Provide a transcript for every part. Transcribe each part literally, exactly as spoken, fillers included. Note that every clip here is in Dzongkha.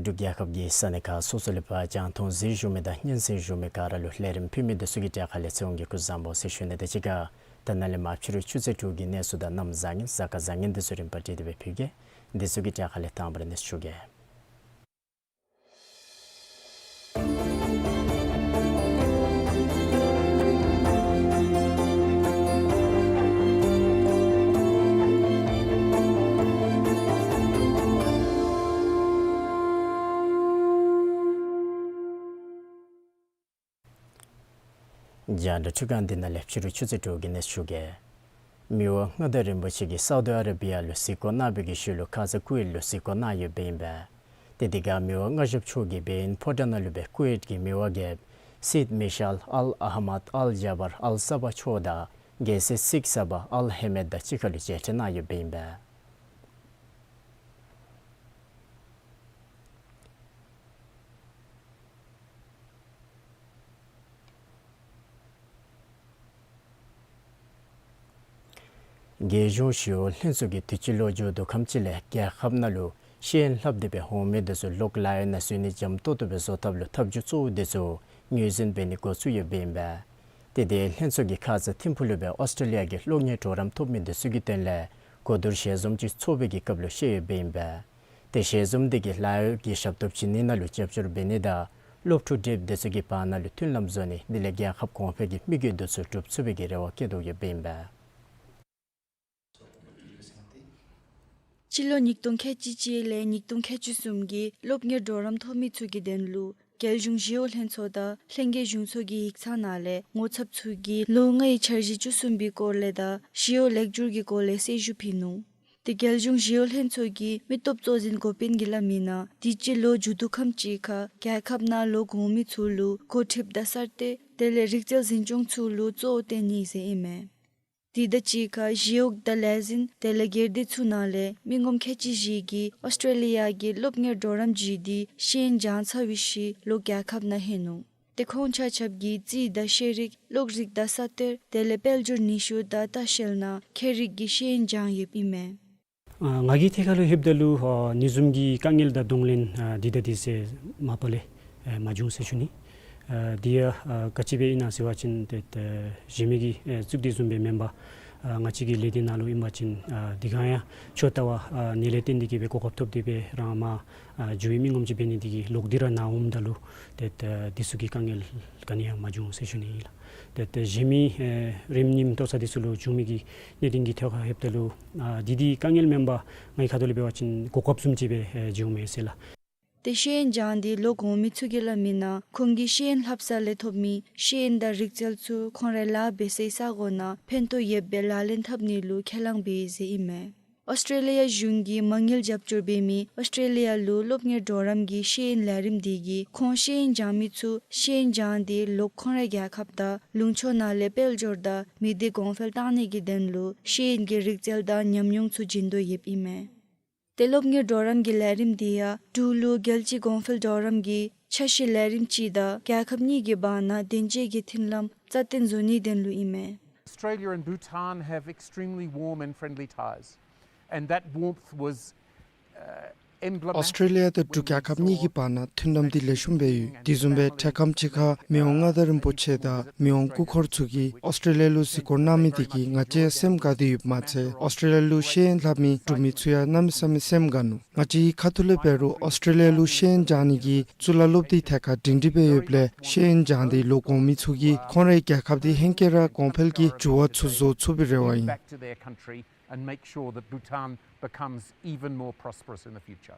འབྲུག་རྒྱལ་ཁབ་ཀྱི་ས་གནས་ཁག་སོ་སོ་ལས་ཕར་རྒྱང་མཐོང་གཟིགས་བཞུགས་མི་དང་སྙན་གསན་བཞུགས་མི་ག་ར་ལུ་ལས་རིམ་ཕུལ་མི་འདི་ཚུ་གི་གྲས་ཁ་ལས་ཚེ་དབང་གིས་སྐུ་གཟུགས་བཟང་པོ་ཟེར་ཞུ་ནི་དང་གཅིག་ཁར་ད་ནཱ་ལས་མར་ཕྱི་རུ་ཆུ་ཚོད་དྲུག་གི་གནས་ཚུལ་དང་གནམ་བཟང་ངན་གཟའ་སྐར་བཟང་ངན་འདི་ཚུ་རིམ་པ་བསྒྲིགས་ཏེ་སྦེ་ཕུལ་གེ། འདི་ཚུ་གི་གྲས་ཁ་ལས་དང་པ་ར་གནས་ཚུལ་ཞུ་གེ། རྒྱང་བསྒྲགས་འཕྲུལ་ཁང་འདི་ནང་ལས་ཕྱི་རུ་ཆུ་ཚོད་དྲུག་གི་གནས་ཚུལ་ཞུ་གེ། མི་དབང་མངའ་བདག་རིན་པོ་ཆེ་གིས་སའུ་དི་ཨ་ར་བི་ཡ་ལུ་གཟིགས་སྐོར་གནང་བའི་གི་ཤུལ་ལུ་ཁ་ཙ་ཀུ་ཝེཊ་ལུ་གཟིགས་སྐོར་གནང་ཡོདཔ་ཨིན་པས། ཏེ་དེ་ཁར་མི་དབང་མངའ་ཞབས་མཆོག་གིས་སྦེ་ཨིན་ཕོ་བྲང་ནང་ལུ་སྦེ་ཀུ་ཝེཊ་ཀྱི་མི་དབང་རྒྱལཔོ་སེ་ཡིད་མི་ཤཱལ་ཨལ་ཨ་ཧ་མད་ཨལ་ཇ་བར་ཨལ་ས་བ་མཆོག་དང་རྒྱལ་སྲས་སིག་ས་བ་ཨལ་ཧེ་མད་དང་གཅིག་ཁར་ལུ་མཇལ་འཕྲད་གནང་ཡོདཔ་ཨིན་པས། རྒྱལ་གཞུང་ཞི་གཡོག་ལྷན་ཚོགས་ཀྱིས་དུས་ཅི་ལོ་མཇུག་བསྡུ་ཁམས་ཅིག་ལས་རྒྱལ་ཁབ་ནང་ལུ་ཤེས་ཡོན་ལྷབ་སྟེ་སྦེ་འོང་མི་འདི་ཚུ་ལོག་ལཱ་གཡོག་ནང་འཛུལ་ནི་འཇམ་ཏོག་ཏོ་སྦེ་བཟོ་ཐབས་ལུ་ཐབས་བྱུས་གཙོ་བོ་འདི་ཚུ་ངོས་འཛིན་འབད་ནི་འགོ་བཙུགས་ཡོདཔ་ཨིན་པས། ཏེ་དེ་ལྷན་ཚོགས་ཀྱིས་ཁ་ཙ་ཐིམ་ཕུག་ལུ་སྦེ་ཨོསི་ཊྲེ་ལི་ཡ་གི་སློབ་གཉེར་གྲོགས་རམ་ཐོབ་མི་འདི་ཚུ་གི་དོན་ལས་གོ་བསྡུར་ཞལ་འཛོམས་ཅིག་ཚོགས་པའི་གི་སྐབས་ལུ་བཤད་ཡོདཔ་ཨིན་པས། ཏེ་ཞལ་འཛོམས་འདི་གིས་ལཱ་གཡོག་གི་ཞབས་ཏོག་བྱིན་ནི་ནང་ལུ་རྒྱབ་སྐྱོར་འབད་ནི་དང་སློབ་ཕྲུག་བགྲེསཔ་འདི་ཚུ་གི་བར་ན་ལུ་མཐུན་ལམ་བཟོ་ནི་དེ་ལས་རྒྱལ་ཁབ་གོང་འཕེལ་གྱི་དམིགས་ཡུལ་འདི་ཚུ་འགྲུབ་ཚུགས་པའི་གི་རེ་བ་བསྐྱེད་དོ་ཡོདཔ་ཨིན་པས། སྤྱི་ལོ་ཉིས་སྟོང་ཁལ་གཅིག་གཅིག་ལས་ཉིས་སྟོང་ཁལ་གཅིག་གསུམ་གྱི་སློབ་གཉེར་གྲོགས་རམ་ཐོབ་མི་ཚུ་གི་དོན་ལུ་རྒྱལ་གཞུང་ཞི་གཡོག་ལྷན་ཚོགས་དང་ལྷན་རྒྱས་གཞུང་ཚོགས་ཀྱི་ཡིག་ཚང་ནང་ལས་ངོ་ཚབ་ཚུ་གིས་ལོ་ལྔའི་འཆར་གཞི་བཅུ་གསུམ་པའི་སྐོར་ལས་དང་ཞི་གཡོག་ལེགས་བསྒྱུར་གྱི་སྐོར་ལས་གསལ་ཞུ་ཕུལ་ནུག། ཏེ་རྒྱལ་གཞུང་ཞི་གཡོག་ལྷན་ཚོགས་ཀྱི་མི་སྟོབས་གཙོ་འཛིན་འགོ་དཔོན་གྱིས་སླབ་མི་ནང་དུས་ཅི་ལོ་མཇུག་བསྡུ་ཁམས་ཅིག་ཁར་རྒྱལ་ཁབ་ནང་ལོག་འོང་མི་ཚུ་ལུ་འགོ་ཁྲིདཔ་དང་གསར་གཏོད་དེ་ལས་རིག་རྩལ་འཛིན་སྐྱོང་ཚུ་ལུ་གཙོ་བོ་བཏོན་ནི་ཟེར་ཨིན་མས། དེ་དང་གཅིག་ཁར་ཞི་གཡོག་དང་ལས་འཛིན་དེ་ལས་སྒེར་སྡེ་ཚུ་ནང་ལས་མི་ངོམ་ཁལ་གཅིག་བཞི་གིས་ཨོསི་ཊྲེ་ལི་ཡ་གི་སློབ་གཉེར་གྲོགས་རམ་བརྒྱུད་དེ་ཤེས་ཡོན་སྦྱང་ཚར་བའི་ཤུལ་ལོག་རྒྱལ་ཁབ་ནང་ལྷོད་ནུག། ཏེ་ཁོང་ཆ་ཁྱབ་ཀྱིས་རྩིས་དང་ཤེས་རིག་གློག་རིག་དང་ས་གཏེར་དེ་ལས་དཔལ་འབྱོར་ནུས་ཤུགས་དང་ལྟ་བཤལ་ནང་ཁྱད་རིག་གི་ཤེས་ཡོན་སྦྱང་ཡོདཔ་ཨིན་མས། ཨ་ང་གིས་ཐད་ཀར་ལུ་ལྷོདཔ་ད་ལུ་ཨ་ཨ་ནི་བཟུམ་གྱི་དཀའ་ངལ་དང་གདོང་ལེན་ཨ་འདི་དང་འདི་ཟེར་མ་པ་ལས་ཨ་མ་བྱུང་ཟེར་ཞུ་ནི། ཨ་འདི་ཡང་ཨ་ག་ཅི་སྦེ་ཨིན་ན་ཟེར་བ་ཅིན་ཏེ་ཨ་གཞན་མི་གིས་ཨ་བཙུགས་དོ་བཟུམ་སྦེ་མེན་པར་ཨ་ང་བཅས་ཀྱི་ལས་སྡེ་ནང་ལུ་ཨིན་པ་ཅིན་ཨ་འདི་ག་ཡང་ཁྱོད་ལྟ་བ་ཨ་ནི་ལས་བརྟེན་ཏེ་གིས་སྦེ་གོ་སྐབས་ཐོབ་སྟེ་སྦེ་རང་མར་ཨ་འགྱོ་བའི་མི་ངོམ་ཅིག་འབད་ནི་འདི་གིས་ལོག་སྟེ་ར་ནཱ་འོངམ་ད་ལུ་ཏེ་ཨ་འདི་ཚུ་གི་དཀའ་ངལ་ག་ནི་ཡང་མ་བྱུང་ཟེར་ཞུ་ནི་ཨིན་ལགས། ཏེ་ཨ་གཞན་མི་ཨ་རིམ་གཉིསམ་ལྟོ་ཚང་འདི་ཚུ་ལུ་བྱུང་མི་གི་གནད་དོན་གྱི་ཐད་ཁར་ལྷོདཔ་ད་ལུ་ཨ་འདི་འདི་དཀའ་ངལ་མེན་པར་ངེའི་ཁ་ཐུག་ལས་འབད་བ་ཅིན་གོ་སྐབས་བཟུམ་ཅིག་སྦེ་ཨ་བྱུངམ་མས་ཟེར་ལགས། ཏེ་ཤེས་ཡོན་སྦྱང་སྟེ་ལོག་འོང་མི་ཚུ་གིས་སླབ་མི་ནང་ཁོང་གིས་ཤེས་ཡོན་ལྷབ་ས་ལས་ཐོབ་མི་ཤེས་ཡོན་དང་རིག་རྩལ་ཚུ་ཁོང་རའི་ལཱ་འབད་སའི་ས་གོ་ནང་ཕན་ཐོགས་ཡོདཔ་སྦེ་ལག་ལེན་འཐབ་ནི་ལུ་ཁས་བླངས་འབད་ཡི་ཟེར་ཨིན་མས། ཨོསི་ཊྲེ་ལི་ཡ་གཞུང་གིས་མ་དངུལ་རྒྱབ་སྐྱོར་འབད་མི་ཨོསི་ཊྲེ་ལི་ཡ་ལུ་སློབ་གཉེར་གྲོགས་རམ་གྱི་ཤེས་ཡོན་ལས་རིམ་དེ་གིས་ཁོང་ཤེས་ཡོན་སྦྱང་མི་ཚུ་ཤེས་ཡོན་སྦྱང་སྟེ་ལོག་ཁོང་རའི་རྒྱལ་ཁབ་དང་ལུང་ཕྱོགས་ནང་ལས་དཔལ་འབྱོར་དང་མི་སྡེ་གོང་འཕེལ་གཏང་ནི་གི་དོན་ལུ་ཤེས་ཡོན་གྱི་རིག་རྩལ་དང་ཉམས་མྱོང་ཚུ་བྱིན་དོ་ཡོདཔ་ཨིན་མས། ཏེ་སློབ་གཉེར་གྲོགས་རམ་གྱི་ལས་རིམ་དེ་ཡང་འབྲུག་ལུ་རྒྱལ་སྤྱི་གོང་འཕེལ་གྲོགས་རམ་གྱི་འཆར་གཞི་ལས་རིམ་ཅིག་དང་རྒྱལ་ཁབ་གཉིས་ཀྱི་བར་ན་བདེན་འཇགས་ཀྱི་མཐུན་ལམ་རྩ་བརྟན་བཟོ་ནིའི་དོན་ལུ་ཨིན་མས། Australia and Bhutan have extremely warm and friendly ties, and that warmth was, uh, emblematic. ཨོསི་ཊྲེ་ལི་ཡ་དང་འབྲུག་རྒྱལ་ཁབ་གཉིས་ཀྱི་བར་ན་མཐུན་ལམ་འདི་ལེགས་ཤོམ་སྦེ་ཡོད། དེ་བཟུམ་སྦེ་འཕྲལ་ཁམས་ཅིག་ཁར་མི་དབང་མངའ་བདག་རིན་པོ་ཆེ་དང་མི་དབང་སྐུ་འཁོར་ཚུ་གིས་ཨོསི་ཊྲེ་ལི་ཡ་ལུ་གཟིགས་སྐོར་གནང་མི་དེ་གིས་ང་བཅས་སེམས་དགའ་སྟེ་ཡོདཔ་མ་ཚད་ཨོསི་ཊྲེ་ལི་ཡ་ལུ་ཤེས་ཡོན་ལྷབ་མི་འབྲུག་མི་ཚུ་ཡང་གནམ་མེད་ས་མེད་སེམས་དགའ་ནུག། ང་བཅས་ཁ་ཐུག་ལས་འབད་རུང་ཨོསི་ཊྲེ་ལི་ཡ་ལུ་ཤེས་ཡོན་སྦྱང་ནི་གི་གཙུག་ལག་སློབ་སྡེ་ཐད་ཁར་སྒྲིང་སྒྲི་སྦེ་ཡོདཔ་ལས་ཤེས་ཡོན་སྦྱང་སྟེ་ལོག་འོང་མི་ཚུ་གིས་ཁོང་རའི་རྒྱལ་ཁབ་འདི་ཧེང་སྐལ་ར་གོང་འཕེལ་གྱི་འགྱུར་བ་ཚུ་བཟོ་ཚུགས་པའི་རེ་བ་ཨིན། Back to their country and make sure that Bhutan becomes even more prosperous in the future.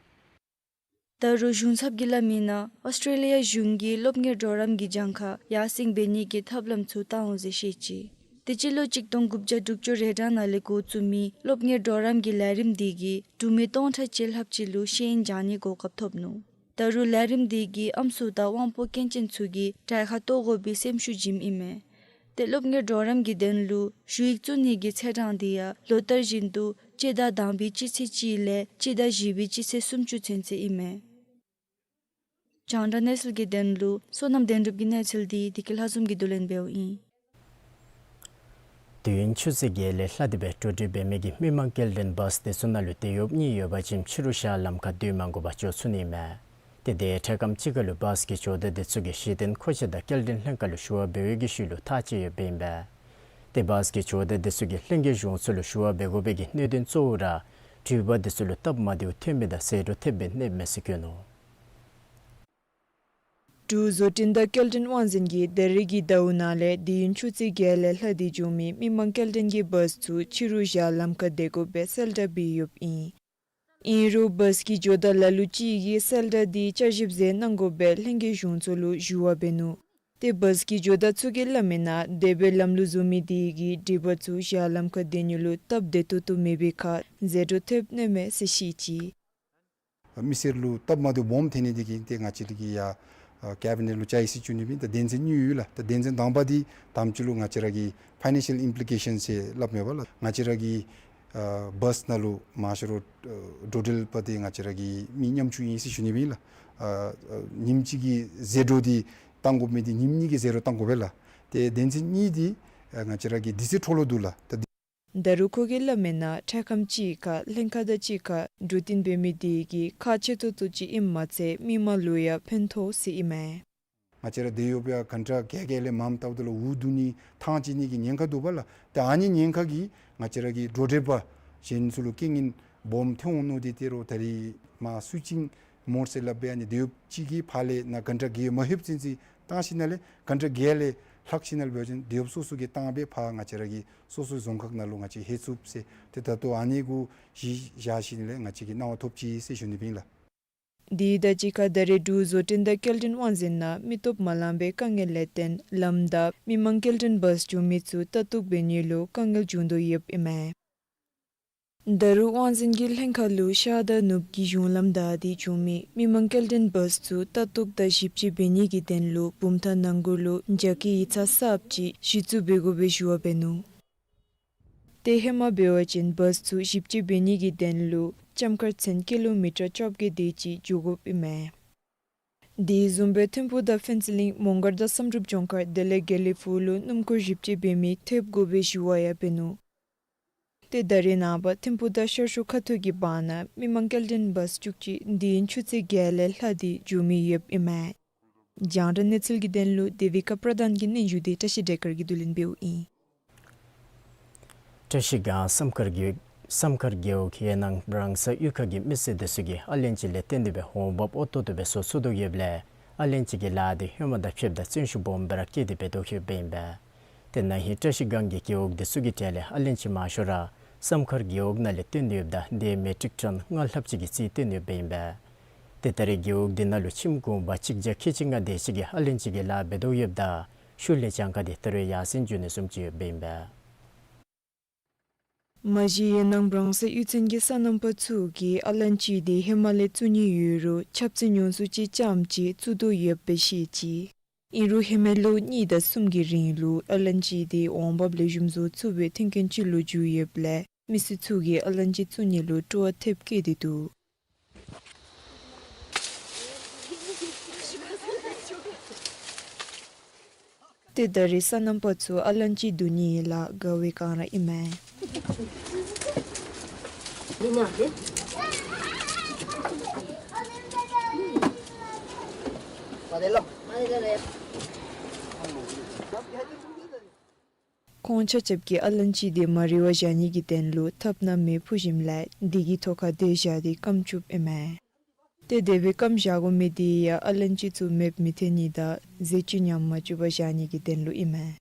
ད་རུང་གཞུང་ཚབ་ཀྱིས་སླབ་མིའི་ནང་ཨོསི་ཊྲེ་ལི་ཡ་གཞུང་གིས་སློབ་གཉེར་གྲོགས་རམ་གྱི་གྱངས་ཁ་ཡར་སེང་འབད་ནི་གི་ཐབས་ལམ་ཚུ་བཏང་འོང་ཟེར་བཤད་ཅི། དེ་སྤྱི་ལོ་གཅིག་སྟོང་དགུ་བརྒྱ་དྲུག་ཅུ་རེ་གྲངས་ནང་ལས་འགོ་བཙུགས་མི་སློབ་གཉེར་གྲོགས་རམ་གྱི་ལས་རིམ་དེ་གིས་འབྲུག་མི་སྟོང་ཕྲག་གཅིག་ལྷགཔ་ཅིག་ལུ་ཤེས་ཡོན་སྦྱང་ནི་གོ་སྐབས་ཐོབ་ནུག། ད་རུང་ལས་རིམ་དེ་གིས་ཨམ་སྲུ་དང་དབང་པོ་སྐྱོན་ཅན་ཚུ་གིས་གྲལ་ཁར་གཏོགས་དགོ་པའི་སེམས་ཤུགས་བྱིནམ་ཨིན་མས། ཏེ་སློབ་གཉེར་གྲོགས་རམ་གྱི་དོན་ལུ་ཞུ་ཡིག་བཙུགས་ནི་གི་ཚེས་གྲངས་དེ་ཡང་ལོ་ལྟར་བཞིན་དུ་སྤྱི་ཟླ་དང་པའི་སྤྱི་ཚེས་གཅིག་ལས་སྤྱི་ཟླ་བཞི་པའི་སྤྱི་ཚེས་སུམ་ཅུ་ཚུན་ཚོད་ཨིན་མས། རྒྱང་བསྒྲགས་གནས་ཚུལ་གྱི་དོན་ལུ་བསོད་ནམས་དོན་གྲུབ་ཀྱི་གནས་ཚུལ་དེ་བདེ་སྐྱིད་ལྷ་འཛོམས་ཀྱིས་བསྡུ་ལེན་འབདཝ་ཨིན། དུས་ཡུན་ཆུ་ཚོད་བརྒྱད་ལས་ལྷག་སྟེ་སྦེ་འགྲོ་འགྲུལ་འབད་མི་གི་མི་མང་སྐྱེལ་འདྲེན་བཱསི་དེ་ཚུ་ནང་ལུ་དེད་གཡོགཔ་གཉིས་ཡོད་པ་ཅིན་ཕྱི་རུ་ཞག་ལམ་ཁར་སྡོད་མ་དགོ་པར་འགྱོ་ཚུགས་ནི་མས། ཏེ་དེ་འཕྲལ་ཁམས་ཅིག་ཁར་ལུ་བཱསི་གི་ཇོ་བདག་དེ་ཚུ་གིས་གཞི་རྟེན་མཁོ་ཆས་དང་སྐྱེལ་འདྲེན་ལྷན་ཁག་ལུ་ཞུ་བ་འབད་བའི་གི་ཤུལ་ལུ་ཐག་བཅད་ཡོདཔ་ཨིན་པས། ཏེ་བཱསི་གི་ཇོ་བདག་དེ་ཚུ་གིས་ལྷན་རྒྱས་གཞུང་ཚོགས་ལུ་ཞུ་བ་འབད་དགོ་པའི་གི་གནད་དོན་གཙོ་བོ་ར་འགྲུལ་པ་དེ་ཚུ་ལུ་སྟབས་མ་བདེཝ་ཐོན་མི་དང་ཟད་འགྲོ་ཐེབས་པའི་གནསཔ་མས་ཟེར་བཀོད་ནུག། འབྲུག་བཟོ་སྐྲུན་དང་སྐྱེལ་འདྲེན་དབང་འཛིན་གྱིས་ད་རེས་ཀྱི་ཟླཝ་ནང་ལས་དུས་ཡུན་ཆུ་ཚོད་བརྒྱད་ལས་ལྷག་སྟེ་འགྱོ་མི་མི་མང་སྐྱེལ་འདྲེན་གྱི་བཱསི་ཚུ་ཕྱི་རུ་ཞག་ལམ་ཁར་དེད་དགོ་པའི་གསལ་བསྒྲགས་འབད་ཡོདཔ་ཨིན། ཨིན་རུང་བཱསི་གི་ཇོ་བདག་ལ་ལུ་ཅིག་གིས་གསལ་བསྒྲགས་དེ་བསྐྱར་ཞིབ་མཛད་གནང་དགོ་པའི་ལྷན་རྒྱས་གཞུང་ཚོགས་ལུ་ཞུ་བ་འབད་ནུག། ཏེ་བཱསི་གི་ཇོ་བདག་ཚུ་གིས་སླབ་མིའི་ནང་དེ་སྦེ་ལམ་ལུགས་བཟུང་མི་དེ་གིས་འགྲུལ་པ་ཚུ་ཞག་ལམ་ཁར་དེད་ནི་ལུ་སྟབས་བདེ་ཏོག་ཏོ་མེད་པའི་ཁར་ཟད་འགྲོ་ཐེབས་ནི་མས་ཟེར་བཤད་ཅི། མི་སེར་ལུ་སྟབས་མ་བདེཝ་སྦོམ་ཐོན་ནི་དེ་གིས་ཏེ་ང་བཅས་ར་གིས་ཡར་ཨ་ཀེ་བི་ནེཊ་ལུ་བཅར་ཡི་ཟེར་ཞུ་ནི་ཨིན། ད་དོན་ཚན་གཉིས་ཡོད་ལགས། ད་དོན་ཚན་དང་པ་འདི་དང་པ་ཅིག་ལུ་ང་བཅས་ར་གི་ཕའི་ནན་ཤལ་ཨིམ་པི་ལི་ཀེ་ཤཱན་ཟེར་སླབ་མས་པ་ལགས། ང་བཅས་ར་གི་ཨ་བཱསི་ནང་ལུ་མང་ཤོས་ར་ཨ་འགྲོ་འགྲུལ་པ་འདི་ང་བཅས་ར་གི་མི་ཉམ་ཆུང་ཨིན་ཟེར་ཞུ་ནི་ཨིན་ལགས། ཨ་ཨ་ཉིནམ་གཅིག་གི་ཟད་འགྲོ་འདི་བཏང་དགོ་མི་འདི་ཉིནམ་གཉིས་ཀྱི་ཟད་འགྲོ་བཏང་དགོ་པས་ལགས། ཏེ་དོན་ཚན་གཉིས་འདི་ཨ་ང་བཅས་ར་གི་དུས་ཚོད་འཕྲོ་བརླག་འདུག་ལགས། ད་འདི་ད་རུང་ཁོ་གིས་སླབ་མིའི་ནང་འཕྲལ་ཁམས་ཅིག་ཁར་ལྷན་ཁག་དང་གཅིག་ཁར་འགྲོ་འགྲུལ་འབད་མི་དེ་གིས་ཁག་ཆེ་ཏོག་ཏོ་ཅིག་ཨིནམ་མ་ཚད་མི་མང་ལུ་ཡང་ཕན་ཐོགས་ཟེར་ཨིན་མས། ང་བཅས་ར་དེད་ཡོདཔ་ཡང་གན་ཊ་བརྒྱད་བརྒྱད་ལས་མངམ་བལྟཝ་ད་ལུ་འུ་སྡུག་ནི་ཐང་ཆད་ནི་གི་ཉེན་ཁ་འདུག་པ་ལགས། ཏེ་ཨ་ནི་ཉེན་ཁ་གིས་ང་བཅས་ར་གི་འགྲོ་འགྲུལ་པ་གཞན་ཚུ་ལུ་རྐྱེན་ངན་སྦོམ་ཐོན་འོང་མནོ་སྟེ་ཏེ་རོགས་ད་རིས་མར་སུའི་ཅིང་མོཌ་ཟེར་སླབ་པའི་ཨ་ནི་དེད་ཡོདཔ་ཅིག་གིས་ཕར་ལས་ནཱ་གན་ཊ་བརྒྱད་མ་ལྷོདཔ་ཚུན་ཚོད་བཏང་ཞིནམ་ལས་གན་ཊ་བརྒྱད་ལས་ལྷག་ཞིནམ་ལས་འབད་བ་ཅིན་དེད་ཡོདཔ་སོ་སོ་གིས་བཏང་སྦེ་ཕར་ང་བཅས་ར་གི་སོ་སོའི་རྫོང་ཁག་ནང་ལུ་ང་བཅས་ལྷོད་ཚུགས་ཟེར། ཏེ་ད་ལྟོ་ཨ་ནི་གུ་གཞི་བཞག་ཞིནམ་ལས་ང་བཅས་ཀྱིས་གནང་བ་ཐོབ་ཅི་ཟེར་ཞུ་ནི་ཨིན་ལགས། དེ་དང་གཅིག་ཁར་ད་རེས་འབྲུག་བཟོ་སྐྲུན་དང་སྐྱེལ་འདྲེན་དབང་འཛིན་ནང་མི་སྟོབས་མ་ལང་པའི་དཀའ་ངལ་ལས་བརྟེན་ལམ་བདའ་མི་མང་སྐྱེལ་འདྲེན་བཱསི་འགྱོ་མི་ཚུ་ལྟ་རྟོག་འབད་ནི་ལུ་དཀའ་ངལ་འབྱུང་དོ་ཡོདཔ་ཨིན་མས། ད་རུང་དབང་འཛིན་གྱི་ལྷན་ཁག་ལུ་ཤར་དང་ནུབ་ཀྱི་གཞུང་ལམ་བདའ་སྟེ་འགྱོ་མི་མི་མང་སྐྱེལ་འདྲེན་བཱསི་ཚུ་ལྟ་རྟོག་དང་ཞིབ་དཔྱད་འབད་ནི་གི་དོན་ལུ་བུམ་ཐང་ནང་འཁོད་ལུ་རྒྱ་སྐྱེད་ཡིག་ཚང་གསརཔ་ཅིག་གཞི་བཙུགས་འབད་དགོ་པའི་ཞུ་བ་འབད་ནུག། ཏེ་ཧེ་མ་འབད་བ་ཅིན་བཱསི་ཚུ་ཞིབ་དཔྱད་འབད་ནི་གི་དོན་ལུ་ལྕམ་མཁར་ཚུན་ཀི་ལོ་མི་ཊར་བཅོ་བརྒྱད་དེ་ཅིག་འགྱོ་དགོཔ་ཨིན་མས། དེ་བཟུམ་སྦེ་ཐིམ་ཕུག་དང་ཕུན་ཚོགས་གླིང་མོང་སྒར་དང་བསམ་གྲུབ་ལྗོངས་མཁར་དེ་ལས་དགེ་ལེགས་ཕུག་ལུ་སྣུམ་འཁོར་ཞིབ་དཔྱད་འབད་མི་ཐེབས་དགོ་པའི་ཞུ་བ་ཡང་འབད་ནུག། ཏེ་ད་རེས་ནངས་པ་ཐིམ་ཕུག་དང་ཤར་ཕྱོགས་ཁ་ཐུག་གི་བར་ན་མི་མང་སྐྱེལ་འདྲེན་བཱསི་བཅུ་གཅིག་དུས་ཡུན་ཆུ་ཚོད་བརྒྱད་ལས་ལྷག་སྟེ་འགྱོ་མི་ཡོདཔ་ཨིན་མས། རྒྱང་བསྒྲགས་གནས་ཚུལ་གྱི་དོན་ལུ་དེ་བི་ཀ་པྲ་དྷཱན་གྱི་སྙན་ཞུ་དེ་བཀྲ་ཤིས་བདེ་དཀར་གྱིས་བསྡུ་ལེན་འབདཝ་ཨིན། བཀྲ་ཤིས་སྒང་བསམ་མཁར་རྒེད་བསམ་མཁར་རྒེད་འོག་ཡེ་ནང་རང་ས་གཡུས་ཁ་གི་མི་སེར་དེ་ཚུ་གིས་ཨ་ལན་ཅི་ལས་བརྟེན་ཏེ་སྦེ་འོང་འབབ་འོས་ཏོག་ཏོ་སྦེ་བཟོ་ཚུགས་དོ་ཡོདཔ་ལས་ཨ་ལན་ཅི་གི་ལཱ་དེ་ཧེ་མ་དང་ཕྱདཔ་ད་བརྩོན་ཤུགས་སྦོམ་སྦེ་ར་བསྐྱེད་དེ་འབད་དོ་ཡོདཔ་ཨིན་པས། ཏེ་ན་ཧིང་བཀྲ་ཤིས་སྒང་གི་རྒེད་འོག་དེ་ཚུ་གི་གྲས་ལས་ཨ་ལན་ཅི་མང་ཤོས་ར་བསམ་མཁར་རྒེད་འོག་ནང་ལས་བཏོན་ཡོདཔ་ད་དེ་མེ་ཊིག་ཊོན་ལྔ་ལྷགཔ་ཅིག་གི་རྩིས་བཏོན་ཡོདཔ་ཨིན་པས། ཏེ་ད་རེས་རྒེད་འོག་དེ་ནང་ལུ་ཁྱིམ་གུང་པ་གཅིག་བརྒྱ་ཁལ་གཅིག་ལྔ་དེ་ཅིག་གིས་ཨ་ལན་ཅི་གི་ལཱ་འབད་དོ་ཡོདཔ་ད་ཤུལ་ལས་གྱངས་ཁ་དེ་ད་རུང་ཡར་སེང་འགྱོ་ནི་བཟུམ་ཅིག་ཡོདཔ་ཨིན་པས། མ་གཞི་ཡང་ནངས་པ་རང་ས་གཡུས་ཚན་གྱི་སོ་ནམ་པ་ཚུ་གིས་ཨ་ལན་ཅི་དེ་ཧེ་མ་ལས་བཙུགས་ནི་ཡོད་རུང་ཆབ་སྲིད་ཉུང་སུ་ཅིག་རྐྱངམ་ཅིག་བཙུགས་དོ་ཡོདཔ་སྦེ་བཤད་ཅི། ཨིན་རུང་ཧེ་མའི་ལོ་གཉིས་དང་གསུམ་གྱི་རིང་ལུ་ཨ་ལན་ཅི་དེ་འོང་འབབ་ལེགས་ཤོམ་བཟོ་ཚུགས་པའི་མཐུན་རྐྱེན་ཅིག་ལུ་འགྱུར་ཡོདཔ་ལས་མི་སེར་ཚུ་གིས་ཨ་ལན་ཅི་བཙུགས་ནི་ལུ་སྤྲོ་བ་ཐེབས་བསྐྱེད་དེ་འདུག། ཏེ་ད་རེས་སོ་ནམ་པ་ཚུ་ཨ་ལན་ཅི་བསྡུ་ནི་ལཱ་དགའ་བའི་སྒང་ར་ཨིན་མས། ཁོང་ཆ་ཁྱབ་ཀྱིས་ཨ་ལན་ཅི་དེ་མ་རིལ་བར་བཞག་ནི་གི་དོན་ལུ་ཐབ་ནང་མེ་ཕུ་ཞིནམ་ལས་དེ་གི་ཐོག་ཁར་སྡོད་བཞག་སྟེ་སྐམ་བཅུགཔ་ཨིན་མས། ཏེ་དེ་སྦེ་སྐམ་བཞག་དགོ་མི་དེ་ཡང་ཨ་ལན་ཅི་ཚུ་མེདཔ་མི་ཐོན་ནི་དང་ཟས་བཅུད་ཉམས་མ་བཅུག་པར་བཞག་ནི་གི་དོན་ལུ་ཨིན་མས།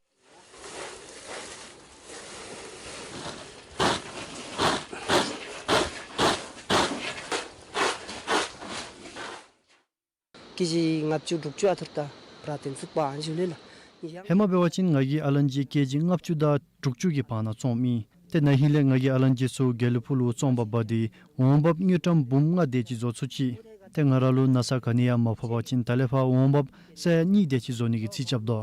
ཀེ་ཇི་ལྔ་བཅུ་དྲུག་ཅུ་ཨ་ཐུར་ད་བར་དེ་ཚུགས་པ་ཨན་ཞུ་ལེ་ལགས། ཧེ་མ་འབད་བ་ཅིན་ང་གིས་ཨ་ལན་ཅི་ཀེ་ཇི་ལྔ་བཅུ་དང་དྲུག་ཅུ་གི་བར་ན་བཙོངམ་ཨིན། ཏེ་ན་ཧིང་ལས་ང་གིས་ཨ་ལན་ཅི་ཚུ་དགེ་ལེགས་ཕུག་ལུ་བཙོང་པར་འབག་སྟེ་འོང་འབབ་དངུལ་ཀྲམ་འབུམ་ལྔ་དེ་ཅིག་བཟོ་ཚུགས་ཅི། ཏེ་ང་ར་ལུ་ན་ཚ་ག་ནི་ཡང་མ་ཕོག་པ་ཅིན་ད་ལས་ཕར་འོང་འབབ་ས་ཡ་གཉིས་དེ་ཅིག་བཟོ་ནི་གི་རྩིས་རྐྱབ་དོ།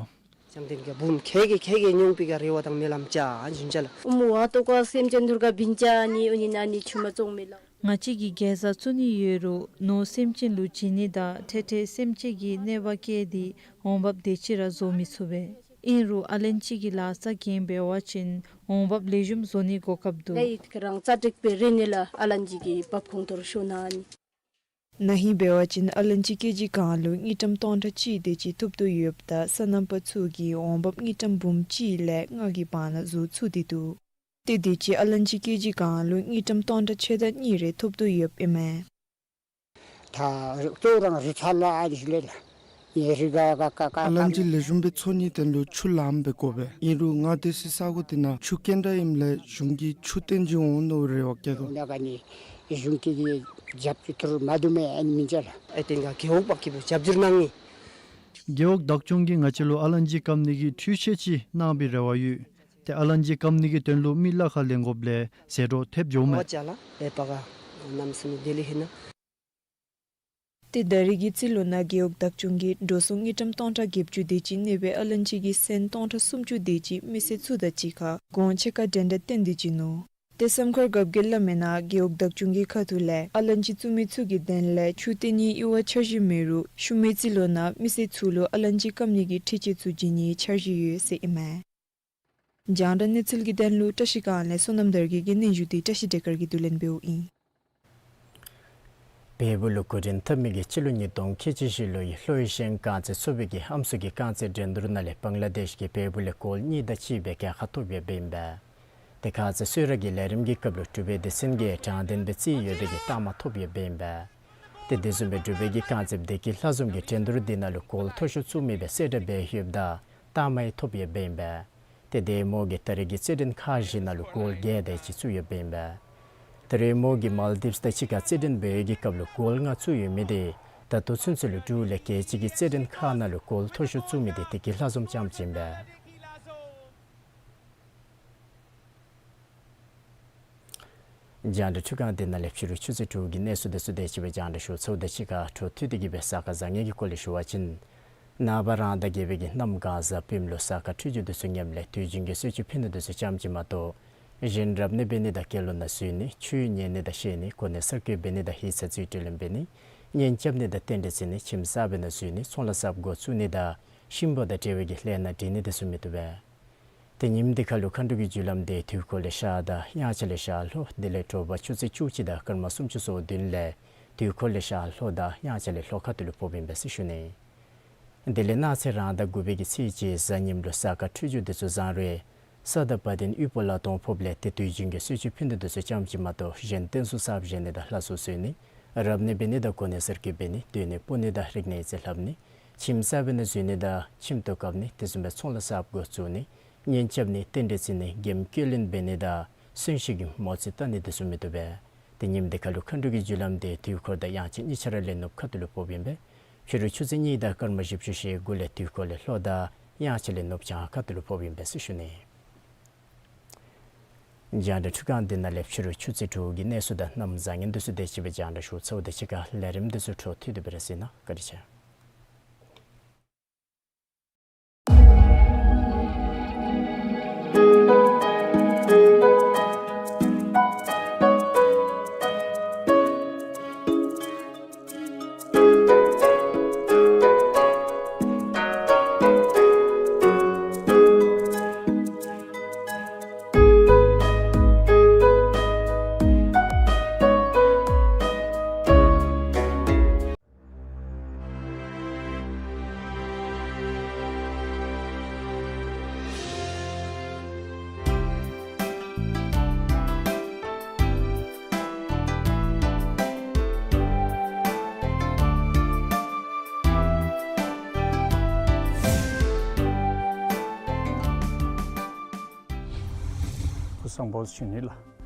བྱམས་ལྡན་གྱི་འབུམ་ཁལ་གྱིས་ཁལ་གྱིས་སྙུང་པའི་གི་རེ་བ་དང་སྨོན་ལམ་ཅ་ཨན་ཞུ་ཅ་ལགས། ཨོ་མོ་ཝ་ཏོ་ཀ་སེམས་ཅན་དུར་ག་བིན་ཅ་ནི་ཨོ་ནི་ན་ནི་ཆུ་མ་བཙོང་མི་ལགས། ང་བཅས་ཀྱིས་གེ་ཟ་བཙུགས་ནི་ཡོད་རུང་ནོར་སེམས་ཅན་ལུ་བྱིན་ནི་དང་འཕྲལ་འཕྲལ་སེམས་ཅན་གྱི་གནོད་པ་བཀལ་ཏེ་འོང་འབབ་དེ་ཅིག་ར་བཟོ་མི་ཚུགས་པས། ཨིན་རུང་ཨ་ལན་ཅི་གི་ལཱ་རྩ་འགེངས་འབད་བ་ཅིན་འོང་འབབ་ལེགས་ཤོམ་བཟོ་ནི་གོ་སྐབས་འདུག། ལས་ཡིད་ཀྱི་རང་རྩ་དྲེགས་པའི་རིག་ནི་ལ་ཨ་ལན་ཅི་གི་འབབ་ཁུངས་ཐོར་ཤོ་ན་ནི། ན་ཧིང་འབད་བ་ཅིན་ཨ་ལན་ཅི་ཀེ་ཇི་གང་ལུ་དངུལ་ཀྲམ་སྟོང་ཕྲག་གཅིག་དེ་ཅིག་ཐོབ་དོ་ཡོདཔ་ད་སོ་ནམ་པ་ཚུ་གིས་འོང་འབབ་དངུལ་ཀྲམ་འབུམ་གཅིག་ལས་ལྔ་གི་བར་ན་བཟོ་ཚུགས་ཏེ་འདུག། ཏེ་དེ་ཅིག་ཨ་ལན་ཅི་ཀེ་ཇི་གང་ལུ་དངུལ་ཀྲམ་སྟོང་ཕྲག་ཕྱེད་དང་གཉིས་རེ་ཐོབ་དོ་ཡོདཔ་ཨིན་མས། ད་རུ་གཙོ་བོ་རང་རུ་ཚ་ལ་ཨ་ནི་ཞུ་ལེ་ལགས། ཨ་ལན་ཅི་ལེགས་ཤོམ་སྦེ་འཚོ་ནིའི་དོན་ལུ་ཆུ་ལངམ་སྦེ་དགོ་པས། ཨིན་རུང་ང་སྡོད་སའི་ས་གོ་དེ་ནང་ཆུ་རྐྱེན་ར་ཨིནམ་ལས་གཞུང་གིས་ཆུ་བཏོན་ཅི་འོང་མནོ་རེ་བ་བསྐྱེད་དོ། ད་ག་ནི་གཞུང་གི་རྒྱབ་སྐྱོར་མ་བཏུབ་མས་ཨ་ནི་མིན་ཅ་ལགས། ཨེ་ཏེན་ག་རྒེད་འོག་པ་གི་བུ་རྒྱབ་སྐྱོར་གནང་ངེས། རྒེད་འོག་བདག་སྐྱོང་གིས་ང་བཅས་ལུ་ཨ་ལན་ཅི་སྐམ་ནི་གི་འཕྲུལ་ཆས་ཅིག་གནང་པའི་རེ་བ་ཡོད། ཏེ་ཨ་ལན་ཅི་སྐམ་ནི་གི་དོན་ལུ་མི་གླ་ཁར་ལེན་དགོཔ་ལས་ཟད་འགྲོ་ཐེབས་འགྱོཝ་མས། ཨོ་ཅ་ལགས་ལས་པ་ག་ནམ་སེམས་བདེ་ལེགས་ཧེ་ན། ཏེ་ད་རེས་ཀྱི་རྩིས་ལོ་ནང་རྒེད་འོག་བདག་སྐྱོང་གིས་འགྲོ་སོང་དངུལ་ཀྲམ་སྟོང་ཕྲག་བརྒྱད་ཅུ་དེ་ཅིག་གནས་པའི་ཨ་ལན་ཅི་གི་སོན་སྟོང་ཕྲག་སུམ་ཅུ་དེ་ཅིག་མི་སེར་ཚུ་དང་གཅིག་ཁར་གོང་ཕྱེད་ཀ་འགྲན་ཟླ་བཏོན་ཏེ་བྱིན་ནུག། ཏེ་སེམས་ཁར་དགའ་བསྐྱེད་ལ་མེན་ན་རྒེད་འོག་བདག་སྐྱོང་གི་ཁ་ཐུག་ལས་ཨ་ལན་ཅི་བཙུགས་མི་ཚུ་གི་དོན་ལས་ཆུ་བཏོན་ནིའི་འབད་བ་འཆར་གཞི་མེད་རུང་ཤུལ་མའི་རྩིས་ལོ་ནང་མི་སེར་ཚུ་ལུ་ཨ་ལན་ཅི་སྐམ་ནི་གི་འཕྲུལ་ཆས་ཚུ་བྱིན་ནིའི་འཆར་གཞི་ཡོད་ཟེར་ཨིན་མས། རྒྱང་བསྒྲགས་གནས་ཚུལ་གྱི་དོན་ལུ་བཀྲ་ཤིས་སྒང་ལས་བསོད་ནམས་དར་རྒྱས་ཀྱིས་སྙན་ཞུ་དེ་བཀྲ་ཤིས་བདེ་དཀར་གྱིས་བསྡུ་ལེན་འབདཝ་ཨིན། བལ་པོ་ལུ་འགོ་འདྲེན་འཐབ་མི་གིས་སྤྱི་ལོ་ཉིས་སྟོང་ཁལ་གཅིག་བཞི་ལོའི་ལྷོ་ཨེ་ཤི་ཡན་རྐང་རྩེད་ཚོགས་པའི་གི་ཨམ་སྲུ་གི་རྐང་རྩེད་འགྲན་བསྡུར་ནང་ལས་བང་ལ་དེཤ་གིས་བལ་པོ་ལས་གོལ་གཉིས་དང་གཅིག་སྦེ་རྒྱལ་ཁ་ཐོབ་ཡོདཔ་ཨིན་པས། ཏེ་ཁ་ཙ་གསོལ་རས་ཀྱི་ལས་རིམ་གྱི་སྐབས་ལུ་གྲུབ་པའི་སྡེ་ཚན་གྱིས་དྲང་བདེན་སྦེ་རྩིས་ཡོད་པའི་གི་རྟགས་མ་ཐོབ་ཡོདཔ་ཨིན་པས། ཏེ་དེ་བཟུམ་སྦེ་གྲུབ་པའི་གི་རྐང་རྩེདཔ་བདེ་སྐྱིད་ལྷ་འཛོམས་ཀྱིས་འགྲན་བསྡུར་འདི་ནང་ལུ་གོལ་མཐོ་ཤོས་བཙུགས་མི་སྦེ་གསལ་བསྒྲགས་འབད་ཡོདཔ་ད་རྟགས་མ་ཡང་ཐོབ་ཡོདཔ་ཨིན་པས། ཏེ་དེ་མོ་གིས་ད་རེས་ཀྱི་རྩེད་འགྲན་ཁག་བཞི་ནང་ལུ་གོལ་བརྒྱད་དེ་ཅིག་བཙུགས་ཡོདཔ་ཨིན་པས། ད་རེས་མོ་གིས་མཱལ་དིབས་དང་གཅིག་ཁར་རྩེད་འགྲན་འབད་བའི་གི་སྐབས་ལུ་གོལ་ལྔ་བཙུགས་ཡོད་མི་དེ་ད་ལྟོ་ཚུན་ཚོད་ལུ་འབྲུག་ལས་རྒྱལ་སྤྱི་གི་རྩེད་འགྲན་ཁག་ནང་ལུ་གོལ་མཐོ་ཤོས་བཙུགས་མི་དེ་བདེ་སྐྱིད་ལྷ་འཛོམས་རྐྱངམ་ཅིག་ཨིན་པས། རྒྱང་བསྒྲགས་འཕྲུལ་ཁང་འདི་ནང་ལས་ཕྱི་རུ་ཆུ་ཚོད་དྲུག་གི་གནས་ཚུལ་དེ་ཚུ་དེ་ཅིག་སྦེ་རྒྱང་བསྒྲགས་ཞུ་ཚརཝ་དང་གཅིག་ཁར་འཕྲོ་མཐུད་དེ་གི་སྦེ་གཟའ་སྐར་བཟང་ངན་གྱི་སྐོར་ལས་ཞུ་བ་ཅིན་ནངས་པ་རང་ཟླ་བརྒྱད་པའི་གི་གནམ་གང་གཟའ་སྤེནམ་ལུ་གཟའ་སྐར་འཕྲོད་སྦྱོར་དེ་ཚུ་ངནམ་ལས་དུས་རྒྱུན་གྱི་གསོལ་མཆོད་ཕུལ་ནི་དེ་ཚུ་རྐྱངམ་ཅིག་མ་གཏོགས་གཞན་རབ་གནས་འབད་ནི་དང་དགེ་སློང་ནང་འཛུལ་ནི་ཆོས་ཉན་ནི་དང་བཤད་ནི་གོ་གནས་གསར་བསྐོ་འབད་ནི་དང་ཡིག་ཚང་རྩིས་སྤྲོད་ལེན་འབད་ནི་གཉེན་རྐྱབ་ནི་དང་རྟེན་འབྲེལ་བརྩི་ནི་ཁྱིམ་གསར་པའི་ནང་འཛུལ་ནི་ཚོང་ལཱ་གསརཔ་འགོ་བཙུགས་ནི་དང་གཤིན་པོ་དང་འབྲེལ་བའི་གི་ལས་སྣ་འདྲི་ནི་དེ་ཚུ་མི་བཏུབ་པས། ཏེ་ཉིནམ་འདི་ཁར་ལུ་མཁའ་འགྲོ་གི་རྒྱུ་ལམ་དེ་དུས་འཁོར་ལས་ཤར་དང་དབྱངས་འཆར་ལས་ཤར་ལྷོ་དེ་ལས་དྲོ་པ་ཆུ་ཚོད་བཅུ་གཅིག་དང་སྐར་མ་སུམ་ཅུ་སོ་བདུན་ལས་དུས་འཁོར་ལས་ཤར་ལྷོ་དང་དབྱངས་འཆར་ལས་ལྷོ་ཁ་ཐུག་ལུ་ཕོགཔ་ཨིན་པས་ཟེར་ཞུ་ནི། དེ་ལས་གནངས་ཚེ་རང་ཟླ་དགུ་པའི་གི་ཚེས་གཅིག་གཟའ་ཉིམ་ལུ་གཟའ་སྐར་འཕྲོད་སྦྱོར་དེ་ཚུ་བཟང་རུང་ས་དང་བ་དན་དབུལ་པོ་ལ་སྟོང་ཕོགཔ་ལས་ཏེ་དུས་རྒྱུན་གྱི་གསོལ་མཆོད་ཕུལ་ནི་དེ་ཚུ་རྐྱངམ་ཅིག་མ་གཏོགས་གཞན་རྟེན་གསུམ་གསརཔ་བཞེངས་ནི་དང་ལྷ་གསོལ་གསོལ་ནི་རབ་གནས་འབད་ནི་དང་གོ་གནས་གསར་བསྐོ་འབད་ནི་སྡོད་གནས་སྤོ་ནི་དང་རིག་གནས་རྩིས་ལྷབ་ནི་ཁྱིམ་གསར་པའི་ནང་འཛུལ་ནི་དང་ཁྱིམ་ཐོག་བཀབ་ནི་དེ་བཟུམ་སྦེ་ཚོང་ལཱ་གསརཔ་འགོ་བཙུགས་ནི་གཉེན་རྐྱབ་ནི་རྟེན་འབྲེལ་བརྩི་ནི་རྒྱལམོ་སྐྱོད་ལེན་འབད་ནི་དང་གསོན་གཤིན་གྱི་མོ་རྩིས་བལྟ་ནི་དེ་ཚུ་མི་བཏུབ་པས། ཏེ་ཉིནམ་འདི་ཁར་ལུ་མཁའ་འགྲོ་གི་རྒྱུ་ལམ་དེ་དུས་འཁོར་དང་དབྱངས་འཆར་གཉིས་ཆ་ར་ལས་ནུབ་ཁ་ཐུག་ལུ་ཕོགཔ་ཨིན་པས། ཕྱི་རུ་ཆུ་ཚོད་གཉིས་དང་སྐར་མ་བཞི་བཅུ་ཞེ་དགུ་ལས་དུས་འཁོར་ལས་ལྷོ་དང་དབྱངས་འཆར་ལས་ནུབ་བྱང་ཁ་ཐུག་ལུ་ཕོགཔ་ཨིན་པས་ཟེར་ཞུ་ནི། རྒྱང་བསྒྲགས་འཕྲུལ་ཁང་འདི་ནང་ལས་ཕྱི་རུ་ཆུ་ཚོད་དྲུག་གི་གནས་ཚུལ་དང་གནམ་བཟང་ངན་འདི་ཚུ་དེ་ཅིག་སྦེ་རྒྱང་བསྒྲགས་ཞུ་ཚརཝ་དེ་ཅིག་ཁར་ལས་རིམ་འདི་ཚུ་འཕྲོ་མཐུད་དེ་སྦེ་ར་གཟིགས་གནང་། བཀའ་དྲིན་ཆེ། སྐུ་གཟུགས་བཟང་པོ་ཞུ་ནི་ལགས།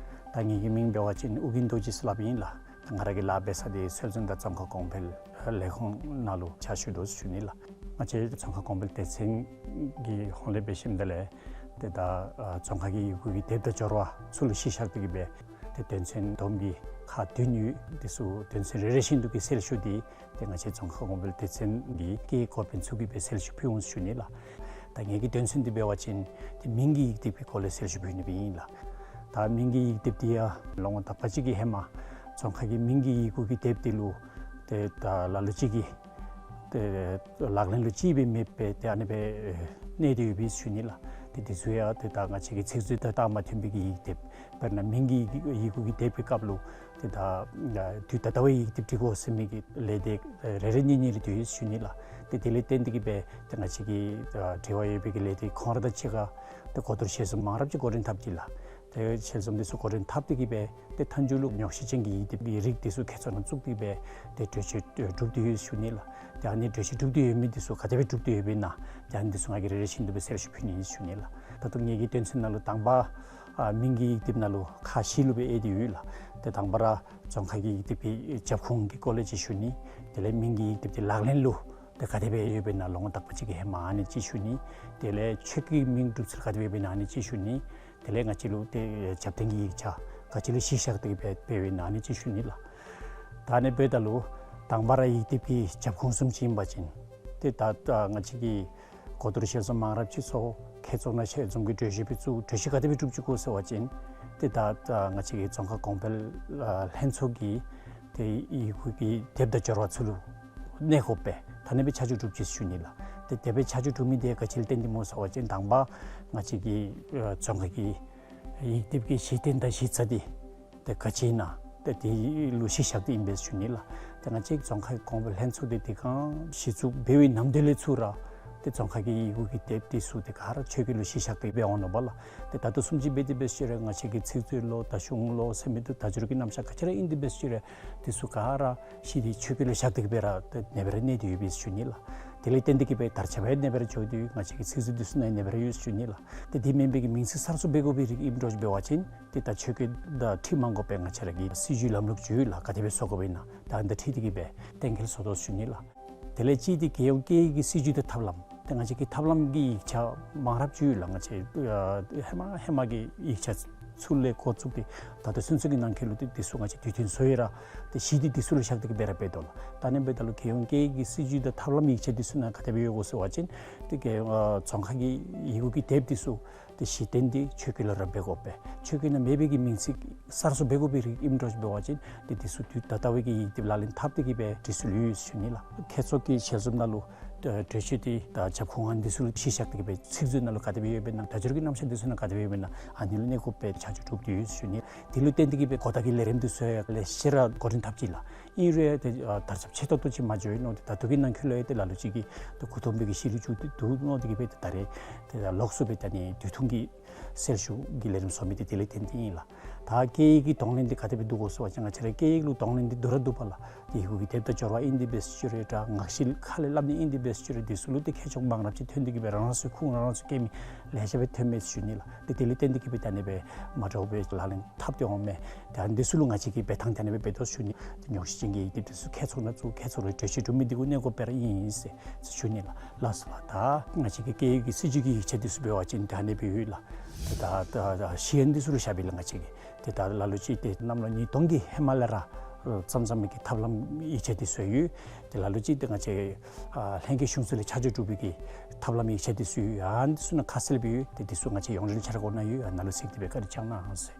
ད་ངེ་གི་མིང་འབད་བ་ཅིན་ཨོ་རྒྱན་རྡོ་རྗེ་ཟེར་སླབ་ཨིན་ལགས། ད་ང་ར་གི་ལཱ་འབད་ས་འདི་སྲོལ་འཛིན་དང་ཙོང་ཁ་གོང་འཕེལ་ལས་ཁུངས་ནང་ལུ་ཕྱག་ཞུ་དོ་ཞུ་ནི་ལགས། ང་བཅས་ཙོང་ཁ་གོང་འཕེལ་སྡེ་ཚན་གྱི་ཧོངས་ལས་འབད་ཞིནམ་ད་ལས་ཏེ་ད་ཨ་ཙོང་ཁ་གི་ཡི་གུ་གི་དེབ་དང་སྦྱོར་བ་ཚུ་ལུ་གཞི་བཞག་སྟེ་གི་སྦེ་ཏེ་དོན་ཚན་བསྡོམས་ཀྱིས་ཁག་བདུན་ཡོད། དེ་ཚུ་དོན་ཚན་རེ་རེ་བཞིན་དུ་གི་གསལ་ཞུ་འདི་ཏེ་ང་བཅས་ཙོང་ཁ་གོང་འཕེལ་སྡེ་ཚན་གྱི་སྐད་འགོ་དཔོན་ཚུ་གིས་སྦེ་གསལ་ཞུ་ཕུལ་འོང་ཞུ་ནི་ལགས། ད་ངེ་གི་དོན་ཚན་འདི་འབད་བ་ཅིན་ཏེ་མིང་གི་ཡིག་དེབ་ཀྱི་སྐོར་ལས་གསལ་ཞུ་ཕུལ་ནི་སྦེ་ཨིན་ལགས། ད་མིང་གི་ཡིག་དེབ་འདི་ཡང་ལོ་ངོ་དག་པ་ཅིག་གི་ཧེ་མ་ཙོང་ཁ་གི་མིང་གི་ཡི་གུ་གི་དེབ་འདི་ལུ་ཏེ་ད་ལ་ལུ་ཅིག་གིས་ཏེ་ལག་ལེན་ལུ་ཅིག་སྦེ་མེདཔ་སྦེ་ཏེ་ཨ་ནི་སྦེ་གནས་ཏེ་ཡོད་པས་ཞུ་ནི་ལགས། ཏེ་འདི་ཚུ་ཡང་ཏེ་ད་ང་བཅས་ཀྱི་ཚིག་མཛོད་དང་སྟབས་མ་མཐུན་པའི་གི་ཡིག་དེབ། དཔེར་ན་མིང་གི་ཡི་གུ་གི་དེབ་ཀྱི་སྐབས་ལུ་ཏེ་ད་དུས་ད་ལྟ་བའི་ཡིག་དེབ་འབྲི་དགོ་ཟེར་མི་གི་ལས་སྡེ་རེ་རེ་གཉིས་གཉིས་རེ་འདུག་ཞུ་ནི་ལགས། ཏེ་དེ་ལས་བརྟེན་ཏེ་གི་སྦེ་ཏེ་ང་བཅས་ཀྱི་འབྲེལ་བ་ཡོད་པའི་གི་ལས་སྡེ་ཁོང་ར་དང་གཅིག་ཁར་ཏེ་གོ་བསྡུར་ཞལ་འཛོམས་མང་རབས་ཅིག་འགོ་འདྲེན་འཐབ་ཅི་ལགས། ཏེ་ཞལ་འཛོམས་འདི་ཚུ་འགོ་འདྲེན་འཐབ་སྟེ་གི་སྦེ་ཏེ་མཐའ་མཇུག་ལུ་ཉོགས་བཤད་ཅན་གྱི་ཡིག་དེབ་ཀྱི་རིགས་འདི་ཚུ་ཁྱད་ཚོར་ནང་བཙུགས་ཏེ་སྦེ་ཏེ་གྲོས་ཆོད་གྲུབ་སྟེ་ཡོད་ཞུ་ནི་ལགས། ཏེ་ཨ་ནི་གྲོས་ཆོད་གྲུབ་སྟེ་ཡོད་མི་འདི་ཚུ་ག་དེ་སྦེ་གྲུབ་སྟེ་ཡོདཔ་ཨིན་ན་ཏེ་ཨ་ནི་འདི་ཚུ་ང་གིས་རེ་རེ་བཞིན་དུ་སྦེ་གསལ་ཞུ་ཕུལ་ནི་ཨིན་ཞུ་ནི་ལགས། ད་ལྟོ་ངེ་གི་དོན་ཚན་ནང་ལུ་དང་པ་ཨ་མིང་གི་ཡིག་དེབ་ནང་ལུ་ཁག་བཞི་ལུ་སྦེ་དབྱེ་སྟེ་ཡོད་ལགས། ཏེ་དང་པ་ར་ཙོང་ཁ་གི་ཡིག་དེབ་ཀྱི་རྒྱབ་ཁུངས་ཀྱི་སྐོར་ལས་ཅིག་ཞུ་ནི། དེ་ལས་མིང་གི་ཡིག་དེབ་འདི་ལག་ལེན་ལུ་ཏེ་ག་དེ་སྦེ་ཡོདཔ་ཨིན་ན་ལོ་ངོ་དག་པ་ཅིག་གི་ཧེ་མ་ཨ་ནི་ཅིག་ཞུ་ནི། དེ་ལས་ཆོས་སྐད་མིང་སྒྲུབ་ཚུལ་ག་དེ་སྦེ་ཡོདཔ་ཨིན་ན་ཨ་ནི་ཅིག་ཞུ་ནི། དེ་ལས་ང་བཅས་ལུ་ཏེ་རྒྱབ་རྟེན་གྱི་ཡིག་ཆ་ག་ཅི་ལུ་གཞི་བཞག་སྟེ་སྦེ་འབདཝ་ཨིན་ན་ཨ་ནི་ཅིག་ཞུ་ནི་ལགས། ད་ཨ་ནི་འབདཝ་ད་ལུ་དང་པ་ར་ཡིག་དེབ་ཀྱི་རྒྱབ་ཁུངས་བཟུམ་ཅིག་ཨིན་པ་ཅིན་ཏེ་ད་ད་ང་བཅས་ཀྱི་གོ་བསྡུར་ཞལ་འཛོམས་མང་རབས་ཅིག་ཚོགས། ཁྱད་ཚོགས་ནང་ཞལ་འཛོམས་ཀྱི་གྲོས་གཞི་སྦེ་བཙུགས། གྲོས་གཞི་ག་དེ་སྦེ་གྲུབ་ཅི་གོ་ཟེར་བ་ཅིན་ཏེ་ད་ད་ང་བཅས་ཀྱི་ཙོང་ཁ་གོང་འཕེལ་ཨ་ལྷན་ཚོགས་ཀྱིས་ཏེ་ཡི་གུ་གི་དེབ་དང་སྦྱོར་བ་ཚུ་ལུ་གནས་དགོཔ་སྦེ་ད་ཨ་ནི་སྦེ་ཆ་འཇོག་གྲུབ་ཅི་ཞུ་ནི་ལགས། ཏེ་དེ་སྦེ་ཆ་འཇོག་གྲུབ་མི་འདི་ག་ཅི་ལུ་བརྟེན་ཏེ་སྨོ་ཟེར་བ་ཅིན་དང་པ་ང་བཅས་ཀྱི་ཨ་ཙོང་ཁ་གི་ཡིག་དེབ་ཀྱི་གཞི་རྟེན་དང་གཞི་རྩ་འདི་ཏེ་ག་ཅི་ཨིན་ན་ཏེ་དེ་ལུ་གཞི་བཞག་སྟེ་ཨིན་པས་ཞུ་ནི་ལགས། ཏེ་ང་བཅས་ཙོང་ཁ་གོང་འཕེལ་ལྷན་ཚོགས་འདི་དེ་སྒང་གཞི་བཙུགས་འབད་བའི་ནམ་དུས་ལས་ཚུར་ར་ཏེ་ཙོང་ཁ་གི་ཡི་གུ་གི་དེབ་འདི་ཚུ་ཏེ་ག་ར་ཆོས་སྐད་ལུ་གཞི་བཞག་སྟེ་འབད་འོང་ནུག་པ་ལགས། ཏེ་ད་ལྟོ་བཟུམ་ཅིག་འབད་དེ་འབད་ཞིནམ་ལས་ང་བཅས་ཀྱི་ཚིག་མཛོད་ལོ་དང་གཞུང་ལོ་ཟེར་མི་འདི་ད་ཅི་ར་གི་རྣམ་གཞག་ག་ཅི་ར་ཨིན་ཏེ་འབད་ཞིནམ་ལས་འདི་ཚུ་ག་ར་གཞི་འདི་ཆོས་སྐད་ལུ་བཞག་སྟེ་གི་སྦེ་ར་ཏེ་ཨ་ནི་སྦེ་ར་གནས་ཏེ་ཡོད་པས་ཞུ་ནི་ལགས། དེ་ལས་བརྟེན་ཏེ་གི་སྦེ་དར་ཁྱབ་ཡང་ཨ་ནི་སྦེ་ར་འགྱོ་སྟེ་ང་བཅས་ཀྱི་ཚིག་མཛོད་འདི་ཚུ་ནང་ཨ་ནི་སྦེ་ར་ཡོད་ཞུ་ནི་ལགས། ཏེ་དེ་མེན་པའི་གི་མིང་ཚིག་གསར་བཟོ་འབད་དགོ་པའི་རིགས་ཨིནམ་འདྲཝ་ཅིག་འབད་བ་ཅིན་ཏེ་ད་ཆོས་སྐད་དང་འཁྲིལ་མ་དགོ་པའི་ང་བཅས་ར་གི་སྲིད་བྱུས་ལམ་ལུགས་ཅིག་ཡོད་ལགས། ག་དེ་སྦེ་བཟོ་དགོཔ་ཨིན་ན་ད་ཨ་ནི་དང་འཁྲིལ་ཏེ་གི་སྦེ་གཏན་འཁེལ་བཟོ་དོ་ཞུ་ནི་ལགས། དེ་ལས་གཅིག་འདི་རྒྱལ་ཡོངས་སྐད་ཡིག་གི་སྲིད་བྱུས་དང་ཐབས་ལམ། ཏེ་ང་བཅས་ཀྱི་ཐབས་ལམ་གྱི་ཡིག་ཆ་མང་རབས་ཅིག་ཡོད་ལགས། ང་བཅས་ཨ་ཧེ་མ་ཧེ་མ་གི་ཡིག་ཆ་ཚུ་ལས་འགོ་བཙུགས་ཏེ་ད་ལྟོ་ཚུན་ཚོད་ཀྱི་ནང་འཁོད་ལུ་ཏེ་འདི་ཚུ་ང་བཅས་དུས་མཐུན་བཟོ་ཡི་ར་ཏེ་གཞི་འདི་འདི་ཚུ་ལུ་བཞག་སྟེ་གི་སྦེ་ར་འབད་དོ་ལགས། ད་ཨ་ནི་འབདཝ་ད་ལུ་རྒྱལ་ཡོངས་སྐད་ཡིག་གི་སྲིད་བྱུས་དང་ཐབས་ལམ་ཡིག་ཆ་འདི་ཚུ་ནང་ག་དེ་སྦེ་ཡོད་གོ་ཟེར་བ་ཅིན་ཏེ་རྒྱལ་ཨ་ཙོང་ཁ་གི་ཡི་གུ་གི་དེབ་འདི་ཚུ་ཏེ་གཞི་རྟེན་འདི་ཆོས་སྐད་ལུ་ར་འབད་དགོཔ་སྦེ། ཆོས་སྐད་ནང་མེད་པའི་གི་མིང་ཚིག་གསར་བཟོ་འབད་དགོ་པའི་རིགས་ཨིནམ་འདྲཝ་ཅིག་འབད་བ་ཅིན་ཏེ་འདི་ཚུ་དུས་ད་ལྟ་བའི་གི་ཡིག་དེབ་ལག་ལེན་འཐབ་སྟེ་གི་སྦེ་འབྲི་སྲོལ་ཡོད་ཞུ་ནི་ལགས། ཁྱད་ཚོགས་ཀྱི་ཞལ་འཛོམས་ནང་ལུ་ཨ་གྲོས་ཆོད་འདི་དང་རྒྱབ་ཁུངས་ཨ་ནི་འདི་ཚུ་ལུ་གཞི་བཞག་སྟེ་གི་སྦེ་ཚིག་མཛོད་ནང་ལུ་ག་དེ་སྦེ་ཡོདཔ་ཨིན་ན་ད་ཅི་ར་གི་རྣམ་གཞག་འདི་ཚུ་ནང་ག་དེ་སྦེ་ཡོདཔ་ཨིན་ན་ཨ་ནི་ལུ་གནས་དགོཔ་སྦེ་ཆ་འཇོག་གྲུབ་སྟེ་ཡོད་ཞུ་ནི། དེ་ལུ་བརྟེན་ཏེ་གི་སྦེ་གོ་བརྡ་གི་ལས་རིམ་འདི་ཚུ་ཡང་ལེ་ཤ་ར་འགོ་འདྲེན་འཐབ་ཅི་ལགས། ཨིན་རུང་ཡང་ཏེ་ཨ་དར་ཁྱབ་ཆེ་ཏོག་ཏོ་ཅིག་མ་འགྱོ་ཡི་མནོ་སྟེ་ད་ལྟོ་གི་ནང་འཁོད་ལུ་ཡང་ཏེ་ལ་ལུ་ཅིག་གིས་ཏེ་མགུ་འཐོམས་པའི་གི་གཞི་ལུ་བཅུག་སྟེ་འདུག་མནོ་སྟེ་གི་སྦེ་ཏེ་ད་རེས་ཏེ་ད་ལོགས་སུ་སྦེ་ད་ཨ་ནི་དུས་ཐུང་གི་གསལ་ཞུ་གི་ལས་རིམ་བཟོ་མི་འདི་དེ་ལས་བརྟེན་ཏེ་ཨིན་ལགས། ད་སྐད་ཡིག་གི་གདོང་ལེན་འདི་ག་དེ་སྦེ་འདུག་གོ་ཟེར་བ་ཅིན་ང་བཅས་ར་སྐད་ཡིག་ལུ་གདོང་ལེན་འདི་སྡུག་ར་འདུག་པ་ལགས། ཏེ་ཡི་གུ་གི་དེབ་དང་སྦྱོར་བ་ཨིན་ཏེ་འབད་ས་ཅིག་རུང་ད་ངག་ཤེས་ཁ་ལས་སླབ་ནི་ཨིན་ཏེ་འབད་ས་ཅིག་རུང་འདི་ཚུ་ལུ་ཏེ་ཁྱད་ཆོས་མང་རབས་ཅིག་ཐོན་ཏེ་གི་སྦེ་རང་རང་སོའི་ཁུངས་རང་རང་སོའི་སྐད་མི་ལེ་ཤ་སྦེ་ཐོན་མས་ཟེར་ཞུ་ནི་ལགས། ཏེ་དེ་ལས་བརྟེན་ཏེ་གི་སྦེ་ད་ཨ་ནི་སྦེ་མ་འདྲཝ་སྦེ་ལག་ལེན་འཐབ་སྟེ་འོང་མས། ཏེ་ཨ་ནི་འདི་ཚུ་ལུ་ང་བཅས་ཀྱིས་འབད་ཐངས་ད་ཨ་ནི་སྦེ་འབད་དོ་ཟེར་ཞུ་ནི། ཏེ་ཉོགས་བཤད་ཅན་གྱི་ཡིག་དེབ་འདི་ཚུ་ཁྱད་ཚོར་ན་ཚུ་ཁྱད་ཚོར་རུང་གྲོས་ཆོད་གྲུབ་མི་འདི་གུ་གནས་སྐབས་སྦེ་ར་ཨིན་ཟེར་ཞུ་ནི་ལགས། ལགས་སོ་ལགས། ད་ང་བཅས་ཀྱི་སྐད་ཡིག་གི་སྲིད་བྱུས་ཀྱི་ཡིག་ཆ་འདི་ཚུ་འབད་བ་ཅིན་ད་ཨ་ནི་སྦེ་ཡོད་ལགས། ད་ད་ད་གཞི་ཨ་ནི་འདི་ཚུ་ལུ་བཞག་པས་ལགས། ང་བཅས་ཀྱིས་ཏེ་ད་ལ་ལུ་ཅིག་ཏེ་གནམ་ལོ་ཉིས་སྟོང་གི་ཧེ་མ་ལས་ར་བརྩམས་བརྩམས་མི་གི་ཐབས་ལམ་ཡིག་ཆ་འདི་ཚུ་ཡོད། ཏེ་ལ་ལུ་ཅིག་ཏེ་ང་བཅས་ཨ་ལྷན་རྒྱས་གཞུང་ཚོགས་ལས་ཆ་འཇོག་གྲུབ་པའི་གི་ཐབས་ལམ་ཡིག་ཆ་འདི་ཚུ་ཡོད། ཨ་ནི་འདི་ཚུ་ནང་ཁ་གསལ་སྦེ་ཡོད། ཏེ་འདི་ཚུ་ང་བཅས་ཡོངས་འབྲེལ་འཆར་སྒོ་ནང་ཡོད། ཨ་ནཱ་ལུ་གཟིགས་ཏེ་སྦེ་བཀའ་དྲིན་བསྐྱང་གནང་ཟེར་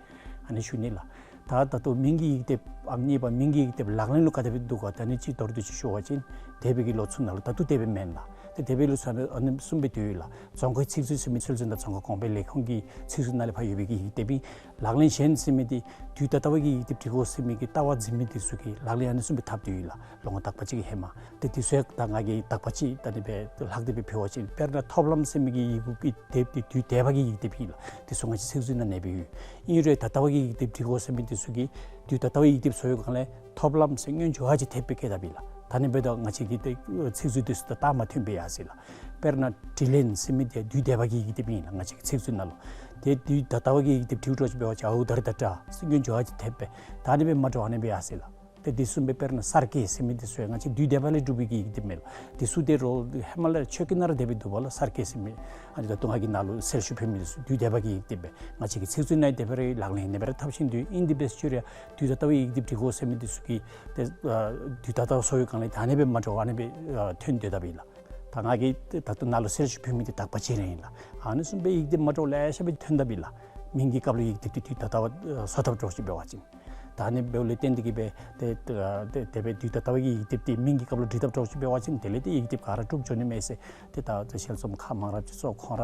ཨ་ནི་ཞུ་ནི་ལགས། ད་ད་ལྟོ་མིང་གི་ཡིག་དེབ་ཨ་གཉིས་པ་མིང་གི་ཡིག་དེབ་ལག་ལེན་ལུ་ག་དེ་སྦེ་འདུག་ག་ད་ཨ་ནི་ཅིག་མདོར་བསྡུས་ཅིག་ཞུ་བ་ཅིན་འདས་པའི་གི་ལོ་ཚུ་ནང་ལུ་ད་ལྟོ་དེ་སྦེ་མེན་ལགས། ཏེ་འདས་པའི་ལོ་ཚུ་ནང་ལུ་ཨ་ནི་གསུམ་སྦེ་འདུས་ཡོད་ལགས། རྫོང་ཁའི་ཚིག་མཛོད་ཟེར་མི་ཚུན་ཚོད་ད་རྫོང་ཁ་གོང་འཕེལ་ལས་ཁུངས་ཀྱི་ཚིག་མཛོད་ནང་ལས་ཕར་ཡོད་པའི་གི་ཡིག་དེབ་ཨིན། ལག་ལེན་གཞན་ཟེར་མི་འདི་དུས་ད་ལྟ་བ་གི་ཡིག་དེབ་འབྲི་དགོ་ཟེར་མི་གི་ལྟ་བ་འཛིན་མི་འདི་ཚུ་གིས་ལག་ལེན་ཨ་ནི་གསུམ་སྦེ་འཐབ་སྟེ་ཡོད་ལགས། ལོ་ངོ་དག་པ་ཅིག་གི་ཧེ་མ། ཏེ་འདི་ཚུ་ཡང་ད་ང་གིས་དག་པ་ཅིག་ད་ཨ་ནི་སྦེ་ལྷག་སྟེ་སྦེ་ཕུལ་བ་ཅིན་དཔེར་ན་ཐོབ་ལམ་ཟེར་མི་གི་ཡི་གུ་གི་དེབ་འདི་དུས་འདས་པ་གི་ཡིག་དེབ་ཨིན་ལགས། འདི་ཚུ་ང་བཅས་ཚིག་མཛོད་ནང་གནས་པའི་ཡོད། ཨིན་རུང་ད་ལྟ་བ་གི་ཡིག་དེབ་འབྲི་དགོ་ཟེར་མི་འདི་ཚུ་གིས་དུས་ད་ལྟ་བའི་ཡིག་དེབ་བཟོ་བའི་སྒང་ལས་ཐོབ་ལམ་ཟེར་སྔོན་འཇུག་ཨ་ཅིག་ཐེབས་སྦེ་བཀལ་དཔ་ཨིན་ལགས། ད་ཨ་ནི་འབདཝ་ད་ང་བཅས་ཀྱི་ཏེ་ཚིག་མཛོད་འདི་ཚུ་དང་རྟགས་མ་མཐུན་པས་ཡར་སོ་ཡི་ལགས། དཔེར་ན་དྲི་ལན་ཟེར་མི་འདི་དུས་འདས་པ་གི་ཡིག་དེབ་ཨིན་ལགས། ང་བཅས་ཀྱི་ཚིག་མཛོད་ནང་ལུ། ཏེ་དུས་ད་ལྟ་བ་གི་ཡིག་དེབ་འབྲིཝ་འདྲཝ་ཅིག་འབད་བ་ཅིན་ཨའུ་ད་རི་ད་ཏྲ་ཟེར་སྔོན་འཇུག་ཨ་ཅིག་ཐེབས་སྦེ་ད་ཨ་ནི་སྦེ་མ་འདྲཝ་ཨ་ནི་སྦེ་ཡར་སོ་ཡི་ལགས། ཏེ་འདི་གསུམ་སྦེ་དཔེར་ན་གསར་བསྐལ་ཟེར་མི་འདི་ཚུ་ཡང་ང་བཅས་དུས་འདས་པ་ལས་གྲུབ་པའི་གི་ཡིག་དེབ་མས་ལགས། འདི་ཚུ་ཏེ་རོགས་ཧེ་མ་ལས་ཆོས་སྐད་ནང་ར་དེ་སྦེ་འདུག་པ་ལགས། གསར་བསྐལ་ཟེར་མི་ཨ་ནི་ད་ལྟོ་ང་གིས་ནཱ་ལུ་གསལ་ཞུ་ཕུལ་མི་འདི་ཚུ་དུས་འདས་པ་གི་ཡིག་དེབ་སྦེ་ང་བཅས་ཀྱི་ཚིག་མཛོད་ནང་དེ་སྦེ་ར་ལག་ལེན་ཨ་ནི་སྦེ་ར་འཐབ་བཞིན་འདུག། ཨིན་ཏེ་འབད་ས་ཅིག་རུང་དུས་ད་ལྟ་བའི་ཡིག་དེབ་འབྲི་དགོ་ཟེར་མི་འདི་ཚུ་གིས་ཏེ་ཨ་དུས་ད་ལྟ་བ་བཟོ་བའི་སྒང་ལས་ད་ཨ་ནི་སྦེ་མ་འདྲཝ་ཨ་ནི་སྦེ་ཨ་ཐོན་སྡོད་དཔ་ཨིན་ལགས། ད་ང་གིས་ད་ལྟོ་ནཱ་ལུ་གསལ་ཞུ་ཕུལ་མི་འདི་དག་པ་ཅིག་ར་ཨིན་ལགས། ཨ་ནི་གསུམ་སྦེ་ཡིག་དེབ་མ་འདྲཝ་ལེ་ཤ་སྦེ་ཐོན་དཔ་ཨིན་ལགས། མིང་གི་སྐབས་ལུ་ཡིག་དེབ་འདི་དུས་ད་ལྟ་བ་བཟོ་དཔ་འདྲཝ་ཅིག་འབད་བ་ཅིན། ད་ཨ་ནི་འབདཝ་ལས་བརྟེན་ཏེ་གིས་སྦེ་ཏེ་ཏེ་དེ་སྦེ་དུས་ད་ལྟ་བ་གི་ཡིག་དེབ་འདི་མིང་གི་སྐབས་ལུ་འབྲི་དཔ་འདྲཝ་ཅིག་འབད་བ་ཅིན་དེ་ལས་ཏེ་ཡིག་དེབ་ག་ར་དཀྲུག་འགྱོ་ནི་མས་ཟེར་ཏེ་ད་ཏེ་ཞལ་འཛོམས་ཁག་མང་རབས་ཅིག་ཚུ་ཁོང་ར་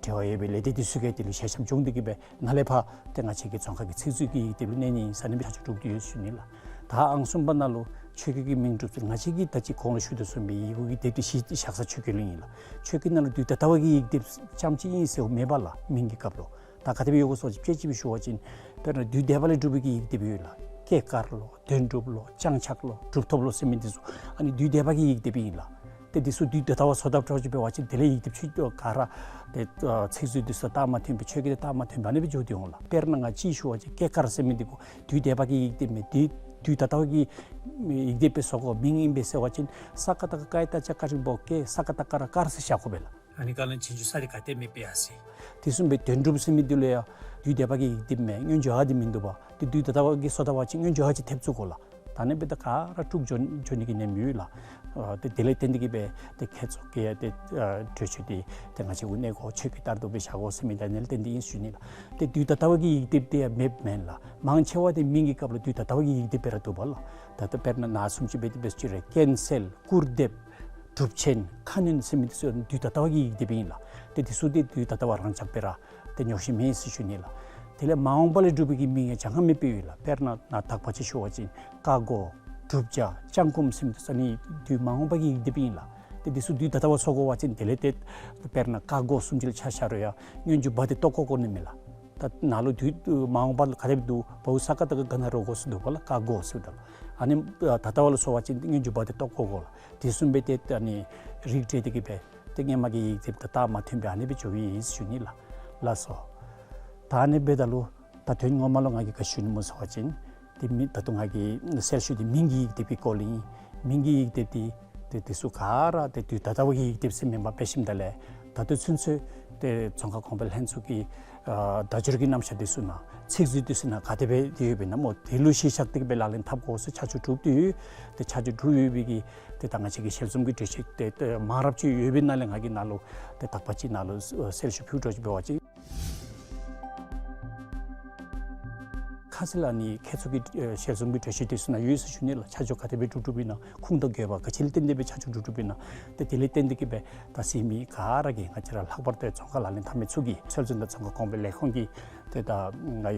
འབྲེལ་བ་ཡོད་པའི་ལས་སྡེ་འདི་ཚུ་གིས་དེ་ལུ་ཞལ་འཆམ་བྱུང་སྟེ་གིས་སྦེ་ནཱ་ལས་ཕར་ཏེ་ང་བཅས་ཀྱི་རྫོང་ཁ་གི་ཚིག་མཛོད་ཀྱི་ཡིག་དེབ་ལུ་གནས་ནི་ཨིན་ཟེར་ཨ་ནི་སྦེ་ཆ་འཇོག་གྲུབ་སྟེ་ཡོད་ཟེར་ཞུ་ནི་ལགས། ད་ཨང་གསུམ་པ་ནང་ལུ་ཆོས་བརྒྱུད་ཀྱི་མིང་གྲུབ་ཟེར་ང་བཅས་ཀྱིས་ད་ཅི་གོང་ལུ་ཞུ་དོ་བཟུམ་སྦེ་ཡི་གུ་གི་དེབ་འདི་གཞི་བཞག་ས་ཆོས་བརྒྱུད་ལུ་ཨིན་ལགས། ཆོས་བརྒྱུད་ནང་ལུ་དུས་ད་ལྟ་བ་གི་ཡིག་དེབ་རྐྱངམ་ཅིག་ཨིན་ཟེར་མེད་པ་ལགས། མིང་གི་སྐབས་ལུ། ད་ག་དེ་སྦེ་ཡོད་གོ་ཟེར་བ་ཅིན་དཔེ་ཅིག་སྦེ་ཞུ་བ་ཅིན་དཔེར་ན་དུས་འདས་པ་ལས་གྲུབ་པའི་གི་ཡིག་དེབ་ཡོད་ལགས། སྐྱེས་སྐར་ལོ། དོན་གྲུབ་ལོ། བྱང་ཆག་ལོ། གྲུབ་ཐོབ་ལོ་ཟེར་མི་འདི་ཚུ་ཨ་ནི་དུས་འདས་པ་གི་ཡིག་དེབ་ཨིན་ལགས། ཏེ་འདི་ཚུ་དུས་ད་ལྟ་བ་བཟོ་དཔ་འདྲཝ་ཅིག་འབད་བ་ཅིན་དེ་ལས་ཡིག་དེབ་ཚུ་ག་ར་ཏེ་ཨ་ཚིག་མཛོད་འདི་ཚུ་དང་རྟགས་མ་མཐུན་པའི་ཆོས་བརྒྱུད་དང་རྟགས་མ་མཐུན་པའི་ཨ་ནི་སྦེ་འགྱོ་སྟེ་འོང་ལགས། དཔེར་ན་ང་ཅིག་ཞུ་བ་ཅིན་སྐྱེས་སྐར་ཟེར་མི་འདི་གུ་དུས་འདས་པ་གི་ཡིག་དེབ་མས། དུས་དུས་ད་ལྟ་བ་གི་ཡིག་དེབ་སྦེ་བཟོ་དགོ། མིང་ཨིན་པས་ཟེར་བ་ཅིན་ས་ཀ་བཏགས་སྐ་གཡ་བཏགས་སྐྱ་ཀ་འགྲེང་བུ་སྐྱེས། ས་ཀ་བཏགས་སྐ་ར་སྐར་ཟེར་བཞག་དགོ་པས་ལགས། ཨ་ནི་ཁ་ལས་ཆོས་འབྱུང་ས་རིས་ག་ཏེ་མེད་པས་ཡར་སོ་ཡི། དེ་གསུམ་སྦེ་དོན་གྲུབ་ཟེར་མི་འདི་ལུ་ཡང་དུས་འདས་པ་གི་ཡིག་དེབ་མས། སྔོན་འཇུག་ཨ་ཅིག་མིན་འདུག་པ། ཏེ་དུས་ད་ལྟ་བ་གི་བཟོ་དཔ་འབད་བ་ཅིན་སྔོན་འཇུག་ཨ་ཅིག་ཐེབས་ཚུགས་དགོ་ལགས། ད་ཨ་ནི་འབདཝ་ད་ག་ར་དཀྲུག་འགྱོ་འགྱོ་ནི་གི་ཉེན་ཡོད་ལགས། ཨ་ཏེ་དེ་ལས་བརྟེན་ཏེ་གིས་སྦེ་ཏེ་ཁྱེད་ཚུ་གིས་ཡང་ཏེ་ཨ་གྲོས་ཆོད་འདི་ཏེ་ང་བཅས་གུ་གནས་དགོ། ཆོས་ཀྱི་ལྟར་དུ་སྦེ་བཞག་དགོ་ཟེར་མི་དེ་ཨ་ནི་ལས་བརྟེན་ཏེ་ཨིན་ཟེར་ཞུ་ནི་ལགས། ཏེ་དུས་ད་ལྟ་བ་གི་ཡིག་དེབ་འདི་ཡང་མེདཔ་མེན་ལགས། མང་ཆེ་བ་འདི་མིང་གི་སྐབས་ལུ་དུས་ད་ལྟ་བ་གི་ཡིག་དེབ་སྦེ་ར་འདུག་པ་ལགས། ད་ལྟོ་དཔེར་ན་ནཱ་བཟུམ་ཅིག་འབད་དེ་འབད་ས་ཅིག་རུང་ཀན་གསལ། སྐུར་འདེབས། གྲུབ་ཆེན། ཁ་གནོན་ཟེར་མི་འདི་ཚུ་དུས་ད་ལྟ་བ་གི་ཡིག་དེབ་ཨིན་ལགས། ཏེ་འདི་ཚུ་འདི་དུས་ད་ལྟ་བ་རང་འཇགས་སྦེ་ར་ཏེ་ཉོགས་བཤད་མེད་ཟེར་ཞུ་ནི་ལགས། དེ་ལས་མ་འོངས་པ་ལས་གྲུབ་པའི་གི་མིང་ཡང་གྱངས་ཁ་མེད་པའི་ཡོད་ལགས། དཔེར་ན་ནཱ་དག་པ་ཅིག་ཞུ་བ་ཅིན་ཀ་སྒོ། གྲུབ་རྒྱ། ལྕང་སྐུམ་ཟེར་མི་འདི་ཚུ་ཨ་ནི་དུས་མ་འོངས་པ་གི་ཡིག་དེབ་ཨིན་ལགས། ཏེ་འདི་ཚུ་དུས་ད་ལྟ་བ་བཟོ་དགོ་པ་ཅིན་དེ་ལས་ཏེ་དཔེར་ན་ཀ་སྒོ་གསུམ་ཅིག་ལུ་ཆ་བཞག་རུང་ཡང་སྔོན་འཇུག་བ་དེ་གཏོགས་བཀོ་བཀོ་ནི་མས་ལགས། ད་ནཱ་ལུ་དུས་མ་འོངས་པ་ལུ་ག་དེ་སྦེ་འདུག། བའུ་ས་ཀ་བཏགས་སྒ་ན་རོ་སྒོ་ཟེར་འདུག་པ་ལགས། ཀ་སྒོ་ཟེརཝ་ད་ལུ། ཨ་ནི་ད་ལྟ་བ་ལུ་བཟོ་བ་ཅིན་སྔོན་འཇུག་བ་དེ་གཏོགས་བཀོ་བཀོ་ལགས། དེ་གསུམ་སྦེ་ཏེ་ཨ་ནི་རིགས་བསྒྲེས་ཏེ་གིས་སྦེ་ཏེ་སྔོན་མ་གི་ཡིག་དེབ་དང་རྟགས་མ་མཐུན་པའི་ཨ་ནི་སྦེ་འགྱོ་བའི་ཨིན་ཟེར་ཞུ་ནི་ལགས། ལགས་སོ། ད་ཨ་ནི་འབདཝ་ད་ལུ་ད་དོན་ངོ་མ་ལུ་ང་གིས་ག་ཞུ་ནི་སྨོ་ཟེར་བ་ཅིན་ཏེ་མི་ད་ལྟོ་ང་གིས་གསལ་ཞུ་འདི་མིང་གི་ཡིག་དེབ་ཀྱི་སྐོར་ལས་ཨིན། མིང་གི་ཡིག་དེབ་འདི་ཏེ་འདི་ཚུ་ག་ར་ཏེ་དུས་ད་ལྟ་བ་གི་ཡིག་དེབ་ཟེར་མེན་པར་འབད་ཞིནམ་ད་ལས་ད་ལྟོ་ཚུན་ཚོད་ཏེ་རྫོང་ཁ་གོང་འཕེལ་ལྷན་ཚོགས་ཀྱི་ཨ་བརྡ་སྦྱོར་གྱི་རྣམ་གཞག་འདི་ཚུ་ནང་ཚིག་མཛོད་འདི་ཚུ་ནང་ག་དེ་སྦེ་ཏེ་ཡོདཔ་ཨིན་ན་སྨོ། དེ་ལུ་གཞི་བཞག་སྟེ་གིས་སྦེ་ལག་ལེན་འཐབ་དགོ་ཟེར་ཆ་འཇོག་གྲུབ་སྟེ་ཡོད། ཏེ་ཆ་འཇོག་གྲུབ་ཡོད་པའི་གི་ཏེ་ད་ང་བཅས་ཀྱི་ཞལ་འཛོམས་ཀྱི་གྲོས་ཆོད་འདི་ཏེ་མང་རབས་ཅིག་ཡོད་པའི་ནང་ལས་ང་གིས་ནཱ་ལུ་ཏེ་དག་པ་ཅིག་ནཱ་ལུ་གསལ་ཞུ་ཕུལ་འདྲཝ་ཅིག་འབད་བ་ཅིན། ཁ་གསལ་ཨ་ནི་ཁྱེད་ཚུ་གི་ཨེ་ཞལ་འཛོམས་ཀྱི་གྲོས་ཆོད་འདི་ཚུ་ནང་ཡོད་ཟེར་ཞུ་ནི་ལགས། ཆ་འཇོག་ག་དེ་སྦེ་གྲུབ་གྲུབཔ་ཨིན་ན། ཁུངས་དང་དགོས་པ་ག་ཅི་ལས་བརྟེན་ཏེ་སྦེ་ཆ་འཇོག་གྲུབ་གྲུབཔ་ཨིན་ན། ཏེ་དེ་ལས་བརྟེན་ཏེ་གིས་སྦེ་ད་གཟིགས་མི་ག་ར་གིས་ང་བཅས་ར་ལྷག་པར་དུ་རྫོང་ཁ་ལག་ལེན་འཐབ་མི་ཚུ་གིས་ཚོད་བརྩོན་དང་རྫོང་ཁ་གོང་འཕེལ་ལས་ཁུངས་ཀྱི་ཏེ་ད་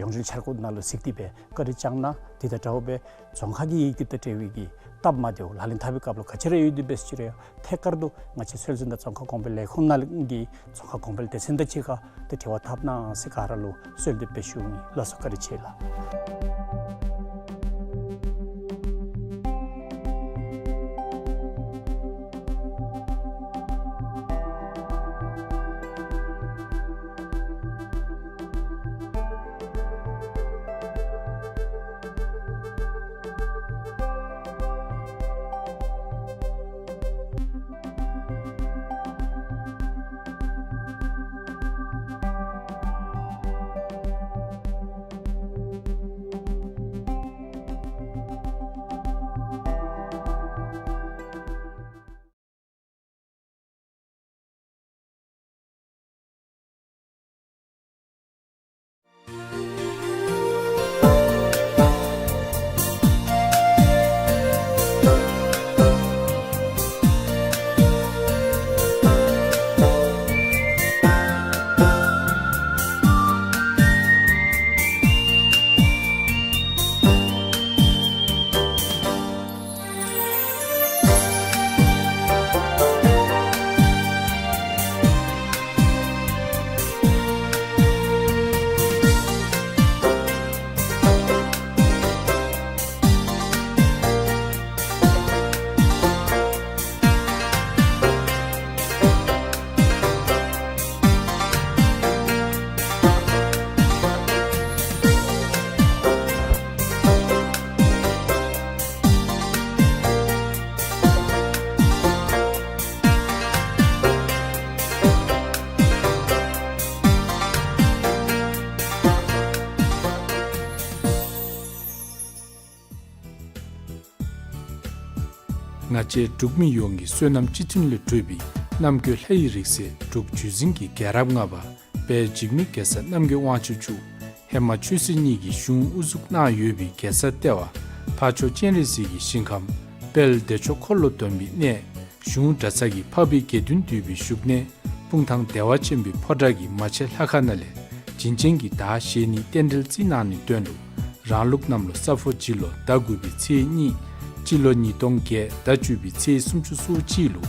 ཡོངས་འབྲེལ་འཆར་སྒོ་ནང་ལུ་གཟིགས་ཏེ་སྦེ་བཀའ་དྲིན་བསྐྱང་གནང་། དེ་དང་འདྲཝ་སྦེ་རྫོང་ཁ་གི་ཡིག་དེབ་དང་འབྲེལ་བའི་གི་ སྟབས་མ་བདེཝ་ལག་ལེན་འཐབ་པའི་སྐབས་ལུ་ག་ཅི་ར་ཡོད་དེ་འབད་ཟེར་ཅི་རུང་ཐད་ཀར་དུ་ང་བཅས་སྲོལ་འཛིན་དང་ཙོང་ཁ་གོང་འཕེལ་ལས་ཁུངས་ནང་གི་ཙོང་ཁ་གོང་འཕེལ་སྡེ་ཚན་དང་གཅིག་ཁར་ཏེ་འབྲེལ་བ་འཐབ་གནང་ཟེར་ག་ར་ལུ་གསོལ་འདེབས་སྦེ་ཞུ་ནི། ལགས་སོ། བཀའ་དྲིན་ཆེ་ལགས། ང་བཅས་འབྲུག་མི་ཡོངས་ཀྱི་བསོད་ནམས་སྤྱི་མཐུན་ལས་གྲུབ་པའི་རྣམ་རྒྱལ་ལྷ་ཡི་རིགས་སྲས་འབྲུག་རྒྱུད་འཛིན་གྱི་རྒྱལ་རབས་ལྔ་པ་དཔལ་འཇིགས་མེད་གེ་སར་རྣམ་རྒྱལ་དབང་ཕྱུག་མཆོག་ཧེ་མ་ཆོས་སྲིད་གཉིས་ཀྱི་གཞུང་དབུ་བཙུགས་གནང་ཡོད་པའི་གེ་སར་ལྟེ་བ་འཕགས་མཆོག་སྤྱན་རས་གཟིགས་ཀྱི་ཞིང་ཁམས་དཔལ་བདེ་མཆོག་འཁོར་ལོ་སྡོམ་པའི་གནས་གཞུང་གྲྭ་ཚང་གི་འཕགས་པའི་དགེ་འདུན་འདུས་པའི་བཞུགས་གནས་སྤུངས་ཐང་བདེ་བ་ཆེན་པོའི་ཕོ་བྲང་གི་མ་ཆེན་ལྷ་ཁང་ནང་ལས་བྱིན་ཅན་གྱི་བདག་བཞེས་ནི་རྟེན་འབྲེལ་བརྩི་གནང་ནིའི་དོན་ལུ་རང་ལུགས་གནམ་ལོ་ས་ཕོ་བྱི་ལོ་ཟླ་དགུ་པའི་ཚེས་གཉིས་སྤྱི་ལོ་ཉིས་སྟོང་བརྒྱད་ཟླ་བཅུ་པའི་ཚེས་སུམ་ཅུ་སོ་གཅིག་ལུ་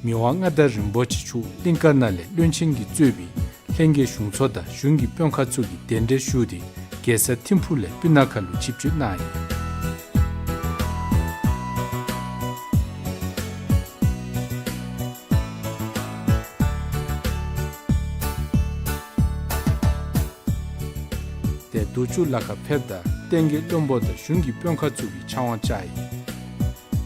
མི་དབང་མངའ་བདག་རིན་པོ་ཆེ་མཆོག་གླིང་ག་ནང་ལས་བློན་ཆེན་གྱིས་གཙོས་པའི་ལྷན་རྒྱས་གཞུང་ཚོགས་དང་གཞུང་གི་དཔོན་ཁག་ཚུ་གིས་གདན་འདྲེན་ཞུ་སྟེ་གེ་སར་ཐིམ་ཕུག་ལས་སྤུ་ན་ཁ་ལུ་ཆིབས་བསྒྱུར་གནང་ཡི། ཏེ་རྡོ་ཆུ་ལ་ཁར་ཕེབས་ད་བསྟན་རྒྱས་བློན་པོ་དང་གཞུང་གི་དཔོན་ཁག་ཚུ་གིས་ཕྱག་དབང་བཅར་ཡི།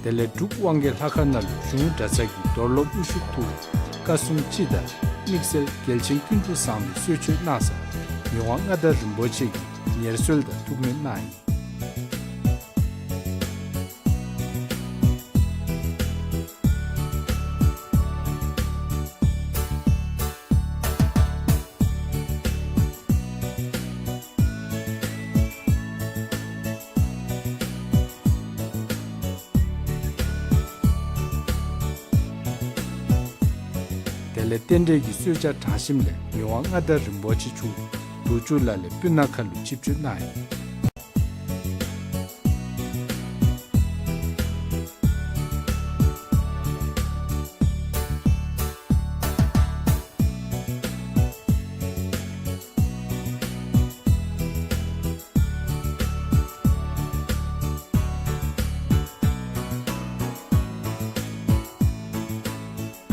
དེ་ལས་འབྲུག་དབང་རྒྱལ་ལྷ་ཁང་ནང་ལུ་གཞུང་གྲྭ་ཚང་གི་རྡོར་སློབ་དབུ་བཞུགས་ཐུགས་བཀའ་སྲུང་སྤྱི་དང་དམིགས་བསལ་རྒྱལ་ཆེན་ཀུན་ཏུ་བཟང་པོའི་གསོལ་མཆོད་གནང་ས་མི་དབང་མངའ་བདག་རིན་པོ་ཆེ་གིས་ཉེར་གསོལ་དང་ཐུགས་སྨོན་གནང་ཡི། དེ་ལས་རྟེན་འབྲེལ་གྱི་གསོལ་ཇ་དྲངས་ཞིནམ་ལས་མི་དབང་མངའ་བདག་རིན་པོ་ཆེ་མཆོག་རྡོ་ཆུ་ལ་ལས་སྤུ་ན་ཁ་ལུ་ཆིབས་བསྒྱུར་གནང་ཡི།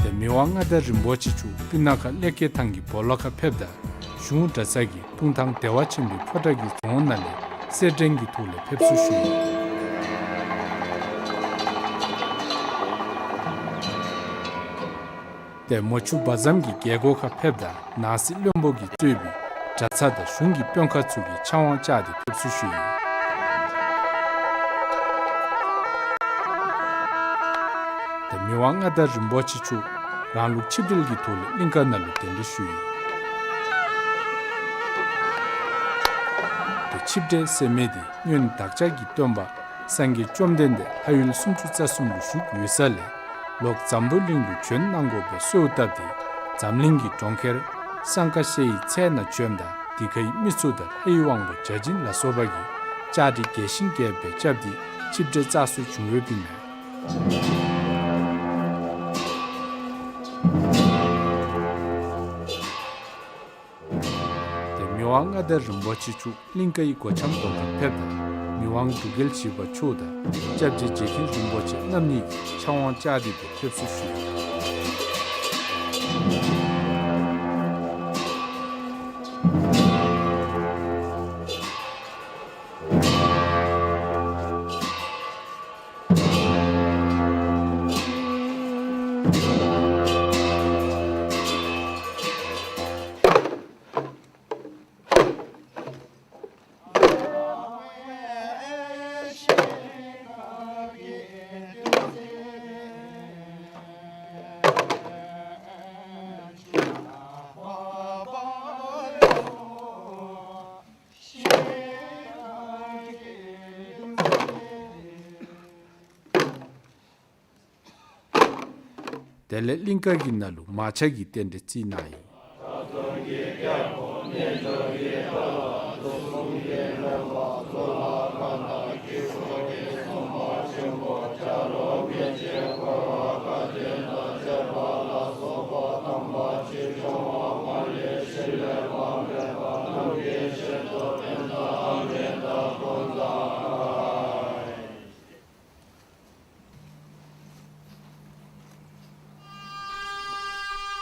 ཏེ་མི་དབང་མངའ་བདག་རིན་པོ་ཆེ་མཆོག་སྤུ་ན་ཁ་ཀླད་ཀེ་ཐང་གི་སྦོ་ལོགས་ཁར་ཕེབས་ད་གཞུང་གྲྭ་ཚང་གི་སྤུངས་ཐང་བདེ་བ་ཆེན་པོའི་ཕོ་བྲང་གི་རྫོང་ནང་ལས་སེར་ཕྲེང་གི་ཐོག་ལས་ཕེབས་བསུ་ཞུ་ཡི། ཏེ་མོ་ཆུ་བ་ཟམ་གྱི་རྒྱལ་སྒོ་ཁར་ཕེབས་ད་ནང་སྲིད་བློན་པོ་གིས་གཙོས་པའི་གྲྭ་ཚང་དང་གཞུང་གི་དཔོན་ཁག་ཚུ་གིས་ཕྱག་དབང་བཅར་ཏེ་ཕེབས་བསུ་ཞུ་ཡི། ཏེ་མི་དབང་མངའ་བདག་རིན་པོ་ཆེ་མཆོག་རང་ལུགས་ཆིབས་གྲལ་གྱི་ཐོག་ལས་གླིང་ག་ནང་ལུ་གདན་འདྲེན་ཞུ་ཡི། ཏེ་ཆིབས་གྲལ་ཟེར་མི་དེ་སྔོན་བདག་ཅག་གི་སྟོན་པ་སངས་རྒྱས་བཅོམ་ལྡན་འདས་ལྷ་ཡུལ་སུམ་ཅུ་རྩ་གསུམ་ལུ་བཞུགས་ཡོད་ས་ལས་ལོག་འཛམ་བུ་གླིང་ལུ་བྱོན་གནང་དགོ་པའི་གསོལཝ་བཏབ་སྟེ་འཛམ་གླིང་གི་གྲོང་ཁྱེར་སང་ཀ་ཤེ་ཡི་ཚལ་ནང་བྱོནམ་ད་དེ་ཁའི་མི་ཚུ་དང་ལྷའི་དབང་པོ་བརྒྱ་བྱིན་ལ་སོགས་པ་གིས་བཅའ་སྒྲིག་རྒྱས་ཤིང་རྒྱས་པ་སྦེ་རྐྱབ་སྟེ་ཆིབས་གྲལ་བསྩལ་སྲོལ་བྱུང་ཡོདཔ་ཨིན་མས། ཏེ་མི་དབང་མངའ་བདག་རིན་པོ་ཆེ་མཆོག་གླིང་ཀའི་སྒོ་འཆམ་དོ་ཁར་ཕེབས་པར་མི་དབང་འབྲུག་རྒྱལ་བཞི་པ་མཆོག་དང་སྐྱབས་རྗེ་རྗེ་མཁན་རིན་པོ་ཆེ་རྣམ་གཉིས་ཀྱིས་ཕྱག་དབང་བཅར་ཏེ་སྦེ་ཕེབས་བསུ་ཞུ། དེ་ལས་གླིང་ཀ་གི་ནང་ལུ་མར་ཆ་གི་རྟེན་འབྲེལ་བརྩི་གནང་ཡི།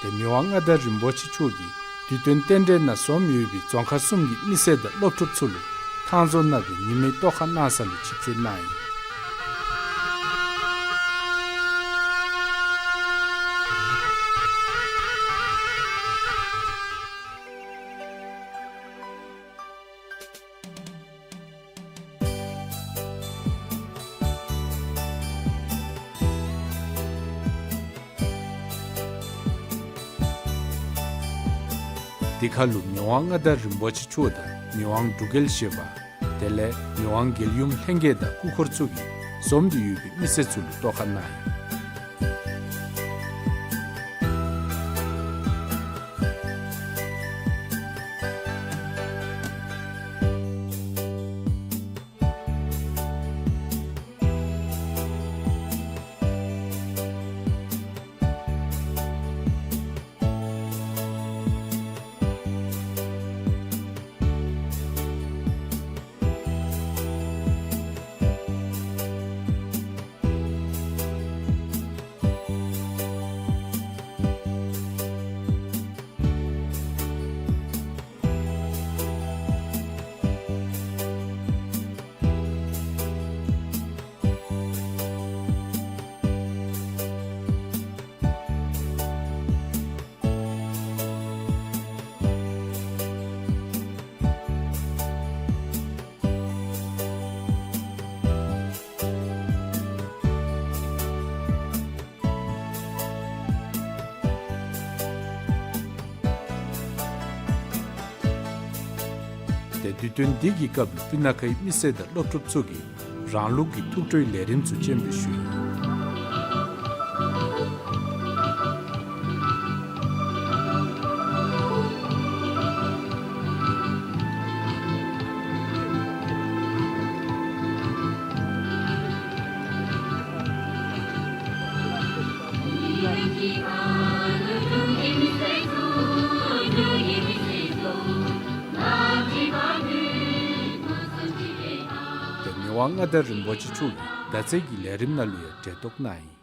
ཏེ་མི་དབང་མངའ་བདག་རིན་པོ་ཆེ་མཆོག་གིས་དུས་སྟོན་རྟེན་འབྲེལ་ནང་འཛོམས་ཡོད་པའི་རྫོང་ཁག་གསུམ་གྱི་མི་སེར་དང་སློབ་ཕྲུག་ཚུ་ལུ་ཐང་རྫོང་ནང་གི་ཉི་མའི་ལྟོ་ཁ་གནང་ས་ལུ་ཆིབས་བསྒྱུར་གནང་ཡི། དེ་ཁར་ལུ་མི་དབང་མངའ་བདག་རིན་པོ་ཆེ་མཆོག་དང་མི་དབང་འབྲུག་རྒྱལ་བཞི་པ་དེ་ལས་མི་དབང་རྒྱལ་ཡུམ་ལྷན་རྒྱས་དང་སྐུ་འཁོར་ཚུ་གིས་འཛོམས་ཏེ་ཡོད་པའི་མི་སེར་ཚུ་ལུ་ལྟོ་ཁ་གནང་ཡི། ཏེ་དུས་སྟོན་འདི་གི་སྐབས་ལུ་སྤུ་ན་ཁའི་མི་སེར་དང་སློབ་ཕྲུག་ཚུ་གིས་རང་ལུགས་ཀྱི་ཐུགས་སྤྲོའི་ལས་རིམ་ཚུ་སྤྱན་འབུལ་ཞུ་ཡི། ཏེ་མི་དབང་མངའ་བདག་རིན་པོ་ཆེ་མཆོག་གི་ཟླ་ཚེས་ཀྱི་ལས་རིམ་ནང་ལུ་ཡང་གྲལ་གཏོགས་གནང་ཡི།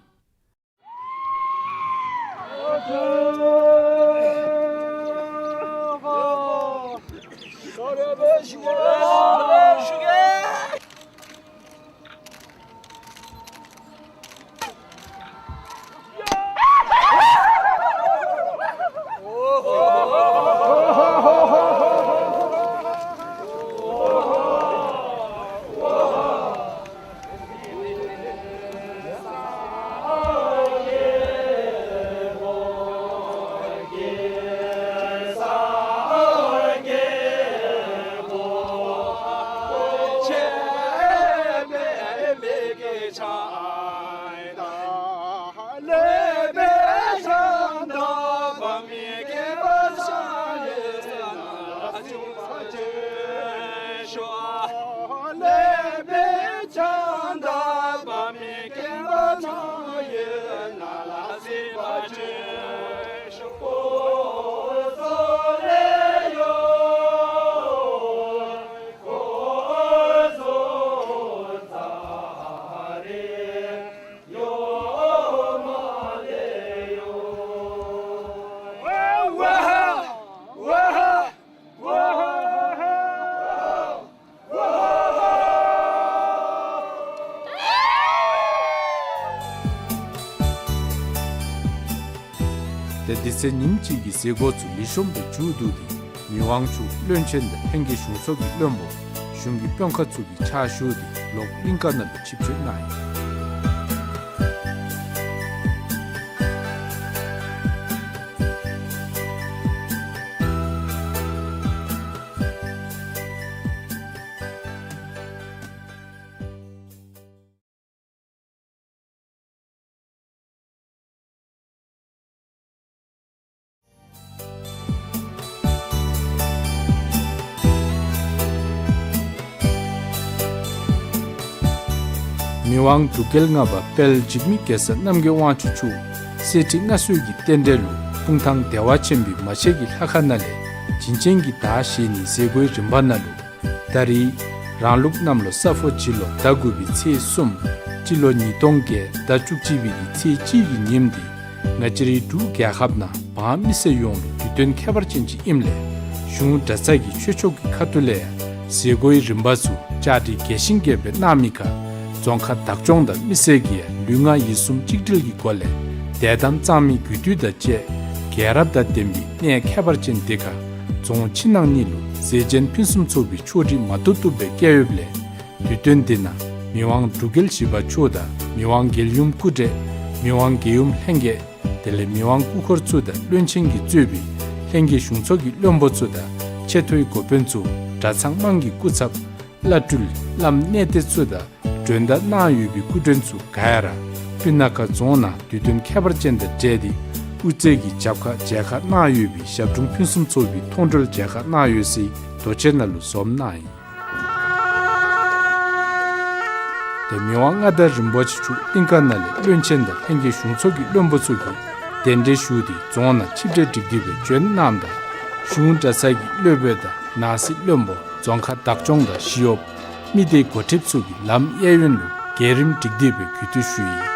དེ་ཚེ་ཉིནམ་གཅིག་གི་མཛད་སྒོ་ཚུ་ལེགས་ཤོམ་སྦེ་མཇུག་བསྡུ་སྟེ་མི་དབང་མཆོག་བློན་ཆེན་དང་ལྷན་རྒྱས་གཞུང་ཚོགས་ཀྱི་བློན་པོ་གཞུང་གི་དཔོན་ཁག་ཚུ་གི་ཕྱག་ཞུ་སྟེ་ལོག་གླིང་ཀ་ནང་ལུ་ཆིབས་བསྒྱུར་གནང་ཡི། མི་དབང་འབྲུག་རྒྱལ་ལྔ་པ་དཔལ་འཇིགས་མེད་གེ་སར་རྣམ་རྒྱལ་དབང་ཕྱུག་མཆོག་གསེར་ཁྲི་མངའ་གསོལ་གྱི་རྟེན་འབྲེལ་ལུ་སྤུངས་ཐང་བདེ་བ་ཆེན་པོའི་མ་ཆེན་གྱི་ལྷ་ཁང་ནང་ལས་བྱིན་ཅན་གྱི་བདག་བཞེས་ནི་མཛད་སྒོའི་རིམ་པ་ནང་ལུ་ད་རེས་རང་ལུགས་གནམ་ལོ་ས་ཕོ་བྱི་ལོ་ཟླ་དགུ་པའི་ཚེས་གསུམ་སྤྱི་ལོ་ཉིས་སྟོང་བརྒྱད་ཟླ་བཅུ་གཅིག་པའི་གི་ཚེས་གཅིག་གི་ཉིནམ་འདི་ང་བཅས་རའི་འབྲུག་རྒྱལ་ཁབ་ནང་འབངས་མི་སེར་ཡོངས་ལུ་དུས་སྟོན་ཁྱད་པར་ཅན་ཅིག་ཨིནམ་ལས་གཞུང་གྲྭ་ཚང་གི་ཆོས་ཕྱོགས་ཀྱི་ཁ་ཐུག་ལས་མཛད་སྒོའི་རིམ་པ་ཚུ་བཅའ་སྒྲིག་རྒྱས་ཤིང་རྒྱས་པར་གནང་མི་ཁར་རྫོང་ཁག་བདག་སྐྱོང་དང་མི་སེར་གྱིས་ལུས་ངག་ཡིད་གསུམ་གཅིག་སྒྲིལ་གྱི་སྒོ་ལས་དད་དམ་གཙང་མའི་གུས་འདུད་དང་བཅས་རྒྱལ་རབས་དང་ལྡན་པའི་གནས་ཁྱད་པར་ཅན་འདི་ཁར་རྫོང་ཕྱི་ནང་གཉིས་ལུ་མཛེས་ལྗོངས་ཕུན་སུམ་ཚོགས་པའི་ཆོ་རིགས་མ་ཐུབ་ཐུབ་སྦེ་བསྐྱལ་ཡོདཔ་ལས་དུས་སྟོན་འདི་ནང་མི་དབང་འབྲུག་རྒྱལ་བཞི་པ་མཆོག་དང་མི་དབང་རྒྱལ་ཡུམ་སྐུ་བགྲེས་མི་དབང་རྒྱལ་ཡུམ་ལྷན་རྒྱས་དེ་ལས་མི་དབང་སྐུ་འཁོར་ཚུ་དང་བློན་ཆེན་གྱིས་གཙོས་པའི་ལྷན་རྒྱས་གཞུང་ཚོགས་ཀྱི་བློན་པོ་ཚུ་དང་ཆེ་མཐོའི་འགོ་དཔོན་ཚུ་གྲྭ་ཚང་དམངས་ཀྱི་སྐུ་ཚབ་བླ་སྤྲུལ་བླམ་གནས་བརྟན་ཚུ་དང་མགྲོན་བརྡ་གནང་ཡོད་པའི་སྐུ་མགྲོན་ཚུ་ག་ར་སྤུ་ན་ཁ་རྫོང་ནང་དུས་སྟོན་ཁྱད་པར་ཅན་དང་འབྲེལ་ཏེ་དབུ་རྩེ་གི་རྒྱབ་ཁར་མཇལ་ཁ་གནང་ཡོད་པའི་ཞབས་དྲུང་ཕུན་སུམ་ཚོགས་པའི་མཐོང་གྲོལ་མཇལ་ཁ་གནང་ཡོད་སའི་རྡོ་གཅལ་ནང་ལུ་འཛོམས་གནང་ཡི། དེ་མི་དབང་མངའ་བདག་རིན་པོ་ཆེ་མཆོག་གླིང་ཀ་ནང་ལས་བློན་ཆེན་དང་ལྷན་རྒྱས་གཞུང་ཚོགས་ཀྱི་བློན་པོ་ཚུ་གིས་གདན་འདྲེན་ཞུ་སྟེ་རྫོང་ནང་ཆིབས་གྲལ་སྒྲིག་སྟེ་སྦེ་བྱོན་གནངམ་ད་གཞུང་གྲྭ་ཚང་གི་སློབ་དཔོན་དང་ནང་སྲིད་བློན་པོ་རྫོང་ཁག་བདག་སྐྱོང་དང་ཞི་གཡོགཔ་མི་སྡེའི་འགོ་ཁྲིདཔ་ཚུ་གིས་ལམ་གཡས་གཡོན་ལུ་བརྒྱུད་རིམ་སྒྲིག་སྟེ་སྦེ་གུས་བཏུད་ཞུ་ཡི།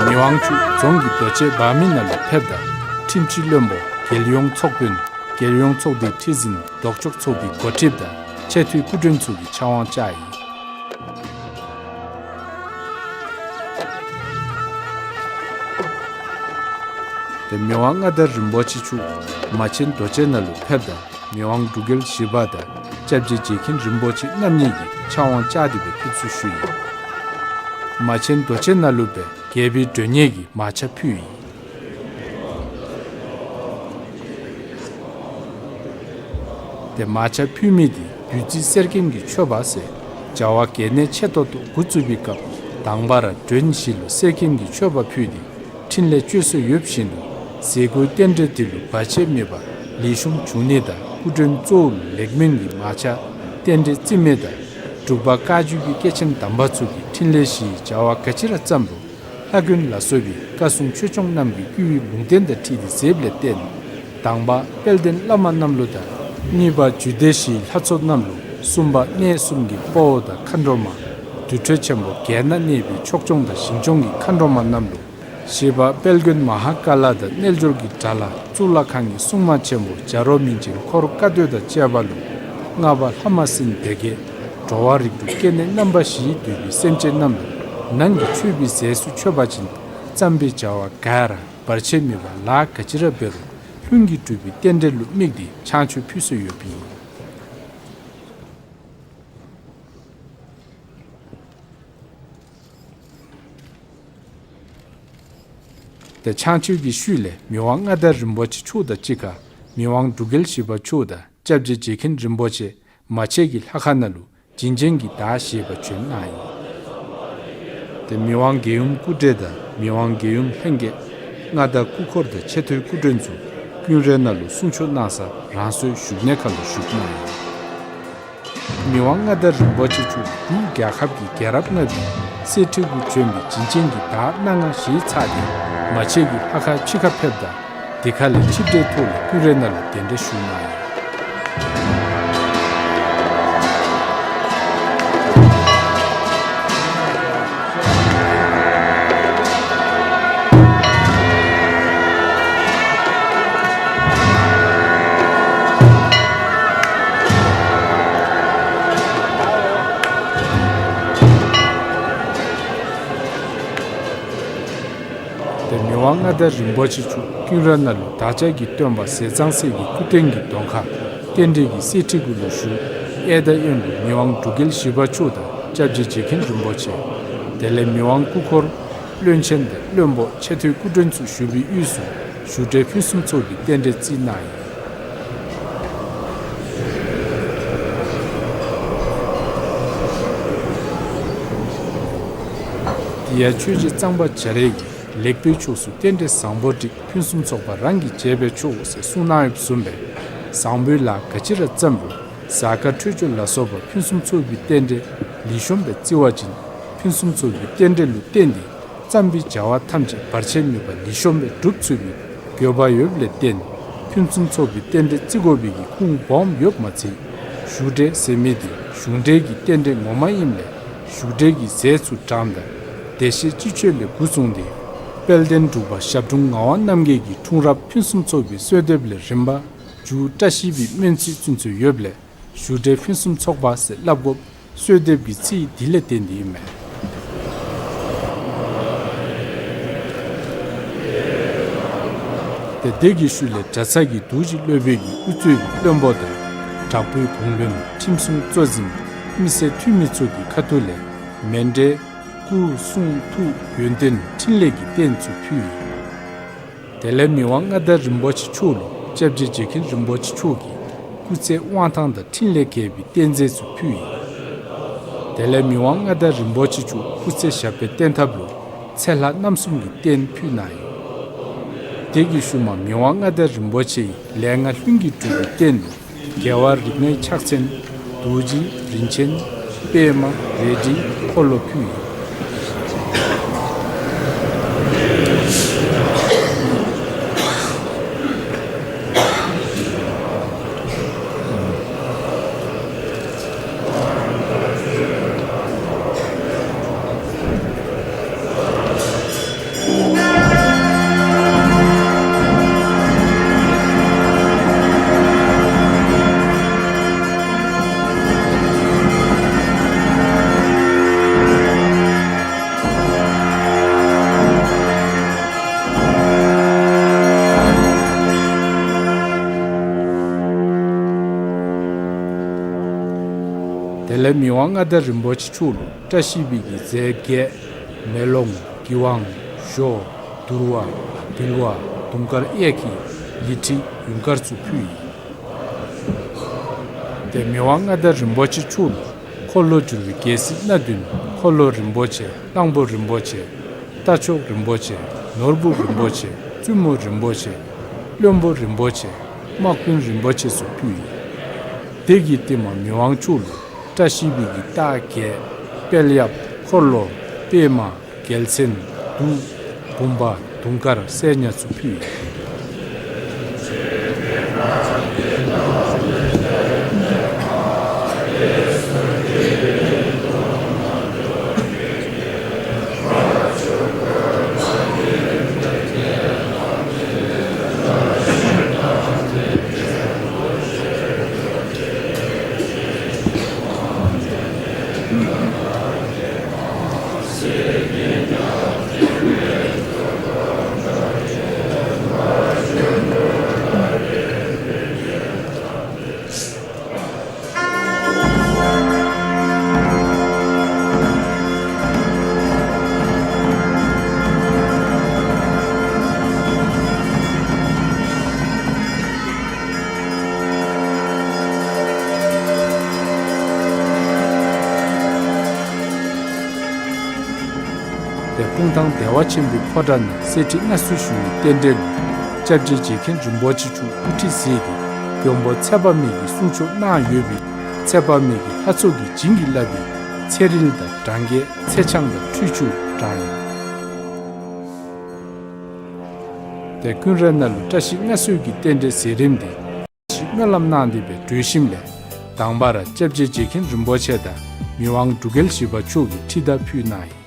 མི་དབང་མཆོག་རྫོང་གི་རྡོ་གཅལ་འབག་མི་ནང་ལུ་ཕེབས་ད་ཁྲིམས་སྤྱི་བློན་པོ་རྒྱལ་ཡོངས་ཚོགས་དཔོན་རྒྱལ་ཡོངས་ཚོགས་སྡེའི་ཁྲི་འཛིན་ལྡོག་ཕྱོགས་ཚོགས་པའི་འགོ་ཁྲིདཔ་དང་ཆེ་མཐོའི་སྐུ་མགྲོན་ཚུ་གིས་ཕྱག་དབང་བཅར་ཡི། དེ་མི་དབང་མངའ་བདག་རིན་པོ་ཆེ་མཆོག་མ་ཆེན་རྡོ་གཅལ་ནང་ལུ་ཕེབས་ད་མི་དབང་འབྲུག་རྒྱལ་བཞི་པ་དང་སྐྱབས་རྗེ་རྗེ་མཁན་རིན་པོ་ཆེ་རྣམ་གཉིས་ཀྱིས་ཕྱག་དབང་བཅར་ཏེ་སྦེ་ཕེབས་བསུ་ཞུ་ཡི། མ་ཆེན་རྡོ་གཅལ་ནང་ལུ་སྦེ་རྒྱལ་པོའི་མགྲོན་གཉེར་གྱི་མར་ཆས་ཕུལ་ཡི། དེ་མར་ཆས་ཕུལ་མི་འདི་བདུད་རྩི་གསེར་སྐྱེམས་ཀྱི་མཆོད་པ་ཟེར་བྱ་བ་གལ་གནད་ཆེ་ཏོག་ཏོ་འགོ་བཙུགས་པའི་སྐབས་དང་པ་ར་མགྲོན་བཞི་ལུ་གསེར་སྐྱེམས་ཀྱི་མཆོད་པ་ཕུལ་ཏེ་ཕྲིན་ལས་བཅོལ་སྲོལ་ཡོད་བཞིན་དུ་མཛད་སྒོའི་རྟེན་འབྲེལ་འདི་ལུ་བར་ཆད་མེད་པར་ལེགས་ཤོམ་འབྱུང་ནི་དང་སྐུ་མགྲོན་གཙོ་བོ་ལུ་ལེགས་སྨོན་གྱི་མར་ཆས་རྟེན་འབྲེལ་རྩིས་མེད་དང་འབྲུག་པ་བཀའ་བརྒྱུད་ཀྱི་སྐྱེས་ཆེན་དམ་པ་ཚུ་གིས་ཕྲིན་ལས་བཞིའི་བྱ་བ་ག་ཅི་ར་བརྩམ་རུང་ལྷ་མགོན་ལ་སོགས་པའི་བཀའ་སྲུང་ཆོས་སྐྱོང་རྣམས་ཀྱིས་བསྐུལ་བའི་ལུང་བསྟན་དང་འཁྲིལ་ཏེ་མཛདཔ་ལས་བརྟེན་དང་པ་དཔལ་ལྡན་བླ་མ་རྣམས་ལུ་དང་གཉིས་པ་རྒྱུད་སྡེ་བཞིའི་ལྷ་ཚོགས་རྣམས་ལུ་གསུམ་པ་གནས་གསུམ་གྱི་དཔའ་བོ་དང་མཁའ་འགྲོ་མ་དུར་ཁྲོད་ཆེན་པོ་བརྒྱད་ནང་གནས་པའི་ཕྱོགས་སྐྱོང་དང་ཞིང་སྐྱོང་གི་མཁའ་འགྲོ་མ་རྣམས་ལུ་བཞི་པ་དཔལ་མགོན་མ་ཧཱ་ཀཱ་ལ་དང་རྣལ་འབྱོར་གྱི་དགྲ་ལྷ་གཙུག་ལག་ཁང་གི་སྲུང་མ་ཆེན་པོ་བྱ་རོག་སྨན་ཆེན་འཁོར་བཀའ་སྡོད་དང་བཅས་པ་ལུ་ལྔ་པ་ལྷ་མ་སྲིན་སྡེ་བརྒྱད་འགྲོ་བ་རིགས་དྲུག་སྐྱེ་གནས་རྣམ་པ་བཞིའི་འདུས་པའི་སེམས་ཅན་རྣམས་ལུ་ནང་གི་མཆོད་པའི་རྫས་སུ་མཆོད་པ་ཅིན་བརྩམས་པའི་བྱ་བ་ག་ར་བར་ཆད་མེད་པར་ལཱ་ག་ཅི་ར་འབད་རུང་ལྷུན་གྱིས་གྲུབ་པའི་རྟེན་འབྲེལ་ལུ་དམིགས་ཏེ་ཕྱག་མཆོད་ཕུལ་སྲོལ་ཡོདཔ་ཨིན། དེ་ཕྱག་མཆོད་ཀྱི་ཤུལ་ལས་མི་དབང་མངའ་བདག་རིན་པོ་ཆེ་མཆོག་དང་གཅིག་ཁར་མི་དབང་འབྲུག་རྒྱལ་བཞི་པ་མཆོག་དང་སྐྱབས་རྗེ་རྗེ་མཁན་རིན་པོ་ཆེ་མ་ཆེན་གྱི་ལྷ་ཁང་ནང་ལུ་བྱིན་ཅན་གྱི་བདག་བཞེས་པར་བྱོན་གནང་ཡི། དེ་མི་དབང་རྒྱལ་ཡུམ་སྐུ་བགྲེས་དང་མི་དབང་རྒྱལ་ཡུམ་ལྷན་རྒྱས་མངའ་བདག་སྐུ་འཁོར་དང་ཆེ་མཐོའི་སྐུ་མགྲོན་ཚུ་ཀུན་རའི་ནང་ལུ་གསུང་ཆོག་གནང་ས་རང་སོའི་བཞུགས་གནས་ཁར་ལུ་བཞུགས་གནང་ཡི། མི་དབང་མངའ་བདག་རིན་པོ་ཆེ་མཆོག་འབྲུག་རྒྱལ་ཁབ་ཀྱི་རྒྱལ་རབས་ལྔ་པའི་གསེར་ཁྲི་གུ་བྱོན་པའི་བྱིན་ཅན་གྱི་བདག་སྣ་ལྔ་བཞེས་ཚར་ཏེ་མ་ཆེན་གྱི་ལྷ་ཁང་ཕྱི་ཁར་ཕེབས་ད་དེ་ཁ་ལས་ཆིབས་གྲལ་ཐོག་ལས་ཀུན་རའི་ནང་ལུ་གདན་འདྲེན་ཞུ་གནང་ཡི། མི་དབང་མངའ་བདག་རིན་པོ་ཆེ་མཆོག་ཀུན་ར་ནང་ལུ་བདག་ཅག་གི་སྟོན་པ་ཟས་གཙང་སྲས་ཀྱི་སྐུ་རྟེན་གྱི་གདོང་ཁར་རྟེན་འབྲེལ་གྱི་གསེར་ཁྲི་གུ་ལུ་བཞུགས། གཡས་དང་གཡོན་ལུ་མི་དབང་འབྲུག་རྒྱལ་བཞི་པ་མཆོག་དང་སྐྱབས་རྗེ་རྗེ་མཁན་རིན་པོ་ཆེ། དེ་ལས་མི་དབང་སྐུ་འཁོར། བློན་ཆེན་དང་བློན་པོ་ཆེ་མཐོའི་སྐུ་མགྲོན་ཚུ་བཞུགས་པའི་དབུས་སུ་བཞུགས་གྲལ་ཕུན་སུམ་ཚོགས་པའི་རྟེན་འབྲེལ་བརྩིས་གནང་ཡི། དེ་ཡང་ཆོས་རྗེ་གཙང་པ་རྒྱ་རས་ཀྱིས་ལེགས་པའི་ཕྱོགས་སུ་རྟེན་འབྲེལ་བཟང་པོ་བསྒྲིགས། ཕུན་སུམ་ཚོགས་པ་རང་གིས་བྱས་པས་ཆོག་ཟེར་གསུངས་གནང་ཡོདཔ་བཟུམ་སྦེ་བཟང་པོའི་ལཱ་ག་ཅི་ར་བརྩམ་རུང་གཟའ་སྐར་འཕྲོད་སྦྱོར་ལ་སོགས་པ་ཕུན་སུམ་ཚོགས་པའི་རྟེན་འབྲེལ་ལེགས་ཤོམ་སྦེ་བརྩི་བ་ཅིན་ཕུན་སུམ་ཚོགས་པའི་རྟེན་འབྲེལ་ལུ་བརྟེན་ཏེ་བརྩམས་པའི་བྱ་བ་ཐམས་ཅད་བར་ཆད་མེད་པར་ལེགས་ཤོམ་སྦེ་འགྲུབ་ཚུགས་པའི་དགོས་པ་ཡོདཔ་ལས་བརྟེན་ཕུན་སུམ་ཚོགས་པའི་རྟེན་འབྲེལ་བརྩི་དགོ་པའི་གི་ཁུངས་སྦོམ་ཡོདཔ་མ་ཚད་བཞུགས་གྲལ་ཟེར་མི་དེ་གཞུང་འབྲེལ་གྱི་རྟེན་འབྲེལ་ངོ་མ་ཨིནམ་ལས་བཞུགས་གྲལ་གྱི་ཟས་ཚུ་དྲངམ་ད་བདེ་གཤེགས་སྤྱི་མཆོད་ལས་འགོ་བཟུང་སྟེ་དཔལ་ལྡན་འབྲུག་པ་ཞབས་དྲུང་ངག་དབང་རྣམ་རྒྱལ་གྱི་འཁྲུངས་རབས་ཕུན་སུམ་ཚོགས་པའི་གསོལ་འདེབས་ལས་རིམ་པ་མཇུག་བཀྲ་ཤིས་པའི་སྨོན་ཚིག་ཚུན་ཚོད་ཡོདཔ་ལས་བཞུགས་གྲལ་ཕུན་སུམ་ཚོགས་པ་ཟེར་སླབ་དགོཔ་གསོལ་འདེབས་ཀྱི་ཚིག་འདི་ལས་བརྟེན་ཏེ་ཨིན་མས། ཏེ་དེ་གི་ཤུལ་ལས་གྲྭ་ཚང་གི་རྡོ་རྗེ་སློབ་དཔོན་གྱིས་དབུ་གཙོས་པའི་བློན་པོ་དང་དྲག་པོའི་གུང་བློན་ཁྲིམས་སྲུང་གཙོ་འཛིན་མི་སེར་འཐུས་མི་ཚུ་གི་ཁ་ཐུག་ལས་མཎྜལ་སྐུ་གསུང་ཐུགས་ཡོན་ཏན་ཕྲིན་ལས་ཀྱི་རྟེན་ཚུ་ཕུལ་ཡི། དེ་ལས་མི་དབང་མངའ་བདག་རིན་པོ་ཆེ་མཆོག་ལུ་སྐྱབས་རྗེ་རྗེ་མཁན་རིན་པོ་ཆེ་མཆོག་གིས་སྐུ་ཚེ་དབང་ཐང་དང་ཕྲིན་ལས་རྒྱས་པའི་རྟེན་རྫས་ཚུ་ཕུལ་ཡི། དེ་ལས་མི་དབང་མངའ་བདག་རིན་པོ་ཆེ་མཆོག་སྐུ་ཚེ་ཞབས་པད་བརྟན་ཐབས་ལུ་ཚེ་ལྷ་རྣམ་གསུམ་གྱི་རྟེན་ཕུལ་གནང་ཡི། དེ་གི་ཤུལ་མ་མི་དབང་མངའ་བདག་རིན་པོ་ཆེ་ཡིས་ལས་སྔགས་ལྷུན་གྱིས་གྲུབ་པའི་རྟེན་ལུ་རྒྱལ་བ་རིགས་ལྔའི་ཕྱག་མཚན་རྡོ་རྗེ་རིན་ཆེན་པདྨ་རལ་གྲི་འཁོར་ལོ་ཕུལ་ཡི། དེ་ལས་མི་དབང་མངའ་བདག་རིན་པོ་ཆེ་མཆོག་ལུ་བཀྲ་ཤིས་པའི་གི་རྫས་བརྒྱད་མེ་ལོང་གི་ཝང་ཞོ་དུར་བ་བིལ་བ་དུང་དཀར་གཡས་འཁྱིལ་ལི་ཁྲི་ཡུངས་དཀར་ཚུ་ཕུལ་ཡི། ཏེ་མི་དབང་མངའ་བདག་རིན་པོ་ཆེ་མཆོག་ལུ་འཁོར་ལོ་བསྒྱུར་བའི་རྒྱལ་སྲིད་སྣ་བདུན་འཁོར་ལོ་རིན་པོ་ཆེ་གླང་པོ་རིན་པོ་ཆེ་རྟ་མཆོག་རིན་པོ་ཆེ་ནོར་བུ་རིན་པོ་ཆེ་བཙུན་མོ་རིན་པོ་ཆེ་བློན་པོ་རིན་པོ་ཆེ་དམག་དཔོན་རིན་པོ་ཆེ་ཚུ་ཕུལ་ཡི། དེ་གི་རྟིང་མ་མི་དབང་མཆོག་ལུ་བཀྲ་ཤིས་པའི་གི་རྟགས་བརྒྱད་དཔལ་ཡབ་འཁོར་ལོ་པདྨ་རྒྱལ་མཚན་གདུགས་བུམ་པ་དུང་དཀར་གསེར་ཉ་ཚུ་ཕུལ་ཡི། ཏེ་སྤུངས་ཐང་བདེ་བ་ཆེན་པོའི་ཕོ་བྲང་ནང་གསེར་ཁྲི་མངའ་གསོལ་ཞུ་བའི་རྟེན་འབྲེལ་ལུ་སྐྱབས་རྗེ་རྗེ་མཁན་རིན་པོ་ཆེ་མཆོག་དབུ་ཁྲིད་མཛད་དེ་མགོན་པོ་ཚེ་དཔག་མེད་ཀྱི་གསུང་ཆོག་གནང་ཡོད་པའི་ཚེ་དཔག་མེད་ཀྱི་ལྷ་ཚོགས་ཀྱིས་བྱིན་གྱིས་བརླབས་པའི་ཚེ་རིལ་དང་འབྲང་རྒྱས་ཚེ་ཆང་དང་ཁྲུས་ཆུ་དྲངས་ཡི། ཏེ་ཀུན་ར་ནང་ལུ་བཀྲ་ཤིས་མངའ་གསོལ་གྱི་རྟེན་འབྲེལ་མཛད་རིམ་དེ་ཞིག་སྨོན་ལམ་གནང་སྟེ་སྦེ་གྲོལ་ཞིནམ་ལས་དང་པ་ར་སྐྱབས་རྗེ་རྗེ་མཁན་རིན་པོ་ཆེ་དང་མི་དབང་འབྲུག་རྒྱལ་བཞི་པ་མཆོག་གིས་ཁྲི་དར་ཕུལ་གནང་ཡི།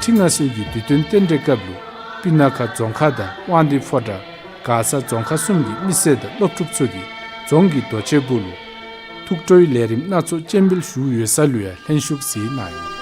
ཁྲི་མངའ་གསོལ་གྱི་དུས་སྟོན་རྟེན་འབྲེལ་སྐབས་ལུ་སྤུ་ན་ཁ་རྫོང་ཁག་དང་དབང་འདུས་ཕོ་བྲང་མགར་ས་རྫོང་ཁག་གསུམ་གྱི་མི་སེར་དང་སློབ་ཕྲུག་ཚུ་གིས་རྫོང་གི་རྡོ་གཅལ་སྦུག་ལུ་ཐུགས་སྤྲོའི་ལས་རིམ་སྣ་ཚོགས་སྤྱན་འབུལ་ཞུ་ཡོད་ས་ལུ་ཡང་ལྷན་ཞུགས་གཟིགས་གནང་ཡི།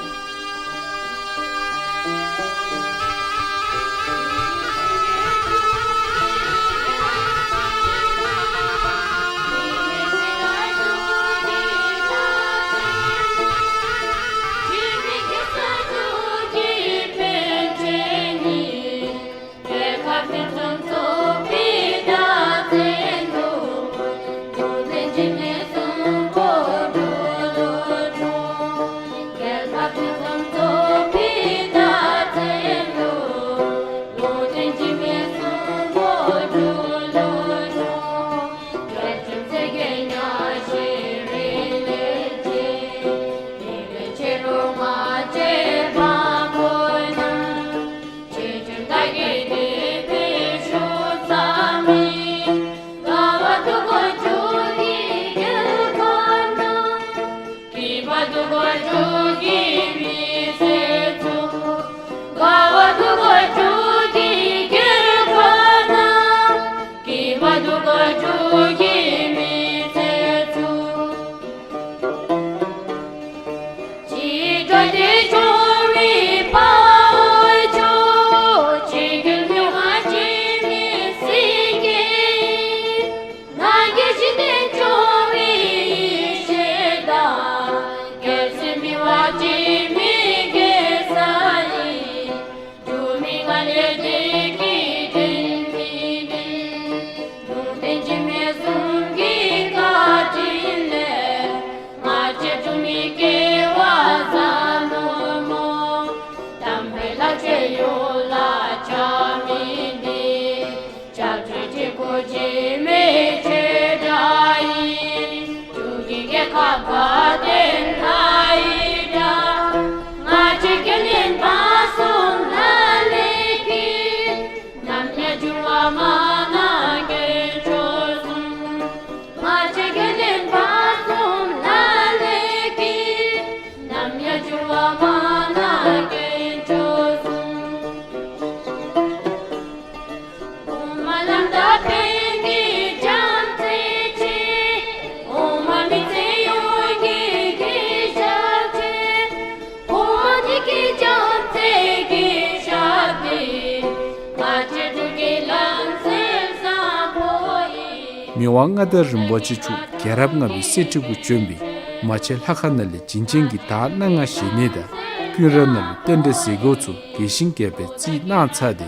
མི་དབང་མངའ་བདག་རིན་པོ་ཆེ་མཆོག་རྒྱལ་རབས་ལྔ་པའི་གསེར་ཁྲི་གུ་བྱོན་སྦེ་མ་ཆེན་ལྷ་ཁང་ནང་ལས་བྱིན་ཅན་གྱི་དར་སྣ་ལྔ་བཞེས་ནི་དང་ཀུན་ར་ནང་ལུ་རྟེན་འབྲེལ་མཛད་སྒོ་ཚུ་རྒྱས་ཤིང་རྒྱས་པར་རྩིས་གནང་ཚར་ཏེ་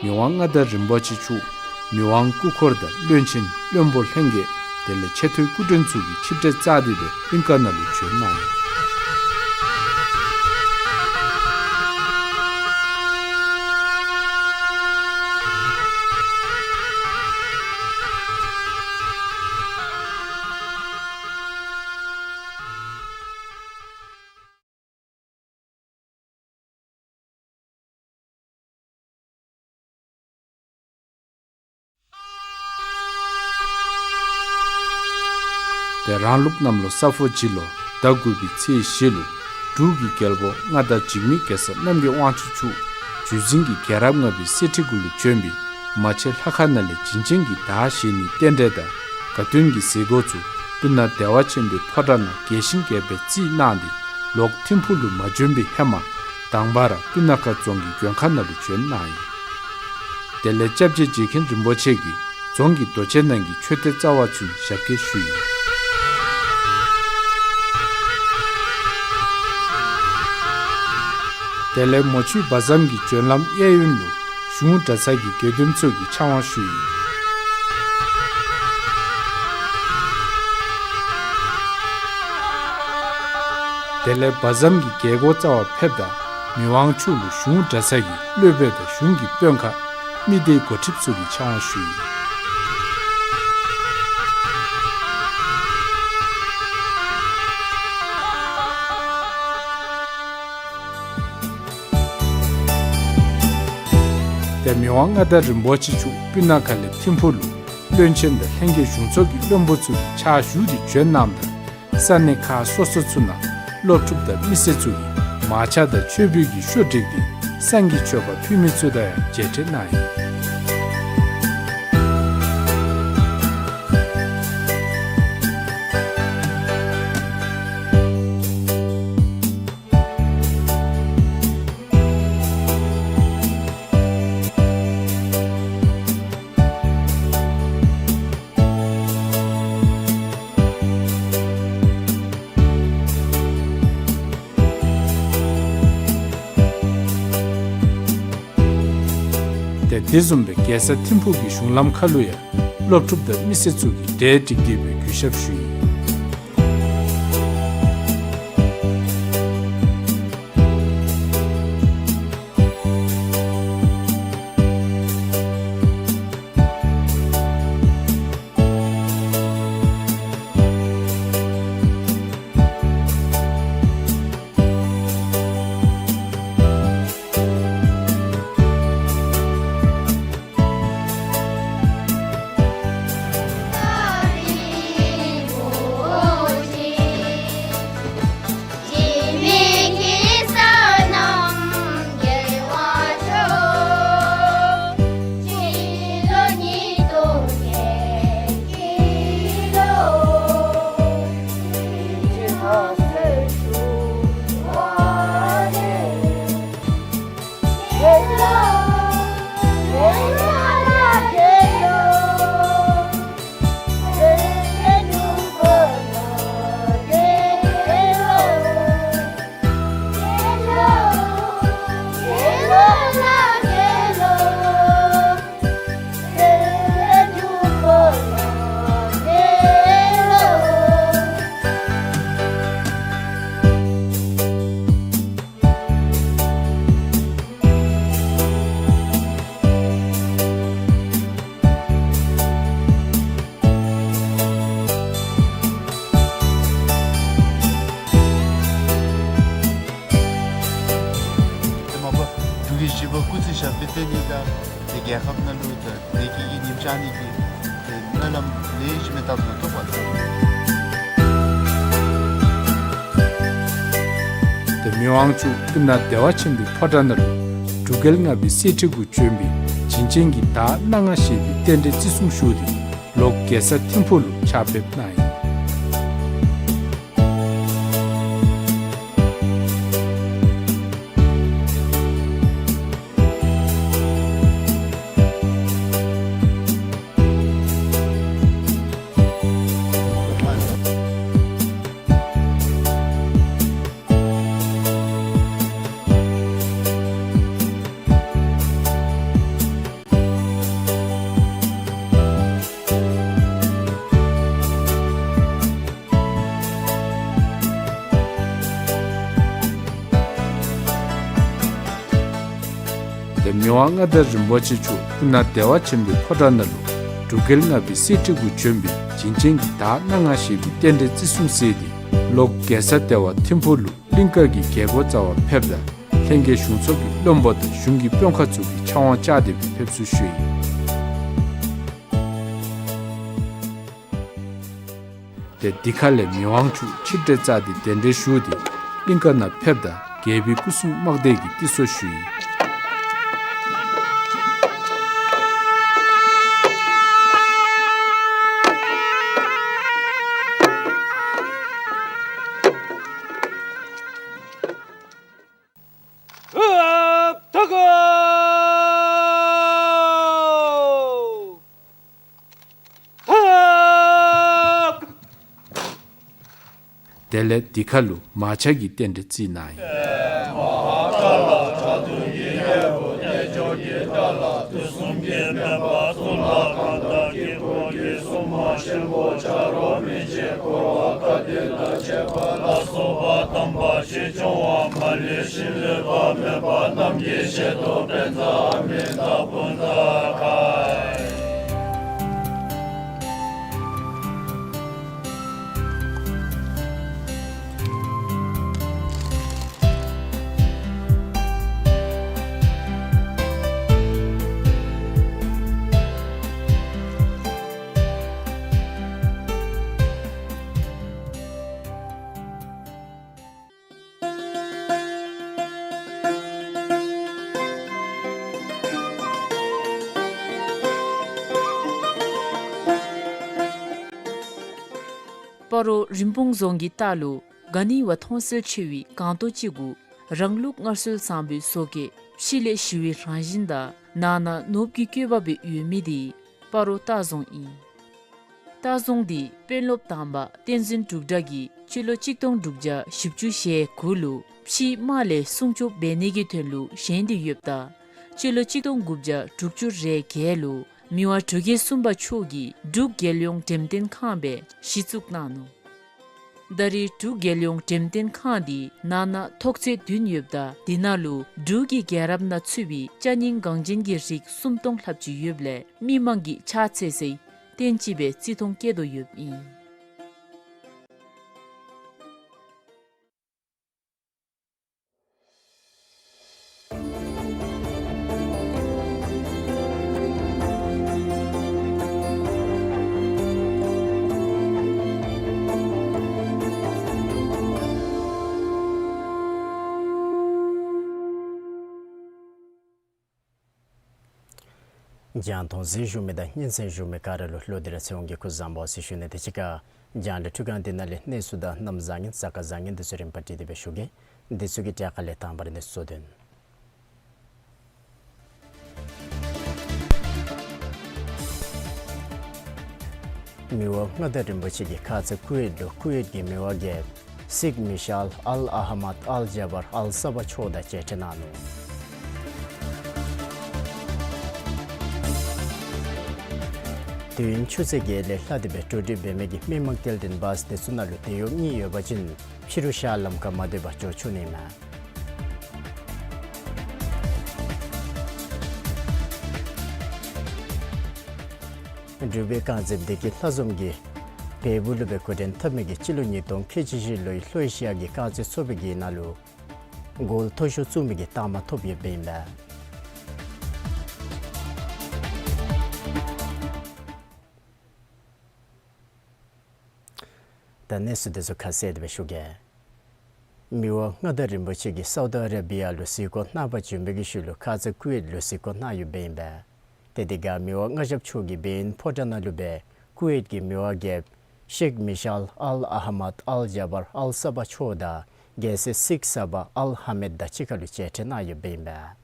མི་དབང་མངའ་བདག་རིན་པོ་ཆེ་མཆོག་མི་དབང་སྐུ་འཁོར་དང་བློན་ཆེན་བློན་པོ་ལྷན་རྒྱས་དེ་ལས་ཆེ་མཐོའི་སྐུ་མགྲོན་ཚུ་གིས་ཆིབས་གྲལ་བཅའ་སྟེ་སྦེ་སྤུངས་དཀར་ནང་ལུ་བྱོན་གནང་ཡི། ཏེ་རང་ལུགས་གནམ་ལོ་ས་ཕོ་བྱི་ལོ་ཟླ་དགུ་པའི་ཚེས་བཞི་ལུ་འབྲུག་གི་རྒྱལ་པོ་མངའ་བདག་འཇིགས་མེད་གེ་སར་རྣམ་རྒྱལ་དབང་ཕྱུག་མཆོག་བརྒྱུད་འཛིན་གྱི་རྒྱལ་རབས་ལྔ་པའི་གསེར་ཁྲི་གུ་ལུ་བྱོན་སྦེ་མ་ཆེན་ལྷ་ཁང་ནང་ལས་བྱིན་ཅན་གྱི་དར་བཞེས་ནིའི་རྟེན་འབྲེལ་དང་དགའ་སྟོན་གྱི་མཛད་སྒོ་ཚུ་སྤུ་ན་བདེ་བ་ཆེན་པོའི་ཕོ་བྲང་ནང་རྒྱས་ཤིང་རྒྱས་པར་རྩིས་གནང་སྟེ་ལོག་ཐིམ་ཕུག་ལུ་མ་བྱོན་པའི་ཧེ་མ་དང་པ་ར་སྤུ་ན་ཁ་རྫོང་གི་མགོན་ཁང་ནང་ལུ་བྱོན་གནང་ཡི། དེ་ལས་སྐྱབས་རྗེ་རྗེ་མཁན་རིན་པོ་ཆེ་གིས་རྫོང་གི་རྡོ་གཅལ་ནང་གི་མཆོད་རྟེན་རྩ་བ་ཚུ་ཞབས་སྐྱེལ་ཞུ་ཡི། དེ་ལས་མོ་ཆུ་བ་ཟམ་གྱི་བྱོན་ལམ་གཡས་གཡོན་ལུ་གཞུང་གྲྭ་ཚང་གི་དགེ་འདུན་ཚུ་གིས་ཕྱག་དབང་ཞུ་ཡི། དེ་ལས་བ་ཟམ་གྱི་རྒྱལ་སྒོ་རྩ་བར་ཕེབས་ད་མི་དབང་མཆོག་ལུ་གཞུང་གྲྭ་ཚང་གི་སློབ་དཔོན་དང་གཞུང་གི་དཔོན་ཁག་མི་སྡེའི་འགོ་ཁྲིདཔ་ཚུ་གིས་ཕྱག་དབང་ཞུ་ཡི། ཏེ་མི་དབང་མངའ་བདག་རིན་པོ་ཆེ་མཆོག་སྤུ་ན་ཁ་ལས་ཐིམ་ཕུག་ལུ་བློན་ཆེན་དང་ལྷན་རྒྱས་གཞུང་ཚོགས་ཀྱི་བློན་པོ་ཚུ་གིས་ཕྱག་ཞུ་སྟེ་བྱོན་གནངམ་ད་ས་གནས་ཁག་སོ་སོ་ཚུ་ནང་སློབ་ཕྲུག་དང་མི་སེར་ཚུ་གིས་མར་ཆ་དང་མཆོད་འབུལ་གྱི་ཤོ་བསྒྲིགས་ཏེ་ བསང་གི་མཆོད་པ་ཕུལ་མི་ཚུ་དང་ཡང་མཇལ་འཕྲད་གནང་ཡི། ཏེ་དེ་བཟུམ་སྦེ་རྒྱལ་ས་ཐིམ་ཕུག་གི་གཞུང་ལམ་ཁ་ལུ་ཡང་སློབ་ཕྲུག་དང་མི་སེར་ཚུ་གིས་གྲལ་བསྒྲིགས་ཏེ་སྦེ་གུས་ཞབས་ཞུ་ཡི། དེ་མ་པ་འབྲུག་གི་བཞི་པ་སྐུ་ཚེ་ཞབས་པད་བརྟན་ནི་དང་དེ་རྒྱལ་ཁབ་ནང་ལུ་ད་བདེ་སྐྱིད་ཀྱི་ཉིམ་ཤར་ནི་གི་དེ་སྨོན་ལམ་ལེགས་ཤོམ་སྦེ་བཏབ་དོ་ཐུགས་པ་ལ། ཏེ་མི་དབང་མཆོག་སྤུ་ན་བདེ་བ་ཆེན་པོའི་ཕོ་བྲང་ནང་ལུ་འབྲུག་རྒྱལ་ལྔ་པའི་གསེར་ཁྲི་གུ་བྱོན་པའི་བྱིན་ཅན་གྱི་བདག་སྣ་ལྔ་ཞེས་པའི་རྟེན་འབྲེལ་བརྩི་སྲུང་ཞུ་སྟེ་ལོག་རྒྱལ་ས་ཐིམ་ཕུག་ལུ་ཕྱག་ཕེབས་གནང་ཡི། ཏེ་མི་དབང་མངའ་བདག་རིན་པོ་ཆེ་མཆོག་སྤུ་ན་བདེ་བ་ཆེན་པོའི་ཕོ་བྲང་ནང་ལུ་འབྲུག་རྒྱལ་ལྔ་པའི་གསེར་ཁྲི་གུ་བྱོན་པའི་བྱིན་ཅན་གྱི་བདག་སྣ་ལྔ་ཞེས་པའི་རྟེན་འབྲེལ་བརྩི་སྲུང་མཛད་དེ་ལོག་རྒྱལ་ས་ལྟེ་བ་ཐིམ་ཕུག་ལུ་གླིང་ཀ་གི་རྒྱལ་སྒོ་རྩ་བར་ཕེབས་ད་ལྷན་རྒྱས་གཞུང་ཚོགས་ཀྱི་བློན་པོ་དང་གཞུང་གི་དཔོན་ཁག་ཚུ་གིས་ཕྱག་དབང་བཅར་ཏེ་སྦེ་ཕེབས་བསུ་ཞུ་ཡི། ཏེ་དེ་ཁ་ལས་མི་དབང་མཆོག་ཆིབས་གྲལ་བཅར་ཏེ་གདན་འདྲེན་ཞུ་སྟེ་གླིང་ཀ་ནང་ཕེབས་ད་རྒྱལ་པོའི་སྐུ་སྲུང་དམག་སྡེ་གིས་ཏི་སོ་ཞུ་ཡི། དེ་ལས་དེ་ཁ་ལུ་མར་ཆ་གི་རྟེན་འབྲེལ་བརྩི་གནང་ཡི། སྤ་རོ་རིན་སྤུངས་རྫོང་གི་ལྟག་ལུ་ག་ནི་བ་མཐོང་གསལ་ཆེ་བའི་སྒང་ཏོག་ཅིག་གུ་རང་ལུགས་སྔར་སྲོལ་བཟང་པོའི་བཟོ་བཀོད་ཕྱི་ལས་ཞི་བའི་རང་བཞིན་དང་ནང་ན་ནོར་བུ་གི་བཀོད་པ་སྦེ་ཡོད་མི་དེ་སྤ་རོ་ལྟ་རྫོང་ཨིན། ལྟ་རྫོང་དེ་དཔོན་སློབ་དང་པ་བསྟན་འཛིན་འབྲུག་སྒྲ་གིས་སྤྱི་ལོ་གཅིག་སྟོང་དྲུག་བརྒྱ་བཞི་བཅུ་ཞེ་དགུ་ལུ་ཕྱིའི་དམག་ལས་སྲུང་སྐྱོབ་འབད་ནི་གི་དོན་ལུ་བཞེངས་ཏེ་ཡོདཔ་ད་སྤྱི་ལོ་གཅིག་སྟོང་དགུ་བརྒྱ་དྲུག་ཅུ་རེ་བརྒྱད་ལུ་མི་དབང་འབྲུག་རྒྱལ་གསུམ་པ་མཆོག་གིས་འབྲུག་རྒྱལ་ཡོངས་འགྲེམས་སྟོན་ཁང་སྦེ་གཞི་བཙུགས་གནང་ནུག། ད་རེས་འབྲུག་རྒྱལ་ཡོངས་འགྲེམས་སྟོན་ཁང་འདི་ནང་ན་ཐོག་ཚད་བདུན་ཡོདཔ་ད་དེ་ནང་ལུ་འབྲུག་གི་རྒྱལ་རབས་ནང་ཚུད་པའི་ཅ་རྙིང་འགངས་ཅན་གྱི་རིགས་སུམ་སྟོང་ལྷགཔ་ཅིག་ཡོདཔ་ལས་མི་མང་གིས་ཕྱག་འཚལ་སའི་རྟེན་ཅིག་སྦེ་བརྩི་མཐོང་བསྐྱེད་དོ་ཡོདཔ་ཨིན། རྒྱང་མཐོང་གཟིགས་བཞུགས་མི་དང་སྙན་གསན་བཞུགས་མི་ག་ར་ལུ་བློ་གཏད་ར་ཚེ་དབང་གིས་སྐུ་གཟུགས་བཟང་པོ་ཟེར་ཞུ་ནི། དེ་ཅིག་ཁར་རྒྱང་བསྒྲགས་འཕྲུལ་ཁང་འདི་ནང་ལས་གནས་ཚུལ་དང་གནམ་བཟང་ངན་གཟའ་སྐར་བཟང་ངན་འདི་ཚུ་རིམ་པ་སྒྲིག་སྟེ་སྦེ་ཞུ་གེ། འདི་ཚུ་གི་གྲས་ཁ་ལས་དང་པ་ར་གནས་ཚུལ་གཙོ་དོན། མི་དབང་མངའ་བདག་རིན་པོ་ཆེ་གིས་ཁ་ཙ་ཀུ་ཝེཊ་ལུ་ཀུ་ཝེཊ་ཀྱི་མི་དབང་རྒྱལཔོ་ཤེག་མི་ཤཱལ་ཨལ་ཨ་ཧ་མད་ཨལ་ཇ་བར་ཨལ་ས་བ་མཆོག་དང་མཇལ་འཕྲད་གནང་ནུག། དུས་ཡུན་ཆུ་ཚོད་བརྒྱད་ལས་ལྷག་སྟེ་སྦེ་འགྲོ་འགྲུལ་འབད་མི་གི་མི་མང་སྐྱེལ་འདྲེན་བཱསི་དེ་ཚུ་ནང་ལུ་དེད་གཡོགཔ་གཉིས་ཡོད་པ་ཅིན་ཕྱི་རུ་ཤར་ལམ་ཁར་མ་སྡོད་པར་འགྱོ་ཆོག་ནི་མས། འབྲུག་པའི་རྐང་རྩེདཔ་བདེ་སྐྱིད་ལྷ་འཛོམས་ཀྱིས་བལ་པོ་ལུ་སྦེ་འགོ་འདྲེན་འཐབ་མི་གི་སྤྱི་ལོ་ཉིས་སྟོང་ཁལ་གཅིག་བཞི་ལོའི་ལྷོ་ཨེ་ཤི་ཡ་གི་རྐང་རྩེད་ཚོགས་པའི་གི་ནང་ལུ་གོལ་མཐོ་ཤོས་བཙུགས་མི་གི་རྟགས་མ་ཐོབ་ཡོདཔ་ཨིན་པས། ད་གནས་ཚུལ་དེ་ཚུ་ཁ་གསལ་ཏེ་སྦེ་ཞུ་གེ། མི་དབང་མངའ་བདག་རིན་པོ་ཆེ་གིས་སའུ་ཏི་ཨ་རེ་བི་ཡ་ལུ་གཟིགས་སྐོར་གནང་པར་བྱོན་པའི་གི་ཤུལ་ལུ་ཁ་ཙ་ཀུ་ཝེཊ་ལུ་གཟིགས་སྐོར་གནང་ཡོདཔ་ཨིན་པས། ཏེ་དེ་ཁར་མི་དབང་མངའ་ཞབས་མཆོག་གིས་བེ་ཡིན་ཕོ་བྲང་ནང་ལུ་སྦེ་ཀུ་ཝེཊ་ཀྱི་མི་དབང་རྒྱལཔོ་ཤེག་མི་ཤཱལ་ཨལ་ཨ་ཧ་མད་ཨལ་ཇ་བར་ཨལ་ས་བ་མཆོག་དང་རྒྱལ་སྲས་ཤེག་ས་བ་ཨལ་ཧ་མད་དང་གཅིག་ཁར་ལུ་མཇལ་འཕྲད་གནང་ཡོདཔ་ཨིན་པས།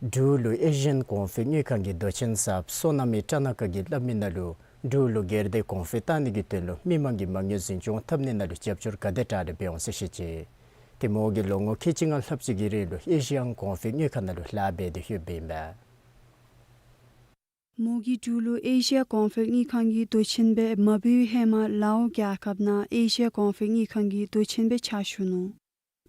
འབྲུག་ལུ་ཨེ་ཤི་ཡན་གོང་འཕེལ་དངུལ་ཁང་གི་མདོ་ཆེན་ཟབ་བསོད་ནམས་ཀྲ་ན་ཀ་གིས་སླབ་མི་ནང་ལུ་འབྲུག་ལུ་སྒེར་སྡེ་གོང་འཕེལ་བཏང་ནི་གི་དོན་ལུ་མི་མང་གི་མ་དངུལ་འཛིན་སྐྱོང་འཐབ་ནི་ནང་ལུ་རྒྱབ་སྐྱོར་ག་དེ་དྲག་རེ་འབད་འོང་ཟེར་བཤད་ཅི། ཏེ་མོ་གིས་ལོ་ངོ་ཁལ་གཅིག་ལྔ་ལྷགཔ་ཅིག་གི་རིང་ལུ་ཨེ་ཤི་ཡན་གོང་འཕེལ་དངུལ་ཁང་ནང་ལུ་ལཱ་འབད་དེ་ཡོདཔ་ཨིན་པས། མོ་གིས་འབྲུག་ལུ་ཨེ་ཤི་ཡ་གོང་འཕེལ་དངུལ་ཁང་གི་མདོ་ཆེན་སྦེ་མ་འབོ་བའི་ཧེ་མ་ལའོ་རྒྱལ་ཁབ་ནང་ཨེ་ཤི་ཡ་གོང་འཕེལ་དངུལ་ཁང་གི་མདོ་ཆེན་སྦེ་ཕྱག་ཞུ་ནུག།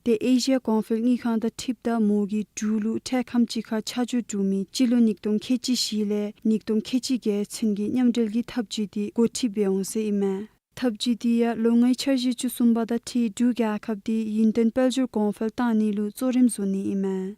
ཏེ་ཨེ་ཤི་ཡ་གོང་འཕེལ་དངུལ་ཁང་དང་འཁྲིལཝ་ད་མོ་གིས་འབྲུག་ལུ་འཕྲལ་ཁམས་ཅིག་ཁར་ཆ་འཇོག་འབྲུག་མི་སྤྱི་ལོ་ཉིས་སྟོང་ཁལ་གཅིག་བཞི་ལས་ཉིས་སྟོང་ཁལ་གཅིག་བརྒྱད་ཚུན་གྱི་མཉམ་འབྲེལ་གྱི་འཐབ་ཇུས་འདི་འགོ་ཁྲིདཔ་འབད་འོང་ཟེར་ཨིན་མས། འཐབ་ཇུས་འདི་ཡང་ལོ་ལྔའི་འཆར་གཞི་བཅུ་གསུམ་པ་དང་འཁྲིལ་འབྲུག་རྒྱལ་ཁབ་འདི་ཡུན་བརྟན་དཔལ་འབྱོར་གོང་འཕེལ་བཏང་ནི་ལུ་གཙོ་རིམ་བཟུང་ནི་ཨིན་མས།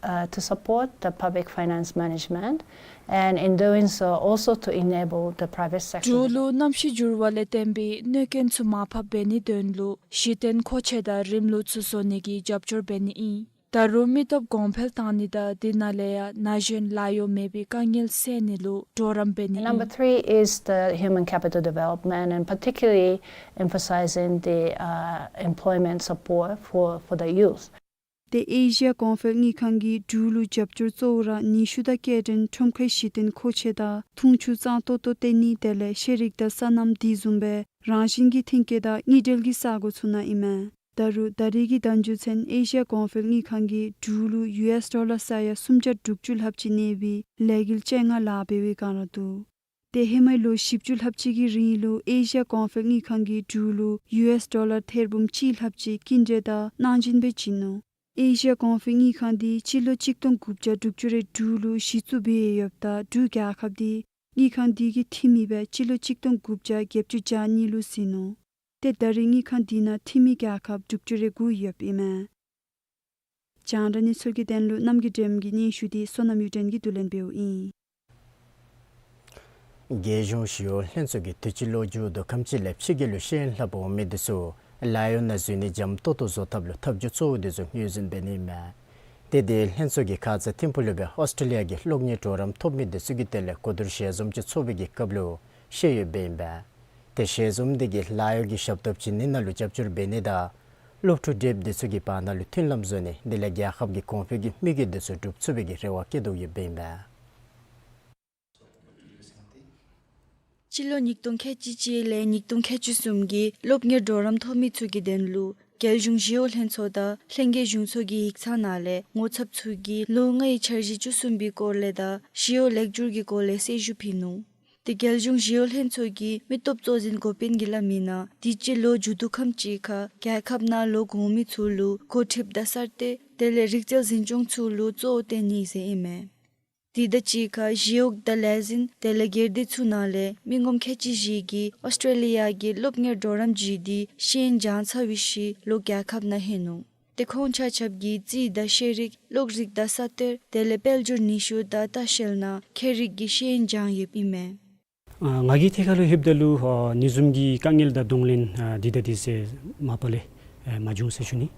Uh, to support the public finance management, and in doing so also to enable the private sector. འབྲུག་ལུ་གནམ་གཤིས་འགྱུར་བ་ལས་བརྟེན་པའི་གནོད་རྐྱེན་ཚུ་མར་ཕབ་འབད་ནིའི་དོན་ལུ་གཞི་རྟེན་མཁོ་ཆས་དང་རིམ་ལུགས་ཚུ་བཟོ་ནི་གི་རྒྱབ་སྐྱོར་འབད་ནི་ཨིན། ད་རུང་མི་སྟོབས་གོང་འཕེལ་བཏང་ནི་དང་དེ་ནང་ལས་ཡང་ན་གཞོན་ལཱ་གཡོག་མེད་པའི་དཀའ་ངལ་སེལ་ནི་ལུ་གྲོགས་རམ་འབད་ནི། And number ཨིན། Three is the human capital development, and particularly emphasizing the, uh, employment support for, for the youth. ཏེ་ཨེ་ཤི་ཡ་གོང་འཕེལ་དངུལ་ཁང་གིས་འབྲུག་ལུ་རྒྱབ་སྐྱོར་གཙོ་བོ་ར་ནུས་ཤུགས་དང་སྐྱེལ་འདྲེན་ཁྲོམ་ཁའི་གཞི་རྟེན་མཁོ་ཆས་དང་འཐུང་ཆུ་གཙང་ཏོག་ཏོ་བཏོན་ནི་དེ་ལས་ཤེས་རིག་དང་སོ་ནམ་དེ་བཟུམ་སྦེ་རང་བཞིན་གྱི་ཐོན་སྐྱེད་དང་དངུལ་འབྲེལ་གྱི་ས་གོ་ཚུ་ནང་ཨིན་མས། ད་རུང་ད་རེས་ཀྱི་བརྡ་བརྒྱུད་ཚུན་ཨེ་ཤི་ཡ་གོང་འཕེལ་དངུལ་ཁང་གིས་འབྲུག་ལུ་ཡུ་ཨེསི་ཌོ་ལར་ས་ཡ་སུམ་བརྒྱ་དྲུག་ཅུ་ལྷགཔ་ཅིག་གནས་པའི་ལས་འགུལ་ཅན་ལྔ་ལཱ་འབད་བའི་བསྒང་ར་འདུག། ཏེ་ཧེ་མའི་ལོ་བཞི་བཅུ་ལྷགཔ་ཅིག་གི་རིང་ལུ་ཨེ་ཤི་ཡ་གོང་འཕེལ་དངུལ་ཁང་གིས་འབྲུག་ལུ་ཡུ་ཨེསི་ཌོ་ལར་ཐེར་འབུམ་གཅིག་ལྷགཔ་ཅིག་སྐྱིན་འགྲུལ་དང་གནང་སྦྱིན་སྦེ་བྱིན་ནུག། ཨེ་ཤི་ཡ་གོང་འཕེལ་དངུལ་ཁང་འདི་སྤྱི་ལོ་གཅིག་སྟོང་དགུ་བརྒྱ་དྲུག་ཅུ་རེ་དྲུག་ལུ་གཞི་བཙུགས་འབད་ཡོདཔ་ད་འབྲུག་རྒྱལ་ཁབ་འདི་དངུལ་ཁང་འདི་གི་འཐུས་མི་སྦེ་སྤྱི་ལོ་གཅིག་སྟོང་དགུ་བརྒྱ་བརྒྱད་ཅུ་གྱ་གཉིས་ལུ་ཟིན་ནུག། ཏེ་ད་རེས་དངུལ་ཁང་འདི་ནང་འཐུས་མི་རྒྱལ་ཁབ་དྲུག་ཅུ་རེ་དགུ་ཡོདཔ་ཨིན་མས། རྒྱང་བསྒྲགས་གནས་ཚུལ་གྱི་དོན་ལུ་རྣམ་རྒྱལ་སྒྲོལམ་གྱི་སྙན་ཞུ་འདི་བསོད་ནམས་གཡུ་སྒྲོན་གྱིས་བསྡུ་ལེན་འབདཝ་ཨིན། རྒྱལ་གཞུང་ཞི་གཡོག་ལྷན་ཚོགས་ཀྱིས་དུས་ཅི་ལོ་མཇུག་བསྡུ་ཁམས་ཅིག་ལས་ཕྱི་རྒྱལ་ལུ་ཤེས་ཡོན་ལྷབ་འོང་མི་འདི་ཚུ་ ལཱ་གཡོག་ནང་འཛུལ་ནི་འཇམ་ཏོག་ཏོ་བཟོ་ཐབས་ལུ་ཐབས་བྱུས་གཙོ་བོ་འདི་ཚུ་ངོས་འཛིན་འབད་ནི་ཨིན་མས། ཏེ་དེ་ལྷན་ཚོགས་ཀྱིས་ཁ་ཙ་ཐིམ་ཕུག་ལུ་སྦེ་ཨོསི་ཊེ་ལི་ཡ་གི་སློབ་གཉེར་གྲོགས་རམ་ཐོབ་མི་འདི་ཚུ་གི་དོན་ལས་གོ་བསྡུར་ཞལ་འཛོམས་ཅིག་ཚོགས་པའི་གི་སྐབས་ལུ་བཤད་ཡོདཔ་ཨིན་པས། ཏེ་ཞལ་འཛོམས་འདི་གིས་ལཱ་གཡོག་གི་ཞབས་ཏོག་བྱིན་ནི་ནང་ལུ་རྒྱབ་སྐྱོར་འབད་ནི་དང་སློབ་ཕྲུག་དེ་འདི་ཚུ་གི་བར་ན་ལུ་མཐུན་ལམ་བཟོ་ནི་དེ་ལས་རྒྱལ་ཁབ་ཀྱི་གོང་འཕེལ་གྱི་དམིགས་ཡུལ་འདི་ཚུ་འགྲུབ་ཚུགས་པའི་གི་རེ་བ་བསྐྱེད་དོ་ཡོདཔ་ཨིན་པས། སྤྱི་ལོ་ཉིས་སྟོང་ཁལ་གཅིག་གཅིག་ལས་ཉིས་སྟོང་ཁལ་གཅིག་གསུམ་གྱི་སློབ་གཉེར་གྲོགས་རམ་ཐོབ་མི་ཚུ་གི་དོན་ལུ་རྒྱལ་གཞུང་ཞི་གཡོག་ལྷན་ཚོགས་དང་ལྷན་རྒྱས་གཞུང་ཚོགས་ཀྱི་ཡིག་ཚང་ནང་ལས་ངོ་ཚབ་ཚུ་གིས་ལོ་ལྔའི་འཆར་གཞི་བཅུ་གསུམ་པའི་སྐོར་ལས་དང་ཞི་གཡོག་ལེགས་བསྒྱུར་གྱི་སྐོར་ལས་གསལ་ཞུ་ཕུལ་ནུག། ཏེ་རྒྱལ་གཞུང་ཞི་གཡོག་ལྷན་ཚོགས་ཀྱི་མི་སྟོབས་གཙོ་འཛིན་འགོ་དཔོན་གྱིས་སླབ་མིའི་ནང་དུས་ཅི་ལོ་མཇུག་བསྡུ་ཁམས་ཅིག་ཁར་རྒྱལ་ཁབ་ནང་ལོག་འོང་མི་ཚུ་ལུ་འགོ་ཁྲིདཔ་དང་གསར་གཏོད་དེ་ལས་རིག་རྩལ་འཛིན་སྐྱོང་ཚུ་ལུ་གཙོ་བོ་བཏོན་ནི་ཟེར་ཨིན་མས། དེ་དང་གཅིག་ཁར་ཞི་གཡོག་དང་ལས་འཛིན་དེ་ལས་སྒེར་སྡེ་ཚུ་ནང་ལས་མི་ངོམ་ཁལ་གཅིག་བཞི་གིས་ཨོསི་ཊེ་ལི་ཡ་གི་སློབ་གཉེར་གྲོགས་རམ་བརྒྱུད་དེ་ཤེས་ཡོན་སྦྱང་ཚར་བའི་ཤུལ་ལོག་རྒྱལ་ཁབ་ནང་ལྷོད་ནུག། ཏེ་ཁོང་ཆ་ཁྱབ་ཀྱིས་རྩིས་དང་ཤེས་རིག་གློག་རིག་དང་ས་གཏེར་དེ་ལས་དཔལ་འབྱོར་ནུས་ཤུགས་དང་ལྟ་བཤལ་ནང་ཁྱད་རིག་གི་ཤེས་ཡོན་སྦྱང་ཡོདཔ་ཨིན་མས། ཨ་ང་གིས་ཐད་ཁར་ལུ་ལྷོདཔ་ད་ལུ་ཨ་ཨ་ནི་བཟུམ་གྱི་དཀའ་ངལ་དང་གདོང་ལེན་ཨ་འདི་དང་འདི་ཚུ་མ་པ་ལས་ཨ་མ་བྱུང་ཟེར་ཞུ་ནི།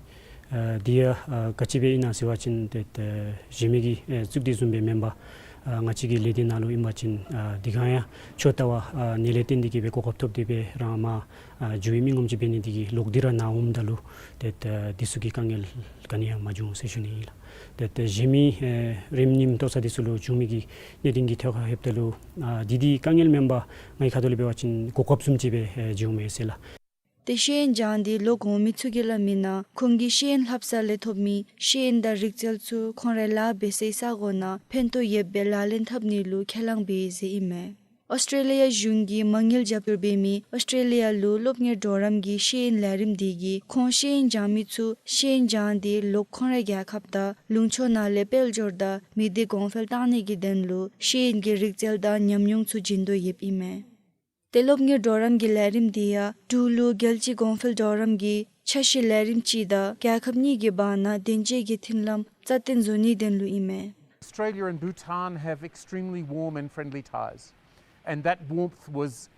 ཨ་འདི་ཡང་ཨ་ག་ཅི་སྦེ་ཨིན་ན་ཟེར་བ་ཅིན་ཏེ་ཨ་གཞན་མི་གིས་ཨ་བཙུགས་དེ་བཟུམ་སྦེ་མེན་པར་ཨ་ང་བཅས་ཀྱི་ལས་སྡེ་ནང་ལུ་ཨིན་པ་ཅིན་ཨ་འདི་ག་ཡང་ཁྱོད་ལྟ་བུ་ཨ་ནི་ལས་བརྟེན་ཏེ་གིས་སྦེ་གོ་སྐབས་ཐོབ་སྟེ་སྦེ་རང་མར་ཨ་འགྱོ་བའི་མི་ངོམ་ཅིག་འབད་ནི་འདི་གིས་ལོག་སྟེ་ར་ནཱ་འོངམ་ད་ལུ་ཏེ་ཨ་འདི་ཚུ་གི་དཀའ་ངལ་ག་ནི་ཡང་མ་བྱུང་ཟེར་ཞུ་ནི་ཨིན་ལགས། ཏེ་ཏེ་གཞན་མི་ཨེ་རིམ་ཉིནམ་ལྟོ་ཚང་འདི་ཚུ་ལུ་བྱུང་མི་གི་གནད་དོན་གྱི་ཐད་ཁར་ལྷོདཔ་ད་ལུ་ཨ་འདི་འདི་དཀའ་ངལ་མེན་པར་ངེའི་ཁ་ཐུག་ལས་འབད་བ་ཅིན་གོ་སྐབས་བཟུམ་ཅིག་སྦེ་ཨེ་བྱུང་མས་ཟེར་ལགས། ཏེ་ཤེས་ཡོན་སྦྱང་སྟེ་ལོག་འོང་མི་ཚུ་གིས་སླབ་མིའི་ནང་ཁོང་གིས་ཤེས་ཡོན་ལྷབ་ས་ལས་ཐོབ་མི་ཤེས་ཡོན་དང་རིག་རྩལ་ཚུ་ཁོང་རའི་ལཱ་འབད་སའི་ས་གོ་ནང་ཕན་ཐོགས་ཡོདཔ་སྦེ་ལག་ལེན་འཐབ་ནི་ལུ་ཁས་བླངས་འབད་ཡི་ཟེར་ཨིན་མས། ཨོསི་ཊེ་ལི་ཡ་གཞུང་གིས་མ་དངུལ་རྒྱབ་སྐྱོར་འབད་མི་ཨོསི་ཊེ་ལི་ཡ་ལུ་སློབ་གཉེར་གྲོགས་རམ་གྱི་ཤེས་ཡོན་ལས་རིམ་འདི་གིས་ཁོང་ཤེས་ཡོན་སྦྱང་མི་ཚུ་ཤེས་ཡོན་སྦྱང་སྟེ་ལོག་ཁོང་རའི་རྒྱལ་ཁབ་དང་ལུང་ཕྱོགས་ནང་ལས་དཔལ་འབྱོར་དང་མི་སྡེ་གོང་འཕེལ་བཏང་ནི་གི་དོན་ལུ་ཤེས་ཡོན་གྱི་རིག་རྩལ་དང་ཉམས་མྱོང་ཚུ་བྱིན་དོ་ཡོདཔ་ཨིན་མས། ཏེ་སློབ་གཉེར་གྲོགས་རམ་གྱི་ལས་རིམ་འདི་ཡང་འབྲུག་ལུ་རྒྱལ་སྤྱི་གོང་འཕེལ་གྲོགས་རམ་གྱི་འཆར་གཞི་ལས་རིམ་ཅིག་དང་རྒྱལ་ཁབ་གཉིས་ཀྱི་བར་ན་བདེན་འཇགས་ཀྱི་མཐུན་ལམ་རྩ་བརྟན་བཟོ་ནིའི་དོན་ལུ་ཨིན་མས། Australia and Bhutan have extremely warm and friendly ties, and that warmth was,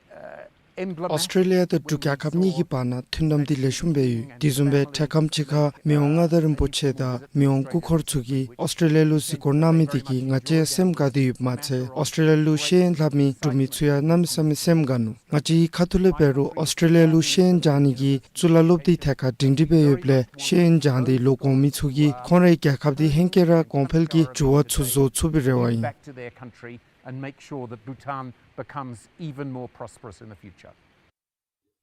uh, emblematic. ཨོསི་ཊེ་ལི་ཡ་དང་འབྲུག་རྒྱལ་ཁབ་གཉིས་ཀྱི་བར་ན་མཐུན་ལམ་འདི་ལེགས་ཤོམ་སྦེ་ཡོད། དེ་བཟུམ་སྦེ་འཕྲལ་ཁམས་ཅིག་ཁར་མི་དབང་མངའ་བདག་རིན་པོ་ཆེ་དང་མི་དབང་སྐུ་འཁོར་ཚུ་གིས་ཨོསི་ཊེ་ལི་ཡ་ལུ་གཟིགས་སྐོར་གནང་མི་འདི་གིས་ང་བཅས་སེམས་དགའ་སྟེ་ཡོདཔ་མ་ཚད་ཨོསི་ཊེ་ལི་ཡ་ལུ་ཤེས་ཡོན་ལྷབ་མི་འབྲུག་མི་ཚུ་ཡང་གནམ་མེད་ས་མེད་སེམས་དགའ་ནུག། ང་བཅས་ཁ་ཐུག་ལས་འབད་རུང་ཨོསི་ཊེ་ལི་ཡ་ལུ་ཤེས་ཡོན་སྦྱང་ནི་གི་གཙུག་ལག་སློབ་སྡེ་ཐད་ཁར་སྒྲིང་སྒྲིང་སྦེ་ཡོདཔ་ལས་ཤེས་ཡོན་སྦྱང་སྟེ་ལོག་འོང་མི་ཚུ་གིས་ཁོང་རའི་རྒྱལ་ཁབ་འདི་ཧེང་སྐལ་ར་གོང་འཕེལ་གྱི་འགྱུར་བ་ཚུ་བཟོ་ཚུགས་པའི་རེ་བ་ཨིན། Back to their country and make sure that Bhutan becomes even more prosperous in the future.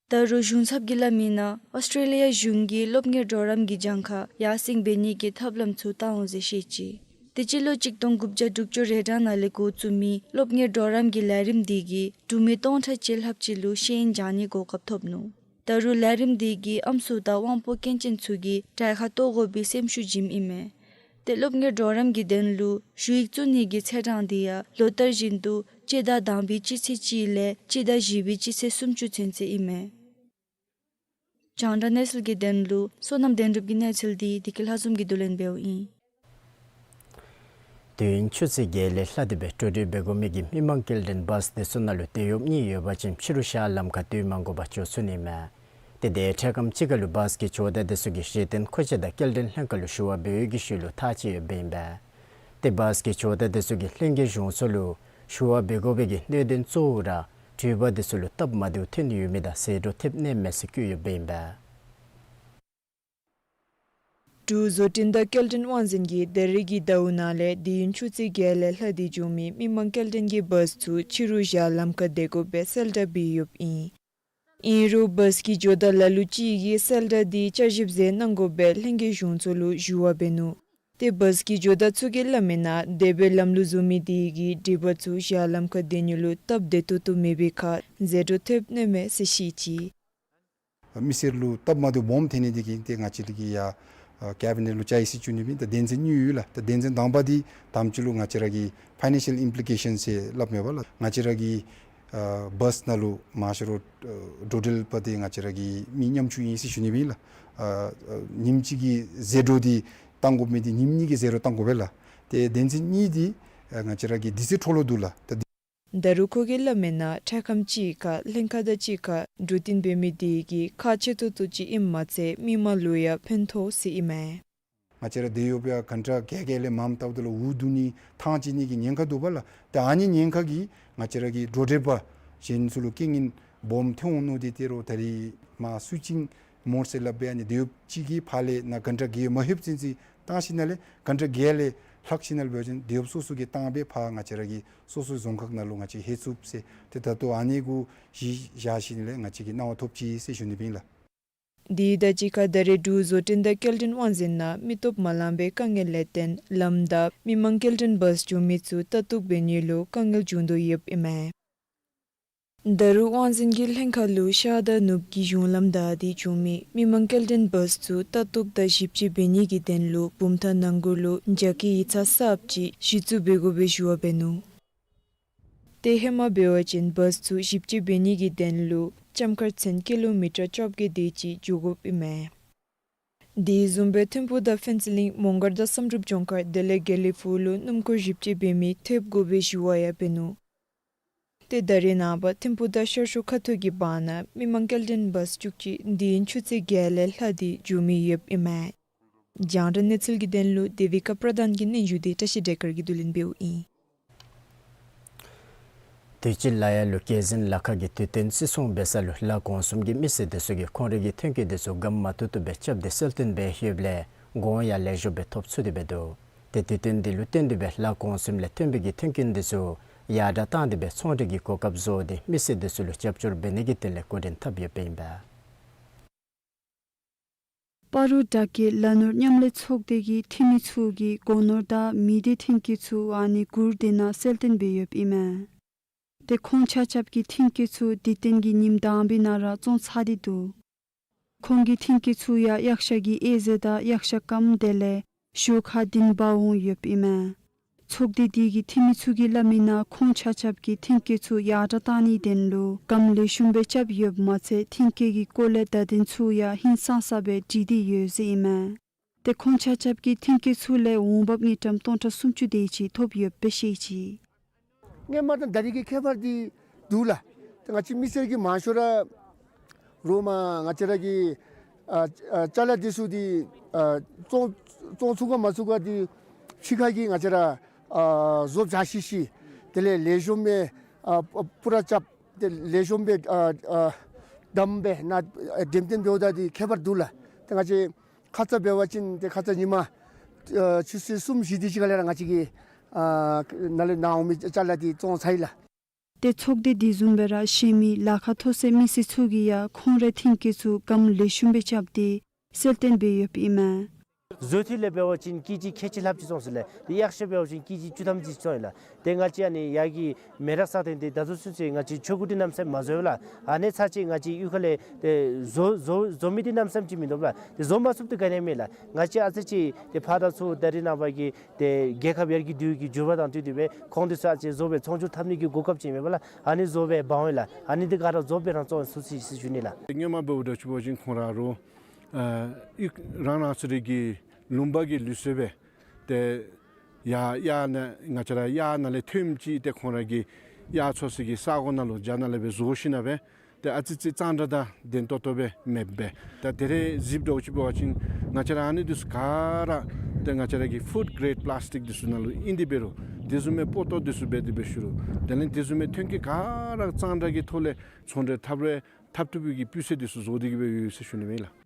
ད་རུང་གཞུང་ཚབ་ཀྱིས་སླབ་མིའི་ནང་ཨོསི་ཊེ་ལི་ཡ་གཞུང་གིས་སློབ་གཉེར་གྲོགས་རམ་གྱི་གྱངས་ཁ་ཡར་སེང་འབད་ནི་གི་ཐབས་ལམ་ཚུ་བཏང་འོང་ཟེར་བཤད་ཅི། ཏེ་སྤྱི་ལོ་གཅིག་སྟོང་དགུ་བརྒྱ་དྲུག་ཅུ་རེ་གྲངས་ནང་ལས་འགོ་བཙུགས་མི་སློབ་གཉེར་གྲོགས་རམ་གྱི་ལས་རིམ་འདི་གིས་འབྲུག་མི་སྟོང་ཕྲག་གཅིག་ལྷགཔ་ཅིག་ལུ་ཤེས་ཡོན་སྦྱང་ནིའི་གོ་སྐབས་ཐོབ་ནུག། ད་རུང་ལས་རིམ་འདི་གིས་ཨམ་སྲུ་དང་དབང་པོ་སྐྱོན་ཅན་ཚུ་གི་གྲལ་ཁར་གཏོགས་དགོ་པའི་སེམས་ཤུགས་བྱིནམ་ཨིན་མས། ཏེ་སློབ་གཉེར་གྲོགས་རམ་གྱི་དོན་ལུ་ཞུ་ཡིག་བཙུགས་ནི་གི་ཚེས་གྲངས་འདི་ཡང་ལོ་ལྟར་བཞིན་དུ་སྤྱི་ཟླ་དང་པའི་སྤྱི་ཚེས་གཅིག་ལས་སྤྱི་ཟླ་བཞི་པའི་སྤྱི་ཚེས་སུམ་ཅུ་ཚུན་ཚོད་ཨིན་མས། རྒྱང་བསྒྲགས་གནས་ཚུལ་གྱི་དོན་ལུ་བསོད་ནམས་དོན་གྲུབ་ཀྱི་གནས་ཚུལ་འདི་བདེ་སྐྱིད་ལྷ་འཛོམས་ཀྱིས་བསྡུ་ལེན་འབདཝ་ཨིན། དུས་ཡུན་ཆུ་ཚོད་བརྒྱད་ལས་ལྷག་སྟེ་སྦེ་འགྲོ་འགྲུལ་འབད་དགོ་མི་གི་མི་མང་སྐྱེལ་འདྲེན་བཱསི་དེ་ཚུ་ནང་ལུ་དེད་གཡོགཔ་གཉིས་ཡོད་པ་ཅིན་ཕྱི་རུ་བཞག་ལམ་ཁར་སྡོད་མ་དགོ་པར་འགྱོ་ཚུགས་ནི་མས། ཏེ་དེ་འཕྲལ་ཁམས་ཅིག་ཁར་ལུ་བཱསི་གི་ཇོ་བདག་དེ་ཚུ་གིས་གཞི་རྟེན་མཁོ་ཆས་དང་སྐྱེལ་འདྲེན་ལྷན་ཁག་ལུ་ཞུ་བ་འབད་བའི་གི་ཤུལ་ལུ་ཐག་བཅད་ཡོདཔ་ཨིན་པས། ཏེ་བཱསི་གི་ཇོ་བདག་དེ་ཚུ་གིས་ལྷན་རྒྱས་གཞུང་ཚོགས་ལུ་ཞུ་བ་འབད་དགོ་པའི་གི་གནད་དོན་གཙོ་བོ་ར་འགྲུལ་པ་དེ་ཚུ་ལུ་སྟབས་མ་བདེཝ་ཐོན་ཡོད་མི་དང་ཟད་འགྲོ་ཐེབས་ནི་མས་ཟེར་བཀོད་ཡོདཔ་ཨིན་པས། འབྲུག་བཟོ་སྐྲུན་དང་སྐྱེལ་འདྲེན་དབང་འཛིན་གྱིས་ད་རིས་ཀྱི་ཟླཝ་ནང་ལས་དུས་ཡུན་ཆུ་ཚོད་བརྒྱད་ལས་ལྷག་སྟེ་འགྱོ་མི་མི་མང་སྐྱེལ་འདྲེན་གྱི་བཱསི་ཚུ་ཕྱི་རུ་བཞག་ལམ་ཁར་དེད་དགོ་པའི་གསལ་བསྒྲགས་འབད་ཡོདཔ་ཨིན། ཨིན་རུང་བཱསི་གི་ཇོ་བདག་ལ་ལུ་ཅིག་གིས་གསལ་བསྒྲགས་འདི་བསྐྱར་ཞིབ་མཛད་གནང་དགོ་པའི་ལྷན་རྒྱས་གཞུང་ཚོགས་ལུ་ཞུ་བ་འབད་ནུག། ཏེ་བཱསི་གི་ཇོ་བདག་ཚུ་གིས་སླབ་མིའི་ནང་དེ་སྦེ་ལམ་ལུགས་བཟུང་མི་དེ་གིས་འགྲུལ་པ་ཚུ་བཞག་ལམ་ཁར་དེད་ནི་ལུ་སྟབས་བདེ་ཏོག་ཏོ་མེད་པའི་ཁར་ཟད་འགྲོ་ཐེབས་ནི་མས་ཟེར་བཤད་ཅི། མི་སེར་ལུ་སྟབས་མ་བདེཝ་སྦོམ་ཐོན་ནི་དེ་གིས་ཏེ་ང་བཅས་ལུ་གིས་ཡར་ཨ་ཀེ་བི་ནེཊ་ལུ་བཅར་ཡི་ཟེར་ཞུ་ནི་ཨིན། ད་དོན་ཚན་གཉིས་ཡོད་ལགས། ད་དོན་ཚན་དང་པ་འདི་དང་པ་ཅིག་ལུ་ང་བཅས་ར་གི་ཕའི་ནེན་ཤལ་ཨིམ་པི་ལི་ཀེ་ཤཱན་ཟེར་སླབ་མས་པ་ལགས། ང་བཅས་ར་གི་ཨ་བཱསི་ནང་ལུ་མང་ཤོས་ར་ཨ་འགྲོ་འགྲུལ་པ་འདི་ང་བཅས་ར་གི་མི་ཉམ་ཆུང་ཨིན་ཟེར་ཞུ་ནི་ཨིན་ལགས། ཨ་ཨ་ཉིནམ་གཅིག་གི་ཟད་འགྲོ་འདི་བཏང་དགོ་མི་འདི་ཉིནམ་གཉིས་ཀྱི་ཟད་འགྲོ་བཏང་དགོ་པས་ལགས། ཏེ་དོན་ཚན་གཉིས་འདི་ཨ་ང་བཅས་ར་གི་དུས་ཚོད་འཕྲོ་བརླག་འདུག་ལགས། ད་ ད་རུང་ཁོ་གིས་སླབ་མིའི་ནང་ཁྲལ་ཁང་ཅིག་ཁར་ལྷན་ཁག་དང་གཅིག་ཁར་འགྲོ་སྟོན་འབད་མི་དེ་གིས་ཁག་ཆེ་ཏོག་ཏོ་ཅིག་ཨིནམ་མ་ཚད་མི་མང་ལུ་ཡང་ཕན་ཐོགས་ཟེར་ཨིན་མས། ང་བཅས་ར་དེ་ཡོདཔ་ཡང་གན་ཊ་བརྒྱད་བརྒྱད་ལས་མངམ་བཏབ་ད་ལུ་འུ་བསྡུ་ནི་ཐང་བཅད་ནི་གི་ཉེན་ཁ་འདུག་པ་ལགས། ཏེ་ཨ་ནི་ཉེན་ཁ་གིས་ང་བཅས་ར་གི་འགྲོ་འགྲུལ་པ་གཞན་ཚུ་ལུ་རྐྱེན་ངན་སྦོམ་ཐོན་འོང་མནོ་སྟེ་ཏེ་རོགས་ད་རིས་མ་སུ་ཅིག་མོར་ཟེར་སླབ་སྦེ་ཨ་ནི་དེ་ཡོདཔ་ཅིག་གིས་ཕར་ལས་ནཱ་གན་ཊ་བརྒྱད་མ་ལྷོདཔ་ཚུན་ཚོད་བཏང་ཞིནམ་ལས་གན་ཊ་བརྒྱད་ལས་ལྷག་ཞིནམ་ལས་འབད་བ་ཅིན་དེ་ཡོདཔ་སོ་སོ་གིས་བཏང་སྦེ་ཕར་ང་བཅས་ར་གི་སོ་སོའི་རྫོང་ཁག་ནང་ལུ་ང་བཅས་ལྷོད་ཚུགས་ཟེར། ཏེ་ད་ལྟོ་ཨ་ནི་གུ་གཞི་བཞག་ཞིནམ་ལས་ང་བཅས་ཀྱིས་གནང་བ་ཐོབ་ཅི་ཟེར་ཞུ་ནི་ཨིན་ལགས། དེ་དང་གཅིག་ཁར་ད་རེས་འབྲུག་བཟོ་སྐྲུན་དང་སྐྱེལ་འདྲེན་དབང་འཛིན་ནང་མི་སྟོབས་མ་ལང་པའི་དཀའ་ངལ་ལས་བརྟེན་ལམ་བདའ་མི་མང་སྐྱེལ་འདྲེན་བཱསི་འགྱོ་མི་ཚུ་ལྟ་རྟོག་འབད་ནི་ལུ་དཀའ་ངལ་འབྱུང་དོ་ཡོདཔ་ཨིན་མས། ད་རུང་དབང་འཛིན་གྱིས་ལྷན་ཁག་ལུ་ཤར་དང་ནུབ་ཀྱི་གཞུང་ལམ་བདའ་སྟེ་འགྱོ་མི་མི་མང་སྐྱེལ་འདྲེན་བཱསི་ཚུ་ལྟ་རྟོག་དང་ཞིབ་དཔྱད་འབད་ནི་གི་དོན་ལུ་བུམ་ཐང་ནང་འཁོད་ལུ་རྒྱ་སྐྱེད་ཡིག་ཚང་གསརཔ་ཅིག་གཞི་བཙུགས་འབད་དགོ་པའི་ཞུ་བ་འབད་ནུག། ཏེ་ཧེ་མ་འབད་བ་ཅིན་བཱསི་ཚུ་ཞིབ་དཔྱད་འབད་ནི་གི་དོན་ལུ་ལྕམ་མཁར་ཚུན་ཀི་ལོ་མི་ཊར་བཅོ་བརྒྱད་དེ་ཅིག་འགྱོ་དགོཔ་ཨིན་མས། དེ་བཟུམ་སྦེ་ཐིམ་ཕུག་དང་ཕུན་ཚོགས་གླིང་མོང་སྒར་དང་བསམ་གྲུབ་ལྗོངས་མཁར་དེ་ལས་དགེ་ལེགས་ཕུག་ལུ་སྣུམ་འཁོར་ཞིབ་དཔྱད་འབད་མི་ཐེབས་དགོ་པའི་ཞུ་བ་ཡང་འབད་ནུག། ཏེ་ད་རེས་ནངས་པ་ཐིམ་ཕུག་དང་ཤར་ཕྱོགས་ཁ་ཐུག་གི་བར་ན་མི་མང་སྐྱེལ་འདྲེན་བཱསི་བཅུ་གཅིག་དུས་ཡུན་ཆུ་ཚོད་བརྒྱད་ལས་ལྷག་སྟེ་འགྱོ་མི་ཡོདཔ་ཨིན་མས། རྒྱང་བསྒྲགས་གནས་ཚུལ་གྱི་དོན་ལུ་དེ་བི་ཀ་པྲ་དཱན་གྱི་སྙན་ཞུ་དེ་བཀྲ་ཤིས་སྒྲོལ་དཀར་གྱིས་བསྡུ་ལེན་འབདཝ་ཨིན། དུས་ཅི་ལ་ཡ་ལུ་རྒྱལ་ཟིན་ལ་ཁ་གི་དུས་སྟོན་བརྩི་སྲུང་འབད་ས་ལུ་ལ་གོང་གསུམ་གྱི་མི་སེར་དེ་ཚུ་གིས་ཁོང་རའི་གི་ཐོན་སྐྱེད་དེ་ཚུ་གམ་མ་ཐུག་ཐུབ་སྦེ་རྐྱབ་སྟེ་གསལ་སྟོན་འབད་ཡོདཔ་ལས་གོང་ཡང་ལེགས་ཤོམ་སྦེ་ཐོབ་ཚུགས་ཏེ་འབད་འདུག། ཏེ་དུས་སྟོན་འདི་ལུ་བརྟེན་ཏེ་སྦེ་ལ་གོང་གསུམ་ལས་ཐོན་པའི་གི་ཐོན་སྐྱེད་དེ་ཚུ་ཡར་དྲགས་བཏང་སྟེ་སྦེ་ཚོང་འབྲེལ་གྱི་གོ་སྐབས་བཟོ་སྟེ་མི་སེར་དེ་ཚུ་ལུ་རྒྱབ་སྐྱོར་འབད་ནི་གི་དོན་ལས་འགོ་འདྲེན་འཐབ་ཡོདཔ་ཨིན་པས། སྤ་རོ་བྲག་བརྒྱད་ལ་ནོར་མཉམ་ལས་ཚོགས་སྡེ་གི་འཐུས་མི་ཚུ་གིས་སྒོ་ནོར་དང་མི་སྡེ་ཐོན་སྐྱེད་ཚུ་ཨ་ནི་གུར་དེ་ནང་གསལ་སྟོན་འབད་ཡོདཔ་ཨིན་མས། ཏེ་ཁོང་ཆ་ཁྱབ་ཀྱི་ཐོན་སྐྱེད་ཚུ་དུས་སྟོན་གྱི་ཉིནམ་དང་པའི་ནང་ར་བཙོང་ཚར་ཏེ་འདུག། ཁོང་གི་ཐོན་སྐྱེད་ཚུ་ཡང་གཡག་ཤ་གི་ཨེ་ཟེར་དང་གཡག་ཤ་སྐམ་དེ་ལས་ཞོ་ཁ་བདུན་འབག་འོང་ཡོདཔ་ཨིན་མས། ཚོགས་སྡེ་དེ་གི་འཐུས་མི་ཚུ་གིས་སླབ་མིའི་ནང་ཁོང་ཆ་ཁྱབ་ཀྱིས་ཐོན་སྐྱེད་ཚུ་ཡར་དྲགས་བཏང་ནིའི་དོན་ལུ་གམ་ལེགས་ཤོམ་སྦེ་རྐྱབ་ཡོདཔ་མ་ཚད་ཐོན་སྐྱེད་ཀྱི་སྐོར་ལས་བརྡ་དོན་ཚུ་ཡང་ཧིང་སངས་ས་སྦེ་བྲིས་ཏེ་ཡོད་ཟེར་ཨིན་མས། ཏེ་ཁོང་ཆ་ཁྱབ་ཀྱིས་ཐོན་སྐྱེད་ཚུ་ལས་འོང་འབབ་དངུལ་ཀྲམ་སྟོང་ཕྲག་སུམ་ཅུ་དེ་ཅིག་ཐོབ་ཡོདཔ་སྦེ་བཤད་ཅི། སྔོན་མ་དང་ད་རེས་ཀྱི་ཁྱད་པར་འདི་འདུག་ལགས། ཏེ་ང་བཅས་མི་སེར་གྱིས་མང་ཤོས་ར་རོགས་མ་ང་བཅས་ར་གི་ཨ་ཨ་ཅ་ལ་འདི་ཚུ་འདི་ཨ་བཙོང་བཙོང་ཚུགས་ག་མ་ཚུགས་ག་འདི་ཕྱི་ཁ་གི་ང་བཅས་ར་ཨ་བཟོ་བྱ་ཤེས་ཤེས་དེ་ལས་ལེགས་ཤོམ་སྦེ་ཨ་པུ་ར་རྐྱབ་སྟེ་ལེགས་ཤོམ་སྦེ་ཨ་ཨ་བསྡམས་སྦེ་ནཱ་འགྲེམས་སྟོན་འབདཝ་ད་འདི་ཁྱད་པར་འདུག་ལགས། ཏེ་ང་བཅས་ཁ་ཙ་འབད་བ་ཅིན་ཏེ་ཁ་ཙ་ཉིན་མ་ཨ་ཆུ་ཚོད་གསུམ་བཞི་དེ་ཅིག་ཁ་ལས་ར་ང་བཅས་ཀྱི་ཨ་ནཱ་ལས་ནཱ་འོང་མི་ཅ་ལ་འདི་བཙོང་ཚར་ཡི་ལགས། ཏེ་ཚོགས་སྡེ་དེ་བཟུམ་སྦེ་ར་གཞན་མི་ལ་ཁ་མཐོ་སའི་མི་སེར་ཚུ་གིས་ཡང་ཁོང་རའི་ཐོན་སྐྱེད་ཚུ་གམ་ལེགས་ཤོམ་སྦེ་རྐྱབ་སྟེ་གསལ་སྟོན་འབད་ཡོདཔ་ཨིན་མས། བཟོ་འཐུ་ལས་འབད་བ་ཅིན་ཀེ་ཇི་ཁལ་གཅིག་ལྷགཔ་ཅིག་བཙོང་ཟེར་ལགས། ཏེ་གཡག་ཤ་འབད་བ་ཅིན་ཀེ་ཇི་བཅུ་ཐམ་ཅིག་བཙོང་ཡི་ལགས། ཏེ་ང་བཅས་ཨ་ནི་ཡར་གྱི་མེ་རག་ས་སྟེང་འདི་ད་ལྟོ་ཚུན་ཚོད་ང་བཅས་ཆོ་ག་འདི་གནམ་མེད་ས་མེད་མ་བཟོ་བས་ལགས། ཨ་ནི་ཚར་ཅིག་ང་བཅས་གཡུས་ཁ་ལས་ཏེ་བཟོ་བཟོ་བཟོ་མི་འདི་གནམ་མེད་ས་མེད་ཅིག་མིན་འདུག་ལགས། ཏེ་བཟོ་མ་ཚུགསཔ་འདི་ག་ནི་མེད་ལགས། ང་བཅས་ཨ་ཙི་ཅིག་ཏེ་ཕར་དང་ཚུར་ད་རེས་ནངས་པ་གི་ཏེ་རྒྱལ་ཁབ་ཡར་རྒྱས་དུས་ཀྱི་འགྱུར་བ་དང་བསྟུན་ཏེ་སྦེ་ཁོང་འདི་ཚུ་ཨ་ཙི་བཟོ་སྦེ་ཚོང་སྒྱུར་འཐབ་ནི་གི་གོ་སྐབས་ཅིག་མེད་པས་ལགས། ཨ་ནི་བཟོ་སྦེ་འབག་འོང་ཡི་ལགས། ཨ་ནི་འདི་ག་ར་བཟོ་སྦེ་རང་བཙོང་ཚུགས་ཅི་ཟེར་ཞུ་ནི་ལགས། སྔོན་མ་འབདཝ་འདྲཝ་ཅིག་འབད་བ་ཅིན་ཁོང་ར་རོགས་ཨ་གཡུས་རང་རང་སོ་རའི་གི་ལུང་པ་གི་ལུགས་སྲོལ་སྦེ་ཏེ་ཡར་གཡག་ནང་ང་བཅས་ར་གཡག་ནང་ལས་ཐོནམ་ཅིག་ཏེ་ཁོང་ར་གི་གཡག་འཚོ་སའི་གི་ས་གོ་ནང་ལུ་རྒྱ་ནང་ལས་སྦེ་བཟོ་ཞིནམ་སྦེ་ཏེ་ཨ་ཙི་ཙི་གཙང་སྦྲ་དང་ལྡན་ཏོག་ཏོ་སྦེ་མེདཔ་སྦེ། ད་ད་རེས་གཟིགསཔ་འདྲཝ་ཅིག་འབད་བ་ཅིན་ང་བཅས་ར་ཨ་ནི་འདི་ཚུ་ག་ར་ཏེ་ང་བཅས་ར་གི་ཕུཌ་གེ་རེཌ་པླཱས་ཊིཀ་འདི་ཚུ་ནང་ལུ་ཨིན་ཏེ་འབད་རུང་དེ་བཟུམ་མའི་སྤོ་ཏོ་འདི་ཚུ་འབད་དེ་སྦེ་ཞུ་རུང་དེ་ལས་དེ་བཟུམ་མའི་ཐོན་སྐྱེད་ག་ར་གཙང་སྦྲ་གི་ཐོག་ལས་ཚོང་འབྲེལ་འཐབ་རུང་འཐབ་བཏུབ་པའི་གི་སྤུས་ཚད་འདི་ཚུ་བཟོ་སྟེ་གི་སྦེ་ཡོད་ཟེར་ཞུ་ནི་ཨིན་ལགས།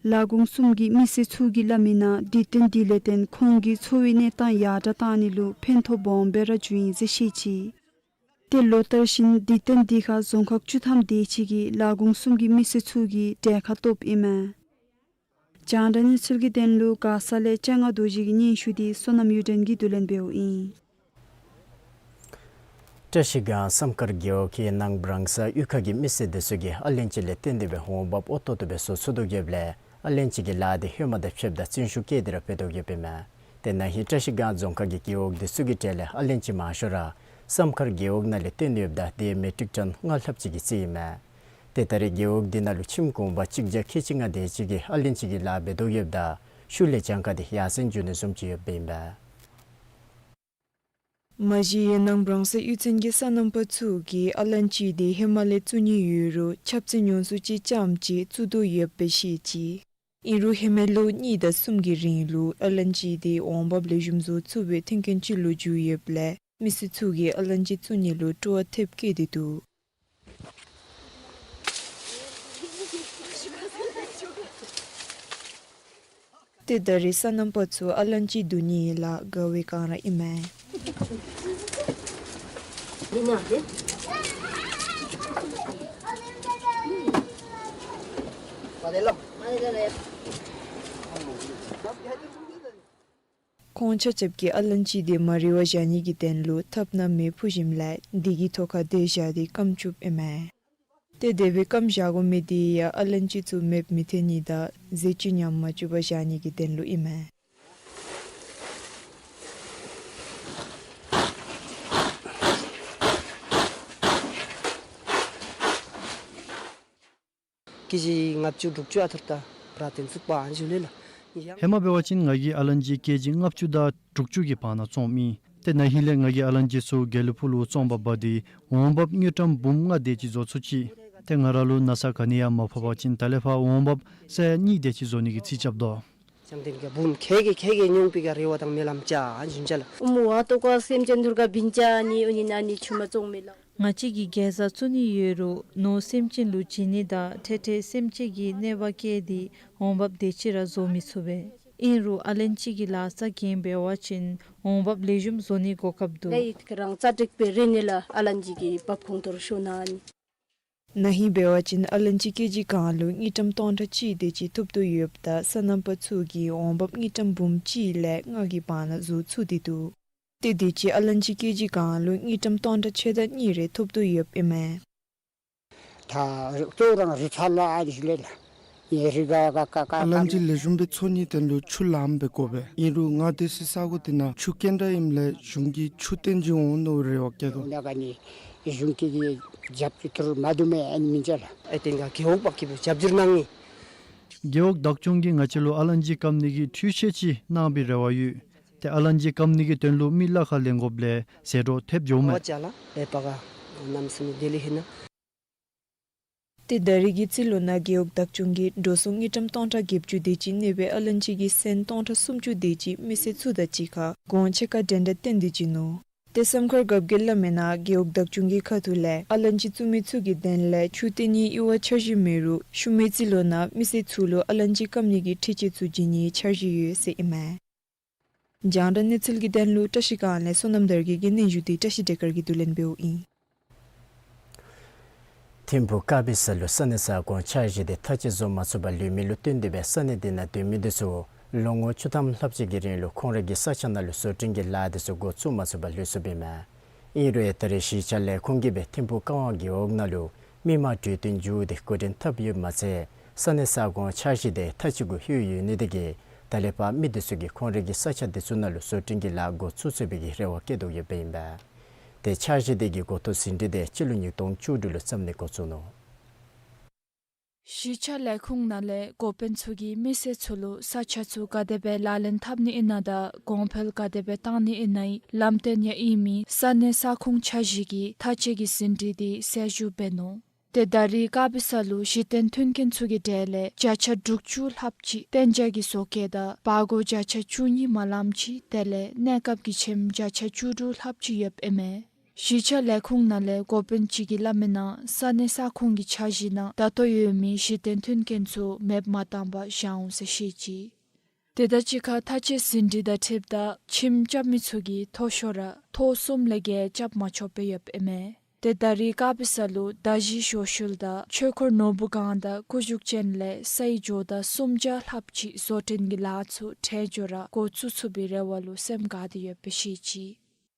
ལ་གོང་གསུམ་གྱི་མི་སེར་ཚུ་གིས་སླབ་མིའི་ནང་དུས་སྟོན་འདི་ལས་བརྟེན་ཁོང་གི་འཚོ་བའི་གནས་སྟངས་ཡར་དྲགས་བཏང་ནི་ལུ་ཕན་ཐོགས་སྦོམ་སྦེ་ར་བྱུང་ཡི་ཟེར་བཤད་ཅི། ཏེ་ལོ་ལྟར་བཞིན་དུས་སྟོན་འདི་ཁར་རྫོང་ཁག་བཅུ་ཐམ་དེ་ཅིག་གི་ལ་གོང་གསུམ་གྱི་མི་སེར་ཚུ་གིས་གྲལ་ཁར་གཏོགསཔ་ཨིན་མས། རྒྱང་བསྒྲགས་གནས་ཚུལ་གྱི་དོན་ལུ་མགར་ས་ལས་སྤྱན་སྔ་རྡོ་རྗེ་གི་སྙན་ཞུ་འདི་བསོད་ནམས་གཡུ་སྒྲོན་གྱིས་བསྡུ་ལེན་འབདཝ་ཨིན། བཀྲ་ཤིས་སྒང་བསམ་མཁར་རྒེད་འོག་གི་ནང་རང་ས་གཡུས་ཁ་གི་མི་སེར་དེ་ཚུ་གིས་ཨ་ལན་ཅི་ལས་བརྟེན་ཏེ་སྦེ་འོང་འབབ་འོས་ཏོག་ཏོ་སྦེ་བཟོ་ཚུགས་དོ་ཡོདཔ་ལས་ཨ་ལན་ཅི་གི་ལཱ་འདི་ཧེ་མ་དང་ཕྱདཔ་ད་བརྩོན་ཤུགས་བསྐྱེད་དེ་ར་འབད་དོ་ཡོདཔ་ཨིན་མས། ཏེ་ན་ཧིང་བཀྲ་ཤིས་སྒང་རྫོང་ཁག་གི་རྒེད་འོག་འདི་ཚུ་གི་གྲས་ལས་ཨ་ལན་ཅི་མང་ཤོས་ར་བསམ་མཁར་རྒེད་འོག་ནང་ལས་བཏོན་ཡོདཔ་ད་དེ་མེ་ཊིག་ཊོན་ལྔ་ལྷགཔ་ཅིག་གི་རྩིས་ཨིན་མས། ཏེ་ད་རེས་རྒེད་འོག་འདི་ནང་ལུ་ཁྱིམ་གུང་པ་གཅིག་བརྒྱ་ཁལ་གཅིག་ལྔ་དེ་ཅིག་གིས་ཨ་ལན་ཅི་གི་ལཱ་འབད་དོ་ཡོདཔ་ད་ཤུལ་ལས་གྱངས་ཁ་དེ་ཡར་སེང་འགྱོ་ནི་བཟུམ་ཅིག་ཡོདཔ་ཨིན་པས། མ་གཞི་ཡང་ནང་འབྲང་ས་གཡུས་ཚན་གྱི་སོ་ནམ་པ་ཚུ་གིས་ཨ་ལན་ཅི་དེ་ཧེ་མ་ལས་བཙུགས་ནི་ཡོད་རུང་ཁྱབ་ཚད་ཉུང་སུ་ཅིག་རྐྱངམ་ཅིག་བཙུགས་དོ་ཡོདཔ་སྦེ་བཤད་ཅི། ཨིན་རུང་ཧེ་མའི་ལོ་གཉིས་དང་གསུམ་གྱི་རིང་ལུ་ཨ་ལན་ཅི་དེ་འོང་འབབ་ལེགས་ཤོམ་བཟོ་ཚུགས་པའི་མཐུན་རྐྱེན་ཅིག་ལུ་འགྱུར་ཡོདཔ་ལས་མི་སེར་ཚུ་གིས་ཨ་ལན་ཅི་བཙུགས་ནི་ལུ་སྤྲོ་བ་ཐེབས་བསྐྱེད་དེ་འདུག། ཏེ་ད་རེས་སོ་ནམ་པ་ཚུ་ཨ་ལན་ཅི་བསྡུ་ནི་ལཱ་དགའ་བའི་སྒང་ར་ཨིན་མས། ཁོང་ཆ་ཁྱབ་ཀྱིས་ཨ་ལན་ཅི་དེ་མ་རིལ་བར་བཞག་ནི་གི་དོན་ལུ་ཐབ་ནང་མེ་ཕུ་ཞིནམ་ལས་དེ་གི་ཐོག་ཁར་དེ་བཞག་སྟེ་སྐམ་བཅུགཔ་ཨིན་མས། ཏེ་དེ་སྦེ་སྐམ་བཞག་དགོ་མི་དེ་ཡང་ཨ་ལན་ཅི་ཚུ་མེདཔ་མི་ཐོན་ནི་དང་ཟས་བཅུད་ཉམས་མ་བཅུག་པར་བཞག་ནི་གི་དོན་ལུ་ཨིན་མས། ཀེ་ཇི་ལྔ་བཅུ་དྲུག་ཅུ་ཨ་ཐུར་ད་བར་དེ་ཚུད་པ་ཨན་ཞུ་ལེ་ལགས། ཧེ་མ་འབད་བ་ཅིན་ང་གིས་ཨ་ལན་ཅི་ཀེ་ཇི་ལྔ་བཅུ་དང་དྲུག་ཅུ་གི་བར་ན་བཙོངམ་ཨིན། ཏེ་ན་ཧིང་ལས་ང་གིས་ཨ་ལན་ཅི་ཚུ་དགེ་ལེགས་ཕུག་ལུ་བཙོང་པར་འབག་སྟེ་འོང་འབབ་དངུལ་ཀྲམ་འབུམ་ལྔ་དེ་ཅིག་བཟོ་ཚུགས་ཅི། ཏེ་ང་ར་ལུ་ན་ཚ་ག་ནི་ཡང་མ་ཕོག་པ་ཅིན་ད་ལས་ཕར་འོང་འབབ་ས་ཡ་གཉིས་དེ་ཅིག་བཟོ་ནི་གི་རྩིས་རྐྱབ་དོ། ཞང་བདེན་ག་འབུམ་ཁལ་གྱིས་ཁལ་གྱིས་ཉུང་པའི་ག་རེ་བ་དང་སྨོན་ལམ་བཅའ་ཨན་ཞུ་ཅ་ལགས། ཨུ་མུ་ཨ་ཏོ་ཀ་སེམས་ཅན་ཐུར་ག་བིན་ཅ་ནི་ཨུ་ནི་ན་ནི་ཆུ་མ་བཙོང་མི་ལགས། ང་བཅས་ཀྱིས་གེ་ཟ་བཙུགས་ནི་ཡོད་རུང་ནོར་སེམས་ཅན་ལུ་བྱིན་ནི་དང་ཐེ་ཐེ་སེམས་ཅན་གྱི་གནོད་པ་བཀལ་ཏེ་འོང་འབབ་དེ་ཅིག་ར་བཟོ་མི་ཚུགས་པས། ཨིན་རུང་ཨ་ལན་ཅི་གི་ལཱ་རྩ་འགེངས་འབད་བ་ཅིན་འོང་འབབ་ལེགས་ཤོམ་བཟོ་ནི་གོ་སྐབས་འདུག། ལས་ཡིད་ཀྱི་རང་རྩ་དྲེགས་པའི་རིང་ནི་ལ་ཨ་ལན་ཅི་གི་འབབ་ཁུངས་ཐོར་ཤོར་ན་ནི། ན་ཧིང་འབད་བ་ཅིན་ཨ་ལན་ཅི་ཀེ་ཇི་གང་ལུ་དངུལ་ཀྲམ་སྟོང་ཕྲག་གཅིག་དེ་ཅིག་ཐོབ་དོ་ཡོདཔ་ད་སོ་ནམ་པ་ཚུ་གིས་འོང་འབབ་དངུལ་ཀྲམ་འབུམ་གཅིག་ལས་ལྔ་གི་བར་ན་བཟོ་ཚུགས་ཏེ་འདུག། ཏེ་དེ་ཅིག་ཨ་ལན་ཅི་ཀེ་ཇི་གང་ལུ་དངུལ་ཀྲམ་སྟོང་ཕྲག་ཕྱེད་དང་གཉིས་རེ་ཐོབ་དོ་ཡོདཔ་ཨིན་མས། ད་གཙོ་བོ་རང་རི་ཚ་ལ་ཨ་ནི་ཞིག་ལས་ལ་ཡེ་རི་ག་ག་ག་ག་ཨ་ལན་ཅི་ལེགས་ཤོམ་སྦེ་འཚོ་ནི་དོན་ལུ་ཆུ་ལངམ་སྦེ་དགོ་པས། ཨིན་རུང་ང་དེ་སི་ས་གོ་དེ་ནང་ཆུ་རྐྱེན་དྲག་ཨིནམ་ལས་གཞུང་གིས་ཆུ་བཏོན་ཅིག་འོང་ནོ་རེ་བ་བསྐྱེད་དོ། ཨོ་ན་ག་ནི་གཞུང་གི་རྒྱབ་སྐྱོར་ཐུར་མ་བཏུབ་མས་ཨ་ནི་མིན་ཅ་ལགས། ཨེ་ཏེན་ག་རྒེད་འོག་པ་གི་བུ་རྒྱབ་སྐྱོར་གནང་ངི། རྒེད་འོག་བདག་སྐྱོང་གིས་ང་བཅས་ལུ་ཨ་ལན་ཅི་སྐམ་ནི་གི་འཕྲུལ་ཆས་ཅིག་གནང་པའི་རེ་བ་ཡོད། ཏེ་ཨ་ལན་ཅི་སྐམ་ནི་གི་དོན་ལུ་མི་གླ་ཁར་ལེན་དགོཔ་ལས་ཟད་འགྲོ་ཐེབས་འགྱོཝ་མས། བ་ཅ་ལག་ལས་པ་ག་ནམ་སེམས་དེ་ལས་ཧེ་ན། ཏེ་ད་རེས་ཀྱི་རྩིས་ལུ་ན་རྒེད་འོག་བདག་སྐྱོང་གིས་འགྲོ་སོང་དངུལ་ཀྲམ་སྟོང་ཕྲག་བརྒྱད་ཅུ་དེ་ཅིག་གནས་པའི་ཨ་ལན་ཅི་གི་སོན་སྟོང་ཕྲག་སུམ་ཅུ་དེ་ཅིག་མི་སེར་ཚུ་དང་གཅིག་ཁར་གོང་ཕྱེད་ཀ་འགྲན་ཟླ་བཏོན་ཏེ་བྱིན་ནུག། ཏེ་སམ་ཁར་རྒཔོ་གིས་སླབ་མིའི་ནང་རྒེད་འོག་བདག་སྐྱོང་གི་ཁ་ཐུག་ལས་ཨ་ལན་ཅི་བཙུགས་མི་ཚུ་གི་དོན་ལས་ཆུ་བཏོན་ནིའི་འབད་བ་འཆར་གཞི་མེད་རུང་ཤུལ་མའི་རྩིས་ལུ་ན་མི་སེར་ཚུ་ལུ་ཨ་ལན་ཅི་སྐམ་ནི་གི་འཕྲུལ་ཆས་ཚུ་བྱིན་ནིའི་འཆར་གཞི་ཡོད་ཟེར་ཨིན་མས། རྒྱང་བསྒྲགས་གནས་ཚུལ་གྱི་དོན་ལུ་བཀྲ་ཤིས་སྒང་ལས་བསོད་ནམས་དར་རྒྱས་ཀྱིས་སྙན་ཞུ་དེ་བཀྲ་ཤིས་བདེ་དཀར་གྱིས་བསྡུ་ལེན་འབདཝ་ཨིན། ཐིམ་ཕུག་ཀ་སྦི་ས་ལུ་ས་གནས་ས་ཁོངས་འཆར་གཞི་དེ་ཐག་བཅད་བཟོ་མ་ཚུགས་པར་ལུས་མི་ལུ་བརྟེན་ཏེ་སྦེ་ས་གནས་དེ་ནང་སྡོད་མི་དེ་ཚུ་ལོ་ངོ་བཅུ་ཐམ་ལྷགཔ་ཅིག་གི་རིང་ལུ་ཁོང་རའི་གི་ས་ཆ་ནང་ལུ་བཟོ་སྐྲུན་གྱི་ལཱ་དེ་ཚུ་འགོ་བཙུགས་མ་ཚུགས་པར་ལུས་སོཔ་ཨིན་མས། ཨིན་རུང་ཡང་ད་རེས་གཞིས་ཆགས་ལས་ཁུངས་ཀྱིས་སྦེ་ཐིམ་ཕུག་ཀ་ཝང་རྒེད་འོག་ནང་ལུ་མི་མང་གྲོས་བསྟུན་འགྱོ་སྟེ་འགོ་འདྲེན་འཐབ་ཡོདཔ་མ་ཚད་ས་གནས་ས་ཁོངས་འཆར་གཞི་དེ་ཐག་གཅོད་གུ་ལྷོད་ཡོད་ནི་དེ་གིས་ད་ལས་ཕར་མི་དེ་ཚུ་གིས་ཁོང་རའི་གི་ས་ཆ་དེ་ཚུ་ནང་ལུ་བཟོ་སྐྲུན་གྱི་ལཱ་འགོ་བཙུགས་ཚུགས་པའི་གི་རེ་བ་བསྐྱེད་དོ་ཡོདཔ་ཨིན་པས། ཏེ་འཆར་གཞི་དེ་གི་འགོ་ཐོག་ཟིན་བྲིས་དེ་སྤྱི་ལོ་ཉིས་སྟོང་བཅུ་དྲུག་ལུ་བརྩམས་ནི་འགོ་བཙུགས་ནུག། གཞིས་ཆགས་ལས་ཁུངས་ནང་ལས་འགོ་དཔོན་ཚུ་གིས་མི་སེར་ཚུ་ལུ་ས་ཆ་ཚུ་ག་དེ་སྦེ་ལག་ལེན་འཐབ་ནི་ཨིན་ན་དང་གོང་འཕེལ་ག་དེ་སྦེ་བཏང་ནི་ཨིན་ནའི་ལམ་སྟོན་ཡང་ཨིན་མི་ས་གནས་ས་ཁོངས་འཆར་གཞི་གི་ཐག་བཅད་ཀྱི་ཟིན་བྲིས་དེ་གསལ་ཞུ་འབད་ནུག། ཏེ་ད་རེས་ཀ་སྦི་ས་ལུ་གཞི་རྟེན་མཐུན་རྐྱེན་ཚུ་གི་གྲས་ལས་བརྒྱ་ཆ་དྲུག་ཅུ་ལྷགཔ་ཅིག་གཏན་འཇགས་ཀྱི་བཟོ་བཀོད་དང་བར་སྒོ་བརྒྱ་ཆ་བཅུ་གཉིས་མ་ལངམ་ཅིག་དེ་ལས་གནས་སྐབས་ཀྱི་ཁྱིམ་བརྒྱ་ཆ་བཅུ་དྲུག་ལྷགཔ་ཅིག་ཡོདཔ་ཨིན་མས། གཞིས་ཆགས་ལས་ཁུངས་ནང་ལས་འགོ་དཔོན་ཅིག་གིས་སླབ་མིའི་ནང་ས་གནས་ས་ཁོངས་ཀྱི་འཆར་གཞི་ནང་ད་ལྟོ་ཡོད་མི་གཞི་རྟེན་མཐུན་རྐྱེན་ཚུ་མེདཔ་མ་བཏང་པར་བཞག་འོང་ཟེར་བཤད་ཅི། དེ་དང་གཅིག་ཁར་ཐག་བཅད་ཟིན་བྲིས་དང་འཁྲིལཝ་ད་ཁྱིམ་རྐྱབ་མི་ཚུ་གིས་མཐོ་ཤོས་ར་ཐོག་གསུམ་ལས་བརྒལ་རྐྱབ་མ་ཆོགཔ་སྦེ་ཡོདཔ་ཨིན་མས། ཏེ་ད་རེས་ཀ་སྦི་ས་ལུ་མདའ་གཞི་ཞོ་ཤུལ་དང་ཆོས་འཁོར་ནོར་བུ་སྒང་དང་སྐུ་བཞུགས་ཅན་ལས་སའི་ཇོ་བདག་སུམ་བརྒྱ་ལྷགཔ་ཅིག་བཟོ་སྐྲུན་གྱི་ལཱ་ཚུ་འཕྲལ་མགྱོགས་ར་འགོ་བཙུགས་ཚུགས་པའི་རེ་བ་ལུ་སེམས་དགའ་སྟེ་ཡོདཔ་སྦེ་བཤད་ཅི།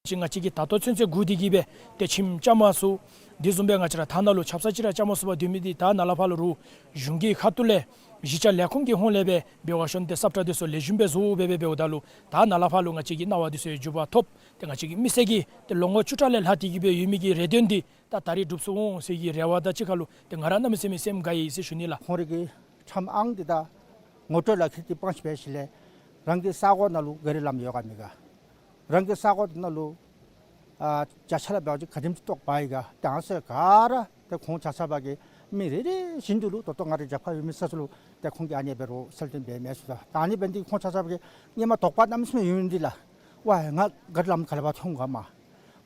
ཅིག་ང་བཅས་ཀྱིས་ད་ལྟོ་ཚུན་ཚོད་སྒུག་སྟེ་གིས་སྦེ་ཏེ་ཁྱིམ་རྐྱབ་མ་ཚུགས། དེ་བཟུམ་སྦེ་ང་བཅས་ར་ཐ་ན་ལུ་ཆབ་གསང་ཅིག་ར་རྐྱབ་མ་ཚུགས་པར་སྡོད་མི་དེ་ད་ནཱ་ལས་ཕར་ལུ་རུང་གཞུང་གི་ཁ་ཐུག་ལས་ གཞིས་ཆགས་ལས་ཁུངས་ཀྱི་ཧོངས་ལས་སྦེ་འབད་བ་ཤོན་ཏེ་ས་བཀྲ་འདི་ཚུ་ལེགས་ཤོམ་སྦེ་བཟོ་སྦེ་སྦེ་འབདཝ་ད་ལུ་ད་ནཱ་ལས་ཕར་ལུ་ང་བཅས་ཀྱི་གནང་བ་འདི་ཚུ་ཡང་འགྱུར་བ་ཐོབ། ཏེ་ང་བཅས་ཀྱི་མི་སེར་གྱིས་ཏེ་ལོ་ངོ་བཅུ་ཕྲག་ལས་ལྷག་སྟེ་གི་སྦེ་ཡོད་མི་གི་རེ་འདུན་འདི་ད་ད་རིས་འགྲུབ་ཚུགས་འོང་ཟེར་གྱི་རེ་བ་དང་གཅིག་ཁར་ལུ་ཏེ་ང་ར་གནམ་མེད་ས་མེད་སེམས་དགའ་ཡི་ཟེར་ཞུ་ནི་ལགས། ཁོང་རའི་གི་ཁྲམ་ཨང་འདི་དང་ངོ་སྤྲོད་ལག་ཁྱེར་འདི་སྤང་ཞིནམ་སྦེ་ཞིནམ་ལས་རང་གི་ས་གོ་ནང་ལུ་ག་རི་ལམ་ཡོད་ག་མེད་ག། རང་གི་ས་གོ་ནང་ལུ་ཨ་བརྒྱ་ཆ་ལས་འབད་བ་ཅིན་ག་དེམ་ཅིག་གཏོགས་འབག་ཡི་ག། ཏེ་ཨ་ནི་ཚུ་ག་ར་ཏེ་ཁོང་ཆ་ཁྱབ་ཀྱིས་མི་རེ་རེ་བཞིན་དུ་ལུ་ད་ལྟོ་ང་རའི་རྒྱབ་ཁར་ཡོད་མི་ས་ཚུ་ལུ་ཏེ་ཁོང་གིས་ཨ་ནི་འབད་རུང་གསལ་སྟོན་འབད་མི་ཚུ་དང་ད་ཨ་ནི་འབད་ནི་འདི་ཁོང་ཆ་ཁྱབ་ཀྱིས་སྔོན་མ་དོགས་པ་གནམ་མེད་ས་མེད་ཡོད་ནི་འདི་ལགས། ཝའི་ང་ག་རི་ལམ་ག་ལས་ཕར་ཐོན་ག་མས།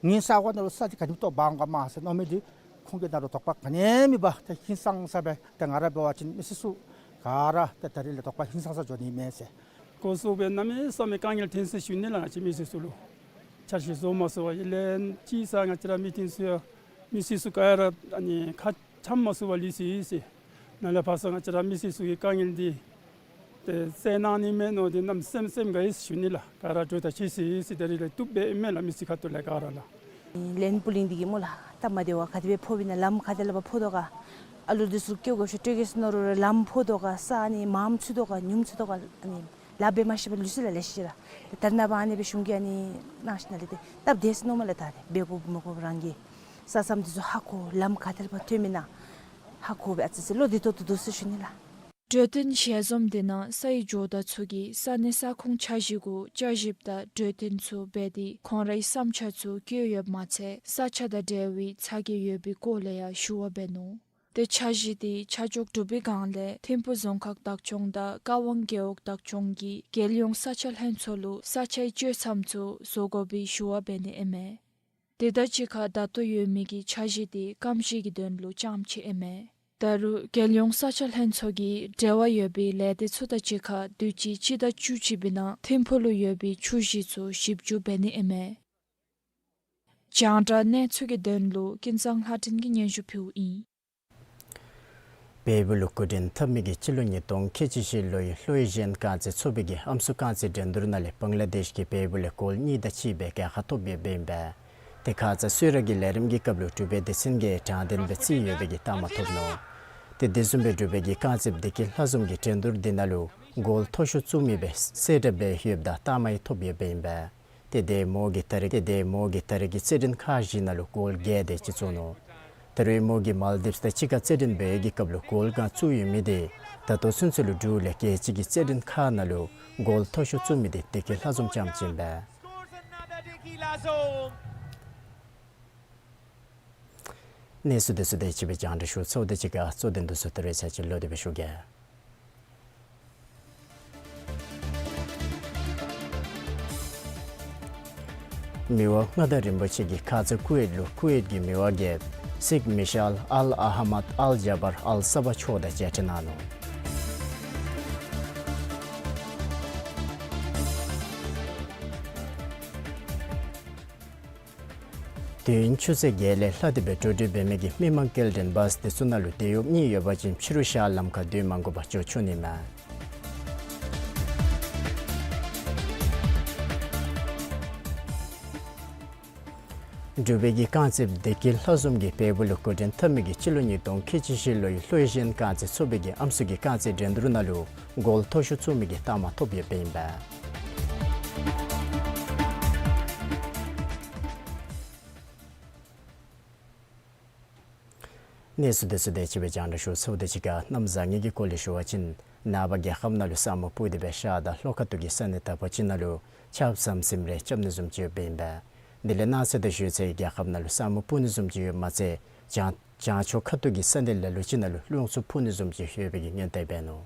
ངེའི་ས་གོ་ནང་ལུ་ས་འདི་ག་དེམ་ཅིག་གཏོགས་འབག་འོང་ག་མས་ཟེར་མནོ་མི་འདི་ཁོང་གི་ནང་ལུ་དོགས་པ་ག་ནི་མེད་པར་ཏེ་ཧིང་སངས་ས་སྦེ་ཏེ་ང་ར་འབད་བ་ཅིན་མི་སེར་ཚུ་ག་ར་ཏེ་ད་རིས་ལས་དོགས་པ་ཧིང་སངས་ས་འགྱོ་ནི་མས་ཟེར། སྒོ་ཟོག་སྦེ་གནམ་མེད་ས་མེད་དཀའ་ངལ་ཐོན་ཟེར་ཞུ་ནི་ལགས། ང་བཅས་མི་སེར་ཚུ་ལུ་འཆར་གཞི་བཟོ་མ་ཚུགས་པར་ཡར་ལས་ཅི་ས་ང་བཅས་ར་མི་ཐིང་ཚུ་ཡང་མི་སེར་ཚུ་ག་ར་ཨ་ནི་ཁ་འཆམ་མ་ཚུགས་པར་ལུས་སོ་ཡི་ཟེར། ནཱ་ལས་ཕར་ས་ང་བཅས་ར་མི་སེར་ཚུ་གི་དཀའ་ངལ་འདི་ཏེ་སེལ་གནང་ནི་མས་མནོ་སྟེ་གནམ་མེད་ས་མེད་སེམས་དགའ་ཡི་ཟེར་ཞུ་ནི་ལགས། ག་ར་གྲོས་ཐག་བཅད་སོ་ཡི་ཟེར། ད་རིས་ལས་བཏུབ་སྦེ་ཨིན་མས་ལགས། མི་སེར་ཁ་ཐུག་ལས་ག་ར་ལགས། ལན་པུ་ལིང་འདི་གིས་སྨོ་ལགས། སྟབས་མ་བདེཝ་ག་དེ་སྦེ་ཕོགཔ་ཨིན་ན། ལམ་ག་དེ་ལས་ཕར་ཕོག་དོ་ག། ཨ་ལུ་འདི་ཚུ་སྐྱེ་དགོ་ཤོ་སྤྲོད་གེ་ཟེར་མནོ་རུང་ར་ལམ་ཕོག་དོ་ག། ས་ཨ་ནི་མངམ་ཚུད་དོ་ག་ཉུངམ་ཚུད་དོ་ག། ཨ་ནི་ལཱ་འབད་མ་ཤེས་པར་ལུས་སོ་ལགས་ལེ་ཤ་ཅིག་ར། ད་ནཱ་བ་ཨ་ནི་སྦེ་གཞུང་གིས་ཨ་ནི་གནང་ཞིནམ་ལས་ཏེ་སྟབས་བདེ་ཟེར་མནོཝ་མས་ལགས། ད་རེས་འབད་དགོ་མི་དགོ་རང་གི་ས་མཚམས་འདི་ཚུ་ཧ་གོ། ལམ་ག་དེ་ལས་ཕར་ཐོནམ་ཨིན་ན་ཧ་གོ་སྦེ་ཨ་ཙི་ཅིག་བློ་བདེ་ཏོག་ཏོ་འདུག་ཟེར་ཞུ་ནི་ལགས། གྲོས་བསྟུན་ཞལ་འཛོམས་འདི་ནང་སའི་ཇོ་བདག་ཚུ་གིས་ས་གནས་ས་ཁོངས་འཆར་གཞི་གུ་བསྐྱར་ཞིབ་དང་གྲོས་བསྟུན་ཚུ་འབད་དེ་ཁོང་རའི་བསམ་འཆར་ཚུ་བཀོད་ཡོདཔ་མ་ཚད་ས་ཆ་དང་འབྲེལ་བའི་ཚ་གྱང་ཡོད་པའི་སྐོར་ལས་ཡང་ཞུ་བ་འབད་ནུག། ཏེ་འཆར་གཞི་འདི་ཆ་འཇོག་གྲུབ་པའི་སྒང་ལས་ཐིམ་ཕུ་རྫོང་ཁག་བདག་སྐྱོང་དང་ཀ་ཝང་རྒེད་འོག་བདག་སྐྱོང་གིས་རྒྱལ་ཡོངས་ས་ཆ་ལྷན་ཚོགས་ལུ་ས་ཆའི་གཅོད་མཚམས་ཚུ་བཟོ་དགོ་པའི་ཞུ་བ་འབད་ནི་ཨིན་མས། དེ་དང་གཅིག་ཁར་ད་ལྟོ་ཡོད་མི་གི་འཆར་གཞི་འདི་སྐམ་ཞིང་གི་དོན་ལུ་རྐྱངམ་ཅིག་ཨིན་མས། ད་རུང་རྒྱལ་ཡོངས་ས་ཆ་ལྷན་ཚོགས་ཀྱིས་འབྲེལ་བ་ཡོད་པའི་ལས་སྡེ་ཚུ་དང་གཅིག་ཁར་དུས་ཅི་སྤྱི་ཟླ་བཅུ་གཅིག་པའི་ནང་ཐིམ་ཕུ་ལུ་ཡོད་པའི་ཆུ་གཞི་ཚུ་ཞིབ་འཇུག་འབད་ནི་ཨིན་མས། རྒྱང་བསྒྲགས་གནས་ཚུལ་གྱི་དོན་ལུ་ཀུན་བཟང་ལྷ་སྒྲོན་གྱིས་སྙན་ཞུ་ཕུལཝ་ཨིན། བལ་པོ་ལུ་སྐུ་མགྲོན་འཐབ་མི་གི་སྤྱི་ལོ་ཉིས་སྟོང་ཁལ་གཅིག་བཞི་ལོའི་ལྷོ་ཨེ་ཤི་ཡན་རྐང་རྩེད་ཚོགས་པའི་གི་ཨམ་སྲུ་རྐང་རྩེད་འགྲན་བསྡུར་ནང་ལས་བང་ལ་དེཤ་གིས་བལ་པོ་ལུ་གོལ་གཉིས་དང་གཅིག་སྦེ་རྒྱལ་ཁ་ཐོབ་ཡོདཔ་ཨིན་པས། ཏེ་ཁ་ཙ་གསོལ་རས་ཀྱི་ལས་རིམ་གྱི་སྐབས་ལུ་འབྲུག་པའི་སྡེ་ཚན་གྱིས་དྲང་བདེན་སྦེ་རྩིས་ཡོད་པའི་གི་རྟགས་མ་ཐོབ་ནུག། ཏེ་དེ་བཟུམ་སྦེ་འབྲུག་པའི་གི་རྐང་རྩེདཔ་བདེ་སྐྱིད་ལྷ་འཛོམས་ཀྱིས་འགྲན་བསྡུར་འདི་ནང་ལུ་གོལ་མཐོ་ཤོས་བཙུགས་མི་སྦེ་གསལ་བསྒྲགས་འབད་ཡོདཔ་ད་རྟགས་མ་ཡང་ཐོབ་ཡོདཔ་ཨིན་པས། ཏེ་དེ་མོ་གིས་ད་རེས་ཏེ་དེ་མོ་གིས་ད་རེས་ཀྱི་རྩེད་འགྲན་ཁག་བཞི་ནང་ལུ་གོལ་བརྒྱད་དེ་ཅིག་བཙུགས་ནུག། ད་རེས་མོ་གིས་མཱལ་དིབས་དང་གཅིག་ཁར་རྩེད་འགྲན་འབད་བའི་གི་སྐབས་ལུ་གོལ་གང་བཙུགས་ཡོད་མི་དེ་ད་ལྟོ་ཚུན་ཚོད་ལུ་འབྲུག་ལས་རྒྱལ་སྤྱི་གི་རྩེད་འགྲན་ཁག་ནང་ལུ་གོལ་མཐོ་ཤོས་བཙུགས་མི་དེ་བདེ་སྐྱིད་ལྷ་འཛོམས་རྐྱངམ་ཅིག་ཨིན་པས། གནས་ཚུལ་འདི་ཚུ་དེ་ཅིག་སྦེ་རྒྱང་བསྒྲགས་ཞུ་ཚརཝ་དང་གཅིག་ཁར་གཙོ་དོན་འདི་ཚུ་ད་རེས་ཚར་གཅིག་ལོག་སྟེ་སྦེ་ཞུ་གེ། མི་དབང་མངའ་བདག་རིན་པོ་ཆེ་གིས་ཁ་ཙ་ཀུ་ཝེཊ་ལུ་ཀུ་ཝེཊ་ཀྱི་མི་དབང་རྒྱལཔོ་ཤེག་མི་ཤཱལ་ཨལ་ཨ་ཧ་མཱད་ཨལ་ཇཱ་བར་ཨལ་ས་བ་མཆོག་དང་མཇལ་འཕྲད་གནང་ནུག། དུས་ཡུན་ཆུ་ཚོད་བརྒྱད་ལས་ལྷག་སྟེ་སྦེ་འགྲོ་འགྲུལ་འབད་མི་གི་མི་མང་སྐྱེལ་འདྲེན་བཱསི་དེ་ཚུ་ནང་ལུ་དེད་གཡོགཔ་གཉིས་ཡོད་པ་ཅིན་ཕྱི་རུ་བཞག་ལམ་ཁར་སྡོད་མ་དགོ་པར་འགྱོ་ཆོག་ནི་མས། འབྲུག་པའི་གི་རྐང་རྩེདཔ་བདེ་སྐྱིད་ལྷ་འཛོམས་ཀྱིས་བལ་པོ་ལུ་སྐུ་མགྲོན་འཐབ་མི་གི་སྤྱི་ལོ་ཉིས་སྟོང་ཁལ་གཅིག་བཞི་ལོའི་ལྷོ་ཨེ་ཤི་ཡན་རྐང་རྩེད་ཚོགས་པའི་གི་ཨམ་སྲུ་གི་རྐང་རྩེད་འགྲན་བསྡུར་ནང་ལུ་གོལ་མཐོ་ཤོས་བཙུགས་མི་གི་རྟགས་མ་ཐོབ་ཡོདཔ་ཨིན་པས། གནས་ཚུལ་འདི་ཚུ་དེ་ཅིག་སྦེ་རྒྱང་བསྒྲགས་ཞུ་ཚརཝ་དང་གཅིག་ཁར་གནམ་བཟང་ངན་གྱི་སྐོར་ལས་ཞུ་བ་ཅིན་ནངས་པ་རྒྱལ་ཁབ་ནང་ལུ་ས་སྨུག་སྤུབས་ཏེ་སྦེ་ཤར་དང་ལྷོ་ཁ་ཐུག་གི་ས་གནས་དག་པ་ཅིག་ནང་ལུ་ཆརཔ་ཟམ་ཟིམ་རེ་རྐྱབ་ནི་བཟུམ་ཅིག་ཡོདཔ་ཨིན་པས། དེ་ལས་གནངས་ཚེ་དང་གཞེས་ཚེ་རྒྱལ་ཁབ་ནང་ལུ་ས་སྨུག་སྤུབས་ནི་བཟུམ་ཅིག་ཡོདཔ་མ་ཚད་བྱང་བྱང་ཕྱོགས་ཁ་ཐུག་གི་ས་གནས་ལ་ལུ་ཅིག་ནང་ལུ་རླུང་འཚུབ་འཕུ་ནི་བཟུམ་ཅིག་ཡོད་པའི་གི་སྔོན་བརྡ་འབད་ནུག།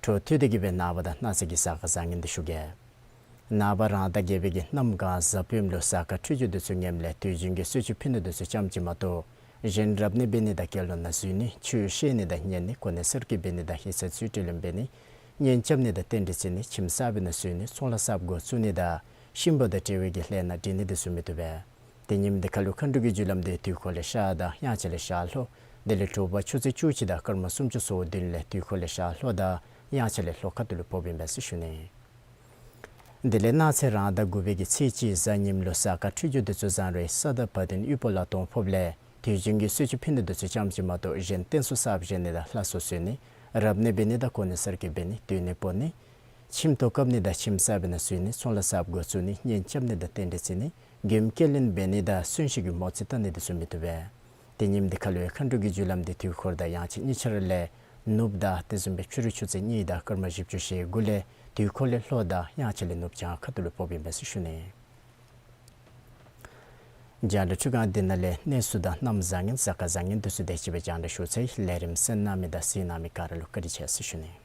འཕྲོ་མཐུད་དེ་གི་སྦེ་ནངས་པ་དང་གནངས་ཚེ་གི་གཟའ་སྐར་བཟང་ངན་འདི་ཞུ་གེ། ནངས་པ་རང་ཟླ་བརྒྱད་པའི་གི་གནམ་གང་གཟའ་སྤེནམ་ལུ་གཟའ་སྐར་འཕྲོད་སྦྱོར་འདི་ཚུ་ངནམ་ལས་དུས་རྒྱུན་གྱི་གསོལ་མཆོད་ཕུལ་ནི་འདི་ཚུ་ཙམ་ཅིག་མ་གཏོགས་གཞན་རབ་གནས་འབད་ནི་དང་དགེ་སློང་ནང་འཛུལ་ནི་ཆོས་བཤད་ནི་དང་ཉན་ནི་གོ་གནས་གསར་བསྐོ་འབད་ནི་དང་ཧི་ས་ཚུ་སྤྲོད་ལེན་འབད་ནི་གཉེན་རྐྱབ་ནི་དང་རྟེན་འབྲེལ་བརྩི་ནི་ཁྱིམ་གསརཔ་ནང་འཛུལ་ནི་ཚོང་ལཱ་གསརཔ་འགོ་བཙུགས་ནི་དང་གཤིན་པོ་དང་འབྲེལ་བའི་གི་ལས་སྣ་འབྲི་ནི་འདི་ཚུ་མི་བཏུབ་པས། དེ་ཉིནམ་འདི་ཁར་ལུ་མཁའ་འགྲོ་གི་རྒྱུ་ལམ་འདི་དུས་འཁོར་ལས་ཤར་དང་དབྱངས་འཆར་ལས་ཤར་ལྷོ། དེ་ལས་དྲོ་པ་ཆུ་ཚོད་བཅུ་གཅིག་དང་སྐར་མ་སུམ་ཅུ་སོ་བདུན་ལས་དུས་འཁོར་ལས་ཤར་ལྷོ་དང་དབྱངས་འཆར་ལས་ལྷོ་ཁ་ཐུག་ལུ་ཕོགཔ་ཨིན་པས་ཟེར་ཞུ་ནི། དེ་ལས་གནངས་ཚེ་རང་ཟླ་དགུ་པའི་གི་ཚེས་གཅིག་གཟའ་ཉིམ་ལུ་གཟའ་སྐར་འཕྲོད་སྦྱོར་འདི་ཚུ་བཟང་རུང་ས་དང་བ་དན་དབུལ་པོ་ལ་གཏོང་ཕོགཔ་ལས་དུས་རྒྱུན་གྱི་གསོལ་མཆོད་ཕུལ་ནི་འདི་ཚུ་ཙམ་ཅིག་མ་གཏོགས་གཞན་རྟེན་གསུམ་གསརཔ་བཞེངས་ནི་དང་ལྷ་གསོལ་གསོལ་ནི་ རབ་གནས་འབད་ནི་དང་གོ་གནས་གསར་བསྐོ་འབད་ནི། སྡོད་གནས་སྤོ་ནི། ཁྱིམ་ཐོག་བཀབ་ནི་དང་ཁྱིམ་གསར་པའི་ནང་འཛུལ་ནི། ཚོང་ལཱ་གསརཔ་འགོ་བཙུགས་ནི། གཉེན་རྐྱབ་ནི་དང་རྟེན་འབྲེལ་བརྩི་ནི། མགྱོནམ་སྐྱེས་ལེན་འབད་ནི་དང་གསོན་གཤིན་གྱི་མོ་རྩིས་བཏང་ནི་དེ་ཚུ་མི་བཏུབ་པས། དེ་ཉིནམ་དེ་ཁ་ལུ་ཡང་མཁའ་འགྲོ་གི་རྒྱུ་ལམ་དེ་དུས་འཁོར་དང་དབྱངས་ཅན་གཉིས་ཆ་ར་ལས་ནུབ་དང་དེ་བཟུམ་སྦེ་ཕྱི་རུ་ཆུ་ཚོད་གཉིས་དང་སྐར་མ་བཞི་བཅུ་ཞེ་དགུ་ལས་དུས་འཁོར་ལས་ལྷོ་དང་དབྱངས་ཅན་ལས་ནུབ་བྱང་ཁ་ཐུག་ལུ་ཕོགཔ་ཨིན་པས་ཟེར་ཞུ་ནི། རྒྱང་བསྒྲགས་ཁྲི་ཁང་འདི་ནང་ལས་གནས་ཚུལ་དང་གནམ་བཟང་ངན་གཟའ་སྐར་བཟང་ངན་དེ་ཚུ་དེ་ཅིག་སྦེ་རྒྱང་བསྒྲགས་ཞུ་ཚར་ཡི། ལས་རིམ་གསན་གནང་མི་དང་གཟིགས་གནང་མི་ག་ར་ལུ་བཀའ་དྲིན་ཆེ་ཟེར་ཞུ་ནི།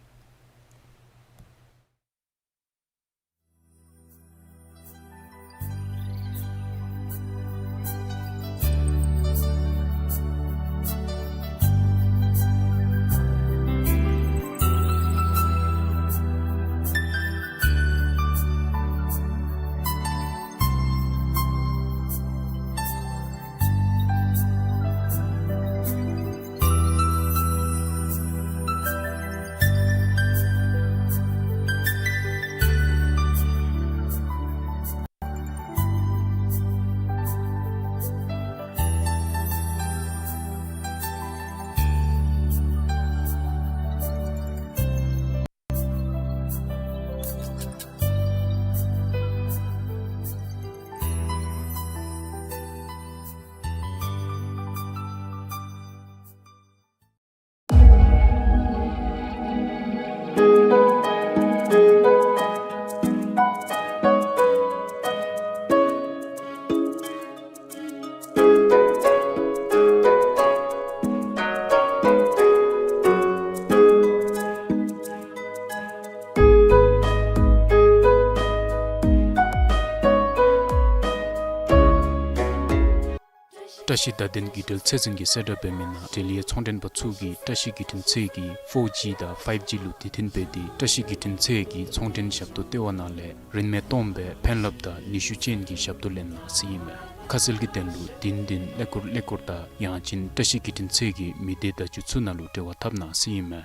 བཀྲ་ཤིས་བརྡ་དོན་བརྒྱུད་འབྲེལ་ཚད་འཛིན་གྱིས་གསལ་བསྒྲགས་འབད་མི་ནང་འབྲེལ་ཡོད་ཚོང་མགྲོན་པ་ཚུ་གིས་བཀྲ་ཤིས་བརྒྱུད་འཕྲིན་ཚད་ཀྱི་ཕོར་ཇི་དང་ཕའིབ་ཇི་ལུ་དེ་བརྟེན་འབད་དེ་བཀྲ་ཤིས་བརྒྱུད་འཕྲིན་ཚད་ཀྱི་ཚོང་མགྲོན་ཞབས་ཏོག་ལྟེ་བ་ནང་ལས་རིན་མེད་སྟོངམ་སྦེ་ཕན་རླབས་དང་ནུས་ཤུགས་ཅན་གྱི་ཞབས་ཏོག་ལེན་གནང་ཟེར་ཨིན་མས། ཁ་གསལ་གྱི་དོན་ལུ་བདུན་བདུན་ཀླད་ཀོར་ཀླད་ཀོར་དང་ཡང་ཅིན་བཀྲ་ཤིས་བརྒྱུད་འཕྲིན་ཚད་ཀྱི་མི་སྡེ་བརྡ་བརྒྱུད་ཚུ་ནང་ལུ་འབྲེལ་བ་འཐབ་གནང་ཟེར་ཨིན་མས།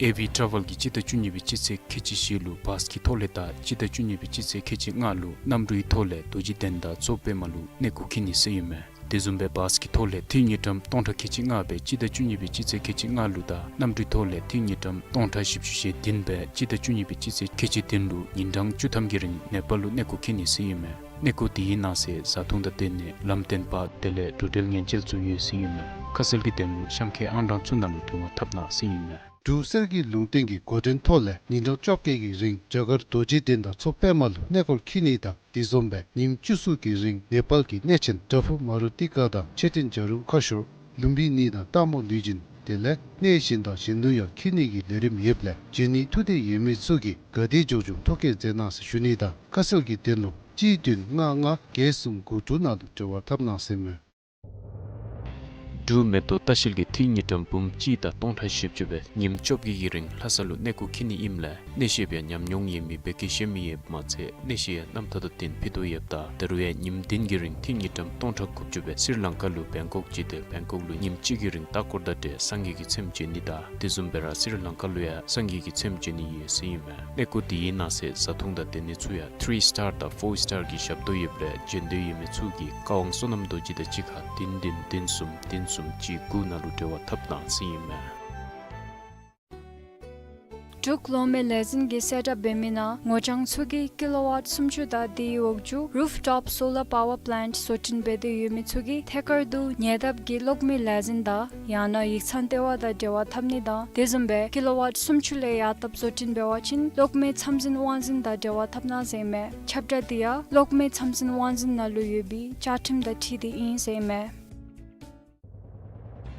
ཨེ་ཝི་ཊ་རེ་ཝེལ་གྱིས་སྤྱི་ཟླ་བཅུ་གཉིས་པའི་སྤྱི་ཚེས་ཁལ་གཅིག་བཞི་ལུ་བཱས་ཀྱི་ཐོག་ལས་དང་སྤྱི་ཟླ་བཅུ་གཉིས་པའི་སྤྱི་ཚེས་ཁལ་གཅིག་ལྔ་ལུ་གནམ་གྲུའི་ཐོག་ལས་རྡོ་རྗེ་གདན་དང་མཚོ་པདྨ་ལུ་གནས་སྐོར་འཁྱིད་ནི་ཟེར་ཨིན་མས། དེ་བཟུམ་སྦེ་བཱས་ཀྱི་ཐོག་ལས་འཐུས་དངུལ་ཀྲམ་སྟོང་ཕྲག་ཁལ་གཅིག་ལྔ་སྦེ་སྤྱི་ཟླ་བཅུ་གཉིས་པའི་སྤྱི་ཚེས་ཁལ་གཅིག་ལྔ་ལུ་དང་གནམ་གྲུའི་ཐོག་ལས་འཐུས་དངུལ་ཀྲམ་སྟོང་ཕྲག་བཞི་བཅུ་ཞེ་བདུན་སྦེ་སྤྱི་ཟླ་བཅུ་གཉིས་པའི་སྤྱི་ཚེས་ཁལ་གཅིག་བདུན་ལུ་ཉིན་གྲངས་བཅུ་ཐམ་གྱི་རིང་ནེ་པཱལ་ལུ་གནས་སྐོར་འཁྱིད་ནི་ཟེར་ཨིན་མས། གནས་སྐོར་དེའི་ནང་གསེས་བཟའ་འཐུང་དང་སྡོད་གནས་ལམ་སྟོན་པ་དེ་ལས་འགྲོ་འགྲུལ་ཉེན་བཅོལ་ཚུ་ཡོད་ཟེར་ཨིན་མས། ཁ་གསལ་གྱི་དོན་ལུ་གཤམ་འཁོད་ཨང་གྲངས་ཚུ་ནང་ལུ་འབྲེལ་བ་འཐབ་གནང་ཟེར་ཨིན་མས། འབྲུག་གསེར་གྱི་ལུང་བསྟན་གྱི་འགོ་འདྲེན་ཐོག་ལས་ཉིན་གྲངས་བཅོ་བརྒྱད་ཀྱི་རིང་རྒྱ་གར་རྡོ་རྗེ་གདན་དང་མཚོ་པདྨ་ལུ་གནས་སྐོར་འཁྱིད་ནི་དང་དེ་བཟུམ་སྦེ་ཉིནམ་བཅུ་གསུམ་གྱི་རིང་ནེ་པཱལ་གྱི་གནས་ཆེན་པྲ་ཕུ་མ་རུ་ཏི་ཀ་དང་མཆོད་རྟེན་བྱ་རུང་ཁ་ཤོར་ལུམ་བི་ནི་དང་སྟག་མོ་ལུས་སྦྱིན་དེ་ལས་གནས་གཞན་དང་གཞན་དུ་ཡང་འཁྱིད་ནི་གི་ལས་རིམ་ཡོདཔ་ལས་འབྱོན་ནི་ཐུགས་འདོད་ཡོད་མི་ཚུ་གིས་ག་དེ་མགྱོགས་མགྱོགས་ཐུགས་བསྐྱེད་མཛད་གནང་ཟེར་ཞུ་ནི་དང་ཁ་གསལ་གྱི་དོན་ལུ་གཅིག་བདུན་ལྔ་ལྔ་བརྒྱད་གསུམ་དགུ་དྲུག་ནང་ལུ་འབྲེལ་བ་འཐབ་གནང་ཟེར་མས། འབྲུག་མེ་ཏོག་ལྟ་བཤལ་གྱིས་འཐུས་དངུལ་ཀྲམ་འབུམ་གཅིག་དང་སྟོང་ཕྲག་བཞི་བཅུ་སྦེ་ཉིནམ་བཅོ་བརྒྱད་ཀྱི་རིང་ལྷ་ས་ལུ་གནས་སྐོར་འཁྱིད་ནི་ཨིནམ་ལས་གནས་བཤད་པའི་ཉམས་མྱོང་ཡོད་མི་བོད་སྐད་ཤེས་མི་ཡོདཔ་མ་ཚད་གནས་བཤད་ཡང་རྣམ་ཐར་དང་བསྟུན་ཕུལ་དོ་ཡོདཔ་ད་ད་རུང་ཡང་ཉིནམ་བདུན་གྱི་རིང་འཐུས་དངུལ་ཀྲམ་སྟོང་ཕྲག་དགུ་བཅུ་སྦེ་སི་རི་ལང་ཀ་ལུ་བེང་ཀོག་བརྒྱུད་དེ་བེང་ཀོག་ལུ་ཉིནམ་གཅིག་གི་རིང་ལྟ་སྐོར་དང་འབྲེལ་སངས་རྒྱས་ཀྱི་ཚེམས་མཇལ་ནི་དང་དེ་བཟུམ་སྦེ་ར་སི་རི་ལང་ཀ་ལུ་ཡང་སངས་རྒྱས་ཀྱི་ཚེམས་མཇལ་ནི་ཡོད་ཟེར་ཨིན་མས། གནས་སྐོར་དེའི་ནང་གསེས་བཟའ་འཐུང་དང་སྡོད་གནས་ཚུ་ཡང་ཐི་རི་སི་ཊར་དང་ཕོར་སི་ཊར་གྱི་ཞབས་ཏོག་ཡོདཔ་ལས་འབྱོན་འདོད་ཡོད་མི་ཚུ་གིས་བཀའ་དབང་བསོད་ནམས་རྡོ་རྗེ་དང་གཅིག་ཁར་བདུན་བདུན་བདུན་གསུམ་བདུན་གསུམ་གཅིག་དགུ་ནང་ལུ་འབྲེལ་བ་འཐབ་གནང་ཟེར་ཨིན་མས། འབྲུག་གློག་མེ་ལས་འཛིན་གྱིས་གསལ་བསྒྲགས་འབད་མི་ནང་ངོ་རྐྱང་ཚུ་གིས་ཀི་ལོ་ཝཊ་སུམ་ཅུ་དང་དེའི་འོག་འཇུག་རུཕ་ཊོཔ་སོ་ལར་པ་ཝར་པ་ལེནཊ་བཟོ་སྐྲུན་འབད་དོ་ཡོད་མི་ཚུ་གིས་ཐད་ཀར་དུ་ཉེ་འདབས་ཀྱི་གློག་མེ་ལས་འཛིན་དང་ཡང་ན་ཡིག་ཚང་ལྟེ་བ་དང་འབྲེལ་བ་འཐབ་ནི་དང་དེ་བཟུམ་སྦེ་ཀི་ལོ་ཝཊ་སུམ་ཅུ་ལས་ཡར་བཏབ་བཟོ་སྐྲུན་འབད་བ་ཅིན་གློག་མེ་ཚམས་འཛིན་དབང་འཛིན་དང་འབྲེལ་བ་འཐབ་གནང་ཟེར་ཨིན་མས། ཁྱབ་བསྒྲགས་དེ་ཡང་གློག་མེ་ཚམས་འཛིན་དབང་འཛིན་ནང་ལུ་ཡོད་པའི་བཅའ་ཁྲིམས་དང་འཁྲིལ་ཏེ་ཨིན་ཟེར་ཨིན་མས།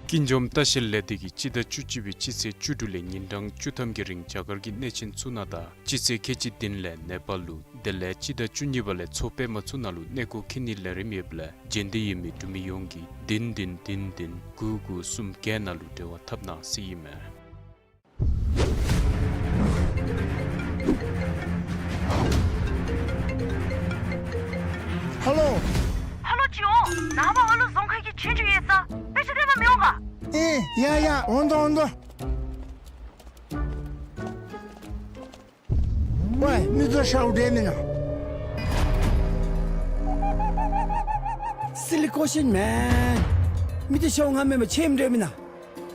ཀུན་འཇོམས་ལྟ་བཤལ་ལས་སྡེ་གིས་སྤྱི་ཟླ་བཅུ་གཅིག་པའི་སྤྱི་ཚེས་བཅུ་དྲུག་ལས་ཉིན་གྲངས་བཅུ་ཐམ་གྱི་རིང་རྒྱ་གར་གྱི་གནས་ཆེན་ཚུ་ནང་དང་སྤྱི་ཚེས་ཁལ་གཅིག་བདུན་ལས་ནེ་པཱལ་ལུ་དེ་ལས་སྤྱི་ཟླ་བཅུ་གཉིས་པ་ལས་མཚོ་པདྨ་ཚུ་ནང་ལུ་གནས་སྐོར་འཁྱིད་ནིའི་ལས་རིམ་ཡོདཔ་ལས་འབྱོན་འདོད་ཡོད་མི་འབྲུག་མི་ཡོངས་ཀྱིས་བདུན་བདུན་བདུན་བདུན་དགུ་དགུ་གསུམ་བརྒྱད་ནང་ལུ་འབྲེལ་བ་འཐབ་གནང་ཟེར་ཨིན་མས། ཧེ་ལོ། ཧེ་ལོ་ཅིག་འོང་། ནངས་པ་ཧེ་ལོ་རྫོང་ཁག་གི་ཆོས་རྒྱུགས་ཡོད་ས། དཔེ་ཆ་སྟོན་པར་མི་འོང་ག། ཨེ་ཡ་ཡ་འོང་དོ་འོང་དོ། ཝའི་མི་ཚུ་ཤཝ་འདྲེ་མེན་ན། སི་ལི་ཀོ་ཤིན་མེན། མི་ཚུ་ཤཝ་ང་མེན་པར་ཆེམ་འདྲེ་མེན་ན།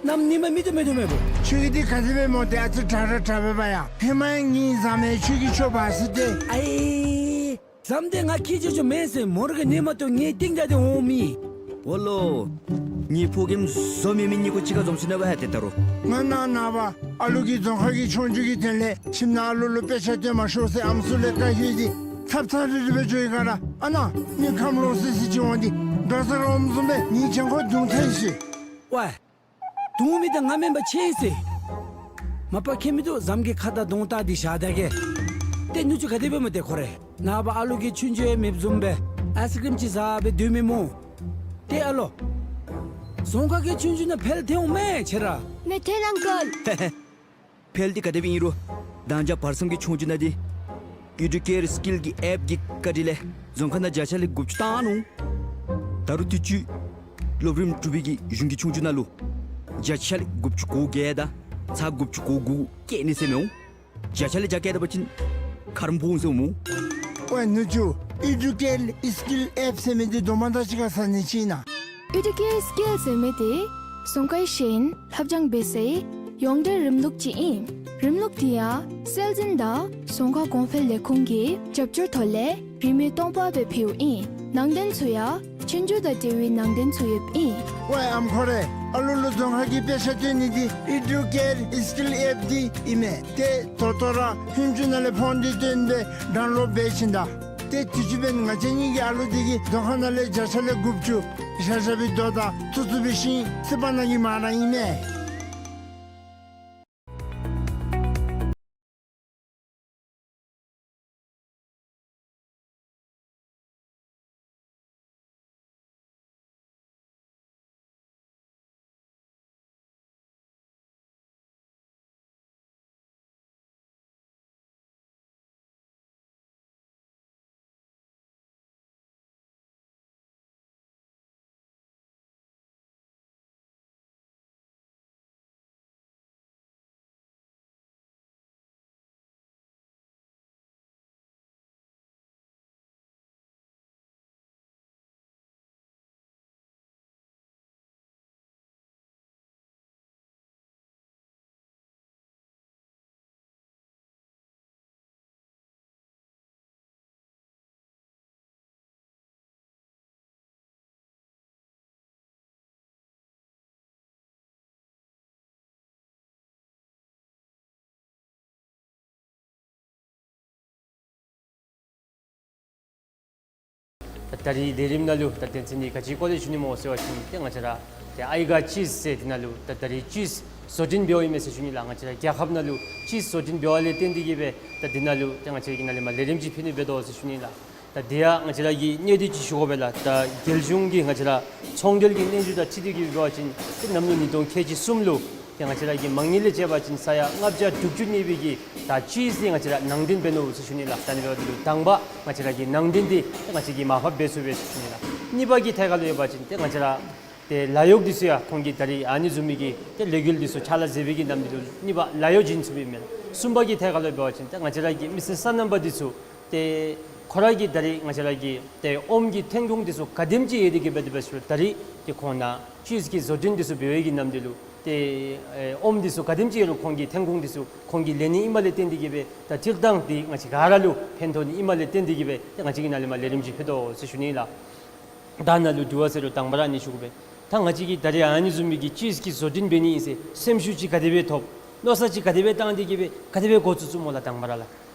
གནམ་ཉིནམ་མི་ཚུ་མེད་དོ་མེད་པོ། ཁྱོད་ཀྱིས་འདི་ག་དེ་སྦེ་སྨོ། ཏེ་ཨ་ཙི་དྲག་ར་དྲག་པས་པ་ཡ། ཧེ་མ་ཡང་ངེའི་བཟའ་མི་ཁྱོད་ཀྱིས་འཕྱོག་འབག་ཟེར་ཏེ། ཨའི། བཟའ་མི་འདི་ང་ཁྱེད་ཅོ་ཅོ་མེན་ཟེར། མོ་ར་གིས་ཉན་མ་བཏུབ་ངེའི་སྟེང་བདའ་སྟེ་འོང་མི། འོ་ལོ། ངེའི་ཕོ་རྒནམ་བཟོ་མི་མི་གཉིས་ཀོ་གཅིག་ཁར་འཛོམས་སོ་ནུག་པ་ཡ། ཏེ་ད་རུང་ང་ནཱ་ནངས་པ་ཨ་ལུ་གིས་རྫོང་ཁ་གི་ཆོས་རྒྱུགས་ཀྱི་དོན་ལས་ཁྱིམ་ནང་ཨ་ལུ་ལུ་དཔེ་ཆ་སྟོན་མ་ཤོག་ཟེར་ཨམ་སྲུ་ལས་བཀའ་ཤོག་སྟེ་ཚབ་ཚབ་རི་རི་སྦེ་འགྱོ་ཡི་ག་ར། ཨ་ནཱ་མི་ཁམས་ལོག་སི་སི་ཅིག་འོང་སྟེ་དགའ་ས་ར་འོངམ་བཟུམ་སྦེ་ངེའི་གྱང་ཁོག་རྡུང་ཐལ་ཤིག། ཝའི། རྡུང་མི་འདི་ང་མེན་པ་ཁྱེད་ཨིན་ཟེར། མ་པ་ཁྱད་མི་འདུག། བཟའ་མི་གི་ཁ་དང་གདོང་བལྟ་སྟེ་བཞག་ད་གེ། ཏེ་ནུ་གཅུང་ག་དེ་སྦེ་སྨོ་ཏེ་ཁོ་རེ། ནངས་པ་ཨ་ལུ་གི་ཆོས་རྒྱུགས་ཡང་མེདཔ་བཟུམ་སྦེ་ཨའི་སི་ཀྲིམ་ཅིག་བཟའ་སྦེ་སྡོད་མི་སྨོ། ཏེ་ཨ་ལོ། རྫོང་ཁ་གི་ཆོས་རྒྱུགས་ནང་འཕེལ་ཐལ་འོང་མས་ཁྱེད་ར། མི་ཐལ་ཨང་ཀལ། འཕེལ་འདི་ག་དེ་སྦེ་ཨིན་རུང་མདང་ཞག་བར་མཚམས་ཀྱི་ཆོས་རྒྱུགས་ནང་འདི་ཨེ་ཌུ་ཀེར་སི་ཀིལ་གྱི་ཨེཔ་གི་བཀའ་དྲིན་ལས་རྫོང་ཁ་ནང་བརྒྱ་ཆ་ལས་དགུ་བཅུ་བཏང་ནུག། ད་རུང་དུས་ཅི་སློབ་རིམ་དྲུག་པའི་གི་གཞུང་གི་ཆོས་རྒྱུགས་ནང་ལུ་བརྒྱ་ཆ་ལས་དགུ་བཅུ་གོ་བརྒྱད་དང་ཚག་དགུ་བཅུ་གོ་དགུ་བཀལ་ནི་ཟེར་མི་འོང་། བརྒྱ་ཆ་ལས་བརྒྱ་བཀལ་ད་པ་ཅིན་ཁ་རོག་འབོ་འོང་ཟེར་འོང་སྨོ། ཝའི་ནུ་གཅུང་། ཨེ་ཌུ་ཀེར་སི་ཀིལ་ཨེཔ་ཟེར་མི་འདི་དོ་མ་དང་གཅིག་ཁར་ཟ་ནི་ཅིག་ཨིན་ན། ཨེ་ཌུ་ཀེར་སི་ཀིལ་ཟེར་མི་འདི་རྫོང་ཁའི་ཤེས་ཡོན་ལྷབ་སྦྱང་འབད་སའི་ཡོངས་འབྲེལ་རིམ་ལུགས་ཅིག་ཨིན། རིམ་ལུགས་འདི་ཡང་སྲོལ་འཛིན་དང་རྫོང་ཁ་གོང་འཕེལ་ལས་ཁུངས་ཀྱི་རྒྱབ་སྐྱོར་ཐོག་ལས་རིན་མེད་སྟོང་པ་སྦེ་ཕུལཝ་ཨིན། ནང་དོན་ཚུ་ཡང་ཆོས་རྒྱུགས་དང་འབྲེལ་བའི་ནང་དོན་ཚུ་ཡོདཔ་ཨིན། ཝའི་ཨམ་ཁོ་རེ། ཨ་ལུ་ལུ་རྫོང་ཁ་གི་དཔེ་ཆ་སྟོན་ནི་འདི་ཨེ་ཌུ་ཀེར་སི་ཀིལ་ཨེཔ་འདི་ཨིན་མས། ཏེ་ད་ལྟོ་ར་ཧུན་ཅུ་ནང་ལས་ཕོན་འདི་བཏོན་སྦེ་ཌའུན་ལོཌ་འབད་བྱིན་ད། ཏེ་དུས་ཅི་འབདན་ང་བཅས་གཉིས་ཀྱི་ཨ་ལུ་འདི་གིས་རྫོང་ཁ་ནང་ལས་བརྒྱ་ཆ་ལས་དགུ་བཅུ་བཞག་བཞག་པའི་དོ་དང་ཚུ་ཚུ་འབད་ཞིནམ་སི་པ་ནང་གི་མ་ར་ཨིན་མས། ད་ད་རིས་ལས་རིམ་ནང་ལུ་ད་དོན་ཚན་འདི་ག་ཅི་སྐོར་ལས་ཞུ་ནི་སྨོ་ཟེར་བ་ཅིན་ཏེ་ང་བཅས་ར་ཏེ་ཨའི་ག་ཅིས་ཟེར་འདི་ནང་ལུ་ད་ད་རིས་ཅིས་བཟོ་སྐྲུན་འབདཝ་ཨིན་མས་ཟེར་ཞུ་ནི་ལགས། ང་བཅས་ར་རྒྱལ་ཁབ་ནང་ལུ་ཅིས་བཟོ་སྐྲུན་འབདཝ་ལས་བརྟེན་ཏེ་གིས་སྦེ་ད་འདི་ནང་ལུ་ཏེ་ང་བཅས་ཀྱིས་ནཱ་ལས་མར་ལས་རིམ་ཅིག་ཕུལ་ནི་འབད་དོ་ཟེར་ཞུ་ནི་ལགས། ད་དེ་ཡང་ང་བཅས་ར་གི་གནད་དོན་ཅིག་ཞུ་དགོ་པས་ལགས། ད་རྒྱལ་གཞུང་གིས་ང་བཅས་ར་ཚོང་འབྲེལ་གྱི་སྙན་ཞུ་དང་འཁྲིལ་ཏེ་གིས་འབད་བ་ཅིན་ཏེ་གནམ་ལོ་ཉིས་སྟོང་ཁལ་གཅིག་གསུམ་ལུ་ཏེ་ང་བཅས་ར་གི་མ་དངུལ་ལས་བཅད་པ་ཅིན་ས་ཡ་ལྔ་བརྒྱ་དྲུག་ཅུ་གནས་པའི་གི་ད་ཅིས་འདི་ང་བཅས་ར་ནང་འདྲེན་འབད་ནུག་ཟེར་ཞུ་ནི་ལགས། ད་ཨ་ནི་འབདཝ་ད་ལུ་དང་པ་ང་བཅས་ར་གི་ནང་འདྲེན་འདི་ང་བཅས་ཀྱིས་མར་ཕབ་འབད་ཚུགས་པས་ཟེར་ཞུ་ནི་ལགས། གཉིས་པ་གི་ཐད་ཁར་ལུ་ཡོད་པ་ཅིན་ཏེ་ང་བཅས་ར་ཏེ་ལཱ་གཡོག་འདི་ཚུ་ཡང་ཁོང་གིས་ད་རིས་ཨ་ནི་བཟུམ་མའི་གི་ཏེ་ལས་འགུལ་འདི་ཚུ་ཕྱག་ལཱ་མཛད་པའི་གི་ནམ་དུས་ལུ་གཉིས་པ་ལཱ་གཡོག་བྱིན་ཚུགས་པས་མེན་ན། གསུམ་པ་གི་ཐད་ཁར་ལུ་འབད་བ་ཅིན་ཏེ་ང་བཅས་ར་གི་མི་སེར་སོ་ནམ་པ་འདི་ཚུ་ཏེ་ཁོ་ར་གིས་ད་རིས་ང་བཅས་ར་གི་ཏེ་ཨོམ་གྱི་ཐོན་ཁུངས་འདི་ཚུ་ག་དེམ་ཅིག་ཡོད་དེ་གིས་འབད་དེ་འབད་ཞུ་ད་རིས་ཏེ་ཁོང་ནཱ་ཅིས་ཀྱི་བཟོ་སྐྲུན་འདི་ཚུ་འབད་བའི་གི་ནམ་དུས་ལུ་ཏེ་ཨེ་ཨོམ་འདི་ཚུ་ག་དེམ་ཅིག་ཡོད་རུང་ཁོང་གི་ཐོན་ཁུངས་འདི་ཚུ་ཁོང་གིས་ལེན་ནི་ཨིནམ་ལས་བརྟེན་ཏེ་གིས་སྦེ་ད་སྤྱིར་བཏང་འདི་ང་བཅས་ག་ར་ལུ་ཕན་ཐོགས་ནི་ཨིནམ་ལས་བརྟེན་ཏེ་གིས་སྦེ་ཏེ་ང་བཅས་ཀྱིས་ནཱ་ལས་མར་ལས་རིམ་ཅིག་ཕུལ་དོ་ཟེར་ཞུ་ནི་ལགས། ད་ནཱ་ལུ་དྲི་བ་ཟེར་རུང་དང་པ་ར་ཨ་ནི་ཞུ་དགོ་པས། ད་ང་བཅས་ཀྱིས་ད་རིས་ཨ་ནི་བཟུམ་མའི་གི་ཅིས་ཀྱི་བཟོ་སྐྲུན་འབད་ནི་ཨིན་ཟེར་སེམས་ཤུགས་ཅིག་ག་དེ་སྦེ་ཐོབ། མནོ་བསམ་ཅིག་ག་དེ་སྦེ་བཏང་སྟེ་གིས་སྦེ་ག་དེ་སྦེ་འགོ་བཙུགས་བཙུགསཔ་སྨོ་ལགས་དང་པ་ར་ལགས།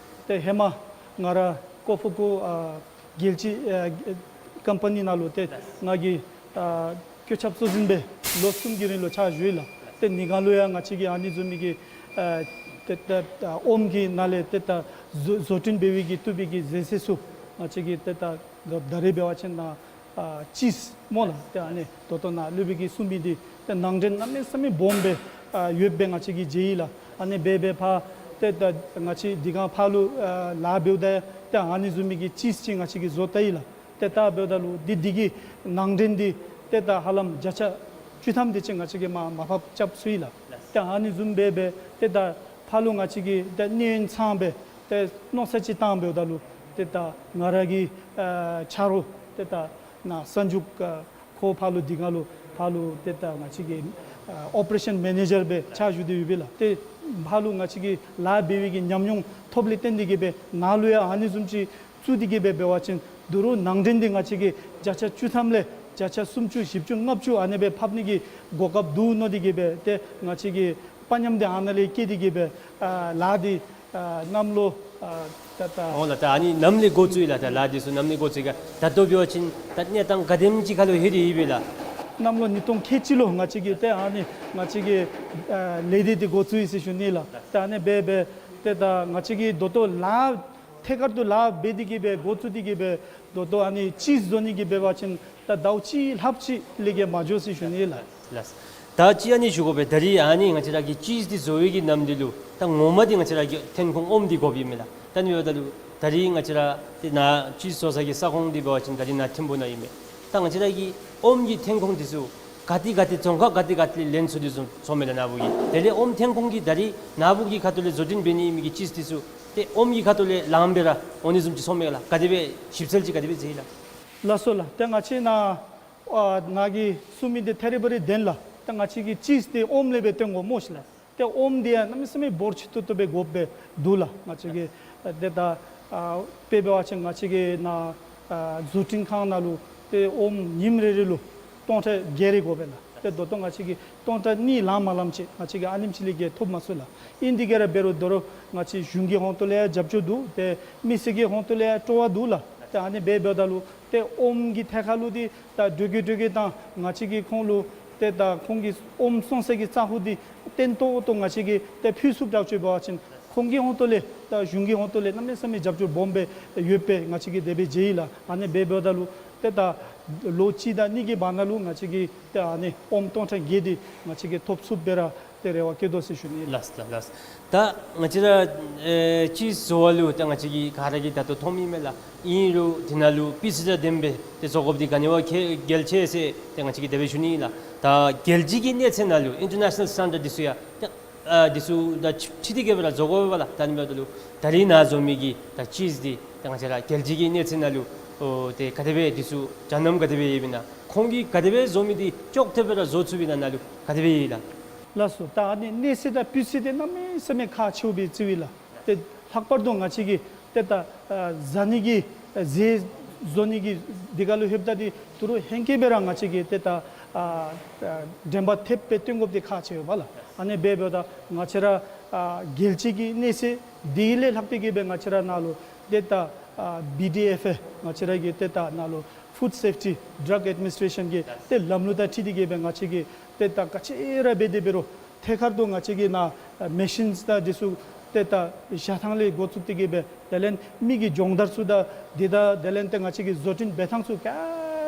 ཏེ་ཧེ་མ་ང་ར་ཀོ་ཕུ་ཀུ་ཨ་རྒྱལ་སྤྱི་ཨ་ཀམ་པ་ནི་ནང་ལུ་ཏེ་ང་གིས་ཨ་བཀོད་ཁྱབ་གཙོ་འཛིན་སྦེ་ལོ་གསུམ་གྱི་རིང་ལུ་ཕྱག་ཞུ་ཡི་ལགས། ཏེ་ནི་གང་ལུ་ཡང་ང་བཅས་ཀྱིས་ཨ་ནི་བཟུམ་མའི་གི་ཨ་ཏེ་ད་ཨོམ་གྱི་ནང་ལས་ཏེ་ད་བཟོ་བཟོ་སྐྲུན་འབད་བའི་གི་བཏུབ་པའི་གི་ཟས་ཟས་ཚུ་ང་བཅས་ཀྱིས་ཏེ་ད་ད་རིས་འབད་བ་ཅིན་ནཱ་ཨ་ཅིས་སྨོ་ལགས། ཏེ་ཨ་ནི་ད་ལྟོ་ནཱ་སློབ་དཔོན་གྱིས་གསུངས་མི་འདི་ཏེ་ནང་འདྲེན་གནམ་མེད་ས་མེད་སྦོམ་སྦེ་ཨ་ཡོདཔ་སྦེ་ང་བཅས་ཀྱིས་མཇལ་ཡི་ལགས། ཨ་ནི་སྦེ་སྦེ་ཕར་ཏེ་ད་ང་བཅས་དེ་སྒང་ཕར་ལུ་ཨ་ལཱ་འབདཝ་ད་ཏེ་ཨ་ནི་བཟུམ་མའི་གི་ཅིས་ཅིག་ང་བཅས་ཀྱིས་བཟོ་བལྟ་ཡི་ལགས། ཏེ་ད་འབདཝ་ད་ལུ་འདི་འདི་གི་ནང་འདྲེན་འདི་ཏེ་ད་ཧ་ལམ་བརྒྱ་ཆ་བཅུ་ཐམ་དེ་ཅིག་ང་བཅས་ཀྱིས་མར་མར་ཕབ་རྐྱབ་ཚུགས་ཡི་ལགས། ཏེ་ཨ་ནི་བཟུམ་སྦེ་སྦེ་ཏེ་ད་ཕར་ལུ་ང་བཅས་ཀྱིས་ཏེ་གནས་ཡུན་ཚངམ་སྦེ་ཏེ་མནོ་བསམ་ཅིག་བཏང་འབདཝ་ད་ལུ་ཏེ་ད་ང་ར་གི་ཨ་ཆ་རོགས་ཏེ་ད་ནཱ་གསར་འཇུག་ཨ་ཁོ་ཕར་ལུ་དེ་སྒང་ལུ་ ཕར་ལུ་ཏེ་ད་ང་བཅས་ཀྱི་ཨ་ཨོ་པ་རེ་ཤཱན་མེ་ནེ་ཇར་སྦེ་ཕྱག་ཞུ་སྟེ་ཡོད་པས་ལགས། ཏེ་ཕར་ལུ་ང་བཅས་ཀྱིས་ལཱ་འབད་བའི་གི་ཉམས་མྱོང་ཐོབ་ལས་བརྟེན་ཏེ་གིས་སྦེ་ནཱ་ལུ་ཡང་ཨ་ནི་བཟུམ་ཅིག་བཙུགས་ཏེ་གིས་སྦེ་འབད་བ་ཅིན་ད་རུང་ནང་འདྲེན་འདི་ང་བཅས་ཀྱིས་བརྒྱ་ཆ་བཅུ་ཐམ་ལས་བརྒྱ་ཆ་སུམ་ཅུ་བཞི་བཅུ་ལྔ་བཅུ་ཨ་ནི་སྦེ་ཕབ་ནི་གི་གོ་སྐབས་འདུག་མནོ་སྟེ་གིས་སྦེ་ཏེ་ང་བཅས་ཀྱིས་དཔའ་ཉམས་འདི་ཨ་ནཱ་ལས་བསྐྱེད་དེ་གིས་སྦེ་ཨ་ལཱ་འདི་ཨ་གནམ་ལོ་ཨ་ད་ད་འོང་ལགས། ད་ཨ་ནི་ནམ་ལས་འགོ་བཙུགས་ཡི་ལགས། ད་ལཱ་འདི་ཚུ་ནམ་ལས་འགོ་བཙུགས་ཡི་ག། ད་ལྟོ་འབད་བ་ཅིན་ད་གནས་སྟངས་ག་དེམ་ཅིག་ཁར་ལུ་ལྷོད་དེ་ཡོད་པས་ལགས། གནམ་ལོ་ཉིས་སྟོང་ཁལ་གཅིག་ལུ་ང་བཅས་ཀྱིས་ཏེ་ཨ་ནི་ང་བཅས་ཀྱི་ཨ་ལས་སྡེ་འདི་འགོ་བཙུགས་ཡི་ཟེར་ཞུ་ནི་ལགས། ཏེ་ཨ་ནི་སྦེ་སྦེ་ཏེ་ད་ང་བཅས་ཀྱིས་ད་ལྟོ་ལཱ་ཐད་ཀར་དུ་ལཱ་འབད་དེ་གིས་སྦེ་འགོ་བཙུགས་ཏེ་གིས་སྦེ་ད་ལྟོ་ཨ་ནི་ཅིསི་བཟོ་ནི་གི་འབད་བ་ཅིན་ད་ཟླཝ་གཅིག་ལྷགཔ་ཅིག་ལས་བརྒལ་མ་འགྱོ་ཟེར་ཞུ་ནི་ལགས། ལགས། ད་ཅི་ཨ་ནི་ཞུ་དགོ་པས། ད་རིས་ཨ་ནི་ང་བཅས་ར་གི་ཅིསི་འདི་བཟོ་བའི་གི་ནམ་དུས་ལུ་ད་ངོ་མ་འདི་ང་བཅས་ར་གི་ཐོན་ཁུངས་ཨོམ་འདི་དགོཔ་ཨིན་མས་ལགས། ད་ཨ་ནི་འབདཝ་ད་ལུ་ད་རིས་ང་བཅས་ར་ཏེ་ནཱ་ཅིསི་བཟོ་ས་གི་ས་ཁོངས་འདི་འབད་བ་ཅིན་ད་རིས་ནཱ་ཐིམ་ཕུ་ནང་ཨིན་མས། ད་ང་བཅས་ར་གི་ཨོམ་གྱི་ཐོན་ཁུངས་འདི་ཚུ་ག་ཏེ་ག་ཏེ་རྫོང་ཁག་ག་ཏེ་ག་ཏེ་ལས་ལེན་ཚུགས་དོ་བཟུམ་ཚོརཝ་མས་ལགས་ནཱ་བུ་གིས། དེ་ལས་ཨོམ་ཐོན་ཁུངས་ཀྱི་ད་རིས་ནཱ་བུ་གི་ཁ་ཐུག་ལས་བཟོ་སྐྲུན་འབད་ནི་ཨིན་མི་གི་ཅིསི་འདི་ཚུ་ཏེ་ཨོམ་གྱི་ཁ་ཐུག་ལས་ལངམ་སྦེ་ར་འོང་ནི་བཟུམ་ཅིག་ཚོརཝ་མས་ལགས། ག་དེ་སྦེ་ཞིབ་འཚོལ་ཅིག་ག་དེ་སྦེ་མཛད་ཡི་ལགས། ལགས་སོ་ལགས། ཏེ་ང་བཅས་ནཱ་ཨ་ནཱ་གིས་གསུང་མི་འདི་ཐད་རི་བ་རི་བདེན་ལགས། ཏེ་ང་བཅས་ཀྱིས་ཅིསི་འདི་ཨོམ་ལས་སྦེ་བཏོན་དགོ་སྨོ་ཤེས་ལགས། ཏེ་ཨོམ་འདི་ཡང་གནམ་མེད་ས་མེད་འབོར་ཆེ་ཏོག་ཏོ་སྦེ་དགོཔ་སྦེ་འདུག་ལགས། ང་བཅས་ཀྱིས་ཨ་ཏེ་ད་ཨ་དཔེ་འབད་བ་ཅིན་ང་བཅས་ཀྱི་ནཱ་ཨ་བཟོ་སྐྲུན་ཁང་ནང་ལུ་ཏེ་ཨོམ་ཉིནམ་རེ་རེ་ལུ་སྟོང་ཕྲག་བརྒྱད་རེ་དགོ་པས་ལགས། ཏེ་ད་ལྟོ་ང་བཅས་ཀྱིས་སྟོང་ཕྲག་གཉིས་ལང་མ་ལངམ་ཅིག་ང་བཅས་ཀྱིས་ཨ་ནེམ་ཅིག་ལས་བརྒལ་ཐོབ་མ་ཚུགས་ལགས། ཨིན་དེ་གིས་ར་འབད་རུང་ད་རུང་ང་བཅས་གཞུང་གི་ཧོང་ཏོ་ལས་ཡང་རྒྱབ་སྐྱོར་འདུག། ཏེ་མི་སེར་གྱི་ཧོང་ཏོ་ལས་ཡང་སྤྲོ་བ་འདུག་ལགས། ཏེ་ཨ་ནི་སྦེ་འབདཝ་ད་ལུ་ཏེ་ཨོམ་གྱི་ཐད་ཁར་ལུ་འདི་ད་འགྲུལ་སྐྱོད་འགྲུལ་སྐྱོད་དང་ང་བཅས་ཀྱིས་ཁོང་ལུ་ཏེ་ད་ཁོང་གི་ཨོམ་བཙོང་ས་གི་ས་ཁོངས་འདི་བརྟན་ཏོག་ཏོ་ང་བཅས་ཀྱིས་ཏེ་ཕུལ་ཚུགསཔ་དྲག་ཅིག་འབད་བ་ཅིན་ཁོང་གི་ཧོང་ཏོ་ལས་ད་གཞུང་གི་ཧོང་ཏོ་ལས་གནམ་མེད་ས་མེད་རྒྱབ་སྐྱོར་སྦོམ་སྦེ་ཡོདཔ་སྦེ་ང་བཅས་ཀྱིས་དེ་སྦེ་མཇལ་ཡི་ལགས། ཨ་ནི་སྦེ་འབདཝ་ད་ལུ་ཏེ་ད་ལོ་གཅིག་དང་གཉིས་ཀྱི་བར་ན་ལུ་ང་བཅས་ཀྱིས་ཏེ་ཨ་ནི་ཨོམ་སྟོང་ཕྲག་བརྒྱད་འདི་ང་བཅས་ཀྱིས་ཐོབ་ཚུགསཔ་སྦེ་ར་ཏེ་རེ་བ་བསྐྱེད་དོ་ཟེར་ཞུ་ནི་ལགས། ལགས་ལགས་ལགས། ད་ང་བཅས་ར་ཨེ་ཅིསི་བཟོ་བ་ལུ་ད་ང་བཅས་ཀྱིས་ག་ར་གིས་ད་ལྟོ་མཐོངམ་ཨིན་མས་ལགས། ཨིན་རུང་དེ་ནང་ལུ་སྤུས་ཚད་དང་ལྡནམ་སྦེ་ཏེ་བཟོ་དགོཔ་འདི་ག་ནི་བ་གལ་ཆེ་ཟེར་ཏེ་ང་བཅས་ཀྱིས་དེ་སྦེ་ཞུ་ནི་ཨིན་ལགས། ད་རྒྱལ་སྤྱི་གི་གནས་ཚད་ནང་ལུ་ཨིན་ཊར་ནེ་ཤ་ནཱལ་སི་ཊེན་ཌརཌ་འདི་ཚུ་ཡང་ཏེ་ཨ་འདི་ཚུ་དང་འཁྲིལ་ཏེ་གིས་སྦེ་ར་བཟོ་དགོ་པས་ལགས། ད་ཨ་ནི་འབདཝ་ད་ལུ་ད་རིས་ནཱ་བཟོ་མི་གི་ད་ཅིསི་འདི་ད་ང་བཅས་ར་རྒྱལ་སྤྱི་གི་གནས་ཚད་ནང་ལུ་ཨོ་ཏེ་ག་དེ་སྦེ་འདི་ཚུ་འཇའ་སྣུམ་ག་དེ་སྦེ་ཡོདཔ་ཨིན་ན། ཁོང་གིས་ག་དེ་སྦེ་བཟོ་མི་འདི་ཅོག་འཐདཔ་སྦེ་ར་བཟོ་ཚུགསཔ་ཨིན་ན་ནཱ་ལུ་ག་དེ་སྦེ་ཡོད་ལགས། ལགས་སོ། ད་ཨ་ནི་གནས་ཚད་དང་སྤུས་ཚད་འདི་གནམ་མེད་ས་མེད་ཁག་ཆེཝ་སྦེ་བརྩིཝ་ཨིན་ལགས། ཏེ་ལྷག་པར་དུ་ང་བཅས་ཀྱིས་ཏེ་ད་ཨ་བཟའ་ནི་གི་ཨ་ཟས་བཟོ་ནི་གི་འདི་ཁར་ལུ་ལྷོདཔ་ད་འདི་ད་རུང་ཧེང་སྐལ་སྦེ་ར་ང་བཅས་ཀྱིས་ཏེ་ད་ཨ་ཨ་དྲན་པ་ཐེབས་སྦེ་བཏོན་དགོཔ་འདི་ཁག་ཆེ་བས་ལགས། ཨ་ནི་སྦེ་འབདཝ་ད་ང་བཅས་ར་ཨ་རྒྱལ་སྤྱི་གི་གནས་ཚད་འདི་ལས་ལྷག་སྟེ་གིས་སྦེ་ང་བཅས་ར་ནཱ་ལུ་ཏེ་ད་ཨ་བི་ཌི་ཨེཕ་ཨེ་ང་བཅས་ར་གི་ཏེ་ད་ནཱ་ལུ་ཕུཌ་སེཕ་ཊི་ཌྲག་ཨེཌ་མི་ནིས་ཊེ་ཤཱན་གྱི་ཏེ་ལམ་ལུགས་དང་འཁྲིལ་ཏེ་གིས་སྦེ་ང་བཅས་ཀྱིས་ཏེ་ད་ག་ཅི་ར་འབད་དེ་འབད་རུང་ཐད་ཀར་དུ་ང་བཅས་ཀྱིས་ནཱ་ཨ་མེ་ཤིནསི་དང་འདི་ཚུ་ཏེ་ད་བཞག་ཐངས་ལས་འགོ་བཙུགས་ཏེ་གིས་སྦེ་དེ་ལས་མི་གི་སྦྱོང་བརྡར་ཚུ་དང་འདི་དང་དེ་ལས་ཏེ་ང་བཅས་ཀྱི་བཟོ་སྐྲུན་འབད་ཐངས་ཚུ་ག་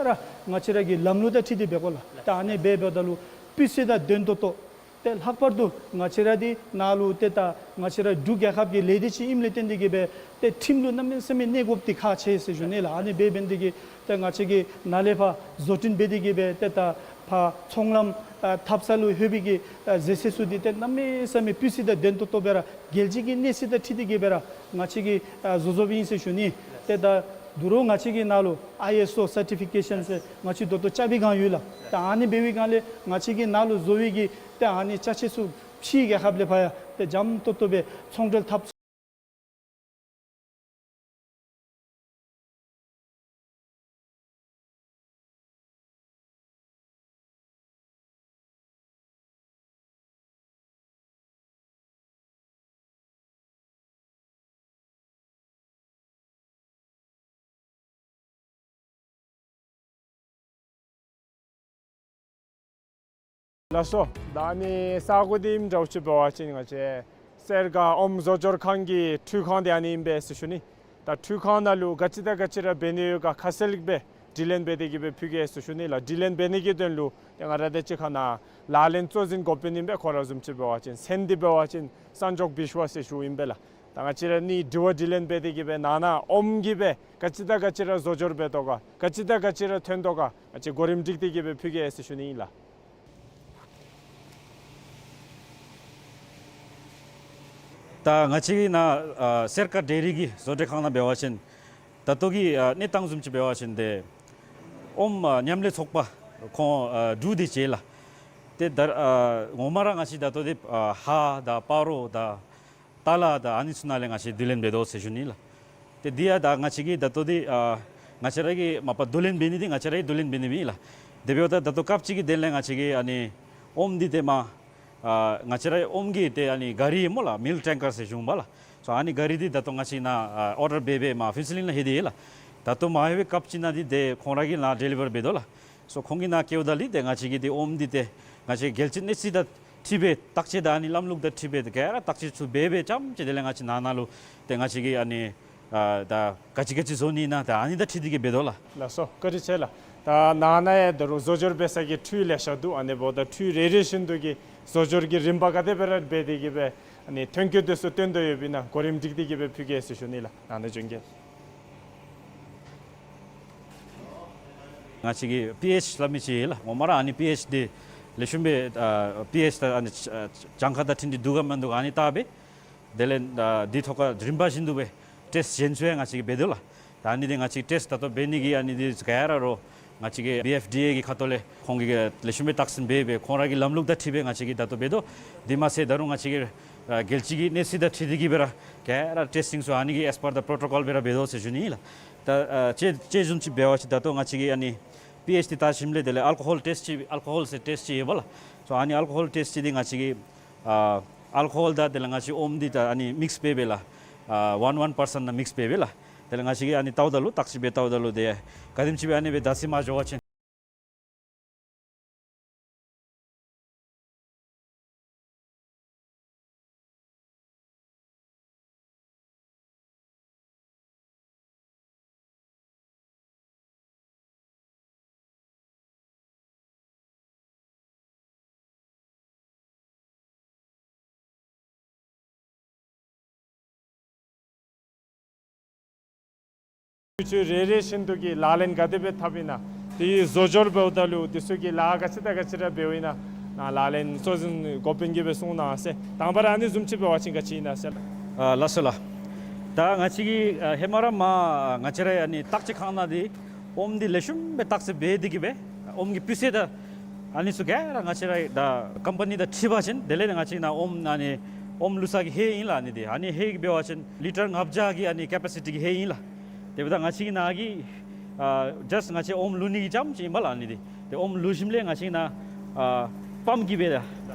ར་ང་བཅས་ར་གི་ལམ་ལུགས་དང་འཁྲིལ་ཏེ་འབད་དགོ་ལགས། ད་ཨ་ནི་སྦེ་འབདཝ་ད་ལུ་སྤུས་ཚད་དང་ལྡན་ཏོག་ཏོ་ཏེ་ལྷག་པར་དུ་ང་བཅས་ར་འདི་ནཱ་ལུ་ཏེ་ད་ང་བཅས་ར་འབྲུག་རྒྱལ་ཁབ་ཀྱི་ལས་སྡེ་ཅིག་ཨིནམ་ལས་བརྟེན་ཏེ་གིས་སྦེ་ཏེ་ཁྲིམས་ལུ་གནམ་མེད་ས་མེད་གནས་དགོཔ་འདི་ཁག་ཆེ་ཟེར་ཞུ་ནི་ལགས། ཨ་ནི་སྦེ་འབད་ནི་དེ་གིས་ཏེ་ང་བཅས་ཀྱིས་ནཱ་ལས་ཕར་བཟོ་སྐྲུན་འབད་དེ་གིས་སྦེ་ཏེ་ད་ཕར་ཚོང་ལམ་ཨ་འཐབ་ས་ལུ་ལྷོད་པའི་གི་ཨ་ཟས་ཟས་ཚུ་འདི་ཏེ་གནམ་མེད་ས་མེད་སྤུས་ཚད་དང་ལྡན་ཏོག་ཏོ་སྦེ་ར་རྒྱལ་སྤྱི་གི་གནས་ཚད་དང་འཁྲིལ་ཏེ་གིས་སྦེ་ར་ང་བཅས་ཀྱིས་ཨ་བཟོ་བཟོཝ་ཨིན་ཟེར་ཞུ་ནི། ཏེ་ད་ད་རུང་ང་བཅས་ཀྱི་ནཱ་ལུ་ཨའི་ཨེསི་ཨོ་སར་ཊི་ཕི་ཀེ་ཤཱན་ཟེར་ང་བཅས་ད་ལྟོ་ཅ་བི་སྒང་ཡོད་ལགས། ད་ཨ་ནི་འབད་བའི་སྒང་ལས་ང་བཅས་ཀྱི་ནཱ་ལུ་བཟོ་བའི་གི་ཏེ་ཨ་ནི་ཅ་ཆས་ཚུ་ཕྱིའི་རྒྱལ་ཁབ་ལས་ཕར་ཡང་ཏེ་འཇམ་ཏོག་ཏོ་སྦེ་ཚོང་འབྲེལ་འཐབ་ལགས་སོ། ད་ཨ་ནི་ས་གོ་འདི་ཨིནམ་འདྲཝ་ཅིག་འབད་བ་ཅིན་ང་བཅས་སེར་དཀར་ཨོམ་བཟོ་སྦྱོར་ཁང་གི་འཕྲུལ་ཁང་འདི་ཨ་ནི་ཨིན་པས་ཟེར་ཞུ་ནི། ད་འཕྲུལ་ཁང་ནང་ལུ་ག་ཅི་དང་ག་ཅི་ར་འབད་ནི་ཡོད་ག་ཁ་གསལ་སྦེ་དྲི་ལན་འབད་དེ་གིས་སྦེ་ཕུལ་གེ་ཟེར་ཞུ་ནི་ལགས། དྲི་ལན་འབད་ནི་གི་དོན་ལུ་ཏེ་ང་ར་དང་གཅིག་ཁར་ནཱ་ལག་ལེན་གཙོ་འཛིན་འགོ་དཔོན་ཨིན་པས། ཁོ་ར་བཟུམ་ཅིག་འབད་བ་ཅིན་མཚན་འདི་འབད་བ་ཅིན་སངས་མགྱོགས་བི་ཤྭ་ཟེར་ཞུཝ་ཨིན་པས་ལགས། ད་ང་བཅས་ར་གཉིས་དྲི་བ་དྲི་ལན་འབད་དེ་གིས་སྦེ་ནང་ན་ཨོམ་གྱིས་སྦེ་ག་ཅི་དང་ག་ཅི་ར་བཟོ་སྦྱོར་འབད་དོ་ག་ག་ཅི་དང་ག་ཅི་ར་ཐོན་དོ་ག་ང་བཅས་གོ་རིམ་སྒྲིག་སྟེ་གིས་སྦེ་ཕུལ་གེ་ཟེར་ཞུ་ནི་ཨིན་ལགས། ད་ང་བཅས་ཀྱི་ནཱ་ཨ་སེར་དཀར་ཌེ་རི་གི་བཟོ་གྲྭའི་ཁང་ནང་འབད་བ་ཅིན་ད་ལྟོ་གི་ཨ་གནས་སྟངས་བཟུམ་ཅིག་འབད་བ་ཅིན་ཏེ་ཨོམ་ཨ་མཉམ་ལས་ཚོགས་པ་ ཁོང་ཨ་འབྲུག་འདི་བྱས་ལགས། ཏེ་ད་ཨ་ངོ་མ་ར་ང་བཅས་ད་ལྟོ་འདི་ཨ་ཧ་དང་སྤ་རོ་དང་ཏ་ལ་དང་ཨ་ནི་ཚུ་ནང་ལས་ང་བཅས་བསྡུ་ལེན་འབད་དོ་ཟེར་ཞུ་ནི་ལགས། ཏེ་འདི་ཡང་ད་ང་བཅས་ཀྱིས་ད་ལྟོ་འདི་ཨ་ང་བཅས་ར་གིས་མ་པ་བསྡུ་ལེན་འབད་ནི་འདི་ང་བཅས་ར་གིས་བསྡུ་ལེན་འབད་ནི་མེན་ལགས། དེ་འབདཝ་ད་ད་ལྟོ་སྐབས་ཅིག་གི་དོན་ལས་ང་བཅས་ཀྱིས་ཨ་ནི་ཨོམ་འདི་ཏེ་མ་ཨ་ང་བཅས་ར་ཨོམ་གྱི་ཏེ་ཨ་ནི་ག་རི་སྨོ་ལགས། མིལཀ་ཊེང་ཀར་ཟེར་ཞུཝ་མས་ལགས། སོ་ཨ་ནི་ག་རི་འདི་ད་ལྟོ་ང་བཅས་ནཱ་ཨ་ཨོར་ཌར་འབད་འབད་མར་ཕུན་ཚོགས་གླིང་ལུ་ལྷོད་དེ་ཡོད་ལགས། ད་ལྟོ་མ་ལྷོད་པའི་སྐབས་ཅིག་ནང་འདི་ཏེ་ཁོང་ར་གིས་ནཱ་ཌེ་ལི་བར་འབད་དོ་ལགས། སོ་ཁོང་གིས་ནཱ་བཀལཝ་ད་ལུ་ཏེ་ང་བཅས་ཀྱིས་ཏེ་ཨོམ་འདི་ཏེ་ང་བཅས་རྒྱལ་སྤྱིའི་གནས་ཚད་དང་འཁྲིལ་སྦེ་བརྟག་དཔྱད་དང་ཨ་ནི་ལམ་ལུགས་དང་འཁྲིལ་སྦེ་ཏེ་ག་ར་བརྟག་དཔྱད་ཚུ་འབད་འབད་རྐྱངམ་ཅིག་དེ་ལས་ང་བཅས་ནཱ་ནཱ་ལུ་ཏེ་ང་བཅས་ཀྱིས་ཨ་ནི་ཨ་ད་ག་ཅི་ག་ཅི་བཟོ་ནི་ཨིན་ན་ད་ཨ་ནི་དང་འཁྲིལ་ཏེ་གིས་འབད་དོ་ལགས། ལགས་སོ། བཀའ་དྲིན་ཆེ་ལགས། ད་ནཱ་ནཱ་ཡང་ད་རུང་བཟོ་སྦྱོར་འབད་ས་གི་འཕྲུལ་ལེ་ཤ་འདུག། ཨ་ནི་འབདཝ་ད་འཕྲུལ་རེ་རེ་བཞིན་དུ་གི་བཟོ་སྦྱོར་གྱི་རིམ་པ་ག་དེ་སྦེ་ར་འབད་དེ་གིས་སྦེ་ཨ་ནི་ཐོན་སྐྱེད་དེ་ཚུ་བཏོན་དོ་ཡོདཔ་ཨིན་ན་གོ་རིམ་སྒྲིག་སྟེ་གིས་སྦེ་ཕུལ་གེ་ཟེར་ཞུ་ནི་ལགས། ནཱ་ནཱ་བྱོན་གེ། ང་བཅས་ཀྱིས་པི་ཨེཆ་སླབ་མི་ཅིག་ཡོད་ལགས། ངོ་མ་ར་ཨ་ནི་པི་ཨེཆ་འདི་ལེགས་ཤོམ་སྦེ་ཨ་པི་ཨེཆ་ད་ཨ་ནི་ཨ་གྱངས་ཁ་དང་འཁྲིལ་ཏེ་འདུག་ག་མིན་འདུག་ག་ཨ་ནི་བལྟ་སྦེ་དེ་ལས་ཨ་འདི་ཐོག་ཁར་རིམ་པ་བཞིན་དུ་སྦེ་ཊེསཊ་གཞན་ཚུ་ཡང་ང་བཅས་ཀྱིས་འབད་དོ་ལགས། ད་ཨ་ནི་འདི་ང་བཅས་ཊེསཊ་ད་ལྟོ་འབད་ནི་གི་ཨ་ནི་འདི་ག་ར་རོགས་ང་བཅས་ཀྱི་བི་ཨེཕ་ཌི་ཨེ་གི་ཁ་ཐུག་ལས་ཁོང་གིས་ལེགས་ཤོམ་སྦེ་བརྟག་ཞིབ་འབད་སྦེ་ཁོང་ར་གི་ལམ་ལུགས་དང་འཁྲིལ་སྦེ་ང་བཅས་ཀྱིས་ད་ལྟོ་འབད་དོ། དེ་མ་ཚད་ད་རུང་ང་བཅས་ཀྱིས་ཨ་རྒྱལ་སྤྱི་གི་གནས་ཚད་དང་འཁྲིལ་ཏེ་གིས་སྦེ་ར་ག་ར་ཊེསི་ཊིང་ཚུ་ཨ་ནི་གི་ཨེས་པར་ད་པོ་རོ་ཊོ་ཀོལ་སྦེ་ར་འབད་དོ་ཟེར་ཞུ་ནི་ལགས། ད་ཨ་དཔྱེ་དཔྱེ་བཟུམ་ཅིག་འབད་བ་ཅིན་ད་ལྟོ་ང་བཅས་ཀྱིས་ཨ་ནི་པི་ཨེཆ་འདི་བལྟ་ཞིནམ་ལས་དེ་ལས་ཨལ་ཀོ་ཧོལ་ཊེསཊ་ཅིག་ཨལ་ཀོ་ཧོལ་ཟེར་ཊེསཊ་ཅིག་ཡོད་པ་ལགས། སོ་ཨ་ནི་ཨལ་ཀོ་ཧོལ་ཊེསཊ་ཅིག་འདི་ང་བཅས་ཀྱིས་ཨ་ཨལ་ཀོ་ཧོལ་དང་དེ་ལས་ང་བཅས་ཨོམ་འདི་ད་ཨ་ནི་མིགསི་འབད་སྦེ་ལགས། ཨ་ཝན་ཝན་པར་སེནཊ་ནང་མིགསི་འབད་སྦེ་ལགས། དེ་ལས་ང་བཅས་ཀྱིས་ཨ་ནི་བལྟཝ་ད་ལུ་བརྟག་ཞིབ་འབད་བལྟཝ་ད་ལུ་དེ་ག་དེམ་ཅིག་སྦེ་ཨ་ནི་སྦེ་ད་ཟེར་མ་འགྱོ་བ་ཅིན། ཁྱོད་རེ་རེ་བཞིན་དུ་གི་ལག་ལེན་ག་དེ་སྦེ་འཐབ་ཨིན་ན། དེ་བཟོ་སྦྱོར་འབདཝ་ད་ལུ་དེ་ཚུ་གི་ལཱ་ག་ཅི་དང་ག་ཅི་ར་འབདཝ་ཨིན་ན། ནཱ་ལག་ལེན་གཙོ་འཛིན་འགོ་དཔོན་གྱིས་སྦེ་གསུང་གནང་ཟེར། དང་པ་ར་ཨ་ནི་བཟུམ་ཅིག་འབད་བ་ཅིན་ག་ཅི་ཨིན་ན་ཟེར། ཨ་ལགས་སོ་ལགས། ད་ང་བཅས་ཀྱིས་ཨ་ཧེ་མ་ར་མར་ང་བཅས་ར་ཨ་ནི་བརྟག་དཔྱད་ཁང་ནང་འདི་ཨོམ་འདི་ལེགས་ཤོམ་སྦེ་བརྟག་དཔྱད་འབད་དེ་གིས་སྦེ་ཨོམ་གྱི་སྤུས་ཚད་དང་ཨ་ནི་ཚུ་ག་ར་ང་བཅས་ར་ད་ཀམ་པ་ནི་དང་འཁྲིལ་བ་ཅིན་དེ་ལས་ང་བཅས་ནཱ་ཨོམ་ཨ་ནི་ཨོམ་བླུག་ས་གི་ཧེ་ཨིན་ལགས། ཨ་ནི་འདི་ཨ་ནི་ཧེ་གི་འབད་བ་ཅིན་ལི་ཊར་ལྔ་བརྒྱ་གི་ཨ་ནི་ཀེ་པེ་སི་ཊི་གི་ཧེ་ཨིན་ལགས། དེ་འབདཝ་ད་ང་བཅས་ཀྱིས་ནཱ་གི་ཨ་ཇཱསཊ་ང་བཅས་ཨོམ་བླུག་ནི་གི་རྐྱངམ་ཅིག་ཨིན་པས་ལགས། ཨ་ནི་འདི་ཏེ་ཨོམ་བླུག་ཞིནམ་ལས་ང་བཅས་ནཱ་ཨ་པམཔ་གིས་སྦེ་ད་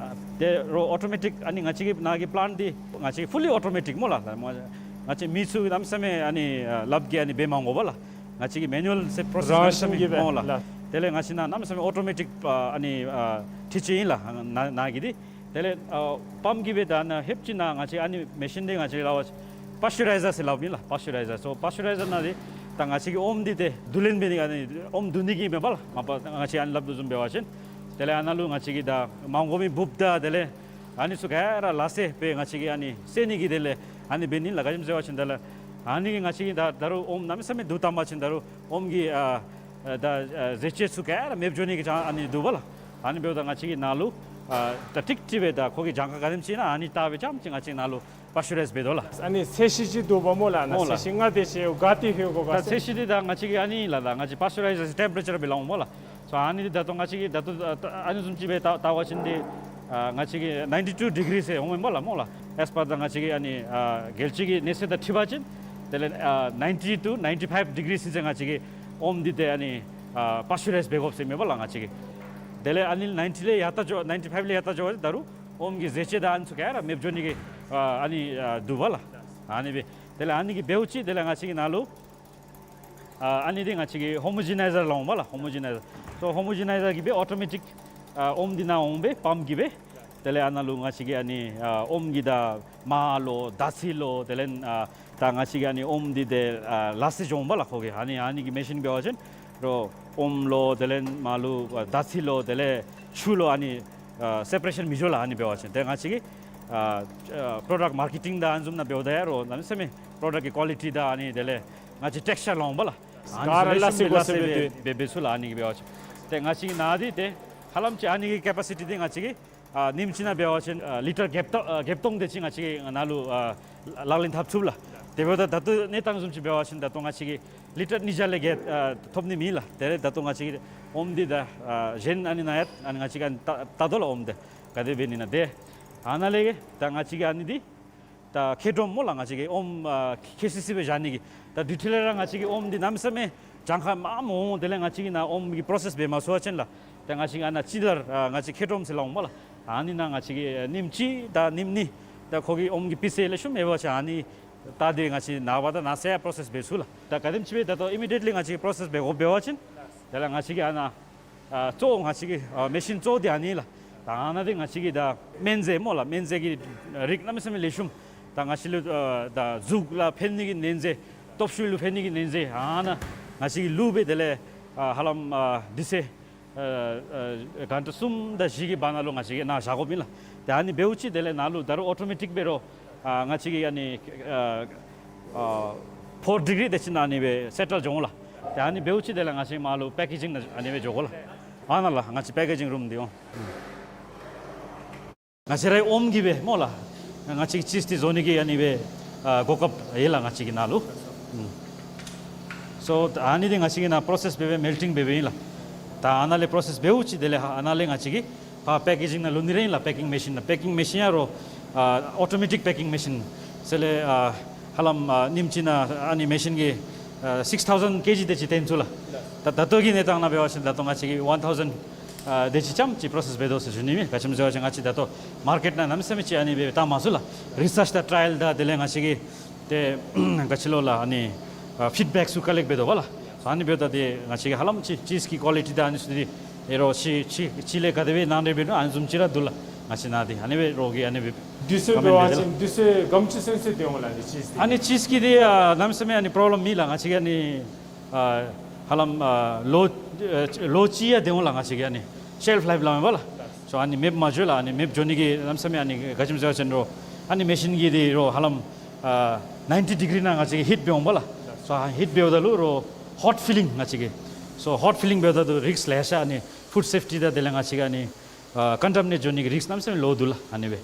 ཏེ་རོགས་ཨོ་ཊོ་མེ་ཊིཀ་ཨ་ནི་ང་བཅས་ཀྱི་ནཱ་གི་པི་ལེནཊ་འདི་ང་བཅས་ཕུ་ལི་ཨོ་ཊོ་མེ་ཊིཀ་སྨོ་ལགས། ང་བཅས་མི་ཚུ་གནམ་མེད་ས་མེད་ཨ་ནི་ཨ་ལགཔ་གིས་ཨ་ནི་འབད་མ་དགོ་པས་ལགས། ང་བཅས་ཀྱི་མེ་ནུ་ཨལ་ཟེར་པྲོ་སེསི་རང་བཞིན་གྱིས་སྦེ་གནམ་མེད་ས་མེད་ཨིན་ལགས། དེ་ལས་ང་བཅས་ནཱ་གནམ་མེད་ས་མེད་ཨོ་ཊོ་མེ་ཊིཀ་ཨ་ཨ་ནི་ཨ་འཕྲུལ་ཆས་ཨིན་ལགས། ནཱ་ནཱ་གི་འདི་དེ་ལས་ཨ་པམཔ་གིས་སྦེ་ད་ནཱ་ཧེབ་ཅིག་ནཱ་ང་བཅས་ཨ་ནི་མེ་ཤིན་འདི་ང་བཅས་ལགས་པཱ་སི་ཅུ་རའི་ཛར་ཟེར་སླབ་ཨིན་ལགས། པཱ་སི་ཅུ་རའི་ཛར། སོ་པཱ་སི་ཅུ་རའི་ཛར་ནང་འདི་ད་ང་བཅས་ཀྱིས་ཨོམ་འདི་ཏེ་བསྡུ་ལེན་འབད་ནི་ཨ་ནི་ཨོམ་བསྡུ་ནི་གི་མེན་པས་ལགས། མ་པ་ང་བཅས་ཨ་ནི་སླབ་དོ་བཟུམ་འབད་བ་ཅིན་དེ་ལས་ཨ་ནཱ་ལུ་ང་བཅས་ཀྱིས་ད་མ་དགོ་མི་འབུཔ་དང་དེ་ལས་ཨ་ནི་ཚུ་ག་ར་ལག་རྩེད་སྦེ་ང་བཅས་ཀྱིས་ཨ་ནི་བསལ་ནི་གི་དེ་ལས་ཨ་ནི་འབད་ནི་ལགས། ག་ཅི་སྨོ་ཟེར་བ་ཅིན་དེ་ལས་ཨ་ནི་གིས་ང་བཅས་ཀྱིས་ད་ད་རུང་ཨོམ་གནམ་མེད་ས་མེད་བསྡུ་བཏང་པ་ཅིན་ད་རུང་ཨོམ་གྱི་ཨ་ཨ་ད་ཨ་ཟད་བཅད་ཚུ་ག་ར་མེདཔ་འགྱོ་ནི་གི་ཅང་ཨ་ནི་འདུག་པས་ལགས། ཨ་ནི་འབདཝ་ད་ང་བཅས་ཀྱིས་ནཱ་ལུ་ཨ་ད་ཀྲིག་ཀྲི་སྦེ་ད་ཁོ་གི་གྱངས་ཁ་ག་དེམ་ཅིག་ཨིན་ན་ཨ་ནི་བལྟ་སྦེ་རྐྱངམ་ཅིག་ང་བཅས་ནཱ་ལུ་པཱ་སི་ཅུ་རའིཛ་འབད་དོ་ལགས། ཨ་ནི་ཚད་གཞི་ཅིག་འདུག་པ་སྨོ་ལགས། ནཱ་སྨོ་ལགས། ཚད་གཞི་ལྔ་དེ་ཅིག་ག་ཏེ་ལྷོད་དགོ་ག་ད་ཟེར། ཚད་གཞི་འདི་ད་ང་བཅས་ཀྱིས་ཨ་ནི་ལགས། ད་ང་བཅས་པཱ་སི་ཅུ་རའི་ཛར་ཟེར་ཊེམ་པེ་རེ་ཅར་སྦེ་སླབ་འོང་སྨོ་ལགས། སོ་ཨ་ནི་འདི་ད་ལྟོ་ང་བཅས་ཀྱིས་ད་ལྟོ་ཨ་ཨ་ནི་བཟུམ་ཅིག་སྦེ་བལྟ་བལྟ་བ་ཅིན་འདི་ཨ་ང་བཅས་ཀྱིས་ནའིན་ཊི་ཊུ་ཌི་གི་རི་ཟེར་འོང་མས་སྨོ་ལགས། ཨེས་པར་ད་ང་བཅས་ཀྱི་ཨ་ནི་ཨ་རྒྱལ་སྤྱི་གི་གནས་ཚད་དང་འཁྲིལ་བ་ཅིན་དེ་ལས་ཨ་ནའིན་ཊི་ཊུ་ནའིན་ཊི་ཕའིབ་ཌི་གི་རི་ཟེར་ང་བཅས་ཀྱིས་ཨོམ་འདི་ཏེ་ཨ་ནི་ཨ་པཱ་སི་ཅུ་རའིཛ་འབད་དགོཔ་ཟེར་མས་སྨོ་ལགས་ང་བཅས་ཀྱིས། དེ་ལས་ཨ་ནི་ནའིན་ཊི་ལས་ཡར་ལྟ་འགྱོ་ནའིན་ཊི་ཕའིབ་ལས་ཡར་ལྟ་འགྱོ་བ་ཅིན་ད་རུང་ཨོམ་གྱི་ཟད་བཅད་དང་ཨ་ནི་ཚུ་ག་ར་མེདཔ་འགྱོ་ནི་གི་ཨ་ཨ་ནི་ཨ་འདུག་པས་ལགས། ཨ་ནི་སྦེ་དེ་ལས་ཨ་ནི་གིས་འབདཝ་ཅིག་དེ་ལས་ང་བཅས་ཀྱིས་ནཱ་ལུ་ཨ་ཨ་ནི་འདི་ང་བཅས་ཀྱིས་ཧོ་མོ་ཇི་ནའི་ཛར་སླབ་འོང་པས་ལགས། ཧོ་མོ་ཇི་ནའི་ཛར། སོ་ཧོ་མོ་ཇི་ནའི་ཛར་གྱིས་སྦེ་ཨོ་ཊོ་མེ་ཊིཀ་ཨ་ཨོམ་འདི་ནཱ་འོང་སྦེ་པམཔ་གིས་སྦེ་དེ་ལས་ཨ་ནཱ་ལུ་ང་བཅས་ཀྱིས་ཨ་ནི་ཨ་ཨོམ་གྱི་ད་མར་ལོ་དར་ཚིལ་ལོ་དེ་ལས་ཨ་ད་ང་བཅས་ཀྱིས་ཨ་ནི་ཨོམ་འདི་ཏེ་ཨ་ལག་རྩེད་འགྱོ་འོང་པས་ལགས་ཁོ་གིས། ཨ་ནི་ཨ་ནི་གི་མེ་ཤིན་འབད་བ་ཅིན་རོགས་ཨོམ་ལོ་དེ་ལས་མར་ལུ་ཨ་དར་ཚིལ་ལོ་དེ་ལས་ཆུ་ལོ་ཨ་ནི་ཨ་སེ་པ་རེ་ཤཱན་མི་འགྱོ་ལགས། ཨ་ནི་འབད་བ་ཅིན་ཏེ་ང་བཅས་ཀྱིས་ཨ་ཨ་པྲོ་ཌགཊ་མར་ཀེ་ཊིང་དང་ཨ་ནི་བཟུམ་ནང་འབདཝ་ད་ཡང་རོགས་གནམ་མེད་ས་མེད་པྲོ་ཌགཊ་ཀྱི་ཀོ་ལི་ཊི་དང་ཨ་ནི་དེ་ལས་ང་བཅས་ཊེག་སི་ཅར་སླབ་འོང་པས་ལགས། ཨ་ནི་ག་ར་ཚུ་ལེགས་ཤོམ་སྦེ་ལག་རྩེད་སྦེ་འབད་འབད་ཚུགས་ལགས། ཨ་ནི་གིས་འབད་བ་ཅིན་ཏེ་ང་བཅས་ཀྱིས་ནཱ་འདི་ཏེ་ཧ་ལམ་ཅིག་ཨ་ནི་གི་ཀེ་པེ་སི་ཊི་འདི་ང་བཅས་ཀྱིས་ཨ་ཉིནམ་གཅིག་ནང་འབད་བ་ཅིན་ཨ་ལི་ཊར་བརྒྱད་སྟོང་ཨ་བརྒྱད་སྟོང་དེ་ཅིག་ང་བཅས་ཀྱིས་ནཱ་ལུ་ཨ་ལག་ལེན་འཐབ་ཚུགས་ལགས། དེ་འབདཝ་ད་ད་ལྟོ་གནས་སྟངས་བཟུམ་ཅིག་འབད་བ་ཅིན་ད་ལྟོ་ང་བཅས་ཀྱིས་ ལི་ཊར་ཉིས་བརྒྱ་ལས་བརྒལ་ཨ་ཐོབ་ནི་མེད་ལགས། དེ་ལས་ད་ལྟོ་ང་བཅས་ཀྱིས་ཨོམ་འདི་ད་ཨ་གཞན་ཨ་ནི་ནང་ཡང་ཨ་ནི་ང་བཅས་ཀྱིས་ཨ་ནི་བལྟ་བལྟ་དོ་ལགས། ཨོམ་འདི་ག་དེ་འབད་ནི་ན་དེ་ཨ་ནཱ་ལས་ད་ང་བཅས་ཀྱིས་ཨ་ནི་འདི་ད་ཁྱེག་སྒྲོམ་སྨོ་ལགས། ང་བཅས་ཀྱིས་ཨོམ་ཨ་ཁྱེག་སི་སི་སྦེ་བཞག་ནི་གི་ད་དེ་འཕྲོ་ལས་ར་ང་བཅས་ཀྱིས་ཨོམ་འདི་གནམ་མེད་ས་མེད་གྱངས་ཁ་མངམ་འོང་། དེ་ལས་ང་བཅས་ཀྱིས་ནཱ་ཨོམ་གྱི་པྲོ་སེསི་འབད་མ་ཚུགས་པ་ཅིན་ལགས། ད་ང་བཅས་ཀྱིས་ཨ་ནཱ་ཅི་ལར་ཨ་ང་བཅས་ཁྱེག་སྒྲོམ་ཟེར་སླབ་འོང་སྨོ་ལགས། ཨ་ནི་ནང་ང་བཅས་ཀྱིས་ཨ་ཉིནམ་གཅིག་དང་ཉིནམ་གཉིས་ད་ཁོ་གི་ཨོམ་གྱི་སྤུས་ཚད་ལེགས་ཤོམ་ཡོད་པ་ཅིན་ཨ་ནི་ད་དེ་ང་བཅས་ནངས་པ་དང་གནངས་ཚེ་ཡང་པྲོ་སེསི་འབད་ཚུགས་ལགས། ད་ག་དེམ་ཅིག་སྦེ་ད་ལྟོ་ཨི་མི་ཌི་ཡེཊ་ལི་ང་བཅས་ཀྱིས་པྲོ་སེསི་འབད་དགོཔ་འབད་བ་ཅིན་དེ་ལས་ང་བཅས་ཀྱིས་ཨ་ནཱ་ཨ་གཙོ་བོ་ང་བཅས་ཀྱི་ཨ་མེ་ཤིན་གཙོ་བོ་འདི་ཨ་ནི་ལགས། ད་ཨ་ནཱ་འདི་ང་བཅས་ཀྱི་ད་སྨན་རྫས་སྨོ་ལགས། སྨན་རྫས་ཀྱི་རིགས་གནམ་མེད་ས་མེད་ལེགས་ཤོམ། ད་ང་བཅས་ལུ་ཨ་ད་གཟུགས་ལུ་ཕན་ནི་གི་སྨན་རྫས་སྟོབས་ཤུགས་ལུ་ཕན་ནི་གི་སྨན་རྫས་ཨ་ནཱ་ང་བཅས་ཀྱིས་བླུགས་སྦེ་དེ་ལས་ཨ་ཧ་ལམ་ཨ་དུས་ཚོད་ཨ་ཨ་གྷན་ཊ་གསུམ་དང་བཞི་གི་བར་ན་ལུ་ང་བཅས་ཀྱིས་ནཱ་བཞག་དགོཔ་ཨིན་ལགས། ཏེ་ཨ་ནི་འབདཝ་ཅིག་དེ་ལས་ནཱ་ལུ་ད་རུང་ཨོ་ཊོ་མེ་ཊིཀ་འབད་རུང་ཨ་ང་བཅས་ཀྱིས་ཨ་ནི་ཨ་ཨ་ཕོར་ཌི་གི་རི་དེ་ཅིག་ནང་ཨ་ནི་སྦེ་སེ་ཊལ་འགྱོ་འོང་ལགས། ཏེ་ཨ་ནི་འབདཝ་ཅིག་དེ་ལས་ང་བཅས་མར་ལུ་པེ་ཀེ་ཇིང་ནང་ཨ་ནི་སྦེ་འགྱོ་དགོ་ལགས། ཨ་ནཱ་ལགས་ང་བཅས་པེ་ཀེ་ཇིང་རུམ་འདི་འོང་། ང་བཅས་རའི་ཨོམ་གྱི་སྦེ་སྨོ་ལགས། ང་བཅས་ཀྱིས་ཅིསི་འདི་བཟོ་ནི་གི་ཨ་ནི་སྦེ་ཨ་གོ་སྐབས་ཡོད་ལགས་ང་བཅས་ཀྱི་ནཱ་ལུ། ཨུམ། སོ་ད་ཨ་ནི་འདི་ང་བཅས་ཀྱིས་ནཱ་པྲོ་སེསི་འབད་སྦེ་མེལ་ཊིང་འབད་སྦེ་ཨིན་ལགས། ད་ཨ་ནཱ་ལས་པྲོ་སེསི་འབདཝ་ཅིག་དེ་ལས་ཨ་ནཱ་ལས་ང་བཅས་ཀྱིས་ཕར་པེ་ཀེ་ཇིང་ནང་བླུག་ནི་ར་ཨིན་ལགས། པེ་ཀིང་མེ་ཤིན་ནང་པེ་ཀིང་མེ་ཤིན་ཡང་རོགས་ཨ་ཨོ་ཊོ་མེ་ཊིཀ་པེ་ཀིང་མེ་ཤིན་ཟེར་ལས་ཨ་ཧ་ལམ་ཨ་ཉིནམ་གཅིག་ནང་ཨ་ནི་མེ་ཤིན་གྱིས་ཨ་སིགསི་ཐའུ་ཟེན་ཀེ་ཇི་དེ་ཅིག་བཏོན་ཚུགས་ལགས། ད་ད་ལྟོ་གི་གནས་སྟངས་ནང་འབད་བ་ཅིན་ད་ལྟོ་ང་བཅས་ཀྱིས་ཝན་ཐའུ་ཟེན་ཨ་དེ་ཅིག་ཙམ་ཅིག་པྲོ་སེསི་འབད་དོ་ཟེར་ཞུ་ནི་ཨིན། ག་ཅི་སྨོ་ཟེར་བ་ཅིན་ང་བཅས་ད་ལྟོ་མར་ཀེཊ་ནང་གནམ་མེད་ས་མེད་ཅིག་ཨ་ནི་སྦེ་བཏང་མ་ཚུགས་ལགས། རི་སརཆ་དང་ཊ་རའི་ཡལ་དང་དེ་ལས་ང་བཅས་ཀྱིས་ཏེ་ག་ཅི་ལོ་ལགས་ཨ་ནི་ཨ་ཕིཌ་བེཀ་ཚུ་ཀ་ལེཀཊ་འབད་དོ་བ་ལགས། ཨ་ནི་འབདཝ་ད་ཏེ་ང་བཅས་ཀྱིས་ཧ་ལམ་ཅིསི་ཅིསི་གི་ཀོ་ལི་ཊི་དང་ཨ་ནི་ཚུ་འདི་ཨེ་རོགས་ཅིག་ཅིག་ཅིག་ལས་ག་དེ་སྦེ་གནང་རེ་འབད་ནུག་ཨ་ནི་བཟུམ་ཅིག་ར་འདུག་ལགས། ང་བཅས་ནཱ་འདི་ཨ་ནི་སྦེ་རོགས་ཀྱིས་ཨ་ནི་སྦེ་དུས་ཚོད་འབད་བ་ཅིན་དུས་ཚོད་ག་དེམ་ཅིག་ཚུན་ཚོད་སྡོད་འོང་ལགས་ཨ་ནི་ཅིསི་འདི། ཨ་ནི་ཅིསི་གི་འདི་ཨ་གནམ་མེད་ས་མེད་ཨ་ནི་པྲོབ་ལེམ་མེད་ལགས། ང་བཅས་ཀྱིས་ཨ་ནི་ཨ་ཧ་ལམ་ཨ་ལོ་ཨ་ལོ་གཅིག་ཡང་སྡོད་འོང་ལགས། ང་བཅས་ཀྱིས་ཨ་ནི་ཤེལཕ་ལའིཕ་སླབ་མས་པ་ལགས། སོ་ཨ་ནི་མེདཔ་མ་འགྱོ་ལགས། ཨ་ནི་མེདཔ་འགྱོ་ནི་གི་གནམ་མེད་ས་མེད་ཨ་ནི་ག་ཅི་སྨོ་ཟེར་བ་ཅིན་རོགས་ཨ་ནི་མེ་ཤིན་གྱིས་འདི་རོགས་ཧ་ལམ་ཨ་ནའིན་ཊི་ཌི་གི་རི་ནང་ང་བཅས་ཀྱིས་ཧིཊ་འབད་འོང་པ་ལགས། སོ་ཨ་ཧིཊ་འབདཝ་ད་ལུ་རོགས་ཧོཊ་ཕི་ལིང་ང་བཅས་ཀྱིས་སོ་ཧོཊ་ཕི་ལིང་འབདཝ་ད་ལུ་རིསཀ་ལེ་ཤ་ཨ་ནི་ཕུཌ་སེཕ་ཊི་དང་དེ་ལས་ང་བཅས་ཀྱིས་ཨ་ནི་ཨ་ཀོན་ཊ་མི་ནེཊ་འགྱོ་ནི་གི་རིསཀ་གནམ་མེད་ས་མེད་ལོ་འདུག་ལགས། ཨ་ནི་སྦེ་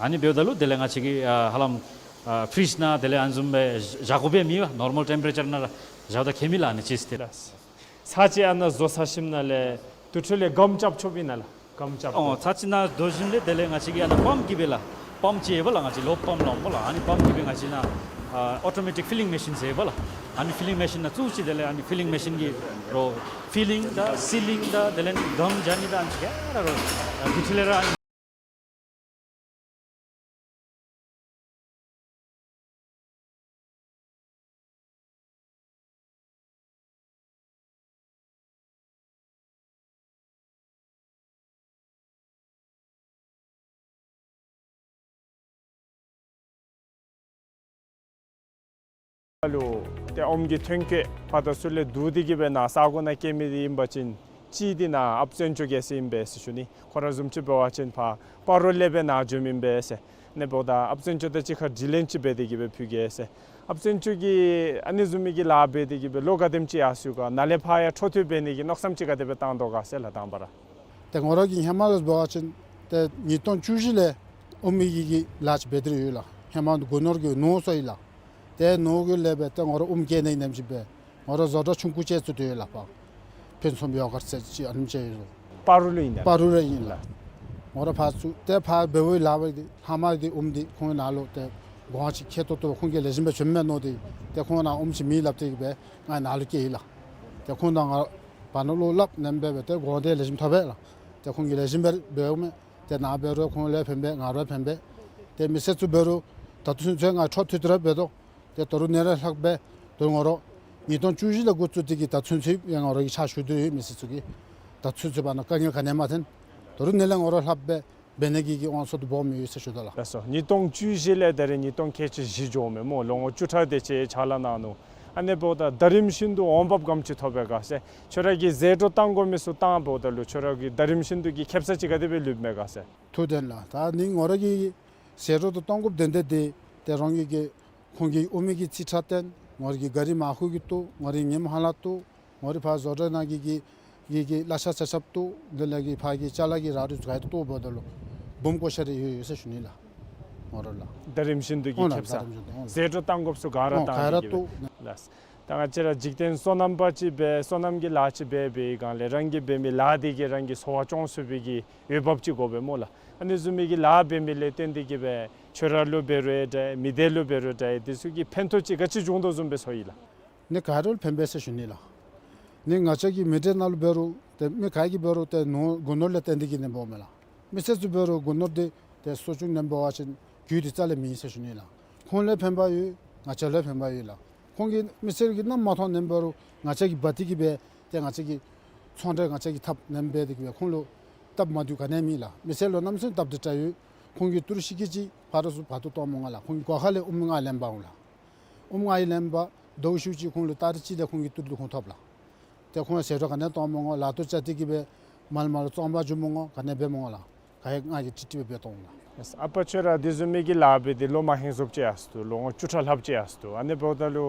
ཨ་ནི་འབདཝ་ད་ལུ་དེ་ལས་ང་བཅས་ཀྱིས་ཨ་ཧ་ལམ་ཨ་ཕི་རིཇ་ནང་དེ་ལས་ཨ་ནི་བཟུམ་སྦེ་བཞག་དགོཔ་ཡང་མེད་པ། ནོར་མཱལ་ཊེམ་པ་རེ་ཅར་ནང་ར་བཞགཔ་ད་ཁྱད་མེད་ལགས་ཨ་ནི་ཅིསི་འདི། ལགས། ཚར་གཅིག་ཨ་ནཱ་བཟོ་ཚར་ཞིནམ་ལས་དེ་འཕྲོ་ལས་སྒམ་རྐྱབ་ཆོགཔ་ཨིན་ན་ལགས། སྒམ་རྐྱབ་ཨོ་དགོ། ཚར་གཅིག་ནཱ་བཟོ་ཞིནམ་ལས་དེ་ལས་ང་བཅས་ཀྱིས་ཨ་ནཱ་པམཔ་གི་སྦེ་ལགས། པམཔ་ཅིག་ཡོད་པ་ལགས། ང་བཅས་ལོག་པམཔ་སླབ་འོང་པ་ལགས། ཨ་ནི་པམཔ་གི་སྦེ་ང་བཅས་ནཱ་ཨ་ཨོ་ཊོ་མེ་ཊིཀ་ཕི་ལིང་མེ་ཤིན་ཟེར་ཡོད་པ་ལགས། ཨ་ནི་ཕི་ལིང་མེ་ཤིན་ནང་བཙུགས་ཅི། དེ་ལས་ཨ་ནི་ཕི་ལིང་མེ་ཤིན་གྱིས་རོགས་ཕི་ལིང་དང་སི་ལིང་དང་དེ་ལས་སྒམ་རྐྱབ་ནི་དང་ཨ་ནི་ཅིག་ར་རོགས་ཨ་དེ་འཕྲོ་ལས་ར་ཨ་ནི་ལུ་ཏེ་ཨོམ་གྱི་ཐོན་སྐྱེད་ཕར་དང་ཚུར་ལས་བསྡུ་སྟེ་གི་སྦེ་ནཱ་ས་གོ་ནང་སྐྱེལ་མི་འདི་ཨིན་པ་ཅིན་གཅིག་འདི་ནཱ་ཨཔ་བཙན་སྐྱོགས་རྒྱལ་སྲས་ཨིན་པས་ཟེར་ཞུ་ནི། ཁོ་ར་བཟུམ་ཅིག་འབད་བ་ཅིན་ཕར་སྤ་རོ་ལས་སྦེ་ནཱ་འབྱོནམ་ཨིན་པས་ཟེར། ཨ་ནི་འབདཝ་ད་ཨཔ་བཙན་སྐྱོགས་དང་གཅིག་ཁར་དྲི་ལན་ཅིག་འབད་དེ་གི་སྦེ་ཕུལ་གེ་ཟེར། ཨཔ་བཙན་སྐྱོགས་ཀྱིས་ཨ་ནི་བཟུམ་མའི་གི་ལཱ་འབད་དེ་གི་སྦེ་ལོ་ག་དེམ་ཅིག་ཡར་སོང་ག། ནཱ་ལས་ཕར་ཡང་འཕྲོ་མཐུད་འབད་ནི་གི་མནོ་བསམ་ཅིག་ག་དེ་སྦེ་བཏང་དོ་ག་ཟེར་ལགས་དང་པ་ར། ཏེ་ང་ར་གིས་ཧེ་མ་ལས་འབད་བ་ཅིན་ཏེ་ཉིས་སྟོང་བཅུ་བཞི་ལས་ཨོམ་གྱི་གི་ལཱ་ཅིག་འབད་དེ་ཡོད་ལགས། ཧེ་མ་སྒོ་ནོར་གྱི་ནོར་སོང་ཡི་ལགས། ཏེ་ནོར་གྱི་ལས་སྦེ་ཏེ་ང་ར་ཨོམ་སྐྱེ་ནི་ཨིན་ནམ་ཅིག་སྦེ་ང་ར་བཟོ་གྲྭ་ཆུང་ཀུ་ཅིག་བཙུགས་ཏེ་ཡོད་ལགས། ཕར་ཕུན་སུམ་ཡོ་གརཊ་ཟེར་ཅིག་ཨ་ནེམ་ཅིག་ཡོད་ལགས། སྤ་རོ་ལུ་ཨིན་ན། སྤ་རོ་ལུ་ཨིན་ལགས། ང་ར་ཕར་བཙུགས་ཏེ་ཕར་འབད་བའི་ལཱ་འབད་དེ་ལྷག་མ་འདི་ཨོམ་འདི་ཁོང་ནཱ་ལུ་ཏེ་གོང་ཅིག་ཁེ་ཏོག་ཏོ་ཁོང་གིས་ལེགས་ཤོམ་སྦེ་བྱིནམ་མས་མནོ་སྟེ་ཏེ་ཁོང་ནཱ་ཨོམ་ཅིག་མེད་སླབ་སྟེ་གི་སྦེ་ང་ནཱ་ལུ་བསྐྱལ་ཡི་ལགས། ཏེ་ཁོང་དང་ང་བར་ན་ལུ་སླབ་ཨ་ནེམ་སྦེ་འབད་དེ་གོང་འདི་ལེགས་ཤོམ་ཐོབ་པས་ལགས། ཏེ་ཁོང་གིས་ལེགས་ཤོམ་སྦེ་འབདཝ་མས། ཏེ་ནཱ་འབད་རུང་ཁོང་ལུ་ཕན་པས། ང་ར་ཕན་པས། ཏེ་མི་སེར་ཚུ་འབད་རུང་ད་ལྟོ་ཚུན་ཚོད་ང་འཕྲོ་མཐུད་དེ་ར་འབད་དོ། ཏེ་ད་རུང་ཨ་ནི་ར་ལྷག་སྦེ་ད་རུང་ང་ར་ཉིས་སྟོང་བཅུ་བཞི་ལས་འགོ་བཙུགས་ཏེ་གི་ད་ཚུན་ཚོད་ཡང་ང་ར་གིས་ཕྱག་ཞུ་དོ་ཡོད། མི་སེར་ཚུ་གི་ད་ཚུན་ཚོད་བར་ན་དཀའ་ངལ་ག་ནི་ཡང་མ་ཐོན། ད་རུང་ཨ་ནི་ལས་ང་ར་ལྷག་སྦེ་འབད་ནི་གི་གི་དབང་ཚད་དུ་སྦོམ་ཡོད་ཟེར་ཞུ་དོ་ལགས། ལགས་སོ། ཉིས་སྟོང་བཅུ་བཞི་ལས་ད་རེས་ཉིས་སྟོང་ཁལ་གཅིག་བཞི་འགྱོཝ་མས་སྨོ། ལོ་ངོ་བཅུ་ཕྲག་དེ་ཅིག་ཕྱག་ལཱ་གནང་ནུག། ཨ་ནི་འབདཝ་ད་ཟླ་རིམ་བཞིན་དུ་འོང་འབབ་ག་དེམ་ཅིག་ཐོབ་པས་ག་ཟེར། ཁྱོད་ར་གིས་ཟད་འགྲོ་བཏང་དགོ་མི་ཚུ་བཏངམ་ད་ལུ་ཁྱོད་ར་གི་ཟླ་རིམ་བཞིན་དུ་གི་ཁེ་སང་ཅིག་ག་དེ་སྦེ་ལུསཔ་མས་ག་ཟེར། ཐུགས་བདེན་ལགས། ད་ནི་ང་ར་གིས་ཟད་འགྲོ་དང་གཏོང་སྒོ་དོན་དེ་དེ་ཏེ་རང་གི་གི་ཁོང་གི་ཨོམ་གི་རྩིས་ཁྲ་བཏོན། ང་ར་གི་ག་རི་མར་ཁུ་གི་བཏོག། ང་ར་གི་ཉིམ་ཧ་ལ་བཏོག། ང་ར་ཕར་བཟོ་གྲྭ་ནང་གི་གི་གི་གི་གླ་ཆ་ཆ་ཁྱབ་བཏོག། དེ་ལས་གི་ཕར་གི་ཅ་ལ་གི་ར་རུ་ག་ར་བཏོགཔ་ད་ལུ་སྦོམ་བཀོ་བཞག་རེ་ཡོད་ཡོད་ཟེར་ཞུ་ནི་ལགས། ང་ར་ལགས། ཟླ་རིམ་བཞིན་དུ་གི་ཨོ་ལགས། ཁེ་སང་ཟླ་རིམ་བཞིན་དུ་ཨོ་ལགས། ཟད་འགྲོ་བཏང་དགོཔ་ཚུ་ག་ར་ཨོ་བཏང་ག་ར་སྟེ་གི་བཏོག། ལགས། ད་ང་བཅས་ར་འཇིག་རྟེན་སོ་ནམ་པ་ཅིག་འབད་སོ་ནམ་གྱི་ལཱ་ཅིག་འབད་བའི་སྒང་ལས་རང་གིས་འབད་མི་ལཱ་འདི་གིས་རང་གི་འཚོ་བ་སྐྱོང་ཚུགས་པའི་གི་འོས་འབབ་ཅིག་དགོ་པས་སྨོ་ལགས། ཨ་ནི་བཟུམ་མའི་གི་ལཱ་འབད་མི་ལས་བརྟེན་ཏེ་གི་སྦེ་ཁྱོད་ར་ལུ་འབད་རུང་འདྲ་མི་སྡེ་ལུ་འབད་རུང་འདྲ་འདི་ཚུ་གི་ཕན་ཐོགས་ཅིག་ག་ཅི་འབྱུང་དོ་བཟུམ་སྦེ་ཚོར་ཡི་ལགས། ནི་ག་ར་ལུ་ཕན་པས་ཟེར་ཞུ་ནི་ལགས། ནི་ང་བཅས་ཀྱི་མི་སྡེ་ནང་ལུ་འབད་རུང་ཏེ་མི་ག་གིས་འབད་རུང་ཏེ་ནོར་སྒོ་ནོར་ལས་བརྟེན་ཏེ་གི་ནེམ་འབདཝ་མས་ལགས། མི་སེར་ཚུ་འབད་རུང་སྒོ་ནོར་འདི་ཏེ་གསོ་སྐྱོང་ནེམ་འབད་བ་ཅིན་རྒྱུ་འདི་རྩ་ལས་མེད་ཟེར་ཞུ་ནི་ལགས། ཁོང་ལུ་ཕན་པ་ཡོད། ང་བཅས་ལུ་ཕན་པ་ཡོད་ལགས། ཁོང་གིས་མི་སེར་གྱིས་ནམ་མ་མཐོང་ནེམ་འབད་རུང་ང་བཅས་ཀྱིས་འབག་སྟེ་གི་སྦེ་ཏེ་ང་བཅས་ཀྱི་ཚོང་འབྲེལ་ང་བཅས་ཀྱིས་འཐབ་ནེམ་འབད་དེ་གི་སྦེ་ཁོང་ལུ་སྟབས་མ་བདེཝ་ག་ནི་ཡང་མེད་ལགས། མི་སེར་ལུ་གནམ་མེད་ས་མེད་སྟབས་བདེ་དྲགས་ཡོད། ཁོང་གིས་ཏི་རུ་ཤིག་གེ་ཅིག་ཕར་རུ་ཚུར་བར་སྟོང་གཏང་མི་འོང་ལགས། ཁོང་གི་སྒོ་ཁ་ལས་ཨོམ་ང་ལེན་འབག་འོང་ལགས། ཨོམ་ང་ཡི་ལེན་འབག་ཟླཝ་ཤུལ་ཅིག་ཁོང་ལུ་ཏ་རིག་གཅིག་ལས་ཁོང་གི་ཏི་རུ་འདི་ཁོང་ཐོབ་ལགས། ཏེ་ཁོང་ཟད་འགྲོ་ག་ནི་ཡང་གཏང་མི་འོང་། ལག་ཏོ་བཅག་སྟེ་གི་སྦེ་མལ་མལ་ལུ་བཙོང་འབག་འགྱོ་མི་འོང་། ག་ནི་འབད་མི་འོང་ལགས། ག་ཡང་ང་གིས་ཀྲིག་ཀྲི་སྦེ་འབད་གཏང་འོང་ལགས། ཨ་པ་ཁྱོད་ར་དེ་བཟུམ་མའི་གི་ལཱ་འབད་དེ་ལོ་མ་ཧེང་སོཔ་ཅིག་ཡར་སོང་དོ། ལོ་ངོ་བཅུ་ཕྲག་ལྷགཔ་ཅིག་ཡར་སོང་དོ། ཨ་ནི་འབདཝ་ད་ལུ་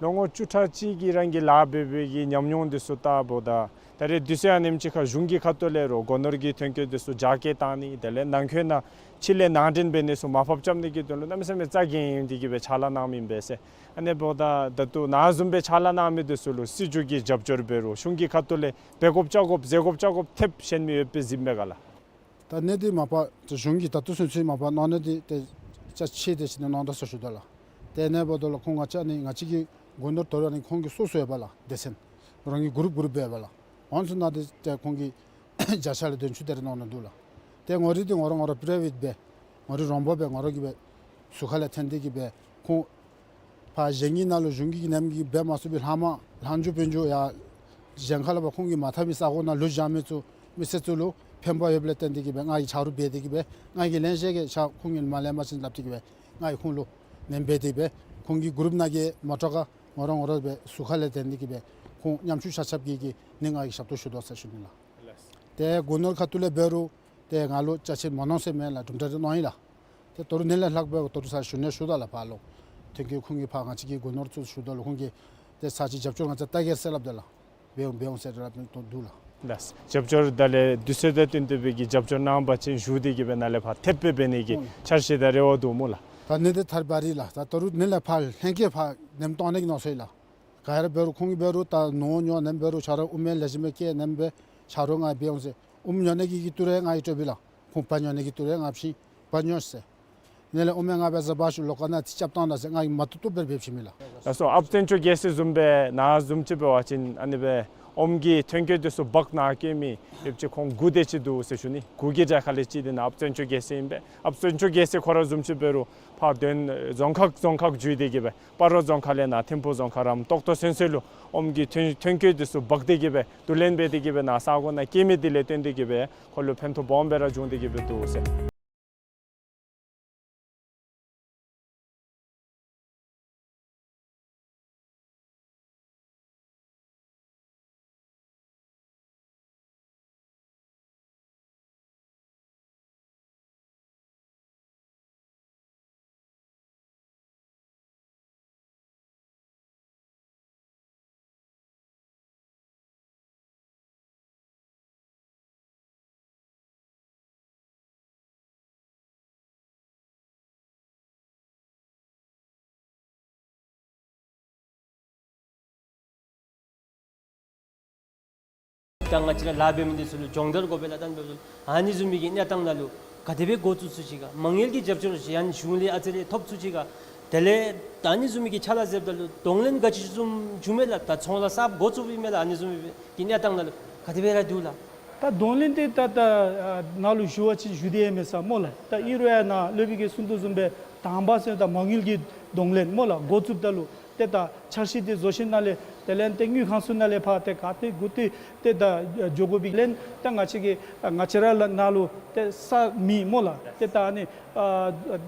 ལོ་ངོ་བཅུ་ཕྲག་གཅིག་གི་རང་གི་ལཱ་འབད་བའི་གི་ཉམས་མྱོང་འདི་ཚུ་བལྟཝ་ད་ད་རེས་དུས་ཚོད་ཨ་ནེམ་ཅིག་ཁར་གཞུང་གི་ཁ་ཐུག་ལས་རོགས་སྒོ་ནོར་གྱི་ཐོན་སྐྱེད་འདི་ཚུ་རྒྱ་སྐྱེད་བཏང་ནི་དེ་ལས་ནང་འཁོད་ནང་ཕྱི་ལས་ནང་འདྲེན་འབད་ནི་ཚུ་མར་ཕབ་རྐྱབ་ནི་གི་དོན་ལུ་གནམ་མེད་ས་མེད་རྩ་འགེངས་ཏེ་གི་སྦེ་ཕྱག་ལཱ་གནང་མི་ཨིན་པས་ཟེར། ཨ་ནི་འབདཝ་ད་ད་ལྟོ་ནཱ་བཟུམ་སྦེ་ཕྱག་ལཱ་གནང་མི་འདི་ཚུ་ལུ་སྲིད་བྱུས་ཀྱི་རྒྱབ་སྐྱོར་འབད་རུང་གཞུང་གི་ཁ་ཐུག་ལས་འབད་དགོཔ་བཅའ་དགོཔ་ཟད་དགོཔ་བཅའ་དགོཔ་ཐེབས་ཤེས་མི་ཡོདཔ་སྦེ་གཟིགས་མས་ག་ལགས། ད་ནི་འདི་མ་པ་ཏེ་གཞུང་གིས་ད་ལྟོ་ཚུན་ཚོད་མ་པ་གནང་ནི་འདི་ཏེ་ཅ་ཆས་དེ་ཅིག་ནི་གནང་དོ་ཟེར་ཞུ་དོ་ལགས། ཏེ་ཨ་ནི་འབདཝ་ད་ལུ་ཁོང་ང་བཅས་ནི་ང་བཅས་ཀྱི་སྒོ་ནོར་དོ་རུང་ཨ་ནི་ཁོང་གི་སོ་སོ་ཡོད་པས་ལགས། སྡེ་ཚན་རང་གི་གུ་རུབ་གུ་རུབ་སྦེ་ཡོད་པས་ལགས། ཨ་ནི་ཚུ་ནང་འདི་ཏེ་ཁོང་གིས་བརྒྱ་ཆ་ལས་བདུན་ཅུ་དེ་རེ་གནང་ནི་འདུག་ལགས། ཏེ་ངོ་རིས་འདི་ངོ་ར་ངོ་ར་པ་རའི་ཝེཊ་སྦེ་ངོ་རིས་རོང་པ་སྦེ་ངོ་ར་གིས་སྦེ་ཟུར་ཁ་ལས་འཐེན་ཏེ་གི་སྦེ་ཁོང་ཕར་གཞན་གྱི་ནང་ལུ་གཞུང་གི་ནེམ་གི་འབད་མ་ཚུགས་པའི་ལྷག་མ་ལྷག་འགྱོ་འབད་འགྱོ་ཡར་གཞན་ཁ་ལས་ཕར་ཁོང་གིས་མ་འཐབ་མི་ས་གོ་ནང་ལུ་བཞག་མི་ཚུ་མི་སེར་ཚུ་ལུ་ཕན་པ་ཡོདཔ་ལས་བརྟེན་ཏེ་གི་སྦེ་ང་གིས་ཆ་རོགས་འབད་དེ་གི་སྦེ་ང་གིས་ལེན་ཤེས་གི་ཆ་ཁོང་གིས་མ་ལེན་པ་ཅིན་སླབ་སྟེ་གི་སྦེ་ང་གིས་ཁོང་ལུ་ལེན་འབད་དེ་སྦེ་ཁོང་གི་གུ་རུབ་ནང་གི་མོ་ཊ་ཁར་ངོ་ར་ངོ་ར་སྦེ་ཟུར་ཁ་ལས་འཐེན་ཏེ་གི་སྦེ་ཁོང་ཉམ་ཆུང་ཆ་ཁྱབ་ཀྱི་གི་ནི་ང་གིས་ཞབས་ཏོག་ཞུ་དོ་ཟེར་ཞུ་ནི་ལགས། ཏེ་སྒོ་ནོར་ཁ་ཐུག་ལས་འབད་རུང་ཏེ་ང་ལུ་ཅ་ཆས་མ་གནང་ཟེར་མེད་ལགས། གྲུབ་འབྲས་རེ་གནང་ཡི་ལགས། ཏེ་དོ་རུང་ནི་ལས་ལྷག་སྦེ་དོ་རུང་ས་ཞུ་ནི་ཞུ་དོ་ལགས་ཕར་ལུ། ཐོན་སྐྱེད་ཁོང་གིས་ཕར་ང་བཅས་ཀྱི་སྒོ་ནོར་ཚུ་ཞུ་དོ་ལགས། ཁོང་གིས་ཏེ་ས་ཅིག་རྒྱབ་སྐྱོར་ང་བཅས་བལྟ་གེ་ཟེར་སླབ་དོ་ལགས། འབད་འོང་འབད་འོང་ཟེར་ར་འབད་དོ་འདུག་ལགས། ལགས། རྒྱབ་སྐྱོར་ད་ལས་དུས་ཚོད་དང་བསྟུན་ཏེ་སྦེ་གི་རྒྱབ་སྐྱོར་གནང་པ་ཅིན་ཞུ་སྟེ་གི་སྦེ་ནཱ་ལས་ཕར་ཐེབས་སྦེ་འབད་ནི་གི་ཨུམ་འཆར་གཞི་དང་རེ་བ་འདུག་སྨོ་ལགས། ད་ནི་འདི་ཐར་པ་རེ་ལགས། ད་དོ་རུང་ནི་ལས་ཕར་ལྷན་རྒྱས་ཕར་ལེནམ་གཏང་ནི་གི་མནོ་སོང་ཡི་ལགས། ག་ར་འབད་རུང་ཁོང་གིས་འབད་རུང་ད་ནོར་ཉོ་ནེམ་འབད་རུང་ཆ་རོགས་ཨུ་མེན་ལེགས་ཤོམ་སྦེ་བསྐྱལ་ནེམ་སྦེ་ཆ་རོགས་ང་འབད་འོང་ཟེར། ཨུམ་ཉོ་ནི་གི་གི་ཏི་རུ་ང་གིས་སྤྲོད་པས་ལགས། ཁོང་པར་ཉོ་ནི་གི་ཏི་རུ་ང་བྱིན་པར་ཉོ་ཟེར། ནི་ལས་ཨུ་མེན་ང་འབད་ཟ་བ་ཤུ་ལོ་ཀ་ནང་ཏེ་རྐྱབ་གཏང་ད་ཟེར་ང་གིས་མ་བཏུབ་བཏུབ་སྦེ་འབད་བྱིན་མས་ལགས། ལགས་སོ། ཨཔ་བཙན་སྐྱོགས་རྒྱལ་མཚན་བཟུམ་སྦེ་ནཱ་བཟུམ་ཅིག་འབད་བ་ཅིན་ཨ་ནི་སྦེ་ཨོམ་གྱི་ཐོན་སྐྱེད་འདི་ཚུ་འབག་ནཱ་སྐྱེལ་མི་ཡོདཔ་ཅིག་ཁོང་དགུ་དེ་ཅིག་འདུག་ཟེར་ཞུ་ནི། དགུ་གི་གྲལ་ཁ་ལས་གཅིག་འདི་ནཱ་ཨཔ་བཙན་སྐྱོགས་རྒྱལ་མཚན་ཨིན་པས། ཨཔ་བཙན་སྐྱོགས་རྒྱལ་མཚན་ཁོ་ར་བཟུམ་ཅིག་འབད་རུང་ཕར་དོན་རྫོང་ཁག་རྫོང་ཁག་བརྒྱུད་དེ་གི་སྦེ་སྤ་རོ་རྫོང་ཁག་ལས་ནཱ་ཐིམ་ཕུ་རྫོང་ཁག་རམ་ཏོག་ཏོ་ཚུན་ཚོད་ལུ་ཨོམ་གྱི་ཐོན་ཐོན་སྐྱེད་འདི་ཚུ་འབག་སྟེ་གི་སྦེ་བསྡུ་ལེན་འབད་དེ་གི་སྦེ་ནཱ་ས་གོ་ནང་སྐྱེལ་མི་འདི་ལས་བརྟེན་ཏེ་གི་སྦེ་ཁོ་ལུ་ཕན་ཐོགས་སྦོམ་སྦེ་ར་བྱུང་སྟེ་གི་སྦེ་འདུག་ཟེར། ད་ང་བཅས་ར་ལཱ་འབད་མི་འདི་ཚུ་ལུ་སྦྱོང་བརྡར་དགོ་པས་ལགས། ད་ཨ་ནི་བཟུམ་མའི་གི་གནས་སྟངས་ནང་ལུ་ག་དེ་སྦེ་འགོ་བཙུགས་ཚུགས་ཅི་ག། མ་དངུལ་གྱི་རྒྱབ་སྐྱོར་ཅིག་ཡང་གཞུང་ལས་ཨ་ཙི་རེ་ཐོབ་ཚུགས་ཅི་ག། དེ་ལས་ད་ཨ་ནི་བཟུམ་མའི་གི་ཕྱག་ལཱ་མཛདཔ་ད་ལུ་གདོང་ལེན་ག་ཅི་བཟུམ་བྱུང་མས་ལགས། ད་ཚོང་ལཱ་གསརཔ་འགོ་བཙུགསཔ་ཨིན་མས་ལགས། ཨ་ནི་བཟུམ་མའི་གི་གནས་སྟངས་ནང་ལུ་ག་དེ་སྦེ་ར་འདུག་ལགས། ད་གདོང་ལེན་འདི་ད་ད་ཨ་ནཱ་ལུ་ཞུ་བ་ཅིན་ཞུ་སྟེ་ཡང་མེད་ས་སྨོ་ལགས། ད་ཨིན་རུང་ཡང་ནཱ་སློབ་དཔོན་གྱིས་གསུང་དོ་བཟུམ་སྦེ་དང་པ་ཟེར་ད་མ་དངུལ་གྱི་གདོང་ལེན་སྨོ་ལགས། འགོ་བཙུགསཔ་ད་ལུ་ཏེ་ད་འཆར་གཞི་འདི་བཟོ་ཞིནམ་ལས་དེ་ལས་ཏེ་དངུལ་ཁང་ཚུ་ནང་ལས་ཕར་ཏེ་ག་ཏེ་གུ་ཏེ་ཏེ་ད་འགྱོ་དགོ་པའི་ལས་ད་ང་བཅས་ཀྱི་ང་བཅས་ར་ལུ་ནཱ་ལུ་ཏེ་ས་མེད་སྨོ་ལགས། ཏེ་ད་ཨ་ནི་ཨ་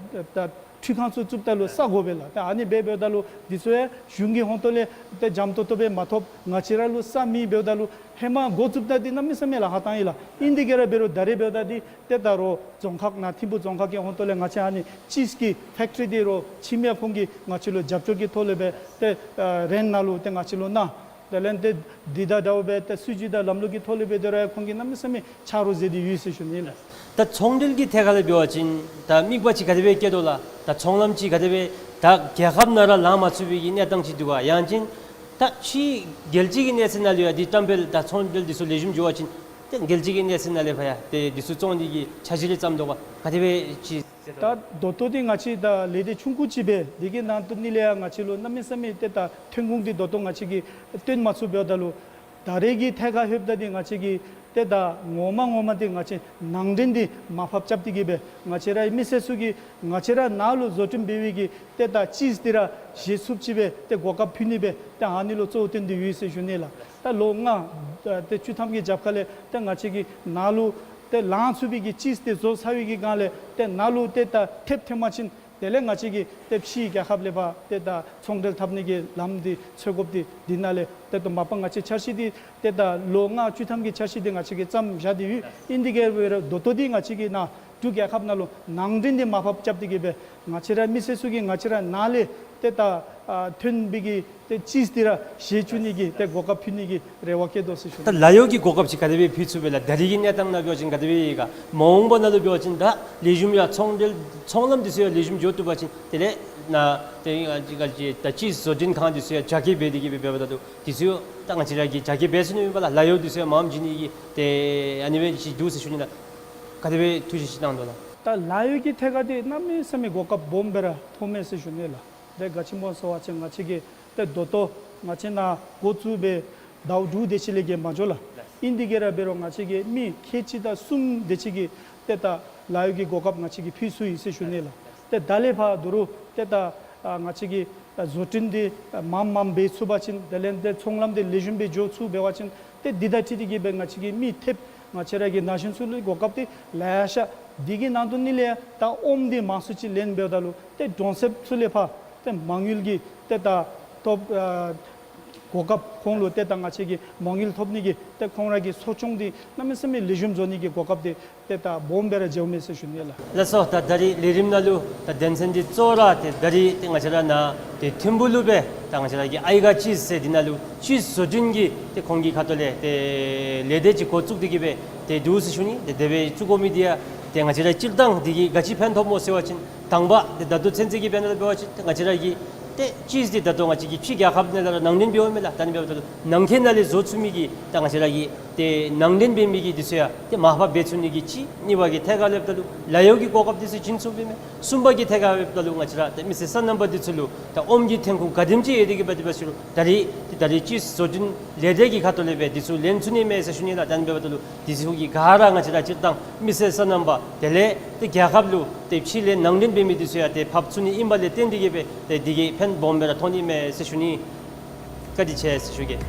ད་འཕྲུལ་ཁང་ཚུ་བཙུགསཔ་ད་ལུ་ས་དགོ་པས་ལགས། ཏེ་ཨ་ནི་འབད་འབདཝ་ད་ལུ་འདི་ཚུ་ཡང་གཞུང་གི་ཧོང་ཏོ་ལས་ཏེ་འཇམ་ཏོང་ཏོ་སྦེ་མ་ཐོབ། ང་བཅས་ར་ལུ་ས་མེད་འབདཝ་ད་ལུ་ཧེ་མ་འགོ་བཙུགསཔ་ད་འདི་གནམ་མེད་ས་མེད་ལཱ་ཁག་བཏང་ཡི་ལགས། ཨིན་དེ་གིས་ར་འབད་རུང་ད་རེས་འབདཝ་ད་འདི་ཏེ་ད་རོགས་རྫོང་ཁག་ནང་ཐིམ་ཕུ་རྫོང་ཁག་གི་ཧོང་ཏོ་ལས་ང་བཅས་ཨ་ནི་ཅིསི་ཀྱི་ཕེཀ་ཊི་རི་འདི་རོགས་ཕྱི་མི་ཁོང་གིས་ང་བཅས་ལུ་རྒྱབ་སྐྱོར་གྱི་ཐོག་ལས་སྦེ་ཏེ་ཨ་རེནཊ་ནང་ལུ་ཏེ་ང་བཅས་ལུ་གནང་། དེ་ལས་ཏེ་འདི་དང་འདྲཝ་སྦེ་ཏེ་སྲིད་བྱུས་དང་ལམ་ལུགས་ཀྱི་ཐོག་ལས་སྦེ་དེ་ར་ཁོང་གིས་གནམ་མེད་ས་མེད་ཕྱག་རོགས་མཛད་དེ་ཡོད་ཟེར་ཞུ་ནི་ལགས། ད་ཚོང་འབྲེལ་གྱི་ཐད་ཁར་ལས་འབད་བ་ཅིན་ད་དམིགས་པ་ཅིག་ག་དེ་སྦེ་བསྐྱེད་དོ་ལགས། ད་ཚོང་ལམ་ཅིག་ག་དེ་སྦེ་ད་རྒྱལ་ཁབ་ནང་ར་ལང་མ་ཚུགས་པའི་གི་གནས་སྟངས་ཅིག་འདུག་ག། ཡང་ཅིན་ ད་ཕྱི་རྒྱལ་སྤྱི་གི་གནས་ཚད་ནང་ལུ་ཡང་འདི་བཀྲམ་སྤེལ་དང་ཚོང་འབྲེལ་འདི་ཚུ་ལེགས་ཤོམ་འགྱོ་བ་ཅིན་ཏེ་རྒྱལ་སྤྱི་གི་གནས་ཚད་ནང་ལས་ཕར་ཡང་ཏེ་འདི་ཚུ་བཙོང་ནི་གི་འཆར་གཞི་རེ་བརྩམས་དོ་ག། ག་དེ་སྦེ་ཅིག། ད་ད་ལྟོ་འདི་ང་བཅས་ད་ལས་སྡེ་ཆུང་ཀུ་ཅིག་སྦེ་འདི་གི་ནང་དོན་ནི་ལས་ཡང་ང་བཅས་ལུ་གནམ་མེད་ས་མེད་ཏེ་ད་ཐོན་ཁུངས་འདི་ད་ལྟོ་ང་བཅས་ཀྱིས་བཏོན་མ་ཚུགས་འབདཝ་ད་ལུ་ད་རེས་ཀྱི་ཐད་ཁར་ལྷོདཔ་ད་འདི་ང་བཅས་ཀྱིས་ཏེ་ད་ངོ་མ་ངོ་མ་འདི་ང་བཅས་ནང་འདྲེན་འདི་མར་ཕབ་རྐྱབ་སྟེ་གི་སྦེ་ང་བཅས་ར་མི་སེར་ཚུ་གིས་ང་བཅས་ར་ནཱ་ལུ་བཟོ་སྐྲུན་འབད་བའི་གི་ཏེ་ད་ཅིསི་འདི་ར་བཞེས་ཚུགསཔ་ཅིག་སྦེ་ཏེ་གོ་སྐབས་ཕུལ་ནི་སྦེ་ཏེ་ཨ་ནི་ལུ་གཙོ་བོ་བཏོན་ཏེ་ཡོད་ཟེར་ཞུ་ནི་ལགས། ད་ལོ་ལྔ་ཏེ་བཅུ་ཐམ་གྱི་རྒྱབ་ཁ་ལས་ཏེ་ང་བཅས་ཀྱིས་ནཱ་ལུ་ཏེ་ལང་ཚུགས་པའི་གི་ཅིསི་འདི་བཟོ་ཚར་བའི་གི་སྒང་ལས་ཏེ་ནཱ་ལུ་ཏེ་ད་ཐེབས་ཐོན་པ་ཅིན་དེ་ལས་ང་བཅས་ཀྱིས་ཏེ་ཕྱི་རྒྱལ་ཁབ་ལས་ཕར་ཏེ་ད་ཚོང་འབྲེལ་འཐབ་ནི་གི་ལམ་འདི་འཚོལ་དགོཔ་འདི་འདི་ནང་ལས་ཏེ་ད་མ་པ་ང་བཅས་འཆར་གཞི་འདི་ཏེ་ད་ལོ་ལྔ་བཅུ་ཐམ་གྱི་འཆར་གཞི་འདི་ང་བཅས་ཀྱིས་བརྩམས་བཞག་སྟེ་ཡོད། ཨིན་དེ་གིས་སྦེ་ར་ད་ལྟོ་འདི་ང་བཅས་ཀྱིས་ནཱ་འབྲུག་རྒྱལ་ཁབ་ནང་ལུ་ནང་འདྲེན་འདི་མར་ཕབ་རྐྱབ་སྟེ་གི་སྦེ་ང་བཅས་ར་མི་སེར་ཚུ་གིས་ང་བཅས་ར་ནཱ་ལས་ཏེ་ད་ཨ་ཐོན་པའི་གི་ཏེ་ཅིསི་འདི་ར་བཞེས་བཅུག་ནི་གི་ཏེ་གོ་སྐབས་ཕུལ་ནི་གི་རེ་བ་བསྐྱེད་དོ་ཟེར་ཞུ། ད་ལཱ་གཡོག་གི་གོ་སྐབས་ཅིག་ག་དེ་སྦེ་ཕུལ་ཚུགས་པས་ལགས། ད་རེས་ཀྱི་གནས་སྟངས་ནང་འབད་བ་ཅིན་ག་དེ་སྦེ་ཡོད་ག། མ་འོངས་པ་ནང་ལུ་འབད་བ་ཅིན་ད་ལེགས་ཤོམ་ཡང་ཚོང་འབྲེལ་ཚོང་ལམ་འདི་ཚུ་ཡང་ལེགས་ཤོམ་འགྱོ་བཏུབ་པ་ཅིན་དེ་ལས་ནཱ་ཏེ་ཨ་ཅིག་ག་ཅིག་ད་ཅིསི་བཟོ་སྐྲུན་ཁང་འདི་ཚུ་ཡང་རྒྱ་སྐྱེད་འབད་དེ་གི་སྦེ་འབདཝ་ད་ལུ་འདི་ཚུ་ཡང་ད་ང་བཅས་ར་གིས་རྒྱ་སྐྱེད་འབད་ཚུགས་ནི་མས་པ་ལགས། ལཱ་གཡོག་འདི་ཚུ་ཡང་མངམ་བྱིན་ནི་གི་ཏེ་ཨ་ནི་སྦེ་ཅིག་འདུག་ཟེར་ཞུ་ནི་ལགས། ག་དེ་སྦེ་ཐུགས་བཞེད་ཅིག་གནང་དོ་ལགས། ད་ལཱ་གཡོག་གི་ཐད་ཁར་འདི་གནམ་མེད་ས་མེད་གོ་སྐབས་སྦོམ་སྦེ་ར་མཐོངམ་མས་ཟེར་ཞུ་ནི་ལགས། ཏེ་ག་ཅི་སྨོ་ཟེར་བ་ཅིན་ང་བཅས་ཀྱིས་ཏེ་ད་ལྟོ་ང་བཅས་ནཱ་འགོ་བཙུགས་སྦེ་ཟླཝ་དྲུག་དེ་ཅིག་ལས་བརྒལ་མ་འགྱོ་ལགས། ཨིན་དེ་གིས་ར་འབད་རུང་ང་བཅས་ཀྱིས་མི་ཁལ་གཅིག་དང་གསུམ་དེ་ཅིག་གི་ཏེ་ད་ལཱ་གཡོག་གི་གོ་སྐབས་ང་བཅས་ཀྱིས་ཕུལ་ཚུགས་ཡི་ཟེར་ཞུ་ནི་ལགས། ཏེ་ད་ལས་ཕར་ད་རུང་ཏེ་ད་ཨ་ང་བཅས་ཀྱིས་ད་བཟོ་སྐྲུན་འདི་མངམ་མངམ་འབད་ཚུགས་པ་ཅིན་དེ་ལས་ཏེ་ཚོང་ལམ་འདི་ལེགས་ཤོམ་སྦེ་འགྱོ་ཚུགས་འབད་བ་ཅིན་ཏེ་འདི་དང་འཁྲིལ་ཏེ་གི་སྦེ་ང་བཅས་ཀྱིས་མི་ཐེབས་ང་བཅས་ར་གི་ན་གཞོན་ཚུ་ལུ་གོ་སྐབས་འདི་ལེ་ཤ། འདི་གི་ནང་དོན་ནི་ལས་ཡང་ད་ཨོམ་འདི་མང་སུ་ཅིག་ལེན་འབདཝ་ད་ལུ་ཏེ་གྲོང་གསེབ་ཚུ་ལས་ཕར་ཏེ་མ་དངུལ་གྱི་ཏེ་ད་ཐོབ་ཨ་གོ་སྐབས་ཁོང་ལུ་ཏེ་ད་ང་བཅས་ཀྱིས་མ་དངུལ་ཐོབ་ནི་གི་ཏེ་ཁོང་ར་གི་གསོ་སྐྱོང་འདི་གནམ་མེད་ས་མེད་ལེགས་ཤོམ་བཟོ་ནི་གི་གོ་སྐབས་འདི་ཏེ་ད་སྦོམ་སྦེ་ར་འགྱོཝ་མས་ཟེར་ཞུ་ནི་ལགས། ལགས་སོ། ད་ད་རིས་ལས་རིམ་ནང་ལུ་ད་དོན་ཚན་འདི་གཙོ་བོ་ར་ཏེ་ད་རིས་ཏེ་ང་བཅས་ར་ནཱ་ཏེ་ཐིམ་ཕུག་ལུ་སྦེ་ད་ང་བཅས་ར་གི་ཨའི་ག་ཅིསི་ཟེར་འདི་ནང་ལུ་ཅིསི་བཟོ་སྐྲུན་གྱི་ཏེ་ཁོང་གི་ཁ་ཐུག་ལས་ཏེ་ལས་སྡེ་ཅིག་འགོ་བཙུགས་ཏེ་གི་སྦེ་ཏེ་འདུག་ཟེར་ཞུ་ནི། ཏེ་དེ་སྦེ་བཙུགས་དགོ་མི་འདི་ཡང་ཏེ་ང་བཅས་ར་སྤྱིར་བཏང་འདི་གིས་ག་ཅི་ཕན་ཐོགས་སྨོ་ཟེར་བ་ཅིན་དང་པ་ཏེ་ད་ལྟོ་ཚུན་ཚོད་ཀྱི་དཔེར་ན་འབད་བ་ཅིན་ཏེ་ང་བཅས་ར་གི་ཏེ་ཅིསི་འདི་ད་ལྟོ་ང་བཅས་ཀྱིས་ཕྱི་རྒྱལ་ཁབ་ནང་ལས་ར་ནང་འདྲེན་འབདཝ་མས་ལགས། ད་ནི་འབདཝ་ད་ལུ་ནང་འཁོད་ནང་ལས་བཟོ་ཚུགས་མི་གི་ད་ང་བཅས་ར་གི་ཏེ་ནང་འདྲེན་འབད་མི་གི་འདི་ཚུ་ཡང་ཏེ་མར་ཕབ་འབད་ཚུགས་ནི་གི་གཅིག། གཉིས་པ་གི་ཐད་ཁར་ལྷོདཔ་ད་ལུ་ལཱ་གཡོག་གི་གོ་སྐབས་འདི་ཚུ་བྱིན་ཚུགས་པས་མས། གསུམ་པ་གི་ཐད་ཁར་ལྷོདཔ་ད་ལུ་ང་བཅས་ར་ཏེ་མི་སེར་སོ་ནམ་པ་འདི་ཚུ་ལུ་ད་ཨོམ་གྱི་ཐོན་ཁུངས་ག་དེམ་ཅིག་ཡོད་དེ་གི་འབད་དེ་འབད་ཞུ་རུང་ད་རིས་ཏེ་ད་རིས་ཅིསི་བཟོ་སྐྲུན་ལས་སྡེ་གི་ཁ་ཐུག་ལས་སྦེ་འདི་ཚུ་ལེན་ཚུགས་ནི་མས་ཟེར་ཞུ་ནི་ལགས། ད་ནི་འབདཝ་ད་ལུ་འདི་ཚུ་གིས་ག་ར་ང་བཅས་ར་སྤྱིར་བཏང་མི་སེར་སོ་ནམ་པ་དེ་ལས་ཏེ་རྒྱལ་ཁབ་ལུ་ཏེ་ཕྱི་ལས་ནང་འདྲེན་འབད་མི་འདི་ཚུ་ཡང་ཏེ་ཕབ་ཚུགས་ནི་ཨིན་པ་ལས་བརྟེན་ཏེ་གི་སྦེ་ཏེ་འདི་གིས་ཕན་སྦོམ་སྦེ་ར་ཐོགས་ནི་མས་ཟེར་ཞུ་ནི། བཀའ་དྲིན་ཆེ་ཟེར་ཞུ་གེ།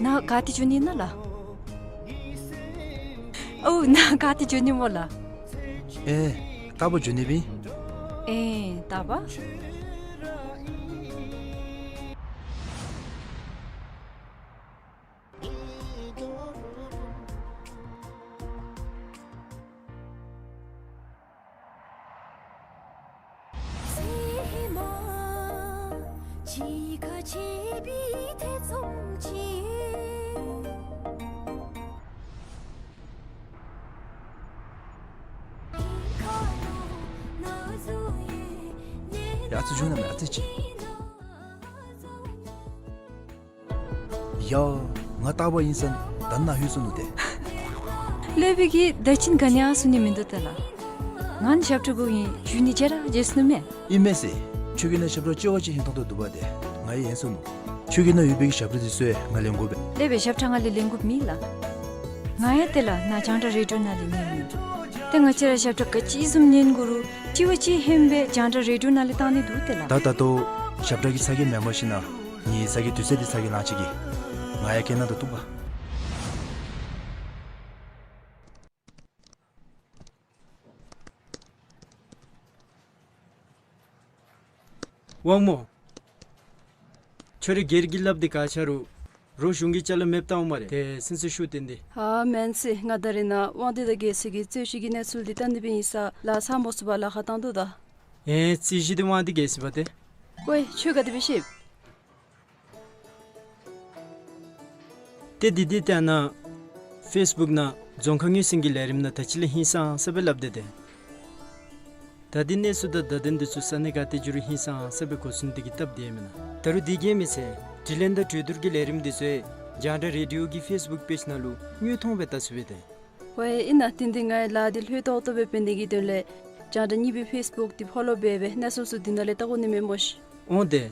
ནཱ་ག་ཏེ་འགྱོ་ནི་ཨིན་ན་ལགས། ཨོ་ནཱ་ག་ཏེ་འགྱོ་ནི་སྨོ་ལགས། ཨེ་རྟག་པར་འགྱོ་ནི་སྦེ་ཨིན། ཨེ་རྟག་པར། ཡ་ཨ་ཙི་འགྱོ་ན་མེད་ཨ་ཙི་ཅིག། ཡ། ང་རྟག་པར་ཨིན་ས་ད་ནཱ་ལྷོད་སོ་ནུག་ཏེ། ལས་སྦེ་གི་ད་ཅི་ག་ནི་ཡང་གསུང་ནི་མིན་འདུག་ཏེ་ལགས། ང་ནི་ཞབས་ཁྲ་དགོ་ཨིན་ཞུ་ནི་བརྗེད་ར་བརྗེད་སོ་ནུག་མས། ཨིན་མས་ཟེར། ཁྱོད་ཀྱི་ནང་ཞབས་ཁྲ་ལྕི་བ་ཅིག་ཧིང་ཐོང་ཐོང་འདུག་པ་ཏེ། ང་ཡང་ཡེངས་སོ་ནུག། ཁྱོད་ཀྱི་ནང་ཡོད་པའི་གི་ཞབས་ཁྲ་འདི་ཚུ་ཡང་ང་ལེན་དགོ་པས། ལས་སྦེ་ཞབས་ཁྲ་ང་ལས་ལེན་དགོཔ་མེད་ལགས། ང་ཡང་ཏེ་ལགས་ནཱ་རྒྱང་བསྒྲགས་རེ་ཌི་ཡོ་ནང་ལས་ཉན་ནི། ཏེ་ང་བཅས་ར་ཞབས་ཁྲ་ག་ཅི་བཟུམ་ཉན་དགོ་རུང་ལྕི་བ་ཅིག་ཧེང་སྦེ་རྒྱང་བསྒྲགས་རེ་ཌི་ཡོ་ནང་ལས་བཏང་ནི་འདུག་ཏེ་ལགས། ད་ད་ལྟོ་ཞབས་ཁྲ་གི་ཚ་གྱང་མེན་པར་ཞིན་ན་ངེའི་ཚ་གྱང་དུས་ཚོད་འདི་ཚ་གྱང་ལང་ཅི་གི། ང་ཡང་སྐད་ནང་དུ་གཏུགས་པ། དབང་མོ། ཁྱོད་རའི་སྒེར་གྱི་ལགཔ་འདི་ག་ཆ་རུང་རོགས་གཞུང་གི་ཅ་ལ་མེདཔ་བཏང་འོང་སྨ་རེ། ཏེ་སེམས་ཚེགས་ཤོར་བཏང་སྟེ། ཧ་མེན་སི། ང་ད་རེས་ནངས་དབང་འདུས་དང་རྒྱལ་མཚན་གྱིས་རྩོད་གཞི་གི་གནས་ཚུལ་འདི་བལྟ་ནི་འབད་ཡི་ས་ལགས་ས་མོ་སུ་བ་ལཱ་ཁག་བཏང་འདུག་ད། ཨེ་རྩོད་གཞི་འདི་དབང་འདུས་རྒྱལ་མཚན་པ་ཏེ། ཝའེ་ཁྱོད་ག་དེ་སྦེ་ཤེས། ཏེ་འདི་འདི་ལྟ་ན་ཕེསི་བུཀ་ནང་རྫོང་ཁ་ངོས་ཟིན་གྱི་ལས་རིམ་ནང་ད་ཅི་ལས་ཧིང་སངས་ས་སྦེ་སླབ་སྟེ་ཏེ། ད་འདི་གནས་ཚུལ་དང་བརྡ་དོན་འདི་ཚུ་ས་གནས་ག་ཏེ་འགྱོ་རུང་ཧིང་སངས་ས་སྦེ་གོ་ཚུགས་ནི་དེ་གིས་སྟབས་བདེ་མེན་ན། ད་རུང་འདི་གིས་མི་ཚད་དྲི་ལན་དང་གྲོས་བསྡུར་གྱི་ལས་རིམ་འདི་ཚུ་རྒྱང་བསྒྲགས་རེ་ཌི་ཡོ་གི་ཕེསི་བུཀ་པེཇ་ནང་ལུ་དངོས་མཐོང་སྦེ་བལྟ་ཚུགས་པས་ཏེ། ཝའེ་ཨིན་ན། དེ་འདི་ང་ལཱ་འདི་ལྷོད་ཏོག་ཏོ་སྦེ་འབད་ནི་གི་དོན་ལས་རྒྱང་བསྒྲགས་གཉིས་པའི་ཕེསི་བུཀ་འདི་ཕོ་ལོ་འབད་སྦེ་གནས་ཚུལ་ཚུ་འདི་ནང་ལས་བལྟ་དགོ་ནི་མས་སྨོ་ཤིག། འོང་ཏེ།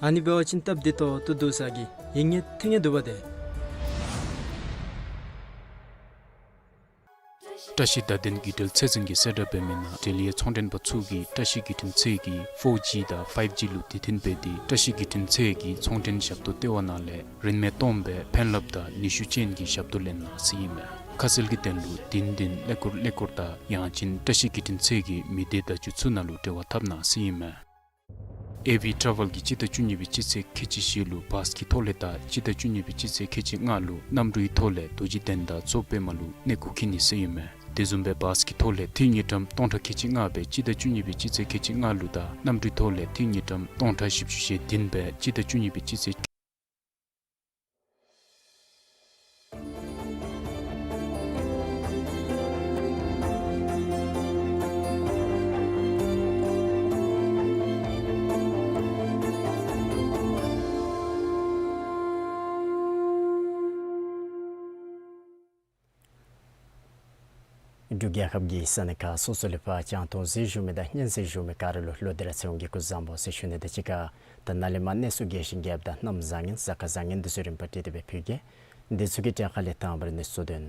ཨ་ནི་འབད་བ་ཅིན་སྟབས་བདེ་ཏོག་ཏོ་འདུག་ས་གི་ཡིད་ངེས་ཐེ་ངེས་འདུག་པ་ཏེ། བཀྲ་ཤིས་བརྡ་དོན་བརྒྱུད་འབྲེལ་ཚད་འཛིན་གྱིས་གསལ་བསྒྲགས་འབད་མི་ནང་འབྲེལ་ཡོད་ཚོང་མགྲོན་པ་ཚུ་གིས་བཀྲ་ཤིས་བརྒྱུད་འཕྲིན་ཚད་ཀྱི་ཕོར་ཇི་དང་ཕའིབ་ཇི་ལུ་དེ་བརྟེན་འབད་དེ་བཀྲ་ཤིས་བརྒྱུད་འཕྲིན་ཚད་ཀྱི་ཚོང་མགྲོན་ཞབས་ཏོག་ལྟེ་བ་ནང་ལས་རིན་མེད་སྟོངམ་སྦེ་ཕན་རླབས་དང་ནུས་ཤུགས་ཅན་གྱི་ཞབས་ཏོག་ལེན་གནང་ཟེར་ཨིན་མས། ཁ་གསལ་གྱི་དོན་ལུ་བདུན་བདུན་ཀླད་ཀོར་ཀླད་ཀོར་དང་ཡང་ཅིན་བཀྲ་ཤིས་བརྒྱུད་འཕྲིན་ཚད་ཀྱི་མི་སྡེ་བརྡ་བརྒྱུད་ཚུ་ནང་ལུ་འབྲེལ་བ་འཐབ་གནང་ཟེར་ཨིན་མས། ཨེ་ཝི་ཊ་རེ་ཝེལ་གྱིས་སྤྱི་ཟླ་བཅུ་གཉིས་པའི་སྤྱི་ཚེས་ཁལ་གཅིག་བཞི་ལུ་བཱས་ཀྱི་ཐོག་ལས་དང་སྤྱི་ཟླ་བཅུ་གཉིས་པའི་སྤྱི་ཚེས་ཁལ་གཅིག་ལྔ་ལུ་གནམ་གྲུའི་ཐོག་ལས་རྡོ་རྗེ་གདན་དང་མཚོ་པདྨ་ལུ་གནས་སྐོར་འཁྱིད་ནི་ཟེར་ཨིན་མས། དེ་བཟུམ་སྦེ་བཱས་ཀྱི་ཐོག་ལས་འཐུས་དངུལ་ཀྲམ་སྟོང་ཕྲག་ཁལ་གཅིག་ལྔ་སྦེ་སྤྱི་ཟླ་བཅུ་གཉིས་པའི་སྤྱི་ཚེས་ཁལ་གཅིག་ལྔ་ལུ་དང་གནམ་གྲུའི་ཐོག་ལས་འཐུས་དངུལ་ཀྲམ་སྟོང་ཕྲག་བཞི་བཅུ་ཞེ་བདུན་སྦེ་སྤྱི་ཟླ་བཅུ་གཉིས་པའི་སྤྱི་ཚེས། འབྲུག་རྒྱལ་ཁབ་ཀྱི་ས་གནས་ཁག་སོ་སོ་ལས་ཕར་རྒྱང་མཐོང་གཟིགས་བཞུགས་མི་དང་སྙན་གསན་བཞུགས་མི་ག་ར་ལུ་ལོག་སྟེ་ར་ཚེ་དབང་གིས་སྐུ་གཟུགས་བཟང་པོ་ཟེར་ཞུ་ནི་དང་གཅིག་ཁར་ད་ནཱ་ལས་མར་གནས་ཚུལ་རྒྱས་ཤིང་རྒྱསཔ་དང་གནམ་བཟང་ངན་གཟའ་སྐར་བཟང་ངན་འདི་ཚུ་རིམ་པ་བསྒྲིགས་ཏེ་སྦེ་ཕུལ་གེ། འདི་ཚུ་གི་གྲས་ཁ་ལས་དང་པ་ར་གནས་ཚུལ་དོན།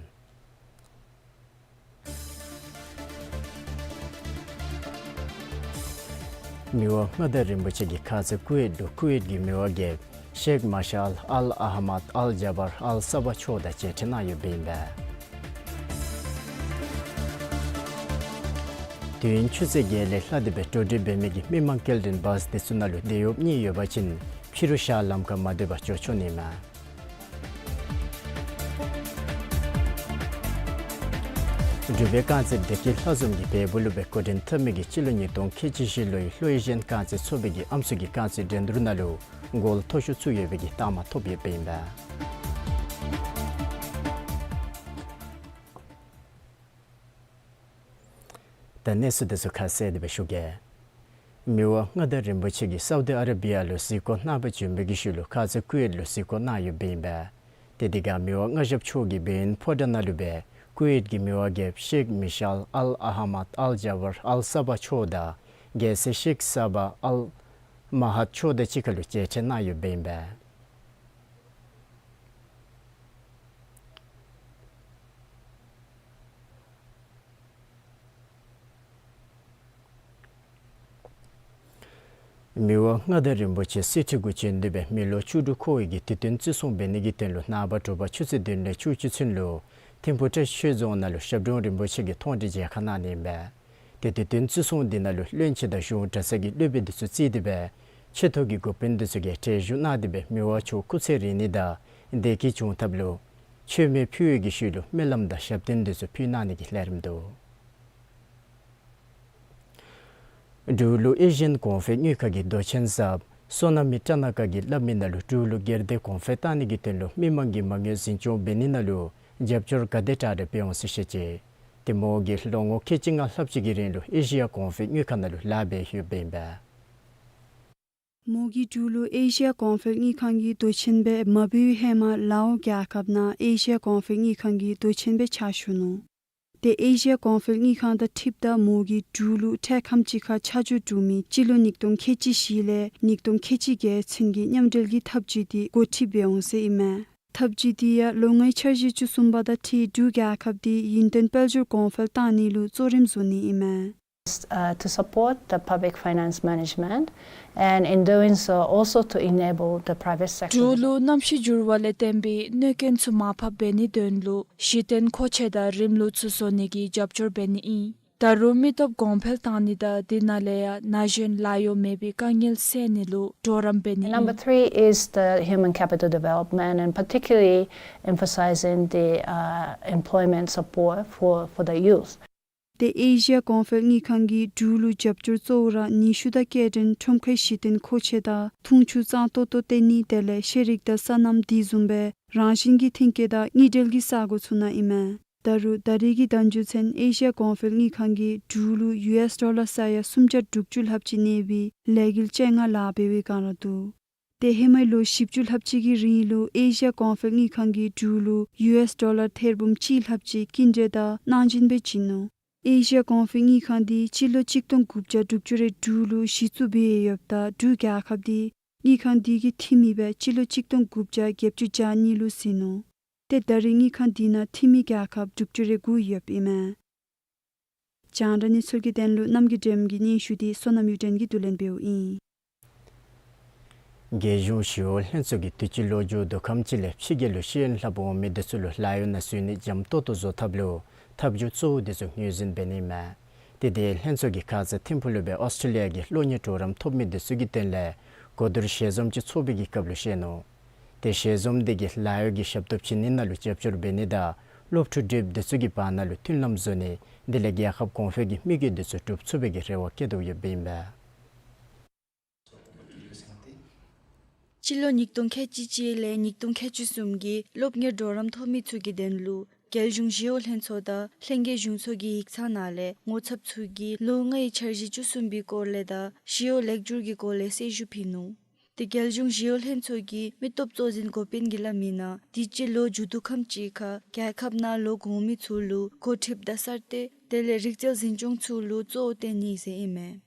མི་དབང་མངའ་བདག་རིན་པོ་ཆེ་གིས་ཁ་ཙ་ཀུ་ཝེཊ་ལུ་ཀུ་ཝེཊ་ཀྱི་མི་དབང་རྒྱལཔོ་ཤེག་མཱ་ཤཱལ་ཨལ་ཨ་ཧ་མཱད་ཨལ་ཇཱ་བར་ཨལ་ས་བ་མཆོག་དང་མཇལ་འཕྲད་གནང་ཡོདཔ་ཨིན་པས། དུས་ཡུན་ཆུ་ཚོད་བརྒྱད་ལས་ལྷག་སྟེ་སྦེ་འགྲོ་འགྲུལ་འབད་མི་གི་མི་མང་སྐྱེལ་འདྲེན་བཱས་འདི་ཚུ་ནང་ལུ་འདེད་གཡོགཔ་གཉིས་ཡོད་པ་ཅིན་ཕྱི་རུ་ཞག་ལམ་ཁར་མ་སྡོད་པར་འགྱོ་ཆོག་ནི་ཨིན་མས། འབྲུག་པའི་རྐང་རྩེད་བདེ་སྐྱིད་ལྷ་འཛོམས་ཀྱིས་བལ་པོ་ལུ་སྦེ་འགོ་འདྲེན་འཐབ་མི་གི་སྤྱི་ལོ་ཉིས་སྟོང་ཁལ་གཅིག་བཞི་ལོའི་ལྷོ་ཨེ་ཤི་ཡན་རྐང་རྩེད་ཚོགས་པའི་གི་ཨམ་སྲུ་གི་རྐང་རྩེད་འགྲན་བསྡུར་ནང་ལུ་གོལ་མཐོ་ཤོས་ཚུད་ཡོད་པའི་གི་རྟགས་མ་ཐོབ་ཡོདཔ་ཨིན་པས། ད་གནས་ཚུལ་འདི་ཚུ་ཁ་གསལ་ཏེ་སྦེ་ཞུ་གེ། མི་དབང་མངའ་བདག་རིན་པོ་ཆེ་གིས་སའུ་དི་ཨ་ར་བི་ཡ་ལུ་གཟིགས་སྐོར་གནང་པར་བྱོན་པའི་གི་ཤུལ་ལུ་ཁ་ཙ་ཀུ་ཝེཊ་ལུ་གཟིགས་སྐོར་གནང་ཡོདཔ་ཨིན་པས། ཏེ་དེ་ཁར་མི་དབང་མངའ་ཞབས་མཆོག་གིས་བེ་ཡིན་ཕོ་བྲང་ནང་ལུ་སྦེ་ཀུ་ཝེཊ་ཀྱི་མི་དབང་རྒྱལཔོ་ཤེག་མཱ་ཤཱལ་ཨལ་ཨ་ཧ་མཱད་ཨལ་ཇཱ་བར་ཨལ་ས་བ་མཆོག་དང་རྒྱལ་སྲས་ཤེག་ས་བ་ཨལ་མཱ་ཧཱད་མཆོག་དང་གཅིག་ཁར་ལུ་མཇལ་འཕྲད་གནང་ཡོདཔ་ཨིན་པས། མི་དབང་མངའ་བདག་རིན་པོ་ཆེ་གསེར་ཁྲི་གུ་བྱོན་ཏེ་སྦེ་མི་ལོ་བཅུ་དྲུག་འཁོར་བའི་གི་དུས་སྟོན་བརྩི་སྲུང་འབད་ནི་གི་དོན་ལུ་ནངས་པ་དྲོ་པ་ཆུ་ཚོད་བདུན་ལས་བཅུ་གཅིག་ཚུན་ལུ་ཐིམ་ཕུག་བཀྲ་ཤིས་ཆོས་རྫོང་ནང་ལུ་ཞབས་དྲུང་རིན་པོ་ཆེ་གི་མཐོང་གྲོལ་མཇལ་ཁ་གནང་ནི་ཨིན་པས། ཏེ་དུས་སྟོན་བརྩི་སྲུང་འདི་ནང་ལུ་བློན་ཆེན་དང་གཞུང་གྲྭ་ཚང་གི་སློབ་དཔོན་འདི་ཚུ་བརྩིས་ཏེ་སྦེ་ཆེ་མཐོ་གི་འགོ་དཔོན་འདི་ཚུ་གིས་གྲལ་བཞུགས་གནང་སྟེ་སྦེ་མི་དབང་མཆོག་སྐུ་ཚེ་རིང་ནི་དང་བདེ་སྐྱིད་འབྱུང་ཐབས་ལུ་མཆོད་མེ་ཕུལ་བའི་གི་ཤུལ་ལུ་སྨོན་ལམ་དང་ཞབས་བརྟན་འདི་ཚུ་ཕུལ་གནང་ནི་གི་ལས་རིམ་འདུག། འབྲུག་ལུ་ཨེ་ཤི་ཡན་གོང་འཕེལ་དངུལ་ཁང་གི་མདོ་ཆེན་ཟབ་བསོད་ནམས་ཀྲ་ན་ཀ་གིས་སླབ་མི་ནང་ལུ་འབྲུག་ལུ་སྒེར་སྡེ་གོང་འཕེལ་གཏང་ནི་གི་དོན་ལུ་མི་མང་གིས་མ་དངུལ་འཛིན་སྐྱོང་འབད་ནི་ནང་ལུ་རྒྱབ་སྐྱོར་ག་དེ་དྲག་རེ་འབད་འོང་ཟེར་བཤད་ཅི། ཏེ་མོ་གིས་ལོ་ངོ་ཁལ་གཅིག་ལྔ་ལྷགཔ་ཅིག་གི་རིང་ལུ་ཨེ་ཤི་ཡ་གོང་འཕེལ་དངུལ་ཁང་ནང་ལུ་ལཱ་འབད་ཡོདཔ་ཨིན་པས། མོ་གིས་འབྲུག་ལུ་ཨེ་ཤི་ཡ་གོང་འཕེལ་དངུལ་ཁང་གི་མདོ་ཆེན་སྦེ་མ་འབད་བའི་ཧེ་མ་ལའོ་རྒྱལ་ཁབ་ནང་ཨེ་ཤི་ཡ་གོང་འཕེལ་དངུལ་ཁང་གི་མདོ་ཆེན་སྦེ་ཕྱག་ཞུ་ནུག། ཏེ་ཨེ་ཤི་ཡ་གོང་འཕེལ་དངུལ་ཁང་དང་འཁྲིལཝ་ད་མོ་གིས་འབྲུག་ལུ་འཕྲལ་ཁམས་ཅིག་ཁར་ཆ་འཇོག་གྲུབ་མི་སྤྱི་ལོ་ཉིས་སྟོང་ཁལ་གཅིག་བཞི་ལས་ཉིས་སྟོང་ཁལ་གཅིག་བརྒྱད་ཚུན་གྱི་མཉམ་འབྲེལ་གྱི་འཐབ་ཇུས་འདི་འགོ་ཁྲིད་འབད་འོང་ཟེར་ཨིན་མས། འཐབ་ཇུས་འདི་ཡང་ལོ་ལྔའི་འཆར་གཞི་བཅུ་གསུམ་པ་དང་འཁྲིལ་འབྲུག་རྒྱལ་ཁབ་འདི་ཡུན་བརྟན་དཔལ་འབྱོར་གོང་འཕེལ་གཏང་ནི་ལུ་གཙོ་རིམ་བཟུང་ནི་ཨིན་མས། Uh, to support the public finance management, and in doing so also to enable the private sector. འབྲུག་ལུ་གནམ་གཤིས་འགྱུར་བ་ལས་བརྟེན་པའི་གནོད་སྐྱོན་ཚུ་མར་ཕབ་འབད་ནིའི་དོན་ལུ་གཞི་རྟེན་མཁོ་ཆས་དང་རིམ་ལུགས་ཚུ་བཟོ་ནི་གི་རྒྱབ་སྐྱོར་འབད་ནི་ཨིན། ད་རུང་མི་སྟོབས་གོང་འཕེལ་བཏང་ནི་དང་དེ་ནང་ལས་ཡང་ན་གཞོན་ལཱ་གཡོག་མེད་པའི་དཀའ་ངལ་སེལ་ནི་ལུ་གྲོགས་རམ་འབད་ནི་ཨིན། Number three is the human capital development and particularly emphasizing the uh, employment support for, for the youth. ཏེ་ཨེ་ཤི་ཡ་གོང་འཕེལ་དངུལ་ཁང་གིས་འབྲུག་ལུ་རྒྱབ་སྐྱོར་གཙོ་བོ་ར་ནུས་ཤུགས་དང་སྐྱེལ་འདྲེན་ཁྲོམ་ཁའི་གཞི་རྟེན་མཁོ་ཆས་དང་འཐུང་ཆུ་གཙང་ཏོག་ཏོ་སྟེར་ནི་དེ་ལས་ཤེས་རིག་དང་སོ་ནམ་དེ་བཟུམ་སྦེ་རང་བཞིན་གྱི་ཐོན་སྐྱེད་དང་དངུལ་འབྲེལ་གྱི་ས་སྒོ་ཚུ་ནང་ཨིན་མས། ད་རུང་ད་རེས་ཀྱི་དུས་ཚོད་ཚུན་ཨེ་ཤི་ཡ་གོང་འཕེལ་དངུལ་ཁང་གིས་འབྲུག་ལུ་ཡུ་ཨེསི་ཌོ་ལར་ས་ཡ་སུམ་བརྒྱ་དྲུག་ཅུ་ལྷགཔ་ཅིག་གནས་པའི་ལས་འགུལ་ཅན་ལྔ་ལཱ་འབད་བའི་བསྒང་ར་འདུག། ཏེ་ཧེ་མའི་ལོ་བཞི་བཅུ་ལྷགཔ་ཅིག་གི་རིང་ལུ་ཨེ་ཤི་ཡ་གོང་འཕེལ་དངུལ་ཁང་གིས་འབྲུག་ལུ་ཡུ་ཨེསི་ཌོ་ལར་ཐེར་འབུམ་གཅིག་ལྷགཔ་ཅིག་སྐྱིན་འགྲུལ་དང་གནང་སྦྱིན་སྦེ་བྱིན་ནུག། ཨེ་ཤི་ཡ་གོང་འཕེལ་དངུལ་ཁང་འདི་སྤྱི་ལོ་གཅིག་སྟོང་དགུ་བརྒྱ་དྲུག་ཅུ་རེ་དྲུག་ལུ་གཞི་བཙུགས་འབད་ཡོདཔ་ད་འབྲུག་རྒྱལ་ཁབ་འདི་དངུལ་ཁང་འདི་གི་འཐུས་མི་སྦེ་སྤྱི་ལོ་གཅིག་སྟོང་དགུ་བརྒྱ་བརྒྱད་ཅུ་གྱ་གཉིས་ལུ་ཟིན་ནུག། ཏེ་ད་རེས་དངུལ་ཁང་འདི་ནང་འཐུས་མི་རྒྱལ་ཁབ་དྲུག་ཅུ་རེ་དགུ་ཡོདཔ་ཨིན་མས། རྒྱང་བསྒྲགས་གནས་ཚུལ་གྱི་དོན་ལུ་རྣམ་རྒྱལ་སྒྲོལམ་གྱི་སྙན་ཞུ་འདི་བསོད་ནམས་གཡུ་སྒྲོན་གྱིས་བསྡུ་ལེན་འབདཝ་ཨིན། རྒྱལ་གཞུང་ཞི་གཡོག་ལྷན་ཚོགས་ཀྱིས་དུས་ཅི་ལོ་མཇུག་བསྡུ་ཁམས་ཅིག་ལས་ཕྱི་རྒྱལ་ལུ་ཤེས་ཡོན་ལྷབ་འོང་མི་དེ་ཚུ་ལུ་ལཱ་གཡོག་ནང་འཛུལ་ནི་འཇམ་ཏོག་ཏོ་བཟོ་ཐབས་ལུ་ཐབས་བྱུས་གཙོ་བོ་དེ་ཚུ་ངོས་འཛིན་འབད་ནི་མས། ཏེ་དེ་ལྷན་ཚོགས་ཀྱིས་ཁ་ཙ་ཐིམ་ཕུག་ལུ་སྦེ་ཨོསི་ཊྲེ་ལི་ཡ་གི་སློབ་གཉེར་གྲོགས་རམ་ཐོབ་མི་དེ་ཚུ་གི་དོན་ལས་གོ་བསྡུར་ཞལ་འཛོམས་ཅིག་ཚོགས་པའི་གི་སྐབས་ལུ་བཤད་ནུག། ཏེ་ཞལ་འཛོམས་དེ་གིས་ལཱ་གཡོག་གི་ཞབས་ཏོག་བྱིན་ནི་ནང་ལུ་རྒྱབ་སྐྱོར་འབད་ནི་དང་སློབ་ཕྲུག་འདྲེསཔ་དེ་ཚུ་གི་བར་ན་ལུ་མཐུན་ལམ་བཟོ་ནི་དེ་ལས་རྒྱལ་ཁབ་གོང་འཕེལ་གྱི་དམིགས་ཡུལ་དེ་ཚུ་འགྲུབ་ཚུགས་པའི་གི་རེ་བ་བསྐྱེད་དོ་ཡོདཔ་ཨིན་པས། སྤྱི་ལོ་ཉིས་སྟོང་ཁལ་གཅིག་གཅིག་ལས་ཉིས་སྟོང་ཁལ་གཅིག་གསུམ་གྱི་སློབ་གཉེར་གྲོགས་རམ་ཐོབ་མི་ཚུ་གི་དོན་ལུ་རྒྱལ་གཞུང་ཞི་གཡོག་ལྷན་ཚོགས་དང་ལྷན་རྒྱས་གཞུང་ཚོགས་ཀྱི་ཡིག་ཚང་ནང་ལས་ངོ་ཚབ་ཚུ་གིས་ལོ་ལྔའི་འཆར་གཞི་བཅུ་གསུམ་པའི་སྐོར་ལས་དང་ཞི་གཡོག་ལེགས་བསྒྱུར་གྱི་སྐོར་ལས་གསལ་ཞུ་ཕུལ་ནུག། ཏེ་རྒྱལ་གཞུང་ཞི་གཡོག་ལྷན་ཚོགས་ཀྱི་མི་སྟོབས་གཙོ་འཛིན་འགོ་དཔོན་གྱིས་སླབ་མིའི་ནང་དུས་ཅི་ལོ་མཇུག་བསྡུ་ཁམས་ཅིག་ཁར་རྒྱལ་ཁབ་ནང་ལོག་འོང་མི་ཚུ་ལུ་འགོ་ཁྲིདཔ་དང་གསར་གཏོད་དེ་ལས་རིག་རྩལ་འཛིན་སྐྱོང་ཚུ་ལུ་གཙོ་བོ་བཏོན་ནི་ཟེར་ཨིན་མས།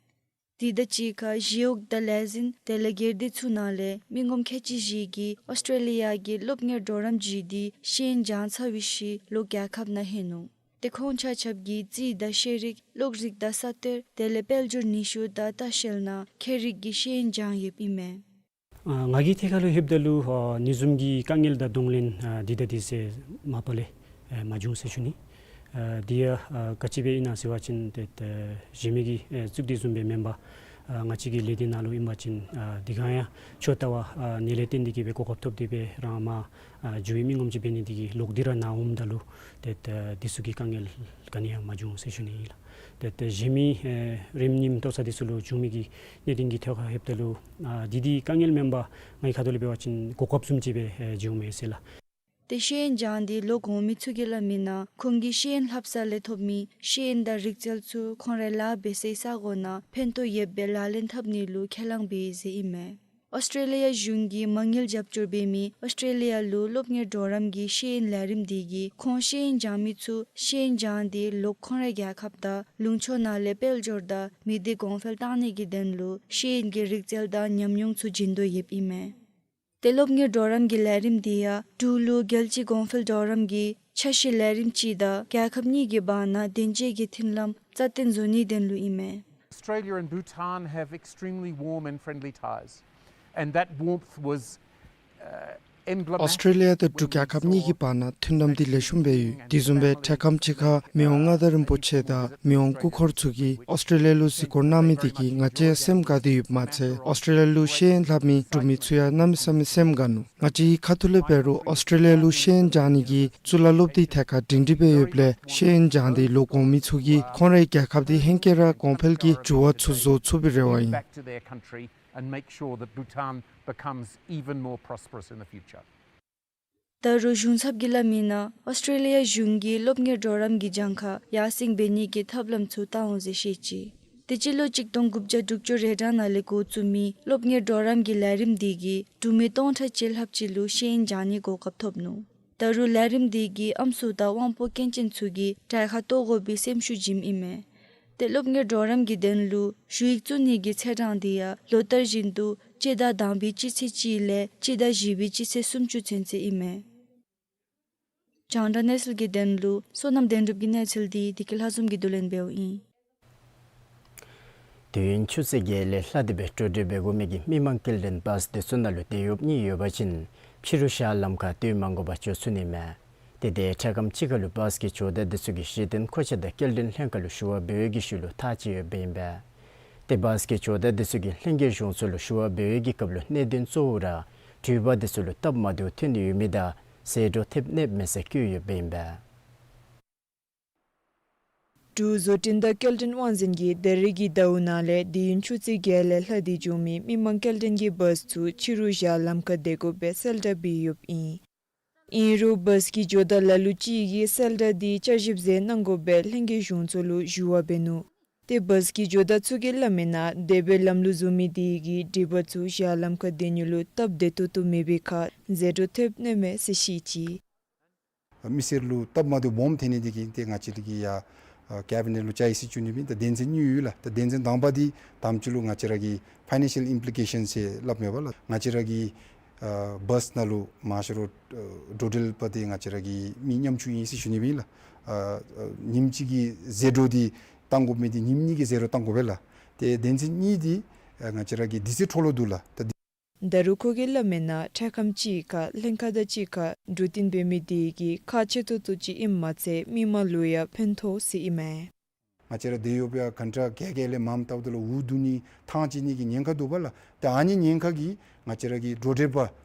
དེ་དང་གཅིག་ཁར་ཞི་གཡོག་དང་ལས་འཛིན་དེ་ལས་སྒེར་སྡེ་ཚུ་ནང་ལས་མི་ངོམ་ཁལ་གཅིག་བཞི་གིས་ཨོསི་ཊྲེ་ལི་ཡ་གི་སློབ་གཉེར་གྲོགས་རམ་བརྒྱུད་དེ་ཤེས་ཡོན་སྦྱང་ཚར་བའི་ཤུལ་ལོག་རྒྱལ་ཁབ་ནང་ལྷོད་ནུག། ཏེ་ཁོང་ཆ་ཁྱབ་ཀྱིས་རྩིས་དང་ཤེས་རིག་གློག་རིག་དང་ས་གཏེར་དེ་ལས་དཔལ་འབྱོར་ནུས་ཤུགས་དང་ལྟ་བཤལ་ནང་ཁྱད་རིག་གི་ཤེས་ཡོན་སྦྱང་ཡོདཔ་ཨིན་མས། ཨ་ང་གིས་ཐད་ཁར་ལུ་ལྷོདཔ་ད་ལུ་ཨ་ཨ་ནི་བཟུམ་གྱི་དཀའ་ངལ་དང་གདོང་ལེན་ཨ་འདི་དང་འདི་ཚུ་མ་པ་ལས་ཨ་མ་བྱུང་ཟེར་ཞུ་ནི། ཨ་འདི་ཡང་ཨ་ག་ཅི་སྦེ་ཨིན་ན་ཟེར་བ་ཅིན་ཏེ་ཨ་གཞན་མི་གིས་ཨ་བཙུགས་དོ་བཟུམ་སྦེ་མེན་པར་ཨ་ང་བཅས་ཀྱི་ལས་སྡེ་ནང་ལུ་ཨིན་པ་ཅིན་ཨ་འདི་ག་ཡང་ཁྱོད་ལྟ་བུ་ཨ་ནི་ལས་བརྟེན་ཏེ་གིས་སྦེ་གོ་སྐབས་ཐོབ་སྟེ་སྦེ་རང་མ་ཨ་འགྱོ་བའི་མི་ངོམ་ཅིག་འབད་ནི་དེ་གིས་ལོག་སྟེ་ར་ནཱ་འོངམ་ད་ལུ་ཏེ་ཨ་འདི་ཚུ་གི་དཀའ་ངལ་ག་ནི་ཡང་མ་བྱུང་ཟེར་ཞུ་ནི་ཨིན་ལགས། ཏེ་ཨ་གཞན་མི་ཨ་རིམས་ནད་ལྟོ་ཚང་འདི་ཚུ་ལུ་བྱུང་མི་གི་གནད་དོན་གྱི་ཐད་ཁར་ལྷོདཔ་ད་ལུ་ཨ་འདི་འདི་དཀའ་ངལ་མེན་པར་ངེའི་ཁ་ཐུག་ལས་འབད་བ་ཅིན་གོ་སྐབས་བཟུམ་ཅིག་སྦེ་ཨ་བྱུངམ་མས་ཟེར་ལགས། ཏེ་ཤེས་ཡོན་སྦྱང་སྟེ་ལོག་འོང་མི་ཚུ་གིས་སླབ་མིའི་ནང་ཁོང་གིས་ཤེས་ཡོན་ལྷབ་ས་ལས་ཐོབ་མི་ཤེས་ཡོན་དང་རིག་རྩལ་ཚུ་ཁོང་རའི་ལཱ་འབད་སའི་ས་གོ་ནང་ཕན་ཐོགས་ཡོདཔ་སྦེ་ལག་ལེན་འཐབ་ནི་ལུ་ཁས་བླངས་འབད་ཡི་ཟེར་ཨིན་མས། ཨོསི་ཊྲེ་ལི་ཡ་གཞུང་གིས་མ་དངུལ་རྒྱབ་སྐྱོར་འབད་མི་ཨོསི་ཊྲེ་ལི་ཡ་ལུ་སློབ་གཉེར་གྲོགས་རམ་གྱི་ཤེས་ཡོན་ལས་རིམ་འདི་གིས་ཁོང་ཤེས་ཡོན་སྦྱང་མི་ཚུ་ཤེས་ཡོན་སྦྱང་སྟེ་ལོག་ཁོང་རའི་རྒྱལ་ཁབ་དང་ལུང་ཕྱོགས་ནང་ལས་དཔལ་འབྱོར་དང་མི་སྡེ་གོང་འཕེལ་བཏང་ནི་གི་དོན་ལུ་ཤེས་ཡོན་གྱི་རིག་རྩལ་དང་ཉམས་མྱོང་ཚུ་བྱིན་དོ་ཡོདཔ་ཨིན་མས། ཏེ་སློབ་གཉེར་གྲོགས་རམ་གྱི་ལས་རིམ་འདི་ཡང་འབྲུག་ལུ་རྒྱལ་སྤྱི་གོང་འཕེལ་གྲོགས་རམ་གྱི་འཆར་གཞི་ལས་རིམ་ཅིག་དང་རྒྱལ་ཁབ་གཉིས་ཀྱི་བར་ན་དོན་གཅོད་ཀྱི་མཐུན་ལམ་རྩ་བརྟན་བཟོ་ནིའི་དོན་ལུ་ཨིན་མས། Australia and Bhutan have extremely warm and friendly ties, and that warmth was uh, emblematic. ཨོསི་ཊྲེ་ལི་ཡ་དང་འབྲུག་རྒྱལ་ཁབ་གཉིས་ཀྱི་བར་ན་མཐུན་ལམ་འདི་ལེགས་ཤོམ་སྦེ་ཡོད། དེ་བཟུམ་སྦེ་འཕྲལ་ཁམས་ཅིག་ཁར་མི་དབང་མངའ་བདག་རིན་པོ་ཆེ་དང་མི་དབང་སྐུ་འཁོར་ཚུ་གིས་ཨོསི་ཊྲེ་ལི་ཡ་ལུ་གཟིགས་སྐོར་གནང་མི་དེ་གིས་ང་བཅས་སེམས་དགའ་སྟེ་ཡོདཔ་མ་ཚད་ཨོསི་ཊྲེ་ལི་ཡ་ལུ་ཤེས་ཡོན་ལྷབ་མི་འབྲུག་མི་ཚུ་ཡང་གནམ་མེད་ས་མེད་སེམས་དགའ་ནུག། ང་བཅས་ཁ་ཐུག་ལས་འབད་རུང་ཨོསི་ཊྲེ་ལི་ཡ་ལུ་ཤེས་ཡོན་སྦྱང་ནི་གི་གཙུག་ལག་སློབ་སྡེ་ཐད་ཁར་སྒྲིང་སྒྲི་སྦེ་ཡོདཔ་ལས་ཤེས་ཡོན་སྦྱང་སྟེ་ལོག་འོང་མི་ཚུ་གིས་ཁོང་རའི་རྒྱལ་ཁབ་འདི་ཧེང་སྐལ་ར་གོང་འཕེལ་གྱི་འགྱུར་བ་ཚུ་བཟོ་ཚུགས་པའི་རེ་བ་ཨིན། Back to their country and make sure that Bhutan becomes even more prosperous in the future. ད་རུང་གཞུང་ཚབ་ཀྱིས་སླབ་མིའི་ནང་ཨོསི་ཊྲེ་ལི་ཡ་གཞུང་གིས་སློབ་གཉེར་གྲོགས་རམ་གྱི་གྱངས་ཁ་ཡར་སེང་འབད་ནི་གི་ཐབས་ལམ་ཚུ་བཏང་འོང་ཟེར་བཤད་ཅི། ཏེ་སྤྱི་ལོ་གཅིག་སྟོང་དགུ་བརྒྱ་དྲུག་ཅུ་རེ་གྲངས་ནང་ལས་འགོ་བཙུགས་མི་སློབ་གཉེར་གྲོགས་རམ་གྱི་ལས་རིམ་འདི་གིས་འབྲུག་མི་སྟོང་ཕྲག་གཅིག་ལྷགཔ་ཅིག་ལུ་ཤེས་ཡོན་སྦྱང་ནིའི་གོ་སྐབས་ཐོབ་ནུག། ད་རུང་ལས་རིམ་འདི་གིས་ཨམ་སྲུ་དང་དབང་པོ་སྐྱོན་ཅན་ཚུ་གི་གྲལ་ཁར་གཏོགས་དགོ་པའི་སེམས་ཤུགས་བྱིནམ་ཨིན་མས། ཏེ་སློབ་གཉེར་གྲོགས་རམ་གྱི་དོན་ལུ་ཞུ་ཡིག་བཙུགས་ནི་གི་ཚེས་གྲངས་འདི་ཡང་ལོ་ལྟར་བཞིན་དུ་སྤྱི་ཟླ་དང་པའི་སྤྱི་ཚེས་གཅིག་ལས་སྤྱི་ཟླ་བཞི་པའི་སྤྱི་ཚེས་སུམ་ཅུ་ཚུན་ཚོད་ཨིན་མས། རྒྱང་བསྒྲགས་གནས་ཚུལ་གྱི་དོན་ལུ་བསོད་ནམས་དོན་གྲུབ་ཀྱི་གནས་ཚུལ་འདི་བདེ་སྐྱིད་ལྷ་འཛོམས་ཀྱིས་བསྡུ་ལེན་འབདཝ་ཨིན། དུས་ཡུན་ཆུ་ཚོད་བརྒྱད་ལས་ལྷག་སྟེ་སྦེ་འགྲོ་འགྲུལ་འབད་དགོ་མི་གི་མི་མང་སྐྱེལ་འདྲེན་བཱས་དེ་ཚུ་ནང་ལུ་དེད་གཡོགཔ་གཉིས་ཡོད་པ་ཅིན་ཕྱི་རུ་བཞག་ལམ་ཁར་དུས་མ་འགོར་བར་འགྱོ་ཚུགས་ནི་མས། དེ་འཕྲལ་ཁམས་ཅིག་ཁར་ལུ་བཱས་ཀྱི་ཇོ་བདག་འདི་ཚུ་གིས་གཞི་རྟེན་མཁོ་ཆས་དང་སྐྱེལ་འདྲེན་ལྷན་ཁག་ལུ་ཞུ་བ་འབད་བའི་གི་ཤུལ་ལུ་ཐག་བཅད་ཡོདཔ་ཨིན་པས། དེ་བཱས་ཀྱི་ཇོ་བདག་འདི་ཚུ་གིས་ལྷན་རྒྱས་གཞུང་ཚོགས་ལུ་ཞུ་བ་འབད་བའི་གི་སྐབས་ལུ་གནད་དོན་གཙོ་བོ་ར་འགྲུལ་པ་འདི་ཚུ་ལུ་སྟབས་མ་བདེཝ་ཐོན་ཏེ་ཡོད་མི་དང་ཟད་འགྲོ་ཐེབས་ནི་མས་ཟེར་བཀོད་ཡོདཔ་ཨིན་པས། འབྲུག་བཟོ་སྐྲུན་དང་སྐྱེལ་འདྲེན་དབང་འཛིན་གྱིས་ད་རེས་ཀྱི་ཟླཝ་ནང་ལས་དུས་ཡུན་ཆུ་ཚོད་བརྒྱད་ལས་ལྷག་སྟེ་འགྱོ་མི་མི་མང་སྐྱེལ་འདྲེན་གྱི་བཱས་ཚུ་ཕྱི་རུ་བཞག་ལམ་ཁར་སྡོད་དགོ་པའི་གསལ་བསྒྲགས་འབད་ཡོདཔ་ཨིན། ཨིན་རུང་བཱས་ཀྱི་ཇོ་བདག་ལ་ལུ་ཅིག་གིས་གསལ་བསྒྲགས་འདི་བསྐྱར་ཞིབ་མཛད་གནང་དགོ་པའི་ལྷན་རྒྱས་གཞུང་ཚོགས་ལུ་ཞུ་བ་འབད་ནུག། ཏེ་བཱས་ཀྱི་ཇོ་བདག་ཚུ་གིས་སླབ་མིའི་ནང་སྡོད་པའི་ལམ་ལུ་འཛུལ་མི་དེ་གིས་འགྲུལ་པ་ཚུ་བཞག་ལམ་ཁར་སྡོད་ནི་ལུ་སྟབས་བདེ་ཏོག་ཏོ་མེད་པའི་ཁར་ཟད་འགྲོ་ཐེབས་ནི་མས་ཟེར་བཤད་ཅི། མི་སེར་ལུ་སྟབས་མ་བདེཝ་སྦོམ་ཐོན་ནི་དེ་གིས་ཏེ་ང་བཅས་ར་གིས་ཡར་ཨ་ཀེ་བི་ནེཊ་ལུ་བཅར་ཡི་ཟེར་ཞུ་ནི་ཨིན། ད་དོན་ཚན་གཉིས་ཡོད་ལགས། ད་དོན་ཚན་དང་པ་འདི་དང་པ་ཅིག་ལུ་ང་བཅས་ར་གི་ཕའི་ནན་ཤལ་ཨིམ་པི་ལི་ཀེ་ཤཱན་ཟེར་སླབ་མས་པ་ལགས། ང་བཅས་ར་གི་ཨ་བཱས་ནང་ལུ་མང་ཤོས་ར་ཨ་འགྲོ་འགྲུལ་པ་འདི་ང་བཅས་ར་གི་མི་ཉམ་ཆུང་ཨིན་ཟེར་ཞུ་ནི་ཨིན་ལགས། ཨ་ཨ་ཉིནམ་གཅིག་གི་ཟད་འགྲོ་འདི་བཏང་དགོ་མི་འདི་ཉིནམ་གཉིས་ཀྱི་ཟད་འགྲོ་བཏང་དགོ་པས་ལགས། ཏེ་དོན་ཚན་གཉིས་འདི་ཨ་ང་བཅས་ར་གི་དུས་ཚོད་འཕྲོ་བརླག་འདུག་ལགས། ད་འདི་ད་རུང་ཁོ་གིས་སླབ་མིའི་ནང་འཕྲལ་ཁམས་ཅིག་ཁར་ལྷན་ཁག་དང་གཅིག་ཁར་འགྲོ་དོན་འབད་མི་དེ་གིས་ཁག་ཆེ་ཏོག་ཏོ་ཅིག་ཨིནམ་མ་ཚད་མི་མང་ལུ་ཡང་ཕན་ཐོགས་ཟེར་ཨིན་མས། ང་བཅས་ར་འདི་ཡོདཔ་ཡང་གྷན་ཊ་བརྒྱད་བརྒྱད་ལས་མངམ་བལྟཝ་ད་ལུ་འུ་སྡུག་ནི་ཐང་ཆད་ནི་གི་ཉེན་ཁ་འདུག་པ་ལགས། ཏེ་ཨ་ནི་ཉེན་ཁ་གིས་ང་བཅས་ར་གི་འགྲོ་འགྲུལ་པ་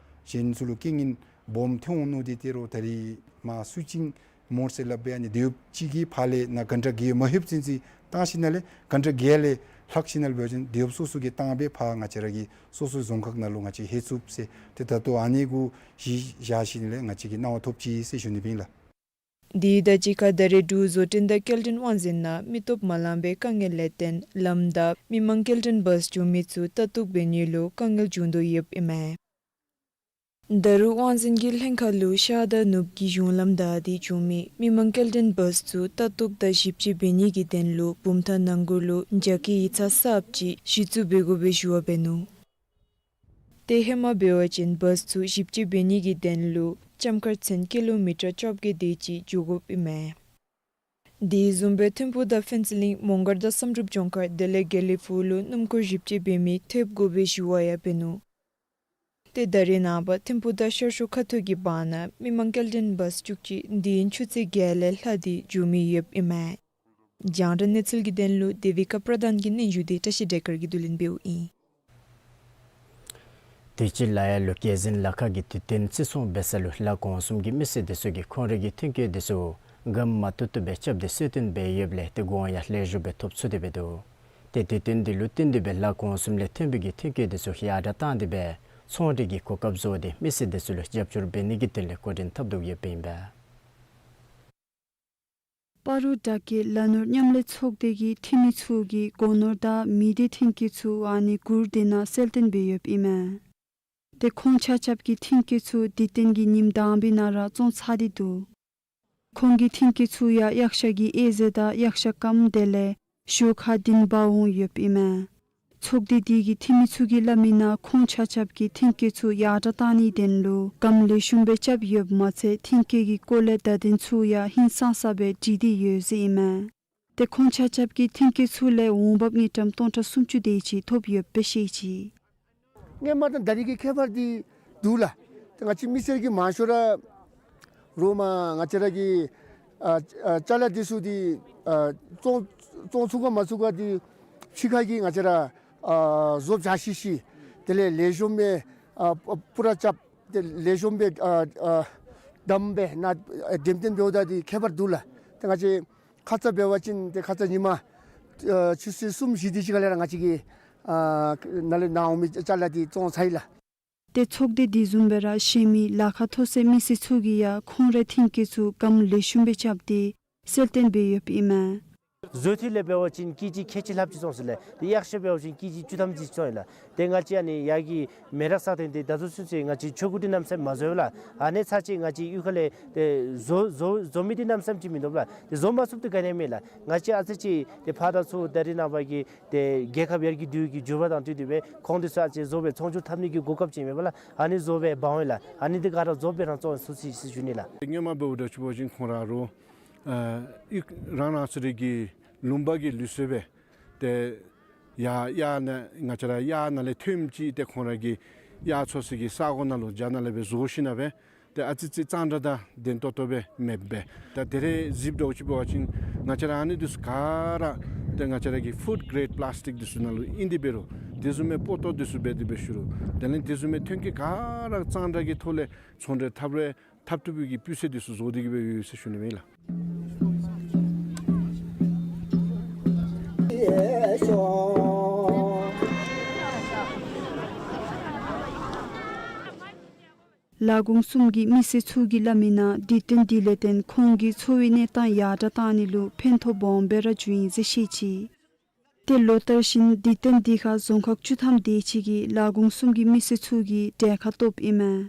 གཞན་ཚུ་ལུ་རྐྱེན་ངན་སྦོམ་ཐོན་འོང་མནོ་སྟེ་ཏེ་རོགས་ད་རིས་མར་སུ་ཅིག་མོར་ཟེར་སླབ་སྦེ་ཨ་ནི་འདི་ཡོདཔ་ཅིག་གིས་ཕར་ལས་ནཱ་གྷན་ཊ་བརྒྱད་མ་ལྷོདཔ་ཚུན་ཚོད་བཏང་ཞིནམ་ལས་གྷན་ཊ་བརྒྱད་ལས་ལྷག་ཞིནམ་ལས་འབད་བ་ཅིན་འདི་ཡོདཔ་སོ་སོ་གིས་བཏང་སྦེ་ཕར་ང་བཅས་ར་གི་སོ་སོའི་རྫོང་ཁག་ནང་ལུ་ང་བཅས་ལྷོད་ཚུགས་ཟེར། ཏེ་ད་ལྟོ་ཨ་ནི་གུ་གཞི་བཞག་ཞིནམ་ལས་ང་བཅས་ཀྱིས་གནང་བ་ཐོབ་ཅི་ཟེར་ཞུ་ནི་ཨིན་ལགས། དེ་དང་གཅིག་ཁར་ད་རེས་འབྲུག་བཟོ་སྐྲུན་དང་སྐྱེལ་འདྲེན་དབང་འཛིན་ནང་མི་སྟོབས་མ་ལང་པའི་དཀའ་ངལ་ལས་བརྟེན་ལམ་བདའ་མི་མང་སྐྱེལ་འདྲེན་བཱས་འགྱོ་མི་ཚུ་ལྟ་རྟོག་འབད་ནི་ལུ་དཀའ་ངལ་བྱུང་དོ་ཡོདཔ་ཨིན་མས། ད་རུང་དབང་འཛིན་གྱི་ལྷན་ཁག་ལུ་ཤར་དང་ནུབ་ཀྱི་གཞུང་ལམ་བདའ་སྟེ་འགྱོ་མི་མི་མང་སྐྱེལ་འདྲེན་བཱས་ཚུ་ལྟ་རྟོག་དང་ཞིབ་དཔྱད་འབད་ནི་གི་དོན་ལུ་བུམ་ཐང་ནང་གུ་ལུ་རྒྱ་སྐྱེད་ཡིག་ཚང་གསརཔ་ཅིག་གཞི་བཙུགས་འབད་དགོ་པའི་ཞུ་བ་འབད་ནུག། ཏེ་ཧེ་མ་འབད་བ་ཅིན་བཱས་ཚུ་ཞིབ་དཔྱད་འབད་ནི་གི་དོན་ལུ་ལྕམ་མཁར་ཚུན་ཀི་ལོ་མི་ཊར་བཅོ་བརྒྱད་དེ་ཅིག་འགྱོ་དགོཔ་ཨིན་མས། དེ་བཟུམ་སྦེ་ཐིམ་ཕུག་དང་ཕུན་ཚོགས་གླིང་མོང་སྒར་དང་བསམ་གྲུབ་ལྗོངས་མཁར་དེ་ལས་དགེ་ལེགས་ཕུག་ལུ་སྣུམ་འཁོར་ཞིབ་དཔྱད་འབད་མི་ཐེབས་དགོ་པའི་ཞུ་བ་ཡང་འབད་ནུག། ཏེ་ད་རེས་ནངས་པ་ཐིམ་ཕུག་དང་ཤར་ཕྱོགས་ཁ་ཐུག་གི་བར་ན་མི་མང་སྐྱེལ་འདྲེན་བཱས་བཅུ་གཅིག་དུས་ཡུན་ཆུ་ཚོད་བརྒྱད་ལས་ལྷག་སྟེ་འགྱོ་མི་ཡོདཔ་ཨིན་མས། རྒྱང་བསྒྲགས་གནས་ཚུལ་གྱི་དོན་ལུ་དེ་བི་ཀ་པྲ་དྷཱན་གྱི་སྙན་ཞུ་འདི་བཀྲ་ཤིས་བདེ་དཀར་གྱིས་བསྡུ་ལེན་འབདཝ་ཨིན། དུས་ཅི་ལ་ཡ་ལུ་རྒྱལ་འཛིན་ལ་ཁ་གི་དུས་སྟོན་བརྩི་སྲུང་འབད་ས་ལུ་ལ་གོང་གསུམ་གྱི་མི་སེར་དེ་ཚུ་གིས་ཁོང་རའི་གི་ཐོན་སྐྱེད་དེ་ཚུ་སྒམ་མ་བཏུབ་བཏུབ་སྦེ་རྐྱབ་སྟེ་གསོལ་སྟོན་འབད་ཡོདཔ་ལས་ཏེ་གོང་ཡང་ལེགས་ཤོམ་སྦེ་ཐོབ་ཚུགས་ཏེ་འབད་དོ། ཏེ་དུས་སྟོན་འདི་ལུ་བརྟེན་ཏེ་སྦེ་ལ་གོང་གསུམ་ལས་ཐོན་པའི་གི་ཐོན་སྐྱེད་དེ་ཚུ་ཡར་དྲག་བཏང་སྟེ་སྦེ་ཚོང་འབྲེལ་གྱི་གོ་སྐབས་བཟོ་སྟེ་མི་སེར་དེ་ཚུ་ལུ་རྒྱབ་སྐྱོར་འབད་ནི་གི་དོན་ལས་འགོ་འདྲེན་འཐབ་དོ་ཡོདཔ་ཨིན་པས། སྤ་རོ་བྲག་སྐྱེས་ལ་ནོར་མཉམ་ལས་ཚོགས་སྡེ་གི་འཐུས་མི་ཚུ་གིས་སྒོ་ནོར་དང་མི་སྡེ་ཐོན་སྐྱེད་ཚུ་ཨ་ནི་གུར་སྡེ་ནང་གསལ་སྟོན་འབད་ཡོདཔ་ཨིན་མས། ཏེ་ཁོང་ཆ་ཁྱབ་ཀྱི་ཐོན་སྐྱེད་ཚུ་དུས་སྟོན་གྱི་ཉིནམ་དང་པའི་ནང་ར་བཙོང་ཚར་ཏེ་འདུག། ཁོང་གི་ཐོན་སྐྱེད་ཚུ་ཡང་གཡག་ཤ་གི་གཡས་ཟེར་དང་གཡག་ཤ་སྐམ་དེ་ལས་ཞོ་ཁ་བདུན་འབག་འོང་ཡོདཔ་ཨིན་མས། ཚོགས་སྡེ་དེ་གི་འཐུས་མི་ཚུ་གིས་སླབ་མིའི་ནང་ཁོང་ཆ་ཁྱབ་ཀྱིས་ཐོན་སྐྱེད་ཚུ་ཡར་དྲག་བཏང་ནིའི་དོན་ལུ་སྒམ་ལེགས་ཤོམ་སྦེ་རྐྱབ་ཡོདཔ་མ་ཚད་ཐོན་སྐྱེད་ཀྱི་སྐོར་ལས་བརྡ་དོན་ཚུ་ཡང་ཧིང་སངས་ས་སྦེ་བྲིས་ཏེ་ཡོད་ཟེར་ཨིན་མས། ཏེ་ཁོང་ཆ་ཁྱབ་ཀྱིས་ཐོན་སྐྱེད་ཚུ་ལས་འོང་འབབ་དངུལ་ཀྲམ་སྟོང་ཕྲག་སུམ་ཅུ་དེ་ཅིག་ཐོབ་ཡོདཔ་སྦེ་བཤད་ཅི། སྔོན་མ་དང་ད་རེས་ཀྱི་ཁྱད་པར་འདི་འདུག་ལགས། ཏེ་ང་བཅས་མི་སེར་གྱིས་མང་ཤོས་ར་རོགས་མ་ང་བཅས་ར་གི་ཨ་ཨ་ཅ་ལ་འདི་ཚུ་འདི་ཨ་བཙོང་བཙོང་ཚུགས་ག་མ་ཚུགས་ག་འདི་ཕྱི་ཁ་གི་ང་བཅས་ར་ཨ་བཟོ་བྱ་ཤེས་ཤེས་དེ་ལས་ལེགས་ཤོམ་སྦེ་ཨ་པུ་ར་རྐྱབ་སྟེ་ལེགས་ཤོམ་སྦེ་ཨ་ཨ་བསྡམས་སྦེ་ནཱ་འགྲེམས་སྟོན་འབདཝ་ད་འདི་ཁྱད་པར་འདུག་ལགས། ཏེ་ང་བཅས་ཁ་ཙ་འབད་བ་ཅིན་ཏེ་ཁ་ཙ་ཉིན་མ་ཨ་ཆུ་ཚོད་གསུམ་བཞི་དེ་ཅིག་ཁ་ལས་ར་ང་བཅས་ཀྱི་ཨ་ནཱ་ལས་ནཱ་འོང་མི་ཅ་ལ་འདི་བཙོང་ཚར་ཡི་ལགས། ཏེ་ཚོགས་སྡེ་དེ་བཟུམ་སྦེ་ར་གཞན་མི་ལ་ཁ་མཐོ་སའི་མི་སེར་ཚུ་གིས་ཡང་ཁོང་རའི་ཐོན་སྐྱེད་ཚུ་སྒམ་ལེགས་ཤོམ་སྦེ་རྐྱབ་སྟེ་གསལ་སྟོན་འབད་ཡོདཔ་ཨིན་མས། བཟོ་ཐོག་ལས་འབད་བ་ཅིན་ཀེ་ཇི་ཁལ་གཅིག་ལྷགཔ་ཅིག་བཙོང་ཟེར་ལགས། ཏེ་གཡག་ཤ་འབད་བ་ཅིན་ཀེ་ཇི་བཅུ་ཐམ་ཅིག་བཙོང་ཡི་ལགས། ཏེ་ང་བཅས་ཨ་ནི་ཡར་གྱི་མེ་རག་ས་སྟེང་འདི་ད་ལྟོ་ཚུན་ཚོད་ང་བཅས་ཆོ་ག་འདི་གནམ་མེད་ས་མེད་མ་བཟོ་བས་ལགས། ཨ་ནི་ཚར་ཅིག་ང་བཅས་གཡུས་ཁ་ལས་ཏེ་བཟོ་བཟོ་བཟོ་མི་འདི་གནམ་མེད་ས་མེད་ཅིག་མིན་འདུག་ལགས། ཏེ་བཟོ་མ་ཚུགསཔ་འདི་ག་ནི་ཡང་མེད་ལགས། ང་བཅས་ཨ་ཙི་ཅིག་ཏེ་ཕར་དང་ཚུར་ད་རེས་ནངས་པ་གི་ཏེ་རྒྱལ་ཁབ་ཡར་རྒྱས་འགྲོ་བའི་གི་འགྱུར་བ་དང་བསྟུན་ཏེ་སྦེ་ཁོང་འདི་ཚུ་ཨ་ཙི་བཟོ་སྦེ་ཚོང་སྒྱུར་འཐབ་ནི་གི་གོ་སྐབས་ཅིག་མེད་པས་ལགས། ཨ་ནི་བཟོ་སྦེ་འབག་འོང་ཡི་ལགས། ཨ་ནི་འདི་ག་ར་བཟོ་སྦེ་རང་བཙོང་ཚུགས་ཅི་ཟེར་ཞུ་ནི་ལགས། སྔོན་མ་འབདཝ་ད་ཅིག་འབད་བ་ཅིན་ཁོང་ར་རོགས་ཨ་གཡུས་རང་རང་སོ་རའི་གི་ལུང་པ་གི་ལུགས་སྲོལ་སྦེ་ཏེ་ཡར་གཡག་ནང་ང་བཅས་ར་གཡག་ནང་ལས་ཐོནམ་ཅིག་ཏེ་ཁོང་ར་གི་གཡག་འཚོ་སའི་གི་ས་གོ་ནང་ལུ་རྒྱ་ནང་ལས་སྦེ་བཟོ་ཞིན་ན་སྦེ་ ཏེ་ཨ་ཙི་ཅིག་གཙང་སྦྲ་དང་ལྡན་ཏོག་ཏོ་སྦེ་མེདཔ་སྦེ། ད་དེ་རེ་གཟིགསཔ་འདྲཝ་ཅིག་འབད་བ་ཅིན་ང་བཅས་ར་ཨ་ནི་འདི་ཚུ་ག་ར་ཏེ་ང་བཅས་ར་གི་ཕུཌ་གེ་རེཌ་པླཱས་ཊིཀ་འདི་ཚུ་ནང་ལུ་ཨིན། དེ་འབད་རུང་དེ་བཟུམ་མའི་སྤོ་ཏོ་འདི་ཚུ་འབད་དེ་སྦེ་ཞུ་རུང་དེ་ལས་དེ་བཟུམ་མའི་ཐོན་སྐྱེད་ག་ར་གཙང་སྦྲ་གི་ཐོག་ལས་ཚོང་འབྲེལ་འཐབ་རུང་འཐབ་བཏུབ་པའི་གི་སྤུས་ཚད་འདི་ཚུ་བཟོ་སྟེ་གི་སྦེ་ཡོད་ཟེར་ཞུ་ནི་ཨིན་ལགས། ལ་དགོངས་གསུམ་གྱི་མི་སེར་ཚུ་གིས་སླབ་མིའི་ནང་དུས་སྟོན་འདི་ལས་བརྟེན་ཁོང་གི་འཚོ་བའི་གནས་སྟངས་ཡར་དྲགས་གཏང་ནི་ལུ་ཕན་ཐོགས་སྦོམ་སྦེ་ར་བྱུང་ཡི་ཟེར་བཤད་ཅི། ཏེ་ལོ་ལྟར་བཞིན་དུས་སྟོན་འདི་ཁར་རྫོང་ཁག་བཅུ་ཐམ་དེ་ཅིག་གི་ལ་དགོངས་གསུམ་གྱི་མི་སེར་ཚུ་གིས་གྲལ་ཁར་གཏོགསཔ་ཨིན་མས།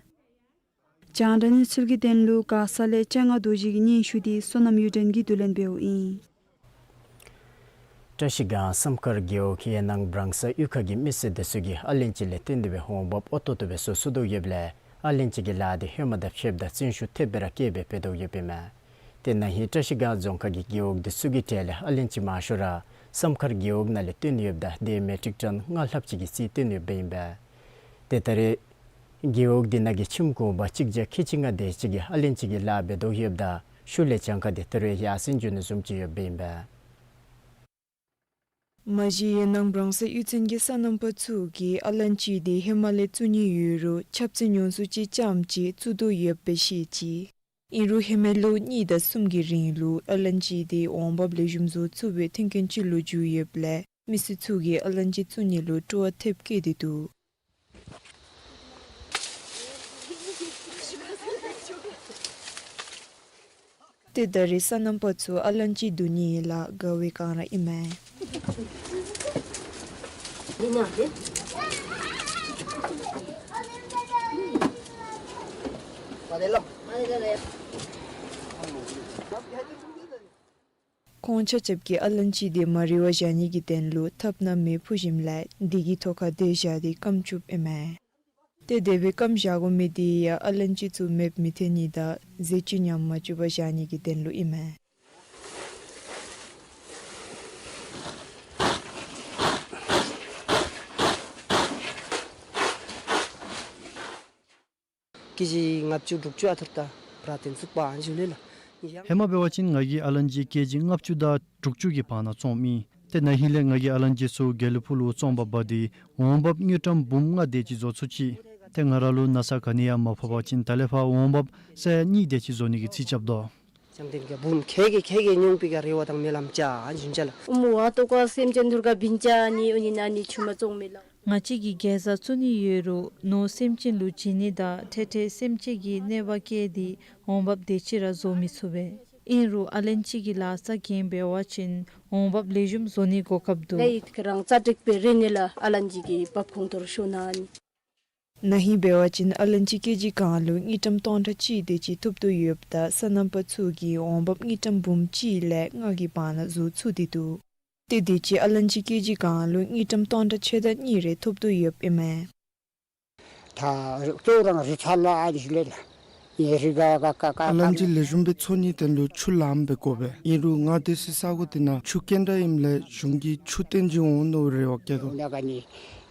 རྒྱང་བསྒྲགས་གནས་ཚུལ་གྱི་དོན་ལུ་མགར་ས་ལས་སྤྱན་སྔ་རྡོ་རྗེ་གི་སྙན་ཞུ་འདི་བསོད་ནམས་གཡུ་སྒྲོན་གྱིས་བསྡུ་ལེན་འབདཝ་ཨིན། བཀྲ་ཤིས་སྒང་བསམ་མཁར་རྒེད་འོག་གཡས་ནང་བྲང་ས་གཡུས་ཁ་གི་མི་སེར་འདི་ཚུ་གིས་ཨ་ལན་ཅི་ལས་བརྟེན་ཏེ་སྦེ་འོང་འབབ་འོས་ཏོག་ཏོ་སྦེ་བཟོ་ཚུགས་དོ་ཡོདཔ་ལས་ཨ་ལན་ཅི་གི་ལཱ་འདི་ཧེ་མ་དང་ཕྱདཔ་ད་བརྩོན་ཤུགས་ཐེབས་སྦེ་ར་བསྐྱེད་སྦེ་འབད་དོ་ཡོདཔ་ཨིན་མས། ཏེ་ན་ཧིང་བཀྲ་ཤིས་སྒང་རྫོང་ཁག་གི་རྒེད་འོག་འདི་ཚུ་གི་གྲས་ལས་ཨ་ལན་ཅི་མང་ཤོས་ར་བསམ་མཁར་རྒེད་འོག་ནང་ལས་བཏོན་ཡོདཔ་ད་དེ་མེ་ཊིག་ཊོན་ལྔ་ལྷགཔ་ཅིག་གི་རྩིས་བཏོན་ཡོདཔ་ཨིན་པས། ཏེ་ད་རེས་རྒེད་འོག་འདི་ནང་གི་ཁྱིམ་གུང་པ་གཅིག་བརྒྱ་ཁལ་གཅིག་ལྔ་དེ་ཅིག་གིས་ཨ་ལན་ཅི་གི་ལཱ་འབད་དོ་ཡོདཔ་ད་ཤུལ་ལས་གྱངས་ཁ་འདི་ད་རུང་ཡར་སེང་འགྱོ་ནི་བཟུམ་ཅིག་ཡོདཔ་ཨིན་པས། མ་གཞི་གཡས་ནང་བྲང་ས་གཡུས་ཚན་གྱི་སོ་ནམ་པ་ཚུ་གིས་ཨ་ལན་ཅི་འདི་ཧེ་མ་ལས་བཙུགས་ནི་ཡོད་རུང་ཁྱབ་ཚད་ཉུང་སུ་ཅིག་རྐྱངམ་ཅིག་བཙུགས་དོ་ཡོདཔ་སྦེ་བཤད་ཅི། ཨིན་རུང་ཧེ་མའི་ལོ་གཉིས་དང་གསུམ་གྱི་རིང་ལུ་ཨ་ལན་ཅི་འདི་འོང་འབབ་ལེགས་ཤོམ་བཟོ་ཚུགས་པའི་མཐུན་རྐྱེན་ཅིག་ལུ་འགྱུར་ཡོདཔ་ལས་མི་སེར་ཚུ་གིས་ཨ་ལན་ཅི་བཙུགས་ནི་ལུ་སྤྲོ་བ་ཐེབས་བསྐྱེད་དེ་འདུག། ཏེ་ད་རེས་སོ་ནམ་པ་ཚུ་ཨ་ལན་ཅི་བསྡུ་ནིའི་ལཱ་དགའ་བའི་སྒང་ར་ཨིན་མས། ཁོང་ཆ་ཁྱབ་ཀྱིས་ཨ་ལན་ཅི་འདི་མ་རིལ་བར་བཞག་ནི་གི་དོན་ལུ་ཐབ་ནང་མེ་ཕུ་ཞིནམ་ལས་འདི་གི་ཐོག་ཁར་སྡོད་བཞག་སྟེ་སྐམ་བཅུགཔ་ཨིན་མས། ཏེ་དེ་སྦེ་སྐམ་བཞག་དགོ་མི་འདི་ཡང་ཨ་ལན་ཅི་ཚུ་མེདཔ་མི་ཐོན་ནི་དང་ཟས་བཅུད་ཉམས་མ་བཅུག་པར་བཞག་ནི་གི་དོན་ལུ་ཨིན་མས། ཀེ་ཇི་ལྔ་བཅུ་དྲུག་ཅུ་ཨ་ཐུར་ད་བྲ་དོན་ཚུགས་པ་ཨན་ཞུ་ལེ་ལགས། ཧེ་མ་འབད་བ་ཅིན་ང་གིས་ཨ་ལན་ཅི་ཀེ་ཇི་ལྔ་བཅུ་དང་དྲུག་ཅུ་གི་བར་ན་བཙོངམ་ཨིན། ཏེ་ན་ཧིང་ལས་ང་གིས་ཨ་ལན་ཅི་ཚུ་དགེ་ལེགས་ཕུག་ལུ་བཙོང་པར་འབག་སྟེ་འོང་འབབ་དངུལ་ཀྲམ་འབུམ་ལྔ་དེ་ཅིག་བཟོ་ཚུགས་ཅི། ཏེ་ང་ར་ལུ་ན་ཚ་ག་ནི་ཡང་མ་ཕོག་པ་ཅིན་ད་ལས་ཕར་འོང་འབབ་ས་ཡ་གཉིས་དེ་ཅིག་བཟོ་ནི་གི་རྩིས་རྐྱབ་དོ། བྱང་ལྡན་གྱི་འབུམ་ཁལ་གྱིས་ཁལ་གྱིས་ཉུང་པའི་གི་རེ་བ་དང་སྨོན་ལམ་ཅ་ཨན་ཞུ་ཅ་ལགས། ཨུ་མུ་ཝ་ཏོ་ཀ་སེམས་ཅན་ཐུར་ཀ་བིན་ཅ་ནི་ཨུ་ནི་ན་ནི་ཆུ་མ་བཙོང་མི་ལགས། ང་བཅས་ཀྱིས་གེ་ཟ་བཙུགས་ནི་ཡོད་རུང་ནོར་སེམས་ཅན་ལུ་བྱིན་ནི་དང་ཐེ་ཐེ་སེམས་ཅན་གྱི་གནོད་པ་བཀལ་ཏེ་འོང་འབབ་དེ་ཅིག་ར་བཟོ་མི་ཚུགས་པས། ཨིན་རུང་ཨ་ལན་ཅི་གི་ལཱ་རྩ་འགེངས་འབད་བ་ཅིན་འོང་འབབ་ལེགས་ཤོམ་བཟོ་ནི་གོ་སྐབས་འདུག། ལས་ཡིད་ཀྱི་རང་རྩ་དྲེགས་པའི་རི་ནི་ལ་ཨ་ལན་ཅི་གི་འབབ་ཁུངས་ཐོར་ཤོ་ན་ནི། ན་ཧིང་འབད་བ་ཅིན་ཨ་ལན་ཅི་ཀེ་ཇི་གང་ལུ་དངུལ་ཀྲམ་སྟོང་ཕྲག་གཅིག་དེ་ཅིག་ཐོབ་དོ་ཡོདཔ་ད་སོ་ནམ་པ་ཚུ་གིས་འོང་འབབ་དངུལ་ཀྲམ་འབུམ་གཅིག་ལས་ལྔ་གི་བར་ན་བཟོ་ཚུགས་ཏེ་འདུག། ཏེ་དེ་ཅིག་ཨ་ལན་ཅི་ཀེ་ཇི་གང་ལུ་དངུལ་ཀྲམ་སྟོང་ཕྲག་ཕྱེད་དང་གཉིས་རེ་ཐོབ་དོ་ཡོདཔ་ཨིན་མས། ད་གཙོ་བོ་རང་རི་ཚ་ལ་ཨ་ནི་ཞུ་ལེ་ལགས། ཨིན་རི་ག་ག་ག་ག་ཨ་ལན་ཅི་ལེགས་ཤོམ་སྦེ་འཚོ་ནིའི་དོན་ལུ་ཆུ་ལངམ་སྦེ་དགོ་པས། ཨིན་རུང་ང་སྡོད་སའི་ས་གོ་དེ་ནང་ཆུ་རྐྱེན་ར་ཨིནམ་ལས་གཞུང་གིས་ཆུ་བཏོན་ཅིག་འོང་མནོ་རེ་བ་བསྐྱེད་དོ། ད་ག་ནི་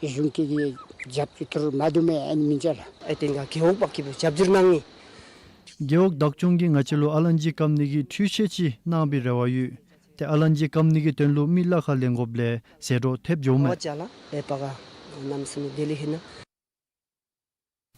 གཞུང་གི་གི་རྒྱབ་སྐྱོར་མ་བཏུབ་མས་ཨ་ནི་མིན་ཅ་ལགས། ཨེ་ཏེན་ག་རྒེད་འོག་པ་གི་བུ་རྒྱབ་སྐྱོར་གནང་ངེས། རྒེད་འོག་བདག་སྐྱོང་གིས་ང་བཅས་ལུ་ཨ་ལན་ཅི་སྐམ་ནི་གི་འཕྲུལ་ཆས་ཅིག་གནང་བའི་རེ་བ་ཡོད། ཏེ་ཨ་ལན་ཅི་སྐམ་ནི་གི་དོན་ལུ་མི་གླ་ཁར་ལེན་དགོཔ་ལས་ཟད་འགྲོ་ཐེབས་འགྱོཝ་མས། བ་ཅ་ལགས་ལས་པ་ག་ནམ་སེམས་བདེ་ལེགས་ཧེ་ན།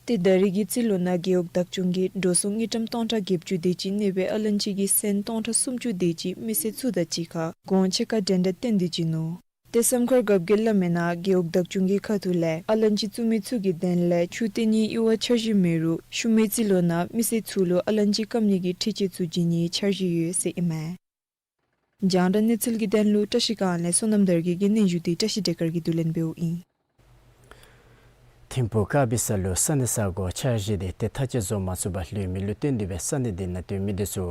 ཏེ་ད་རེས་ཀྱི་རྩིས་ལོ་ནང་རྒེད་འོག་བདག་སྐྱོང་གིས་འགྲོ་སོང་དངུལ་ཀྲམ་སྟོང་ཕྲག་བརྒྱད་ཅུ་དེ་ཅིག་གནས་པའི་ཨ་ལན་ཅི་གི་སོན་སྟོང་ཕྲག་སུམ་ཅུ་དེ་ཅིག་མི་སེར་ཚུ་དང་གཅིག་ཁར་གོང་ཕྱེད་ཀ་འགྲན་ཟླ་བཏོན་ཏེ་བྱིན་ནུག། ཏེ་བསམ་མཁར་རྒཔོ་གིས་སླབ་མིའི་ནང་རྒེད་འོག་བདག་སྐྱོང་གི་ཁ་ཐུག་ལས་ཨ་ལན་ཅི་བཙུགས་མི་ཚུ་གི་དོན་ལས་ཆུ་བཏོན་ནིའི་འབད་བ་འཆར་གཞི་མེད་རུང་ཤུལ་མའི་རྩིས་ལོ་ནང་མི་སེར་ཚུ་ལུ་ཨ་ལན་ཅི་སྐམ་ནི་གི་འཕྲུལ་ཆས་ཚུ་བྱིན་ནིའི་འཆར་གཞི་ཡོད་ཟེར་ཨིན་མས། རྒྱང་བསྒྲགས་གནས་ཚུལ་གྱི་དོན་ལུ་བཀྲ་ཤིས་སྒང་ལས་བསོད་ནམས་དར་རྒྱས་ཀྱི་སྙན་ཞུ་འདི་བཀྲ་ཤིས་བདེ་དཀར་གྱིས་བསྡུ་ལེན་འབདཝ་ཨིན། ཐིམ་ཕུག་དཀར་སྦི་ས་ལུ་ས་གནས་ས་གོ་འཆར་གཞི་འདི་ཏེ་མཐའ་དཔྱད་བཟོ་མ་ཚུགས་པར་ལུས་མི་ལུ་བརྟེན་ཏེ་སྦེ་ས་གནས་འདི་ནང་སྡོད་མི་འདི་ཚུ་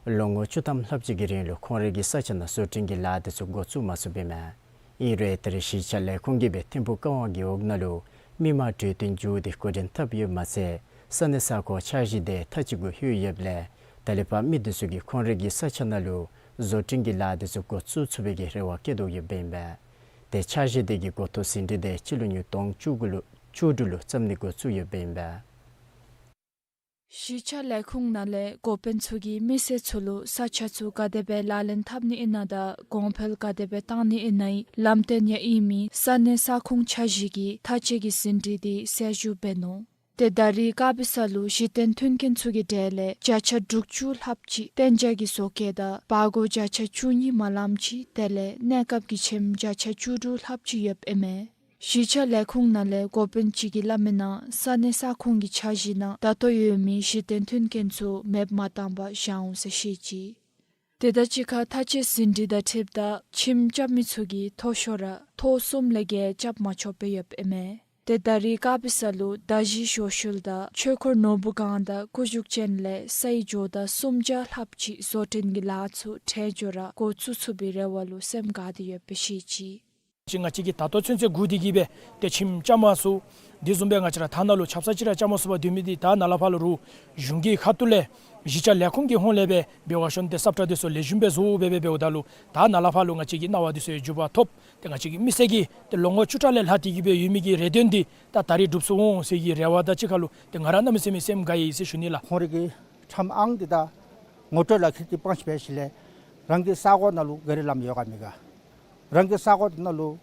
ལོ་ངོ་བཅུ་ཐམ་ལྷགཔ་ཅིག་གི་རིང་ལུ་ཁོང་རའི་གི་ས་ཆ་ནང་བཟོ་སྐྲུན་གྱི་ལཱ་འདི་ཚུ་འགོ་བཙུགས་མ་ཚུགསཔ་ཨིན་མས། ཨིན་རུང་ད་རེས་གཞིས་ཆགས་ལས་ཁུངས་ཀྱིས་སྦེ་ཐིམ་ཕུག་ཀ་ཝང་རྒེད་འོག་ནང་ལུ་མི་མང་གྲོས་བསྟུན་མཇུག་སྟེ་འགོ་འདྲེན་འཐབ་ཡོདཔ་མ་ཚད་ས་གནས་ས་གོ་འཆར་གཞི་འདི་མཐའ་དཔྱད་གུ་ལྷོད་ཡོདཔ་ལས་ད་ལས་ཕར་མི་འདི་ཚུ་གིས་ཁོང་རའི་གི་ས་ཆ་ནང་ལུ་བཟོ་སྐྲུན་གྱི་ལཱ་འདི་ཚུ་འགོ་བཙུགས་ཚུགས་པའི་གི་རེ་བ་བསྐྱེད་དོ་ཡོདཔ་ཨིན་པས། ཏེ་འཆར་གཞི་འདི་གི་འགོ་ཐོག་ཟིན་བྲིས་འདི་སྤྱི་ལོ་ཉིས་སྟོང་བཅུ་དགུ་ལུ་བཅུ་དྲུག་ལུ་བརྩམ་ནི་འགོ་བཙུགས་ཡོདཔ་ཨིན་པས། གཞིས་ཆགས་ལས་ཁུངས་ནང་ལས་འགོ་དཔོན་ཚུ་གིས་མི་སེར་ཚུ་ལུ་ས་ཆ་ཚུ་ག་དེ་སྦེ་ལག་ལེན་འཐབ་ནི་ཨིན་ན་དང་གོང་འཕེལ་ག་དེ་སྦེ་བཏང་ནི་ཨིན་ནའི་ལམ་སྟོན་ཡང་ཨིན་མི་ས་གནས་ས་ཁོངས་འཆར་གཞི་གི་མཐའ་དཔྱད་ཀྱི་ཟིན་བྲིས་འདི་གསལ་ཞུ་འབད་ནུག། ཏེ་ད་རིས་དཀར་སྦི་ས་ལུ་གཞི་རྟེན་མཐུན་རྐྱེན་ཚུ་གི་གྲས་ལས་བརྒྱ་ཆ་དྲུག་ཅུ་ལྷགཔ་ཅིག་གཏན་འཇགས་ཀྱི་བཟོ་བཀོད་དང་བར་སྒོ་བརྒྱ་ཆ་བཅུ་གཉིས་མ་ལངམ་ཅིག་དེ་ལས་གནས་སྐབས་ཀྱི་ཁྱིམ་བརྒྱ་ཆ་བཅུ་དྲུག་ལྷགཔ་ཅིག་ཡོདཔ་ཨིན་མས། གཞིས་ཆགས་ལས་ཁུངས་ནང་ལས་འགོ་དཔོན་ཅིག་གིས་སླབ་མིའི་ནང་ས་གནས་ས་ཁོངས་ཀྱི་འཆར་གཞི་ནང་ད་ལྟོ་ཡོད་མི་གཞི་རྟེན་མཐུན་རྐྱེན་ཚུ་མེདཔ་མ་བཏང་པར་བཞག་འོང་ཟེར་བཤད་ཅི། དེ་དང་གཅིག་ཁར་མཐའ་དཔྱད་ཟིན་བྲིས་དང་འཁྲིལཝ་ད་ཁྱིམ་རྐྱབ་མི་ཚུ་གིས་མཐོ་ཤོས་ར་ཐོག་གསུམ་ལས་བརྒལ་རྐྱབ་མ་ཆོགཔ་སྦེ་ཡོདཔ་ཨིན་མས། ཏེ་ད་རིས་དཀར་སྦི་ས་ལུ་མདའ་གཞི་ཞོ་ཤུལ་དང་ཆོས་འཁོར་ནོར་བུ་སྒང་དང་སྐུ་བཞུགས་ཅན་ལས་སའི་ཇོ་བདག་སུམ་བརྒྱ་ལྷགཔ་ཅིག་བཟོ་སྐྲུན་གྱི་ལཱ་ཚུ་འཕྲལ་མགྱོགས་ར་འགོ་བཙུགས་ཚུགས་པའི་རེ་བ་ལུ་སེམས་དགའ་སྟེ་ཡོདཔ་སྦེ་བཤད་ཅི། ཅིག་ང་བཅས་ཀྱིས་ད་ལྟོ་ཚུན་ཚོད་སྒུག་སྟེ་གི་སྦེ་ཏེ་ཁྱིམ་རྐྱབ་མ་ཚུགས། དེ་བཟུམ་སྦེ་ང་བཅས་ར་ཐ་ན་ལུ་ཆབ་གསང་ཅིག་ར་རྐྱབ་མ་ཚུགས་པར་སྡོད་མི་འདི་ད་ནཱ་ལས་ཕར་ལུ་རུང་གཞུང་གི་ཁ་ཐུག་ལས་གཞིས་ཆགས་ལས་ཁུངས་ཀྱི་ཧོངས་ལས་སྦེ་འབད་བ་ཅིན་ཏེ་ས་ཁྲ་འདི་ཚུ་ལེགས་ཤོམ་སྦེ་བཟོ་སྦེ་སྦེ་འབདཝ་ད་ལུ་ད་ནཱ་ལས་ཕར་ལུ་ང་བཅས་ཀྱི་གནང་བ་འདི་ཚུ་ཡང་འགྱོ་བ་ཐོབ། ཏེ་ང་བཅས་ཀྱི་མི་སེར་གྱིས་ཏེ་ལོ་ངོ་བཅུ་ཕྲག་ལས་ལྷག་སྟེ་གི་སྦེ་ཡོད་མི་གི་རེ་འདུན་འདི་ད་ད་རིས་འགྲུབ་ཚུགས་འོང་ཟེར་གྱི་རེ་བ་དང་གཅིག་ཁར་ལུ་ཏེ་ང་ར་གནམ་མེད་ས་མེད་སེམས་དགའ་ཡི་ཟེར་ཞུ་ནི་ལགས། ཁོང་རའི་གི་ཁྲམ་ཨང་འདི་དང་ངོ་སྤྲོད་ལག་ཁྱེར་འདི་སྤང་ཞིནམ་ལས་རང་གི་ས་གོ་ནང་ལུ་ག་རི་ལམ་ཡོད་ག་མེད་ག། རང་གི་ས་གོ་འདི་ནང་ལུ་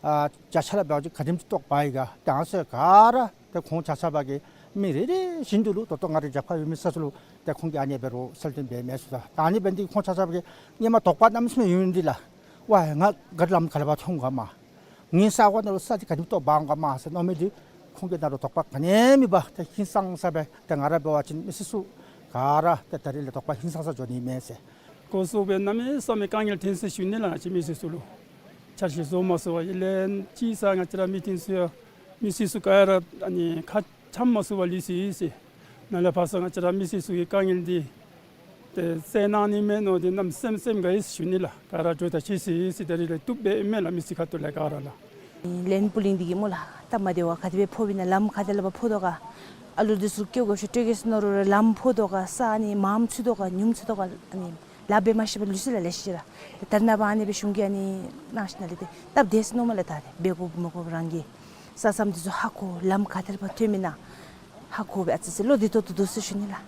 ཨ་བརྒྱ་ཆ་ལས་འབད་བ་ཅིན་ག་དེམ་ཅིག་གཏོགས་འབག་ཡི་ག། ཏེ་ཨ་ནི་ཚུ་ག་ར་ཏེ་ཁོང་ཆ་ཁྱབ་ཀྱིས་མི་རེ་རེ་བཞིན་དུ་ལུ་ད་ལྟོ་ང་རའི་རྒྱབ་ཁར་ཡོད་མི་ཚུ་ལུ་ཏེ་ཁོང་གིས་ཨ་ནི་སྦེ་རོགས་སེལ་ཏེ་འབད་མི་ཚུ་དང་ད་ཨ་ནི་འབད་ནི་འདི་ཁོང་ཆ་ཁྱབ་ཀྱིས་སྔོན་མ་དོགས་པ་གནམ་མེད་ས་མེད་ཡོད་ནི་འདི་ལགས། ཝའི་ང་ག་རི་ལམ་ག་ལས་ཕར་ཐོན་ག་མ། ངེའི་ས་གོ་ནང་ལུ་ས་འདི་ག་དེམ་ཅིག་གཏོགས་འབག་འོང་ག་མ་ཟེར་མནོ་མི་འདི་ཁོང་གི་ནང་ལུ་དོགས་པ་ག་ནི་མེད་པར་ཏེ་ཧིང་སངས་ས་སྦེ་ཏེ་ང་ར་འབད་བ་ཅིན་མི་སེར་ཚུ་ག་ར་ཏེ་ད་རིས་ལས་དོགས་པ་ཧིང་སངས་ས་འགྱོ་ནི་མས་ཟེར། སྐུ་གཟུགས་སྦེ་གནམ་མེད་ས་མེད་དཀའ་ངལ་ཐོན་ཟེར་ཞུ་ནི་ལགས། ང་བཅས་མི་སེར་ཚུ་ལུ་འཆར་གཞི་བཟོ་མ་ཚུགས་པར་ཨིན་ལས་ཅིག་ས་ང་བཅས་ར་མི་ཐོན་ཚུ་ཡང་མི་སེར་ཚུ་ག་ར་ཨ་ནི་ཁ་འཆམ་མ་ཚུགས་པར་ལུས་ཅི་ཟེར། ནཱ་ལས་ཕར་ཚུར་ང་བཅས་ར་མི་སེར་ཚུ་གི་དཀའ་ངལ་འདི་ཏེ་སེལ་གནང་ནི་མས་མནོ་སྟེ་གནམ་མེད་ས་མེད་སེམས་དགའ་ཡི་ཟེར་ཞུ་ནི་ལགས། ག་ར་འགྱོ་ད་ཅི་ཟེར་ཟེར་ད་རིས་ལས་བཏུབ་སྦེ་ཨིན་མས་ལགས། མི་སེར་ཁ་ཐུག་ལས་ག་ར་ལགས། ལན་སྤུ་ལིང་འདི་གིས་སྨོ་ལགས། སྟབས་མ་བདེཝ་ག་དེ་སྦེ་ཕོགཔ་ཨིན་ན་ལམ་ག་དེ་ལས་ཕར་ཕོག་དོ་ག། ཨ་ལུ་འདི་ཚུ་སྐྱེ་དགོ་ཤོ་སྤྲོད་གེ་ཟེར་མནོ་རུང་ར་ལམ་ཕོག་དོ་ག། ས་ཨ་ནི་མངམ་ཚུད་དོ་ག་ཉུངམ་ཚུད་དོ་ག། ཨ་ནི་ལཱ་འབད་མ་ཤེས་པར་ལུས་ཅི་ལགས་ལེ་ཤ་ཅིག་ར། ད་རེས་ནངས་པ་ཨ་ནི་སྦེ་གཞུང་གིས་ཨ་ནི་གནང་ཞིནམ་ལས་ཏེ་སྟབས་བདེ་ཟེར་མནོཝ་མས་ལགས། ད་རེས་འབད་དགོཔ་མི་དགོཔ་རང་གི་ས་མཚམས་འདི་ཚུ་ཧ་གོ། ལམ་ག་དེ་ལས་ཕར་ཐོནམ་ཨིན་ན་ཧ་གོ་སྦེ་ཨ་ཙི་ཅིག་བློ་བདེ་ཏོག་ཏོ་འདུག་ཟེར་ཞུ་ནི་ལགས།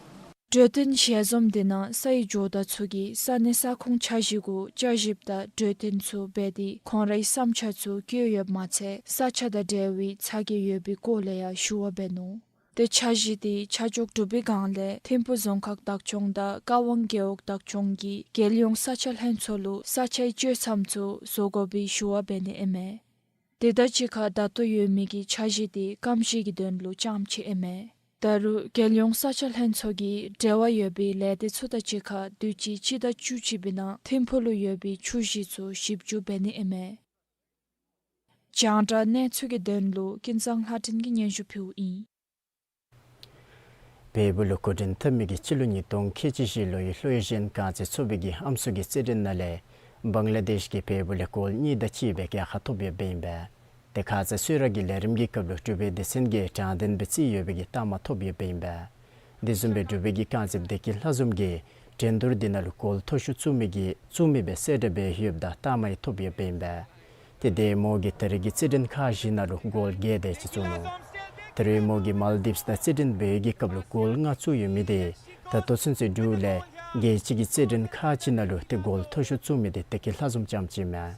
གྲོས་བསྟུན་ཞལ་འཛོམས་འདི་ནང་སའི་ཇོ་བདག་ཚུ་གིས་ས་གནས་ས་ཁོངས་འཆར་གཞི་གུ་བསྐྱར་ཞིབ་དང་གྲོས་བསྟུན་ཚུ་འབད་དེ་ཁོང་རའི་བསམ་འཆར་ཚུ་བཀོད་ཡོདཔ་མ་ཚད་ས་ཆ་དང་འབྲེལ་བའི་ཚ་གྱང་ཡོད་པའི་སྐོར་ལས་ཡང་ཞུ་བ་འབད་ནུག། ཏེ་འཆར་གཞི་འདི་ཆ་འཇོག་གྲུབ་པའི་སྒང་ལས་ཐིམ་ཕུ་རྫོང་ཁག་བདག་སྐྱོང་དང་ཀ་ཝང་རྒེད་འོག་བདག་སྐྱོང་གི་རྒྱལ་ཡོངས་ས་ཆ་ལྷན་ཚོགས་ལུ་ས་ཆའི་སྤྱོད་མཚམས་ཚུ་བཟོ་དགོ་པའི་ཞུ་བ་འབད་ནི་ཨིན་མས། དེ་དང་གཅིག་ཁར་ད་ལྟོ་ཡོད་མི་གི་འཆར་གཞི་འདི་སྐམ་ཞིང་གི་དོན་ལུ་རྐྱངམ་ཅིག་ཨིན་མས། ད་རུང་རྒྱལ་ཡོངས་ས་ཆ་ལྷན་ཚོགས་ཀྱི་འབྲེལ་བ་ཡོད་པའི་ལས་སྡེ་ཚུ་དང་གཅིག་ཁར་དུས་ཅི་སྤྱི་ཟླ་བཅུ་གཅིག་པའི་ནང་ཐིམ་ཕུ་ལུ་ཡོད་པའི་ཆུ་གཞི་ཚུ་ཞིབ་འཇུག་འབད་ནི་ཨིན་མས། རྒྱང་བསྒྲགས་གནས་ཚུལ་གྱི་དོན་ལུ་ཀུན་བཟང་ལྷ་སྒྲོན་གྱིས་སྙན་ཞུ་ཕུལཝ་ཨིན། བལ་པོ་ལུ་འགོ་འདྲེན་འཐབ་མི་གི་སྤྱི་ལོ་ཉིས་སྟོང་ཁལ་གཅིག་བཞི་ལོའི་ལྷོད་གཞེས་རྐང་རྩེད་ཚོགས་པའི་གི་ཨམ་སྲུ་གི་རྩེད་འགྲན་ནང་ལས་བང་ལ་དེཤ་གིས་བལ་པོ་ལུ་གོལ་གཉིས་དང་གཅིག་སྦེ་རྒྱལ་ཁ་ཐོབ་ཡོདཔ་ཨིན་པས། ཏེ་ཁ་ཙ་གསོལ་རས་ཀྱི་ལས་རིམ་གྱི་སྐབས་ལུ་འབྲུག་པའི་སྡེ་ཚན་གྱིས་དྲང་བདེན་སྦེ་རྩེད་ཡོད་པའི་གི་རྟགས་མ་ཐོབ་ཡོདཔ་ཨིན་པས། དེ་བཟུམ་སྦེ་འབྲུག་པའི་གི་རྐང་རྩེདཔ་བདེ་སྐྱིད་ལྷ་འཛོམས་ཀྱིས་འགྲན་བསྡུར་འདི་ནང་ལུ་གོལ་མཐོ་ཤོས་བཙུགས་མི་གི་བཙུགས་མི་སྦེ་གསལ་བསྒྲགས་འབད་ཡོདཔ་ད་རྟགས་མ་ཡང་ཐོབ་ཡོདཔ་ཨིན་པས། ཏེ་དེ་མོ་གིས་ད་རིས་ཀྱི་རྩེད་འགྲན་ཁག་བཞི་ནང་ལུ་གོལ་བརྒྱད་དེ་ཅིག་བཙུགས་ནུག། ད་རིས་མོ་གིས་མཱལ་དིབས་དང་རྩེད་འགྲན་འབད་བའི་གི་སྐབས་ལུ་གོལ་ལྔ་བཙུགས་ཡོད་མི་དེ་ད་ལྟོ་ཚུན་ཚོད་འབྲུག་ལས་རྒྱལ་སྤྱི་གི་རྩེད་འགྲན་ཁག་ཅིག་ནང་ལུ་ཏེ་གོལ་མཐོ་ཤོས་བཙུགས་མི་དེ་བདེ་སྐྱིད་ལྷ་འཛོམས་རྐྱངམ་ཅིག་མས།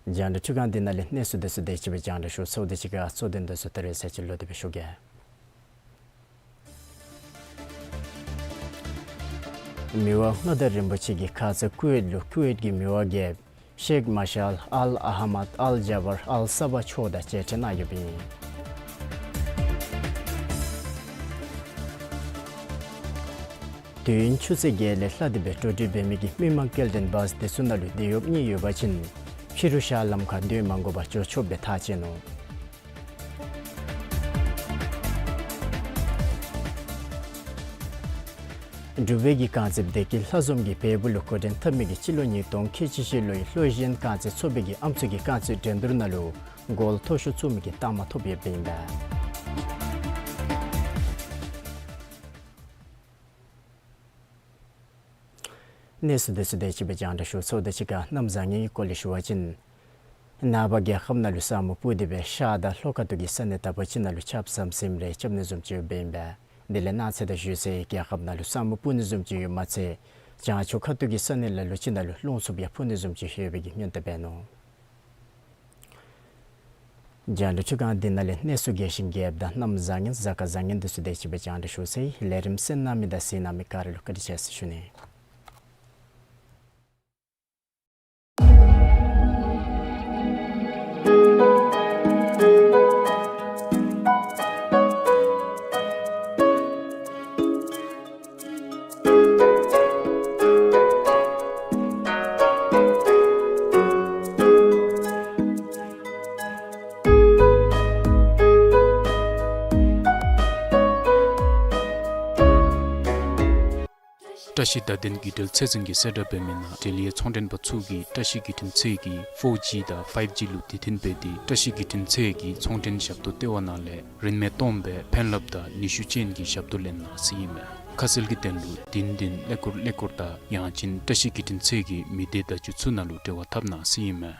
རྒྱང་བསྒྲགས་འཕྲུལ་ཁང་འདི་ནང་ལས་གནས་ཚུལ་དེ་ཚུ་དེ་ཅིག་སྦེ་རྒྱང་བསྒྲགས་ཞུ་ཚརཝ་དེ་ཅིག་ཁར་གཙོ་དོན་དེ་ཚུ་ད་རེས་ཚར་གཅིག་ལོག་སྟེ་སྦེ་ཞུ་གེ། མི་དབང་མངའ་བདག་རིན་པོ་ཆེ་གིས་ཁ་ཙ་ཀུ་ཝེཊ་ལུ་ཀུ་ཝེཊ་ཀྱི་མི་དབང་རྒྱལཔོ་ཤེག་མཱ་ཤལ་ཨལ་ཨ་ཧ་མཱད་ཨལ་ཇཱ་བར་ཨལ་ས་བ་མཆོག་དང་མཇལ་འཕྲད་གནང་ཡོདཔ་ཨིན། དུས་ཡུན་ཆུ་ཚོད་བརྒྱད་ལས་ལྷག་སྟེ་སྦེ་འགྲོ་འགྲུལ་འབད་མི་གི་མི་མང་སྐྱེལ་འདྲེན་བཱས་དེ་ཚུ་ནང་ལུ་སྡོད་གཡོགཔ་གཉིས་ཡོད་པ་ཅིན་ཕྱི་རུ་བཞག་ལམ་ཁར་སྡོད་མ་དགོ་པར་འགྱོ་ཆོགཔ་སྦེ་ཐག་བཅད་ནུག། འབྲུག་པའི་གི་རྐང་རྩེདཔ་བདེ་སྐྱིད་ལྷ་འཛོམས་ཀྱིས་བལ་པོ་ལུ་འགོ་འདྲེན་འཐབ་མི་གི་སྤྱི་ལོ་ཉིས་སྟོང་ཁལ་གཅིག་བཞི་ལོའི་ལྷོད་གཞེས་རྐང་རྩེད་ཚོགས་པའི་གི་ཨམ་སྲུ་གི་རྐང་རྩེད་འགྲན་བསྡུར་ནང་ལུ་གོལ་མཐོ་ཤོས་བཙུགས་མི་གི་རྟགས་མ་ཐོབ་ཡོདཔ་ཨིན་པས། གནས་ཚུལ་དེ་ཚུ་དེ་ཅིག་སྦེ་རྒྱང་བསྒྲགས་ཞུ་ཚརཝ་དེ་ཅིག་ཁར་གནམ་བཟང་ངན་གྱི་སྐོར་ལས་ཞུ་བ་ཅིན། ནངས་པ་རྒྱལ་ཁབ་ནང་ལུ་ས་སྨུག་སྤུབས་ཏེ་སྦེ་ཤར་དང་ལྷོ་ཁ་ཐུག་གི་ས་གནས་དག་པ་ཅིག་ནང་ལུ་ཆརཔ་ཟམ་ཟིམ་རེ་རྐྱབ་ནི་བཟུམ་ཅིག་འབདཝ་ཨིན་པས། དེ་ལས་གནངས་ཚེ་དང་ཞུ་ཚེ་རྒྱལ་ཁབ་ནང་ལུ་ས་སྨུག་སྤུབས་ནི་བཟུམ་ཅིག་ཡོདཔ་མ་ཚད་བྱང་ཕྱོགས་ཁ་ཐུག་གི་ས་གནས་ལ་ལུ་ཅིག་ནང་ལུ་རླུང་འཚུབ་ཡང་འཕུ་ནི་བཟུམ་ཅིག་ཡོད་པའི་གི་སྔོན་བརྡ་འབད་ནུག། རྒྱང་བསྒྲགས་ཚུ་གང་འདི་ནང་ལས་གནས་ཚུལ་རྒྱས་ཤིང་རྒྱསཔ་དང་གནམ་བཟང་ངན་གཟའ་སྐར་བཟང་ངན་འདི་ཚུ་དེ་ཅིག་སྦེ་རྒྱང་བསྒྲགས་ཞུ་ཚར་ཡི། ལས་རིམ་གསན་གནང་མི་དང་གཟིགས་གནང་མི་ག་ར་ལུ་བཀའ་དྲིན་ཆེ་ཟེར་ཞུ་ནི། བཀྲ་ཤིས་བརྡ་དོན་བརྒྱུད་འབྲེལ་ཚད་འཛིན་གྱིས་གསལ་བསྒྲགས་འབད་མི་ནང་འབྲེལ་ཡོད་ཚོང་མགྲོན་པ་ཚུ་གིས་བཀྲ་ཤིས་བརྒྱུད་འཕྲིན་ཚད་ཀྱི་ཕོར་ཇི་དང་ཕའིབ་ཇི་ལུ་དེ་བརྟེན་འབད་དེ་བཀྲ་ཤིས་བརྒྱུད་འཕྲིན་ཚད་ཀྱི་ཚོང་མགྲོན་ཞབས་ཏོག་ལྟེ་བ་ནང་ལས་རིན་མེད་སྟོངམ་སྦེ་ཕན་རླབས་དང་ནུས་ཤུགས་ཅན་གྱི་ཞབས་ཏོག་ལེན་གནང་ཟེར་ཨིན་མས། ཁ་གསལ་གྱི་དོན་ལུ་བདུན་བདུན་ཀླད་ཀོར་ཀླད་ཀོར་དང་ཡང་ཅིན་བཀྲ་ཤིས་བརྒྱུད་འཕྲིན་ཚད་ཀྱི་མི་སྡེ་བརྡ་བརྒྱུད་ཚུ་ནང་ལུ་འབྲེལ་བ་འཐབ་གནང་ཟེར་ཨིན་མས།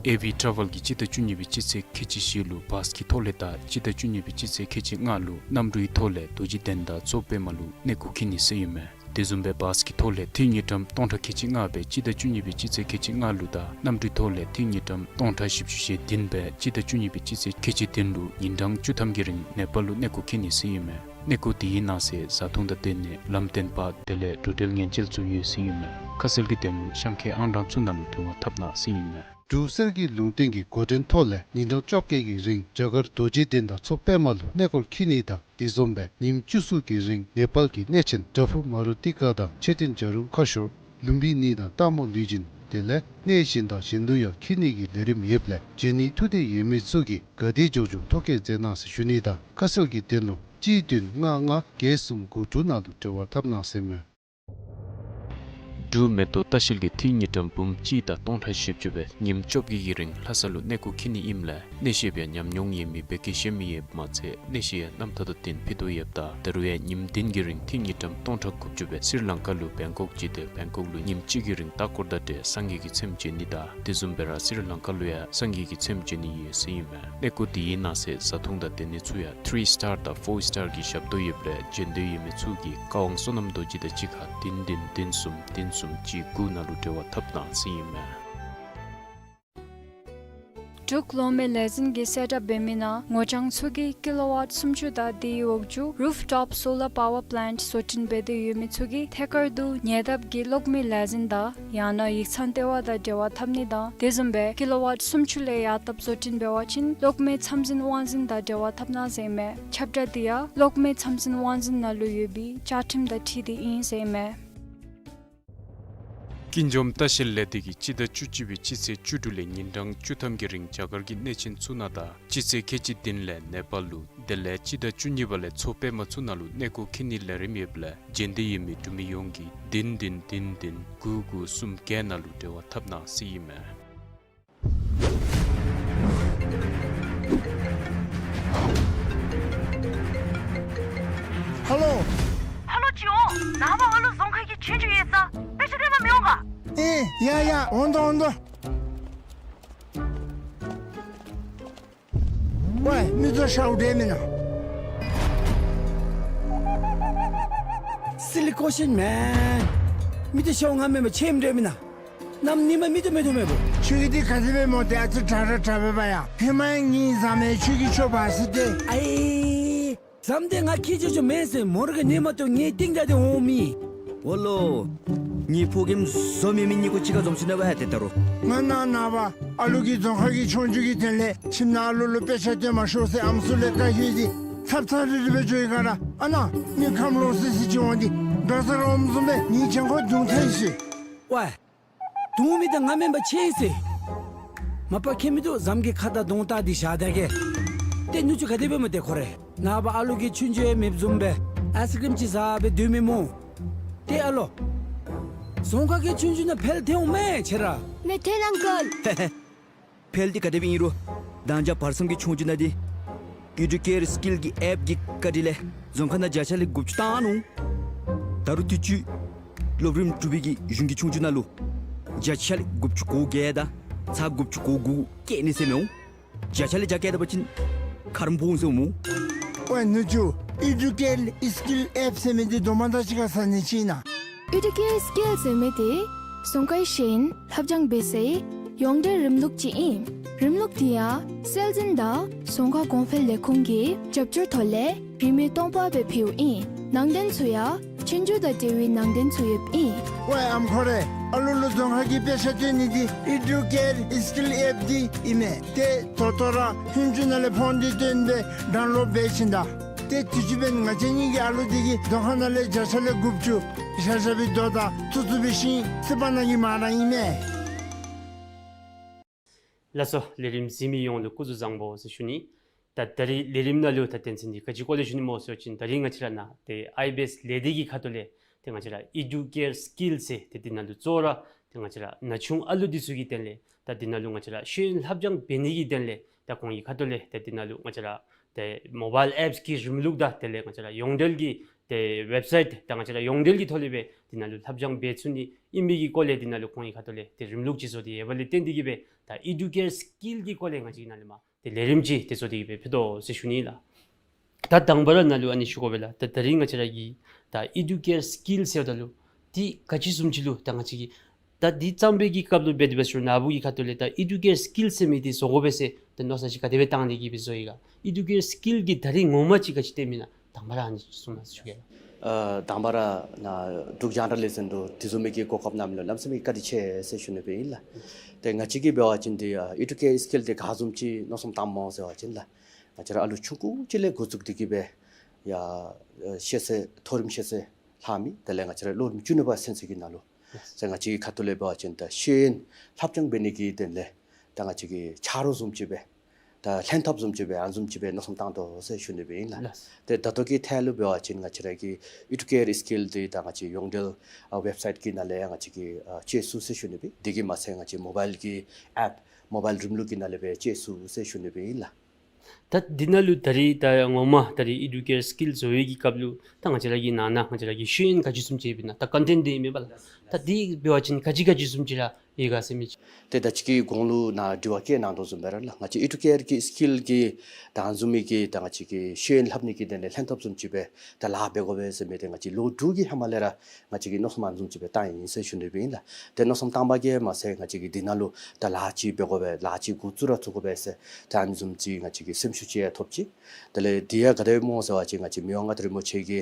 ཨེ་ཝི་ཊ་རེ་ཝེལ་གྱིས་སྤྱི་ཟླ་བཅུ་གཉིས་པའི་སྤྱི་ཚེས་ཁལ་གཅིག་བཞི་ལུ་བཱས་ཀྱི་ཐོག་ལས་དང་སྤྱི་ཟླ་བཅུ་གཉིས་པའི་སྤྱི་ཚེས་ཁལ་གཅིག་ལྔ་ལུ་གནམ་གྲུའི་ཐོག་ལས་རྡོ་རྗེ་གདན་དང་མཚོ་པདྨ་ལུ་གནས་སྐོར་འཁྱིད་ནི་ཟེར་ཨིན་མས། དེ་བཟུམ་སྦེ་བཱས་ཀྱི་ཐོག་ལས་ཏི་རུ་དངུལ་ཀྲམ་སྟོང་ཕྲག་ཁལ་གཅིག་ལྔ་སྦེ་སྤྱི་ཟླ་བཅུ་གཉིས་པའི་སྤྱི་ཚེས་ཁལ་གཅིག་ལྔ་ལུ་དང་གནམ་གྲུའི་ཐོག་ལས་ཏི་རུ་དངུལ་ཀྲམ་སྟོང་ཕྲག་བཞི་བཅུ་ཞེ་བདུན་སྦེ་སྤྱི་ཟླ་བཅུ་གཉིས་པའི་སྤྱི་ཚེས་ཁལ་གཅིག་བདུན་ལུ་ཉིན་གྲངས་བཅུ་ཐམ་གྱི་རིང་ནེ་པཱལ་ལུ་གནས་སྐོར་འཁྱིད་ནི་ཟེར་ཨིན་མས། གནས་སྐོར་དེའི་ནང་གསེས་བཟའ་འཐུང་དང་སྡོད་གནས་ལམ་སྟོན་པ་དེ་ལས་འགྲོ་འགྲུལ་ཉེན་བཅོལ་ཚུ་ཡོད་ཟེར་ཨིན་མས། ཁ་གསལ་གྱི་དོན་ལུ་གཤམ་འཁོད་ཨང་གྲངས་ཚུ་ནང་ལུ་འབྲེལ་བ་འཐབ་གནང་ཟེར་ཨིན་མས། འབྲུག་གསེར་གྱི་ལུང་བསྟན་གྱི་འགོ་འདྲེན་ཐོག་ལས་ཉིན་གྲངས་བཅོ་བརྒྱད་ཀྱི་རིང་རྒྱ་གར་རྡོ་རྗེ་གདན་དང་མཚོ་པདྨ་ལུ་གནས་སྐོར་འཁྱིད་ནི་དང་དེ་བཟུམ་སྦེ་ཉིནམ་བཅུ་གསུམ་གྱི་རིང་ནེ་པཱལ་གྱི་གནས་ཆེན་དྲ་ཕུ་མ་རུ་ཏི་ཀ་དང་མཆོད་རྟེན་བྱ་རུང་ཁ་ཤོར་ལུམ་བི་ནི་དང་སྟག་མོ་ལུས་སྦྱིན་དེ་ལས་གནས་གཞན་དང་གཞན་དུ་ཡང་འཁྱིད་ནི་གི་ལས་རིམ་ཡོདཔ་ལས་འབྱོན་ནི་ཐུགས་འདོད་ཡོད་མི་ཚུ་གིས་ག་དེ་མགྱོགས་མགྱོགས་ཐོ་བཀོད་མཛད་གནང་ཟེར་ཞུ་ནི་དང་ཁ་གསལ་གྱི་དོན་ལུ་གཅིག་བདུན་ལྔ་ལྔ་བརྒྱད་གསུམ་དགུ་དྲུག་ནང་ལུ་འབྲེལ་བ་འཐབ་གནང་ཟེར་ཨིན་མས། འབྲུག་མེ་ཏོག་ལྟ་བཤལ་གྱིས་ཏི་རུ་དངུལ་ཀྲམ་འབུམ་གཅིག་དང་སྟོང་ཕྲག་བཞི་བཅུ་སྦེ་ཉིནམ་བཅོ་བརྒྱད་ཀྱི་རིང་ལྷ་ས་ལུ་གནས་སྐོར་འཁྱིད་ནི་ཨིནམ་ལས་གནས་བཤད་པའི་ཉམས་མྱོང་ཡོད་མི་བོད་སྐད་ཤེས་མི་ཡོདཔ་མ་ཚད་གནས་བཤད་ཡང་རྣམ་ཐར་དང་བསྟུན་ཕུལ་དོ་ཡོདཔ་ད་ད་རུང་ཡང་ཉིནམ་བདུན་གྱི་རིང་ཏི་རུ་དངུལ་ཀྲམ་སྟོང་ཕྲག་དགུ་བཅུ་སྦེ་སི་རི་ལང་ཀ་ལུ་བེང་ཀོག་བརྒྱུད་དེ་བེང་ཀོག་ལུ་ཉིནམ་གཅིག་གི་རིང་ལྟ་སྐོར་དང་འབྲེལ་སངས་རྒྱས་ཀྱི་ཚེམས་བྱོན་ནི་དང་དེ་བཟུམ་སྦེ་ར་སི་རི་ལང་ཀ་ལུ་ཡང་སངས་རྒྱས་ཀྱི་ཚེམས་བྱོན་ནི་ཡོད་ཟེར་ཨིན་མས། གནས་སྐོར་དེའི་ནང་གསེས་བཟའ་འཐུང་དང་སྡོད་གནས་ཚུ་ཡང་ཐི་རི་སི་ཊར་དང་ཕོར་སི་ཊར་གྱི་ཞབས་ཏོག་ཡོདཔ་ལས་འབྱོན་འདོད་ཡོད་མི་ཚུ་གིས་བཀའ་དབང་བསོད་ནམས་རྡོ་རྗེ་དང་གཅིག་ཁར་བདུན་བདུན་བདུན་གསུམ་བདུན་གསུམ་གཅིག་དགུ་ནང་ལུ་འབྲེལ་བ་འཐབ་གནང་ཟེར་ཨིན་མས། འབྲུག་གློག་མེ་ལས་འཛིན་གྱིས་གསལ་བསྒྲགས་འབད་མི་ནང་ངོ་རྐྱང་ཚུ་གིས་ཀི་ལོ་ཝཊ་སུམ་ཅུ་དང་དེའི་འོག་ཅུ་རུཕ་ཊོཔ་སོ་ལར་པ་ཝར་པ་ལེནཊ་བཟོ་སྐྲུན་འབད་དོ་ཡོད་མི་ཚུ་གིས་ཐད་ཀར་དུ་ཉེ་འདབས་ཀྱི་གློག་མེ་ལས་འཛིན་དང་ཡང་ན་ཡིག་ཚང་ལྟེ་བ་དང་འབྲེལ་བ་འཐབ་ནི་དང་དེ་བཟུམ་སྦེ་ཀི་ལོ་ཝཊ་སུམ་ཅུ་ལས་ཡར་བཏབ་བཟོ་སྐྲུན་འབད་བ་ཅིན་གློག་མེ་ཚམས་འཛིན་དབང་འཛིན་དང་འབྲེལ་བ་འཐབ་གནང་ཟེར་ཨིན་མས། ཁྱབ་བསྒྲགས་འདི་ཡང་གློག་མེ་ཚམས་འཛིན་དབང་འཛིན་ནང་ལུ་ཡོད་པའི་བཅའ་ཁྲིམས་དང་འཁྲིལ་ཏེ་ཨིན་ཟེར་ཨིན་མས། ཀུན་འཇོམས་ལྟ་བཤལ་ལས་སྡེ་གིས་སྤྱི་ཟླ་བཅུ་གཅིག་པའི་སྤྱི་ཚེས་བཅུ་དྲུག་ལས་ཉིན་གྲངས་བཅུ་ཐམ་གྱི་རིང་རྒྱ་གར་གྱི་གནས་ཆེན་ཚུ་ནང་དང་སྤྱི་ཚེས་ཁལ་གཅིག་བདུན་ལས་ནེ་པཱལ་ལུ་དེ་ལས་སྤྱི་ཟླ་བཅུ་གཉིས་པ་ལས་མཚོ་པདྨ་ཚུ་ནང་ལུ་གནས་སྐོར་འཁྱིད་ནིའི་ལས་རིམ་ཡོདཔ་ལས་འབྱོན་འདོད་ཡོད་མི་འབྲུག་མི་ཡོངས་ཀྱིས་བདུན་བདུན་བདུན་བདུན་དགུ་དགུ་གསུམ་བརྒྱད་ནང་ལུ་འབྲེལ་བ་འཐབ་གནང་ཟེར་ཨིན་མས། ཧ་ལོ། ཧ་ལོ་ཅི་འོང་། ནངས་པ་ཨ་ལུ་རྫོང་ཁ་གི་ཆོས་རྒྱུགས་ཡོད་ས་དཔེ་ཆ་སྟོན་པར་མི་འོང་ག། ཨེ་ཡ་ཡ་འོང་དོ་འོང་དོ། ཝའི་མི་ཚུ་ཤཝ་འདྲེ་མེན་ན། སི་ལི་ཀོ་ཤིན་མེན། མི་ཚུ་ཤཝ་ང་མེན་པར་ཆེམ་འདྲེ་མེན་ན། གནམ་ཉིནམ་མི་ཚུ་མེད་དོ་མེད་པོ། ཁྱོད་ཀྱིས་འདི་ག་དེ་སྦེ་མོ་དེ་ཨ་ཙི་དྲག་དྲག་དྲག་པས་པ་ཡ། ཧེ་མ་ཡང་ངེའི་བཟའ་མི་ཁྱོད་ཀྱིས་ཁྱོད་འབག་ཟེར་ཏེ། ཨའི། བཟའ་མི་དེ་ང་ཁྱེད་ཅོ་ཅོ་མེན་ཟེར་མོ་ར་གི་ཉིནམ་ཏོ་ངེའི་རྟིང་བདའ་སྟེ་འོང་མི། འོ་ལོ། ངེའི་ཕོ་རྒནམ་འཛོམས་མི་མི་གཉིས་ཀོ་གཅིག་ཁར་འཛོམས་ཞིནམ་ལས་ཝའི་ཏེ་ད་རུང་། ང་ནངས་པ་ཨ་ལུ་གི་རྫོང་ཁ་གི་ཆོས་རྒྱུགས་ཀྱི་དོན་ལས་ཁྱིམ་ནང་ཨ་ལུ་ལུ་དཔེ་ཆ་སྟོན་མ་ཤོག་ཟེར་ཨམ་སྲུ་ལས་བཀའ་ཡོད་ཅི། ཚབ་ཚབ་རི་རི་སྦེ་འགྱོ་ཡི་ག་ར། ཨ་ནཱ་མི་ཁམས་ལོག་སི་སི་ཅིག་འོང་སྟེ་དགའ་ས་རོམ་བཟུམ་སྦེ་ངེའི་གྱང་ཁར་རྡུང་ཐལ་ཤིག། ཝའི། རྡུང་མི་དེ་ང་མེན་པར་ཆེ་ཟེར། མ་པ་ཁྱད་མི་འདུག། བཟའ་མི་གི་ཁ་དང་གདོང་བལྟ་སྟེ་བཞག་ད་གེ། ཏེ་ནུ་གཅུང་ག་དེ་སྦེ་མོ་དེ་ཁོ་རེ། ནངས་པ་ཨ་ལུ་གི་ཆོས་རྒྱུགས་ཡང་མེདཔ་བཟུམ་སྦེ་ཨའི་སི་ཀྲིམ་ཅིག་བཟའ་སྦེ་སྡོད་མི་སྨོ། ཏེ་ཨ་ལོ། རྫོང་ཁ་གི་ཆོས་རྒྱུགས་ནང་འཕེལ་ཐལ་འོང་མས་ཁྱེད་ར། མེད་ཐལ་ཨང་ཀལ། ཧེ་ཧེ། འཕེལ་འདི་ག་དེ་སྦེ་ཨིན་རུང་། ད་ཅི་བར་མཚམས་ཀྱི་ཆོས་རྒྱུགས་ནང་འདི་ཨེ་ཌུ་ཀེར་སི་ཀིལ་གྱི་ཨེཔ་ཀྱི་བཀའ་དྲིན་ལས་རྫོང་ཁ་ནང་བརྒྱ་ཆ་ལས་དགུ་བཅུ་བཏང་ནུག། ད་རུང་དུས་ཅི་སློབ་རིམ་དྲུག་པའི་གི་གཞུང་གི་ཆོས་རྒྱུགས་ནང་ལུ་བརྒྱ་ཆ་ལས་དགུ་བཅུ་གོ་བརྒྱད་དང་ ཚར་དགུ་བཅུ་གོ་དགུ་བཀལ་ནི་ཟེར་མི་འོང་། བརྒྱ་ཆ་ལས་བརྒྱ་བཀལ་ད་པ་ཅིན་ཁ་རུ་འཕོ་འོང་ཟེར་འོང་མོ། ཝའེ་ནུ་གཅུང་། ཨི་ཌུ་ཀེར་སི་ཀིལ་ཨེཔ་ཟེར་མི་འདི་དོ་མ་ད་ཅི་ག་ཟ་ནི་ཅིག་ཨིན་ན། ཨི་ཌུ་ཀེར་སི་ཀིལ་ཟེར་མི་འདི་རྫོང་ཁའི་ཤེས་ཡོན་ལྷབ་སྦྱང་འབད་སའི་ཡོངས་འབྲེལ་རིམ་ལུགས་ཅིག་ཨིན། རིམ་ལུགས་འདི་ཡང་སྲོལ་འཛིན་དང་རྫོང་ཁ་གོང་འཕེལ་ལས་ཁུངས་ཀྱི་རྒྱབ་སྐྱོར་ཐོག་ལས་རིན་མེད་སྟོང་པ་སྦེ་ཕུལཝ་ཨིན། ནང་དོན་ཚུ་ཡང་ཆོས་རྒྱུགས་དང་འབྲེལ་བའི་ནང་དོན་ཚུ་ཡོདཔ་ཨིན། ཝའེ་ཨམ་ཁོ་རེ། ཨ་ལུ་ལུ་རྫོང་ཁ་གི་དཔེ་ཆ་སྟོན་ནི་འདི་ཨི་ཌུ་ཀེར་སི་ཀིལ་ཨེཔ་འདི་ཨིན་མས། ཏེ་ད་ལྟོ་ར་ཧུན་ཅུ་ནང་ལས་ཕོན་འདི་བཏོན་སྦེ་ཌའུན་ལོཌ་འབད་ཞིནམ་ད། ཏེ་དུས་ཅི་འབདན་ང་བཅས་གཉིས་ཀྱི་ཨ་ལུ་འདི་གིས་རྫོང་ཁ་ནང་ལས་བརྒྱ་ཆ་ལས་དགུ་བཅུ་བཞག་བཞག་པའི་དོ་དང་ཚུ་ཚུ་འབད་ཞིནམ་ཟེར་བ་ནང་གི་མ་ར་ཨིན་མས། ལགས་སོ། ལས་རིམ་གཟིགས་མི་ཡོངས་ལུ་སྐུ་གཟུགས་བཟང་པོ་ཟེར་ཞུ་ནི། ད་ད་རིས་ལས་རིམ་ནང་ལུ་ད་དོན་ཚན་འདི་ག་ཅི་སྐོར་ལས་ཞུ་ནི་སྨོ་ཟེར་བ་ཅིན་ད་རིས་ང་བཅས་ར་ནཱ་ཏེ་ཨའི་བི་ཨེསི་ལས་སྡེ་གི་ཁ་ཐུག་ལས་ཏེ་ང་བཅས་ར་ཨི་ཌུ་ཀེར་སི་ཀིལ་ཟེར་ཏེ་འདི་ནང་ལུ་གཙོ་བོ་ར་ཏེ་ང་བཅས་ར་ན་ཆུང་ཨ་ལུ་འདི་ཚུ་གི་དོན་ལས་ད་འདི་ནང་ལུ་ང་བཅས་ར་ཤེས་ཡོན་ལྷབ་སྦྱང་འབད་ནི་གི་དོན་ལས་ད་ཁོང་གི་ཁ་ཐུག་ལས་ཏེ་འདི་ནང་ལུ་ང་བཅས་ར་ཏེ་མོ་བཱའིལ་ཨེཔསི་གི་རིམ་ལུགས་དང་དེ་ལས་ང་བཅས་ར་ཡོངས་འབྲེལ་གྱི་ཏེ་ཝེབ་སའིཊ་དང་ང་བཅས་ར་ཡོངས་འབྲེལ་གྱི་ཐོག་ལས་སྦེ་འདི་ནང་ལུ་ལྷབ་སྦྱང་འབད་ཚུགས་ནི་ཨིན་མི་གི་སྐོར་ལས་འདི་ནང་ལུ་ཁོང་གི་ཁ་ཐུག་ལས་ཏེ་རིམ་ལུགས་ཅིག་བཟོ་སྟེ་ཡོདཔ་ལས་བརྟེན་ཏེ་གིས་སྦེ་ད་ཨི་ཌུ་ཀེར་སི་ཀིལ་གྱི་སྐོར་ལས་ང་བཅས་ཀྱིས་ནཱ་ལས་མར་ཏེ་ལས་རིམ་ཅིག་ཏེ་བཟོ་སྟེ་གིས་སྦེ་ཕུལ་དོ་ཟེར་ཞུ་ནི་ལགས། ད་དང་པ་ར་ནཱ་ལུ་ཨ་ནི་ཞུ་དགོ་པས་ལགས། ད་ད་རིས་ང་བཅས་ར་གི་ད་ཨི་ཌུ་ཀེར་སི་ཀིལ་ཟེརཝ་ད་ལུ་འདི་ག་ཅི་བཟུམ་ཅིག་ལུ་ད་ང་བཅས་ཀྱིས་ད་འདི་བརྩམ་པའི་གི་སྐབས་ལུ་འབད་དེ་འབད་ཟེར་ན་བུ་གི་ཁ་ཐུག་ལས་ད་ཨི་ཌུ་ཀེར་སི་ཀིལ་ཟེར་མི་འདི་བཟོ་དགོ་པས་ཟེར་ད་མནོ་བསམ་ཅིག་ག་དེ་སྦེ་བཏང་སྟེ་གིས་སྦེ་བཟོ་ཡི་ག། ཨི་ཌུ་ཀེར་སི་ཀིལ་གྱི་ད་རིས་ངོ་མ་ཅིག་ག་ཅི་སྟོན་མི་ཨིན་ན་དང་པ་ར་ཨ་ནི་གསུངས་གནང་ཟེར་ཞུ་གེ་ལགས། ཨ་དང་པ་ར་ནཱ་འབྲུག་རྒྱང་བསྒྲགས་ལས་འཛིན་དུ་དེ་བཟུམ་མའི་གི་གོ་སྐབས་གནང་མི་ལུ་གནམ་མེད་ས་མེད་བཀའ་དྲིན་ཆེ་ཟེར་ཞུ་ནི་སྦེ་ཨིན་ལགས། ཏེ་ང་བཅས་ཀྱིས་འབད་བ་ཅིན་འདི་ཨ་ཨི་ཌུ་ཀེར་སི་ཀིལ་འདི་ག་བཟུམ་ཅིག་མནོ་བསམ་བཏངམ་སྨོ་ཟེར་བ་ཅིན་ལགས། ང་བཅས་ར་ཨ་ལུ་ཆུང་ཀུ་ཅིག་ལས་འགོ་བཙུགས་ཏེ་གིས་སྦེ་ཡར་ཨ་ཤེས་ཚད་མཐོ་རིམ་ཤེས་ཚད་ལྷག་མི་དེ་ལས་ང་བཅས་ར་སློབ་རིམ་བཅུ་གཉིས་པ་ཚུན་ཚོད་ཀྱི་ནང་ལུ་ཟེར་ང་བཅས་ཀྱི་ཁ་ཐུག་ལས་འབད་བ་ཅིན་ད་ཤེས་ཡོན་ལྷབ་སྦྱང་འབད་ནི་གི་དོན་ལས་ད་ང་བཅས་ཀྱིས་ཆ་རོགས་བཟུམ་ཅིག་སྦེ་ད་ལྷན་ཐབས་བཟུམ་ཅིག་སྦེ་ཨ་ནི་བཟུམ་ཅིག་སྦེ་མནོ་བསམ་བཏང་དོ་ཟེར་ཞུ་ནི་སྦེ་ཨིན་ལགས། ལགས། ཏེ་ད་ལྟོ་གི་ཐད་ལུ་འབད་བ་ཅིན་ང་བཅས་ར་གི་ཨི་ཌུ་ཀེར་སི་ཀིལ་འདི་ད་ང་བཅས་ཡོངས་འབྲེལ་ཨ་ཝེབ་སའིཊ་གི་ནང་ལས་ཡང་ང་བཅས་ཀྱིས་ཨ་སྤྱོད་ཚུགས་ཟེར་ཞུ་ནི་སྦེ། དེ་གིས་མ་ཚད་ང་བཅས་མོ་བཱའིལ་གྱི་ཨེཔ་མོ་བཱའིལ་རིམ་ལུགས་ཀྱི་ནང་ལས་སྦེ་སྤྱོད་ཚུགས་ཟེར་ཞུ་ནི་སྦེ་ཨིན་ལགས། ད་འདི་ནང་ལུ་ད་རིས་ད་ངོ་མ་ད་རིས་ཨི་ཌུ་ཀེར་སི་ཀིལ་བཟོ་བའི་གི་སྐབས་ལུ་ད་ང་བཅས་ར་གི་ནང་ན་ང་བཅས་ར་གི་ཤེས་ཡོན་ག་ཅི་བཟུམ་ཅིག་ཡོདཔ་ཨིན་ན་ད་ཀོན་ཊེནཊ་འདི་ཨིན་མས་པ་ལགས། ད་འདི་འབད་བ་ཅིན་ག་ཅི་ག་ཅི་བཟུམ་ཅིག་ར་ཡོད་ག་ཟེར་མི་ཅིག། ཏེ་ད་ཅི་གི་གོང་ལུ་ནཱ་དྲི་བ་བཀོད་གནང་དོ་བཟུམ་སྦེ་ར་ལགས། ང་བཅས་ཨི་ཌུ་ཀེར་གྱི་སི་ཀིལ་གྱི་ད་ཨ་ནི་བཟུམ་མའི་གི་ད་ང་བཅས་ཀྱི་ཤེས་ཡོན་ལྷབ་ནི་གི་དོན་ལས་ལྷན་ཐབས་བཟུམ་ཅིག་སྦེ་ད་ལཱ་འབད་དགོ་པས་ཟེར་མི་འདི་ང་བཅས་ལོ་དྲུག་གི་ཧེ་མ་ལས་ར་ང་བཅས་ཀྱིས་མནོ་བསམ་ཨ་ནི་བཟུམ་ཅིག་སྦེ་བཏང་ཡི་ཟེར་ཞུ་ནི་སྦེ་ཨིན་ལགས། ཏེ་མནོ་བསམ་བཏང་པ་གིས་མ་ཚད་ང་བཅས་ཀྱིས་འདི་ནང་ལུ་ད་ལཱ་ཅིག་འབད་དགོ་པས་ལཱ་ཅིག་འགོ་བཙུགས་ར་བཙུགས་དགོ་པས་ཟེར་ད་ཨ་ནི་བཟུམ་ཅིག་ང་བཅས་ཀྱིས་སེམས་ཤུགས་ཅིག་ཡང་ཐོབ་ཅི། དེ་ལས་འདི་ཡང་ག་དེ་སྦེ་སྨོ་ཟེར་བ་ཅིན་ང་བཅས་མི་དབང་མངའ་བདག་རིན་པོ་ཆེ་གི་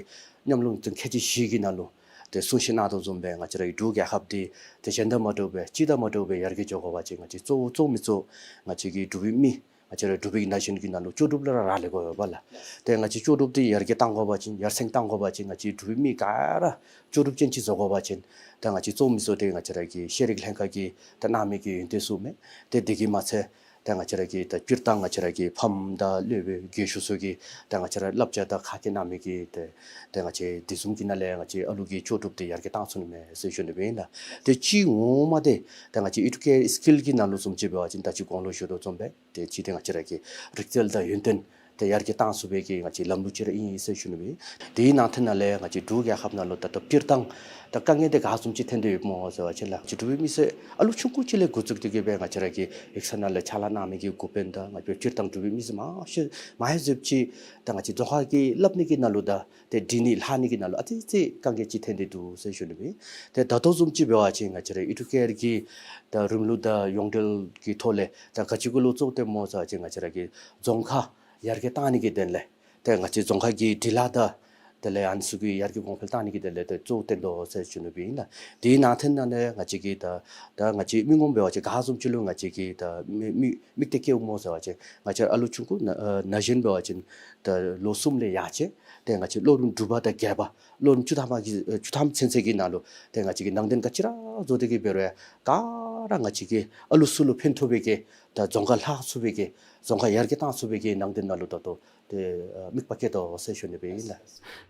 ཉམས་མྱོང་ཚུ་ཁལ་གཅིག་བཞི་གི་ནང་ལུ་ཏེ་གསུང་བཤད་གནང་དོ་བཟུམ་སྦེ་ང་བཅས་ར་གི་འབྲུག་རྒྱལ་ཁབ་འདི་ཏེ་གཞན་དང་མ་འདྲཝ་སྦེ་སྤྱི་དང་མ་འདྲཝ་སྦེ་ཡར་རྒྱས་འགྱོ་དགོ་པ་ཅིན་ང་བཅས་གཙོ་བོ་གཙོ་མི་གཙོ་ང་བཅས་ཀྱི་འབྲུག་པའི་མི་ང་བཅས་ར་འབྲུག་པའི་ན་གཞོན་གྱི་ནང་ལུ་ལྕོགས་གྲུབ་ལུ་ར་རག་ལས་དགོ་པས་ལགས། ཏེ་ང་བཅས་ལྕོགས་གྲུབ་འདི་ཡར་རྒྱས་གཏང་དགོ་པ་ཅིན་ཡར་སེང་གཏང་དགོ་པ་ཅིན་ང་བཅས་འབྲུག་པའི་མི་ག་ར་ལྕོགས་གྲུབ་ཅན་ཅིག་བཟོ་དགོ་པ་ཅིན་ད་ང་བཅས་གཙོ་མི་གཙོ་འདི་ང་བཅས་ར་གི་ཤེས་རིག་ལྷན་ཁག་གིས་ད་གནང་མི་གི་ཡོན་ཏན་ཚུ་མས། ཏེ་དེ་གིས་མ་ཚད་ད་ང་བཅས་ར་གི་ད་སྤྱིར་བཏང་ང་བཅས་ར་གི་ཕམ་དང་སློབ་དཔོན་རྒས་ཤོས་ཚུ་གིས་ད་ང་བཅས་ར་བསླབ་བྱ་དང་ཁ་སྐད་གནང་མི་གི་ཏེ་ད་ང་བཅས་དེ་བཟུམ་གྱི་ནང་ལས་ང་བཅས་ཨ་ལུ་གི་ལྕོགས་གྲུབ་འདི་ཡར་རྒྱས་གཏང་ཚུགས་ནི་མས་ཟེར་ཞུ་ནི་སྦེ་ཨིན་ལགས། ཏེ་གཅིག་ངོ་མ་འདི་ད་ང་བཅས་ཨི་ཌུ་ཀེར་སི་ཀིལ་གྱི་ནང་ལུ་བཟུམ་ཅིག་འབད་བ་ཅིན་ད་ཅི་གོང་ལུ་ཞུ་དོ་བཟུམ་སྦེ་ཏེ་གཅིག་འདི་ང་བཅས་ར་གི་རིག་རྩལ་དང་ཡོན་ཏན་འདི་ཡར་རྒྱས་གཏང་ཚུགས་པའི་གི་ང་བཅས་ལམ་ལུགས་ཅིག་ར་ཨིན་ཟེར་ཞུ་ནི་སྦེ། དེའི་ནང་དོན་ནང་ལས་ང་བཅས་འབྲུག་རྒྱལ་ཁབ་ནང་ལུ་ད་ལྟོ་སྤྱིར་བཏང་ད་དཀའ་ངལ་འདི་ག་བཟུམ་ཅིག་ཐོན་ཏེ་ཡོདཔ་སྨོ་ཟེར་བ་ཅིན་ལགས། ང་བཅས་འབྲུག་པའི་མི་སེར་ཨ་ལུ་ཆུང་ཀུ་ཅིག་ལས་འགོ་བཙུགས་ཏེ་གིས་སྦེ་ང་བཅས་ར་གི་ཡིག་ཚང་ནང་ལས་ཕྱག་ལཱ་གནང་མི་གི་འགོ་དཔོན་དང་ང་བཅས་སྤྱིར་བཏང་འབྲུག་པའི་མི་སེར་མང་ཤོས་མང་ཤོས་ཅིག་ད་ང་བཅས་རྫོང་ཁ་གི་སླབ་ནི་གི་ནང་ལུ་དང་ཏེ་འབྲི་ནི་ལྷག་ནི་གི་ནང་ལུ་ཨ་ཙི་ཙི་དཀའ་ངལ་ཅིག་ཐོན་ཏེ་འདུག་ཟེར་ཞུ་ནི་སྦེ། ཏེ་ད་ལྟོ་བཟུམ་ཅིག་འབད་བ་ཅིན་ང་བཅས་ར་ཨི་ཌུ་ཀེར་གྱི་ད་རིམ་ལུགས་དང་ཡོངས་འབྲེལ་གྱི་ཐོག་ལས་ད་ག་ཅི་གུ་ལུ་གཙོ་བོ་བཏོནམ་སྨོ་ཟེར་བ་ཅིན་ང་བཅས་ར་གི་རྫོང་ཁ་ཡར་རྒྱས་གཏང་ནི་གི་དོན་ལས་ཏེ་ང་བཅས་རྫོང་ཁ་གི་འབྲི་ལྷག་དང་དེ་ལས་ཨ་ནི་ཚུ་གི་ཡར་རྒྱས་གོང་འཕེལ་གཏང་ནི་གི་དོན་ལས་ཏེ་གཙོ་བོ་བཏོན་དོ་ཟེར་ཞུ་ནི་སྦེ་ཨིན་ལགས། དེའི་ནང་དོན་ནང་ལས་ང་བཅས་ཀྱིས་ད་ད་ང་བཅས་མི་ངོམ་འབད་བ་ཅིན་ག་བཟུམ་ཅིག་ལུ་ང་བཅས་ཀྱིས་ད་མི་མི་དམིགས་གཏད་བསྐྱེདཔ་སྨོ་ཟེར་བ་ཅིན་ང་བཅས་ཨ་ལུ་ཆུང་ཀུ་ན་ན་གཞོན་འབད་བ་ཅིན་ད་ལོ་གསུམ་ལས་ཡར་བཅད་དེ་ང་བཅས་སློབ་རིམ་དྲུག་པ་དང་བརྒྱད་པ་སློབ་རིམ་བཅུ་ཐམ་གྱི་བཅུ་ཐམ་ཚུན་ཚོད་ཀྱི་ནང་ལུ་ཏེ་ང་བཅས་ཀྱིས་ནང་དོན་ག་ཅི་ར་བཟོ་སྟེ་གིས་འབད་རུང་ག་ར་ང་བཅས་ཀྱིས་ཨ་ལུ་ཚུ་ལུ་ཕན་ཐོགས་པའི་གི་ད་རྫོང་ཁ་ལྷག་ཚུགས་པའི་གི་རྫོང་ཁ་ཡར་རྒྱས་གཏང་ཚུགས་པའི་གི་ནང་དོན་ནང་ལུ་ད་ལྟོ་ཏེ་ཨ་དམིགས་པ་བསྐྱེད་དོ་ཟེར་ཞུ་ནི་སྦེ་ཨིན་ལགས།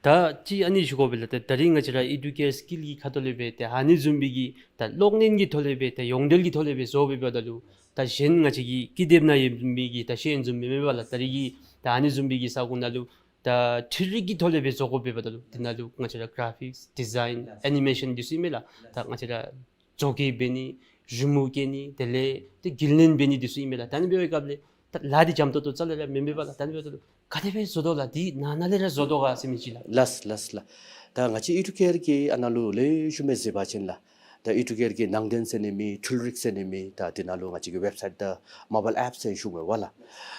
ད་ཅི་ཨ་ནི་ཞུ་དགོ་པས་ལགས། ད་ད་རིས་ང་བཅས་ར་ཨི་ཌུ་ཀེར་སི་ཀིལ་གྱི་ཁ་ཐུག་ལས་སྦེ་ཏེ་ཨ་ནི་བཟུམ་མའི་གི་ད་གློག་བརྙན་གྱི་ཐོག་ལས་སྦེ་ཏེ་ཡོངས་འབྲེལ་གྱི་ཐོག་ལས་སྦེ་བཟོ་སྦེ་འབདཝ་ད་ལུ་ད་གཞན་ང་བཅས་ཀྱི་ཀི་དེབ་ནང་ཡོད་མི་གི་ད་ཤེས་ཡོན་བཟུམ་མེན་མས་པ་ལགས། ད་རིས་ཀྱི་ད་ཨ་ནི་བཟུམ་མའི་གི་ས་གོ་ནང་ལུ་ད་འཕྲུལ་རིག་གི་ཐོག་ལས་སྦེ་བཟོ་དགོ་པས་འབདཝ་ད་ལུ་དེ་ནང་ལུ་ང་བཅས་ར་ག་རེ་ཕིགསི་ཌི་ཛའིན་ཨེ་ནི་མེ་ཤཱན་འདི་ཚུ་ཨིན་མས་ལགས། ད་ང་བཅས་ར་བཟོ་བཀོད་འབད་ནི་ རི་མོ་བཀལ་ནི་དེ་ལས་ཏེ་རྒྱུན་ལེན་འབད་ནི་འདི་ཚུ་ཨིན་མས་ལགས། ད་ཨ་ནི་འབད་བའི་སྐབས་ལས་ད་ལཱ་འདི་འཇམ་ཏོང་ཏོ་རྩ་ལས་ར་མེན་པས་ལགས། ད་ཨ་ནི་འབདཝ་ད་ལུ་ག་དེ་སྦེ་བཟོ་དོ་ལགས། འདི་ནང་ན་ལས་ར་བཟོ་དོ་ག་ཟེར་མི་ཅིག་ལགས། ལགས་ལགས་ལགས། ད་ང་བཅས་ཨི་ཌུ་ཀེར་གྱི་ཨ་ནཱ་ལུ་ལེགས་ཤོམ་སྦེ་གཟིགས་པ་ཅིན་ལགས། ད་ཨི་ཌུ་ཀེར་གྱི་ནང་རྟེན་ཟེར་ནི་མེད། འཕྲུལ་རིག་ཟེར་ནི་མེད། ད་འདི་ནང་ལུ་ང་བཅས་ཀྱི་ཝེབ་སའིཊ་དང་མོ་བཱའིལ་ཨེཔ་ཟེར་ཞུ་དགོ་པས་ལགས།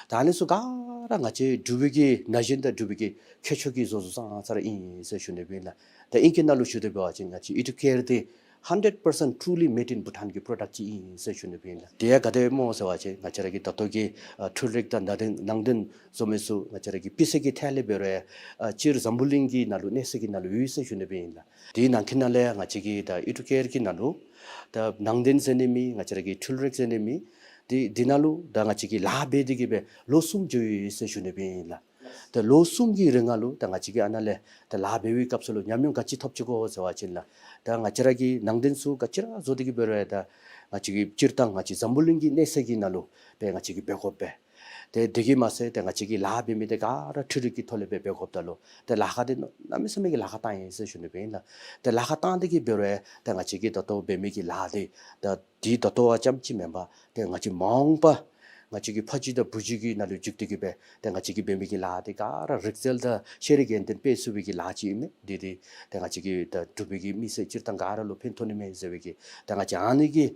ད་ཨ་ནི་ཚུ་ག་ར་ང་བཅས་འབྲུག་པའི་གི་ན་གཞོན་དང་འབྲུག་པའི་གི་ཁྱད་ཆོས་ཀྱིས་བཟོ་བཟོཝ་ཙང་ཙ་ར་ཨིན་ཟེར་ཞུ་ནི་སྦེ་ཨིན་ལགས། ད་ཨིང་སྐད་ནང་ལུ་ཞུ་དོ་འབད་བ་ཅིན་ང་བཅས་ཨི་ཌུ་ཀེར་འདི་hundred percent truly made in Bhutan གྱི་པྲོ་ཌཀཊ་ཅིག་ཨིན་ཟེར་ཞུ་ནི་སྦེ་ཨིན་ལགས། དེ་ཡང་ག་དེ་སྦེ་སྨོ་ཟེར་བ་ཅིན་ང་བཅས་ར་གི་ད་ལྟོ་གི་ཨ་འཕྲུལ་རིག་དང་ནང་རྟེན་ནང་རྟེན་བཟོ་མི་ཚུ་ང་བཅས་ར་གི་དཔེ་གསར་གྱི་ཐད་ལས་འབད་རུང་ཡང་ཨ་སྤྱིར་འཛམ་བུ་གླིང་གི་ནང་ལུ་གནས་ས་གི་ནང་ལུ་ཡོད་ཟེར་ཞུ་ནི་སྦེ་ཨིན་ལགས། དེའི་ནང་གི་ནང་ལས་ང་བཅས་ཀྱི་ད་ཨི་ཌུ་ཀེར་གྱི་ནང་ལུ་ད་ནང་རྟེན་ཟེར་ནི་མེད། ང་བཅས་ར་གི་འཕྲུལ་རིག་ཟེར་ནི་མེད། དེ་འདི་ནང་ལུ་ད་ང་བཅས་ཀྱིས་ལཱ་འབད་དེ་གི་སྦེ་ལོ་གསུམ་འགྱོ་ཡི་ཟེར་ཞུ་ནི་སྦེ་ཨིན་ལགས། ད་ལོ་གསུམ་གྱི་རིང་ལུ་ད་ང་བཅས་ཀྱིས་ཨ་ནཱ་ལས་ད་ལཱ་འབད་བའི་སྐབས་སུ་ལུ་ཉམས་མྱོང་ག་ཅི་ཐོབ་ཅི་གོ་ཟེར་བ་ཅིན་ལགས། ད་ང་བཅས་ར་གི་ནང་རྟེན་ཚུ་ག་ཅི་ར་བཟོ་སྟེ་གི་འབད་རུང་ཡང་ད་ང་བཅས་ཀྱིས་སྤྱིར་བཏང་ང་བཅས་འཛམ་བུ་གླིང་གི་གནས་ས་གི་ནང་ལུ་སྦེ་ང་བཅས་ཀྱིས་འབད་དགོ་པས། ཏེ་དེ་གིས་མ་ཚད་ཏེ་ང་བཅས་ཀྱིས་ལཱ་འབད་མི་འདི་ག་ར་འཕྲུལ་རིག་གི་ཐོག་ལས་སྦེ་འབད་དགོཔ་ད་ལུ་ཏེ་ལཱ་ཁག་འདི་གནམ་མེད་ས་མེད་ཀྱི་ལཱ་ཁག་བཏང་ཡི་ཟེར་ཞུ་ནི་སྦེ་ཨིན་ལགས། ཏེ་ལཱ་ཁག་བཏང་སྟེ་གི་འབད་རུང་ཡང་ཏེ་ང་བཅས་ཀྱིས་ད་ལྟོ་འབད་མི་གི་ལཱ་འདི་ད་འདི་ད་ལྟོ་བ་ཙམ་ཅིག་མེན་པར་ཏེ་ང་བཅས་མ་འོངས་པ་ང་བཅས་ཀྱི་ཕ་རྒྱུད་དང་བུ་རྒྱུད་ཀྱི་ནང་ལུ་འཇུག་སྟེ་གི་སྦེ་ཏེ་ང་བཅས་ཀྱིས་འབད་མི་གི་ལཱ་འདི་ག་ར་རིག་རྩལ་དང་ཤེས་རིག་ཡོན་ཏན་སྤེལ་ཚུགས་པའི་གི་ལཱ་ཅིག་ཨིན་མས། འདི་འདི་ཏེ་ང་བཅས་ཀྱི་ད་འབྲུག་པའི་གི་མི་སེར་སྤྱིར་བཏང་ག་ར་ལུ་ཕན་ཐོགས་ནི་མས་ཟེར་བའི་གི་ཏེ་ང་བཅས་ཨ་ནི་གི་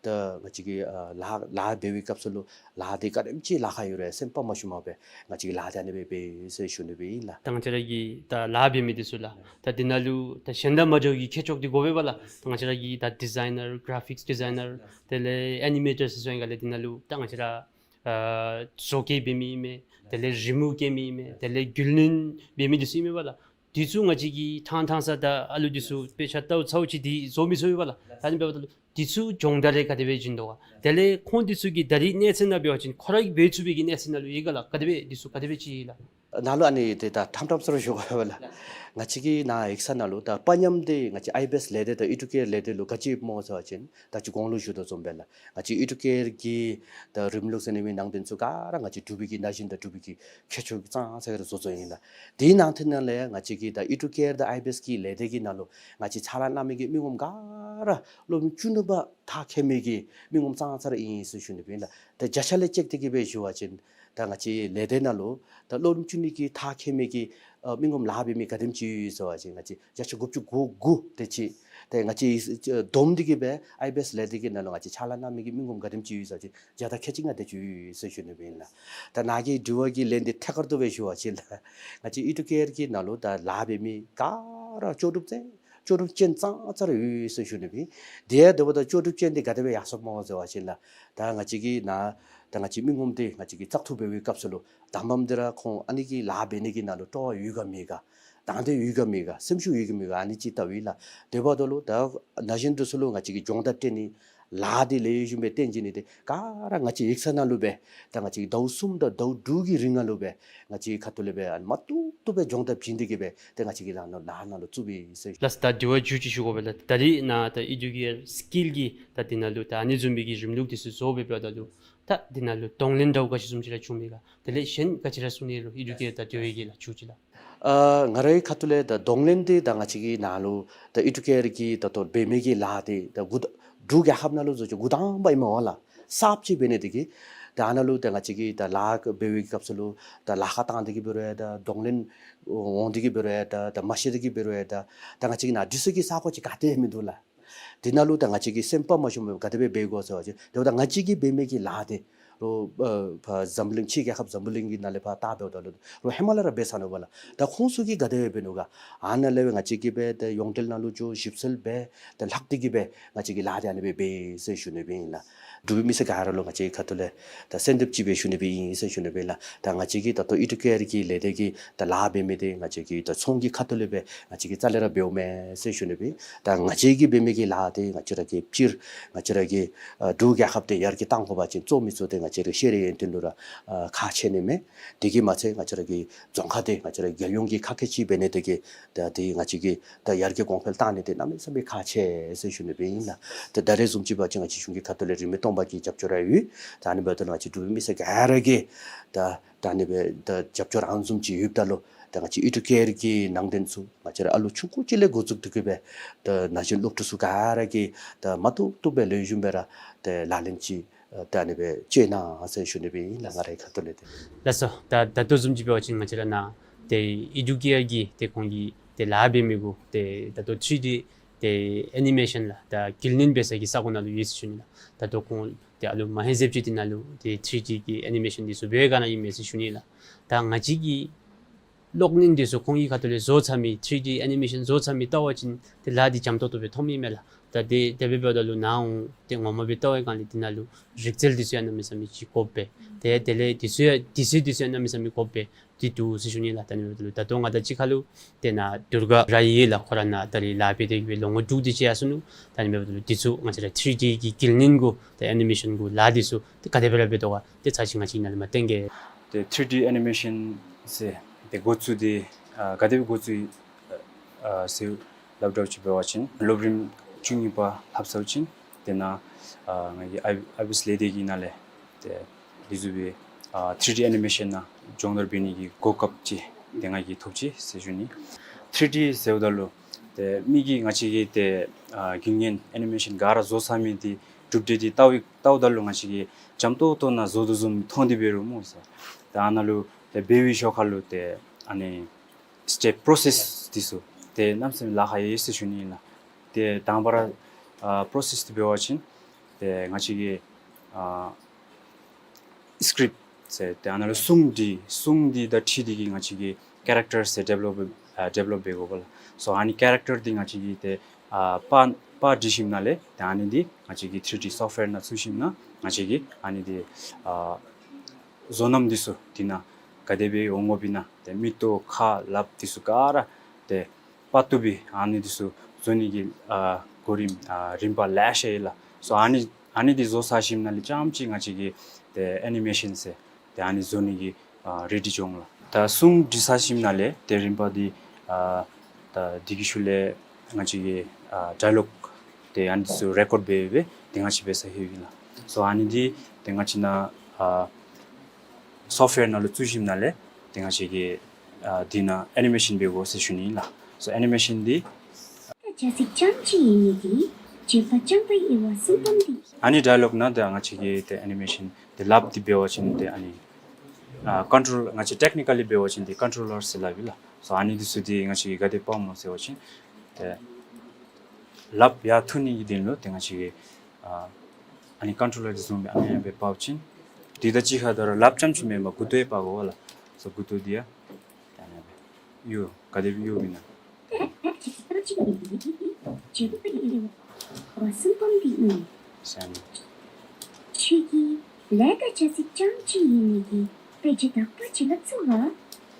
ད་ང་བཅས་ཀྱིས་ཨ་ལཱ་ལཱ་འབད་བའི་སྐབས་སུ་ལུ་ལཱ་འདི་ག་དེམ་ཅིག་ལཱ་ཁག་ཡོད་རུང་སེམས་པ་མ་ཞུམ་པར་སྦེ་ང་བཅས་ཀྱིས་ལཱ་འདི་ཨ་ནི་སྦེ་འབད་ཡི་ཟེར་ཞུ་ནི་སྦེ་ཨིན་ལགས། ད་ང་བཅས་ར་གི་ད་ལཱ་འབད་མི་འདི་ཚུ་ལགས། ད་འདི་ནང་ལུ་ད་གཞན་དང་མ་འདྲཝ་གི་ཁྱད་ཆོས་འདི་དགོ་པས་པ་ལགས། ད་ང་བཅས་ར་གི་ད་ཌི་ཛའི་ནར་གྷ་ར་ཕིགསི་ཌི་ཛའི་ནར་དེ་ལས་ཨེ་ནི་མེ་ཊར་ཟེར་སོང་ཡི་ག་ལགས། འདི་ནང་ལུ་ད་ང་བཅས་ར་ཨ་བཟོ་བཀོད་འབད་མི་ཨིན་མས། དེ་ལས་རི་མོ་བཀལ་མི་ཨིན་མས། དེ་ལས་རྒྱུན་ལེན་འབད་མི་འདི་ཚུ་ཨིན་མས་པ་ལགས། འདི་ཚུ་ང་བཅས་ཀྱིས་ཐང་ཐང་ས་ད་ཨ་ལུ་འདི་ཚུ་དཔེ་ཆ་ལྟཝ་ཚརཝ་ཅིག་འདི་བཟོ་མི་ཚུགས་པས་པ་ལགས། ད་ཨ་ནི་འབདཝ་ད་ལུ་འདི་ཚུ་སྦྱོང་བརྡར་རེ་ག་དེ་སྦེ་བྱིན་དོ་ག། དེ་ལས་ཁོང་འདི་ཚུ་གིས་ད་རིས་གནས་ཚད་ནང་འབད་བ་ཅིན་ཁོ་ར་གིས་འབད་ཚུགས་པའི་གི་གནས་ཚད་ནང་ལུ་ཡོད་ག་ལགས། ག་དེ་སྦེ་འདི་ཚུ་ག་དེ་སྦེ་ཅིག་ལགས། ནཱ་ལུ་ཨ་ནི་འདི་ད་ཐམ་ཐམ་ས་ར་ཞུ་དགོ་པས་ལགས། ང་བཅས་ཀྱིས་ནཱ་ཡིག་ཚང་ནང་ལུ་ད་པ་ཉམས་འདི་ང་བཅས་ཨའི་བི་ཨེསི་ལས་སྡེ་དང་ཨི་ཌུ་ཀེར་ལས་སྡེ་ལུ་ག་ཅི་ཡོདཔ་སྨོ་ཟེར་བ་ཅིན་ད་ཅི་གོང་ལུ་ཞུ་དོ་བཟུམ་སྦེ་ལགས། ང་བཅས་ཨི་ཌུ་ཀེར་གྱི་ད་རིམ་ལུགས་ཟེར་ནི་མེད། ནང་རྟེན་ཚུ་ག་ར་ང་བཅས་འབྲུག་པའི་གི་ན་གཞོན་དང་འབྲུག་པའི་གི་ཁྱད་ཆོས་ཀྱིས་ཙང་ཙ་ར་བཟོ་བཟོཝ་ཨིན་ལགས། དེའི་ནང་དེ་ནང་ལས་ང་བཅས་ཀྱི་ད་ཨི་ཌུ་ཀེར་དང་ཨའི་བི་ཨེསི་གི་ལས་སྡེ་གི་ནང་ལུ་ང་བཅས་ཕྱག་ལཱ་གནང་མི་གི་མི་ངོམ་ག་ར་སློབ་རིམ་བཅུ་གཉིས་པ་མཐར་འཁྱོལ་མི་གི་མི་ངོམ་ཙང་ཙ་ར་ཨིན་ཟེར་ཞུ་ནི་སྦེ་ཨིན་ལགས། ད་བརྒྱ་ཆ་ལས་ཅིག་དེ་གི་སྦེ་ཞུ་བ་ཅིན་ད་ང་བཅས་ལས་སྡེ་ནང་ལུ་ད་སློབ་རིམ་བཅུ་གཉིས་ཀྱི་མཐར་འཁྱོལ་མི་གི་ཨ་མི་ངོམ་ལཱ་འབད་མི་ག་དེམ་ཅིག་ཡོད་ཟེར་བ་ཅིན་ང་བཅས་བརྒྱ་ཆ་དགུ་བཅུ་གོ་དགུ་དེ་ཅིག། ཏེ་ང་བཅས་བསྡོམས་ཏེ་གི་སྦེ་ཨའི་བི་ཨེསི་ལས་སྡེ་གི་ནང་ལུ་ང་བཅས་ཕྱག་ལཱ་གནང་མི་གི་མི་ངོམ་ག་དེམ་ཅིག་ཡོད་ཟེར་བ་ཅིན་བརྒྱ་དང་ཁལ་གཅིག་ལྔ་དེ་ཅིག་ཡོད་ཟེར་ཞུ་ནི་སྦེ་ཨིན་ལགས། ད་ནཱ་གི་དྲི་བ་གི་ལན་འདི་ཐད་ཀར་དུ་སྦེ་ཞུ་བ་ཅིན་ལགས། ང་བཅས་ཨི་ཌུ་ཀེར་གྱི་ནང་ལུ་ད་ལཱ་འབད་མི་ག་ར་ལྕོགས་གྲུབ་ཅན་ལྕོགས་གྲུབ་ཅན་ཙང་ཙ་ར་ཡོད་ཟེར་ཞུ་ནི་སྦེ་ཨིན། དེ་ཡང་དེ་འབདཝ་ད་ལྕོགས་གྲུབ་ཅན་འདི་ག་དེ་སྦེ་ཡར་སོངམ་སྨོ་ཟེར་བ་ཅིན་ལགས། ད་ང་བཅས་ཀྱི་ནཱ་ད་ང་བཅས་མི་ངོམ་འདི་ང་བཅས་ཀྱིས་བཙག་འཐུ་འབད་བའི་སྐབས་སུ་ལུ་དང་པམ་འདི་ར་ཁོང་ཨ་ནི་གི་ལཱ་འབད་ནི་གི་ནང་ལུ་སྤྲོ་བ་ཡོད་ག་མེད་ག། དང་འདོད་ཡོད་ག་མེད་ག། སེམས་ཤུགས་ཡོད་ག་མེད་ག། ཨ་ནི་ཅིག་བལྟཝ་ཨིན་ལགས། དེ་འབདཝ་ད་ལུ་ད་ན་གཞོན་འདི་ཚུ་ལུ་ང་བཅས་ཀྱིས་སྦྱོང་བརྡར་སྤྲོད་ནི་ལཱ་འདི་ལེགས་ཤོམ་སྦེ་སྟོན་བྱིན་ནི་འདི་ག་ར་ང་བཅས་ཡིག་ཚང་ནང་ལུ་སྦེ་ད་ང་བཅས་ཟླཝ་གསུམ་དང་ཟླཝ་དྲུག་གི་རིང་ནང་ལུ་སྦེ་ང་བཅས་ཁ་ཐུག་ལས་སྦེ་ཨ་ནི་མ་བཏུབ་བཏུབ་སྦེ་སྦྱོང་བརྡར་བྱིན་ཏེ་གི་སྦེ་ཏེ་ང་བཅས་ཀྱིས་ལཱ་ནང་ལཱ་ནང་ལུ་བཙུགས་པས་ཟེར། ལགས་སོ། ད་དྲི་བ་མཇུག་ཅིག་ཞུ་དགོ་པས་ལགས། ད་རིས་ནཱ་ད་ཨི་ཌུ་ཀེར་སི་ཀིལ་གྱི་ད་འདི་ནང་ལུ་ད་ཨ་ནི་བཟུམ་མའི་གི་རིམ་ལུགས་འདི་ཚུ་བཟོ་སྦེ་འབདཝ་ད་ལུ་ད་འདི་ནང་ལུ་གདོང་ལེན་འདྲཝ་ག་ཅི་བཟུམ་ཅིག་ར་བྱུང་མས་ག། དེ་ལས་གཞན་ག་ཅི་ར་གསུང་ནི་རུང་ཨི་ཌུ་ཀེར་ད་འདི་བའི་གི་ལགས་མཇུག་ཅིག་ལགས། ཨ་ང་རའི་ཁ་ཐུག་ལས་ད་གདོང་ལེན་འདི་ད་ང་བཅས་ཀྱི་ནཱ་ལུ་ད་ཨི་ཌུ་ཀེར་གྱི་ད་ལྟོ་འབད་མི་གི་ལཱ་འདི་ད་འགོ་ད་འབྲུག་རྒྱལ་ཁབ་ནང་ལུ་བཟོ་ཅིག་འགོ་དང་པ་ཨིན་མས་པ་ལགས། གསརཔ་ཅིག་འབད་ནི་འདི་གིས་ད་ཨ་ནཱ་ལུ་ད་ང་བཅས་ཀྱིས་ད་ལཱ་འབད་བའི་སྐབས་སུ་ལུ་ད་ལཱ་ཁག་བཏང་སྟེ་གི་འབད་རུང་ཡང་ད་གདོང་ལེན་འོང་སྟེ་གི་འབད་རུང་ཡང་ད་ད་མ་ཤེས་ཏེ་གི་འབད་རུང་ཡང་ད་ད་ང་བཅས་ཀྱི་ནཱ་འདི་ཚུ་གི་ས་གོ་ཅིག་ག་ཏེ་མིན་འདུག་ལགས། འདི་ནང་ལུ་ད་ང་བཅས་ཀྱིས་སེམས་པ་མ་ཞུམ་པར་ག་དེ་སྦེ་འབད་དགོ་ཟེར་བ་ཅིན་དེ་འབདཝ་ད་ང་བཅས་ཀྱིས་འབད་མི་གི་ལཱ་འདི་རོགས་ཨ་ཕར་འཛམ་བུ་གླིང་ཕྱི་རྒྱལ་ཁབ་འཛམ་བུ་གླིང་གི་ནང་ལས་ཕར་བལྟ་འབདཝ་ད་ལུ་རོགས་ཧེ་མ་ལས་ར་འབད་ཚར་ནུག་པ་ལགས། ད་ཁོང་ཚུ་གིས་ག་དེ་སྦེ་འབད་ནུག་ག། ཨ་ནཱ་ལས་སྦེ་ང་བཅས་ཀྱིས་སྦེ་ད་ཡོངས་འབྲེལ་ནང་ལུ་འགྱོ་ཞིབ་འཚོལ་འབད་ད་ལྷག་སྟེ་གི་སྦེ་ང་བཅས་ཀྱིས་ལཱ་འདི་ཨ་ནི་སྦེ་འབད་ཟེར་ཞུ་ནི་སྦེ་ཨིན་ལགས། འབྲུག་པའི་མི་སེར་ག་ར་ལུ་ང་བཅས་ཁ་ཐུག་ལས་ད་སེམས་འདེབས་ཅིག་སྦེ་ཞུ་ནི་སྦེ་ཨིན་ཟེར་ཞུ་ནི་སྦེ་ལགས། ད་ང་བཅས་ཀྱིས་ད་ལྟོ་ཨི་ཌུ་ཀེར་གྱི་ལས་སྡེ་གི་ད་ལཱ་འབད་མི་འདི་ང་བཅས་ཀྱིས་ད་ཚོང་གི་ཁ་ཐུག་ལས་སྦེ་ང་བཅས་ཀྱིས་རྩ་ལས་ར་འབདཝ་མེན་ཟེར་ཞུ་ནི་སྦེ། ད་ང་བཅས་ཀྱིས་འབད་མི་གི་ལཱ་འདི་ང་བཅས་ར་གི་སྤྱིར་ང་བཅས་ར་གི་ཨ་འབྲུག་རྒྱལ་ཁབ་འདི་ཡར་རྒྱས་གཏང་དགོ་པ་ཅིན་གཙོ་བོ་མི་ཚུ་འདི་ང་བཅས་ར་ཤེས་རིག་ཡོན་ཏན་ལུ་ར་ཨ་ཁག་ཆེ་ནི་མས། དེ་གིས་མ་ཚད་ང་བཅས་ར་གི་རྫོང་ཁག་འདི་ང་བཅས་ར་རྒྱལ་ཡོངས་ཀྱི་ཁག་ཁེ་ཅིག་འབད་ནི་འདི་གིས་ད་འདི་ང་བཅས་ཀྱིས་ད་ཡར་རྒྱས་གོང་འཕེལ་གཏང་ནི་འདི་གནམ་མེད་ས་མེད་ཁག་ཆེ་ཟེར་ཞུ་ནི་སྦེ་ཨིན་ལགས། ད་ད་རེས་བཟུམ་ཅིག་འབད་བ་ཅིན་ང་བཅས་གཞུང་གི་ཁ་ཐུག་ལས་རིན་མེད་སྟོང་པ་གི་རྒྱབ་སྐྱོར་ར་ཡོད། ད་ཨ་ནི་འབདཝ་ད་ང་བཅས་འབྲུག་པའི་མི་སེར་ག་ར་གིས་ད་ ད་ཨ་ནི་སྦེ་ད་རྒྱབ་སྐྱོར་ཨ་ནི་བཟུམ་ཅིག་ཡོདཔ་ད་ལུ་ད་ང་བཅས་ཨི་ཌུ་ཀེ་ཡར་གྱི་ནང་རྟེན་ཚུ་ང་བཅས་ར་ཨ་ལུ་ཆུང་ཀུ་ཅིག་ལས་འགོ་བཙུགས་ཏེ་གི་སྦེ་ད་ན་གཞོན་སློབ་ཕྲུག་ཚུ་ག་ར་གིས་ད་མ་བཏུབ་བཏུབ་སྦེ་ལེགས་ཤོམ་སྦེ་ར་ཏེ་ལག་ལེན་ཅིག་ད་ཨ་ནི་སྦེ་སྤྱོད་གནང་ཟེར་ཞུ་ནི་སྦེ་ཨིན་ལགས། ང་རའི་ཁ་ཐུག་ལས་ཏེ། ལགས་སོ། ད་ད་ལྟོ་བཟུམ་ཅིག་འབད་བ་ཅིན་ང་བཅས་ར་ནཱ་ཏེ་ཨི་ཌུ་ཀེ་ཡར་གྱི་ཏེ་ཁོང་གིས་ཏེ་ལཱ་འབད་མི་གུ་ཏེ་ད་ལྟོ་ཐྲི་ཌི་ཏེ་ཨེ་ནི་མེ་ཤཱན་ལགས་ད་དགེ་བསྙེན་འབད་ས་གི་ས་གོ་ནང་ལུ་ཡོད་ཟེར་ཞུ་ནི་ལགས། ད་ལྟོ་ཁོང་ཏེ་ཨ་ལུ་མ་ཧེ་ཟེབ་ཅིག་འདི་ནང་ལུ་ཏེ་ཐྲི་ཌི་གི་ཨེ་ནི་མེ་ཤཱན་འདི་ཚུ་འབད་ག་ནི་ཨིན་མས་ཟེར་ཞུ་ནི་ལགས། ད་ང་བཅས་ཀྱི་གློག་བརྙན་འདི་ཚུ་ཁོང་གི་ཁ་ཐུག་ལས་བཟོ་ཚར་མི་ཐྲི་ཌི་ཨེ་ནི་མེ་ཤཱན་བཟོ་ཚར་མི་བལྟ་བ་ཅིན་ཏེ་ལཱ་འདི་འཇམ་ཏོག་ཏོ་སྦེ་མཐོངམ་ཨིན་མས་ལགས། ད་དེ་དེ་སྦེ་འབདཝ་ད་ལུ་ནཱ་འོང་ཏེ་ངོ་མ་སྦེ་བལྟ་བའི་སྒང་ལས་འདི་ནང་ལུ་རིག་རྩལ་འདི་ཚུ་ཡང་གནམ་མེད་ས་མེད་ཅིག་དགོཔ་སྦེ། ཏེ་དེ་ལས་འདི་ཚུ་ཡང་འདི་ཚུ་འདི་ཚུ་ཡང་གནམ་མེད་ས་མེད་དགོཔ་སྦེ་འདི་འདུག་ཟེར་ཞུ་ནི་ལགས། ད་ཨ་ནི་འབདཝ་ད་ལུ་ད་ལྟོ་ང་དང་གཅིག་ཁར་ལུ་ཏེ་ནཱ་དུར་ག་ར་ཡོད་ལགས། ཁོ་ར་ནཱ་ད་རིས་ལཱ་འབད་དེ་གི་སྦེ་ལོ་ངོ་དྲུག་དེ་ཅིག་ཡར་སོ་ནུག། ད་ཨ་ནི་འབདཝ་ད་ལུ་འདི་ཚུ་ང་བཅས་ར་ཐྲི་ཌི་གི་དགེ་བསྙེན་གུ་ཏེ་ཨེ་ནི་མེ་ཤཱན་གུ་ལཱ་འདི་ཚུ་ཏེ་ག་དེ་སྦེ་ར་འབད་དོ་ག་ཏེ་ཚར་ཅིག་ང་བཅས་ནཱ་ལས་མར་སྟོན་གེ། ཏེ་ཐྲི་ཌི་ཨེ་ནི་མེ་ཤཱན་ཟེར་ཏེ་འགོ་བཙུགས་འདི་ཨ་ག་དེ་སྦེ་འགོ་བཙུགས་ཨ་ཟེར་སླབ་འདྲཝ་ཅིག་འབད་བ་ཅིན་སློབ་རིམ་བཅུ་གཉིས་པ་ལྷབ་ཚརཝ་ཅིག་ཏེ་ནཱ་ཨ་ང་གིས་ཨའི་ཨའི་བི་ཨེསི་ལས་སྡེ་གི་ནང་ལས་ཏེ་འདི་ཚུ་སྦེ་ཨ་ཐྲི་ཌི་ཨེ་ནི་མེ་ཤཱན་ནང་སྦྱོང་བརྡར་འབད་ནི་གི་གོ་སྐབས་ཅིག་ཏེ་ང་གིས་ཐོབ་ཅི་ཟེར་ཞུ་ནི། ཐྲི་ཌི་ཟེརཝ་ད་ལུ་ཏེ་མི་གིས་ང་བཅས་ཀྱི་ཏེ་ཨ་རྒྱུན་ལྡན་ཨེ་ནི་མེ་ཤཱན་ག་ར་བཟོ་ཚར་མི་འདི་གྲུབ་འབྲས་འདི་བལྟཝ་བལྟཝ་ད་ལུ་ང་བཅས་ཀྱིས་འཇམ་ཏོག་ཏོ་ནང་བཟོ་དོ་བཟུམ་མཐོང་སྟེ་འབད་རུང་སྨོ་ཟེར། ཏེ་ཨ་ནཱ་ལུ་ཏེ་འབད་བའི་ཞོར་ཁར་ལུ་ཏེ་ཨ་ནི་སི་ཊེབ་པྲོ་སེསི་འདི་ཚུ་ཏེ་གནམ་མེད་ས་མེད་ལཱ་ཁག་ཡོད་ཟེར་ཞུ་ནི་ཨིན་ལགས། ཏེ་དང་པ་ར་ཨ་པྲོ་སེསི་འདི་འབད་བ་ཅིན་ཏེ་ང་བཅས་ཀྱིས་ཨ་སི་ཀྲིཔ་ཟེར་ཏེ་ཨ་ནཱ་ལུ་སྲུང་འདི་སྲུང་འདི་དང་འཁྲིལ་ཏེ་གི་ང་བཅས་ཀྱིས་ཀེ་རེག་ཊར་ཟེར་ཌི་བེ་ལོབ་ཨ་ཌི་བེ་ལོབ་འབད་དགོ་པས་ལགས། སོ་ཨ་ནི་ཀེ་རེག་ཊར་འདི་ང་བཅས་ཀྱིས་ཏེ་ཨ་པར་པར་བྲི་ཞིནམ་ལས་ཏེ་ཨ་ནི་འདི་ང་བཅས་ཀྱིས་ཐྲི་ཌི་སོཕཊ་ཝེར་ནང་བཙུགས་ཞིནམ་ལས་ང་བཅས་ཀྱིས་ཨ་ནི་འདི་ཨ་བཟོ་རྣམ་འདི་ཚུ་འདི་ནང་ག་དེ་སྦེ་འོང་དགོཔ་ཨིན་ན་ཏེ་མིག་ཏོ་ཁ་ལགཔ་འདི་ཚུ་ག་ར་ཏེ་པར་ཏོ་སྦེ་ཨ་ནི་འདི་ཚུ་བཟོ་ནི་གི་ཨ་གོ་རིམ་ཨ་རིམ་པ་ལེ་ཤ་ཡོད་ལགས། སོ་ཨ་ནི་ཨ་ནི་འདི་བཟོ་ཚར་ཞིནམ་ལས་རྐྱངམ་ཅིག་ང་བཅས་ཀྱིས་ཏེ་ཨེ་ནི་མེ་ཤཱན་ཟེར་ཏེ་ཨ་ནི་བཟོ་ནི་གི་ཨ་རེ་ཌི་འགྱོ་འོང་ལགས། ད་སྲུང་བྲི་ཚར་ཞིནམ་ལས་ཏེ་རིམ་པ་འདི་ཨ་ད་འདི་གི་ཤུལ་ལས་ང་བཅས་ཀྱིས་ཨ་ཌའི་ལོག་ཏེ་ཨ་ནི་འདི་ཚུ་རེ་ཀོཌ་འབད་འབད་ཏེ་ང་བཅས་འབད་ས་ལྷོད་ཡི་ལགས། སོ་ཨ་ནི་འདི་ཏེ་ང་བཅས་ནཱ་ཨ་སོཕཊ་ཝེར་ནང་ལུ་བཙུགས་ཞིནམ་ལས་ཏེ་ང་བཅས་ཀྱིས་ཨ་འདི་ནང་ཨེ་ནི་མེ་ཤཱན་འབད་དགོ་ཟེར་ཞུ་ནི་ཨིན་ལགས། སོ་ཨེ་ནི་མེ་ཤཱན་འདི་ལ་ཆ་ཚིག་རྐྱངམ་ཅིག་ཡོད་ནི་འདི་བརྗོད་པ་རྐྱང་པ་ཡི་བ་གསུམ་པམ་འདི། ཨ་ནི་ཌའི་ལོག་ནང་ཏེ་ང་བཅས་ཀྱིས་ཏེ་ཨེ་ནི་མེ་ཤཱན་འདི་ལགཔ་འདི་འབད་བ་ཅིན་ཏེ་ཨ་ནི་ཨ་ཀོན་ཊོལ་ང་བཅས་ཊེག་ནི་ཀ་ལི་འབད་བ་ཅིན་ཏེ་ཀོན་ཊོལ་ལར་ཟེར་སླབ་ཨིན་ལགས། སོ་ཨ་ནི་འདི་ཚུ་འདི་ང་བཅས་ཀྱིས་ག་དེ་སྦེ་འབདཝ་སྨོ་ཟེར་བ་ཅིན་ཏེ་ལགཔ་ཡར་འཐུ་ནི་གི་དོན་ལུ་ཏེ་ང་བཅས་ཀྱིས་ཨ་ཨ་ནི་ཀོན་ཊོལ་ལར་འདི་བཟུམ་སྦེ་ཨ་ནི་སྦེ་འབག་ཅི། འདི་དང་གཅིག་ཁར་ད་རུང་ལགཔ་རྐྱངམ་ཅིག་མེན་པར་མགུ་ཏོ་ཡང་འབག་དགོ་པས་ལགས། སོ་མགུ་ཏོ་འདི་ཡང་ད་ཨ་ནི་སྦེ་གཡོག་ག་དེ་སྦེ་གཡོགཔ་ཨིན་ན། ཨ་ནི་ཁྱོད་ཀྱིས་ལས་ཀ་བྱ་ཚིག་རྐྱངམ་ཅིག་ཡོད་ནི་འདི་དཔེ་ཆ་དག་པ་ཅིག་ལ་བཙུགས་ལ།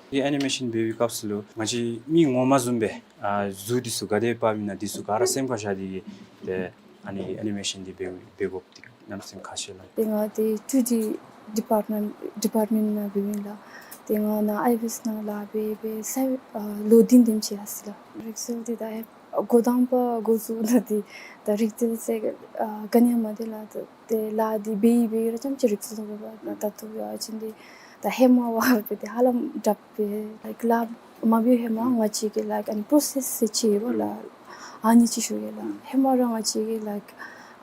འདི་ཨེ་ནི་མེ་ཤཱན་འབད་བའི་སྐབས་སུ་ལུ་ང་བཅས་མི་ངོ་མ་བཟུམ་སྦེ་ཨ་གཟུགས་འདི་ཚུ་ག་དེ་སྦེ་འབདཝ་ཨིན་ན་འདི་ཚུ་ག་ར་སེམས་ཁར་བཞག་སྟེ་གི་ཏེ་ཨ་ནི་ཨེ་ནི་མེ་ཤཱན་འདི་འབད་འབད་དགོཔ་འདི་གནམ་མེད་ས་མེད་ཁག་ཆེ་ལགས། ཏེ་ང་འདི་ཊུ་ཌི་ཌི་པཱརཊ་མེནཊ་ཌི་པཱརཊ་མེནཊ་ནང་འབདཝ་ཨིན་ལགས། ཏེ་ང་ནཱ་ཨའི་བི་ཨེསི་ནང་ལཱ་འབད་འབད་ས་ཨ་ལོ་བདུན་དེམ་ཅིག་ཡར་སོ་ཡི་ལགས། རིག་རྩལ་འདི་ད་ཨེ་འགོ་དང་པ་འགོ་བཙུགས་ད་འདི་ད་རིག་རྩལ་ཟེར་ཨ་ག་ནི་ཡང་མ་འདི་ལགས། ད་ཏེ་ལཱ་འདི་འབད་འབད་ར་རྐྱངམ་ཅིག་རིག་རྩལ་ཐོབ་པས་ལགས། ད་ལྟོ་འབད་བ་ཅིན་འདི་ད་ཧེ་མ་བ་འབད་དེ་ཧ་ལམ་དྲག་པས་ལའིཀ་ལཱ་མ་འབད་ཧེ་མ་ང་བཅས་ཀྱིས་ལའིཀ་ཨ་ནི་པྲོ་སེསི་ཟེར་ཅིག་ཡོད་པས་ལགས། ཨ་ནི་ཅིག་ཞུ་ཡི་ལགས། ཧེ་མ་ར་ང་བཅས་ཀྱིས་ལའིཀ་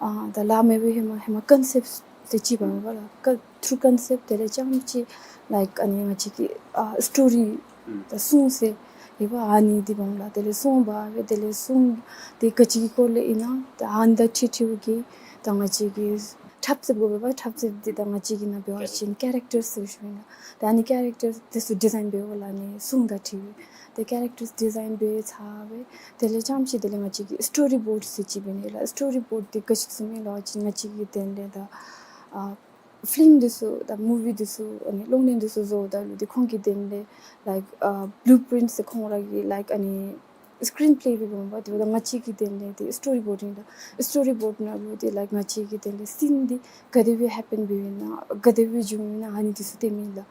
ཨ་ད་ལཱ་མ་འབད་ཧེ་མ་ཧེ་མ་ཀོན་སེཔཊ་ཟེར་ཅིག་འབདཝ་ལགས། ཀ་ཐུར་ཀོན་སེཔཊ་དེ་ལས་རྐྱངམ་ཅིག་ལའིཀ་ཨ་ནི་ང་བཅས་ཀྱི་ཨ་སི་ཊོ་རི་ད་སྲུང་ཟེར་ཡོད་པས། ཨ་ནི་འདི་འབདཝ་ལགས། དེ་ལས་སྲུང་འབད་སྦེ་དེ་ལས་སྲུང་འདི་ག་ཅི་གི་སྐོར་ལས་ཨིན་ན་ད་ཨ་ནི་དང་འཁྲིལ་འཁྲིལཝ་གི་ད་ང་བཅས་ཀྱིས་འཁྲབ་རྩེདཔ་དགོ་པས། འཁྲབ་རྩེདཔ་འདི་ད་ང་བཅས་ཀྱི་ནང་འབད་བ་ཅིན་ཀེ་རེག་ཊར་ཟེར་ཞུཝ་ཨིན་ལགས། ད་ཨ་ནི་ཀེ་རེག་ཊར་འདི་ཚུ་ཌི་ཛའིན་འབདཝ་ལགས། ཨ་ནི་སྲུང་དང་འཁྲིལ་ཏེ་ཀེ་རེག་ཊར་ཌི་ཛའིན་འབད་ཚར་སྦེ་དེ་ལས་རྐྱངམ་ཅིག་དེ་ལས་ང་བཅས་ཀྱིས་སི་ཊོ་རི་བོརཌ་ཟེར་ཅིག་འབད་ནི་ལགས། སི་ཊོ་རི་བོརཌ་འདི་ག་ཅི་བཟུམ་ཨིན་ལགས་ཟེར་བ་ཅིན་ང་བཅས་ཀྱི་དོན་ལས་ད་ཨ་ཕི་ལིམ་འདི་ཚུ་ད་མུ་ཝི་འདི་ཚུ་ཨ་ནི་གློག་བརྙན་འདི་ཚུ་བཟོཝ་ད་ལུ་འདི་ཁོང་གི་དོན་ལས་ལའིཀ་ཨ་བླུ་པི་རིནཊ་ཟེར་ཁོང་ར་གི་ལའིཀ་ཨ་ནི་ སི་ཀྲིན་པ་ལེ་སྦེ་འབདཝ་ད་ང་བཅས་ཀྱི་དོན་ལས་ཏེ་སི་ཊོ་རི་བོརཌ་ཨིན་ལགས། སི་ཊོ་རི་བོརཌ་ནང་ལུ་ཏེ་ལའིཀ་ང་བཅས་ཀྱི་དོན་ལས་སིན་འདི་ག་དེ་སྦེ་ཧེ་པེན་འབདཝ་ཨིན་ན་ག་དེ་སྦེ་བྱུངམ་ཨིན་ན་ཨ་ནི་འདི་ཚུ་སྟོནམ་ཨིན་ལགས།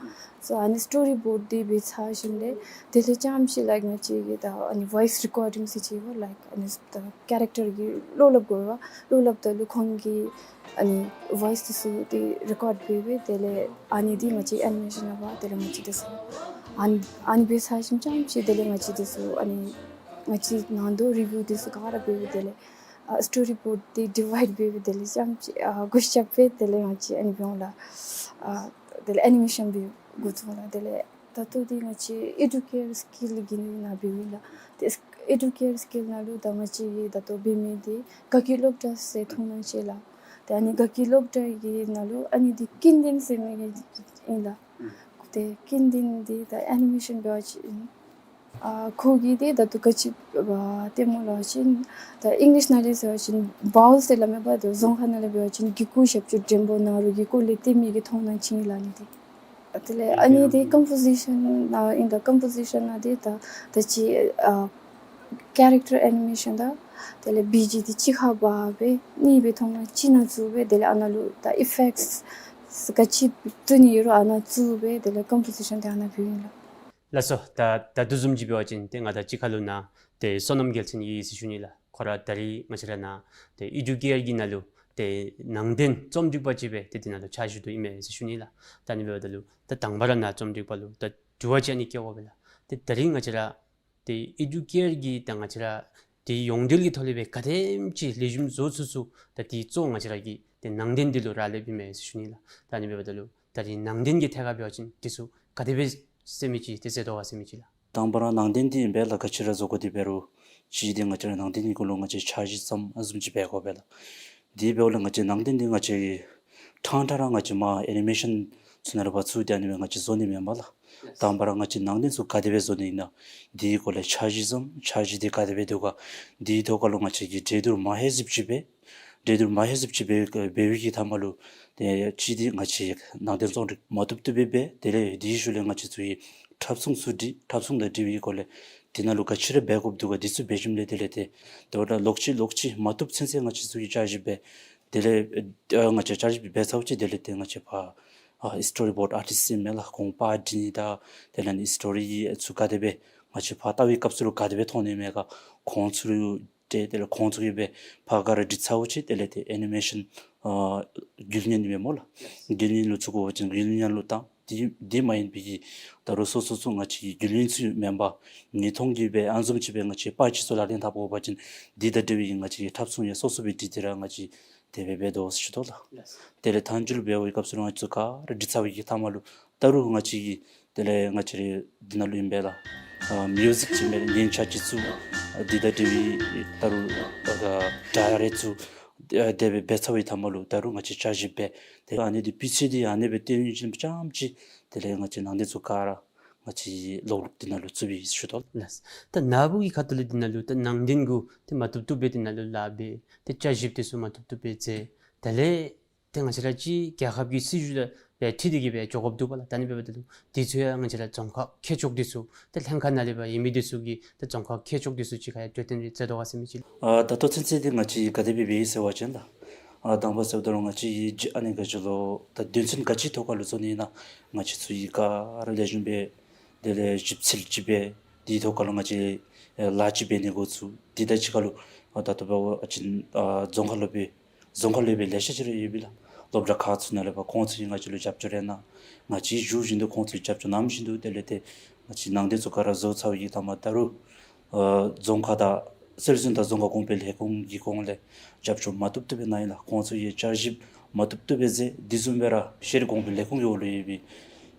སོ་ཨ་ནི་སི་ཊོ་རི་བོརཌ་འདི་འབད་ཚར་ཞིནམ་ལས་དེ་ལས་རྐྱངམ་ཅིག་ལའིཀ་ང་བཅས་ཀྱིས་ད་ཨ་ནི་ཝོའིསི་རི་ཀོར་ཌིང་ཟེར་ཅིག་ཡོད་ལགས། ཨ་ནི་ད་ཀེ་རེཀ་ཊར་གྱི་བློ་སླབ་དགོ་པས། བློ་སླབ་ད་ལུ་ཁོང་གི་ཨ་ནི་ཝོའིསི་འདི་ཚུ་ཏེ་རི་ཀོཌ་འབད་སྦེ་དེ་ལས་ཨ་ནི་འདི་ང་བཅས་ཨེ་ནི་མེ་ཤཱན་འབད་དེ་ལས་ང་བཅས་འདི་ཚུ་ཨ་ནི་ཨ་ནི་འབད་ཚར་ཞིནམ་རྐྱངམ་ཅིག་དེ་ལས་ང་བཅས་འདི་ཚུ་ཨ་ནི་ང་བཅས་ནང་དོག་རི་བིའུ་འདི་ཚུ་ག་ར་འབད་སྦེ་དེ་ལས་ཨ་སི་ཊོ་རི་བོརཌ་འདི་ཌི་ཝའིཌ་འབད་སྦེ་དེ་ལས་རྐྱངམ་ཅིག་ཨ་གུ་ཤ་སྦེ་དེ་ལས་ང་བཅས་ཨ་ནི་འབདཝ་ལགས། ཨ་དེ་ལས་ཨེ་ནི་མེ་ཤཱན་འབད་འགོ་བཙུགས་ལགས། དེ་ལས་ད་ལྟོ་འདི་ང་བཅས་ཨེ་ཌུ་ཀེར་སི་ཀིལ་གྱི་ནང་འབདཝ་ཨིན་ལགས། ཏེ་ཨེ་ཌུ་ཀེར་སི་ཀིལ་ནང་ལུ་ད་ང་བཅས་ཀྱིས་ད་ལྟོ་འབད་མི་འདི་དགའ་སྐྱིད་སློབ་གྲྭ་ཟེར་མཐོང་སྣང་ཅིག་ལགས། ཏེ་ཨ་ནི་དགའ་སྐྱིད་སློབ་གྲྭ་གི་ནང་ལུ་ཨ་ནི་འདི་ཀིན་ཏིན་ཟེར་མི་གི་ཨིན་ལགས། ཏེ་ཀིན་ཏིན་འདི་ད་ཨེ་ནི་མེ་ཤཱན་འབད་བ་ཅིན་ཨ་ཁོ་གིས་འདི་ད་ལྟོ་ག་ཅི་ཨ་སྟོནམ་སྨོ་ལབ་པ་ཅིན་ད་ཨིང་ལིཤ་ནང་ལས་ཟེར་བ་ཅིན་བའོལ་ཟེར་སླབ་མས་པ། ད་རྫོང་ཁ་ནང་ལས་འབད་བ་ཅིན་གི་གུ་ཞབས་ཀྱུ་འགྲེང་པོ་ནང་རོལ་གྱི་སྐོར་ལས་སྟོན་མི་གི་མཐོང་སྣང་ཅིག་ཨིན་ལགས་ཨ་ནི་འདི། དེ་ལས་ཨ་ནི་འདི་ཀམ་པོ་ཟི་ཤཱན་ནང་ཨིན་ད་ཀམ་པོ་ཟི་ཤཱན་ནང་འདི་ད་ད་ཅི་ཨ་ཀེ་རེཀ་ཊར་ཨེ་ནི་མེ་ཤཱན་དང་དེ་ལས་བི་ཇི་འདི་གཅིག་ཁར་འབག་སྦེ་གཉིས་སྦེ་མཐོང་སྣང་གཅིག་ནང་བཙུགས་སྦེ་དེ་ལས་ཨ་ནཱ་ལུ་ད་ཨི་ཕེཀཊ་ག་ཅི་བཙུགས་ནི་ཡོད་རུང་ཨ་ནཱ་བཙུགས་སྦེ་དེ་ལས་ཀམ་པོ་ཟི་ཤཱན་འདི་ཨ་ནཱ་འབདཝ་ཨིན་ལགས། ལགས་སོ། ད་ད་ལྟོ་བཟུམ་ཅིག་འབད་བ་ཅིན་ཏེ་ང་དང་གཅིག་ཁར་ལུ་ནཱ་ཏེ་བསོད་ནམས་རྒྱལ་མཚན་ཡོད་ཟེར་ཞུ་ནི་ལགས། ཁོ་ར་ད་རིས་ང་བཅས་ར་ནཱ་ཏེ་ཨེ་ཌུ་ཀེར་གྱི་ནང་ལུ་ཏེ་ནང་རྟེན་རྩོམ་སྒྲིག་པ་ཅིག་སྦེ་ཏེ་འདི་ནང་ལུ་ཕྱག་ཞུ་དོ་ཨིན་མས་ཟེར་ཞུ་ནི་ལགས། ད་ཨ་ནི་འབདཝ་ད་ལུ་ད་དང་པ་ར་ནཱ་རྩོམ་སྒྲིག་པ་ལུ་ད་དྲི་བ་ཅིག་ཨ་ནི་བཀོད་དགོ་པས་ལགས། ཏེ་ད་རིས་ང་བཅས་ར་ཏེ་ཨེ་ཌུ་ཀེར་གྱི་ད་ང་བཅས་ར་ཏེ་ཡོངས་འབྲེལ་གྱི་ཐོག་ལས་སྦེ་ག་དེམ་ཅིག་ལེགས་ཤོམ་བཟོ་ཚུགས་ཚུགས་ད་འདི་གཙོ་ང་བཅས་ར་གི་ཏེ་ནང་རྟེན་འདི་ལུ་རག་ལསཔ་ཨིན་མས་ཟེར་ཞུ་ནི་ལགས། ད་ཨ་ནི་འབདཝ་ད་ལུ་ད་རིས་ནང་རྟེན་གྱི་ཐད་ཁར་འབད་བ་ཅིན་འདི་ཚུ་ག་དེ་སྦེ་ཟེར་མི་ཅིག་ཏེ་ཟེར་དོ་ག་ཟེར་མི་ཅིག་ལགས། དང་པ་ར་ནང་རྟེན་འདི་ཨིན་པས་ལགས། ག་ཅི་ར་བཟོ་དགོ་འདི་འབད་རུང་གཅིག་འདི་ང་བཅས་ར་ནང་རྟེན་གྱི་སྐོར་ལུ་ང་བཅས་འཆར་གཞི་བརྩམ་ཨ་བཟུམ་ཅིག་འབད་དགོ་པས་ལགས། འདི་འབདཝ་ལས་ང་བཅས་ནང་རྟེན་འདི་ང་བཅས་ཀྱིས་ཕྲང་ཕྲང་ར་ང་བཅས་མར་ཨེ་ནི་མེ་ཤཱན་ཚུ་ནང་ལུ་འབག་བཙུགས་ཏེ་ཨ་ནི་སྦེ་ང་བཅས་བཟོ་ནི་མེན་པས་ལགས། དང་པ་ར་ང་བཅས་ནང་རྟེན་ཚུ་ག་དེ་སྦེ་བཟོ་ནི་ཨིན་ན་འདི་གི་སྐོར་ལས་འཆར་གཞི་བརྩམ། འཆར་གཞི་འདི་ག་དེ་སྦེ་འདུག་ག། འདི་གི་ཐོག་ཁར་ལུ་ང་བཅས་ཀྱིས་འགྲན་བསྡུར་མ་ཧེ་ཟིབ་ཅིག་འབད། འགྲན་བསྡུར་མ་ཧེ་ཟིབ་ཅིག་འབད་འབད་བའི་གི་མཐའ་མ་ལུ་ཏེ་གཅིག་འདི་ང་བཅས་ནང་རྟེན་རྩོམ་སྒྲིག་མ་བཏུབ་བཏུབ་སྦེ་འབད། དེ་ལས་དེའི་ཤུལ་ལས་ང་བཅས་ཚུ་གིས་འཁྲབ་གཞུང་ཚུ་སྒྲིག། འཁྲབ་གཞུང་དང་འབྲེལ་བའི་སྐོར་ལས་འདི་ནང་ལུ་ག་ཅི་ར་འབད་དགོཔ་འདུག་ག། འདི་ཚུ་འབད་ཞིནམ་ལས་དེ་ལས་ཏེ་དོ་ར་ལོག་ཅི་ལོག་ཅི་མ་བཏུབ་ཚུན་ཚོད་ང་བཅས་ཚུ་གིས་བསྐྱར་ཞིབ་འབད། དེ་ལས་ཨ་ང་བཅས་བསྐྱར་ཞིབ་འབད་ཚརཝ་ཅིག་དེ་ལས་ཏེ་ང་བཅས་ཕར་ཨ་སི་ཊོ་རི་བོརཌ་ཨར་ཊིསཊ་ཨིན་མས་ལགས། ཁོང་པར་སྒྲིག་ནི་དང་དེ་ལས་ཨ་ནི་སི་ཊོ་རི་ཚུ་ག་དེ་སྦེ་ང་བཅས་ཕར་ལྟ་བའི་སྐབས་སུ་ལུ་ག་དེ་སྦེ་མཐོང་ནི་མས་ག། ཁོང་ཚུ་ལུ་ཏེ་དེ་ལས་ཁོང་ཚུ་གིས་སྦེ་ཕར་ག་ར་སྒྲིག་ཚརཝ་ཅིག་དེ་ལས་ཏེ་ཨེ་ནི་མེ་ཤཱན་ཨ་རྒྱུན་ལེན་ཨིན་མས་སྨོ་ལགས། རྒྱུན་ལེན་ལུ་བཙུགས་དགོ་པ་ཅིན་རྒྱུན་ལེན་ལུ་བཏང་། དེ་དེ་མ་ཡིན་པའི་གི་ད་རུང་སོ་སོ་ཚུ་ང་བཅས་ཀྱི་རྒྱུན་ལེན་ཚུ་མེན་པར་ཉིས་སྟོང་གི་སྦེ་ཨ་བཟུམ་ཅིག་སྦེ་ང་བཅས་པར་ཅིག་ཚུ་ལག་ལེན་འཐབ་དགོ་པ་ཅིན་འདི་དང་འབྲེལ་བའི་ང་བཅས་ཀྱི་འཁྲབ་གཞུང་ཡང་སོ་སོ་སྦེ་སྒྲིག་སྟེ་ར་ང་བཅས་དེ་སྦེ་འབད་དོ་ཟེར་ཞུ་དོ་ལགས། དེ་ལས་མཐའ་མཇུག་ལུ་འབད་བའི་སྐབས་སུ་ལུ་ང་བཅས་ཚུ་ག་ར་སྒྲིག་ཚར་བའི་གི་མཐའ་མ་ལུ་ད་རུང་ང་བཅས་ཀྱིས་དེ་ལས་ང་བཅས་རའི་འདི་ནང་ལུ་ཨིན་པས་ལགས། ཨ་མིའུ་ཟིཀ་ཅིག་མེན་ན་ཉན་ཆ་ཅིག་ཚུ་འདི་དང་འབྲེལ་བའི་ད་རུང་ཨ་སྒྲ་རེ་ཚུ་ཨ་དེ་སྦེ་འབད་ཚར་བའི་མཐའ་མ་ལུ་ད་རུང་ང་བཅས་བསྐྱར་ཞིབ་འབད། དེ་ཨ་ནི་འདི་སྤུས་ཚད་འདི་ཨ་ནི་སྦེ་སྟོན་ནི་ཅིག་རྐྱངམ་ཅིག་དེ་ལས་ང་བཅས་ནང་རྟེན་ཚུ་ག་ར་ང་བཅས་ཀྱིས་ལོག་ལོག་འདི་ནང་ལུ་བཙུགས་པའི་ཞུ་དོ་ལགས། ད་ནཱ་བུ་གི་ཁ་ཐུག་ལས་འདི་ནང་ལུ་ད་ནང་རྟེན་གུ་ཏེ་མ་བཏུབ་བཏུབ་སྦེ་འདི་ནང་ལུ་ལཱ་འབད། ཏེ་བསྐྱར་ཞིབ་འདི་ཚུ་མ་བཏུབ་བཏུབ་སྦེ་མཛད། དེ་ལས་ཏེ་ང་བཅས་ར་ཅིག་རྒྱལ་ཁབ་ཀྱི་སྲིད་བྱུས་ལུ་སྦེ་འཁྲིལ་ཏེ་གི་སྦེ་འགྱོ་དགོཔ་འདུག་པ་ལགས། ད་ཨ་ནི་འབདཝ་ད་ལུ་འདི་ཚུ་ཡང་ང་བཅས་ར་རྫོང་ཁག་མཁས་མཆོག་འདི་ཚུ་ཏེ་ལྷན་ཁག་ནང་ལས་སྦེ་ཡོད་མི་འདི་ཚུ་གིས་ཏེ་རྫོང་ཁག་མཁས་མཆོག་འདི་ཚུ་གཅིག་ཁར་ཡང་གྲོས་བསྟུན་རེ་མཛད་དོ་ག་ཟེར་མི་ཅིག་ལགས། ཨ་ད་ལྟོ་ཚུན་ཚོད་འདི་ང་བཅས་ག་དེ་སྦེ་འབད་ཡི་ཟེར་བ་ཅིན་ལགས། ཨ་དང་པ་ཟེརཝ་ད་ལུ་ང་བཅས་ཀྱིས་ཨ་ནི་ག་ཅི་ལོ་ད་དོན་ཚན་ག་ཅིའི་ཐོག་ཁར་ལུ་བཟོ་ནི་ཨིན་ན་ང་བཅས་ཚུ་གིས་ག་ར་ལེགས་ཤོམ་སྦེ་དེ་ལས་ཞིབ་འཚོལ་ཅིག་འབད། དེའི་ཐོག་ཁར་ལུ་ང་བཅས་ཨེ་ལཱ་ཅིག་འབད་ནི་འགོ་བཙུགས། དེ་དང་གཅིག་ཁར་ལུ་ཨ་ད་ལྟོ་འབད་བ་ཅིན་ཨ་རྫོང་ཁག་ལུ་སྦེ་རྫོང་ཁག་ལུ་སྦེ་ལེ་ཤ་ཅིག་ར་ཡོད་པས་ལགས། སློབ་གྲྭ་ཁག་ཚུ་ནང་ལས་སྦེ་ཁོང་ཚུ་གིས་ང་བཅས་ལུ་རྒྱབ་སྐྱོར་རེ་གནང་། ང་བཅས་བཞུགས་བཞིན་དུ་ཁོང་ཚུ་གིས་རྒྱབ་སྐྱོར་གནང་བཞིན་དུ་དེ་ལས་ཏེ་ང་བཅས་ནང་རྟེན་ཚུ་ག་ར་བཟོ་ཚར་བའི་གི་མཐའ་མ་ད་རུང་ཨ་རྫོང་ཁག་དང་སྲོལ་འཛིན་དང་རྫོང་ཁ་གོང་འཕེལ་ལས་ཁུངས་ཀྱི་ཁོང་ལས་རྒྱབ་སྐྱོར་མ་བཏུབ་བཏུབ་སྦེ་གནང་ཡི་ལགས། ཁོང་ཚུ་གིས་བསྐྱར་ཞིབ་མ་བཏུབ་བཏུབ་སྦེ་མཛད། དེ་བཟུམ་སྦེ་ར་ཤེས་རིག་གོང་འཕེལ་ལས་ཁུངས་ཀྱི་འོག་ལུ་ཡོད་པའི་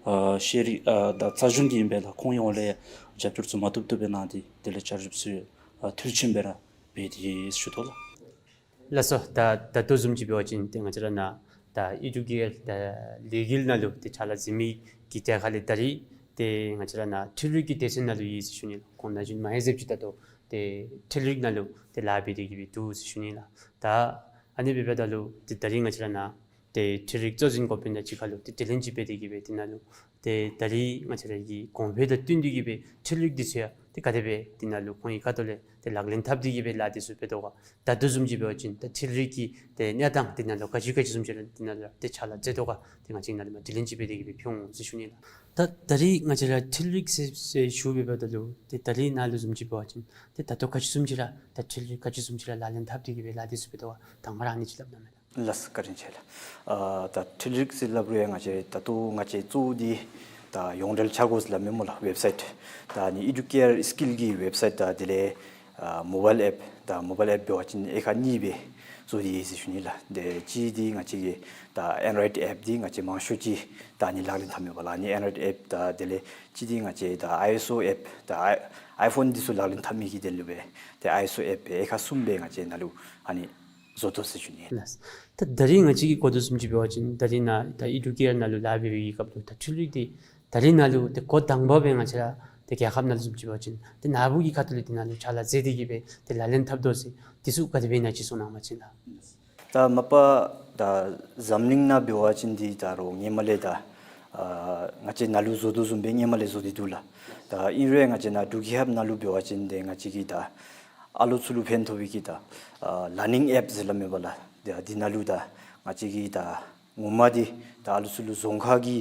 ཨ་ཤེས་རིག་ཨ་དང་རྩ་གཞུང་གི་ཨིན་པས་ལགས། ཁོང་ཡོངས་ལས་རྒྱབ་སྐྱོར་ཚུ་མ་བཏུབ་བཏུབ་སྦེ་གནང་སྟེ་དེ་ལས་བསྐྱར་ཞིབ་ཚུ་ཡང་ཨ་མཐིལ་ཕྱིན་སྦེ་ར་འབད་དེ་ཡོད་ཟེར་ཞུ་དོ་ལགས། ལགས་སོ། ད་ད་ལྟོ་བཟུམ་ཅིག་འབད་བ་ཅིན་ཏེ་ང་བཅས་ར་ནཱ་ད་ཨེ་ཌུ་ཀེར་ད་ལས་འགུལ་ནང་ལུ་ཏེ་ཕྱག་ལཱ་མཛད་མི་གི་གྲས་ཁར་ལས་ད་རིས་ཏེ་ང་བཅས་ར་ནཱ་འཕྲུལ་རིག་གི་སྡེ་ཚན་ནང་ལུ་ཡོད་ཟེར་ཞུ་ནི་ལགས། ཁོང་ན་གཞོན་མ་ཧེ་ཟེརཝ་ཅིག་ད་ལྟོ་ཏེ་འཕྲུལ་རིག་ནང་ལུ་ཏེ་ལཱ་འབད་དེ་གི་སྦེ་འདུག་ཟེར་ཞུ་ནི་ལགས། ད་ཨ་ནི་འབདཝ་ད་ལུ་ཏེ་ད་རིས་ང་བཅས་ར་ནཱ་ཏེ་འཕྲུལ་རིག་གཙོ་འཛིན་འགོ་དཔོན་དང་གཅིག་ཁར་ལུ་ཏེ་དྲི་ལན་ཅིག་འབད་དེ་གི་སྦེ་འདི་ནང་ལུ་ཏེ་ད་རིས་ང་བཅས་ར་གི་གོང་འཕེལ་དང་བསྟུན་ཏེ་གི་སྦེ་འཕྲུལ་རིག་འདི་ཚུ་ཡང་ ཏེ་ག་དེ་སྦེ་འདི་ནང་ལུ་ཁོང་གི་ཁ་ཐུག་ལས་ཏེ་ལག་ལེན་འཐབ་སྟེ་གི་སྦེ་ལཱ་འདི་ཚུ་འབད་དོ་ག། ད་ལྟོ་བཟུམ་ཅིག་འབད་བ་ཅིན་ད་འཕྲུལ་རིག་གི་ཏེ་གནས་སྟངས་འདི་ནང་ལུ་ག་ཅི་ག་ཅི་བཟུམ་ཅིག་ར་འདི་ནང་ལུ་ཏེ་ཕྱག་ལཱ་མཛད་དོ་ག། ཏེ་ང་བཅས་ནཱ་ལས་མར་དྲི་ལན་ཅིག་འབད་དེ་གི་སྦེ་ཕུལ་འོང་ཟེར་ཞུ་ནི་ལགས། ད་ད་རིས་ང་བཅས་ར་འཕྲུལ་རིག་ཟེར་ཟེར་ཞུ་བའི་བར་ད་ལུ་ཏེ་ད་རིས་ནཱ་ལུ་བཟུམ་ཅིག་འབད་བ་ཅིན་ཏེ་ད་ལྟོ་ག་ཅི་བཟུམ་ཅིག་ར་ད་འཕྲུལ་རིག་ག་ཅི་བཟུམ་ཅིག་ར་ལག་ལེན་འཐབ་སྟེ་གི་སྦེ་ལཱ་འདི་ཚུ་འབད་དོ་ག། དང་པ་ར་ཨ་ནི་ཅིག་སླབ་གནང་མས་ལགས། ལགས་སོ། བཀའ་དྲིན་ཆེ་ལགས། ཨ་ད་འཕྲུལ་རིག་ཟེར་སླབ་རུང་ཡང་ང་བཅས་ད་ལྟོ་ང་བཅས་གཙོ་བོ་འདི་ད་ཡོངས་འབྲེལ་འཆར་སྒོ་ཟེར་སླབ་མས་སྨོ་ལགས། ཝེབ་སའིཊ། ད་ཨ་ནི་ཨི་ཌུ་ཀེར་སི་ཀིལ་གྱི་ཝེབ་སའིཊ་དང་དེ་ལས་ཨ་མོ་བཱའིལ་ཨེཔ། ད་མོ་བཱའིལ་ཨེཔ་འབད་བ་ཅིན་དབྱེ་ཁག་གཉིས་སྦེ་བཟོ་སྟེ་ཡོད་ཟེར་ཞུ་ནི་ལགས། ཏེ་གཅིག་འདི་ང་བཅས་ཀྱི་ད་ཨེན་ཌོ་རོའིཌ་ཨེཔ་འདི་ང་བཅས་མང་ཤོས་ཅིག་ད་ཨ་ནི་ལག་ལེན་འཐབ་མས་པ་ལགས། ཨ་ནི་ཨེན་ཌོ་རོའིཌ་ཨེཔ། ད་དེ་ལས་གཅིག་འདི་ང་བཅས་ད་ཨའི་ཨེསི་ཨོ་ཨེཔ། ད་ཨའི་ཨའི་ཕོན་འདི་ཚུ་ལག་ལེན་འཐབ་མི་གི་དོན་ལུ་སྦེ་ཏེ་ཨའི་ཨེསི་ཨོ་ཨེཔ་སྦེ་དབྱེ་ཁག་གསུམ་སྦེ་ང་བཅས་ནཱ་ལུ་ཨ་ནི་བཟོ་དོ་ཟེར་ཞུ་ནི། ལགས། ད་ད་རིས་ང་བཅས་ཀྱིས་གོ་དོ་བཟུམ་ཅིག་འབད་བ་ཅིན་ད་རིས་ནཱ་ད་ཨི་ཌུ་ཀེར་ནང་ལུ་ལཱ་འབད་བའི་གི་སྐབས་ལུ་ད་འཕྲུལ་རིག་འདི་ད་རིས་ནཱ་ལུ་ཏེ་འགོ་དང་པ་སྦེ་ང་བཅས་ར་ཏེ་རྒྱལ་ཁབ་ནང་ལུ་བཟུམ་ཅིག་འབད་བ་ཅིན་ཏེ་ནཱ་བུ་གི་ཁ་ཐུག་ལས་འདི་ནང་ལུ་ཕྱག་ལཱ་མཛད་དེ་གི་སྦེ་ཏེ་ལག་ལེན་འཐབ་དོ་ཟེར་འདི་ཚུ་ག་དེ་སྦེ་ཨིན་ན་ཅིག་གསུང་གནང་པ་ཅིན་ལགས། ད་མ་པ་ད་འཛམ་གླིང་ནང་འབད་བ་ཅིན་འདི་ད་རུང་སྔོན་མ་ལས་ད་ཨ་ང་བཅས་ནཱ་ལུ་བཟོ་དོ་བཟུམ་སྦེ་སྔོན་མ་ལས་བཟོ་སྟེ་འདུག་ལགས། ད་ཨིན་རུང་ཡང་ང་བཅས་ནཱ་འབྲུག་རྒྱལ་ཁབ་ནང་ལུ་འབད་བ་ཅིན་ཏེ་ང་བཅས་ཀྱི་ད་ཨ་ལུ་ཚུ་ལུ་ཕན་ཐོགས་པའི་གི་ད་ཨ་ལར་ནིང་ཨེཔ་ཟེར་སླབ་མས་པ་ལགས། ཏེ་འདི་ནང་ལུ་ད་ང་བཅས་ཀྱི་ད་ངོ་མ་འདི་ད་ཨ་ལུ་ཚུ་ལུ་རྫོང་ཁ་གི་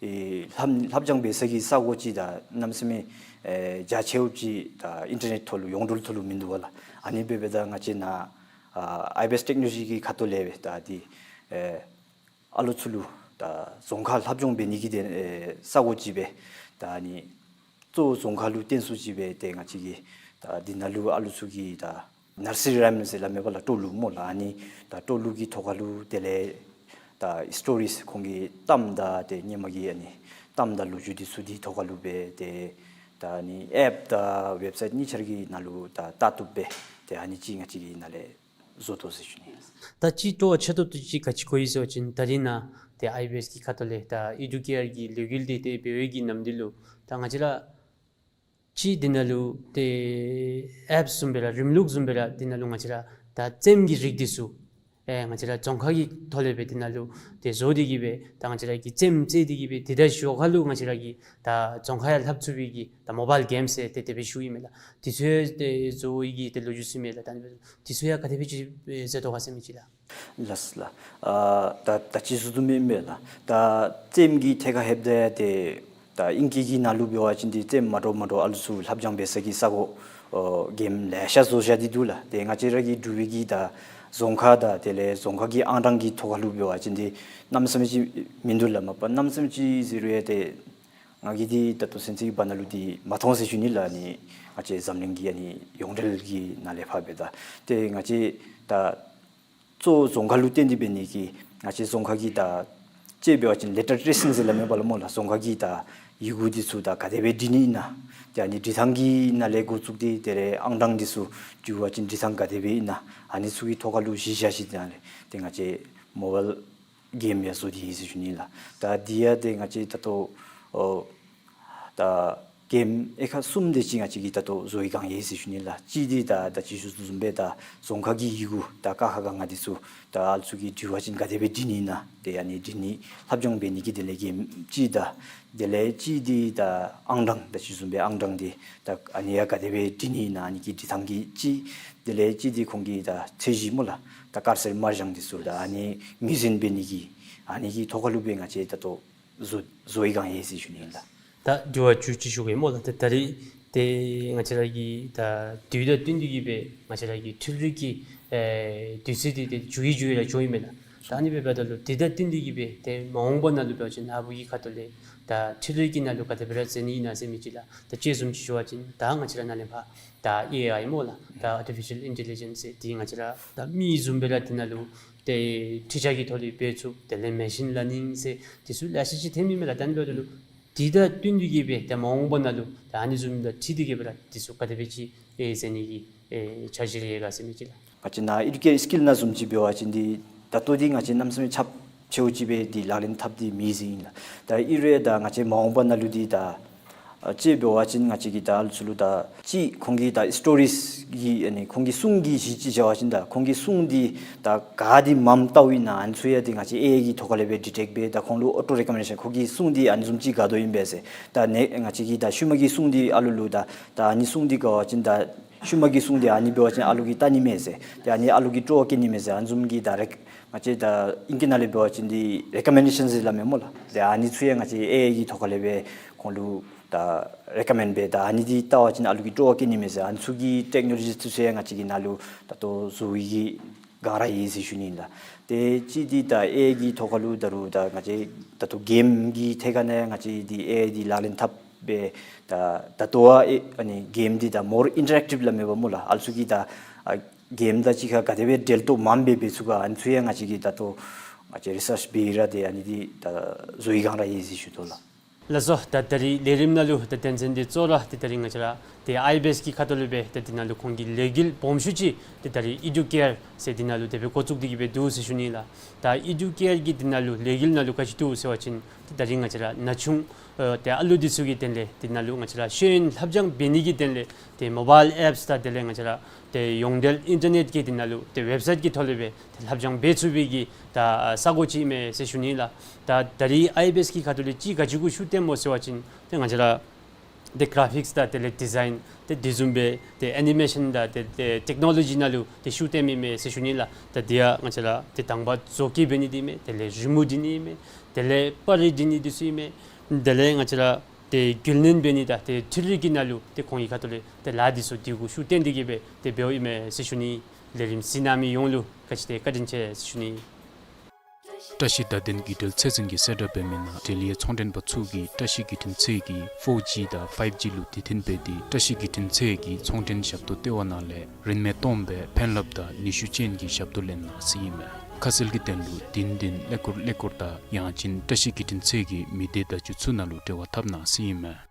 ཨེ་ལྷབ་ལྷབ་སྦྱང་འབད་ས་གི་ས་གོ་ཅིག་ད་གནམ་མེད་ས་མེད་ཨེ་རྒྱ་ཆེཝ་ཅིག་ད་ཨིན་ཊར་ནེཊ་ཐོག་ལུ་ཡོངས་འབྲེལ་ཐོག་ལུ་མིན་འདུག་པ་ལགས། ཨ་ནི་འབད་འབདཝ་ད་ང་བཅས་ནཱ་ཨ་ཨའི་བི་ཨེསི་ཊེཀ་ནོ་ལོ་ཇི་གི་ཁ་ཐུག་ལས་སྦེ་ད་འདི་ཨེ་ཨ་ལུ་ཚུ་ལུ་ད་རྫོང་ཁ་ལྷབ་སྦྱང་འབད་ནི་གི་ཏེ་ཨེ་ས་གོ་ཅིག་སྦེ་ད་ཨ་ནི་གཙོ་བོ་རྫོང་ཁ་ལུ་བརྟེན་སུ་ཅིག་སྦེ་ཏེ་ང་བཅས་ཀྱིས་ད་འདི་ནང་ལུ་ཨ་ལུ་ཚུ་གི་ད་ནར་སི་རི་རའིམས་ཟེར་སླབ་མས་པ་ལགས། སྤྲོ་ལུགས་སྨོ་ལགས། ཨ་ནི་ད་སྤྲོ་ལུགས་ཀྱི་ཐོག་ཁ་ལུ་དེ་ལས་ད་སི་ཊོ་རིསི་ཁོང་གི་གཏམ་དང་ཏེ་སྔོན་མ་གི་ཨ་ནི་གཏམ་དང་ལོ་རྒྱུས་འདི་ཚུ་འདི་ཐོག་ཁ་ལུ་སྦེ་ཏེ་ད་ཨ་ནི་ཨེཔ་དང་ཝེབ་སའིཊ་གཉིས་ཆ་ར་གི་ནང་ལུ་ད་ལྟ་བཏུབ་སྦེ་ཏེ་ཨ་ནི་ཅིག་ང་བཅས་ཀྱིས་ནཱ་ལས་བཟོ་དོ་ཟེར་ཞུ་ནི། ད་ཅིག་སྤྲོ་བ་ཆེ་ཏོག་ཏོ་ཅིག་ག་ཅི་གོ་ཡི་ཟེར་བ་ཅིན་ད་རིས་ནཱ་ཏེ་ཨའི་བི་ཨེསི་གི་ཁ་ཐུག་ལས་ད་ཨི་ཌུ་ཀེར་གྱི་ལས་འགུལ་འདི་ཏེ་འབད་བའི་གི་ནམ་དུས་ལུ་ད་ང་བཅས་ར་ཅིག་འདི་ནང་ལུ་ཏེ་ཨེཔ་བཟུམ་སྦེ་ར་རིམ་ལུགས་བཟུམ་སྦེ་ར་འདི་ནང་ལུ་ང་བཅས་ར་ད་རྩེདམོ་གི་རིགས་འདི་ཚུ་ཨེ་ང་བཅས་ར་རྫོང་ཁ་གི་ཐོག་ལས་སྦེ་འདི་ནང་ལུ་ཏེ་བཟོ་སྟེ་གི་སྦེ་ད་ང་བཅས་ར་གིས་རྩེདམོ་རྩེ་སྟེ་གི་སྦེ་ཏེ་ད་ཞོར་ཁ་ལུ་ང་བཅས་ར་གིས་ད་རྫོང་ཁ་ཡང་ལྷབ་ཚུགས་པའི་གི་ད་མོ་བཱའིལ་གེམ་ཟེར་ཏེ་དེ་སྦེ་ཞུ་ཡི་མས་ལགས། འདི་ཚུ་ཡང་ཏེ་བཟོ་བའི་གི་ཏེ་ལོ་རྒྱུས་ཚུ་མས་ལགས། ད་འདི་ཚུ་ཡང་ག་དེ་སྦེ་ཅིག་ཨེ་མཛད་དོ་ག་ཟེར་མི་ཅིག་ལགས། ལགས་སོ་ལགས། ཨ་ད་ད་ཅི་ཞུ་དོ་མེན་མས་ལགས། ད་རྩེདམོ་གི་ཐད་ཁར་ལྷོདཔ་ད་ཏེ་ད་ཨིང་སྐད་ཀྱི་ནང་ལུ་འབད་བ་ཅིན་འདི་རྩེདམོ་མ་འདྲཝ་མ་འདྲཝ་ཨ་ལུ་ཚུ་ལྷབ་སྦྱང་འབད་ས་གི་ས་གོ་ཨོ་གེམ་ལེ་ཤ་བཟོ་བཞག་སྟེ་འདུག་ལགས། ཏེ་ང་བཅས་ར་གི་འབྲུག་པའི་གི་ད་རྫོང་ཁ་དང་དེ་ལས་རྫོང་ཁ་གི་ཨང་གྲངས་ཀྱི་ཐོག་ཁ་ལུ་འབད་བ་ཅིན་འདི་གནམ་མེད་ས་མེད་ཅིག་མིན་འདུག་ལགས། མ་པ་གནམ་མེད་ས་མེད་ཅིག་ཟེར་རུང་ཡང་ཏེ་ང་གིས་འདི་ད་ལྟོ་ཚུན་ཚོད་ཀྱི་བར་ན་ལུ་འདི་མ་མཐོང་ཟེར་ཞུ་ནི་ལགས། ཨ་ནི་ང་བཅས་འཛམ་གླིང་གི་ཨ་ནི་ཡོངས་འབྲེལ་གྱི་ནང་ལས་ཕར་འབདཝ་ད་ཏེ་ང་བཅས་ད་གཙོ་བོ་རྫོང་ཁ་ལུ་བརྟེན་ཏེ་འབད་ནི་གིས་ང་བཅས་རྫོང་ཁ་གི་ད་ཅིག་འབད་བ་ཅིན་ལེ་ཊར་ཊེ་སིང་ཟེར་སླབ་མས་པ་ལགས་སྨོ་ལགས། རྫོང་ཁ་གི་ད་ཡི་གུ་འདི་ཚུ་ད་ག་དེ་སྦེ་འབྲི་ནི་ཨིན་ན། ཏེ་ཨ་ནི་འབྲི་ཐངས་ཀྱི་ནང་ལས་འགོ་བཙུགས་ཏེ་དེ་ལས་ཨང་གྲངས་འདི་ཚུ་འབྲི་བ་ཅིན་འབྲི་ཐངས་ག་དེ་སྦེ་ཨིན་ན། ཨ་ནི་ཚུ་གི་ཐོག་ཁ་ལུ་གཞི་བཞག་ཞིནམ་ལས་ཏེ་ང་བཅས་མོ་བཱའིལ་གེམ་ཡང་བཟོ་སྟེ་ཡོད་ཟེར་ཞུ་ནི་ལགས། ད་འདི་ཡང་ཏེ་ང་བཅས་ད་ལྟོ་ཨོ་ད་གེམ་དབྱེ་ཁག་གསུམ་དེ་ཅིག་ང་བཅས་ཀྱིས་ད་ལྟོ་བཟོ་བའི་སྒང་ཡོད་ཟེར་ཞུ་ནི་ལགས། གཅིག་འདི་ད་ད་ཅི་ཞུ་དོ་བཟུམ་སྦེ་ད་རྫོང་ཁ་གི་ཡི་གུ་ད་ཀ་ཁ་ག་ང་འདི་ཚུ་ད་ཨ་ལུ་ཚུ་གིས་འབྲི་བ་ཅིན་ག་དེ་སྦེ་འབྲི་ནི་ཨིན་ན། ཏེ་ཨ་ནི་འབྲི་ནི་ལྷབ་སྦྱང་འབད་ནི་གི་དེ་ལས་གེམ་གཅིག་དང་དེ་ལས་གཅིག་འདི་ད་ཨང་གྲངས་ད་ཅི་ཞུ་དོ་བཟུམ་སྦེ་ཨང་གྲངས་འདི་ད་ཨ་ནི་ཡང་ག་དེ་སྦེ་འབྲི་ནི་ཨིན་ན་ཨ་ནི་གི་འབྲི་ཐངས་ཀྱི་གཅིག། དེ་ལས་གཅིག་འདི་ཁོང་གི་ད་ཚད་གཞི་སྨོ་ལགས། ད་དཀར་སེར་དམར་ལྗང་འདི་ཚུ་ད་ཨ་ནི་ངོས་འཛིན་འབད་ནི་གི་ཨ་ནི་གི་ཐོག་ཁ་ལུ་སྦེ་ང་བཅས་ད་ལྟོ་བཟོ་བཟོ་བའི་སྒང་ཡོད་ཟེར་ཞུ་ནི་ཨིན་ལགས། ད་དྲི་བ་བཅུ་གཅིག་ཞུ་གེ་སྨོ་ལགས། ད་ད་རིས་ཏེ་ང་བཅས་ར་གི་ད་དུས་དང་བསྟུན་ཏེ་གི་སྦེ་ང་བཅས་ར་གི་འཕྲུལ་རིག་གི་ཨེ་དུས་ཚོད་འདི་ཏེ་འགྱུར་བའི་འགྱུར་བའི་ར་འགྱོ་ཡི་མས་ལགས། ད་ཨ་ནི་འབདཝ་ད་ལུ་འདི་དང་བསྟུན་ཏེ་གི་སྦེ་ཏེ་མ་འོངས་པ་ནང་ལུ་འབད་བ་ཅིན་ནཱ་བུ་གི་ཁ་ཐུག་ལས་ད་འཕྲུལ་རིག་གི་ནང་ལུ་ག་དེ་སྦེ་ར་འཛུལ་ནི་ཨིན་ན་ཟེར་མི་ཅིག་ལགས། ད་དཔྱེ་བཟུམ་ཅིག་ཞུ་བ་ཅིན་ད་ང་བཅས་ར་ནཱ་ལས་ཕར་ད་ཨེ་ཨའི་སྨོ་ལགས། ད་ཨར་ཊི་ཕི་ཤཱལ་ཨིན་ཊེ་ལི་ཇེནསི་ཟེར་འདི་ང་བཅས་ར་ད་མི་བཟུམ་སྦེ་ར་འདི་ནང་ལུ་ཏེ་འཕྲུལ་ཆས་ཀྱི་ཐོག་ལས་འབད་ཚུགས། དེ་ལས་མེ་ཤིན་ལར་ནིང་ཟེར་འདི་ཚུ་ལེ་ཤ་ཅིག་ཐོན་ནི་མས་ལགས། ད་ཨ་ནི་འབདཝ་ད་ལུ་འདི་དང་བསྟུན་ཏེ་གི་སྦེ་ཏེ་མ་འོངས་པ་ནང་ལུ་ད་ཨ་ནི་བཟུམ་དང་འཁྲིལ་ཏེ་གི་སྦེ་ར་འདི་ཚུ་ག་དེ་སྦེ་ཅིག་ཨེ་འཛུལ་ནི་གི་ཨེ་འཆར་གཞི་རེ་ཡོད་ག་ཟེར་མི་ཅིག་ལགས། ང་བཅས་ནཱ་ཨེ་ཌུ་ཀེ་ཤཱན་སི་ཀིལ་ནང་བཟུམ་ཅིག་འབད་བ་ཅིན་འདི་ད་ལྟོ་འདི་ང་བཅས་གནམ་མེད་ས་མེད་ཁྱབ་ཆེཝ་ཅིག་སྦེ་འདི་ལག་ལེན་འཐབ་སྟེ་མེད་ཟེར་ཨིན་ལགས། ད་ཨིན་རུང་ད་ང་བཅས་མ་འོངས་པ་ནང་ལུ་འདི་ད་ ཨ་ཅིག་འབད་བ་ཅིན་ང་བཅས་ཀྱིས་ད་ཨ་ལུ་ཚུ་ལུ་ད་ཅིག་ཁོང་གི་ད་སི་ཊོ་རིསི་གི་ཨ་ནི་ཁོང་གི་སྲུང་གི་གཞི་ཅིག་བཞག་པ་ཅིན་ད་ཁོང་གི་སྲུང་འདི་ད་ག་ཏེ་མངམ་བལྟཝ་ཨིན་ན་ཨ་ནི་ཚུ་ཡང་ཏེ་ང་བཅས་ཨེ་ཨའི་གི་ཐོག་ཁ་ལས་སྦེ་ཌི་ཊེཀཊ་འབད་ད་ཁོང་ལུ་ཨོ་ཊོ་རེ་ཀོ་མེན་ཌེ་ཤཱན་ཁོང་གི་སྲུང་འདི་ཨ་ནི་བཟུམ་ཅིག་དགའ་དོ་ཨིན་པས་ཟེར། ད་ནི་ང་བཅས་ཀྱིས་ད་ཤུལ་མ་གི་སྲུང་འདི་ཨ་ལུ་ལུ་ད་ད་ཨ་ནི་སྲུང་འདི་དགའ་བ་ཅིན་ད་ཤུལ་མ་གི་སྲུང་འདི་ཨ་ནི་འབད་བ་ཅིན་ཨ་ལུ་གིས་བལྟ་ནི་མས་ཟེར། ཏེ་ཨ་ནི་ཨ་ལུ་གིས་སྤྲོ་བ་བསྐྱེད་ནི་མས་ཟེར། ཨ་ནི་བཟུམ་གྱི་ད་རེ་ང་བཅས་ད་ཨིང་སྐད་ནང་ལས་འབད་བ་ཅིན་འདི་རེ་ཀོ་མེན་ཌེ་ཤཱན་ཟེར་སླབ་མས་སྨོ་ལགས། ཏེ་ཨ་ནི་ཚུ་ཡང་ང་བཅས་ཨེ་ཨའི་གི་ཐོག་ཁ་ལས་སྦེ་ཁོང་ལུ་ད་རེ་ཀོ་མེནཌ་འབད་ད་ཨ་ནི་འདི་བལྟ་བ་ཅིན་ཨ་ལུ་གིས་སྤྲོ་བ་བསྐྱེད་ནི་མས་ཟེར། ཨ་ནི་ཚུ་གི་ཊེཀ་ནོ་ལོ་ཇི་ཚུ་ཡང་ང་བཅས་ཀྱི་ནང་ལུ་ད་ལྟོ་བཟོ་བའི་གི་སྒང་ར་ཡོད་ཟེར་ཞུ་ནི་ཨིན་ལགས། ཏེ་ཅིག་འདི་ད་ཨེ་ཨའི་གི་ཐོག་ཁ་ལུ་ད་རུང་ད་ང་བཅས་ད་ལྟོ་གེམ་གྱི་ཐད་ཁ་ནང་ང་བཅས་འདི་ཨེ་ཨའི་འདི་ལག་ལེན་འཐབ་སྦེ་ད་ད་ལྟོ་ཨ་ཨེ་ཨ་ནི་གེམ་འདི་ད་མོར་ཨིན་ཊ་རེཀ་ཊིབ་སླབ་མས་པ་སྨོ་ལགས། ཨ་ལུ་ཚུ་གིས་ད་ཨ་གེམ་དང་གཅིག་ཁར་ག་དེ་སྦེ་འབྲེལ་གཏོགས་མངམ་སྦེ་འབད་ཚུགས་ག་ཨ་ནི་ཚུ་ཡང་ང་བཅས་ཀྱིས་ད་ལྟོ་ང་བཅས་རི་སརཆ་འབད་ར་ཏེ་ཨ་ནི་འདི་ད་བཟོ་བའི་སྒང་ར་ཡོད་ཟེར་ཞུ་དོ་ལགས། ལགས་སོ། ད་ད་རིས་ལས་རིམ་ནང་ལུ་ད་དོན་ཚན་འདི་གཙོ་བོ་ར་ཏེ་ད་རིས་ང་བཅས་ར་ཏེ་ཨའི་བི་ཨེསི་གི་ཁ་ཐུག་ལས་སྦེ་ཏེ་འདི་ནང་ལུ་ཁོང་གི་ལས་འགུལ་སྦོམ་ཤོས་ཅིག་ཏེ་ད་རིས་ཨི་ཌུ་ཀེར་ཟེར་འདི་ནང་ལུ་དེ་སྦེ་འགོ་བཙུགས་ཏེ་གི་སྦེ་འདུག་ཟེར་ཞུ་ནི་ལགས། ད་ཨི་ཌུ་ཀེར་གྱི་འདི་ནང་ལུ་ལས་འགུལ་ནང་ལུ་ག་ཅི་འདུག་ཟེར་བ་ཅིན་ཏེ་ད་རིས་ང་བཅས་ར་ན་ཆུང་ཨ་ཏེ་ཨ་ལུ་འདི་ཚུ་གི་དོན་ལས་འདི་ནང་ལུ་ང་བཅས་ར་ཤེས་ཡོན་ལྷབ་སྦྱང་འབད་ནི་གི་དོན་ལས་ཏེ་མོ་བཱའིལ་ཨེཔསི་དང་དེ་ལས་ང་བཅས་ར་ཏེ་ཡོངས་འབྲེལ་ཨིན་ཊར་ནེཊ་ཀྱི་འདི་ནང་ལུ་ཏེ་ཝེབ་སའིཊ་ཀྱི་ཐོག་ལས་སྦེ་ཏེ་ལྷབ་སྦྱང་འབད་ཚུགས་པའི་གི་ད་ས་གོ་ཅིག་ཨིན་མས་ཟེར་ཞུ་ནི་ལགས། ད་ད་རིས་ཨའི་བི་ཨེསི་གི་ཁ་ཐུག་ལས་ཅིག་ག་ཅི་གུ་ཤུགས་བཏོནམ་སྨོ་ཟེར་བ་ཅིན་ཏེ་ང་བཅས་ར་ཏེ་གར་ཕིཀསི་དང་དེ་ལས་ཌི་ཛའིན་ཏེ་དེ་བཟུམ་སྦེ་ཏེ་ཨེ་ནི་མེ་ཤཱན་དང་ཏེ་ཏེ་ཊེཀ་ནོ་ལོ་ཇི་ནང་ལུ་ཏེ་ཤུགས་བཏོནམ་ཨིན་མས་ཟེར་ཞུ་ནི་ལགས། ད་འདི་ཡང་ང་བཅས་ར་ཏེ་དང་པ་བཟོ་བཀོད་འབད་ནི་འདི་ཨིན་མས། དེ་ལས་རི་མོ་འབྲི་ནི་ཨིན་མས། དེ་ལས་པར་རིས་འབྲི་ནི་འདི་ཚུ་ཨིན་མས། དེ་ལས་ང་བཅས་ར་ཏེ་རྒྱུན་ལེན་འབད་ནི་དང་ཏེ་འཕྲུལ་རིག་གི་ནང་ལུ་ཏེ་ཁོང་གི་ཁ་ཐུག་ལས་ཏེ་ལཱ་འདི་ཚུ་འདི་གུ་ཤུགས་བཏོན་ཏེ་གི་སྦེ་ཏེ་འབདཝ་ཨིན་མས་ཟེར་ཞུ་ནི། ལས་རིམ་གཟིགས་གནང་མི་ཡོངས་ལུ་ག་ཅི་ཏེ་བཀའ་དྲིན་ཆེ་ཟེར་ཞུ་ནི། བཀྲ་ཤིས་བརྡ་དོན་བརྒྱུད་འབྲེལ་ཚད་འཛིན་གྱིས་གསལ་བསྒྲགས་འབད་མི་ནང་འབྲེལ་ཡོད་ཚོང་མགྲོན་པ་ཚུ་གིས་བཀྲ་ཤིས་བརྒྱུད་འཕྲིན་ཚད་ཀྱི་ཕོར་ཇི་དང་ཕའིབ་ཇི་ལུ་དེ་བརྟེན་འབད་དེ་བཀྲ་ཤིས་བརྒྱུད་འཕྲིན་ཚད་ཀྱི་ཚོང་མགྲོན་ཞབས་ཏོག་ལྟེ་བ་ནང་ལས་རིན་མེད་སྟོངམ་སྦེ་ཕན་རླབས་དང་ནུས་ཤུགས་ཅན་གྱི་ཞབས་ཏོག་ལེན་གནང་ཟེར་ཨིན་མས། ཁ་གསལ་གྱི་དོན་ལུ་བདུན་བདུན་ཀླད་ཀོར་ཀླད་ཀོར་དང་ཡང་ཅིན་བཀྲ་ཤིས་བརྒྱུད་འཕྲིན་ཚད་ཀྱི་མི་སྡེ་བརྡ་བརྒྱུད་ཚུ་ནང་ལུ་འབྲེལ་བ་འཐབ་གནང་ཟེར་ཨིན་མས།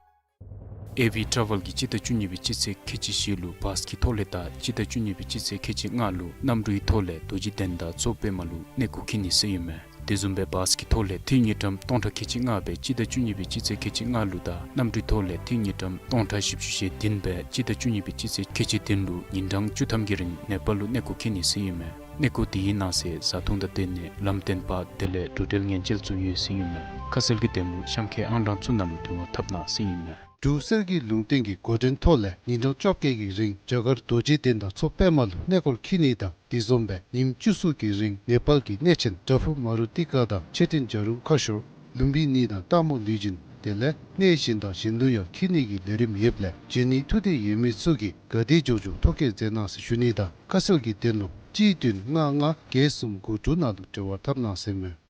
ཨེ་ཝི་ཊ་རེ་ཝེལ་གྱིས་སྤྱི་ཟླ་བཅུ་གཉིས་པའི་སྤྱི་ཚེས་ཁལ་གཅིག་བཞི་ལུ་བཱས་ཀྱི་ཐོག་ལས་དང་སྤྱི་ཟླ་བཅུ་གཉིས་པའི་སྤྱི་ཚེས་ཁལ་གཅིག་ལྔ་ལུ་གནམ་གྲུའི་ཐོག་ལས་རྡོ་རྗེ་གདན་དང་མཚོ་པདྨ་ལུ་གནས་སྐོར་འཁྱིད་ནི་ཟེར་ཨིན་མས། དེ་བཟུམ་སྦེ་བཱས་ཀྱི་ཐོག་ལས་འཐུས་དངུལ་ཀྲམ་སྟོང་ཕྲག་ཁལ་གཅིག་ལྔ་སྦེ་སྤྱི་ཟླ་བཅུ་གཉིས་པའི་སྤྱི་ཚེས་ཁལ་གཅིག་ལྔ་ལུ་དང་གནམ་གྲུའི་ཐོག་ལས་འཐུས་དངུལ་ཀྲམ་སྟོང་ཕྲག་བཞི་བཅུ་ཞེ་བདུན་སྦེ་སྤྱི་ཟླ་བཅུ་གཉིས་པའི་སྤྱི་ཚེས་ཁལ་གཅིག་བདུན་ལུ་ཉིན་གྲངས་བཅུ་ཐམ་གྱི་རིང་ནེ་པཱལ་ལུ་གནས་སྐོར་འཁྱིད་ནི་ཟེར་ཨིན་མས། གནས་སྐོར་དེའི་ནང་གསེས་བཟའ་འཐུང་དང་སྡོད་གནས་ལམ་སྟོན་པ་དེ་ལས་འགྲོ་འགྲུལ་ཉེན་བཅོལ་ཚུ་ཡོད་ཟེར་ཨིན་མས། ཁ་གསལ་གྱི་དོན་ལུ་གཤམ་འཁོད་ཨང་གྲངས་ཚུ་ནང་ལུ་འབྲེལ་བ་འཐབ་གནང་ཟེར་ཨིན་མས། འབྲུག་གསེར་གྱི་ལུང་བསྟན་གྱིས་འགོ་འདྲེན་ཐོག་ལས་ཉིན་གྲངས་བཅོ་བརྒྱད་ཀྱི་རིང་རྒྱ་གར་རྡོ་རྗེ་གདན་དང་མཚོ་པདྨ་ལུ་གནས་སྐོར་འཁྱིད་ནི་དང་དེ་བཟུམ་སྦེ་ཉིནམ་བཅུ་གསུམ་གྱི་རིང་ནེ་པཱལ་གྱི་གནས་ཆེན་པྲ་ཕུ་མ་རུ་ཏི་ཀ་དང་མཆོད་རྟེན་བྱ་རུང་ཁ་ཤོར་ལུམ་བི་ནི་དང་སྟག་མོ་ལུས་སྦྱིན་དེ་ལས་གནས་གཞན་དང་གཞན་ལུ་ཡང་འཁྱིད་ནི་གི་ལས་རིམ་ཡོདཔ་ལས་འབྱོན་ནི་ཐུགས་འདོད་ཡོད་མི་ཚུ་གིས་ག་དེ་མགྱོགས་མགྱོགས་ཐོ་བཀོད་མཛད་གནང་ཟེར་ཞུ་ནི་དང་ཁ་གསལ་གྱི་དོན་ལུ་གཅིག་བདུན་ལྔ་ལྔ་བརྒྱད་གསུམ་དགུ་དྲུག་ནང་ལུ་འབྲེལ་བ་འཐབ་གནང་ཟེར་ཨིན་མས།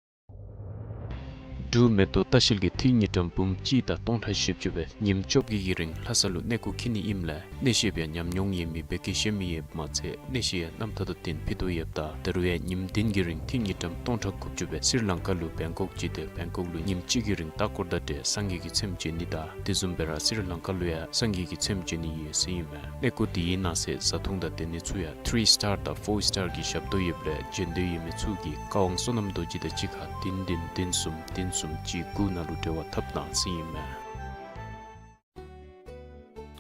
འབྲུག་མེ་ཏོག་ལྟ་བཤལ་གྱིས་འཐུས་དངུལ་ཀྲམ་འབུམ་གཅིག་དང་སྟོང་ཕྲག་བཞི་བཅུ་སྦེ་ཉིནམ་བཅོ་བརྒྱད་ཀྱི་རིང་ལྷ་ས་ལུ་གནས་སྐོར་འཁྱིད་ནི་ཨིནམ་ལས་གནས་བཤད་པའི་ཉམས་མྱོང་ཡོད་མི་བོད་སྐད་ཤེས་མི་ཡོདཔ་མ་ཚད་གནས་བཤད་ཡང་རྣམ་ཐར་དང་བསྟུན་ཕུལ་དོ་ཡོདཔ་ད་ད་རུང་ཡང་ཉིནམ་བདུན་གྱི་རིང་འཐུས་དངུལ་ཀྲམ་སྟོང་ཕྲག་དགུ་བཅུ་སྦེ་སི་རི་ལང་ཀ་ལུ་བེང་ཀོག་བརྒྱུད་དེ་བེང་ཀོག་ལུ་ཉིནམ་གཅིག་གི་རིང་ལྟ་སྐོར་དང་འབྲེལ་སངས་རྒྱས་ཀྱི་ཚེམས་མཇལ་ནི་དང་དེ་བཟུམ་སྦེ་ར་སི་རི་ལང་ཀ་ལུ་ཡང་སངས་རྒྱས་ཀྱི་ཚེམས་མཇལ་ནི་ཡོད་ཟེར་ཨིན་མས། གནས་སྐོར་དེའི་ནང་གསེས་བཟའ་འཐུང་དང་སྡོད་གནས་ཚུ་ཡང་ཐི་རི་སི་ཊར་དང་ཕོར་སི་ཊར་གྱི་ཞབས་ཏོག་ཡོདཔ་ལས་འབྱོན་འདོད་ཡོད་མི་ཚུ་གིས་བཀའ་དབང་བསོད་ནམས་རྡོ་རྗེ་དང་གཅིག་ཁར་བདུན་བདུན་བདུན་གསུམ་བདུན་གསུམ་གཅིག་དགུ་ནང་ལུ་འབྲེལ་བ་འཐབ་གནང་ཟེར་ཨིན་མས།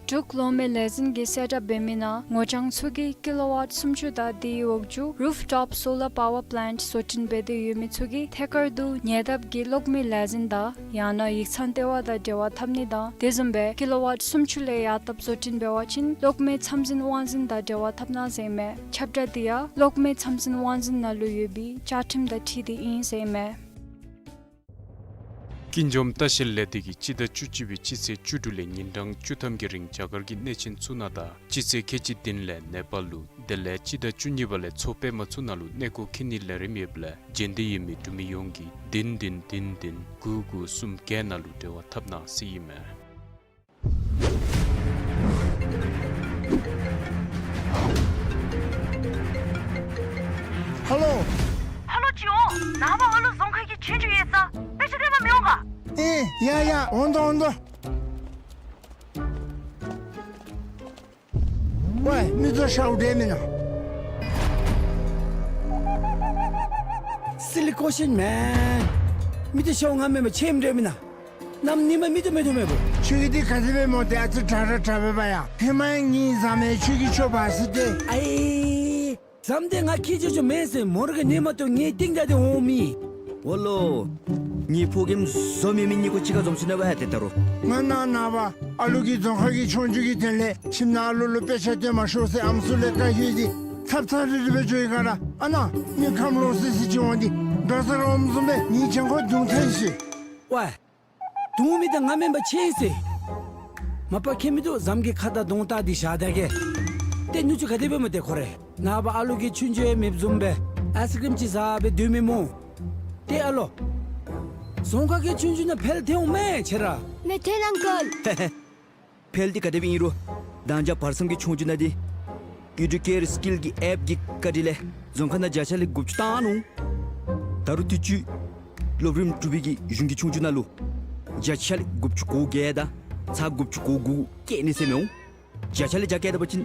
འབྲུག་གློག་མེ་ལས་འཛིན་གྱིས་གསལ་བསྒྲགས་འབད་མི་ནང་ངོ་རྐྱང་ཚུ་གིས་ཀི་ལོ་ཝཊ་སུམ་ཅུ་དང་དེའི་འོག་ཅུ་རུཕ་ཊོཔ་སོ་ལར་པ་ཝར་པ་ལེནཊ་བཟོ་སྐྲུན་འབད་དེ་ཡོད་མི་ཚུ་གིས་ཐད་ཀར་དུ་ཉེ་འདབས་ཀྱི་གློག་མེ་ལས་འཛིན་དང་ཡང་ན་ཡིག་ཚང་ལྟེ་བ་དང་འབྲེལ་བ་འཐབ་ནི་དང་དེ་བཟུམ་སྦེ་ཀི་ལོ་ཝཊ་སུམ་ཅུ་ལས་ཡར་བཏབ་བཟོ་སྐྲུན་འབད་བ་ཅིན་གློག་མེ་ཚམས་འཛིན་དབང་འཛིན་དང་འབྲེལ་བ་འཐབ་གནང་ཟེར་ཨིན་མས། ཁྱབ་བསྒྲགས་འདི་ཡང་གློག་མེ་ཚམས་འཛིན་དབང་འཛིན་ནང་ལུ་ཡོད་པའི་བཅའ་ཁྲིམས་དང་འཁྲིལ་ཏེ་ཨིན་ཟེར་ཨིན་མས། ཀུན་འཇོམས་ལྟ་བཤལ་ལས་སྡེ་གིས་སྤྱི་ཟླ་བཅུ་གཅིག་པའི་སྤྱི་ཚེས་བཅུ་དྲུག་ལས་ཉིན་གྲངས་བཅུ་ཐམ་གྱི་རིང་རྒྱ་གར་གྱི་གནས་ཆེན་ཚུ་ནང་དང་སྤྱི་ཚེས་ཁལ་གཅིག་བདུན་ལས་ནེ་པཱལ་ལུ་དེ་ལས་སྤྱི་ཟླ་བཅུ་གཉིས་པ་ལས་མཚོ་པདྨ་ཚུ་ནང་ལུ་གནས་སྐོར་འཁྱིད་ནིའི་ལས་རིམ་ཡོདཔ་ལས་འབྱོན་འདོད་ཡོད་མི་འབྲུག་མི་ཡོངས་ཀྱིས་བདུན་བདུན་བདུན་བདུན་དགུ་དགུ་གསུམ་བརྒྱད་ནང་ལུ་འབྲེལ་བ་འཐབ་གནང་ཟེར་ཨིན་མས། ཧེ་ལོ། ཧེ་ལོ་ཅིག་འོང་། ནངས་པ་ཨ་ལུ་རྫོང་ཁ་གི་ཆོས་རྒྱུགས་ཡོད་ས་དཔེ་ཆ་སྟོན་པར་མི་འོང་ག། ཨེ་ཡ་ཡ་འོང་དོ་འོང་དོ། ཝའི་མིག་ཏོ་ཤརཝ་འདྲས་མེན་ན། སི་ལི་ཀོ་ཤིན་མེན། མིག་ཏོ་ཤརཝ་ང་མེན་པར་ཆེམ་འདྲས་མེན་ན། གནམ་ཉིནམ་མིག་ཏོ་མིག་ཏོ་མེད་པོ། ཁྱོད་ཀྱིས་འདི་ག་དེ་སྦེ་སྨོ། ཏེ་ཨ་ཙི་དྲག་དྲག་དྲག་སྦེ་འབད་ཡ། ཧེ་མ་ཡང་ངེའི་ཟམ་མས་ཁྱོད་ཀྱི་ཆོ་འབག་ཟེར་ཏེ། ཨའི། ཟམ་འདི་ང་ཁྱེད་ཆོ་ཆོ་མེན་ཟེར། མོ་ར་གི་ཉིནམ་ཏོ་ངེའི་རྟིང་བདའ་སྟེ་འོང་མི། འོ་ལོ། ངེའི་ཕོ་རྒནམ་བཟོ་མི་མི་གཉིས་ཀོ་གཅིག་ཁར་འཛོམས་སོ་ནུག་པ་ཏེ་ད་རུང་། ང་ནཱ་ནངས་པ་ཨ་ལུ་གིས་རྫོང་ཁ་གི་ཆོས་རྒྱུགས་ཀྱི་དོན་ལས་ཁྱིམ་ནང་ཨ་ལུ་ལུ་དཔེ་ཆ་སྟོན་མ་ཤོག་ཟེར་ཨམ་སྲུ་ལས་བཀའ་ཡོད་དེ་ཚབ་ཚབ་རིལ་རི་སྦེ་འགྱོ་ཡི་ག་ར། ཨ་ནཱ་མི་ཁམས་ལོག་སི་སི་ཅིག་འོང་སྟེ་འགྲོ་ས་ར་འོངམ་བཟུམ་སྦེ་ངེའི་གྱང་ཁར་རྡུང་ཐལ་ཤིག། ཝའི། རྡུང་མི་དེ་ང་མེན་པ་ཁྱེད་ཨིན་ཟེར། མ་པ་ཁྱད་མིན་འདུག། ཟམ་གྱི་ཁ་དར་གདོང་དར་འདི་བཞག་ད་གེ། ཏེ་ནུ་གཅུང་ག་དེ་སྦེ་སྨོ་ཏེ་ཁོ་རེ། ནངས་པ་ཨ་ལུ་གི་ཆོས་རྒྱུགས་ཡང་མེདཔ་བཟུམ་སྦེ་ཨའིསི་ཀྲིམ་ཅིག་ཟ་སྦེ་སྡོད་མི་སྨོ། ཏེ་ཨ་ལོ། རྫོང་ཁ་གི་ཆོས་རྒྱུགས་ནང་འཕེལ་ཐལ་འོང་མས་ཁྱེད་ར། མེད་ཐལ་ཨང་ཀལ། འཕེལ་འདི་ག་དེ་སྦེ་ཨིན་རུང་། མདང་ཞག་བར་མཚམས་ཀྱི་ཆོས་རྒྱུགས་ནང་འདི་ཨི་ཌུ་ཀེར་སི་ཀིལ་གྱི་ཨེཔ་གི་བཀའ་དྲིན་ལས་རྫོང་ཁ་ནང་བརྒྱ་ཆ་ལས་དགུ་བཅུ་བཏང་ནུག། ད་རུང་དུས་ཅི་སློབ་རིམ་དྲུག་པའི་གི་གཞུང་གི་ཆོས་རྒྱུགས་ནང་ལུ་བརྒྱ་ཆ་ལས་དགུ་བཅུ་གོ་བརྒྱད་དང་ཚག་དགུ་བཅུ་གོ་དགུ་བཀལ་ནི་ཟེར་མི་འོང་། བརྒྱ་ཆ་ལས་བརྒྱ་བཀལ་ད་པ་ཅིན་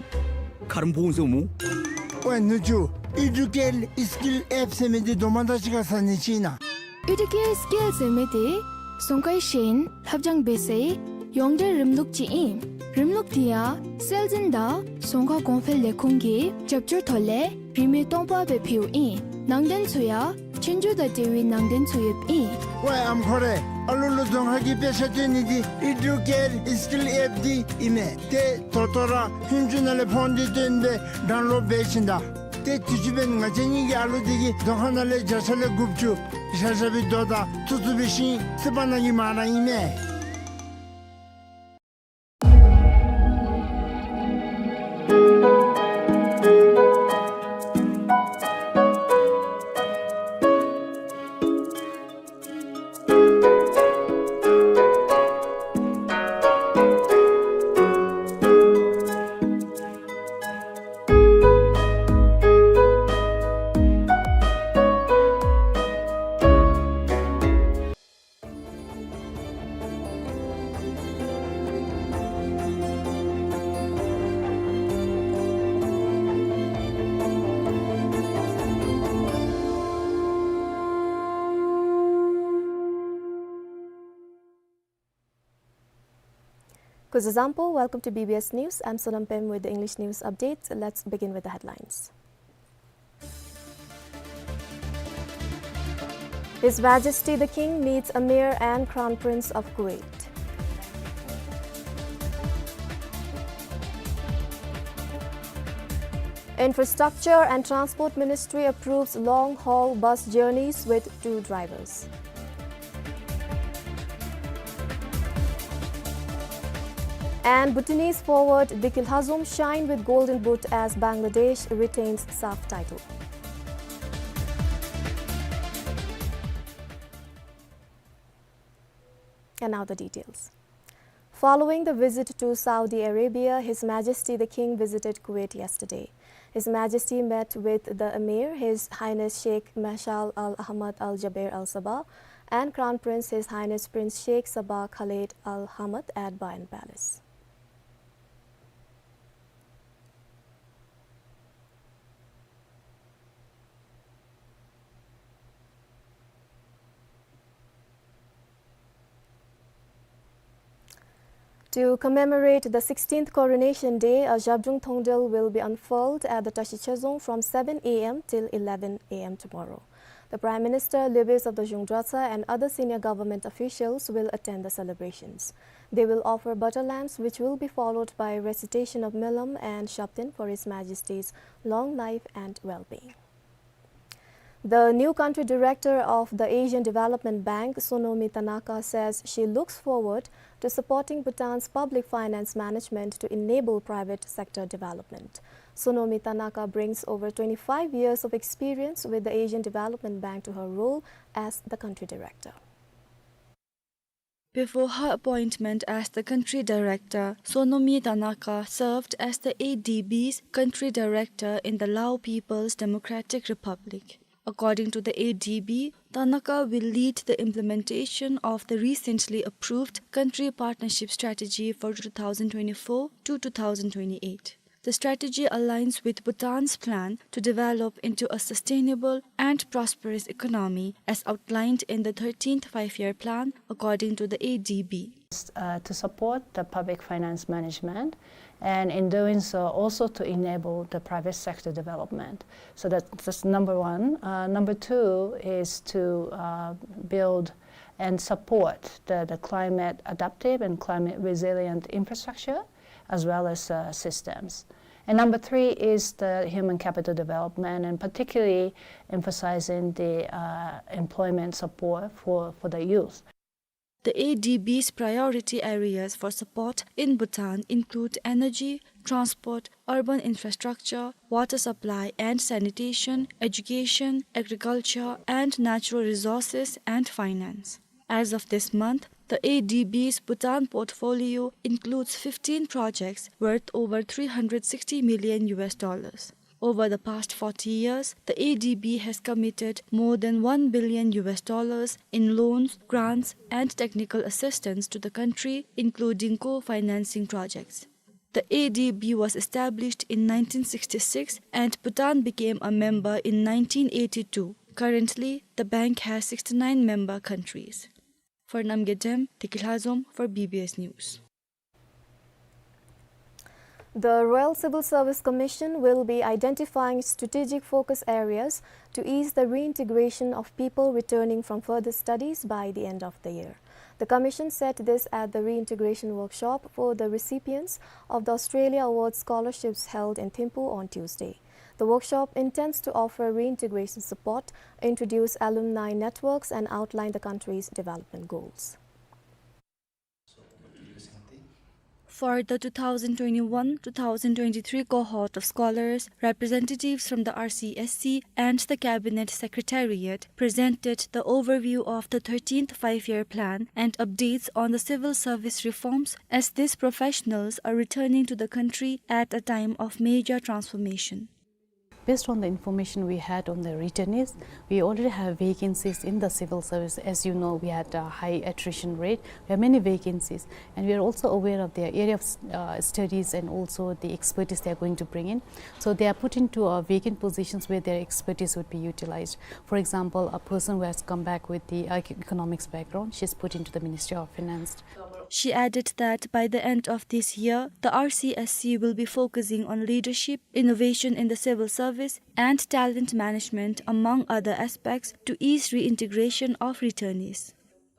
ཁ་རོག་ཕོག་འོང་ཟེར་འོང་སྨོ། ཝའི་ནུ་གཅུང་། ཨི་ཌུ་ཀེར་སི་ཀིལ་ཨེཔ་ཟེར་མི་འདི་དོ་མ་དང་གཅིག་ཁར་ཟ་ནི་ཅིག་ཨིན་ན། ཨི་ཌུ་ཀེར་སི་ཀིལ་ཟེར་མི་འདི་རྫོང་ཁའི་གཞན་ལྷབ་སྦྱང་འབད་སའི་ཡོངས་འབྲེལ་རིམ་ལུགས་ཅིག་ཨིན། རིམ་ལུགས་འདི་ཡང་སྲོལ་འཛིན་དང་རྫོང་ཁ་གོང་འཕེལ་ལས་ཁུངས་ཀྱི་རྒྱབ་སྐྱོར་ཐོག་ལས་རིན་མེད་སྟོང་པ་སྦེ་ཕུལཝ་ཨིན། ནང་དོན་ཚུ་ཡང་ཆོས་རྒྱུགས་དང་འབྲེལ་བའི་ནང་དོན་ཚུ་ཡོདཔ་ཨིན། ཝའི་ཨམ་ཁོ་རེ། ཨ་ལུ་ལུ་རྫོང་ཁ་གི་དཔེ་ཆ་སྟོན་ནི་འདི་ཨི་ཌུ་ཀེར་སི་ཀིལ་ཨེཔ་འདི་ཨིན་མས། ཏེ་ད་ལྟོ་ར་ཧུན་ཅུ་ནང་ལས་ཕོན་འདི་བཏོན་སྦེ་ཌའུན་ལོཌ་འབད་བྱིན་ད། ཏེ་དུས་ཅི་འབདན་ང་བཅས་གཉིས་ཀྱི་ཨ་ལུ་འདི་གིས་རྫོང་ཁ་ནང་ལས་བརྒྱ་ཆ་ལས་དགུ་བཅུ་བཞག་བཞག་པའི་རྡོ་དང་ཐུག་ཐུག་པའི་ཤིང་སི་པ་ནང་གི་མ་ར་ཨིན་མས། Kuzuzangpo, welcome to B B S News. I'm Sonam Pem with the English news updates. Let's begin with the headlines. His Majesty the King meets Emir and Crown Prince of Kuwait. Infrastructure and Transport Ministry approves long-haul bus journeys with two drivers. And Bhutanese forward Dikil Hazum shine with Golden Boot as Bangladesh retains SAFF title. And now the details. Following the visit to Saudi Arabia, His Majesty the King visited Kuwait yesterday. His Majesty met with the Emir, His Highness Sheikh Mashal Al Ahmad Al Jaber Al Sabah, and Crown Prince, His Highness Prince Sheikh Sabah Khaled Al Hamad at Bayan Palace. To commemorate the sixteenth Coronation Day, a Zhabdrung Thongdel will be unfurled at the Tashi Chezong from seven A M till eleven A M tomorrow. The Prime Minister, leaders of the Zhung Dratshang and other senior government officials will attend the celebrations. They will offer butter lamps, which will be followed by recitation of Melam and Shabdin for His Majesty's long life and well-being. The new country director of the Asian Development Bank, Sonomi Tanaka, says she looks forward to supporting Bhutan's public finance management to enable private sector development. Sonomi Tanaka brings over twenty-five years of experience with the Asian Development Bank to her role as the country director. Before her appointment as the country director, Sonomi Tanaka served as the A D B's country director in the Lao People's Democratic Republic. According to the A D B, Tanaka will lead the implementation of the recently approved country partnership strategy for two thousand twenty-four to two thousand twenty-eight. The strategy aligns with Bhutan's plan to develop into a sustainable and prosperous economy as outlined in the thirteenth Five-Year Plan, according to the A D B. Uh, to support the public finance management, and in doing so, also to enable the private sector development. So that, that's number one. Uh, number two is to, uh, build and support the, the climate adaptive and climate resilient infrastructure as well as, uh, systems. And number three is the human capital development, and particularly emphasizing the, uh, employment support for, for the youth. The A D B's priority areas for support in Bhutan include energy, transport, urban infrastructure, water supply and sanitation, education, agriculture, and natural resources, and finance. As of this month, the A D B's Bhutan portfolio includes fifteen projects worth over three hundred sixty million U S dollars. Over the past forty years, the A D B has committed more than one billion U S dollars in loans, grants, and technical assistance to the country, including co-financing projects. The A D B was established in nineteen sixty-six and Bhutan became a member in nineteen eighty-two. Currently, the bank has sixty-nine member countries. For Namgay Dem, Tiki Lhazom for B B S News. The Royal Civil Service Commission will be identifying strategic focus areas to ease the reintegration of people returning from further studies by the end of the year. The commission said this at the reintegration workshop for the recipients of the Australia Awards scholarships held in Thimphu on Tuesday. The workshop intends to offer reintegration support, introduce alumni networks, and outline the country's development goals. For the two thousand twenty-one two thousand twenty-three cohort of scholars, representatives from the R C S C and the Cabinet Secretariat presented the overview of the thirteenth Five-Year Plan and updates on the civil service reforms, as these professionals are returning to the country at a time of major transformation. Based on the information we had on the returnees, we already have vacancies in the civil service. As you know, we had a high attrition rate. We have many vacancies, and we are also aware of their area of s-, uh, studies and also the expertise they are going to bring in. So they are put into, uh, vacant positions where their expertise would be utilized. For example, a person who has come back with the, uh, economics background, she's put into the Ministry of Finance. She added that by the end of this year, the R C S C will be focusing on leadership, innovation in the civil service, and talent management, among other aspects, to ease reintegration of returnees.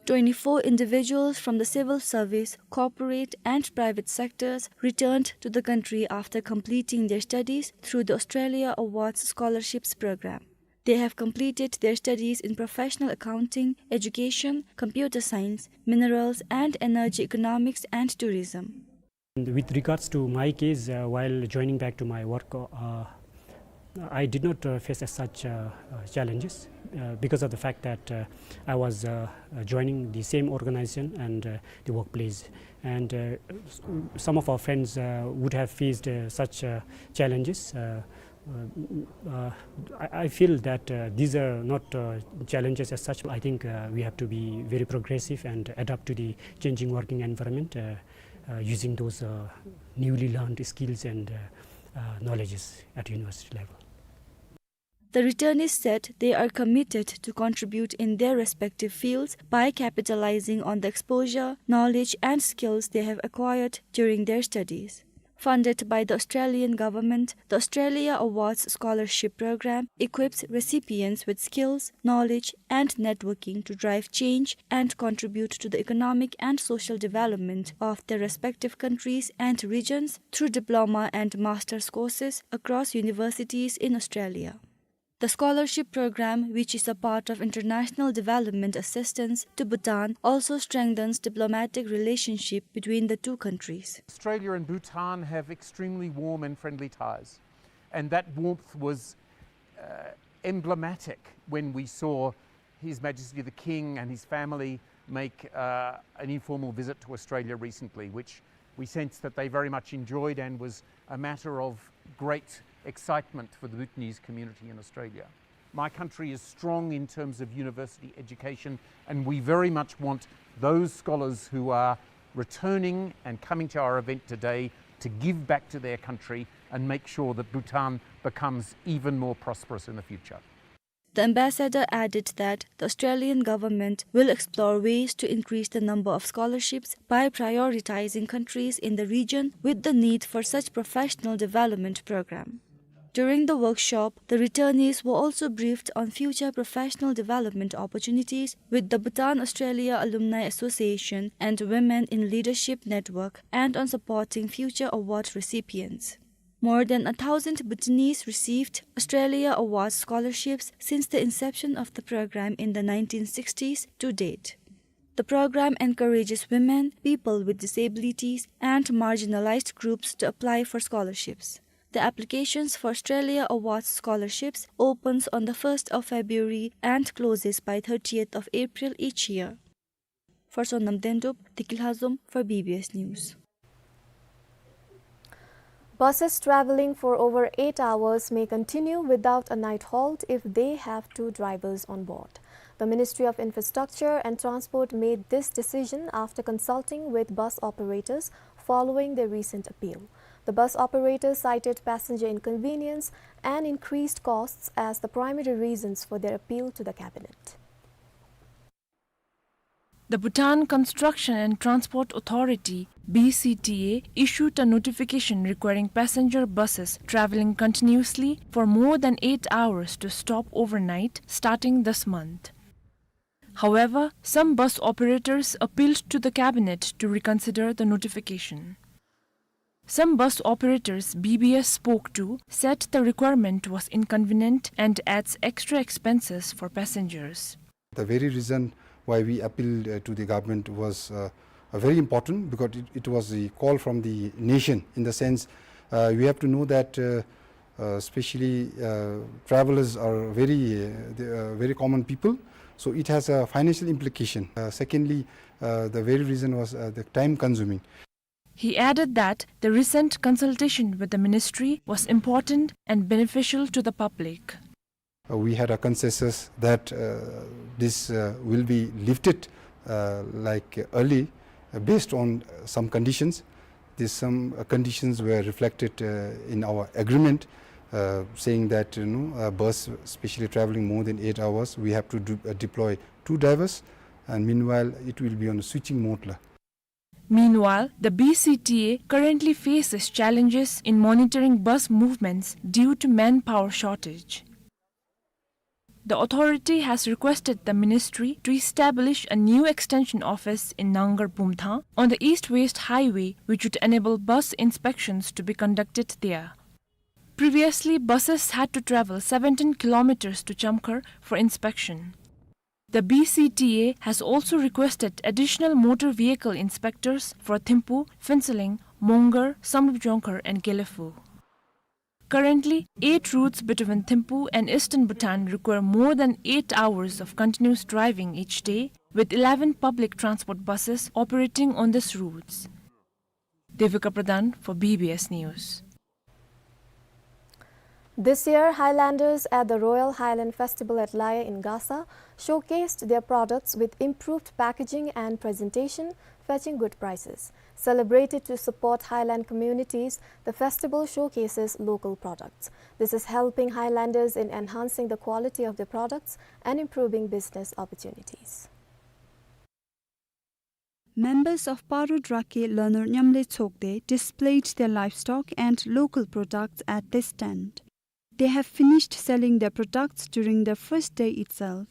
Twenty-four individuals from the civil service, corporate, and private sectors returned to the country after completing their studies through the Australia Awards Scholarships Program. They have completed their studies in professional accounting, education, computer science, minerals, and energy economics and tourism. And with regards to my case, uh, while joining back to my work, uh, I did not, uh, face as such, uh, uh, challenges, uh, because of the fact that, uh, I was, uh, uh, joining the same organization and, uh, the workplace. And, uh, s-, some of our friends, uh, would have faced, uh, such, uh, challenges. Uh, uh, uh, I, I feel that, uh, these are not, uh, challenges as such. I think, uh, we have to be very progressive and adapt to the changing working environment, uh, uh, using those, uh, newly learned skills and, uh, uh, knowledges at university level. The returnees said they are committed to contribute in their respective fields by capitalizing on the exposure, knowledge, and skills they have acquired during their studies. Funded by the Australian government, the Australia Awards Scholarship Program equips recipients with skills, knowledge, and networking to drive change and contribute to the economic and social development of their respective countries and regions through diploma and master's courses across universities in Australia. The scholarship program, which is a part of international development assistance to Bhutan, also strengthens diplomatic relationship between the two countries. Australia and Bhutan have extremely warm and friendly ties, and that warmth was, uh, emblematic when we saw His Majesty the King and his family make, uh, an informal visit to Australia recently, which we sensed that they very much enjoyed and was a matter of great excitement for the Bhutanese community in Australia. My country is strong in terms of university education, and we very much want those scholars who are returning and coming to our event today to give back to their country and make sure that Bhutan becomes even more prosperous in the future. The ambassador added that the Australian government will explore ways to increase the number of scholarships by prioritizing countries in the region with the need for such professional development program. During the workshop, the returnees were also briefed on future professional development opportunities with the Bhutan Australia Alumni Association and Women in Leadership Network and on supporting future award recipients. More than a thousand Bhutanese received Australia Awards scholarships since the inception of the program in the nineteen sixties to date. The program encourages women, people with disabilities, and marginalized groups to apply for scholarships. The applications for Australia Awards scholarships opens on the first of February and closes by thirtieth of April each year. For Sonam Dendup, Dikil Hazum for B B S News. Buses traveling for over eight hours may continue without a night halt if they have two drivers on board. The Ministry of Infrastructure and Transport made this decision after consulting with bus operators following their recent appeal. The bus operators cited passenger inconvenience and increased costs as the primary reasons for their appeal to the cabinet. The Bhutan Construction and Transport Authority, B C T A, issued a notification requiring passenger buses traveling continuously for more than eight hours to stop overnight starting this month. However, some bus operators appealed to the cabinet to reconsider the notification. Some bus operators B B S spoke to said the requirement was inconvenient and adds extra expenses for passengers. The very reason why we appealed, uh, to the government was, uh, uh, very important because it, it was a call from the nation. In the sense, uh, we have to know that, uh, uh, especially, uh, travelers are very, uh, the, uh, very common people. So it has a financial implication. Uh, secondly, uh, the very reason was, uh, the time consuming. He added that the recent consultation with the ministry was important and beneficial to the public. Uh, we had a consensus that, uh, this, uh, will be lifted, uh, like, early, uh, based on, uh, some conditions. These some, uh, conditions were reflected, uh, in our agreement, uh, saying that, you know, a bus, especially traveling more than eight hours, we have to do, uh, deploy two drivers, and meanwhile, it will be on a switching mode la. Meanwhile, the B C T A currently faces challenges in monitoring bus movements due to manpower shortage. The authority has requested the ministry to establish a new extension office in Nangar Bumthang on the East-West Highway, which would enable bus inspections to be conducted there. Previously, buses had to travel seventeen kilometers to Chamkhar for inspection. The B C T A has also requested additional motor vehicle inspectors for Thimphu, Phuentsholing, Mongar, Samdrup Jongkhar and Gelephu. Currently, eight routes between Thimphu and Eastern Bhutan require more than eight hours of continuous driving each day, with eleven public transport buses operating on these routes. Devika Pradhan for B B S News. This year, Highlanders at the Royal Highland Festival at Lae in Gasa showcased their products with improved packaging and presentation, fetching good prices. Celebrated to support Highland communities, the festival showcases local products. This is helping Highlanders in enhancing the quality of their products and improving business opportunities. Members of Paro Drake Lanur Nyamle Tsokde displayed their livestock and local products at this stand. They have finished selling their products during the first day itself.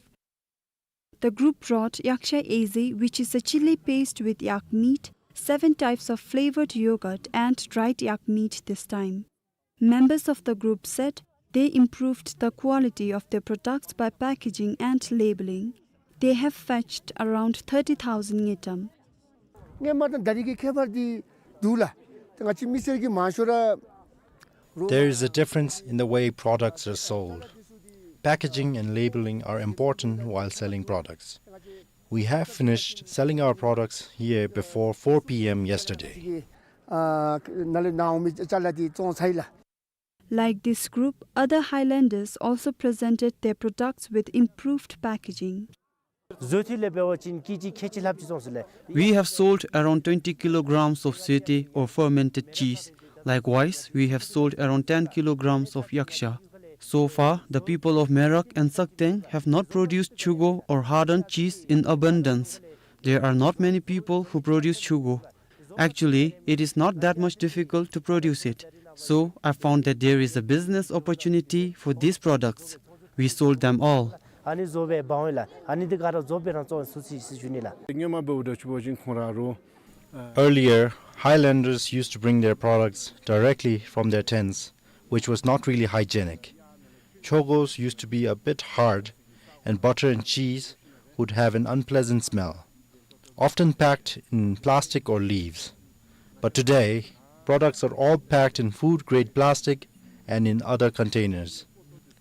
The group brought Yaksha Eze, which is a chili paste with yak meat, seven types of flavored yogurt and dried yak meat this time. Members of the group said they improved the quality of their products by packaging and labeling. They have fetched around thirty thousand ngultrum. སྔོན་མ་དང་ད་རེས་ཀྱི་ཁྱད་པར་འདི་འདུག་ལགས། ད་ང་བཅས་མི་སེར་གྱིས་མང་ཤོས་ར། There is a difference in the way products are sold. Packaging and labeling are important while selling products. We have finished selling our products here before four P M yesterday. ཨ་ནཱ་ལས་ནཱ་འོང་མི་ཅ་ལ་འདི་བཙོང་ཚར་ཡི་ལགས། Like this group, other Highlanders also presented their products with improved packaging. བཟོ་ཐུལ་ལས་འབད་བ་ཅིན་ཀེ་ཇི་ཁལ་གཅིག་ལྷགཔ་ཅིག་བཙོང་ཟེར་ལགས། We have sold around twenty kilograms of zote or fermented cheese. Likewise, we have sold around ten kilograms of yaksha. So far, the people of Merak and Sakteng have not produced chugo or hardened cheese in abundance. There are not many people who produce chugo. Actually, it is not that much difficult to produce it. So, I found that there is a business opportunity for these products. We sold them all. ཨ་ནི་བཟོ་སྦེ་འབག་འོང་ལགས། ཨ་ནི་འདི་ག་ར་བཟོ་སྦེ་རང་བཙོང་སུ་ཅིག་ཟེར་ཞུ་ནི་ལགས། སྔོན་མ་འབདཝ་ད་ཆུ་བོ་ཅིག་ཁོང་ར་རོ། Earlier, highlanders used to bring their products directly from their tents, which was not really hygienic. Chogos used to be a bit hard, and butter and cheese would have an unpleasant smell, often packed in plastic or leaves. But today, products are all packed in food-grade plastic and in other containers.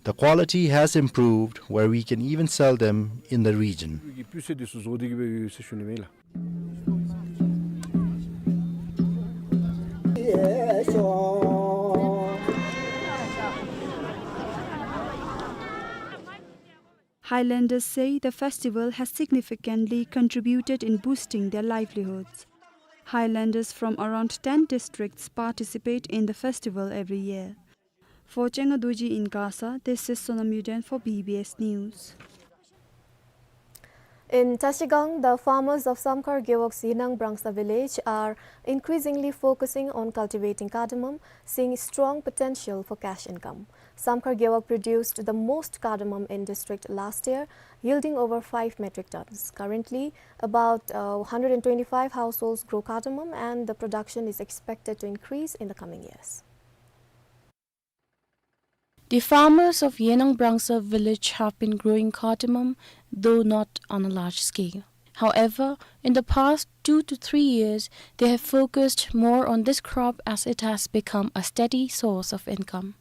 The quality has improved where we can even sell them in the region. Highlanders say the festival has significantly contributed in boosting their livelihoods. Highlanders from around ten districts participate in the festival every year. For Chenga Dorji in Gasa, this is Sonam Yuden for B B S News. In Trashigang, the farmers of Samkhar Gewog's Yenang Brangsa village are increasingly focusing on cultivating cardamom, seeing strong potential for cash income. Samkhar Gewog produced the most cardamom in district last year, yielding over five metric tons. Currently, about, uh, hundred and twenty-five households grow cardamom, and the production is expected to increase in the coming years. The farmers of Yenang Brangsa village have been growing cardamom, though not on a large scale. However, in the past two to three years, they have focused more on this crop as it has become a steady source of income.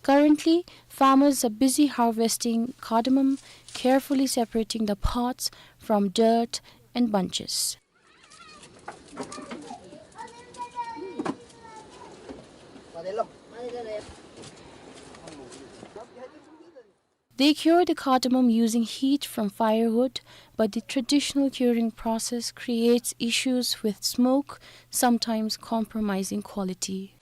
Currently, farmers are busy harvesting cardamom, carefully separating the pods from dirt and bunches. They cure the cardamom using heat from firewood, but the traditional curing process creates issues with smoke, sometimes compromising quality.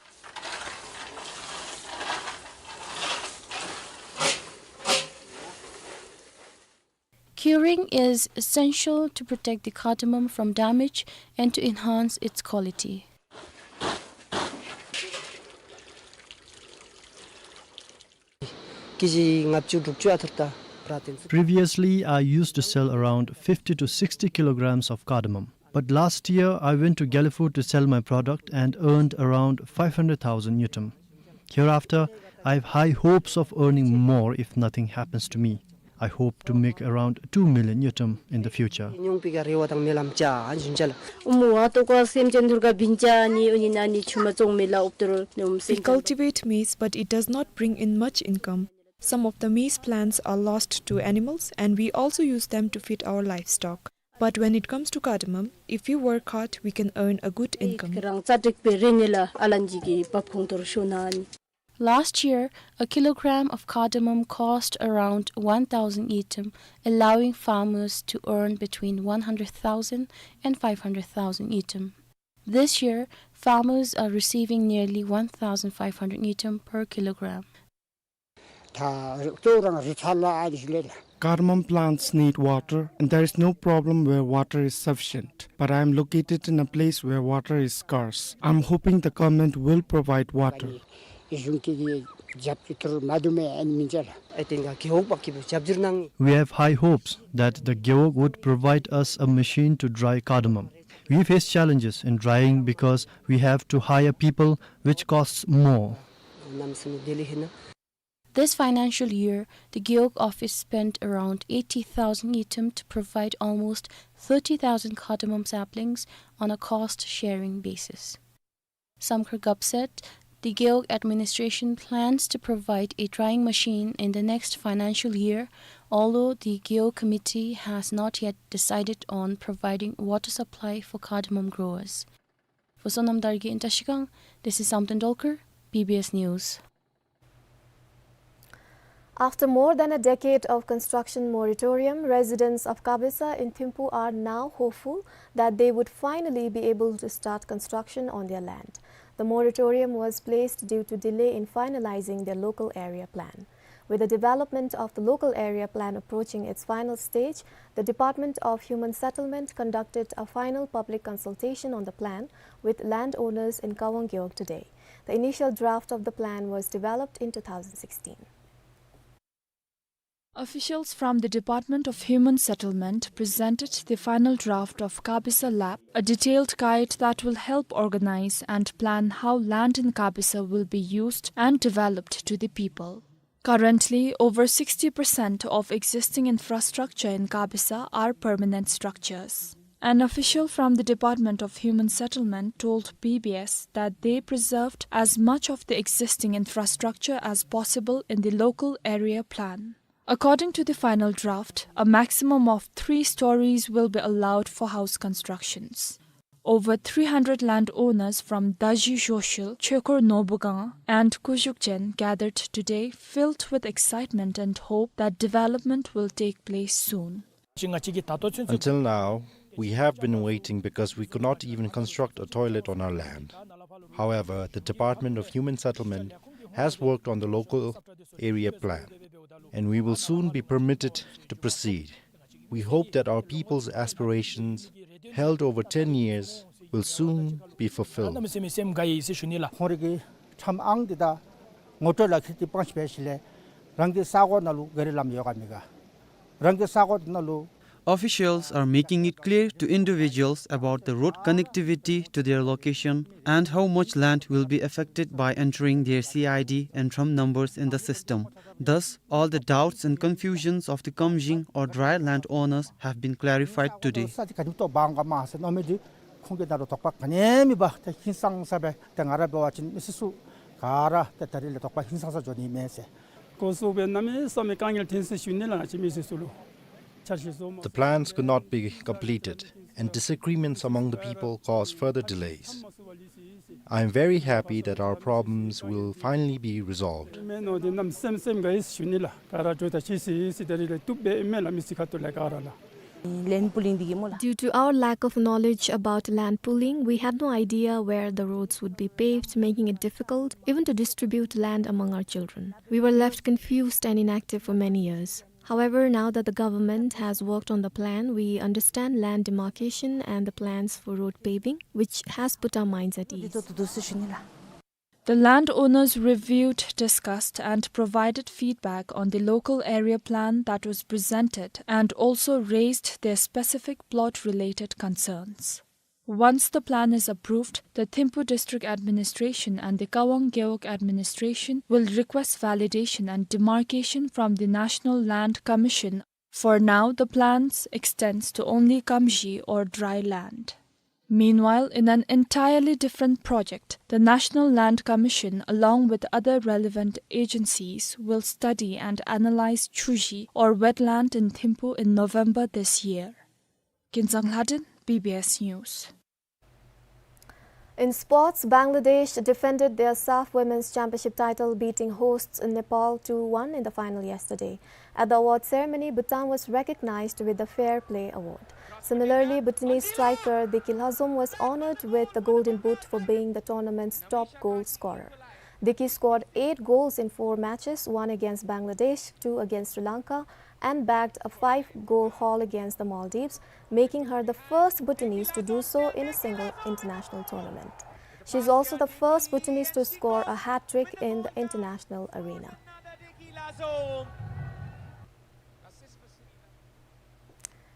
Curing is essential to protect the cardamom from damage and to enhance its quality. ཀེ་ཇི་ལྔ་བཅུ་དྲུག་ཅུ་ཨ་ཐུར་ད་བྲ་ཏེན་ཚུ། Previously, I used to sell around fifty to sixty kilograms of cardamom. But last year, I went to Gelephu to sell my product and earned around five hundred thousand ngultrum. Hereafter, I have high hopes of earning more if nothing happens to me. I hope to make around two million ngultrum in the future. ཉུང་པའི་ག་རེ་བ་དང་སྨོན་ལམ་ཅ་ཨན་ཞུན་ཅ་ལགས། ཨུ་མུ་ཨ་ཏོ་ཀ་སེམས་ཅན་ཐུར་ག་བིན་ཅ་ནི་ཨུ་ནི་ན་ནི་ཆུ་མ་ཙོང་མི་ལ་ཨུབ་ཏུར་ནི་ཨུམ། We སེམས་ཅན། Cultivate maize, but it does not bring in much income. Some of the maize plants are lost to animals, and we also use them to feed our livestock. But when it comes to cardamom, if we work hard, we can earn a good income. ཁྱེད་རང་ཙ་དྲེག་པེ་རེ་ནི་ལ་ཨ་ལན་ཇི་གི་བབ་ཁོང་ཐོར་ཤོ་ན་ནི། Last year, a kilogram of cardamom cost around one thousand ngultrum, allowing farmers to earn between one hundred thousand and five hundred thousand ngultrum. This year, farmers are receiving nearly one thousand five hundred ngultrum per kilogram. ད་རི་གཙོ་རང་རི་ཚ་ལ་ཨ་ནི་ཞུ་ལེ་ལ། Cardamom plants need water, and there is no problem where water is sufficient. But I am located in a place where water is scarce. I'm hoping the government will provide water. ཨི་ཟུང་ཀི་གི་རྒྱབ་ཀྱི་ཐུར་མ་དུ་མེ་ཨན་མིན་ཅ་ལ། ཨེ་ཏེན་ག་གེ་འོག་པ་ཀི་བུ་རྒྱབ་འགྱུར་གནང་། We have high hopes that the Gewog would provide us a machine to dry cardamom. We face challenges in drying because we have to hire people, which costs more. ནམ་སེ་ནི་དེ་ལི་ཧེ་ན། This financial year, the Gewog office spent around eighty thousand ngultrum to provide almost thirty thousand cardamom saplings on a cost-sharing basis. Samkhar Gap said the Gewog administration plans to provide a drying machine in the next financial year, although the Gewog committee has not yet decided on providing water supply for cardamom growers. For Sonam Dargye in Trashigang, this is Samten Dolkar, B B S News. After more than a decade of construction moratorium, residents of Kabesa in Thimphu are now hopeful that they would finally be able to start construction on their land. The moratorium was placed due to delay in finalizing their local area plan. With the development of the local area plan approaching its final stage, the Department of Human Settlement conducted a final public consultation on the plan with landowners in Kawang Gewog today. The initial draft of the plan was developed in two thousand sixteen. Officials from the Department of Human Settlement presented the final draft of Kabesa Lap, a detailed guide that will help organize and plan how land in Kabesa will be used and developed to the people. Currently, over sixty percent of existing infrastructure in Kabesa are permanent structures. An official from the Department of Human Settlement told B B S that they preserved as much of the existing infrastructure as possible in the local area plan. According to the final draft, a maximum of three stories will be allowed for house constructions. Over three hundred landowners from Daji Zhoshil, Chekor Nobugang, and Kuzhukchen gathered today, filled with excitement and hope that development will take place soon. Until now, we have been waiting because we could not even construct a toilet on our land. However, the Department of Human Settlement has worked on the local area plan, and we will soon be permitted to proceed. We hope that our people's aspirations, held over ten years, will soon be fulfilled. ཁོང་ར་གིས་ཁྲམ་ཨང་འདི་དང་ངོ་སྤྲོད་ལག་ཁྱེར་འདི་སྤང་ཞིནམ་ལས་རང་གི་ས་གོ་ནང་ལུ་ག་ར་ལམ་ཡོད་ག་མེད་ག། རང་གི་ས་གོ་ནང་ལུ། Officials are making it clear to individuals about the road connectivity to their location and how much land will be affected by entering their C I D and tram numbers in the system. Thus, all the doubts and confusions of the Kamjing or Drai landowners have been clarified today. ས་འདི་ག་ནི་ཐོག་འབག་འོང་ག་མ་ཟེར་མནོ་མི་འདི་ཁོང་གི་ནང་ལུ་དོགས་པ་ག་ནི་མེད་པར་ད་ཧིང་སངས་ས་སྦེ་ད་ང་ར་འབད་བ་ཅིན་མི་སེར་ཚུ་ག་ར་ད་ད་རིས་ལས་དོགས་པ་ཧིང་སངས་ས་འགྱོ་ནི་མས་ཟེར། སྐོར་ཚུ་སྦེ་གནམ་མེད་ས་མེད་དཀའ་ངལ་ཐོན་ཟེར་ཞུ་ནི་ལགས། ང་བཅས་མི་སེར་ཚུ་ལུ་འཆར་གཞི་བཟོ་མ། The plans could not be completed, and disagreements among the people caused further delays. I am very happy that our problems will finally be resolved. མེན་ནོ་འདི་གནམ་མེད་ས་མེད་དཀའ་ངལ་ཞུ་ནི་ལགས། ག་ར་འགྱོ་ད་ཅི་ཟེར་ཟེར་ད་རིས་ལས་བཏུབ་སྦེ་མེན་ལགས། མི་སེར་ཁ་ཐུག་ལས་ག་ར་ལགས། Land pooling འདི་གིས་སྨོ་ལགས། Due to our lack of knowledge about land pooling, we had no idea where the roads would be paved, making it difficult even to distribute land among our children. We were left confused and inactive for many years. However, now that the government has worked on the plan, we understand land demarcation and the plans for road paving, which has put our minds at ease. འདི་ཚུ་ཏོག་ཏོ་ཟེར་ཞུ་ནི་ལགས། The landowners reviewed, discussed, and provided feedback on the local area plan that was presented and also raised their specific plot-related concerns. Once the plan is approved, the Thimphu District Administration and the Kawang Gewog Administration will request validation and demarcation from the National Land Commission. For now, the plans extends to only Kamji or Drai land. Meanwhile, in an entirely different project, the National Land Commission, along with other relevant agencies, will study and analyze Chuji or wetland in Thimphu in November this year. Kinzang Lhaden, B B S News. In sports, Bangladesh defended their SAFF Women's Championship title, beating hosts Nepal two one in the final yesterday. At the award ceremony, Bhutan was recognized with the Fair Play Award. Similarly, Bhutanese striker Diki Lhazom was honored with the Golden Boot for being the tournament's top goal scorer. Diki scored eight goals in four matches, one against Bangladesh, two against Sri Lanka, and bagged a five-goal haul against the Maldives, making her the first Bhutanese to do so in a single international tournament. She is also the first Bhutanese to score a hat-trick in the international arena.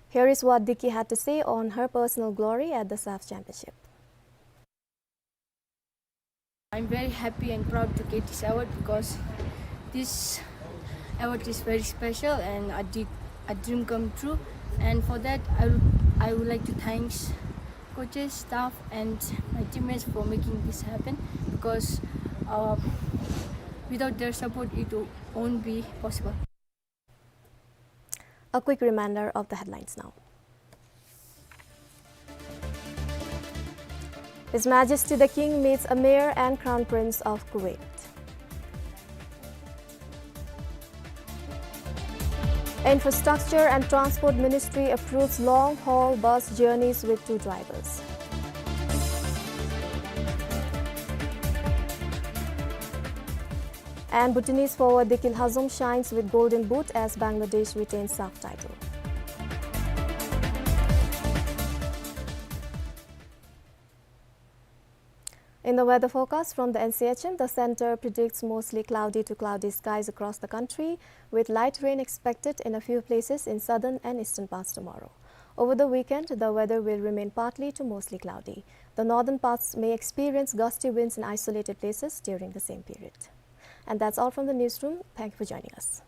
Here is what Diki had to say on her personal glory at the SAFF Championship. I'm very happy and proud to get this award because this award is very special and a, di- a dream come true. And for that, I would, I would like to thanks coaches, staff, and my teammates for making this happen because uh, without their support, it w- won't be possible. A quick reminder of the headlines now. His Majesty the King meets Emir and Crown Prince of Kuwait. Infrastructure and Transport Ministry approves long-haul bus journeys with two drivers. And Bhutanese forward Dekil Hazom shines with Golden Boot as Bangladesh retains SAFF title. In the weather forecast from the N C H M, the center predicts mostly cloudy to cloudy skies across the country, with light rain expected in a few places in southern and eastern parts tomorrow. Over the weekend, the weather will remain partly to mostly cloudy. The northern parts may experience gusty winds in isolated places during the same period. And that's all from the newsroom. Thank you for joining us.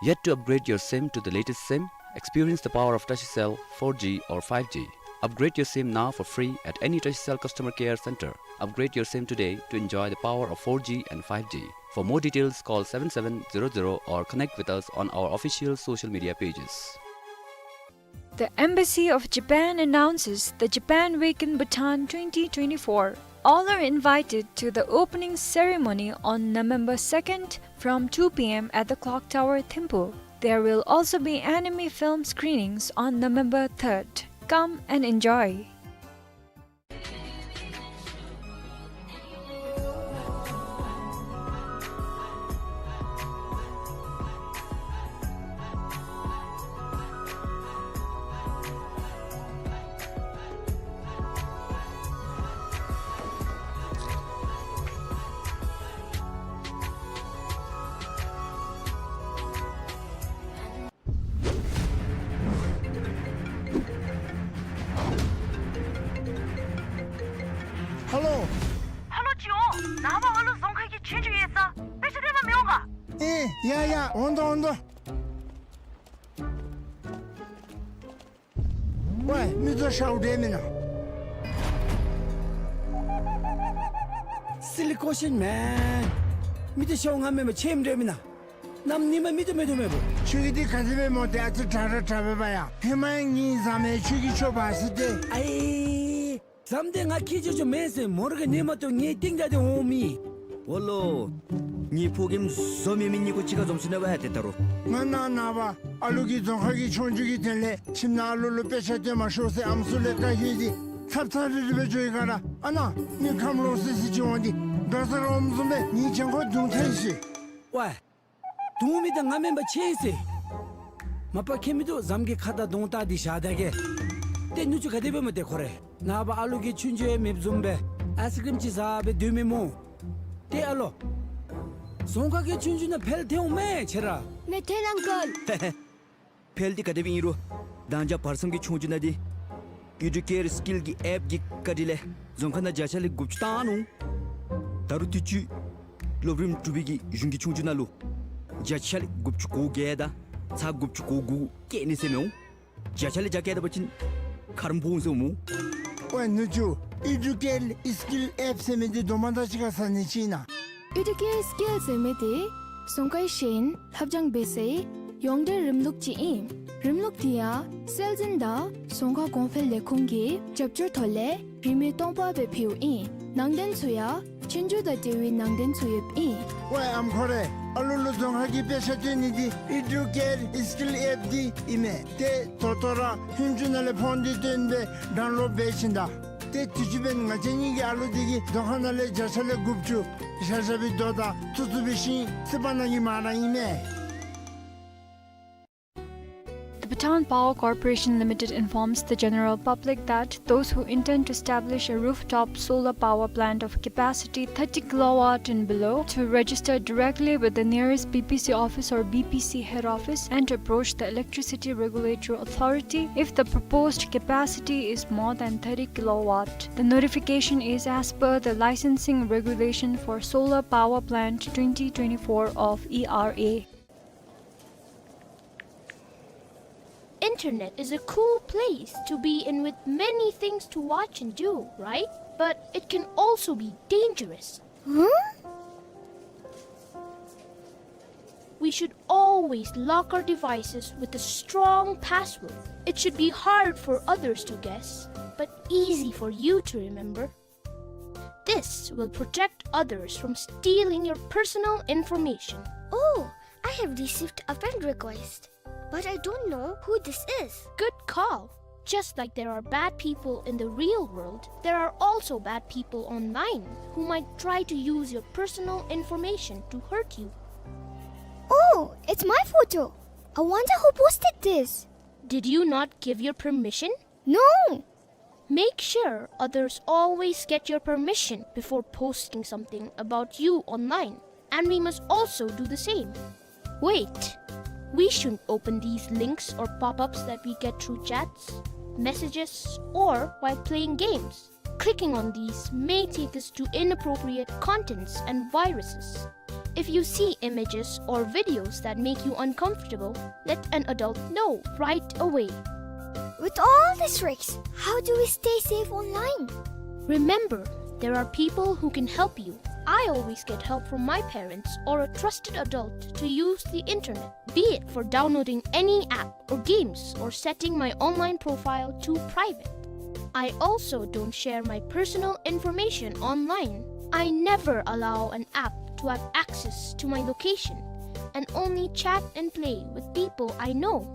Yet to upgrade your SIM to the latest SIM? Experience the power of Tashicell four G or five G. Upgrade your SIM now for free at any Tashicell customer care center. Upgrade your SIM today to enjoy the power of four G and five G. For more details, call seven seven zero zero or connect with us on our official social media pages. The Embassy of Japan announces the Japan Week in Bhutan twenty twenty-four. All are invited to the opening ceremony on November second from two P M at the Clock Tower, Thimphu. There will also be anime film screenings on November third. Come and enjoy. ཧེ་ལོ། ཧེ་ལོ་ཅིག་འོང་། ནངས་པ་ཨ་ལུ་རྫོང་ཁ་གི་ཆོས་རྒྱུགས་ཡོད་ས། དཔེ་ཆ་སྟོན་པར་མི་འོང་ག། ཨེ་ཡ་ཡ། འོང་དོ་འོང་དོ། ཝའི་མི་ཚུ་ཤཝ་འདྲ་མེན་ན། Silly question, man. མི་ཚུ་ཤཝ་ང་མེན་པར་ཆེམ་འདྲ་མེན་ན། གནམ་ཉིནམ་མི་ཚུ་མེད་དོ་མེད་པོ། ཁྱོད་ཀྱིས་འདི་ག་ཅི་སྦེ་སྨོ། ཏེ་ཨ་ཙི་དྲག་ར་དྲག་པས་པ་ཡ། ཧེ་མ་ཡང་ངེའི་བཟའ་མི་ཁྱོད་ཀྱིས་ཁྱོད་འབག་ཟེར་ཏེ། ཨའི། བཟའ་མི་འདི་ང་ཁྱེད་ཅོ་ཅོ་མེན་ཟེར། མོ་ར་གི་ཉིནམ་ཏོ་ངེའི་རྟིང་བདའ་སྟེ་འོང་མི། འོ་ལོ། ངེའི་ཕོ་རྒནམ་འཛོམས་མི་མི་གཉིས་ཀོ་གཅིག་ཁར་འཛོམས་སོ་ནུག་པ་ཡ། ཏེ་ད་རུང་། ང་ནངས་པ་ཨ་ལུ་གི་རྫོང་ཁ་གི་ཆོས་རྒྱུགས་ཀྱི་དོན་ལས་ཁྱིམ་ནང་ཨ་ལུ་ལུ་དཔེ་ཆ་སྟོན་མ་ཤོག་ཟེར་ཨམ་སྲུ་ལས་བཀའ་བཞིན་གྱིས་ཚབ་ཚབ་རིལ་རི་སྦེ་འགྱོ་ཡི་ག་ར། ཨ་ནཱ་མི་ཁམས་ལོག་སི་སི་ཅིག་འོང་སྟེ་འགྲོ་ས་ར་འོངམ་བཟུམ་སྦེ་ངེའི་གྱང་ཁོག་བརྡུང་ཐལ་ཤིག། ཝའི། བརྡུང་མི་འདི་ང་མེན་པར་ཆེ་ཟེར། མ་པ་ཁྱད་མིན་འདུག། བཟའ་མི་གི་ཁ་དང་གདོང་བལྟ་སྟེ་བཞག་ད་གེ། ཏེ་ནུ་གཅུང་ག་དེ་སྦེ་སྨོ་ཏེ་ཁོ་རེ། ནངས་པ་ཨ་ལུ་གི་ཆོས་རྒྱུགས་ཡང་མེདཔ་བཟུམ་སྦེ་ཨའི་སི་ཀྲིམ་ཅིག་ཟ་སྦེ་སྡོད་མི་སྨོ། ཏེ་ཨ་ལོ། རྫོང་ཁ་གི་ཆོས་རྒྱུགས་ནང་འཕེལ་ཐལ་འོང་མས་ཁྱེད་ར། མེད་ཐལ་ཨང་ཀལ། འཕེལ་འདི་ག་དེ་སྦེ་ཨིན་རུང་། ད་ཅི་བར་མཚམས་ཀྱི་ཆོས་རྒྱུགས་ནང་འདི་ཨེ་ཌུ་ཀེར་སི་ཀིལ་གྱི་ཨེཔ་ཀྱི་བཀའ་དྲིན་ལས་རྫོང་ཁ་ནང་བརྒྱ་ཆ་ལས་དགུ་བཅུ་བཏང་ནུག། ད་རུང་དུས་ཅི་སློབ་རིམ་དྲུག་པའི་གི་གཞུང་གི་ཆོས་རྒྱུགས་ནང་ལུ་བརྒྱ་ཆ་ལས་དགུ་བཅུ་གོ་བརྒྱད་དང་ཚག་དགུ་བཅུ་གོ་དགུ་བཀལ་ནི་ཟེར་མི་འོང་། བརྒྱ་ཆ་ལས་བརྒྱ་བཀལ་ད་པ་ཅིན་ཁ་རུ་འབོ་འོང་ཟེར་འོང་སྨོ། ཝའི་ནུ་གཅུང་། ཨེ་ཌུ་ཀེར་སི་ཀིལ་ཨེཔ་ཟེར་མི་འདི་དོ་མ་དང་གཅིག་ཁར་ཟ་ནི་ཅིག་ཨིན་ན། ཨེ་ཌུ་ཀེར་སི་ཀིལ་ཟེར་མི་འདི་རྫོང་ཁའི་ཤེས་ཡོན་སློབ་སྦྱོང་འབད་སའི་ཡོངས་འབྲེལ་རིམ་ལུགས་ཅིག་ཨིན། རིམ་ལུགས་འདི་ཡང་སྲོལ་འཛིན་དང་རྫོང་ཁ་གོང་འཕེལ་ལས་ཁུངས་ཀྱི་རྒྱབ་སྐྱོར་ཐོག་ལས་རིན་མེད་སྟོང་པ་སྦེ་ཕུལཝ་ཨིན། ནང་དོན་ཚུ་ཡང་ཆོས་རྒྱུགས་དང་འབྲེལ་བའི་ནང་དོན་ཚུ་ཡོདཔ་ཨིན། ཝའེ་ཨམ་ཁོ་རེ། ཨ་ལུ་ལུ་རྫོང་ཁ་གི་དཔེ་ཆ་སྟོན་ནི་འདི་ཨི་ཌུ་ཀེར་ཨི་སི་ཀིལ་ཨེཔ་འདི་ཨིན་མས། ཏེ་ད་ལྟོ་ར་ཧུན་ཅུ་ནང་ལས་ཕོན་འདི་བཏོན་སྦེ་ཌའུན་ལོཌ་འབད་ཞིནམ་ད། ཏེ་དུས་ཅི་འབདན་ང་བཅས་གཉིས་ཀྱི་ཨ་ལུ་འདི་གིས་རྫོང་ཁ་ནང་ལས་བརྒྱ་ཆ་ལས་དགུ་བཅུ་བཞག་བཞག་པའི་རྡོ་དང་ཏུ་ཏུ་འབད་ཞིནམ་རྩིས་པ་ནང་གི་མ་ར་ཨིན་མས། The Bhutan Power Corporation Limited informs the general public that those who intend to establish a rooftop solar power plant of capacity thirty kilowatt and below to register directly with the nearest B P C office or B P C head office and to approach the Electricity Regulatory Authority if the proposed capacity is more than thirty kilowatt. The notification is as per the Licensing Regulation for Solar Power Plant twenty twenty-four of E R A. Internet is a cool place to be in with many things to watch and do, right? But it can also be dangerous. Huh? We should always lock our devices with a strong password. It should be hard for others to guess, but easy for you to remember. This will protect others from stealing your personal information. Oh, I have received a friend request, but I don't know who this is. Good call. Just like there are bad people in the real world, there are also bad people online who might try to use your personal information to hurt you. Oh, it's my photo. I wonder who posted this. Did you not give your permission? No. Make sure others always get your permission before posting something about you online, and we must also do the same. Wait, we shouldn't open these links or pop-ups that we get through chats, messages, or while playing games. Clicking on these may take us to inappropriate contents and viruses. If you see images or videos that make you uncomfortable, let an adult know right away. With all these risks, how do we stay safe online? Remember, there are people who can help you. I always get help from my parents or a trusted adult to use the internet, be it for downloading any app or games or setting my online profile to private. I also don't share my personal information online. I never allow an app to have access to my location and only chat and play with people I know.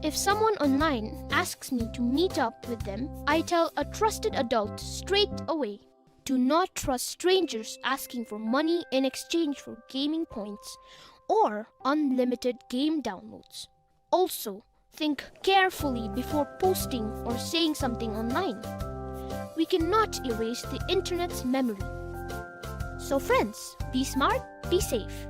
If someone online asks me to meet up with them, I tell a trusted adult straight away. Do not trust strangers asking for money in exchange for gaming points or unlimited game downloads. Also, think carefully before posting or saying something online. We cannot erase the internet's memory. So friends, be smart, be safe.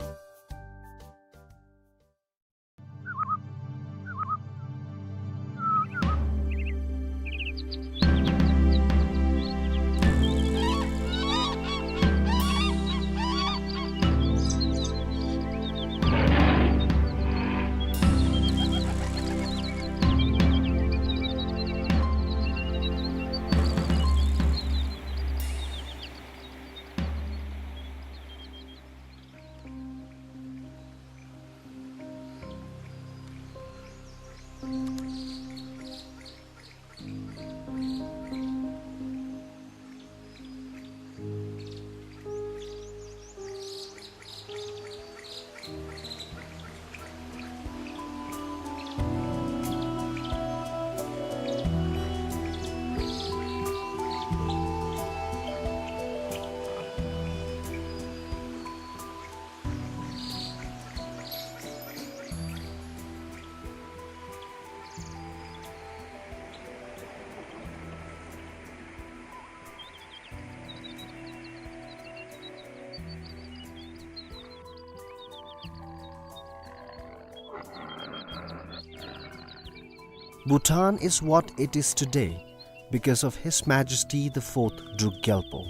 Bhutan is what it is today because of His Majesty the Fourth Druk Gyalpo.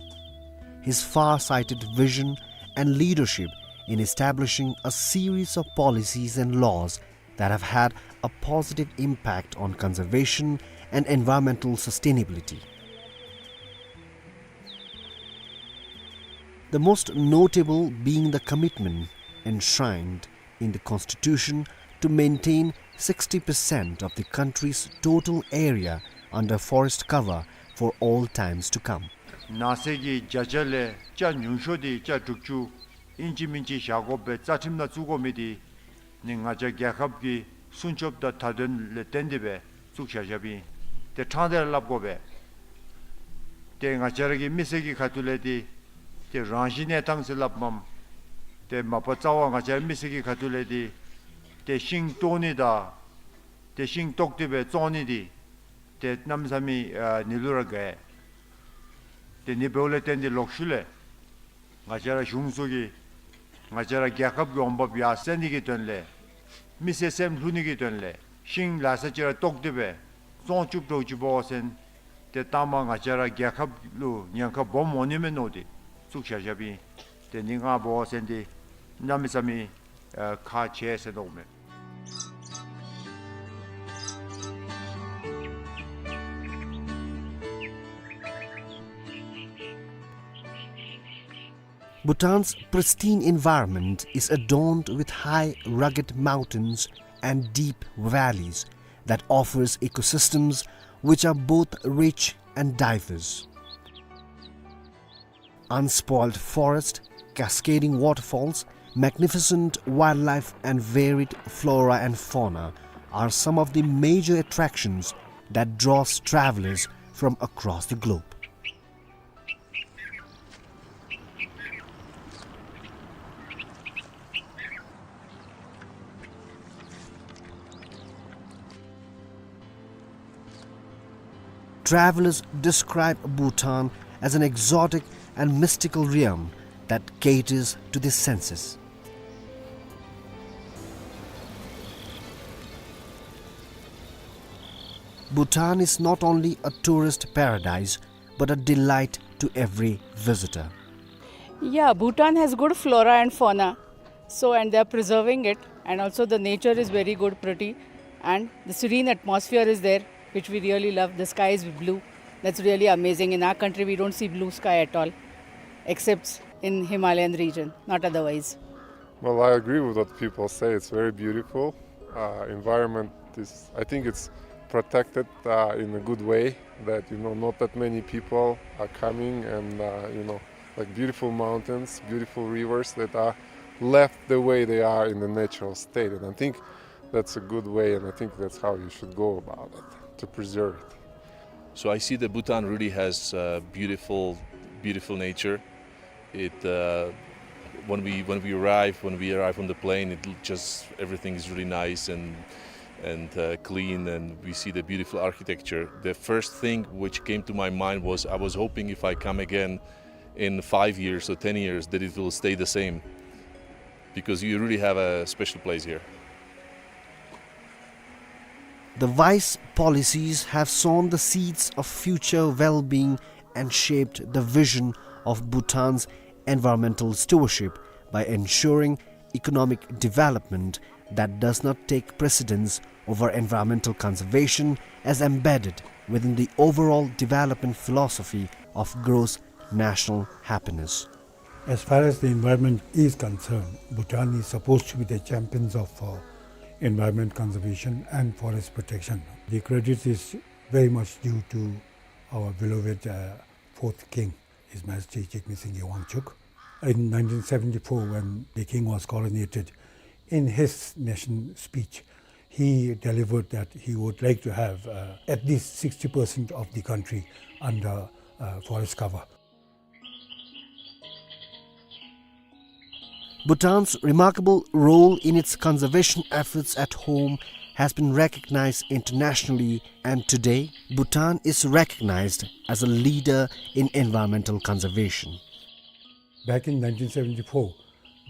His far-sighted vision and leadership in establishing a series of policies and laws that have had a positive impact on conservation and environmental sustainability. The most notable being the commitment enshrined in the Constitution to maintain sixty percent of the country's total area under forest cover for all times to come. ནགས་ཚལ་གྱི་བརྒྱ་ཆ་ལས་ཅ་ཉུང་ཤོས་འདི་ཅ་དྲུག་ཅུ་ཨིན་ཅི་མིན་ཅི་བཞག་དགོ་པའི་རྩ་ཁྲིམས་ནང་བཙུགས་དགོ་མི་འདི་ནི་ང་བཅས་རྒྱལ་ཁབ་ཀྱི་སྲུང་སྐྱོབ་དང་མཐའ་དོན་ལས་བརྟེན་ཏེ་སྦེ་བཙུགས་བཞག་བཞགཔ་ཨིན། ཏེ་ཕྲང་སྟེ་ར་སླབ་དགོ་པས། ཏེ་ང་བཅས་ར་གི་མི་སེར་གྱི་ཁ་ཐུག་ལས་འདི་ཏེ་རང་བཞིན་གནས་སྟངས་ཟེར་སླབ་མས། ཏེ་མ་པ་རྩ་བ་ང་བཅས་ར་མི་སེར་གྱི་ཁ་ཐུག་ལས་འདི་ཏེ་ཤིང་བཏོག་ནི་དང་ཏེ་ཤིང་བཏོག་སྟེ་སྦེ་བཙོང་ནི་འདི་ཏེ་གནམ་མེད་ས་མེད་ཨ་ནི་ལུ་ར་དགའ། ཏེ་ནི་འབདཝ་ལས་བརྟེན་ཏེ་ལོག་ཤུལ་ལས་ང་བཅས་ར་གཞུང་ཚོ་གིས་ང་བཅས་ར་རྒྱལ་ཁབ་ཀྱི་འོང་འབབ་ཡར་སེང་ནི་གི་དོན་ལས་མི་སེར་སེམས་ལྷོད་ནི་གི་དོན་ལས་ཤིང་ལ་ས་ཅིག་ར་བཏོག་སྟེ་སྦེ་བཙོང་བཅུག་འགྱོ་བཅུགཔ་འབད་བ་ཅིན་ཏེ་ལྟ་མ་ང་བཅས་ར་རྒྱལ་ཁབ་ལུ་ཉེན་ཁ་སྦོམ་འོང་ནི་མས་མནོ་སྟེ་བཙུགས་བཞག་བཞགཔ་ཨིན། ཏེ་ནི་ང་འབད་བ་ཅིན་འདི་གནམ་མེད་ས་མེད་ཨ་ཁག་ཆེ་ཟེར་མནོཝ་མས། Bhutan's pristine environment is adorned with high, rugged mountains and deep valleys that offers ecosystems which are both rich and diverse. Unspoiled forest, cascading waterfalls, magnificent wildlife and varied flora and fauna are some of the major attractions that draws travelers from across the globe. Travelers describe Bhutan as an exotic and mystical realm that caters to the senses. Bhutan is not only a tourist paradise, but a delight to every visitor. Yeah, Bhutan has good flora and fauna. So, and they are preserving it, and also the nature is very good, pretty, and the serene atmosphere is there, which we really love. The sky is blue. That's really amazing. In our country, we don't see blue sky at all, except in Himalayan region, not otherwise. Well, I agree with what people say. It's very beautiful. Uh, environment is, I think it's protected, uh, in a good way, that, you know, not that many people are coming and, uh, you know, like, beautiful mountains, beautiful rivers that are left the way they are in the natural state. And I think that's a good way, and I think that's how you should go about it, to preserve it. So I see that Bhutan really has, uh, beautiful, beautiful nature. It, uh, when we, when we arrive, when we arrive on the plane, it l-, just, everything is really nice and, and, uh, clean, and we see the beautiful architecture. The first thing which came to my mind was, I was hoping if I come again in five years or ten years that it will stay the same, because you really have a special place here. The wise policies have sown the seeds of future well-being and shaped the vision of Bhutan's environmental stewardship by ensuring economic development that does not take precedence over environmental conservation, as embedded within the overall development philosophy of gross national happiness. As far as the environment is concerned, Bhutan is supposed to be the champions of, uh, environment conservation and forest protection. The credit is very much due to our beloved, uh, fourth king, His Majesty Jigme Singye Wangchuck. In nineteen seventy-four, when the king was coronated, in his national speech, he delivered that he would like to have, uh, at least sixty percent of the country under, uh, forest cover. Bhutan's remarkable role in its conservation efforts at home has been recognized internationally, and today Bhutan is recognized as a leader in environmental conservation. Back in nineteen seventy-four,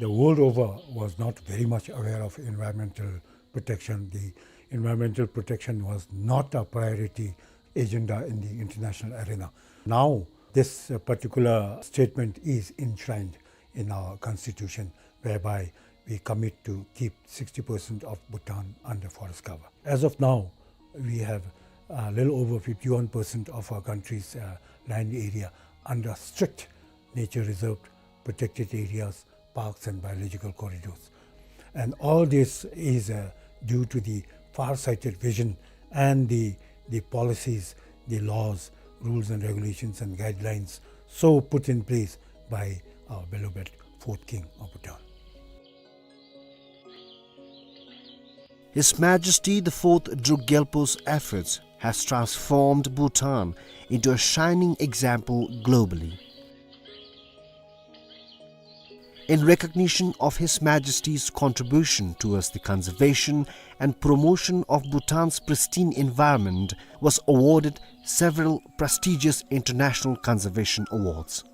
the world over was not very much aware of environmental protection. The environmental protection was not a priority agenda in the international arena. Now, this, uh, particular statement is enshrined in our constitution, whereby we commit to keep sixty percent of Bhutan under forest cover. As of now, we have a little over fifty-one percent of our country's, uh, land area under strict nature reserve, protected areas, parks and biological corridors. And all this is, uh, due to the far-sighted vision and the, the policies, the laws, rules and regulations and guidelines so put in place by our beloved fourth king of Bhutan. His Majesty the Fourth Druk Gyalpo's efforts has transformed Bhutan into a shining example globally. In recognition of His Majesty's contribution towards the conservation and promotion of Bhutan's pristine environment, was awarded several prestigious international conservation awards.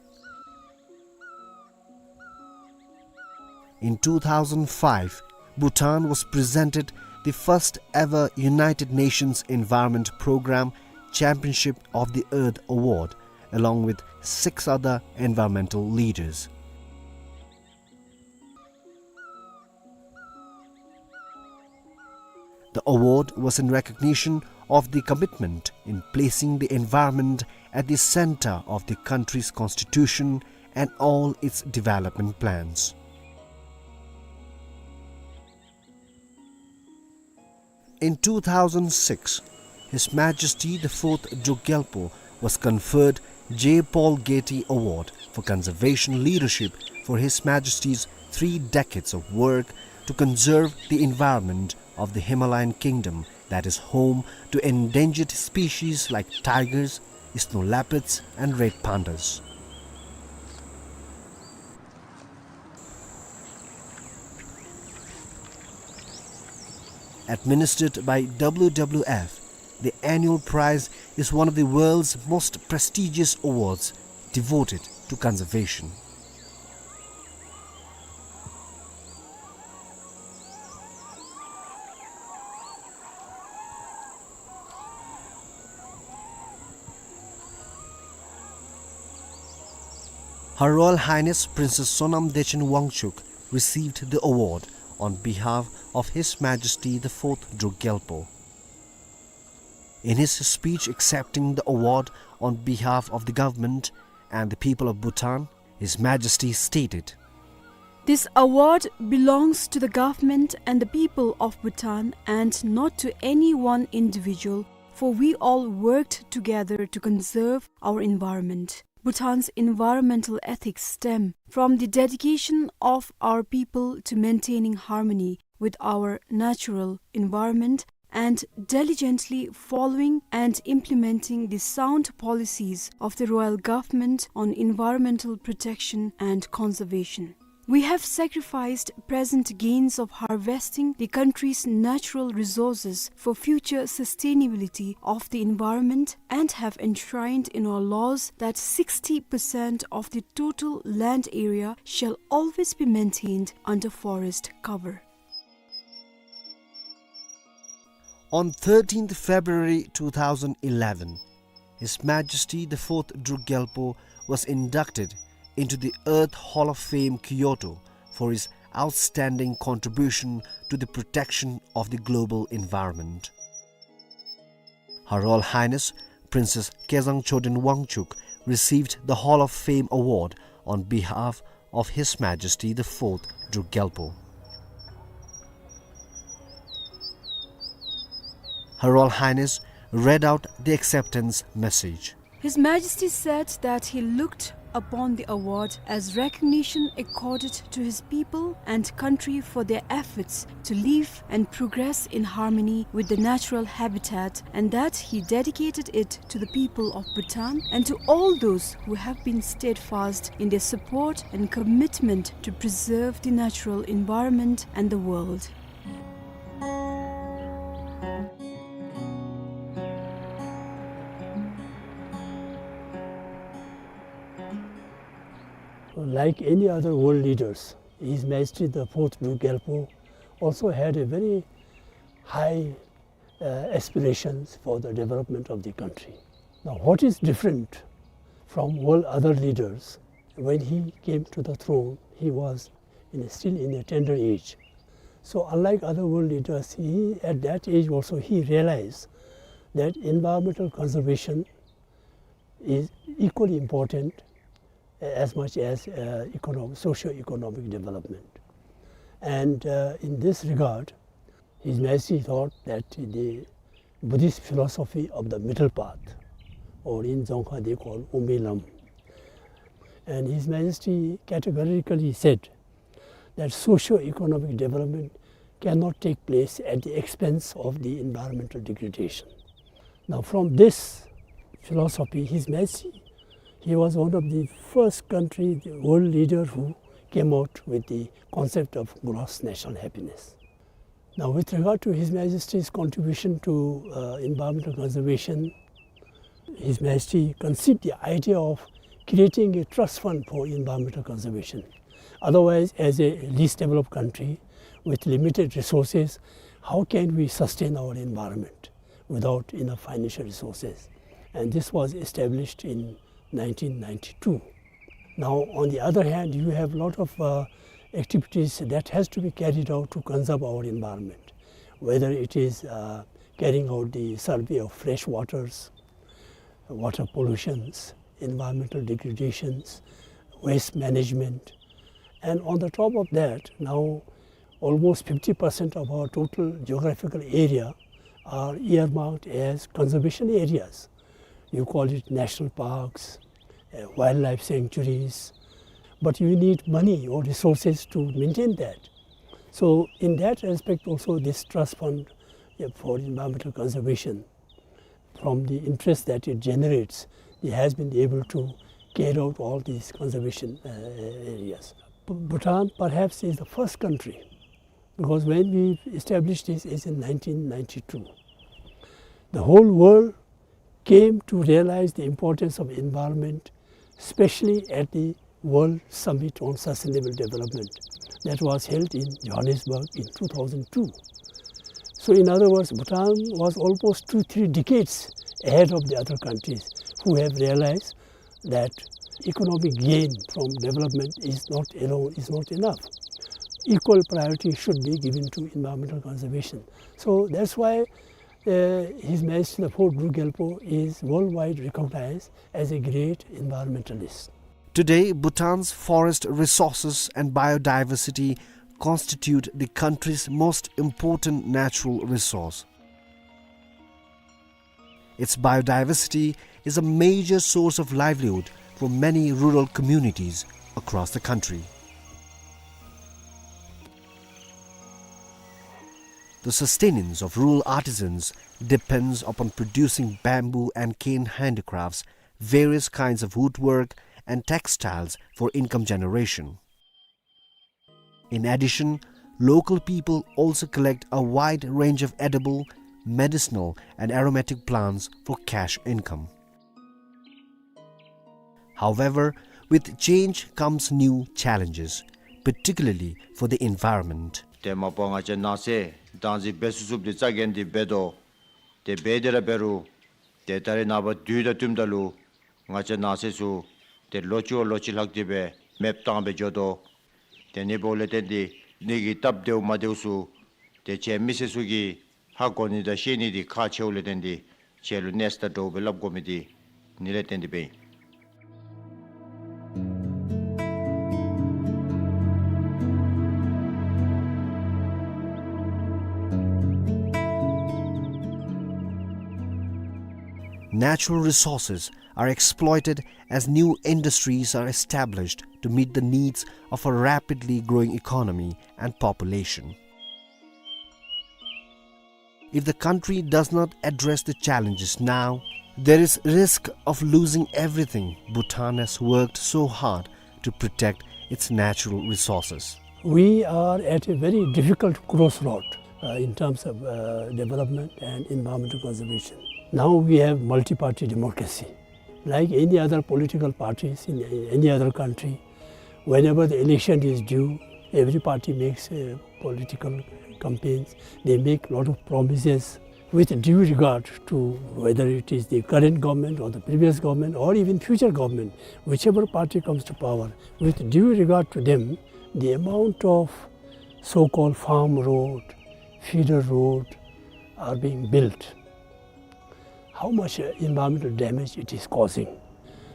In two thousand five, Bhutan was presented the first ever United Nations Environment Programme Championship of the Earth Award, along with six other environmental leaders. The award was in recognition of the commitment in placing the environment at the center of the country's constitution and all its development plans. In two thousand six, His Majesty the Fourth Druk Gyalpo was conferred J. Paul Getty Award for Conservation Leadership for His Majesty's three decades of work to conserve the environment of the Himalayan kingdom that is home to endangered species like tigers, snow leopards, and red pandas. Administered by W W F, the annual prize is one of the world's most prestigious awards devoted to conservation. Her Royal Highness Princess Sonam Dechen Wangchuck received the award on behalf of His Majesty the Fourth Druk Gyalpo. In his speech accepting the award on behalf of the government and the people of Bhutan, His Majesty stated, "This award belongs to the government and the people of Bhutan and not to any one individual, for we all worked together to conserve our environment. Bhutan's environmental ethics stem from the dedication of our people to maintaining harmony with our natural environment and diligently following and implementing the sound policies of the Royal Government on environmental protection and conservation. We have sacrificed present gains of harvesting the country's natural resources for future sustainability of the environment and have enshrined in our laws that sixty percent of the total land area shall always be maintained under forest cover." On thirteenth February two thousand eleven, His Majesty the Fourth Druk Gyalpo was inducted into the Earth Hall of Fame, Kyoto, for his outstanding contribution to the protection of the global environment. Her Royal Highness Princess Kezang Choden Wangchuck received the Hall of Fame award on behalf of His Majesty the Fourth Druk Gyalpo. Her Royal Highness read out the acceptance message. His Majesty said that he looked upon the award as recognition accorded to his people and country for their efforts to live and progress in harmony with the natural habitat, and that he dedicated it to the people of Bhutan and to all those who have been steadfast in their support and commitment to preserve the natural environment and the world. Like any other world leaders, His Majesty the Fourth Druk Gyalpo also had a very high, uh, aspirations for the development of the country. Now, what is different from all other leaders? When he came to the throne, he was in a, still in a tender age. So, unlike other world leaders, he, at that age also, he realized that environmental conservation is equally important as much as, uh, econo-, socio-economic development. And, uh, in this regard, His Majesty thought that the Buddhist philosophy of the middle path, or in Dzongkha they call Umbi Lam, and His Majesty categorically said that socio-economic development cannot take place at the expense of the environmental degradation. Now, from this philosophy, His Majesty, he was one of the first country, the world leader who came out with the concept of gross national happiness. Now, with regard to His Majesty's contribution to, uh, environmental conservation, His Majesty conceived the idea of creating a trust fund for environmental conservation. Otherwise, as a least developed country with limited resources, how can we sustain our environment without enough financial resources? And this was established in nineteen ninety-two. Now, on the other hand, you have lot of, uh, activities that has to be carried out to conserve our environment, whether it is, uh, carrying out the survey of fresh waters, water pollutions, environmental degradations, waste management. And on the top of that, now almost fifty percent of our total geographical area are earmarked as conservation areas. You call it national parks, uh, wildlife sanctuaries, but you need money or resources to maintain that. So in that respect also, this trust fund, uh, for environmental conservation, from the interest that it generates, it has been able to carry out all these conservation, uh, areas. Bhutan perhaps is the first country, because when we established this is in nineteen ninety-two. The whole world came to realize the importance of environment, especially at the World Summit on Sustainable Development that was held in Johannesburg in two thousand two. So in other words, Bhutan was almost two, three decades ahead of the other countries who have realized that economic gain from development is not alone, is not enough. Equal priority should be given to environmental conservation. So that's why, uh, His Majesty the Fourth Druk Gyalpo is worldwide recognized as a great environmentalist. Today, Bhutan's forest resources and biodiversity constitute the country's most important natural resource. Its biodiversity is a major source of livelihood for many rural communities across the country. The sustenance of rural artisans depends upon producing bamboo and cane handicrafts, various kinds of woodwork, and textiles for income generation. In addition, local people also collect a wide range of edible, medicinal, and aromatic plants for cash income. However, with change comes new challenges, particularly for the environment. དེ་མ་པ་ང་བཅས་ནགས་ཚལ་བདག་འཛིན་འབད་ཚུགས་ཚུགསཔ་འདི་རྩ་འགེངས་ཏེ་འབད་དོ། དེ་འབད་དེ་ར་འབད་རུང་ཏེ་ད་རེས་ནངས་པ་དུས་དང་བསྟུནམ་ད་ལུ་ང་བཅས་ནགས་ཚལ་ཚུ་ཏེ་ལོ་གཅིག་བ་ལོ་གཅིག་ལྷག་སྟེ་སྦེ་མེདཔ་བཏང་སྦེ་འགྱོ་དོ། དེ་ནི་འབདཝ་ལས་བརྟེན་ཏེ་ནི་གི་སྟབས་བདེཝ་མ་བདེཝ་ཚུ་ཏེ་ཁྱེད་མི་སེར་ཚུ་གིས་ཧ་གོ་ནི་དང་ཤེས་ནི་འདི་ཁག་ཆེཝ་ལས་བརྟེན་ཏེ་ཁྱེད་ལུ་གནས་ས་དང་འདྲཝ་སྦེ་སླབ་དགོ་མི་འདི་ནི་ལས་བརྟེན་ཏེ་སྦེ་ཨིན། Natural resources are exploited as new industries are established to meet the needs of a rapidly growing economy and population. If the country does not address the challenges now, there is risk of losing everything Bhutan has worked so hard to protect its natural resources. We are at a very difficult crossroad, uh, in terms of, uh, development and environmental conservation. Now we have multi-party democracy. Like any other political parties in any other country, whenever the election is due, every party makes, uh, political campaigns. They make lot of promises. With due regard to whether it is the current government or the previous government or even future government, whichever party comes to power, with due regard to them, the amount of so-called farm road, feeder road are being built. How much, uh, environmental damage it is causing.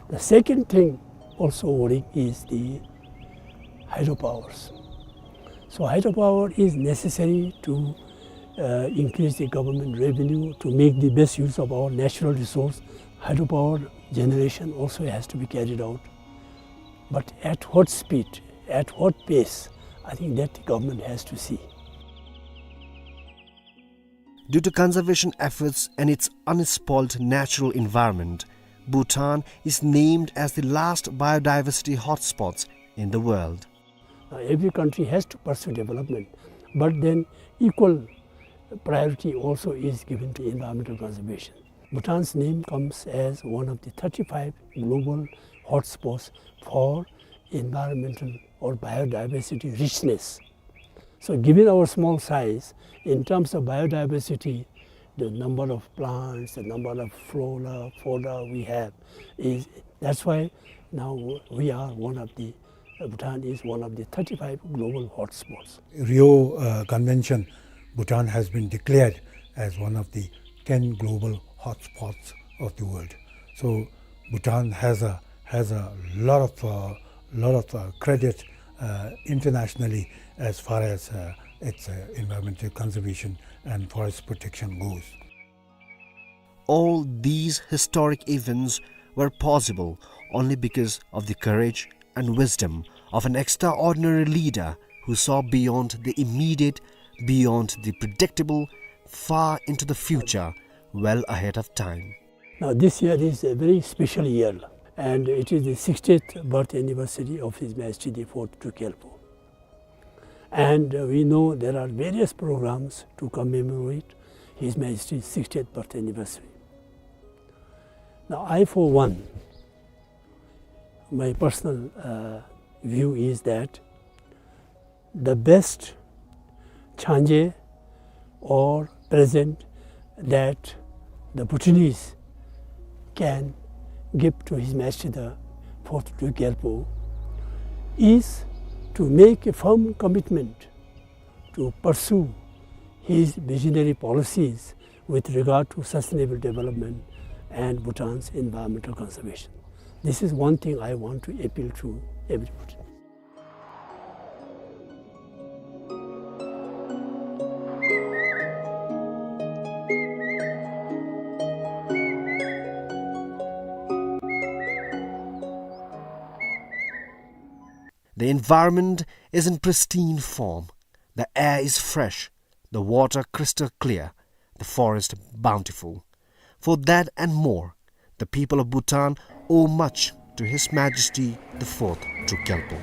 The second thing also worrying is the hydropowers. So hydropower is necessary to uh, increase the government revenue, to make the best use of our natural resource, hydropower generation also has to be carried out. But at what speed, at what pace, I think that the government has to see. Due to conservation efforts and its unspoiled natural environment, Bhutan is named as the last biodiversity hotspots in the world. Uh, every country has to pursue development, but then equal priority also is given to environmental conservation. Bhutan's name comes as one of the thirty-five global hotspots for environmental or biodiversity richness. So given our small size, in terms of biodiversity, the number of plants, the number of flora, fauna we have is, that's why now we are one of the, uh, Bhutan is one of the thirty-five global hotspots. Rio, uh, Convention, Bhutan has been declared as one of the ten global hotspots of the world. So Bhutan has a, has a lot of, uh, lot of, uh, credit, uh, internationally as far as, uh, its, uh, environmental conservation and forest protection goes. All these historic events were possible only because of the courage and wisdom of an extraordinary leader who saw beyond the immediate, beyond the predictable, far into the future, well ahead of time. Now, this year is a very special year, and it is the sixtieth birth anniversary of His Majesty the Fourth Druk Gyalpo. And, uh, we know there are various programs to commemorate His Majesty's sixtieth birth anniversary. Now, I, for one, my personal, uh, view is that the best changé or present that the Bhutanese can give to His Majesty the Fourth Druk Gyalpo is to make a firm commitment to pursue his visionary policies with regard to sustainable development and Bhutan's environmental conservation. This is one thing I want to appeal to everybody. The environment is in pristine form. The air is fresh, the water crystal clear, the forest bountiful. For that and more, the people of Bhutan owe much to His Majesty the Fourth Druk Gyalpo.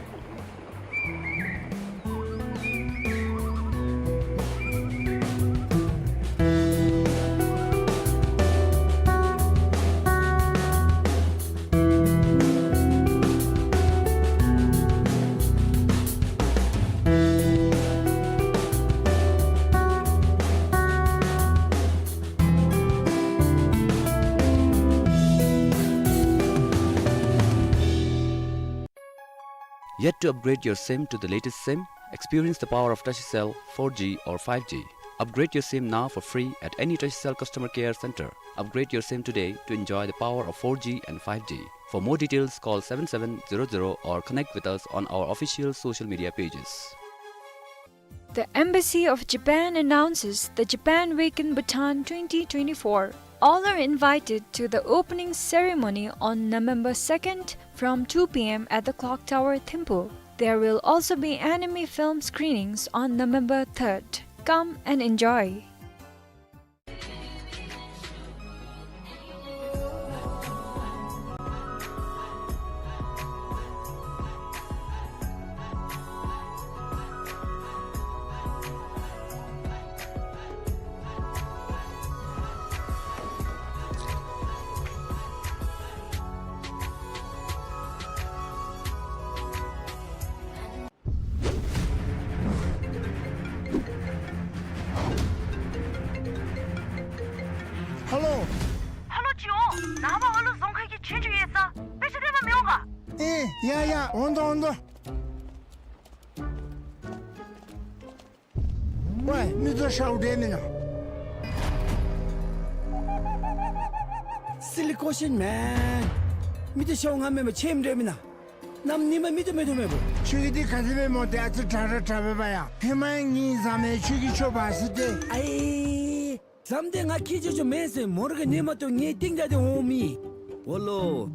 Yet to upgrade your SIM to the latest SIM? Experience the power of Tacicel four G or five G. Upgrade your SIM now for free at any Tacicel customer care center. Upgrade your SIM today to enjoy the power of four G and five G. For more details, call seven seven zero zero or connect with us on our official social media pages. The Embassy of Japan announces the Japan Week in Bhutan twenty twenty-four. All are invited to the opening ceremony on November second from two P M at the Clock Tower, Thimphu. There will also be anime film screenings on November third. Come and enjoy. ཧ་ལོ། ཧ་ལོ་ཅི་འོང་། ནངས་པ་ཨ་ལུ་རྫོང་ཁ་གི་ཆོས་རྒྱུགས་ཡོད་ས། དཔེ་ཆ་སྟོན་པར་མི་འོང་ག། ཨེ་ཡ་ཡ། འོང་དོ་འོང་དོ། ཝའི་མི་ཚུ་ཤཝ་འདྲ་མེན་ན། སི་ལི་ཀོ་ཤན་མེན། མི་ཚུ་ཤཝ་ང་མེན་པར་ཆེམ་འདྲ་མེན་ན། གནམ་ཉིམ་མེད་དུ་མེད་དུ་མེད་པོ། ཁྱོད་ཀྱིས་འདི་ག་དེ་སྦེ་སྨོ་ཏེ། ཨ་ཙི་དྲག་ར་དྲག་པས་པ་ཡ། ཧེ་མ་ཡང་ངེའི་ཟམ་ཡང་ཁྱོད་ཀྱིས་འཕྱོག་འབག་ཟེར་ཏེ། ཨའི། ཟམ་འདི་ང་ཁྱེད་ཅོ་ཅོ་མེན་ཟེར། མོ་ར་གིས་ཉིམ་མ་ཏོ་ངེའི་སྟེང་དྲངས་ཏེ་འོང་མི། འོ་ལོ།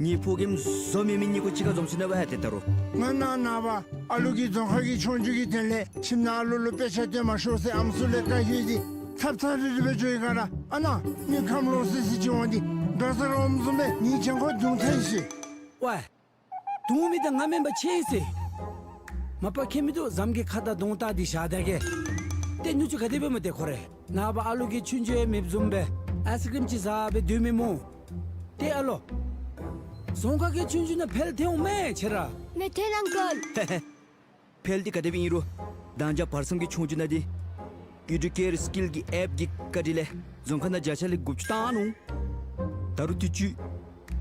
ངེའི་ཕོ་རྒནམ་བཟོ་མི་མི་གཉིས་ཀོ་གཅིག་ཁར་འཛོམས་སོ་ནུག་པ་ཧ། ཏེ་ད་རུང་ང་ནཱ་ནངས་པ་ཨ་ལུ་གི་རྫོང་ཁ་གི་ཆོས་རྒྱུགས་ཀྱི་དོན་ལས་ཁྱིམ་ནང་ཨ་ལུ་ལུ་དཔེ་ཆ་སྟོན་མ་ཤོག་ཟེར་ཨམ་སྲུ་ལས་བཀའ་བཀྱོན་ཏེ་ཚབ་ཚབ་རིལ་རི་སྦེ་འགྱོ་ཡི་ག་ར། ཨ་ནཱ་མི་ཁམས་ལོག་སི་སི་ཅིག་འོང་སྟེ་དགའ་ས་ར་འོངམ་བཟུམ་སྦེ་ངེའི་གྱང་ཁར་བརྡུང་ཐལ་ཤིག། ཝའེ། བརྡུང་མི་དང་ང་མེན་པ་ཅིག་ཨིན་ཟེར། མ་པ་ཁྱད་མིན་འདུག། ཟམ་གྱི་ཁ་དར་གདོང་བཏགས་ཏེ་བཞག་ད་གེ། ཏེ་ནུ་གཅུང་ག་དེ་སྦེ་སྨོ་ཏེ་ཁོ་རེ། ནངས་པ་ཨ་ལུ་གི་ཆོས་རྒྱུགས་ཡང་མེདཔ་བཟུམ་སྦེ་ཨའི་སི་ཀྲིམ་ཅིག་བཟའ་སྦེ་སྡོད་མི་སྨོ། ཏེ་ཨ་ལོ། རྫོང་ཁ་གི་ཆོས་རྒྱུགས་ནང་ཕེལ་ཐལ་འོང་མས་ཁྱེད་ར། མེད་ཐལ་ཨང་ཀལ། ཕེལ་འདི་ག་དེ་སྦེ་ཨིན་རུང་དང་ཅ་བར་གསུམ་གྱི་ཆོས་རྒྱུགས་ནང་འདི་ཨི་ཌུ་ཀེར་སི་ཀིལ་གྱི་ཨེཔ་གི་བཀའ་དྲིན་ལས་རྫོང་ཁ་ནང་བརྒྱ་ཆ་ལས་དགུ་བཅུ་བཏང་ནུག། ད་རུང་དུས་ཅི་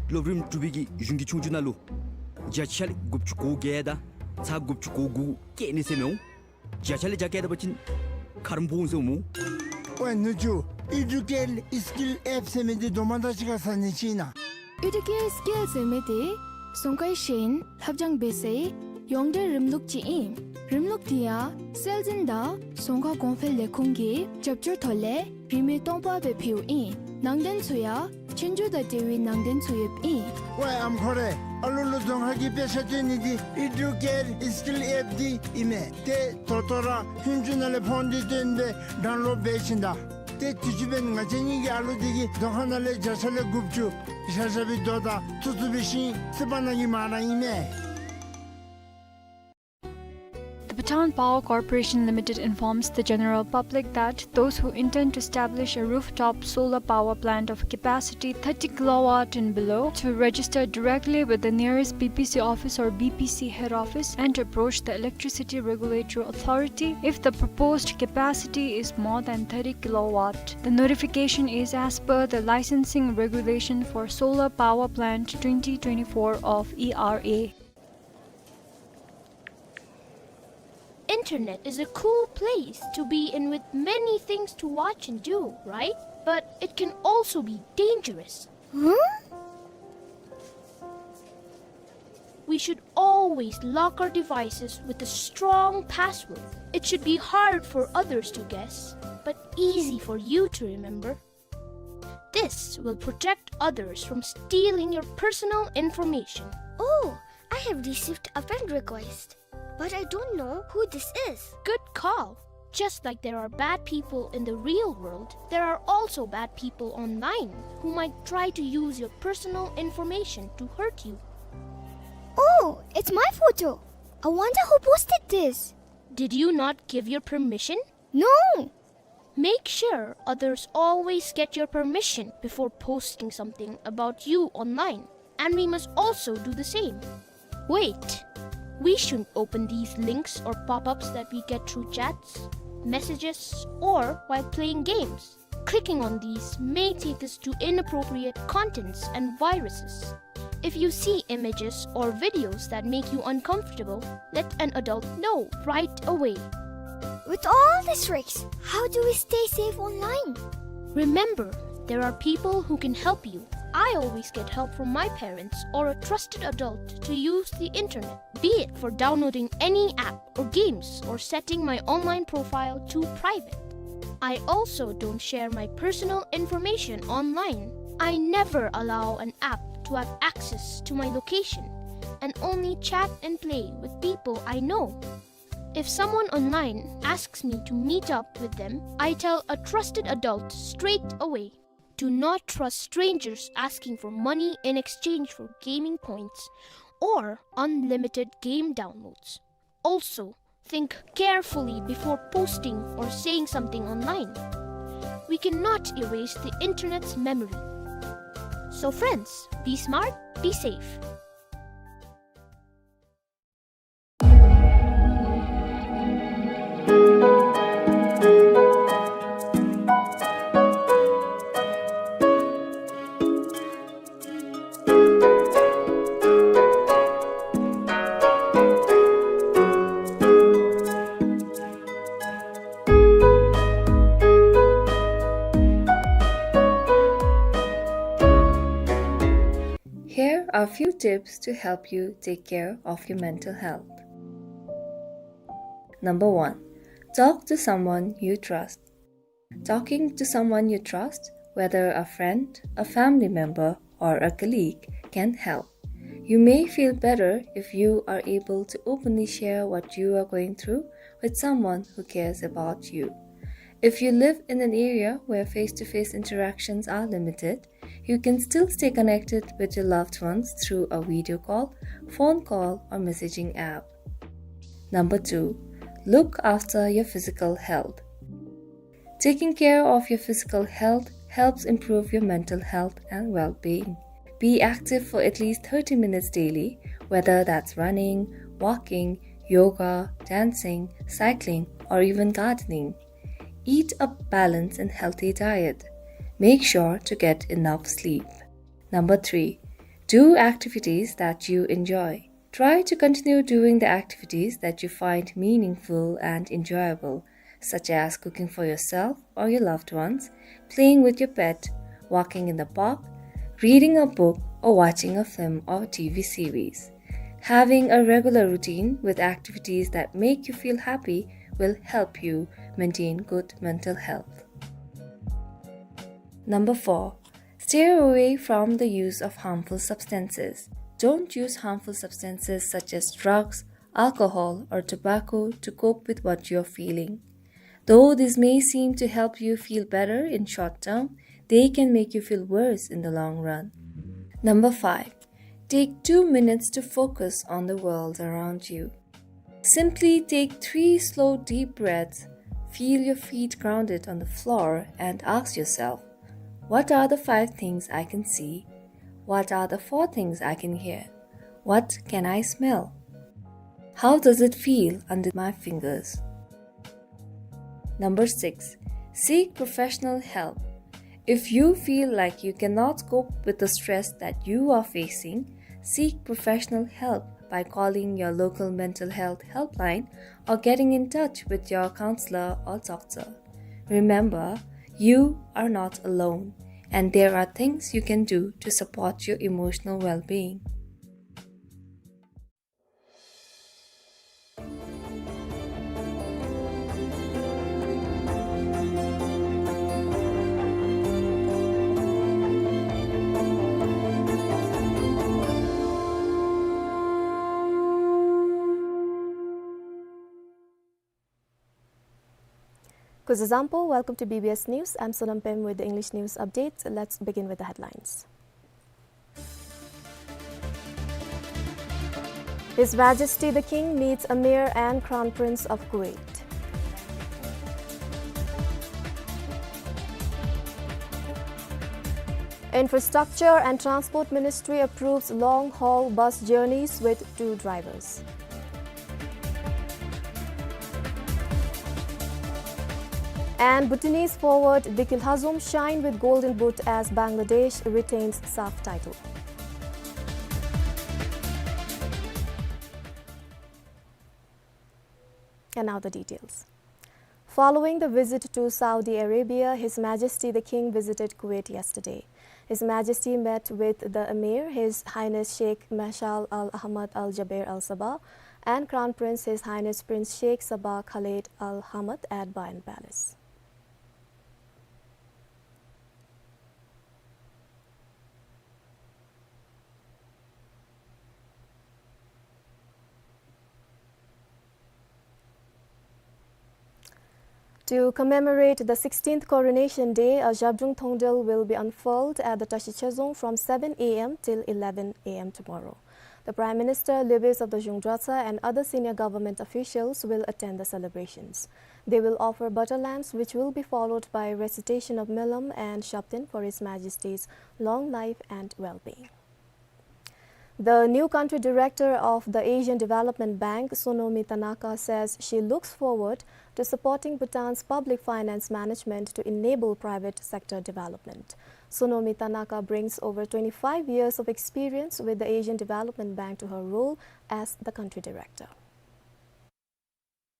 སློབ་རིམ་དྲུག་པའི་གི་གཞུང་གི་ཆོས་རྒྱུགས་ནང་ལུ་བརྒྱ་ཆ་ལས་དགུ་བཅུ་གོ་བརྒྱད་དང་ཚག་དགུ་བཅུ་གོ་དགུ་བཀལ་ནི་ཟེར་མི་འོང་། བརྒྱ་ཆ་ལས་བརྒྱ་བཀལ་ད་པ་ཅིན་ཁ་རོག་འབོ་འོང་ཟེར་འོང་སྨོ། ཝའེ་ནུ་གཅུང་། ཨི་ཌུ་ཀེར་སི་ཀིལ་ཨེཔ་ཟེར་མི་འདི་དོ་མ་དང་གཅིག་ཁར་ཟ་ནི་ཅིག་ཨིན་ན། ཨི་ཌུ་ཀེར་སི་ཀིལ་ཟེར་མི་འདི་རྫོང་ཁའི་ཤེས་ཡོན་ལྷབ་སྦྱང་འབད་སའི་ཡོངས་འབྲེལ་རིམ་ལུགས་ཅིག་ཨིན། རིམ་ལུགས་འདི་ཡང་སྲོལ་འཛིན་དང་རྫོང་ཁ་གོང་འཕེལ་ལས་ཁུངས་ཀྱི་རྒྱབ་སྐྱོར་ཐོག་ལས་རིན་མེད་སྟོང་པ་སྦེ་ཕུལཝ་ཨིན། ནང་དོན་ཚུ་ཡང་ཆོས་རྒྱུགས་དང་འབྲེལ་བའི་ནང་དོན་ཚུ་ཡོདཔ་ཨིན། ཝའེ་ཨམ་ཁོ་རེ། ཨ་ལུ་ལུ་རྫོང་ཁ་གི་དཔེ་ཆ་སྟོན་ནི་འདི་ཨི་ཌུ་ཀེར་སི་ཀིལ་ཨེཔ་འདི་ཨིན་མས། ཏེ་ད་ལྟོ་ར་ཧུན་ཅུ་ནང་ལས་ཕོན་འདི་བཏོན་སྦེ་ཌའུན་ལོཌ་འབད་བྱིན་ད། ཏེ་དུས་ཅི་འབདན་ང་བཅས་གཉིས་ཀྱི་ཨ་ལུ་འདི་གིས་རྫོང་ཁ་ནང་ལས་བརྒྱ་ཆ་ལས་དགུ་བཅུ་བཞག་བཞག་པའི་རྡོ་དང་ཐུག་ཐུག་པའི་ཤིང་བསིལ་བ་ནང་གི་མ་ར་ཨིན་མས། The Bhutan Power Corporation Limited informs the general public that those who intend to establish a rooftop solar power plant of capacity thirty kilowatt and below to register directly with the nearest B P C office or B P C head office and to approach the Electricity Regulatory Authority if the proposed capacity is more than thirty kilowatt. The notification is as per the Licensing Regulation for Solar Power Plant twenty twenty-four of E R A. Internet is a cool place to be in with many things to watch and do, right? But it can also be dangerous. Huh? We should always lock our devices with a strong password. It should be hard for others to guess, but easy for you to remember. This will protect others from stealing your personal information. Oh, I have received a friend request, but I don't know who this is. Good call. Just like there are bad people in the real world, there are also bad people online who might try to use your personal information to hurt you. Oh, it's my photo. I wonder who posted this. Did you not give your permission? No! Make sure others always get your permission before posting something about you online, and we must also do the same. Wait! We shouldn't open these links or pop-ups that we get through chats, messages, or while playing games. Clicking on these may take us to inappropriate contents and viruses. If you see images or videos that make you uncomfortable, let an adult know right away. With all these risks, how do we stay safe online? Remember, there are people who can help you. I always get help from my parents or a trusted adult to use the internet, be it for downloading any app or games or setting my online profile to private. I also don't share my personal information online. I never allow an app to have access to my location and only chat and play with people I know. If someone online asks me to meet up with them, I tell a trusted adult straight away. Do not trust strangers asking for money in exchange for gaming points or unlimited game downloads. Also, think carefully before posting or saying something online. We cannot erase the internet's memory. So friends, be smart, be safe. Here are a few tips to help you take care of your mental health. Number one, talk to someone you trust. Talking to someone you trust, whether a friend, a family member, or a colleague, can help. You may feel better if you are able to openly share what you are going through with someone who cares about you. If you live in an area where face-to-face interactions are limited, you can still stay connected with your loved ones through a video call, phone call, or messaging app. Number two, look after your physical health. Taking care of your physical health helps improve your mental health and well-being. Be active for at least thirty minutes daily, whether that's running, walking, yoga, dancing, cycling, or even gardening. Eat a balanced and healthy diet. Make sure to get enough sleep. Number three, do activities that you enjoy. Try to continue doing the activities that you find meaningful and enjoyable, such as cooking for yourself or your loved ones, playing with your pet, walking in the park, reading a book, or watching a film or T V series. Having a regular routine with activities that make you feel happy will help you maintain good mental health. Number four, steer away from the use of harmful substances. Don't use harmful substances such as drugs, alcohol, or tobacco to cope with what you're feeling. Though this may seem to help you feel better in short term, they can make you feel worse in the long run. Number five, take two minutes to focus on the world around you. Simply take three slow, deep breaths, feel your feet grounded on the floor, and ask yourself, "What are the five things I can see? What are the four things I can hear? What can I smell? How does it feel under my fingers?" Number six, seek professional help. If you feel like you cannot cope with the stress that you are facing, seek professional help by calling your local mental health helpline or getting in touch with your counselor or doctor. Remember, you are not alone, and there are things you can do to support your emotional well-being. Kuzuzangpo, welcome to B B S News. I'm Sonam Pem with the English news update. Let's begin with the headlines. His Majesty the King meets Emir and Crown Prince of Kuwait. Infrastructure and Transport Ministry approves long-haul bus journeys with two drivers. And Bhutanese forward Dikil Hazum shine with golden boot as Bangladesh retains SAFF title. And now the details. Following the visit to Saudi Arabia, His Majesty the King visited Kuwait yesterday. His Majesty met with the Emir, His Highness Sheikh Mashal Al Ahmad Al Jaber Al Sabah, and Crown Prince, His Highness Prince Sheikh Sabah Khaled Al Hamad at Bayan Palace. To commemorate the sixteenth Coronation Day, a Zhabdrung Thongdel will be unfurled at the Tashi Chezong from seven A M till eleven A M tomorrow. The Prime Minister, levies of the Zhungdratsa, and other senior government officials will attend the celebrations. They will offer butter lamps, which will be followed by recitation of Melam and Shabdin for His Majesty's long life and well-being. The new country director of the Asian Development Bank, Sonomi Tanaka, says she looks forward to supporting Bhutan's public finance management to enable private sector development. Sonomi Tanaka brings over twenty-five years of experience with the Asian Development Bank to her role as the country director.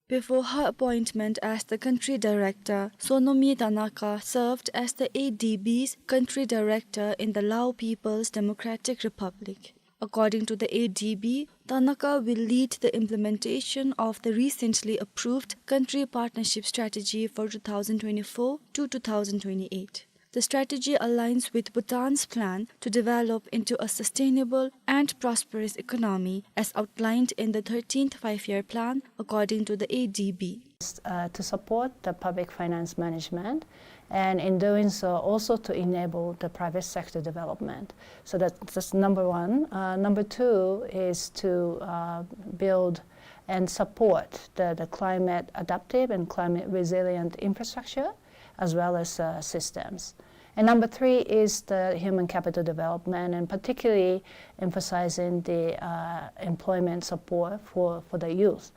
Before her appointment as the country director, Sonomi Tanaka served as the A D B's country director in the Lao People's Democratic Republic. According to the A D B, Tanaka will lead the implementation of the recently approved Country Partnership Strategy for two thousand twenty-four to two thousand twenty-eight. The strategy aligns with Bhutan's plan to develop into a sustainable and prosperous economy as outlined in the thirteenth Five-Year Plan, according to the A D B. Uh, to support the public finance management, and in doing so, also to enable the private sector development. So that, that's number one. Uh, number two is to, uh, build and support the, the climate adaptive and climate resilient infrastructure as well as, uh, systems. And number three is the human capital development, and particularly emphasizing the, uh, employment support for, for the youth.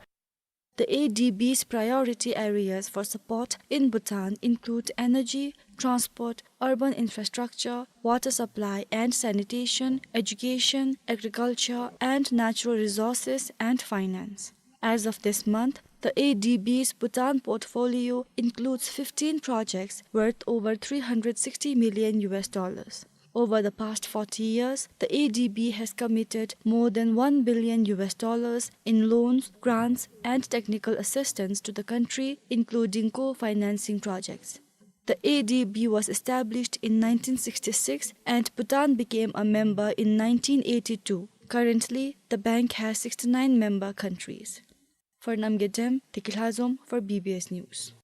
The A D B's priority areas for support in Bhutan include energy, transport, urban infrastructure, water supply and sanitation, education, agriculture, and natural resources, and finance. As of this month, the A D B's Bhutan portfolio includes fifteen projects worth over three hundred sixty million U S dollars. Over the past forty years, the A D B has committed more than one billion U S dollars in loans, grants, and technical assistance to the country, including co-financing projects. The A D B was established in nineteen sixty-six and Bhutan became a member in nineteen eighty-two. Currently, the bank has sixty-nine member countries. For Namgay Dem, Tiki Lhazom for B B S News.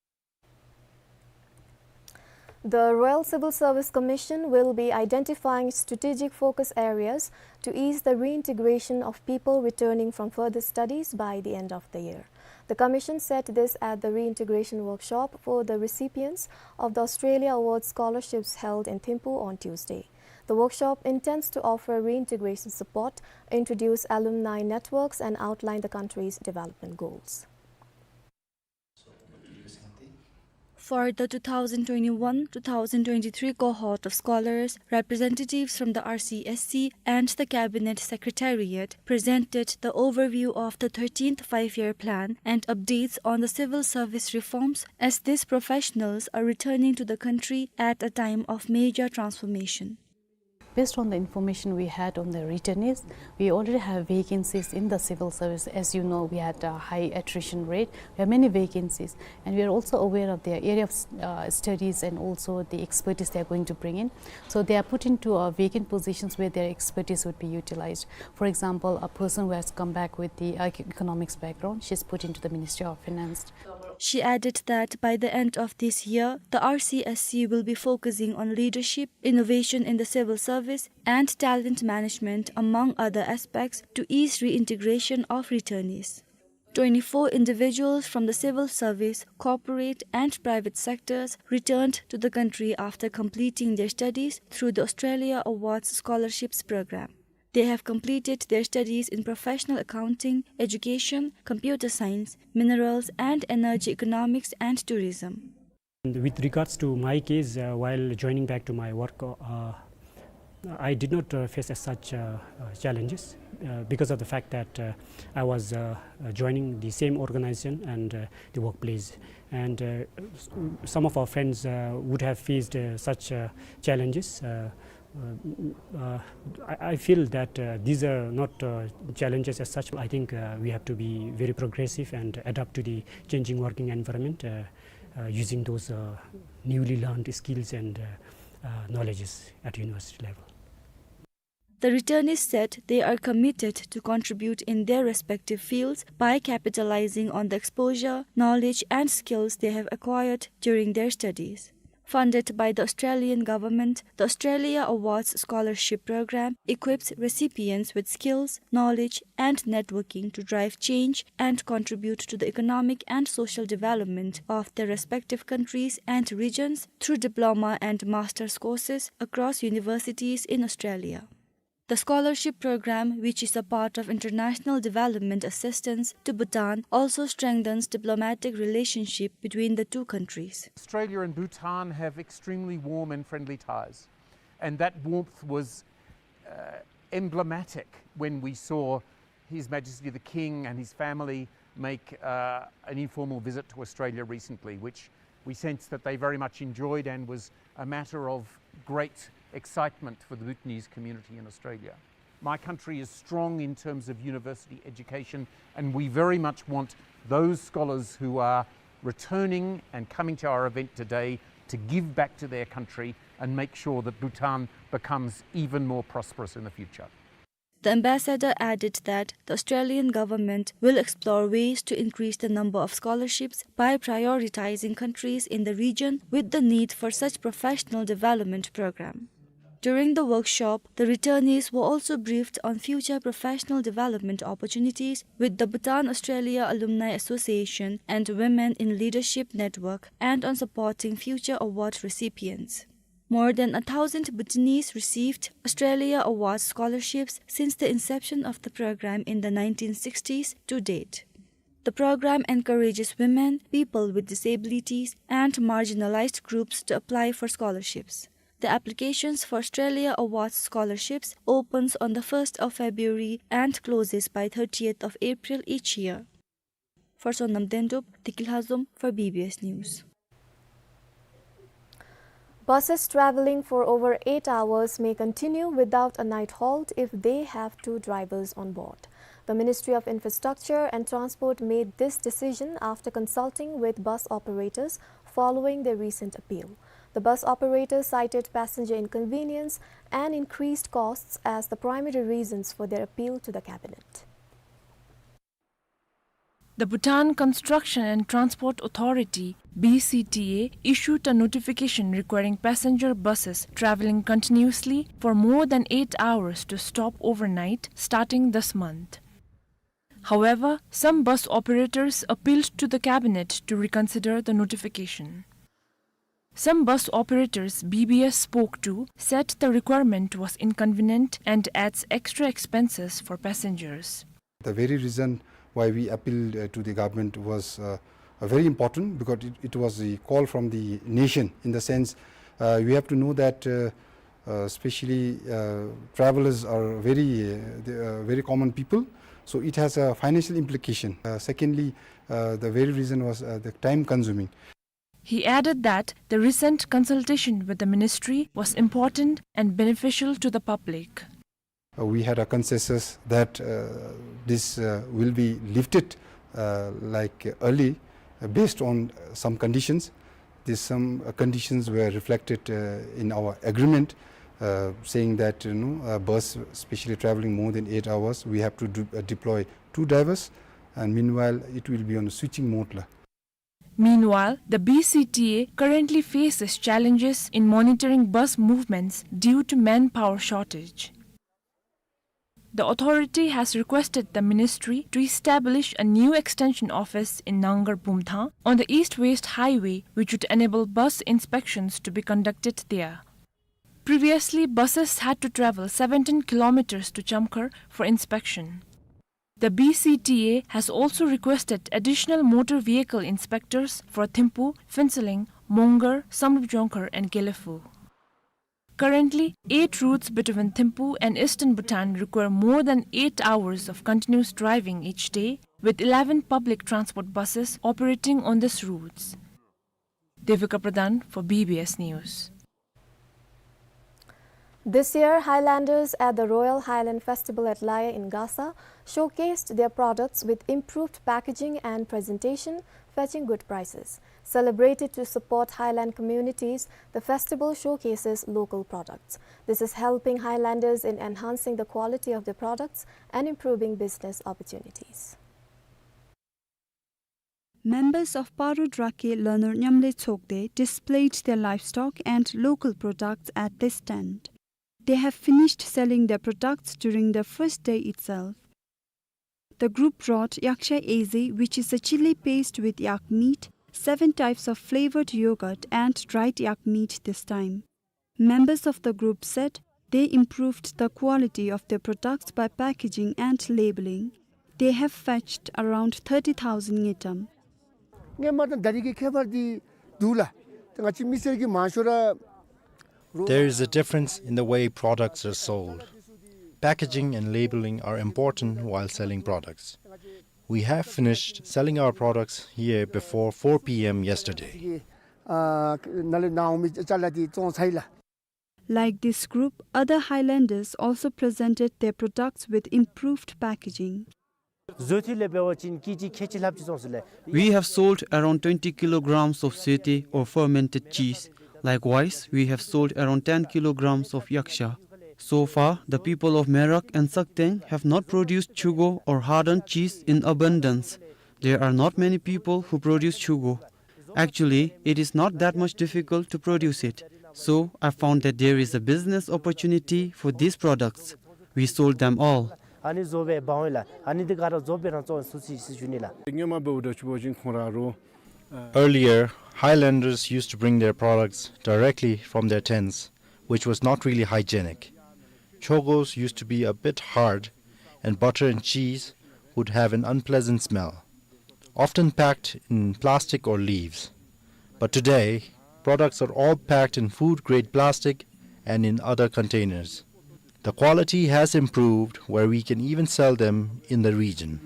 The Royal Civil Service Commission will be identifying strategic focus areas to ease the reintegration of people returning from further studies by the end of the year. The Commission said this at the reintegration workshop for the recipients of the Australia Awards scholarships held in Thimphu on Tuesday. The workshop intends to offer reintegration support, introduce alumni networks, and outline the country's development goals. For the two thousand twenty-one two thousand twenty-three cohort of scholars, representatives from the R C S C and the Cabinet Secretariat presented the overview of the thirteenth Five-Year Plan and updates on the civil service reforms, as these professionals are returning to the country at a time of major transformation. Based on the information we had on the returnees, we already have vacancies in the civil service. As you know, we had a high attrition rate. We have many vacancies, and we are also aware of their area of, uh, studies and also the expertise they are going to bring in. So they are put into, uh, vacant positions where their expertise would be utilized. For example, a person who has come back with the, uh, economics background, she's put into the Ministry of Finance. She added that by the end of this year, the R C S C will be focusing on leadership, innovation in the civil service, and talent management, among other aspects, to ease reintegration of returnees. Twenty-four individuals from the civil service, corporate, and private sectors returned to the country after completing their studies through the Australia Awards Scholarships Program. They have completed their studies in professional accounting, education, computer science, minerals, and energy economics and tourism. And with regards to my case, uh, while joining back to my work, uh, I did not, uh, face as such, uh, uh, challenges, uh, because of the fact that, uh, I was, uh, uh, joining the same organization and, uh, the workplace. And, uh, s-, some of our friends, uh, would have faced, uh, such, uh, challenges. Uh, uh, uh, I, I feel that, uh, these are not, uh, challenges as such. I think, uh, we have to be very progressive and adapt to the changing working environment, uh, uh, using those, uh, newly learned skills and, uh, uh, knowledges at university level. The returnees said they are committed to contribute in their respective fields by capitalizing on the exposure, knowledge, and skills they have acquired during their studies. Funded by the Australian government, the Australia Awards Scholarship Program equips recipients with skills, knowledge, and networking to drive change and contribute to the economic and social development of their respective countries and regions through diploma and master's courses across universities in Australia. The scholarship program, which is a part of international development assistance to Bhutan, also strengthens diplomatic relationship between the two countries. Australia and Bhutan have extremely warm and friendly ties, and that warmth was, uh, emblematic when we saw His Majesty the King and his family make, uh, an informal visit to Australia recently, which we sensed that they very much enjoyed and was a matter of great excitement for the Bhutanese community in Australia. My country is strong in terms of university education, and we very much want those scholars who are returning and coming to our event today to give back to their country and make sure that Bhutan becomes even more prosperous in the future. The ambassador added that the Australian government will explore ways to increase the number of scholarships by prioritizing countries in the region with the need for such professional development program. During the workshop, the returnees were also briefed on future professional development opportunities with the Bhutan Australia Alumni Association and Women in Leadership Network and on supporting future award recipients. More than a thousand Bhutanese received Australia Awards scholarships since the inception of the program in the nineteen sixties to date. The program encourages women, people with disabilities, and marginalized groups to apply for scholarships. The applications for Australia Awards scholarships opens on the first of February and closes by thirtieth of April each year. For Sonam Dendup, Deki Lhazom for B B S News. Buses traveling for over eight hours may continue without a night halt if they have two drivers on board. The Ministry of Infrastructure and Transport made this decision after consulting with bus operators following their recent appeal. The bus operators cited passenger inconvenience and increased costs as the primary reasons for their appeal to the cabinet. The Bhutan Construction and Transport Authority, B C T A, issued a notification requiring passenger buses traveling continuously for more than eight hours to stop overnight starting this month. However, some bus operators appealed to the cabinet to reconsider the notification. Some bus operators B B S spoke to said the requirement was inconvenient and adds extra expenses for passengers. The very reason why we appealed, uh, to the government was, uh, uh, very important because it, it was a call from the nation. In the sense, uh, we have to know that, uh, uh, especially, uh, travelers are very, uh, they are very common people. So it has a financial implication. Uh, secondly, uh, the very reason was, uh, the time consuming. He added that the recent consultation with the ministry was important and beneficial to the public. Uh, we had a consensus that, uh, this, uh, will be lifted, uh, like, early, uh, based on, uh, some conditions. These some, uh, conditions were reflected, uh, in our agreement, uh, saying that, you know, a bus, especially traveling more than eight hours, we have to do, uh, deploy two drivers, and meanwhile, it will be on a switching mode la. Meanwhile, the B C T A currently faces challenges in monitoring bus movements due to manpower shortage. The authority has requested the ministry to establish a new extension office in Nangar Bumthang on the East-West Highway, which would enable bus inspections to be conducted there. Previously, buses had to travel seventeen kilometers to Chamkhar for inspection. The B C T A has also requested additional motor vehicle inspectors for Thimphu, Phuentsholing, Mongar, Samdrup Jongkhar and Gelephu. Currently, eight routes between Thimphu and Eastern Bhutan require more than eight hours of continuous driving each day, with eleven public transport buses operating on these routes. Devika Pradhan for B B S News. This year, Highlanders at the Royal Highland Festival at Laya in Gasa showcased their products with improved packaging and presentation, fetching good prices. Celebrated to support Highland communities, the festival showcases local products. This is helping Highlanders in enhancing the quality of their products and improving business opportunities. Members of Paro Drake Lanur Nyamle Tsokde displayed their livestock and local products at this stand. They have finished selling their products during the first day itself. The group brought Yaksha Eze, which is a chili paste with yak meat, seven types of flavored yogurt and dried yak meat this time. Members of the group said they improved the quality of their products by packaging and labeling. They have fetched around thirty thousand ngultrum. སྔོན་མ་དང་ད་རེས་ཀྱི་ཁྱད་པར་འདི་འདུག་ལགས། ད་ང་བཅས་མི་སེར་གྱིས་མང་ཤོས་ར། There is a difference in the way products are sold. Packaging and labeling are important while selling products. We have finished selling our products here before four P M yesterday. ཨ་ནཱ་ལས་ནཱ་འོང་མི་ཅ་ལ་འདི་བཙོང་ཚར་ཡི་ལགས། Like this group, other Highlanders also presented their products with improved packaging. བཟོ་ཐོན་ལས་འབད་བ་ཅིན་ཀེ་ཇི་ཁལ་གཅིག་ལྷགཔ་ཅིག་བཙོང་ཟེར་ལགས། We have sold around twenty kilograms of sete or fermented cheese. Likewise, we have sold around ten kilograms of yaksha. So far, the people of Merak and Sakteng have not produced chugo or hardened cheese in abundance. There are not many people who produce chugo. Actually, it is not that much difficult to produce it. So, I found that there is a business opportunity for these products. We sold them all. ཨ་ནི་བཟོ་སྦེ་འབག་འོང་ལགས། ཨ་ནི་འདི་ག་ར་བཟོ་སྦེ་རང་བཙོང་ཚུགས་ཅི་ཟེར་ཞུ་ནི་ལགས། སྔོན་མ་འབདཝ་ད་ཆུ་བོ་ཅིན་ཁོང་ར་རུ། Earlier, Highlanders used to bring their products directly from their tents, which was not really hygienic. Chogos used to be a bit hard, and butter and cheese would have an unpleasant smell, often packed in plastic or leaves. But today, products are all packed in food-grade plastic and in other containers. The quality has improved where we can even sell them in the region.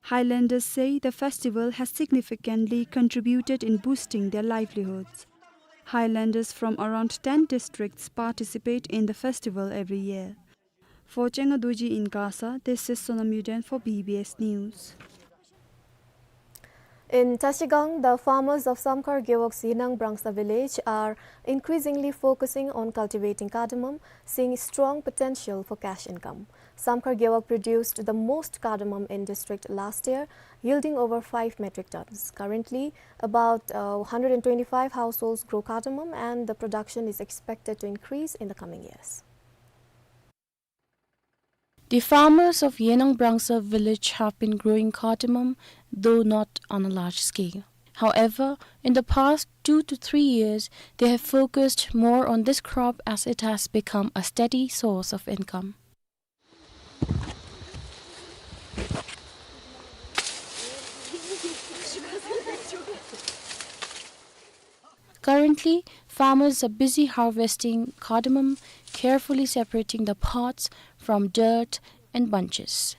Highlanders say the festival has significantly contributed in boosting their livelihoods. Highlanders from around ten districts participate in the festival every year. For Chenga Dorji in Gasa, this is Sonam Yuden for B B S News. In Trashigang, the farmers of Samkhar Gewog's Yenang Brangsa village are increasingly focusing on cultivating cardamom, seeing strong potential for cash income. Samkhar Gewog produced the most cardamom in district last year, yielding over five metric tons. Currently, about, uh, one hundred twenty-five households grow cardamom, and the production is expected to increase in the coming years. The farmers of Yenang Brangsa village have been growing cardamom, though not on a large scale. However, in the past two to three years, they have focused more on this crop as it has become a steady source of income. Currently, farmers are busy harvesting cardamom, carefully separating the pods from dirt and bunches.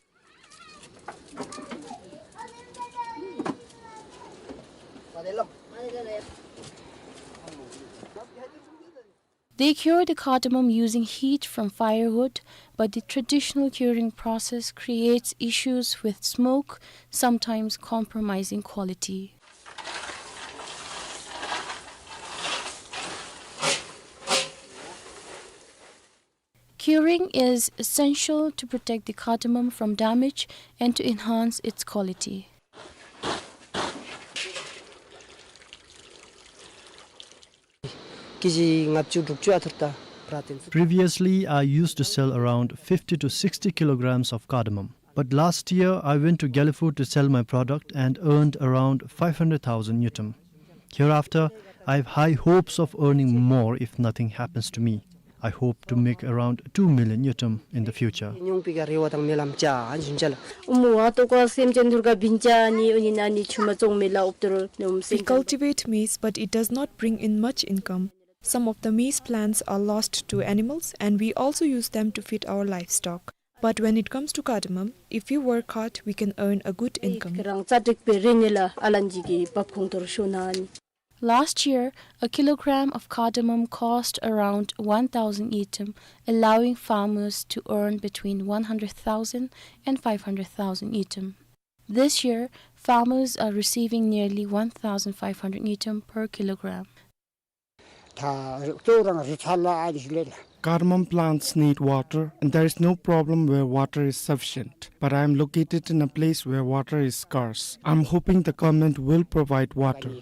They cure the cardamom using heat from firewood, but the traditional curing process creates issues with smoke, sometimes compromising quality. Curing is essential to protect the cardamom from damage and to enhance its quality. ཀེ་ཇི་ལྔ་བཅུ་དྲུག་ཅུ་ཨ་ཐུར་ད་བྲ་བཏོན་ཚུགས། Previously, I used to sell around fifty to sixty kilograms of cardamom. But last year, I went to Gelephu to sell my product and earned around five hundred thousand ngultrum. Hereafter, I have high hopes of earning more if nothing happens to me. I hope to make around two million ngultrum in the future. ཉུང་པའི་ག་རེ་བ་དང་སྨོན་ལམ་བཅའ་ཨན་ཞུན་ཅ་ལགས། ཨུ་མུ་ཨ་ཏོ་ཀ་སེམས་ཅན་ཐུར་ཀ་བིན་ཅ་ནི་ཨུ་ནི་ན་ནི་ཆུ་མ་བཙོང་མི་ལ་ཨོབ་ཏོར་ནུམ། We སེམས་ཅན། Cultivate maize, but it does not bring in much income. Some of the maize plants are lost to animals, and we also use them to feed our livestock. But when it comes to cardamom, if we work hard, we can earn a good income. ཁྱེད་རང་རྩ་དྲེག་པའི་རེ་ནི་ལ་ཨ་ལན་ཇི་གི་བབ་ཁོང་ཐོར་ཤོ་ན་ནི། Last year, a kilogram of cardamom cost around one thousand ngultrum, allowing farmers to earn between one hundred thousand and five hundred thousand ngultrum. This year, farmers are receiving nearly one thousand five hundred ngultrum per kilogram. ད་རི་གཙོ་རང་རི་ཚ་ལ་ཨ་རི་ཞུ་ལེ་ལ། Cardamom plants need water, and there is no problem where water is sufficient. But I am located in a place where water is scarce. I'm hoping the government will provide water.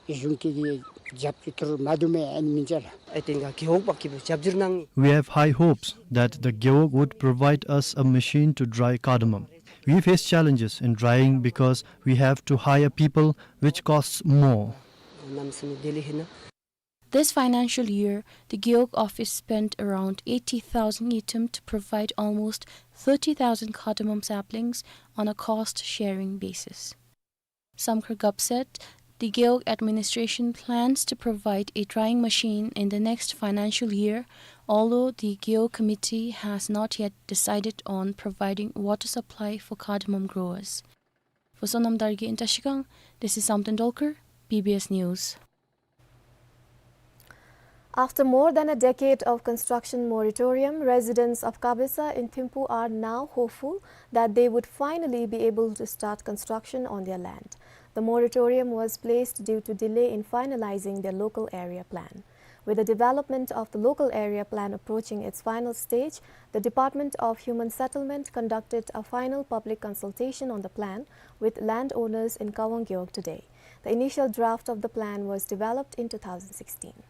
གཞུང་གི་རྒྱབ་སྐྱོར་མ་དུ་མེ་ཨན་མིན་ཅ་ལ། ཨེ་ཏེན་ག་གེ་འོག་པ་ཀི་བུ་རྒྱབ་སྐྱོར་གནང་། We have high hopes that the Gewog would provide us a machine to dry cardamom. We face challenges in drying because we have to hire people, which costs more. ནམ་སེམས་དེ་ལི་ཧེ་ན། This financial year, the Gewog office spent around eighty thousand ngultrum to provide almost thirty thousand cardamom saplings on a cost-sharing basis. Samkhar Gabset, The Gewog administration plans to provide a drying machine in the next financial year, although the Gewog committee has not yet decided on providing water supply for cardamom growers. For Sonam Dargay in Trashigang, this is Samten Dolkar, B B S News. After more than a decade of construction moratorium, residents of Kabesa in Thimphu are now hopeful that they would finally be able to start construction on their land. The moratorium was placed due to delay in finalizing their local area plan. With the development of the local area plan approaching its final stage, the Department of Human Settlement conducted a final public consultation on the plan with landowners in Kawang Gewog today. The initial draft of the plan was developed in two thousand sixteen.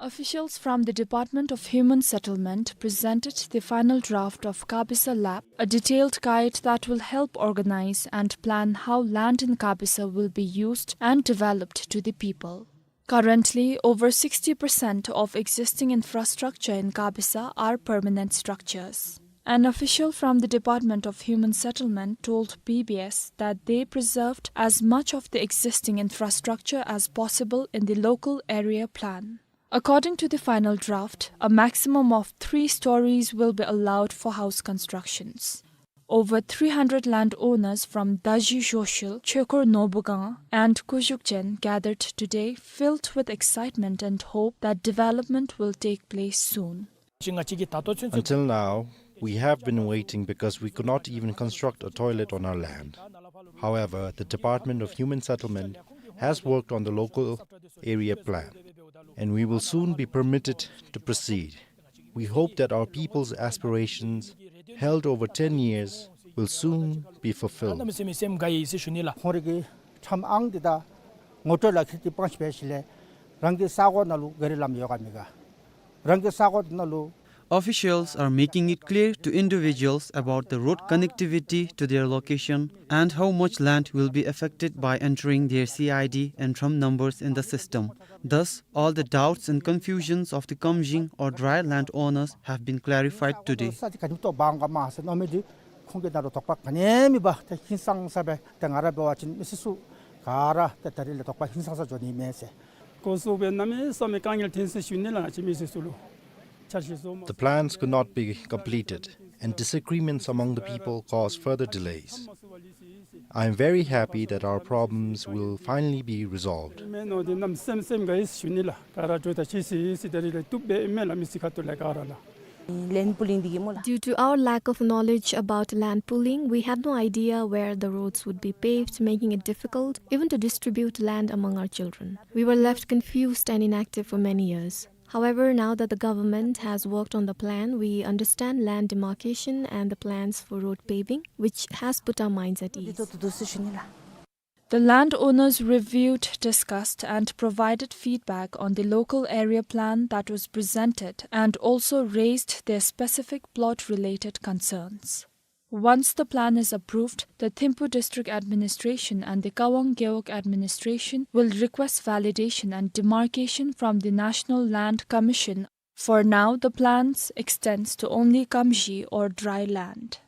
Officials from the Department of Human Settlement presented the final draft of Kabesa Lap, a detailed guide that will help organize and plan how land in Kabesa will be used and developed to the people. Currently, over sixty percent of existing infrastructure in Kabesa are permanent structures. An official from the Department of Human Settlement told B B S that they preserved as much of the existing infrastructure as possible in the local area plan. According to the final draft, a maximum of three stories will be allowed for house constructions. Over three hundred landowners from Daji Joshil, Chekor Nobugang, and Kujukjen gathered today, filled with excitement and hope that development will take place soon. Until now, we have been waiting because we could not even construct a toilet on our land. However, the Department of Human Settlement has worked on the local area plan, and we will soon be permitted to proceed. We hope that our people's aspirations, held over ten years, will soon be fulfilled. ཁོང་ར་གི་ཁྲམ་ཨང་འདི་དང་ངོ་སྤྲོད་ལག་ཁྱེར་འདི་སྤང་ཞིནམ་ལས་རང་གི་ས་གོ་ནང་ལུ་ག་རི་ལམ་ཡོད་ག་མེད་ག། རང་གི་ས་གོ་ནང་ལུ། Officials are making it clear to individuals about the road connectivity to their location and how much land will be affected by entering their C I D and tram numbers in the system. Thus, all the doubts and confusions of the Kamjing or Dry landowners have been clarified today. ས་འདི་ག་ནི་ཐོག་འབག་འོང་ག་མ་ཟེར་མནོ་མི་འདི་ཁོང་གི་ནང་ལུ་དོགས་པ་ག་ནི་མེད་པར་ད་ཧིང་སངས་ས་སྦེ་ད་ང་ར་འབད་བ་ཅིན་མི་སེར་ཚུ་ག་ར་ད་ད་རིས་ལས་དོགས་པ་ཧིང་སངས་ས་འགྱོ་ནི་མས་ཟེར། སྐོར་སོགས་སྦེ་གནམ་མེད་ས་མེད་དཀའ་ངལ་འཕྱད་ཟེར་ཞུ་ནི་ལགས། ང་བཅས་མི་སེར་ཚུ་ལུ་འཆར་གཞི་བཟོ་མ། The plans could not be completed, and disagreements among the people caused further delays. I am very happy that our problems will finally be resolved. མེན་ནོ་འདི་གནམ་མེད་ས་མེད་དཀའ་ངལ་ཞུ་ནི་ལགས། ག་ར་འགྱོ་ད་ཅི་ཟེར་ཟེར་ད་རིས་ལས་བཏུབ་སྦེ་མེན་ལགས། མི་སེར་ཁ་ཐུག་ལས་ག་ར་ལགས། Land pooling འདི་གིས་སྨོ་ལགས། Due to our lack of knowledge about land pooling, we had no idea where the roads would be paved, making it difficult even to distribute land among our children. We were left confused and inactive for many years. However, now that the government has worked on the plan, we understand land demarcation and the plans for road paving, which has put our minds at ease. The landowners reviewed, discussed, and provided feedback on the local area plan that was presented and also raised their specific plot-related concerns. Once the plan is approved, the Thimphu District Administration and the Kawang Gewog Administration will request validation and demarcation from the National Land Commission. For now, the plans extends to only Kamji or Dry land.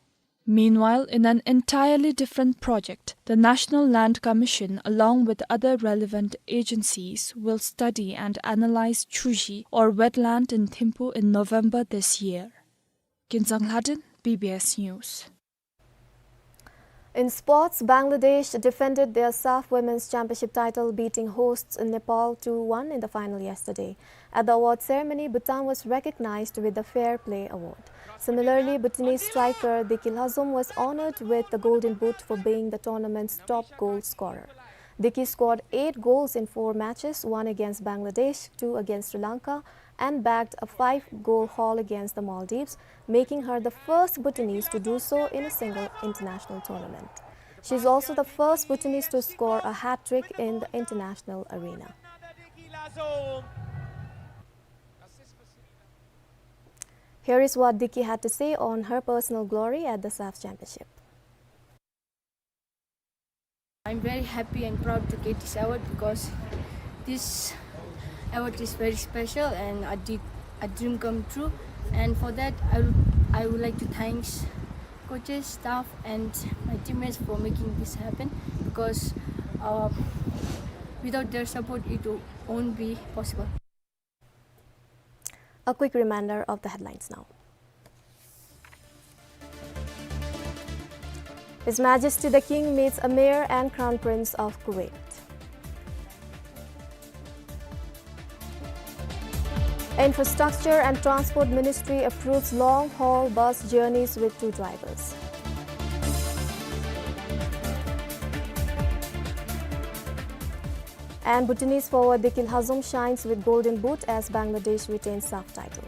Meanwhile, in an entirely different project, the National Land Commission, along with other relevant agencies, will study and analyze Chuji or wetland in Thimphu in November this year. Kinzang Lhadon, B B S News. In sports, Bangladesh defended their SAFF Women's Championship title, beating hosts Nepal two one in the final yesterday. At the award ceremony, Bhutan was recognized with the Fair Play Award. Similarly, Bhutanese striker Diki Lhazom was honored with the Golden Boot for being the tournament's top goal scorer. Diki scored eight goals in four matches, one against Bangladesh, two against Sri Lanka, and bagged a five-goal haul against the Maldives, making her the first Bhutanese to do so in a single international tournament. She's also the first Bhutanese to score a hat-trick in the international arena. Here is what Diki had to say on her personal glory at the SAFF Championship. I'm very happy and proud to get this award because this award is very special and a did a dream come true. And for that, I would, I would like to thanks coaches, staff, and my teammates for making this happen because, Uh, without their support, it won't be possible. A quick reminder of the headlines now. His Majesty the King meets Emir and Crown Prince of Kuwait. Infrastructure and Transport Ministry approves long-haul bus journeys with two drivers. And Bhutanese forward Dekil Hazom shines with Golden Boot as Bangladesh retains SAFF title.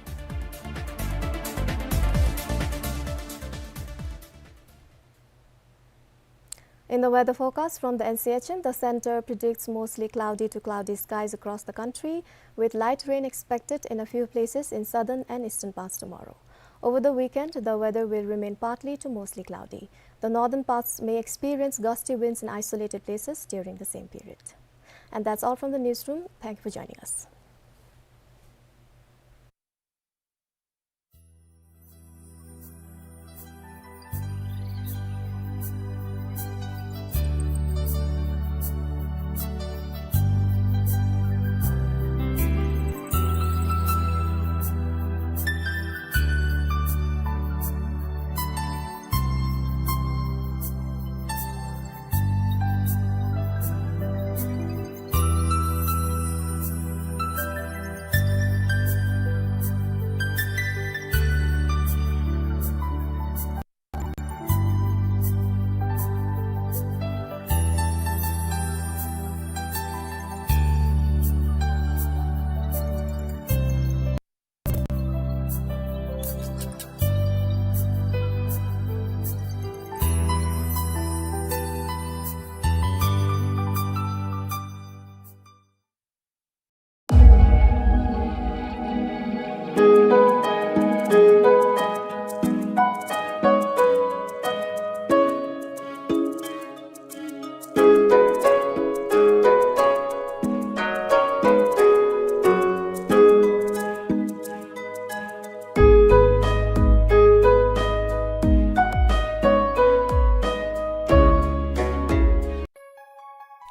In the weather forecast from the N C H M, the center predicts mostly cloudy to cloudy skies across the country, with light rain expected in a few places in southern and eastern parts tomorrow. Over the weekend, the weather will remain partly to mostly cloudy. The northern parts may experience gusty winds in isolated places during the same period. And that's all from the newsroom. Thank you for joining us.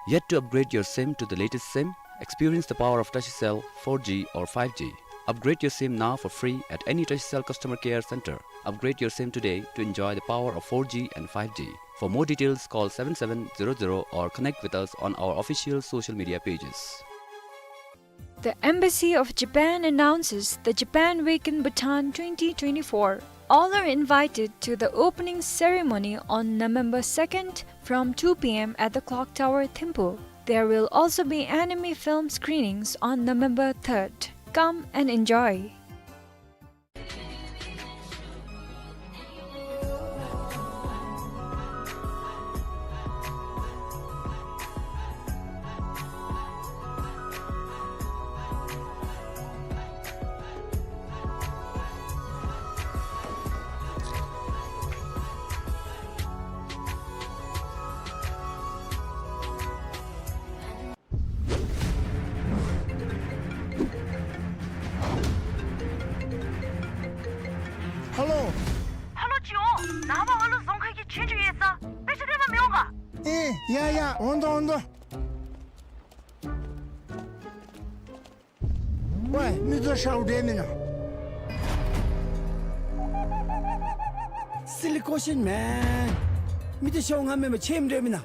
Yet to upgrade your SIM to the latest SIM? Experience the power of Tashicell four G or five G. Upgrade your SIM now for free at any Tashicell customer care center. Upgrade your SIM today to enjoy the power of four G and five G. For more details, call seven seven zero zero or connect with us on our official social media pages. The Embassy of Japan announces the Japan Week in Bhutan twenty twenty-four. All are invited to the opening ceremony on November second from two P M at the Clock Tower, Thimphu. There will also be anime film screenings on November third. Come and enjoy. ཧ་ལོ། ཧ་ལོ་ཅིག་འོང་། ནངས་པ་ཨ་ལུ་རྫོང་ཁ་གི་ཆོས་རྒྱུགས་ཡོད་ས། དཔེ་ཆ་སྟོན་པར་མི་འོང་ག། ཨེ་ཡ་ཡ། འོང་དོ་འོང་དོ། ཝེ་མི་ཚུ་ཤཝ་འདྲ་མེན་ན། Silly question man. མི་ཚུ་ཤཝ་ང་མེན་པར་ཆེམ་འདྲ་མེན་ན།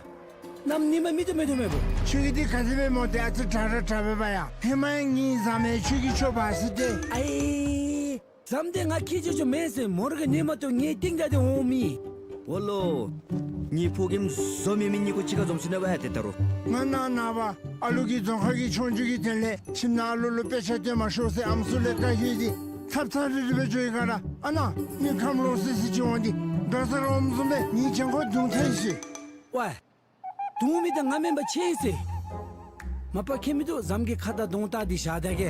ནམ་ཉི་མ་མི་ཚུ་མེད་དོ་མེད་པོ། ཁྱོད་ཀྱི་འདི་ག་དེ་སྦེ་སྨོ། ཏེ་ཨ་ཙི་དྲག་ར་དྲག་པས་པ་ཡ། ཧེ་མ་ཡང་ངེའི་བཟའ་མི་ཁྱོད་ཀྱི་ཁྱོ་བ་ཟེར་ཏེ། ཨའི་བཟའ་མི་འདི་ང་ཁྱེད་ཅོ་ཅོ་མེན་ཟེར། མོ་ར་གི་ཉི་མ་ཏོ་ངེའི་རྟིང་བདའ་སྟེ་འོང་མི། འོ་ལོ། ངེའི་ཕོ་རྒནམ་བཟོ་མེད་མི་གཉིས་ཀོ་གཅིག་ཁར་འཛོམས་སོ་ནུག་པ་ཡ། ཏེ་ད་རུང་ང་ནཱ་ནངས་པ་ཨ་ལུ་གི་རྫོང་ཁ་གི་ཆོས་རྒྱུགས་ཀྱི་དོན་ལས་ཁྱིམ་ནང་ཨ་ལུ་ལུ་དཔེ་ཆ་སྟོན་མ་ཤོག་ཟེར་ཨམ་སྲུ་ལས་བཀའ་བཀྱོན་ཏེ་ཚབ་ཚབ་རིལ་རི་སྦེ་འགྱོ་ཡི་ག་ར། ཨ་ནཱ་མི་ཁམས་ལོག་སི་སི་ཅིག་འོང་སྟེ་དགའ་ས་ར་འོངམ་བཟུམ་སྦེ་ངེའི་གྱང་ཁོག་བརྡུང་ཐལ་ཤིག། ཝེ། བརྡུང་མི་འདི་ང་མེན་པར་ཁྱེད་ཨིན་ཟེར། མ་པ་ཁྱད་མིན་འདུག། བཟའ་མི་གི་ཁ་དར་གདོང་དར་འདི་བཞག་ད་གེ།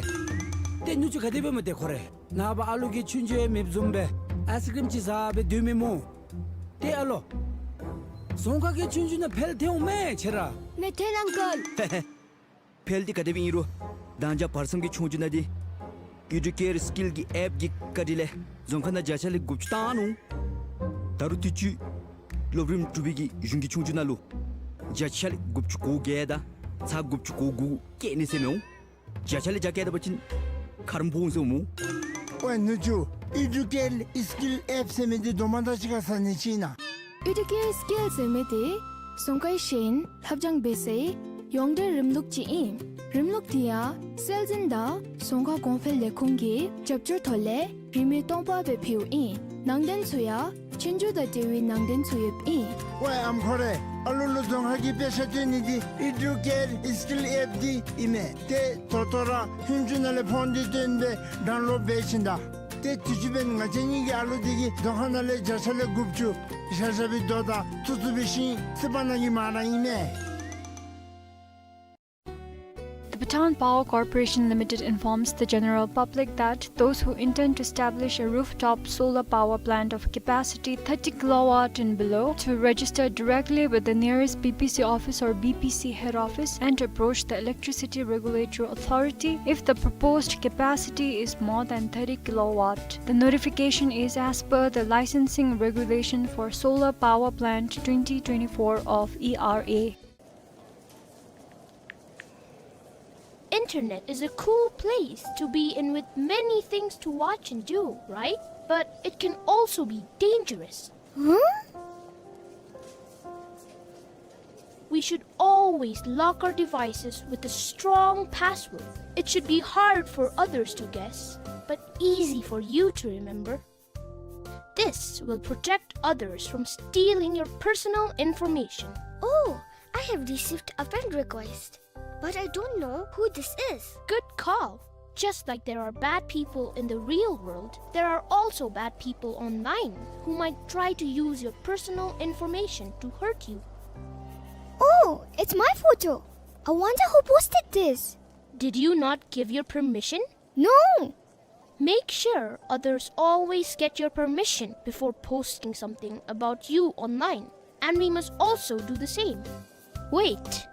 ཏེ་ནུ་གཅུང་ག་དེ་སྦེ་སྨོ་ཏེ་ཁོ་རེ། ནངས་པ་ཨ་ལུ་གི་ཆོས་རྒྱུགས་ཡང་མེདཔ་བཟུམ་སྦེ་ཨའི་སི་ཀྲིམ་ཅིག་བཟའ་སྦེ་སྡོད་མི་སྨོ། ཏེ་ཨ་ལོ། རྫོང་ཁ་གི་ཆོས་རྒྱུགས་ནང་འཕེལ་ཐལ་འོང་མས་ཁྱེད་ར། མེད་ཐལ་ཨང་ཀལ། འཕེལ་འདི་ག་དེ་སྦེ་ཨིན་རུང་། ད་ཅི་བར་མཚམས་ཀྱི་ཆོས་རྒྱུགས་ནང་འདི་ཡུ་ཊུབ་ཀེ་རི་སི་ཀིལ་གྱི་ཨེཔ་གི་བཀའ་དྲིན་ལས་རྫོང་ཁ་ནང་བརྒྱ་ཆ་ལས་དགུ་བཅུ་བཏང་ནུག། ད་རུང་དུས་ཅི་སློབ་རིམ་དྲུག་པའི་གི་གཞུང་གི་ཆོས་རྒྱུགས་ནང་ལུ་ བརྒྱ་ཆ་ལས་དགུ་བཅུ་གོ་བརྒྱད་དང་ཚག་དགུ་བཅུ་གོ་དགུ་བཀལ་ནི་ཟེར་མི་འོང་། བརྒྱ་ཆ་ལས་བརྒྱ་བཀལ་ད་པ་ཅིན་ཁ་རུ་འབོ་འོང་ཟེར་འོང་སྨོ། ཝའེ་ནུ་གཅུང་། ཨི་ཌུ་ཀེཊ་སི་ཀིལ་ཨེཔ་ཟེར་མི་འདི་དོ་མ་དང་གཅིག་ཁར་ཟ་ནི་ཅིག་ཨིན་ན། ཨི་ཌུ་ཀེཊ་སི་ཀིལ་ཟེར་མི་འདི་རྫོང་ཁའི་ཤེས་ཡོན་ལྷབ་སྦྱང་འབད་སའི་ཡོངས་འབྲེལ་རིམ་ལུགས་ཅིག་ཨིན། རིམ་ལུགས་འདི་ཡང་སྲོལ་འཛིན་དང་རྫོང་ཁ་གོང་འཕེལ་ལས་ཁུངས་ཀྱི་རྒྱབ་སྐྱོར་ཐོག་ལས་རིན་མེད་སྟོང་པ་སྦེ་ཕུལཝ་ཨིན། ནང་དོན་ཚུ་ཡང་ཆོས་རྒྱུགས་དང་འབྲེལ་བའི་ནང་དོན་ཚུ་ཡོདཔ་ཨིན། ཝའེ་ཨམ་ཁོ་རེ། ཨ་ལུ་ལུ་རྫོང་ཁ་གི་དཔེ་ཆ་སྟོན་ནི་འདི་ཨི་ཌུ་ཀེཊ་སི་ཀིལ་ཨེཔ་འདི་ཨིན་མས། ཏེ་ད་ལྟོ་ར་ཧུན་ཅུ་ནང་ལས་ཕོན་འདི་བཏོན་སྦེ་ཌའུན་ལོཌ་འབད་བྱིན་ད། ཏེ་དུས་ཅི་འབདན་ང་བཅས་གཉིས་ཀྱི་ཨ་ལུ་འདི་གིས་རྫོང་ཁ་ནང་ལས་བརྒྱ་ཆ་ལས་དགུ་བཅུ་བཞག་བཞག་པའི་རྡོ་དང་ཐུག་ཐུག་པའི་ཤིང་བསིལ་བ་ནང་གི་མ་ར་ཨིན་མས། The Bhutan Power Corporation Limited informs the general public that those who intend to establish a rooftop solar power plant of capacity thirty kilowatt and below to register directly with the nearest B P C office or B P C head office and to approach the Electricity Regulatory Authority if the proposed capacity is more than thirty kilowatt. The notification is as per the Licensing Regulation for Solar Power Plant twenty twenty-four of E R A. Internet is a cool place to be in with many things to watch and do, right? But it can also be dangerous. Huh? We should always lock our devices with a strong password. It should be hard for others to guess, but easy for you to remember. This will protect others from stealing your personal information. Oh, I have received a friend request, but I don't know who this is. Good call. Just like there are bad people in the real world, there are also bad people online who might try to use your personal information to hurt you. Oh, it's my photo. I wonder who posted this. Did you not give your permission? No! Make sure others always get your permission before posting something about you online, and we must also do the same. Wait!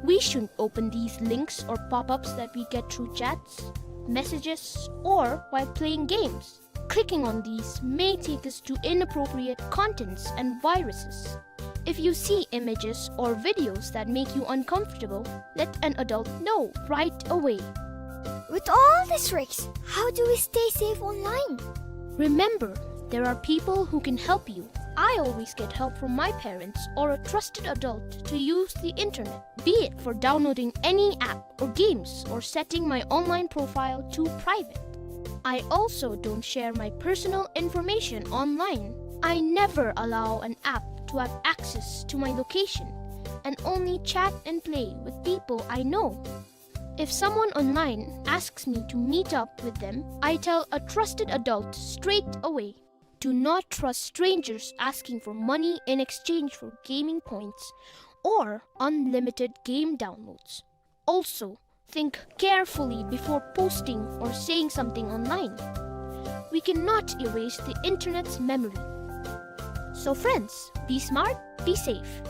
We shouldn't open these links or pop-ups that we get through chats, messages, or while playing games. Clicking on these may take us to inappropriate contents and viruses. If you see images or videos that make you uncomfortable, let an adult know right away. With all these risks, how do we stay safe online? Remember, there are people who can help you. I always get help from my parents or a trusted adult to use the internet, be it for downloading any app or games or setting my online profile to private. I also don't share my personal information online. I never allow an app to have access to my location and only chat and play with people I know. If someone online asks me to meet up with them, I tell a trusted adult straight away. Do not trust strangers asking for money in exchange for gaming points or unlimited game downloads. Also, think carefully before posting or saying something online. We cannot erase the internet's memory. So friends, be smart, be safe.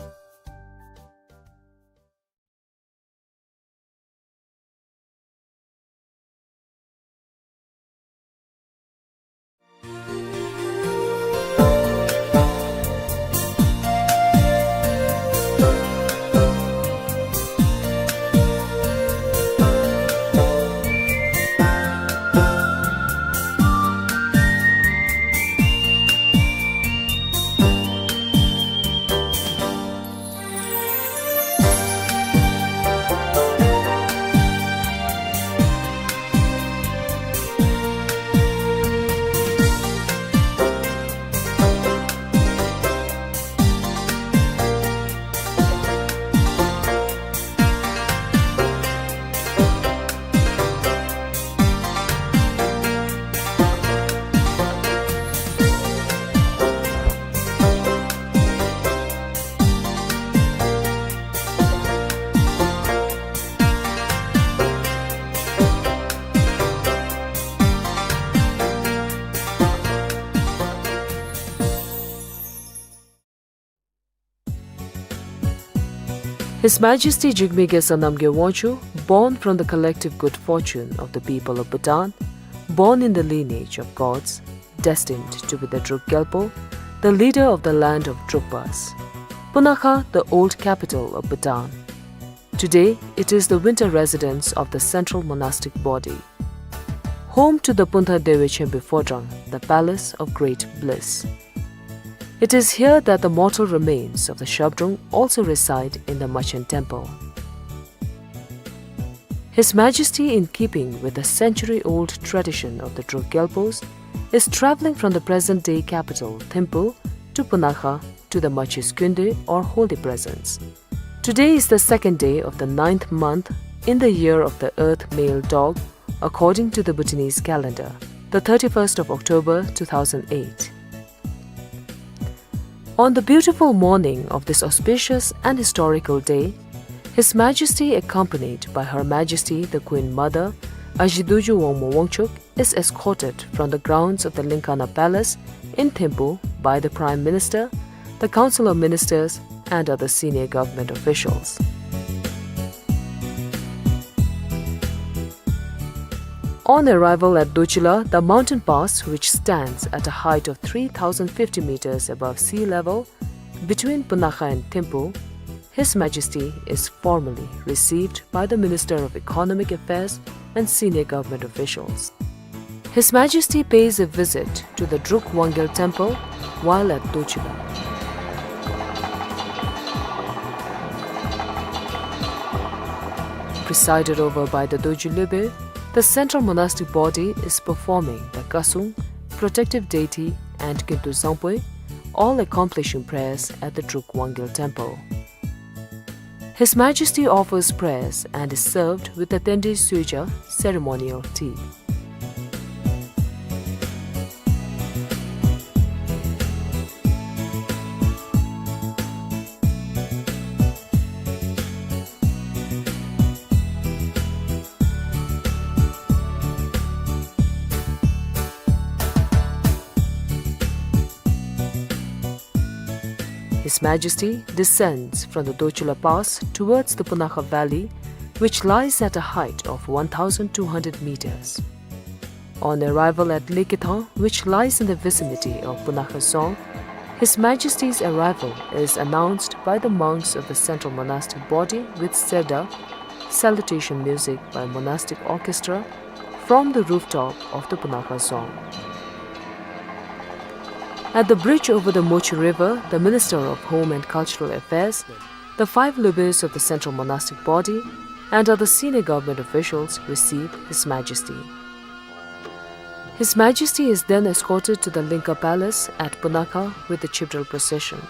His Majesty Jigme Gyaltsab Namgyel Wangchuck, born from the collective good fortune of the people of Bhutan, born in the lineage of gods, destined to be the Druk Gyalpo, the leader of the land of Drukpas. Punakha, the old capital of Bhutan. Today, it is the winter residence of the Central Monastic Body. Home to the Puntha Dewe Chembe Phodrang, the palace of great bliss. It is here that the mortal remains of the Shabdrung also reside in the Machen temple. His Majesty, in keeping with the century-old tradition of the Druk Gyalpos, is traveling from the present-day capital, Thimphu, to Punakha, to the Machi Skünde, or Holy Presence. Today is the second day of the ninth month in the year of the Earth Male Dog, according to the Bhutanese calendar, the thirty-first of October two thousand eight. On the beautiful morning of this auspicious and historical day, His Majesty, accompanied by Her Majesty the Queen Mother, Aji Dorji Wangmo Wangchuck, is escorted from the grounds of the Linkana Palace in Thimphu by the Prime Minister, the Council of Ministers, and other senior government officials. On arrival at Dorchula, the mountain pass, which stands at a height of three thousand fifty meters above sea level, between Punakha and Thimphu, His Majesty is formally received by the Minister of Economic Affairs and senior government officials. His Majesty pays a visit to the Druk Wangel Temple while at Dorchula. Presided over by the Dorji Lübü, the Central Monastic Body is performing the Kasung, protective deity, and Kintu Zangpui, all-accomplishing prayers at the Druk Wangel Temple. His Majesty offers prayers and is served with the Tendi Suija ceremonial tea. His Majesty descends from the Dorchula Pass towards the Punakha Valley, which lies at a height of one thousand two hundred meters. On arrival at Likithang, which lies in the vicinity of Punakha Dzong, His Majesty's arrival is announced by the monks of the Central Monastic Body with seda, salutation music by monastic orchestra, from the rooftop of the Punakha Dzong. At the bridge over the Mochi River, the Minister of Home and Cultural Affairs, the five Lübüs of the Central Monastic Body, and other senior government officials receive His Majesty. His Majesty is then escorted to the Linka Palace at Punakha with the Chibdral procession.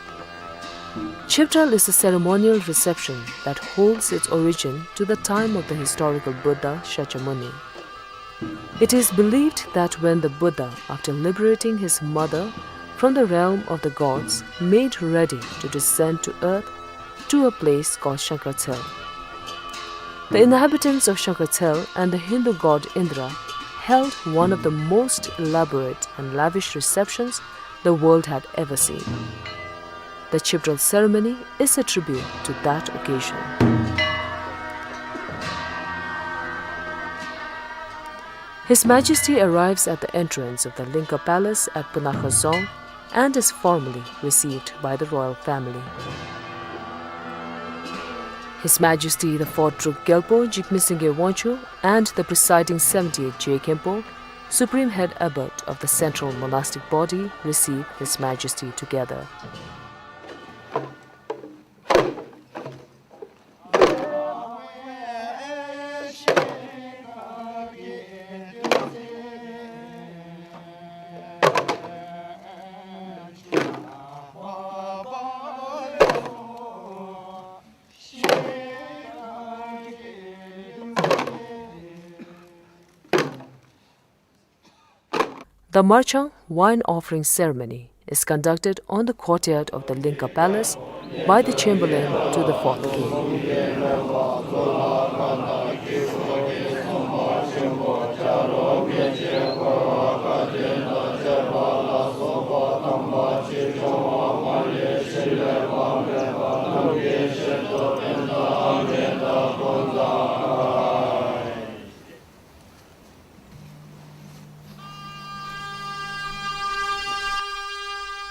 Chibdral is a ceremonial reception that holds its origin to the time of the historical Buddha Shakyamuni. It is believed that when the Buddha, after liberating his mother from the realm of the gods, made ready to descend to earth to a place called Shankratsel, the inhabitants of Shankratsel and the Hindu god Indra held one of the most elaborate and lavish receptions the world had ever seen. The Chibdral ceremony is a tribute to that occasion. His Majesty arrives at the entrance of the Linka Palace at Punakha Dzong and is formally received by the royal family. His Majesty the Fourth Druk Gyalpo Jigme Singye Wangchuck and the presiding seventy-eight Je Khenpo, Supreme Head Abbot of the Central Monastic Body, receive His Majesty together. The Marchang wine offering ceremony is conducted on the courtyard of the Linka Palace by the Chamberlain to the fourth king.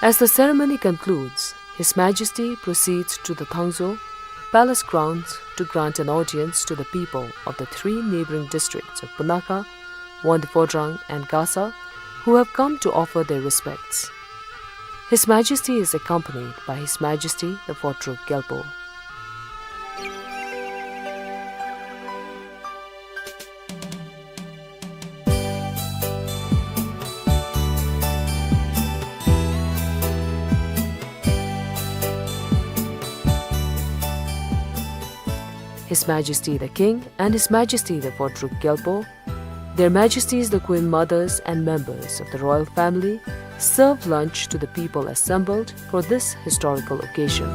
As the ceremony concludes, His Majesty proceeds to the Thangzo Palace grounds to grant an audience to the people of the three neighboring districts of Punakha, Wangdue Phodrang and Gasa, who have come to offer their respects. His Majesty is accompanied by His Majesty the Photruk Gyalpo. His Majesty the King and His Majesty the Photruk Gyalpo, Their Majesties the Queen Mothers and members of the royal family served lunch to the people assembled for this historical occasion.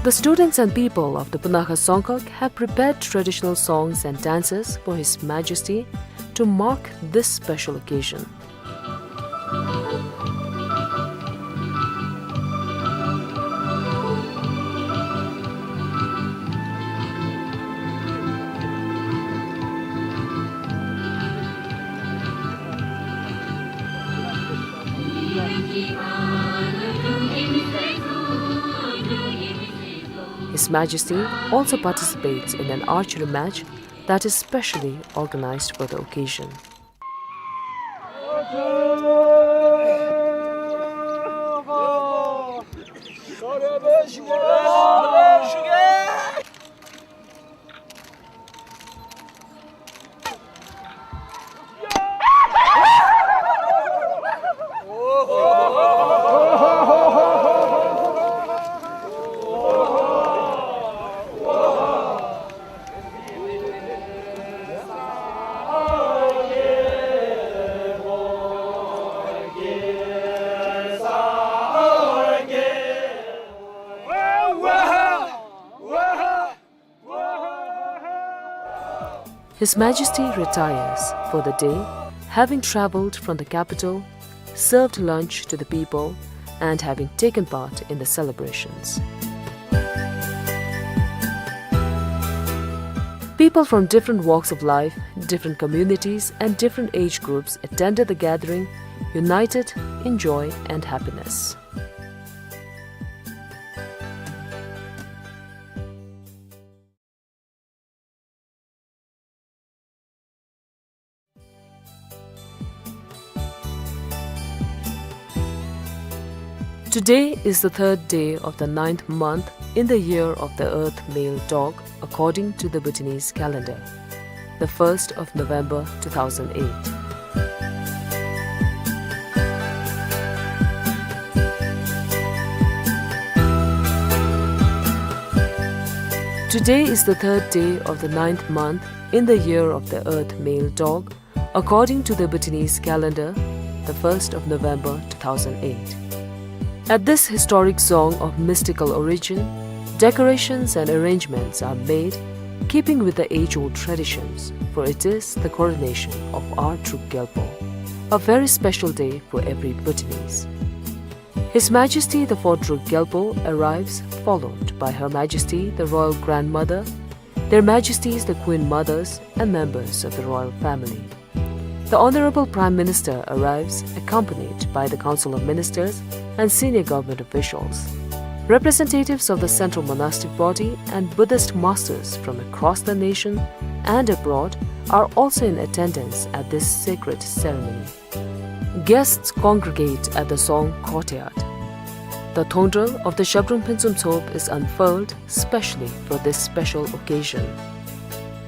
The students and people of the Punakha Songkhag have prepared traditional songs and dances for His Majesty to mark this special occasion. His Majesty also participates in an archery match that is specially organized for the occasion. His Majesty retires for the day, having travelled from the capital, served lunch to the people, and having taken part in the celebrations. People from different walks of life, different communities, and different age groups attended the gathering, united in joy and happiness. Today is the third day of the ninth month in the year of the earth male dog, according to the Bhutanese calendar, the first of November two thousand eight. Today is the third day of the ninth month in the year of the earth male dog, according to the Bhutanese calendar, the first of November two thousand eight. At this historic dzong of mystical origin, decorations and arrangements are made, keeping with the age-old traditions, for it is the coronation of our Druk Gyalpo, a very special day for every Bhutanese. His Majesty the Fourth Druk Gyalpo arrives, followed by Her Majesty the Royal Grandmother, Their Majesties the Queen Mothers, and members of the royal family. The Honorable Prime Minister arrives, accompanied by the Council of Ministers and senior government officials. Representatives of the Central Monastic Body and Buddhist masters from across the nation and abroad are also in attendance at this sacred ceremony. Guests congregate at the Dzong courtyard. The thongdrol of the Zhabdrung Phuntsum Tshop is unfurled specially for this special occasion.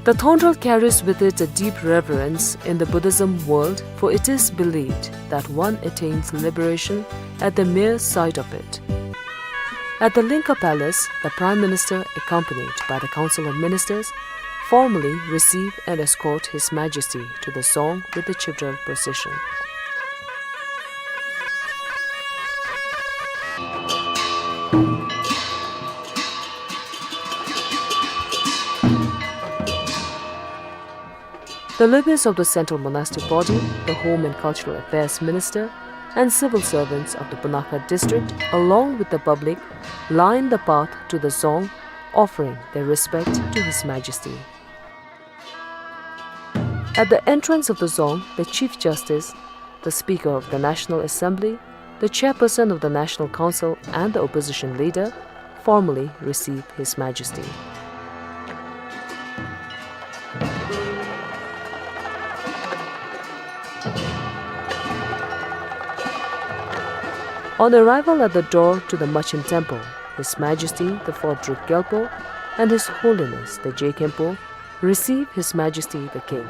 The thongdrol carries with it a deep reverence in the Buddhism world, for it is believed that one attains liberation at the mere sight of it. At the Lingka Palace, the Prime Minister, accompanied by the Council of Ministers, formally receive and escort His Majesty to the Dzong with the chiefdrol procession. The leaders of the Central Monastic Body, the Home and Cultural Affairs Minister, and civil servants of the Punakha district, along with the public, line the path to the Dzong, offering their respect to His Majesty. At the entrance of the Dzong, the Chief Justice, the Speaker of the National Assembly, the Chairperson of the National Council, and the opposition leader formally receive His Majesty. On arrival at the door to the Machen Temple, His Majesty the Fourth Druk Gyalpo and His Holiness the Je Khenpo receive His Majesty the King.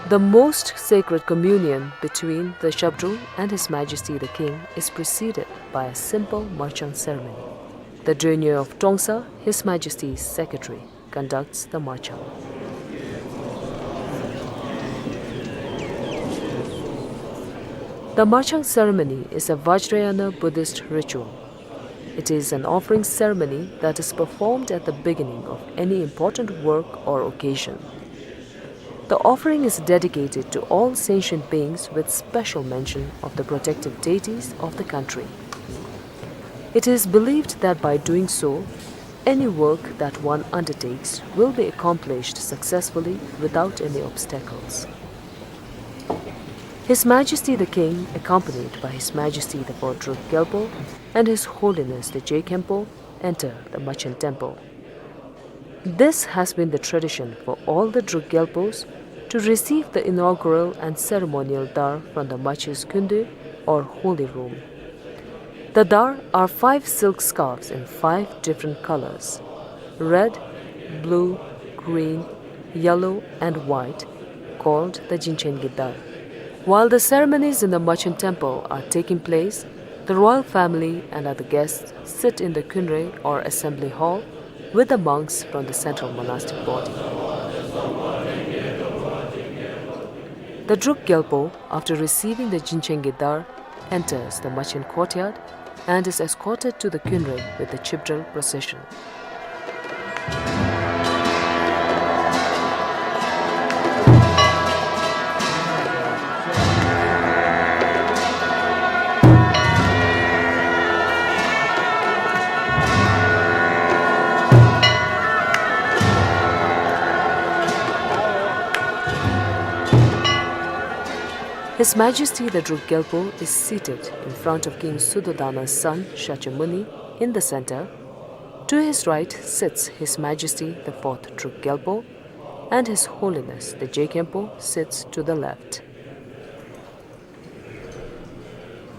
The most sacred communion between the Zhabdrung and His Majesty the King is preceded by a simple marchang ceremony. The Drenye of Trongsa, His Majesty's secretary, conducts the marchang. The marchang ceremony is a Vajrayana Buddhist ritual. It is an offering ceremony that is performed at the beginning of any important work or occasion. The offering is dedicated to all sentient beings with special mention of the protective deities of the country. It is believed that by doing so, any work that one undertakes will be accomplished successfully without any obstacles. His Majesty the King, accompanied by His Majesty the Fourth Druk Gyalpo and His Holiness the Je Khenpo, enter the Machen Temple. This has been the tradition for all the Druk Gyalpos to receive the inaugural and ceremonial dar from the Mache's Khundu or holy room. The dar are five silk scarves in five different colors: red, blue, green, yellow, and white, called the Jinchen Gi Dar. While the ceremonies in the Machen Temple are taking place, the royal family and other guests sit in the Khunre or assembly hall with the monks from the central monastic body. The Druk Gyalpo, after receiving the Jinchen Gi Dar, enters the Machen courtyard and is escorted to the Khunre with the chiefdrol procession. His Majesty the Druk Gyalpo is seated in front of King Suddhodana's son Shakyamuni in the center. To his right sits His Majesty the Fourth Druk Gyalpo, and His Holiness the Je Khenpo sits to the left.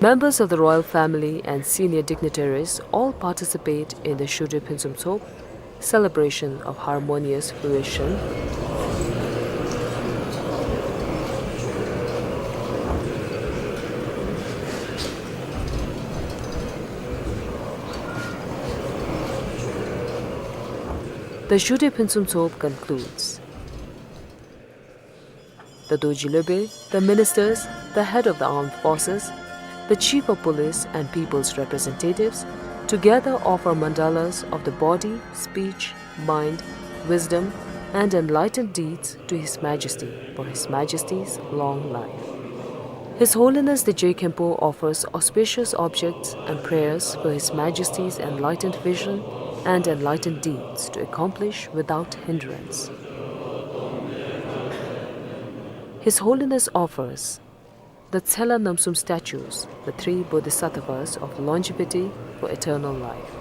Members of the royal family and senior dignitaries all participate in the Zhudre Phuntsum Tshop celebration of harmonious fruition. The Zhudre Phuntsum Tshop concludes. The Dorji Lopen, the ministers, the head of the armed forces, the chief of police and people's representatives together offer mandalas of the body, speech, mind, wisdom, and enlightened deeds to His Majesty for His Majesty's long life. His Holiness the Je Khenpo offers auspicious objects and prayers for His Majesty's enlightened vision and enlightened deeds to accomplish without hindrance. His Holiness offers the Tsela Namsum statues, the three bodhisattvas of longevity for eternal life.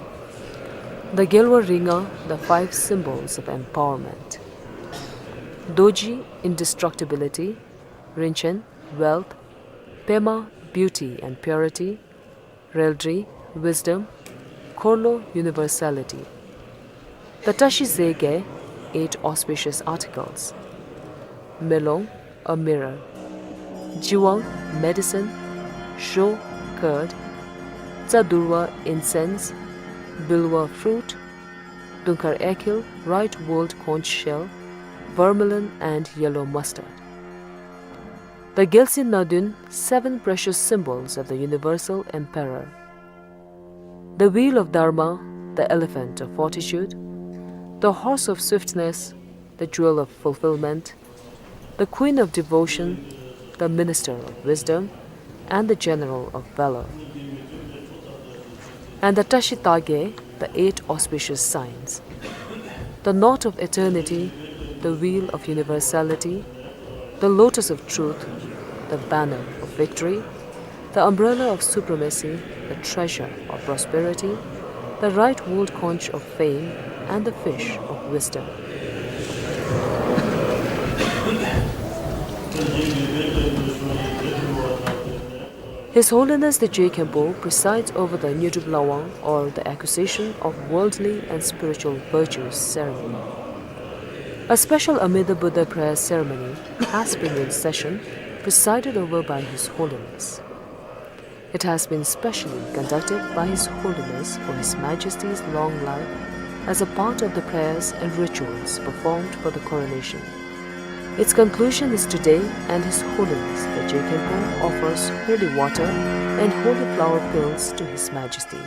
The Gyalwar Ringa, the five symbols of empowerment. Dorji, indestructibility, Rinchen, wealth, Pema, beauty and purity. Reldri, wisdom. Khorlo, universality. The Tashi Zege, eight auspicious articles. Melong, a mirror. Jiwang, medicine. Sho, curd. Tsadurwa, incense. Bilwa, fruit. Dunkhar Ekhil, right-whorled conch shell. Vermilion and yellow mustard. The Gyaltsuen Nadun, seven precious symbols of the universal emperor. The wheel of Dharma, the elephant of fortitude, the horse of swiftness, the jewel of fulfillment, the queen of devotion, the minister of wisdom, and the general of valor. And the Tashi Tage, the eight auspicious signs. The knot of eternity, the wheel of universality, the lotus of truth, the banner of victory, the umbrella of supremacy, the treasure of prosperity, the right-whorled conch of fame, and the fish of wisdom. His Holiness the Je Khenpo presides over the Nyudrup Lawang, or the acquisition of worldly and spiritual virtues ceremony. A special Amida Buddha prayer ceremony has been in session, presided over by His Holiness. It has been specially conducted by His Holiness for His Majesty's long life as a part of the prayers and rituals performed for the coronation. Its conclusion is today, and His Holiness the Je Khenpo offers holy water and holy flower pills to His Majesty.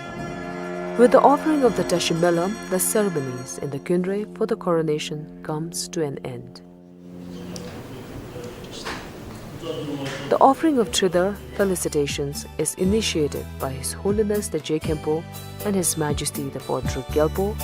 With the offering of the Tashi Melam, the ceremonies in the Khyundre for the coronation comes to an end. The offering of Tridhar felicitations is initiated by His Holiness the Je Khenpo and His Majesty the Fourth Druk Gyalpo.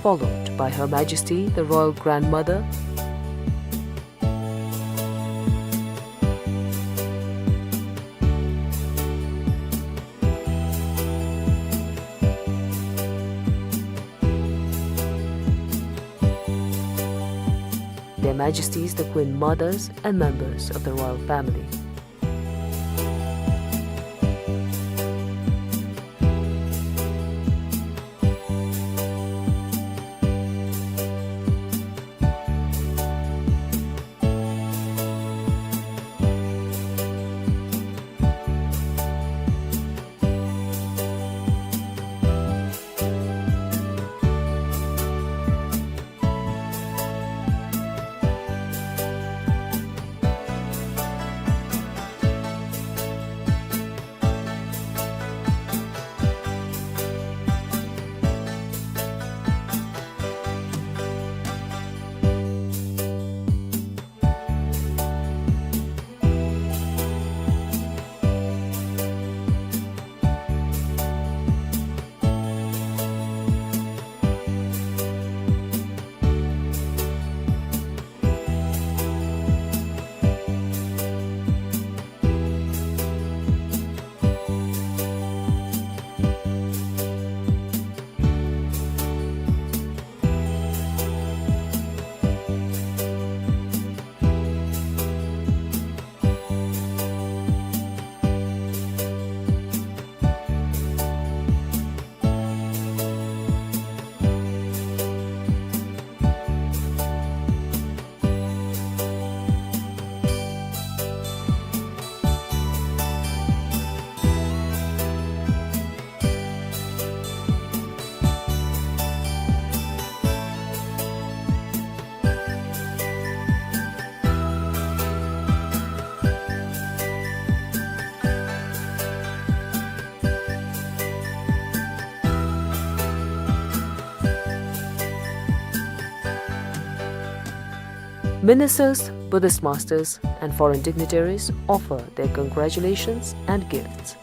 Followed by Her Majesty the Royal Grandmother. Their Majesties the Queen Mothers and members of the royal family. Ministers, Buddhist masters, and foreign dignitaries offer their congratulations and gifts.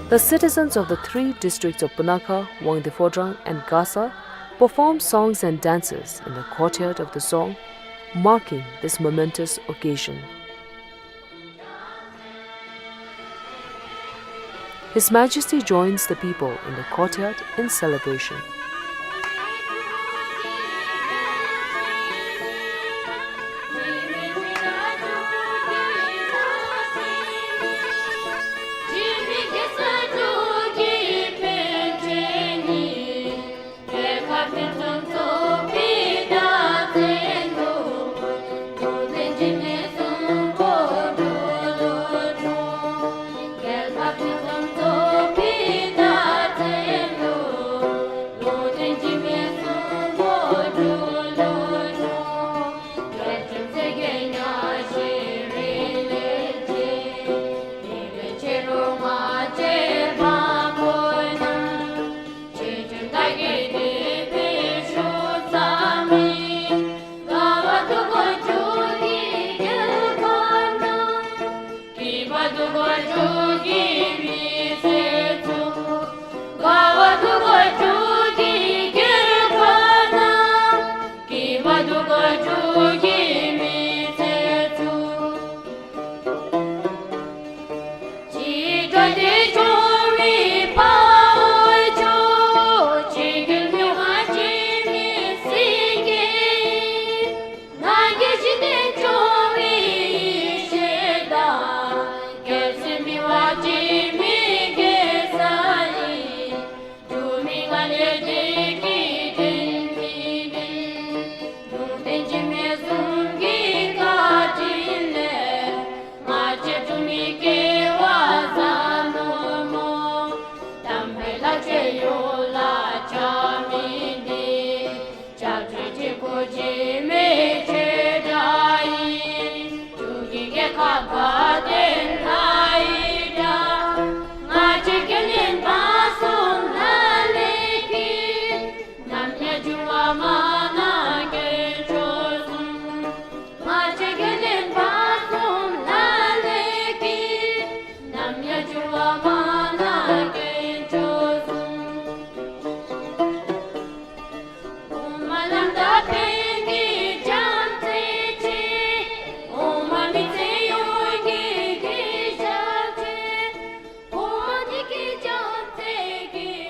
The citizens of the three districts of Punakha, Wangdue Phodrang and Gasa perform songs and dances in the courtyard of the Dzong, marking this momentous occasion. His Majesty joins the people in the courtyard in celebration.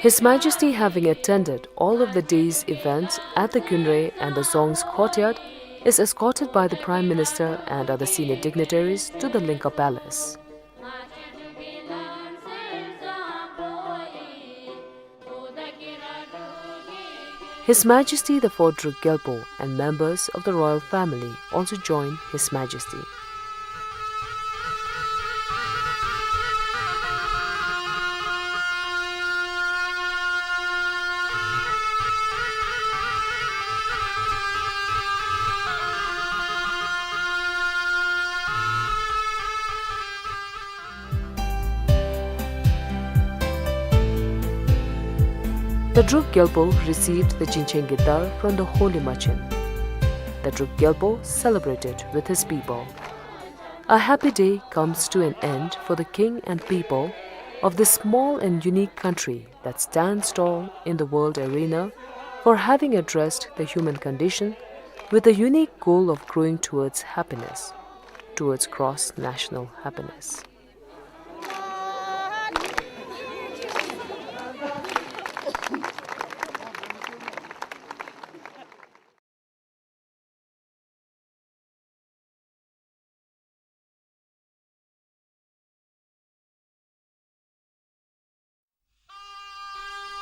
His Majesty, having attended all of the day's events at the Khyundre and the Dzong's courtyard, is escorted by the Prime Minister and other senior dignitaries to the Lingka Palace. His Majesty the Fourth Druk Gyalpo and members of the royal family also join His Majesty. The Druk Gyalpo received the Jinchengki Dar from the holy Machen. The Druk Gyalpo celebrated with his people. A happy day comes to an end for the king and people of this small and unique country that stands tall in the world arena for having addressed the human condition with the unique goal of growing towards happiness, towards cross-national happiness.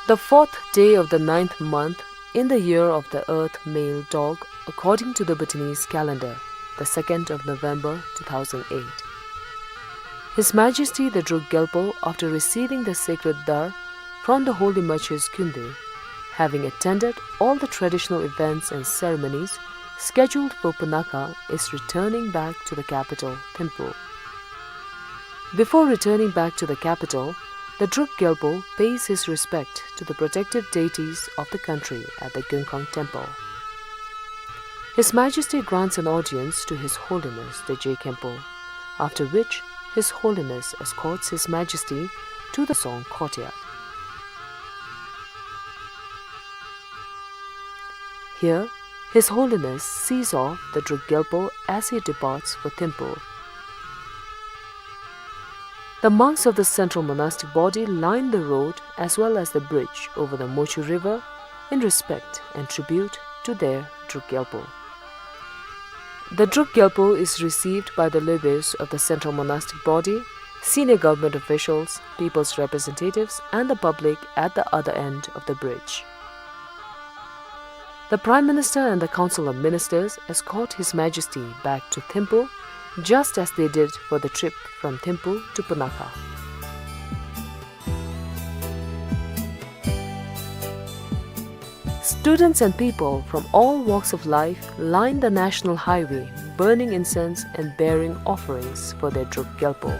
The fourth day of the ninth month in the year of the earth male dog, according to the Bhutanese calendar, the second of November two thousand eight. His Majesty the Druk Gyalpo, after receiving the sacred dar from the holy Maches Khyundre, having attended all the traditional events and ceremonies scheduled for Punakha, is returning back to the capital, Thimphu. Before returning back to the capital, the Druk Gyalpo pays his respect to the protective deities of the country at the Gyunkhang Temple. His Majesty grants an audience to His Holiness the Je Khenpo, after which His Holiness escorts His Majesty to the Song Courtyard. Here, His Holiness sees off the Druk Gyalpo as he departs for Thimphu. The monks of the central monastic body line the road as well as the bridge over the Mochu River in respect and tribute to their Druk Gyalpo. The Druk Gyalpo is received by the Lobes of the central monastic body, senior government officials, people's representatives, and the public at the other end of the bridge. The Prime Minister and the Council of Ministers escort His Majesty back to Thimphu, just as they did for the trip from Thimphu to Punakha. Students and people from all walks of life line the national highway, burning incense and bearing offerings for their Druk Gyalpo.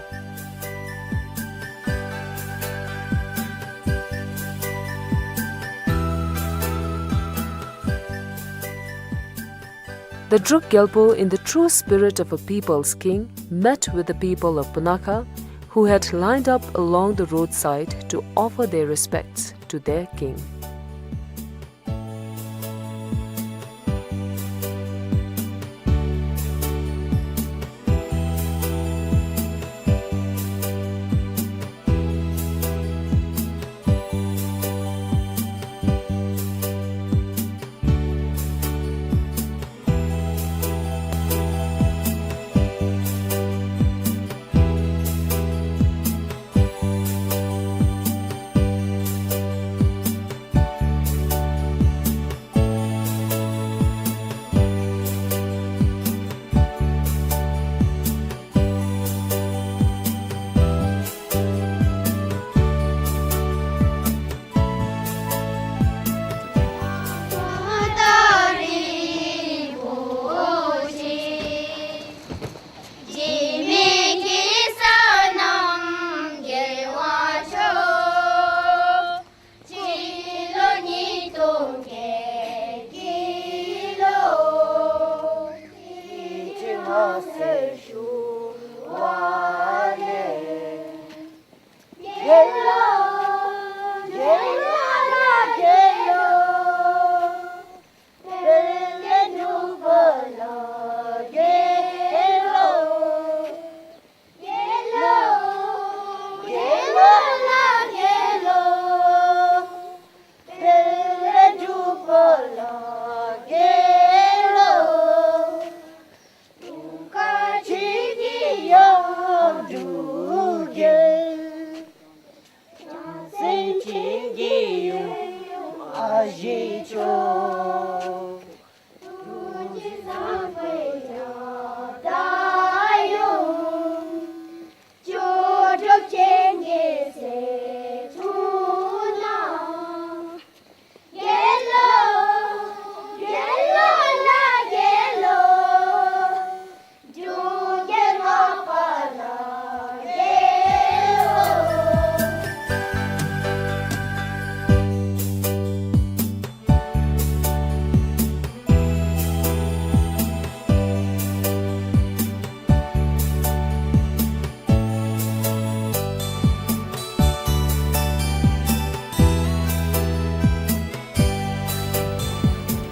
The Druk Gyalpo, in the true spirit of a people's king, met with the people of Punakha, who had lined up along the roadside to offer their respects to their king.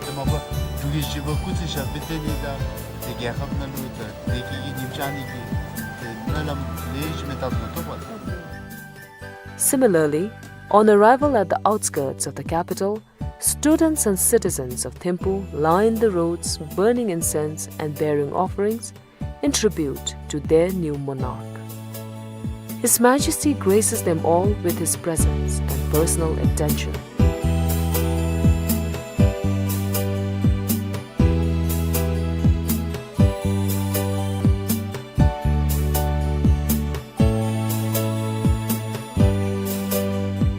དེ་མ་པ་འབྲུག་གི་བཞེས་སྒོ་སྐུ་ཚེ་ཞབས་པད་བརྟན་ནི་དང་དེ་རྒྱལ་ཁབ་ནང་ལུ་དང་བདེ་སྐྱིད་ཀྱི་ཉིམ་ཤར་ནི་གི་དེ་སྨོན་ལམ་ལེགས་ཤོམ་སྦེ་བཏབ་དོ་ཐོབ་པ། Similarly, on arrival at the outskirts of the capital, students and citizens of Thimphu line the roads, burning incense and bearing offerings in tribute to their new monarch. His Majesty graces them all with his presence and personal attention.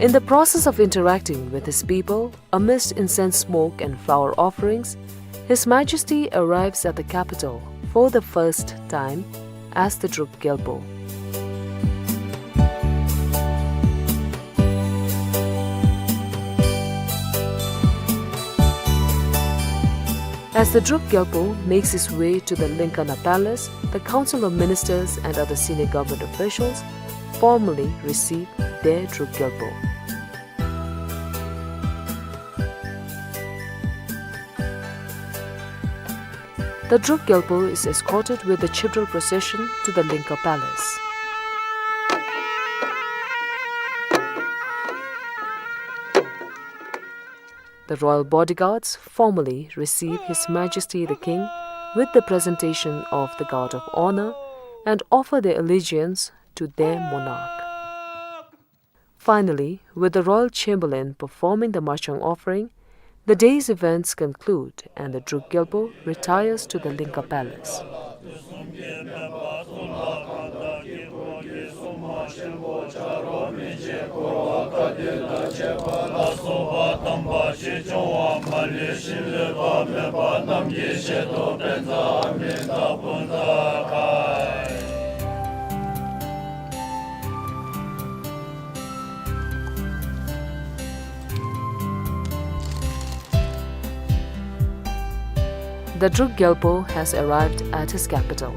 In the process of interacting with his people, amidst incense smoke and flower offerings, His Majesty arrives at the capital for the first time as the Druk Gyalpo. As the Druk Gyalpo makes his way to the Linkana Palace, the Council of Ministers and other senior government officials formally receive their Druk Gyalpo. The Druk Gyalpo is escorted with the chieftain procession to the Lingka Palace. The royal bodyguards formally receive His Majesty the King with the presentation of the Guard of Honor and offer their allegiance to their monarch. Finally, with the royal chamberlain performing the marchang offering, the day's events conclude and the Druk Gyalpo retires to the Lingka Palace. The Druk Gyalpo has arrived at his capital.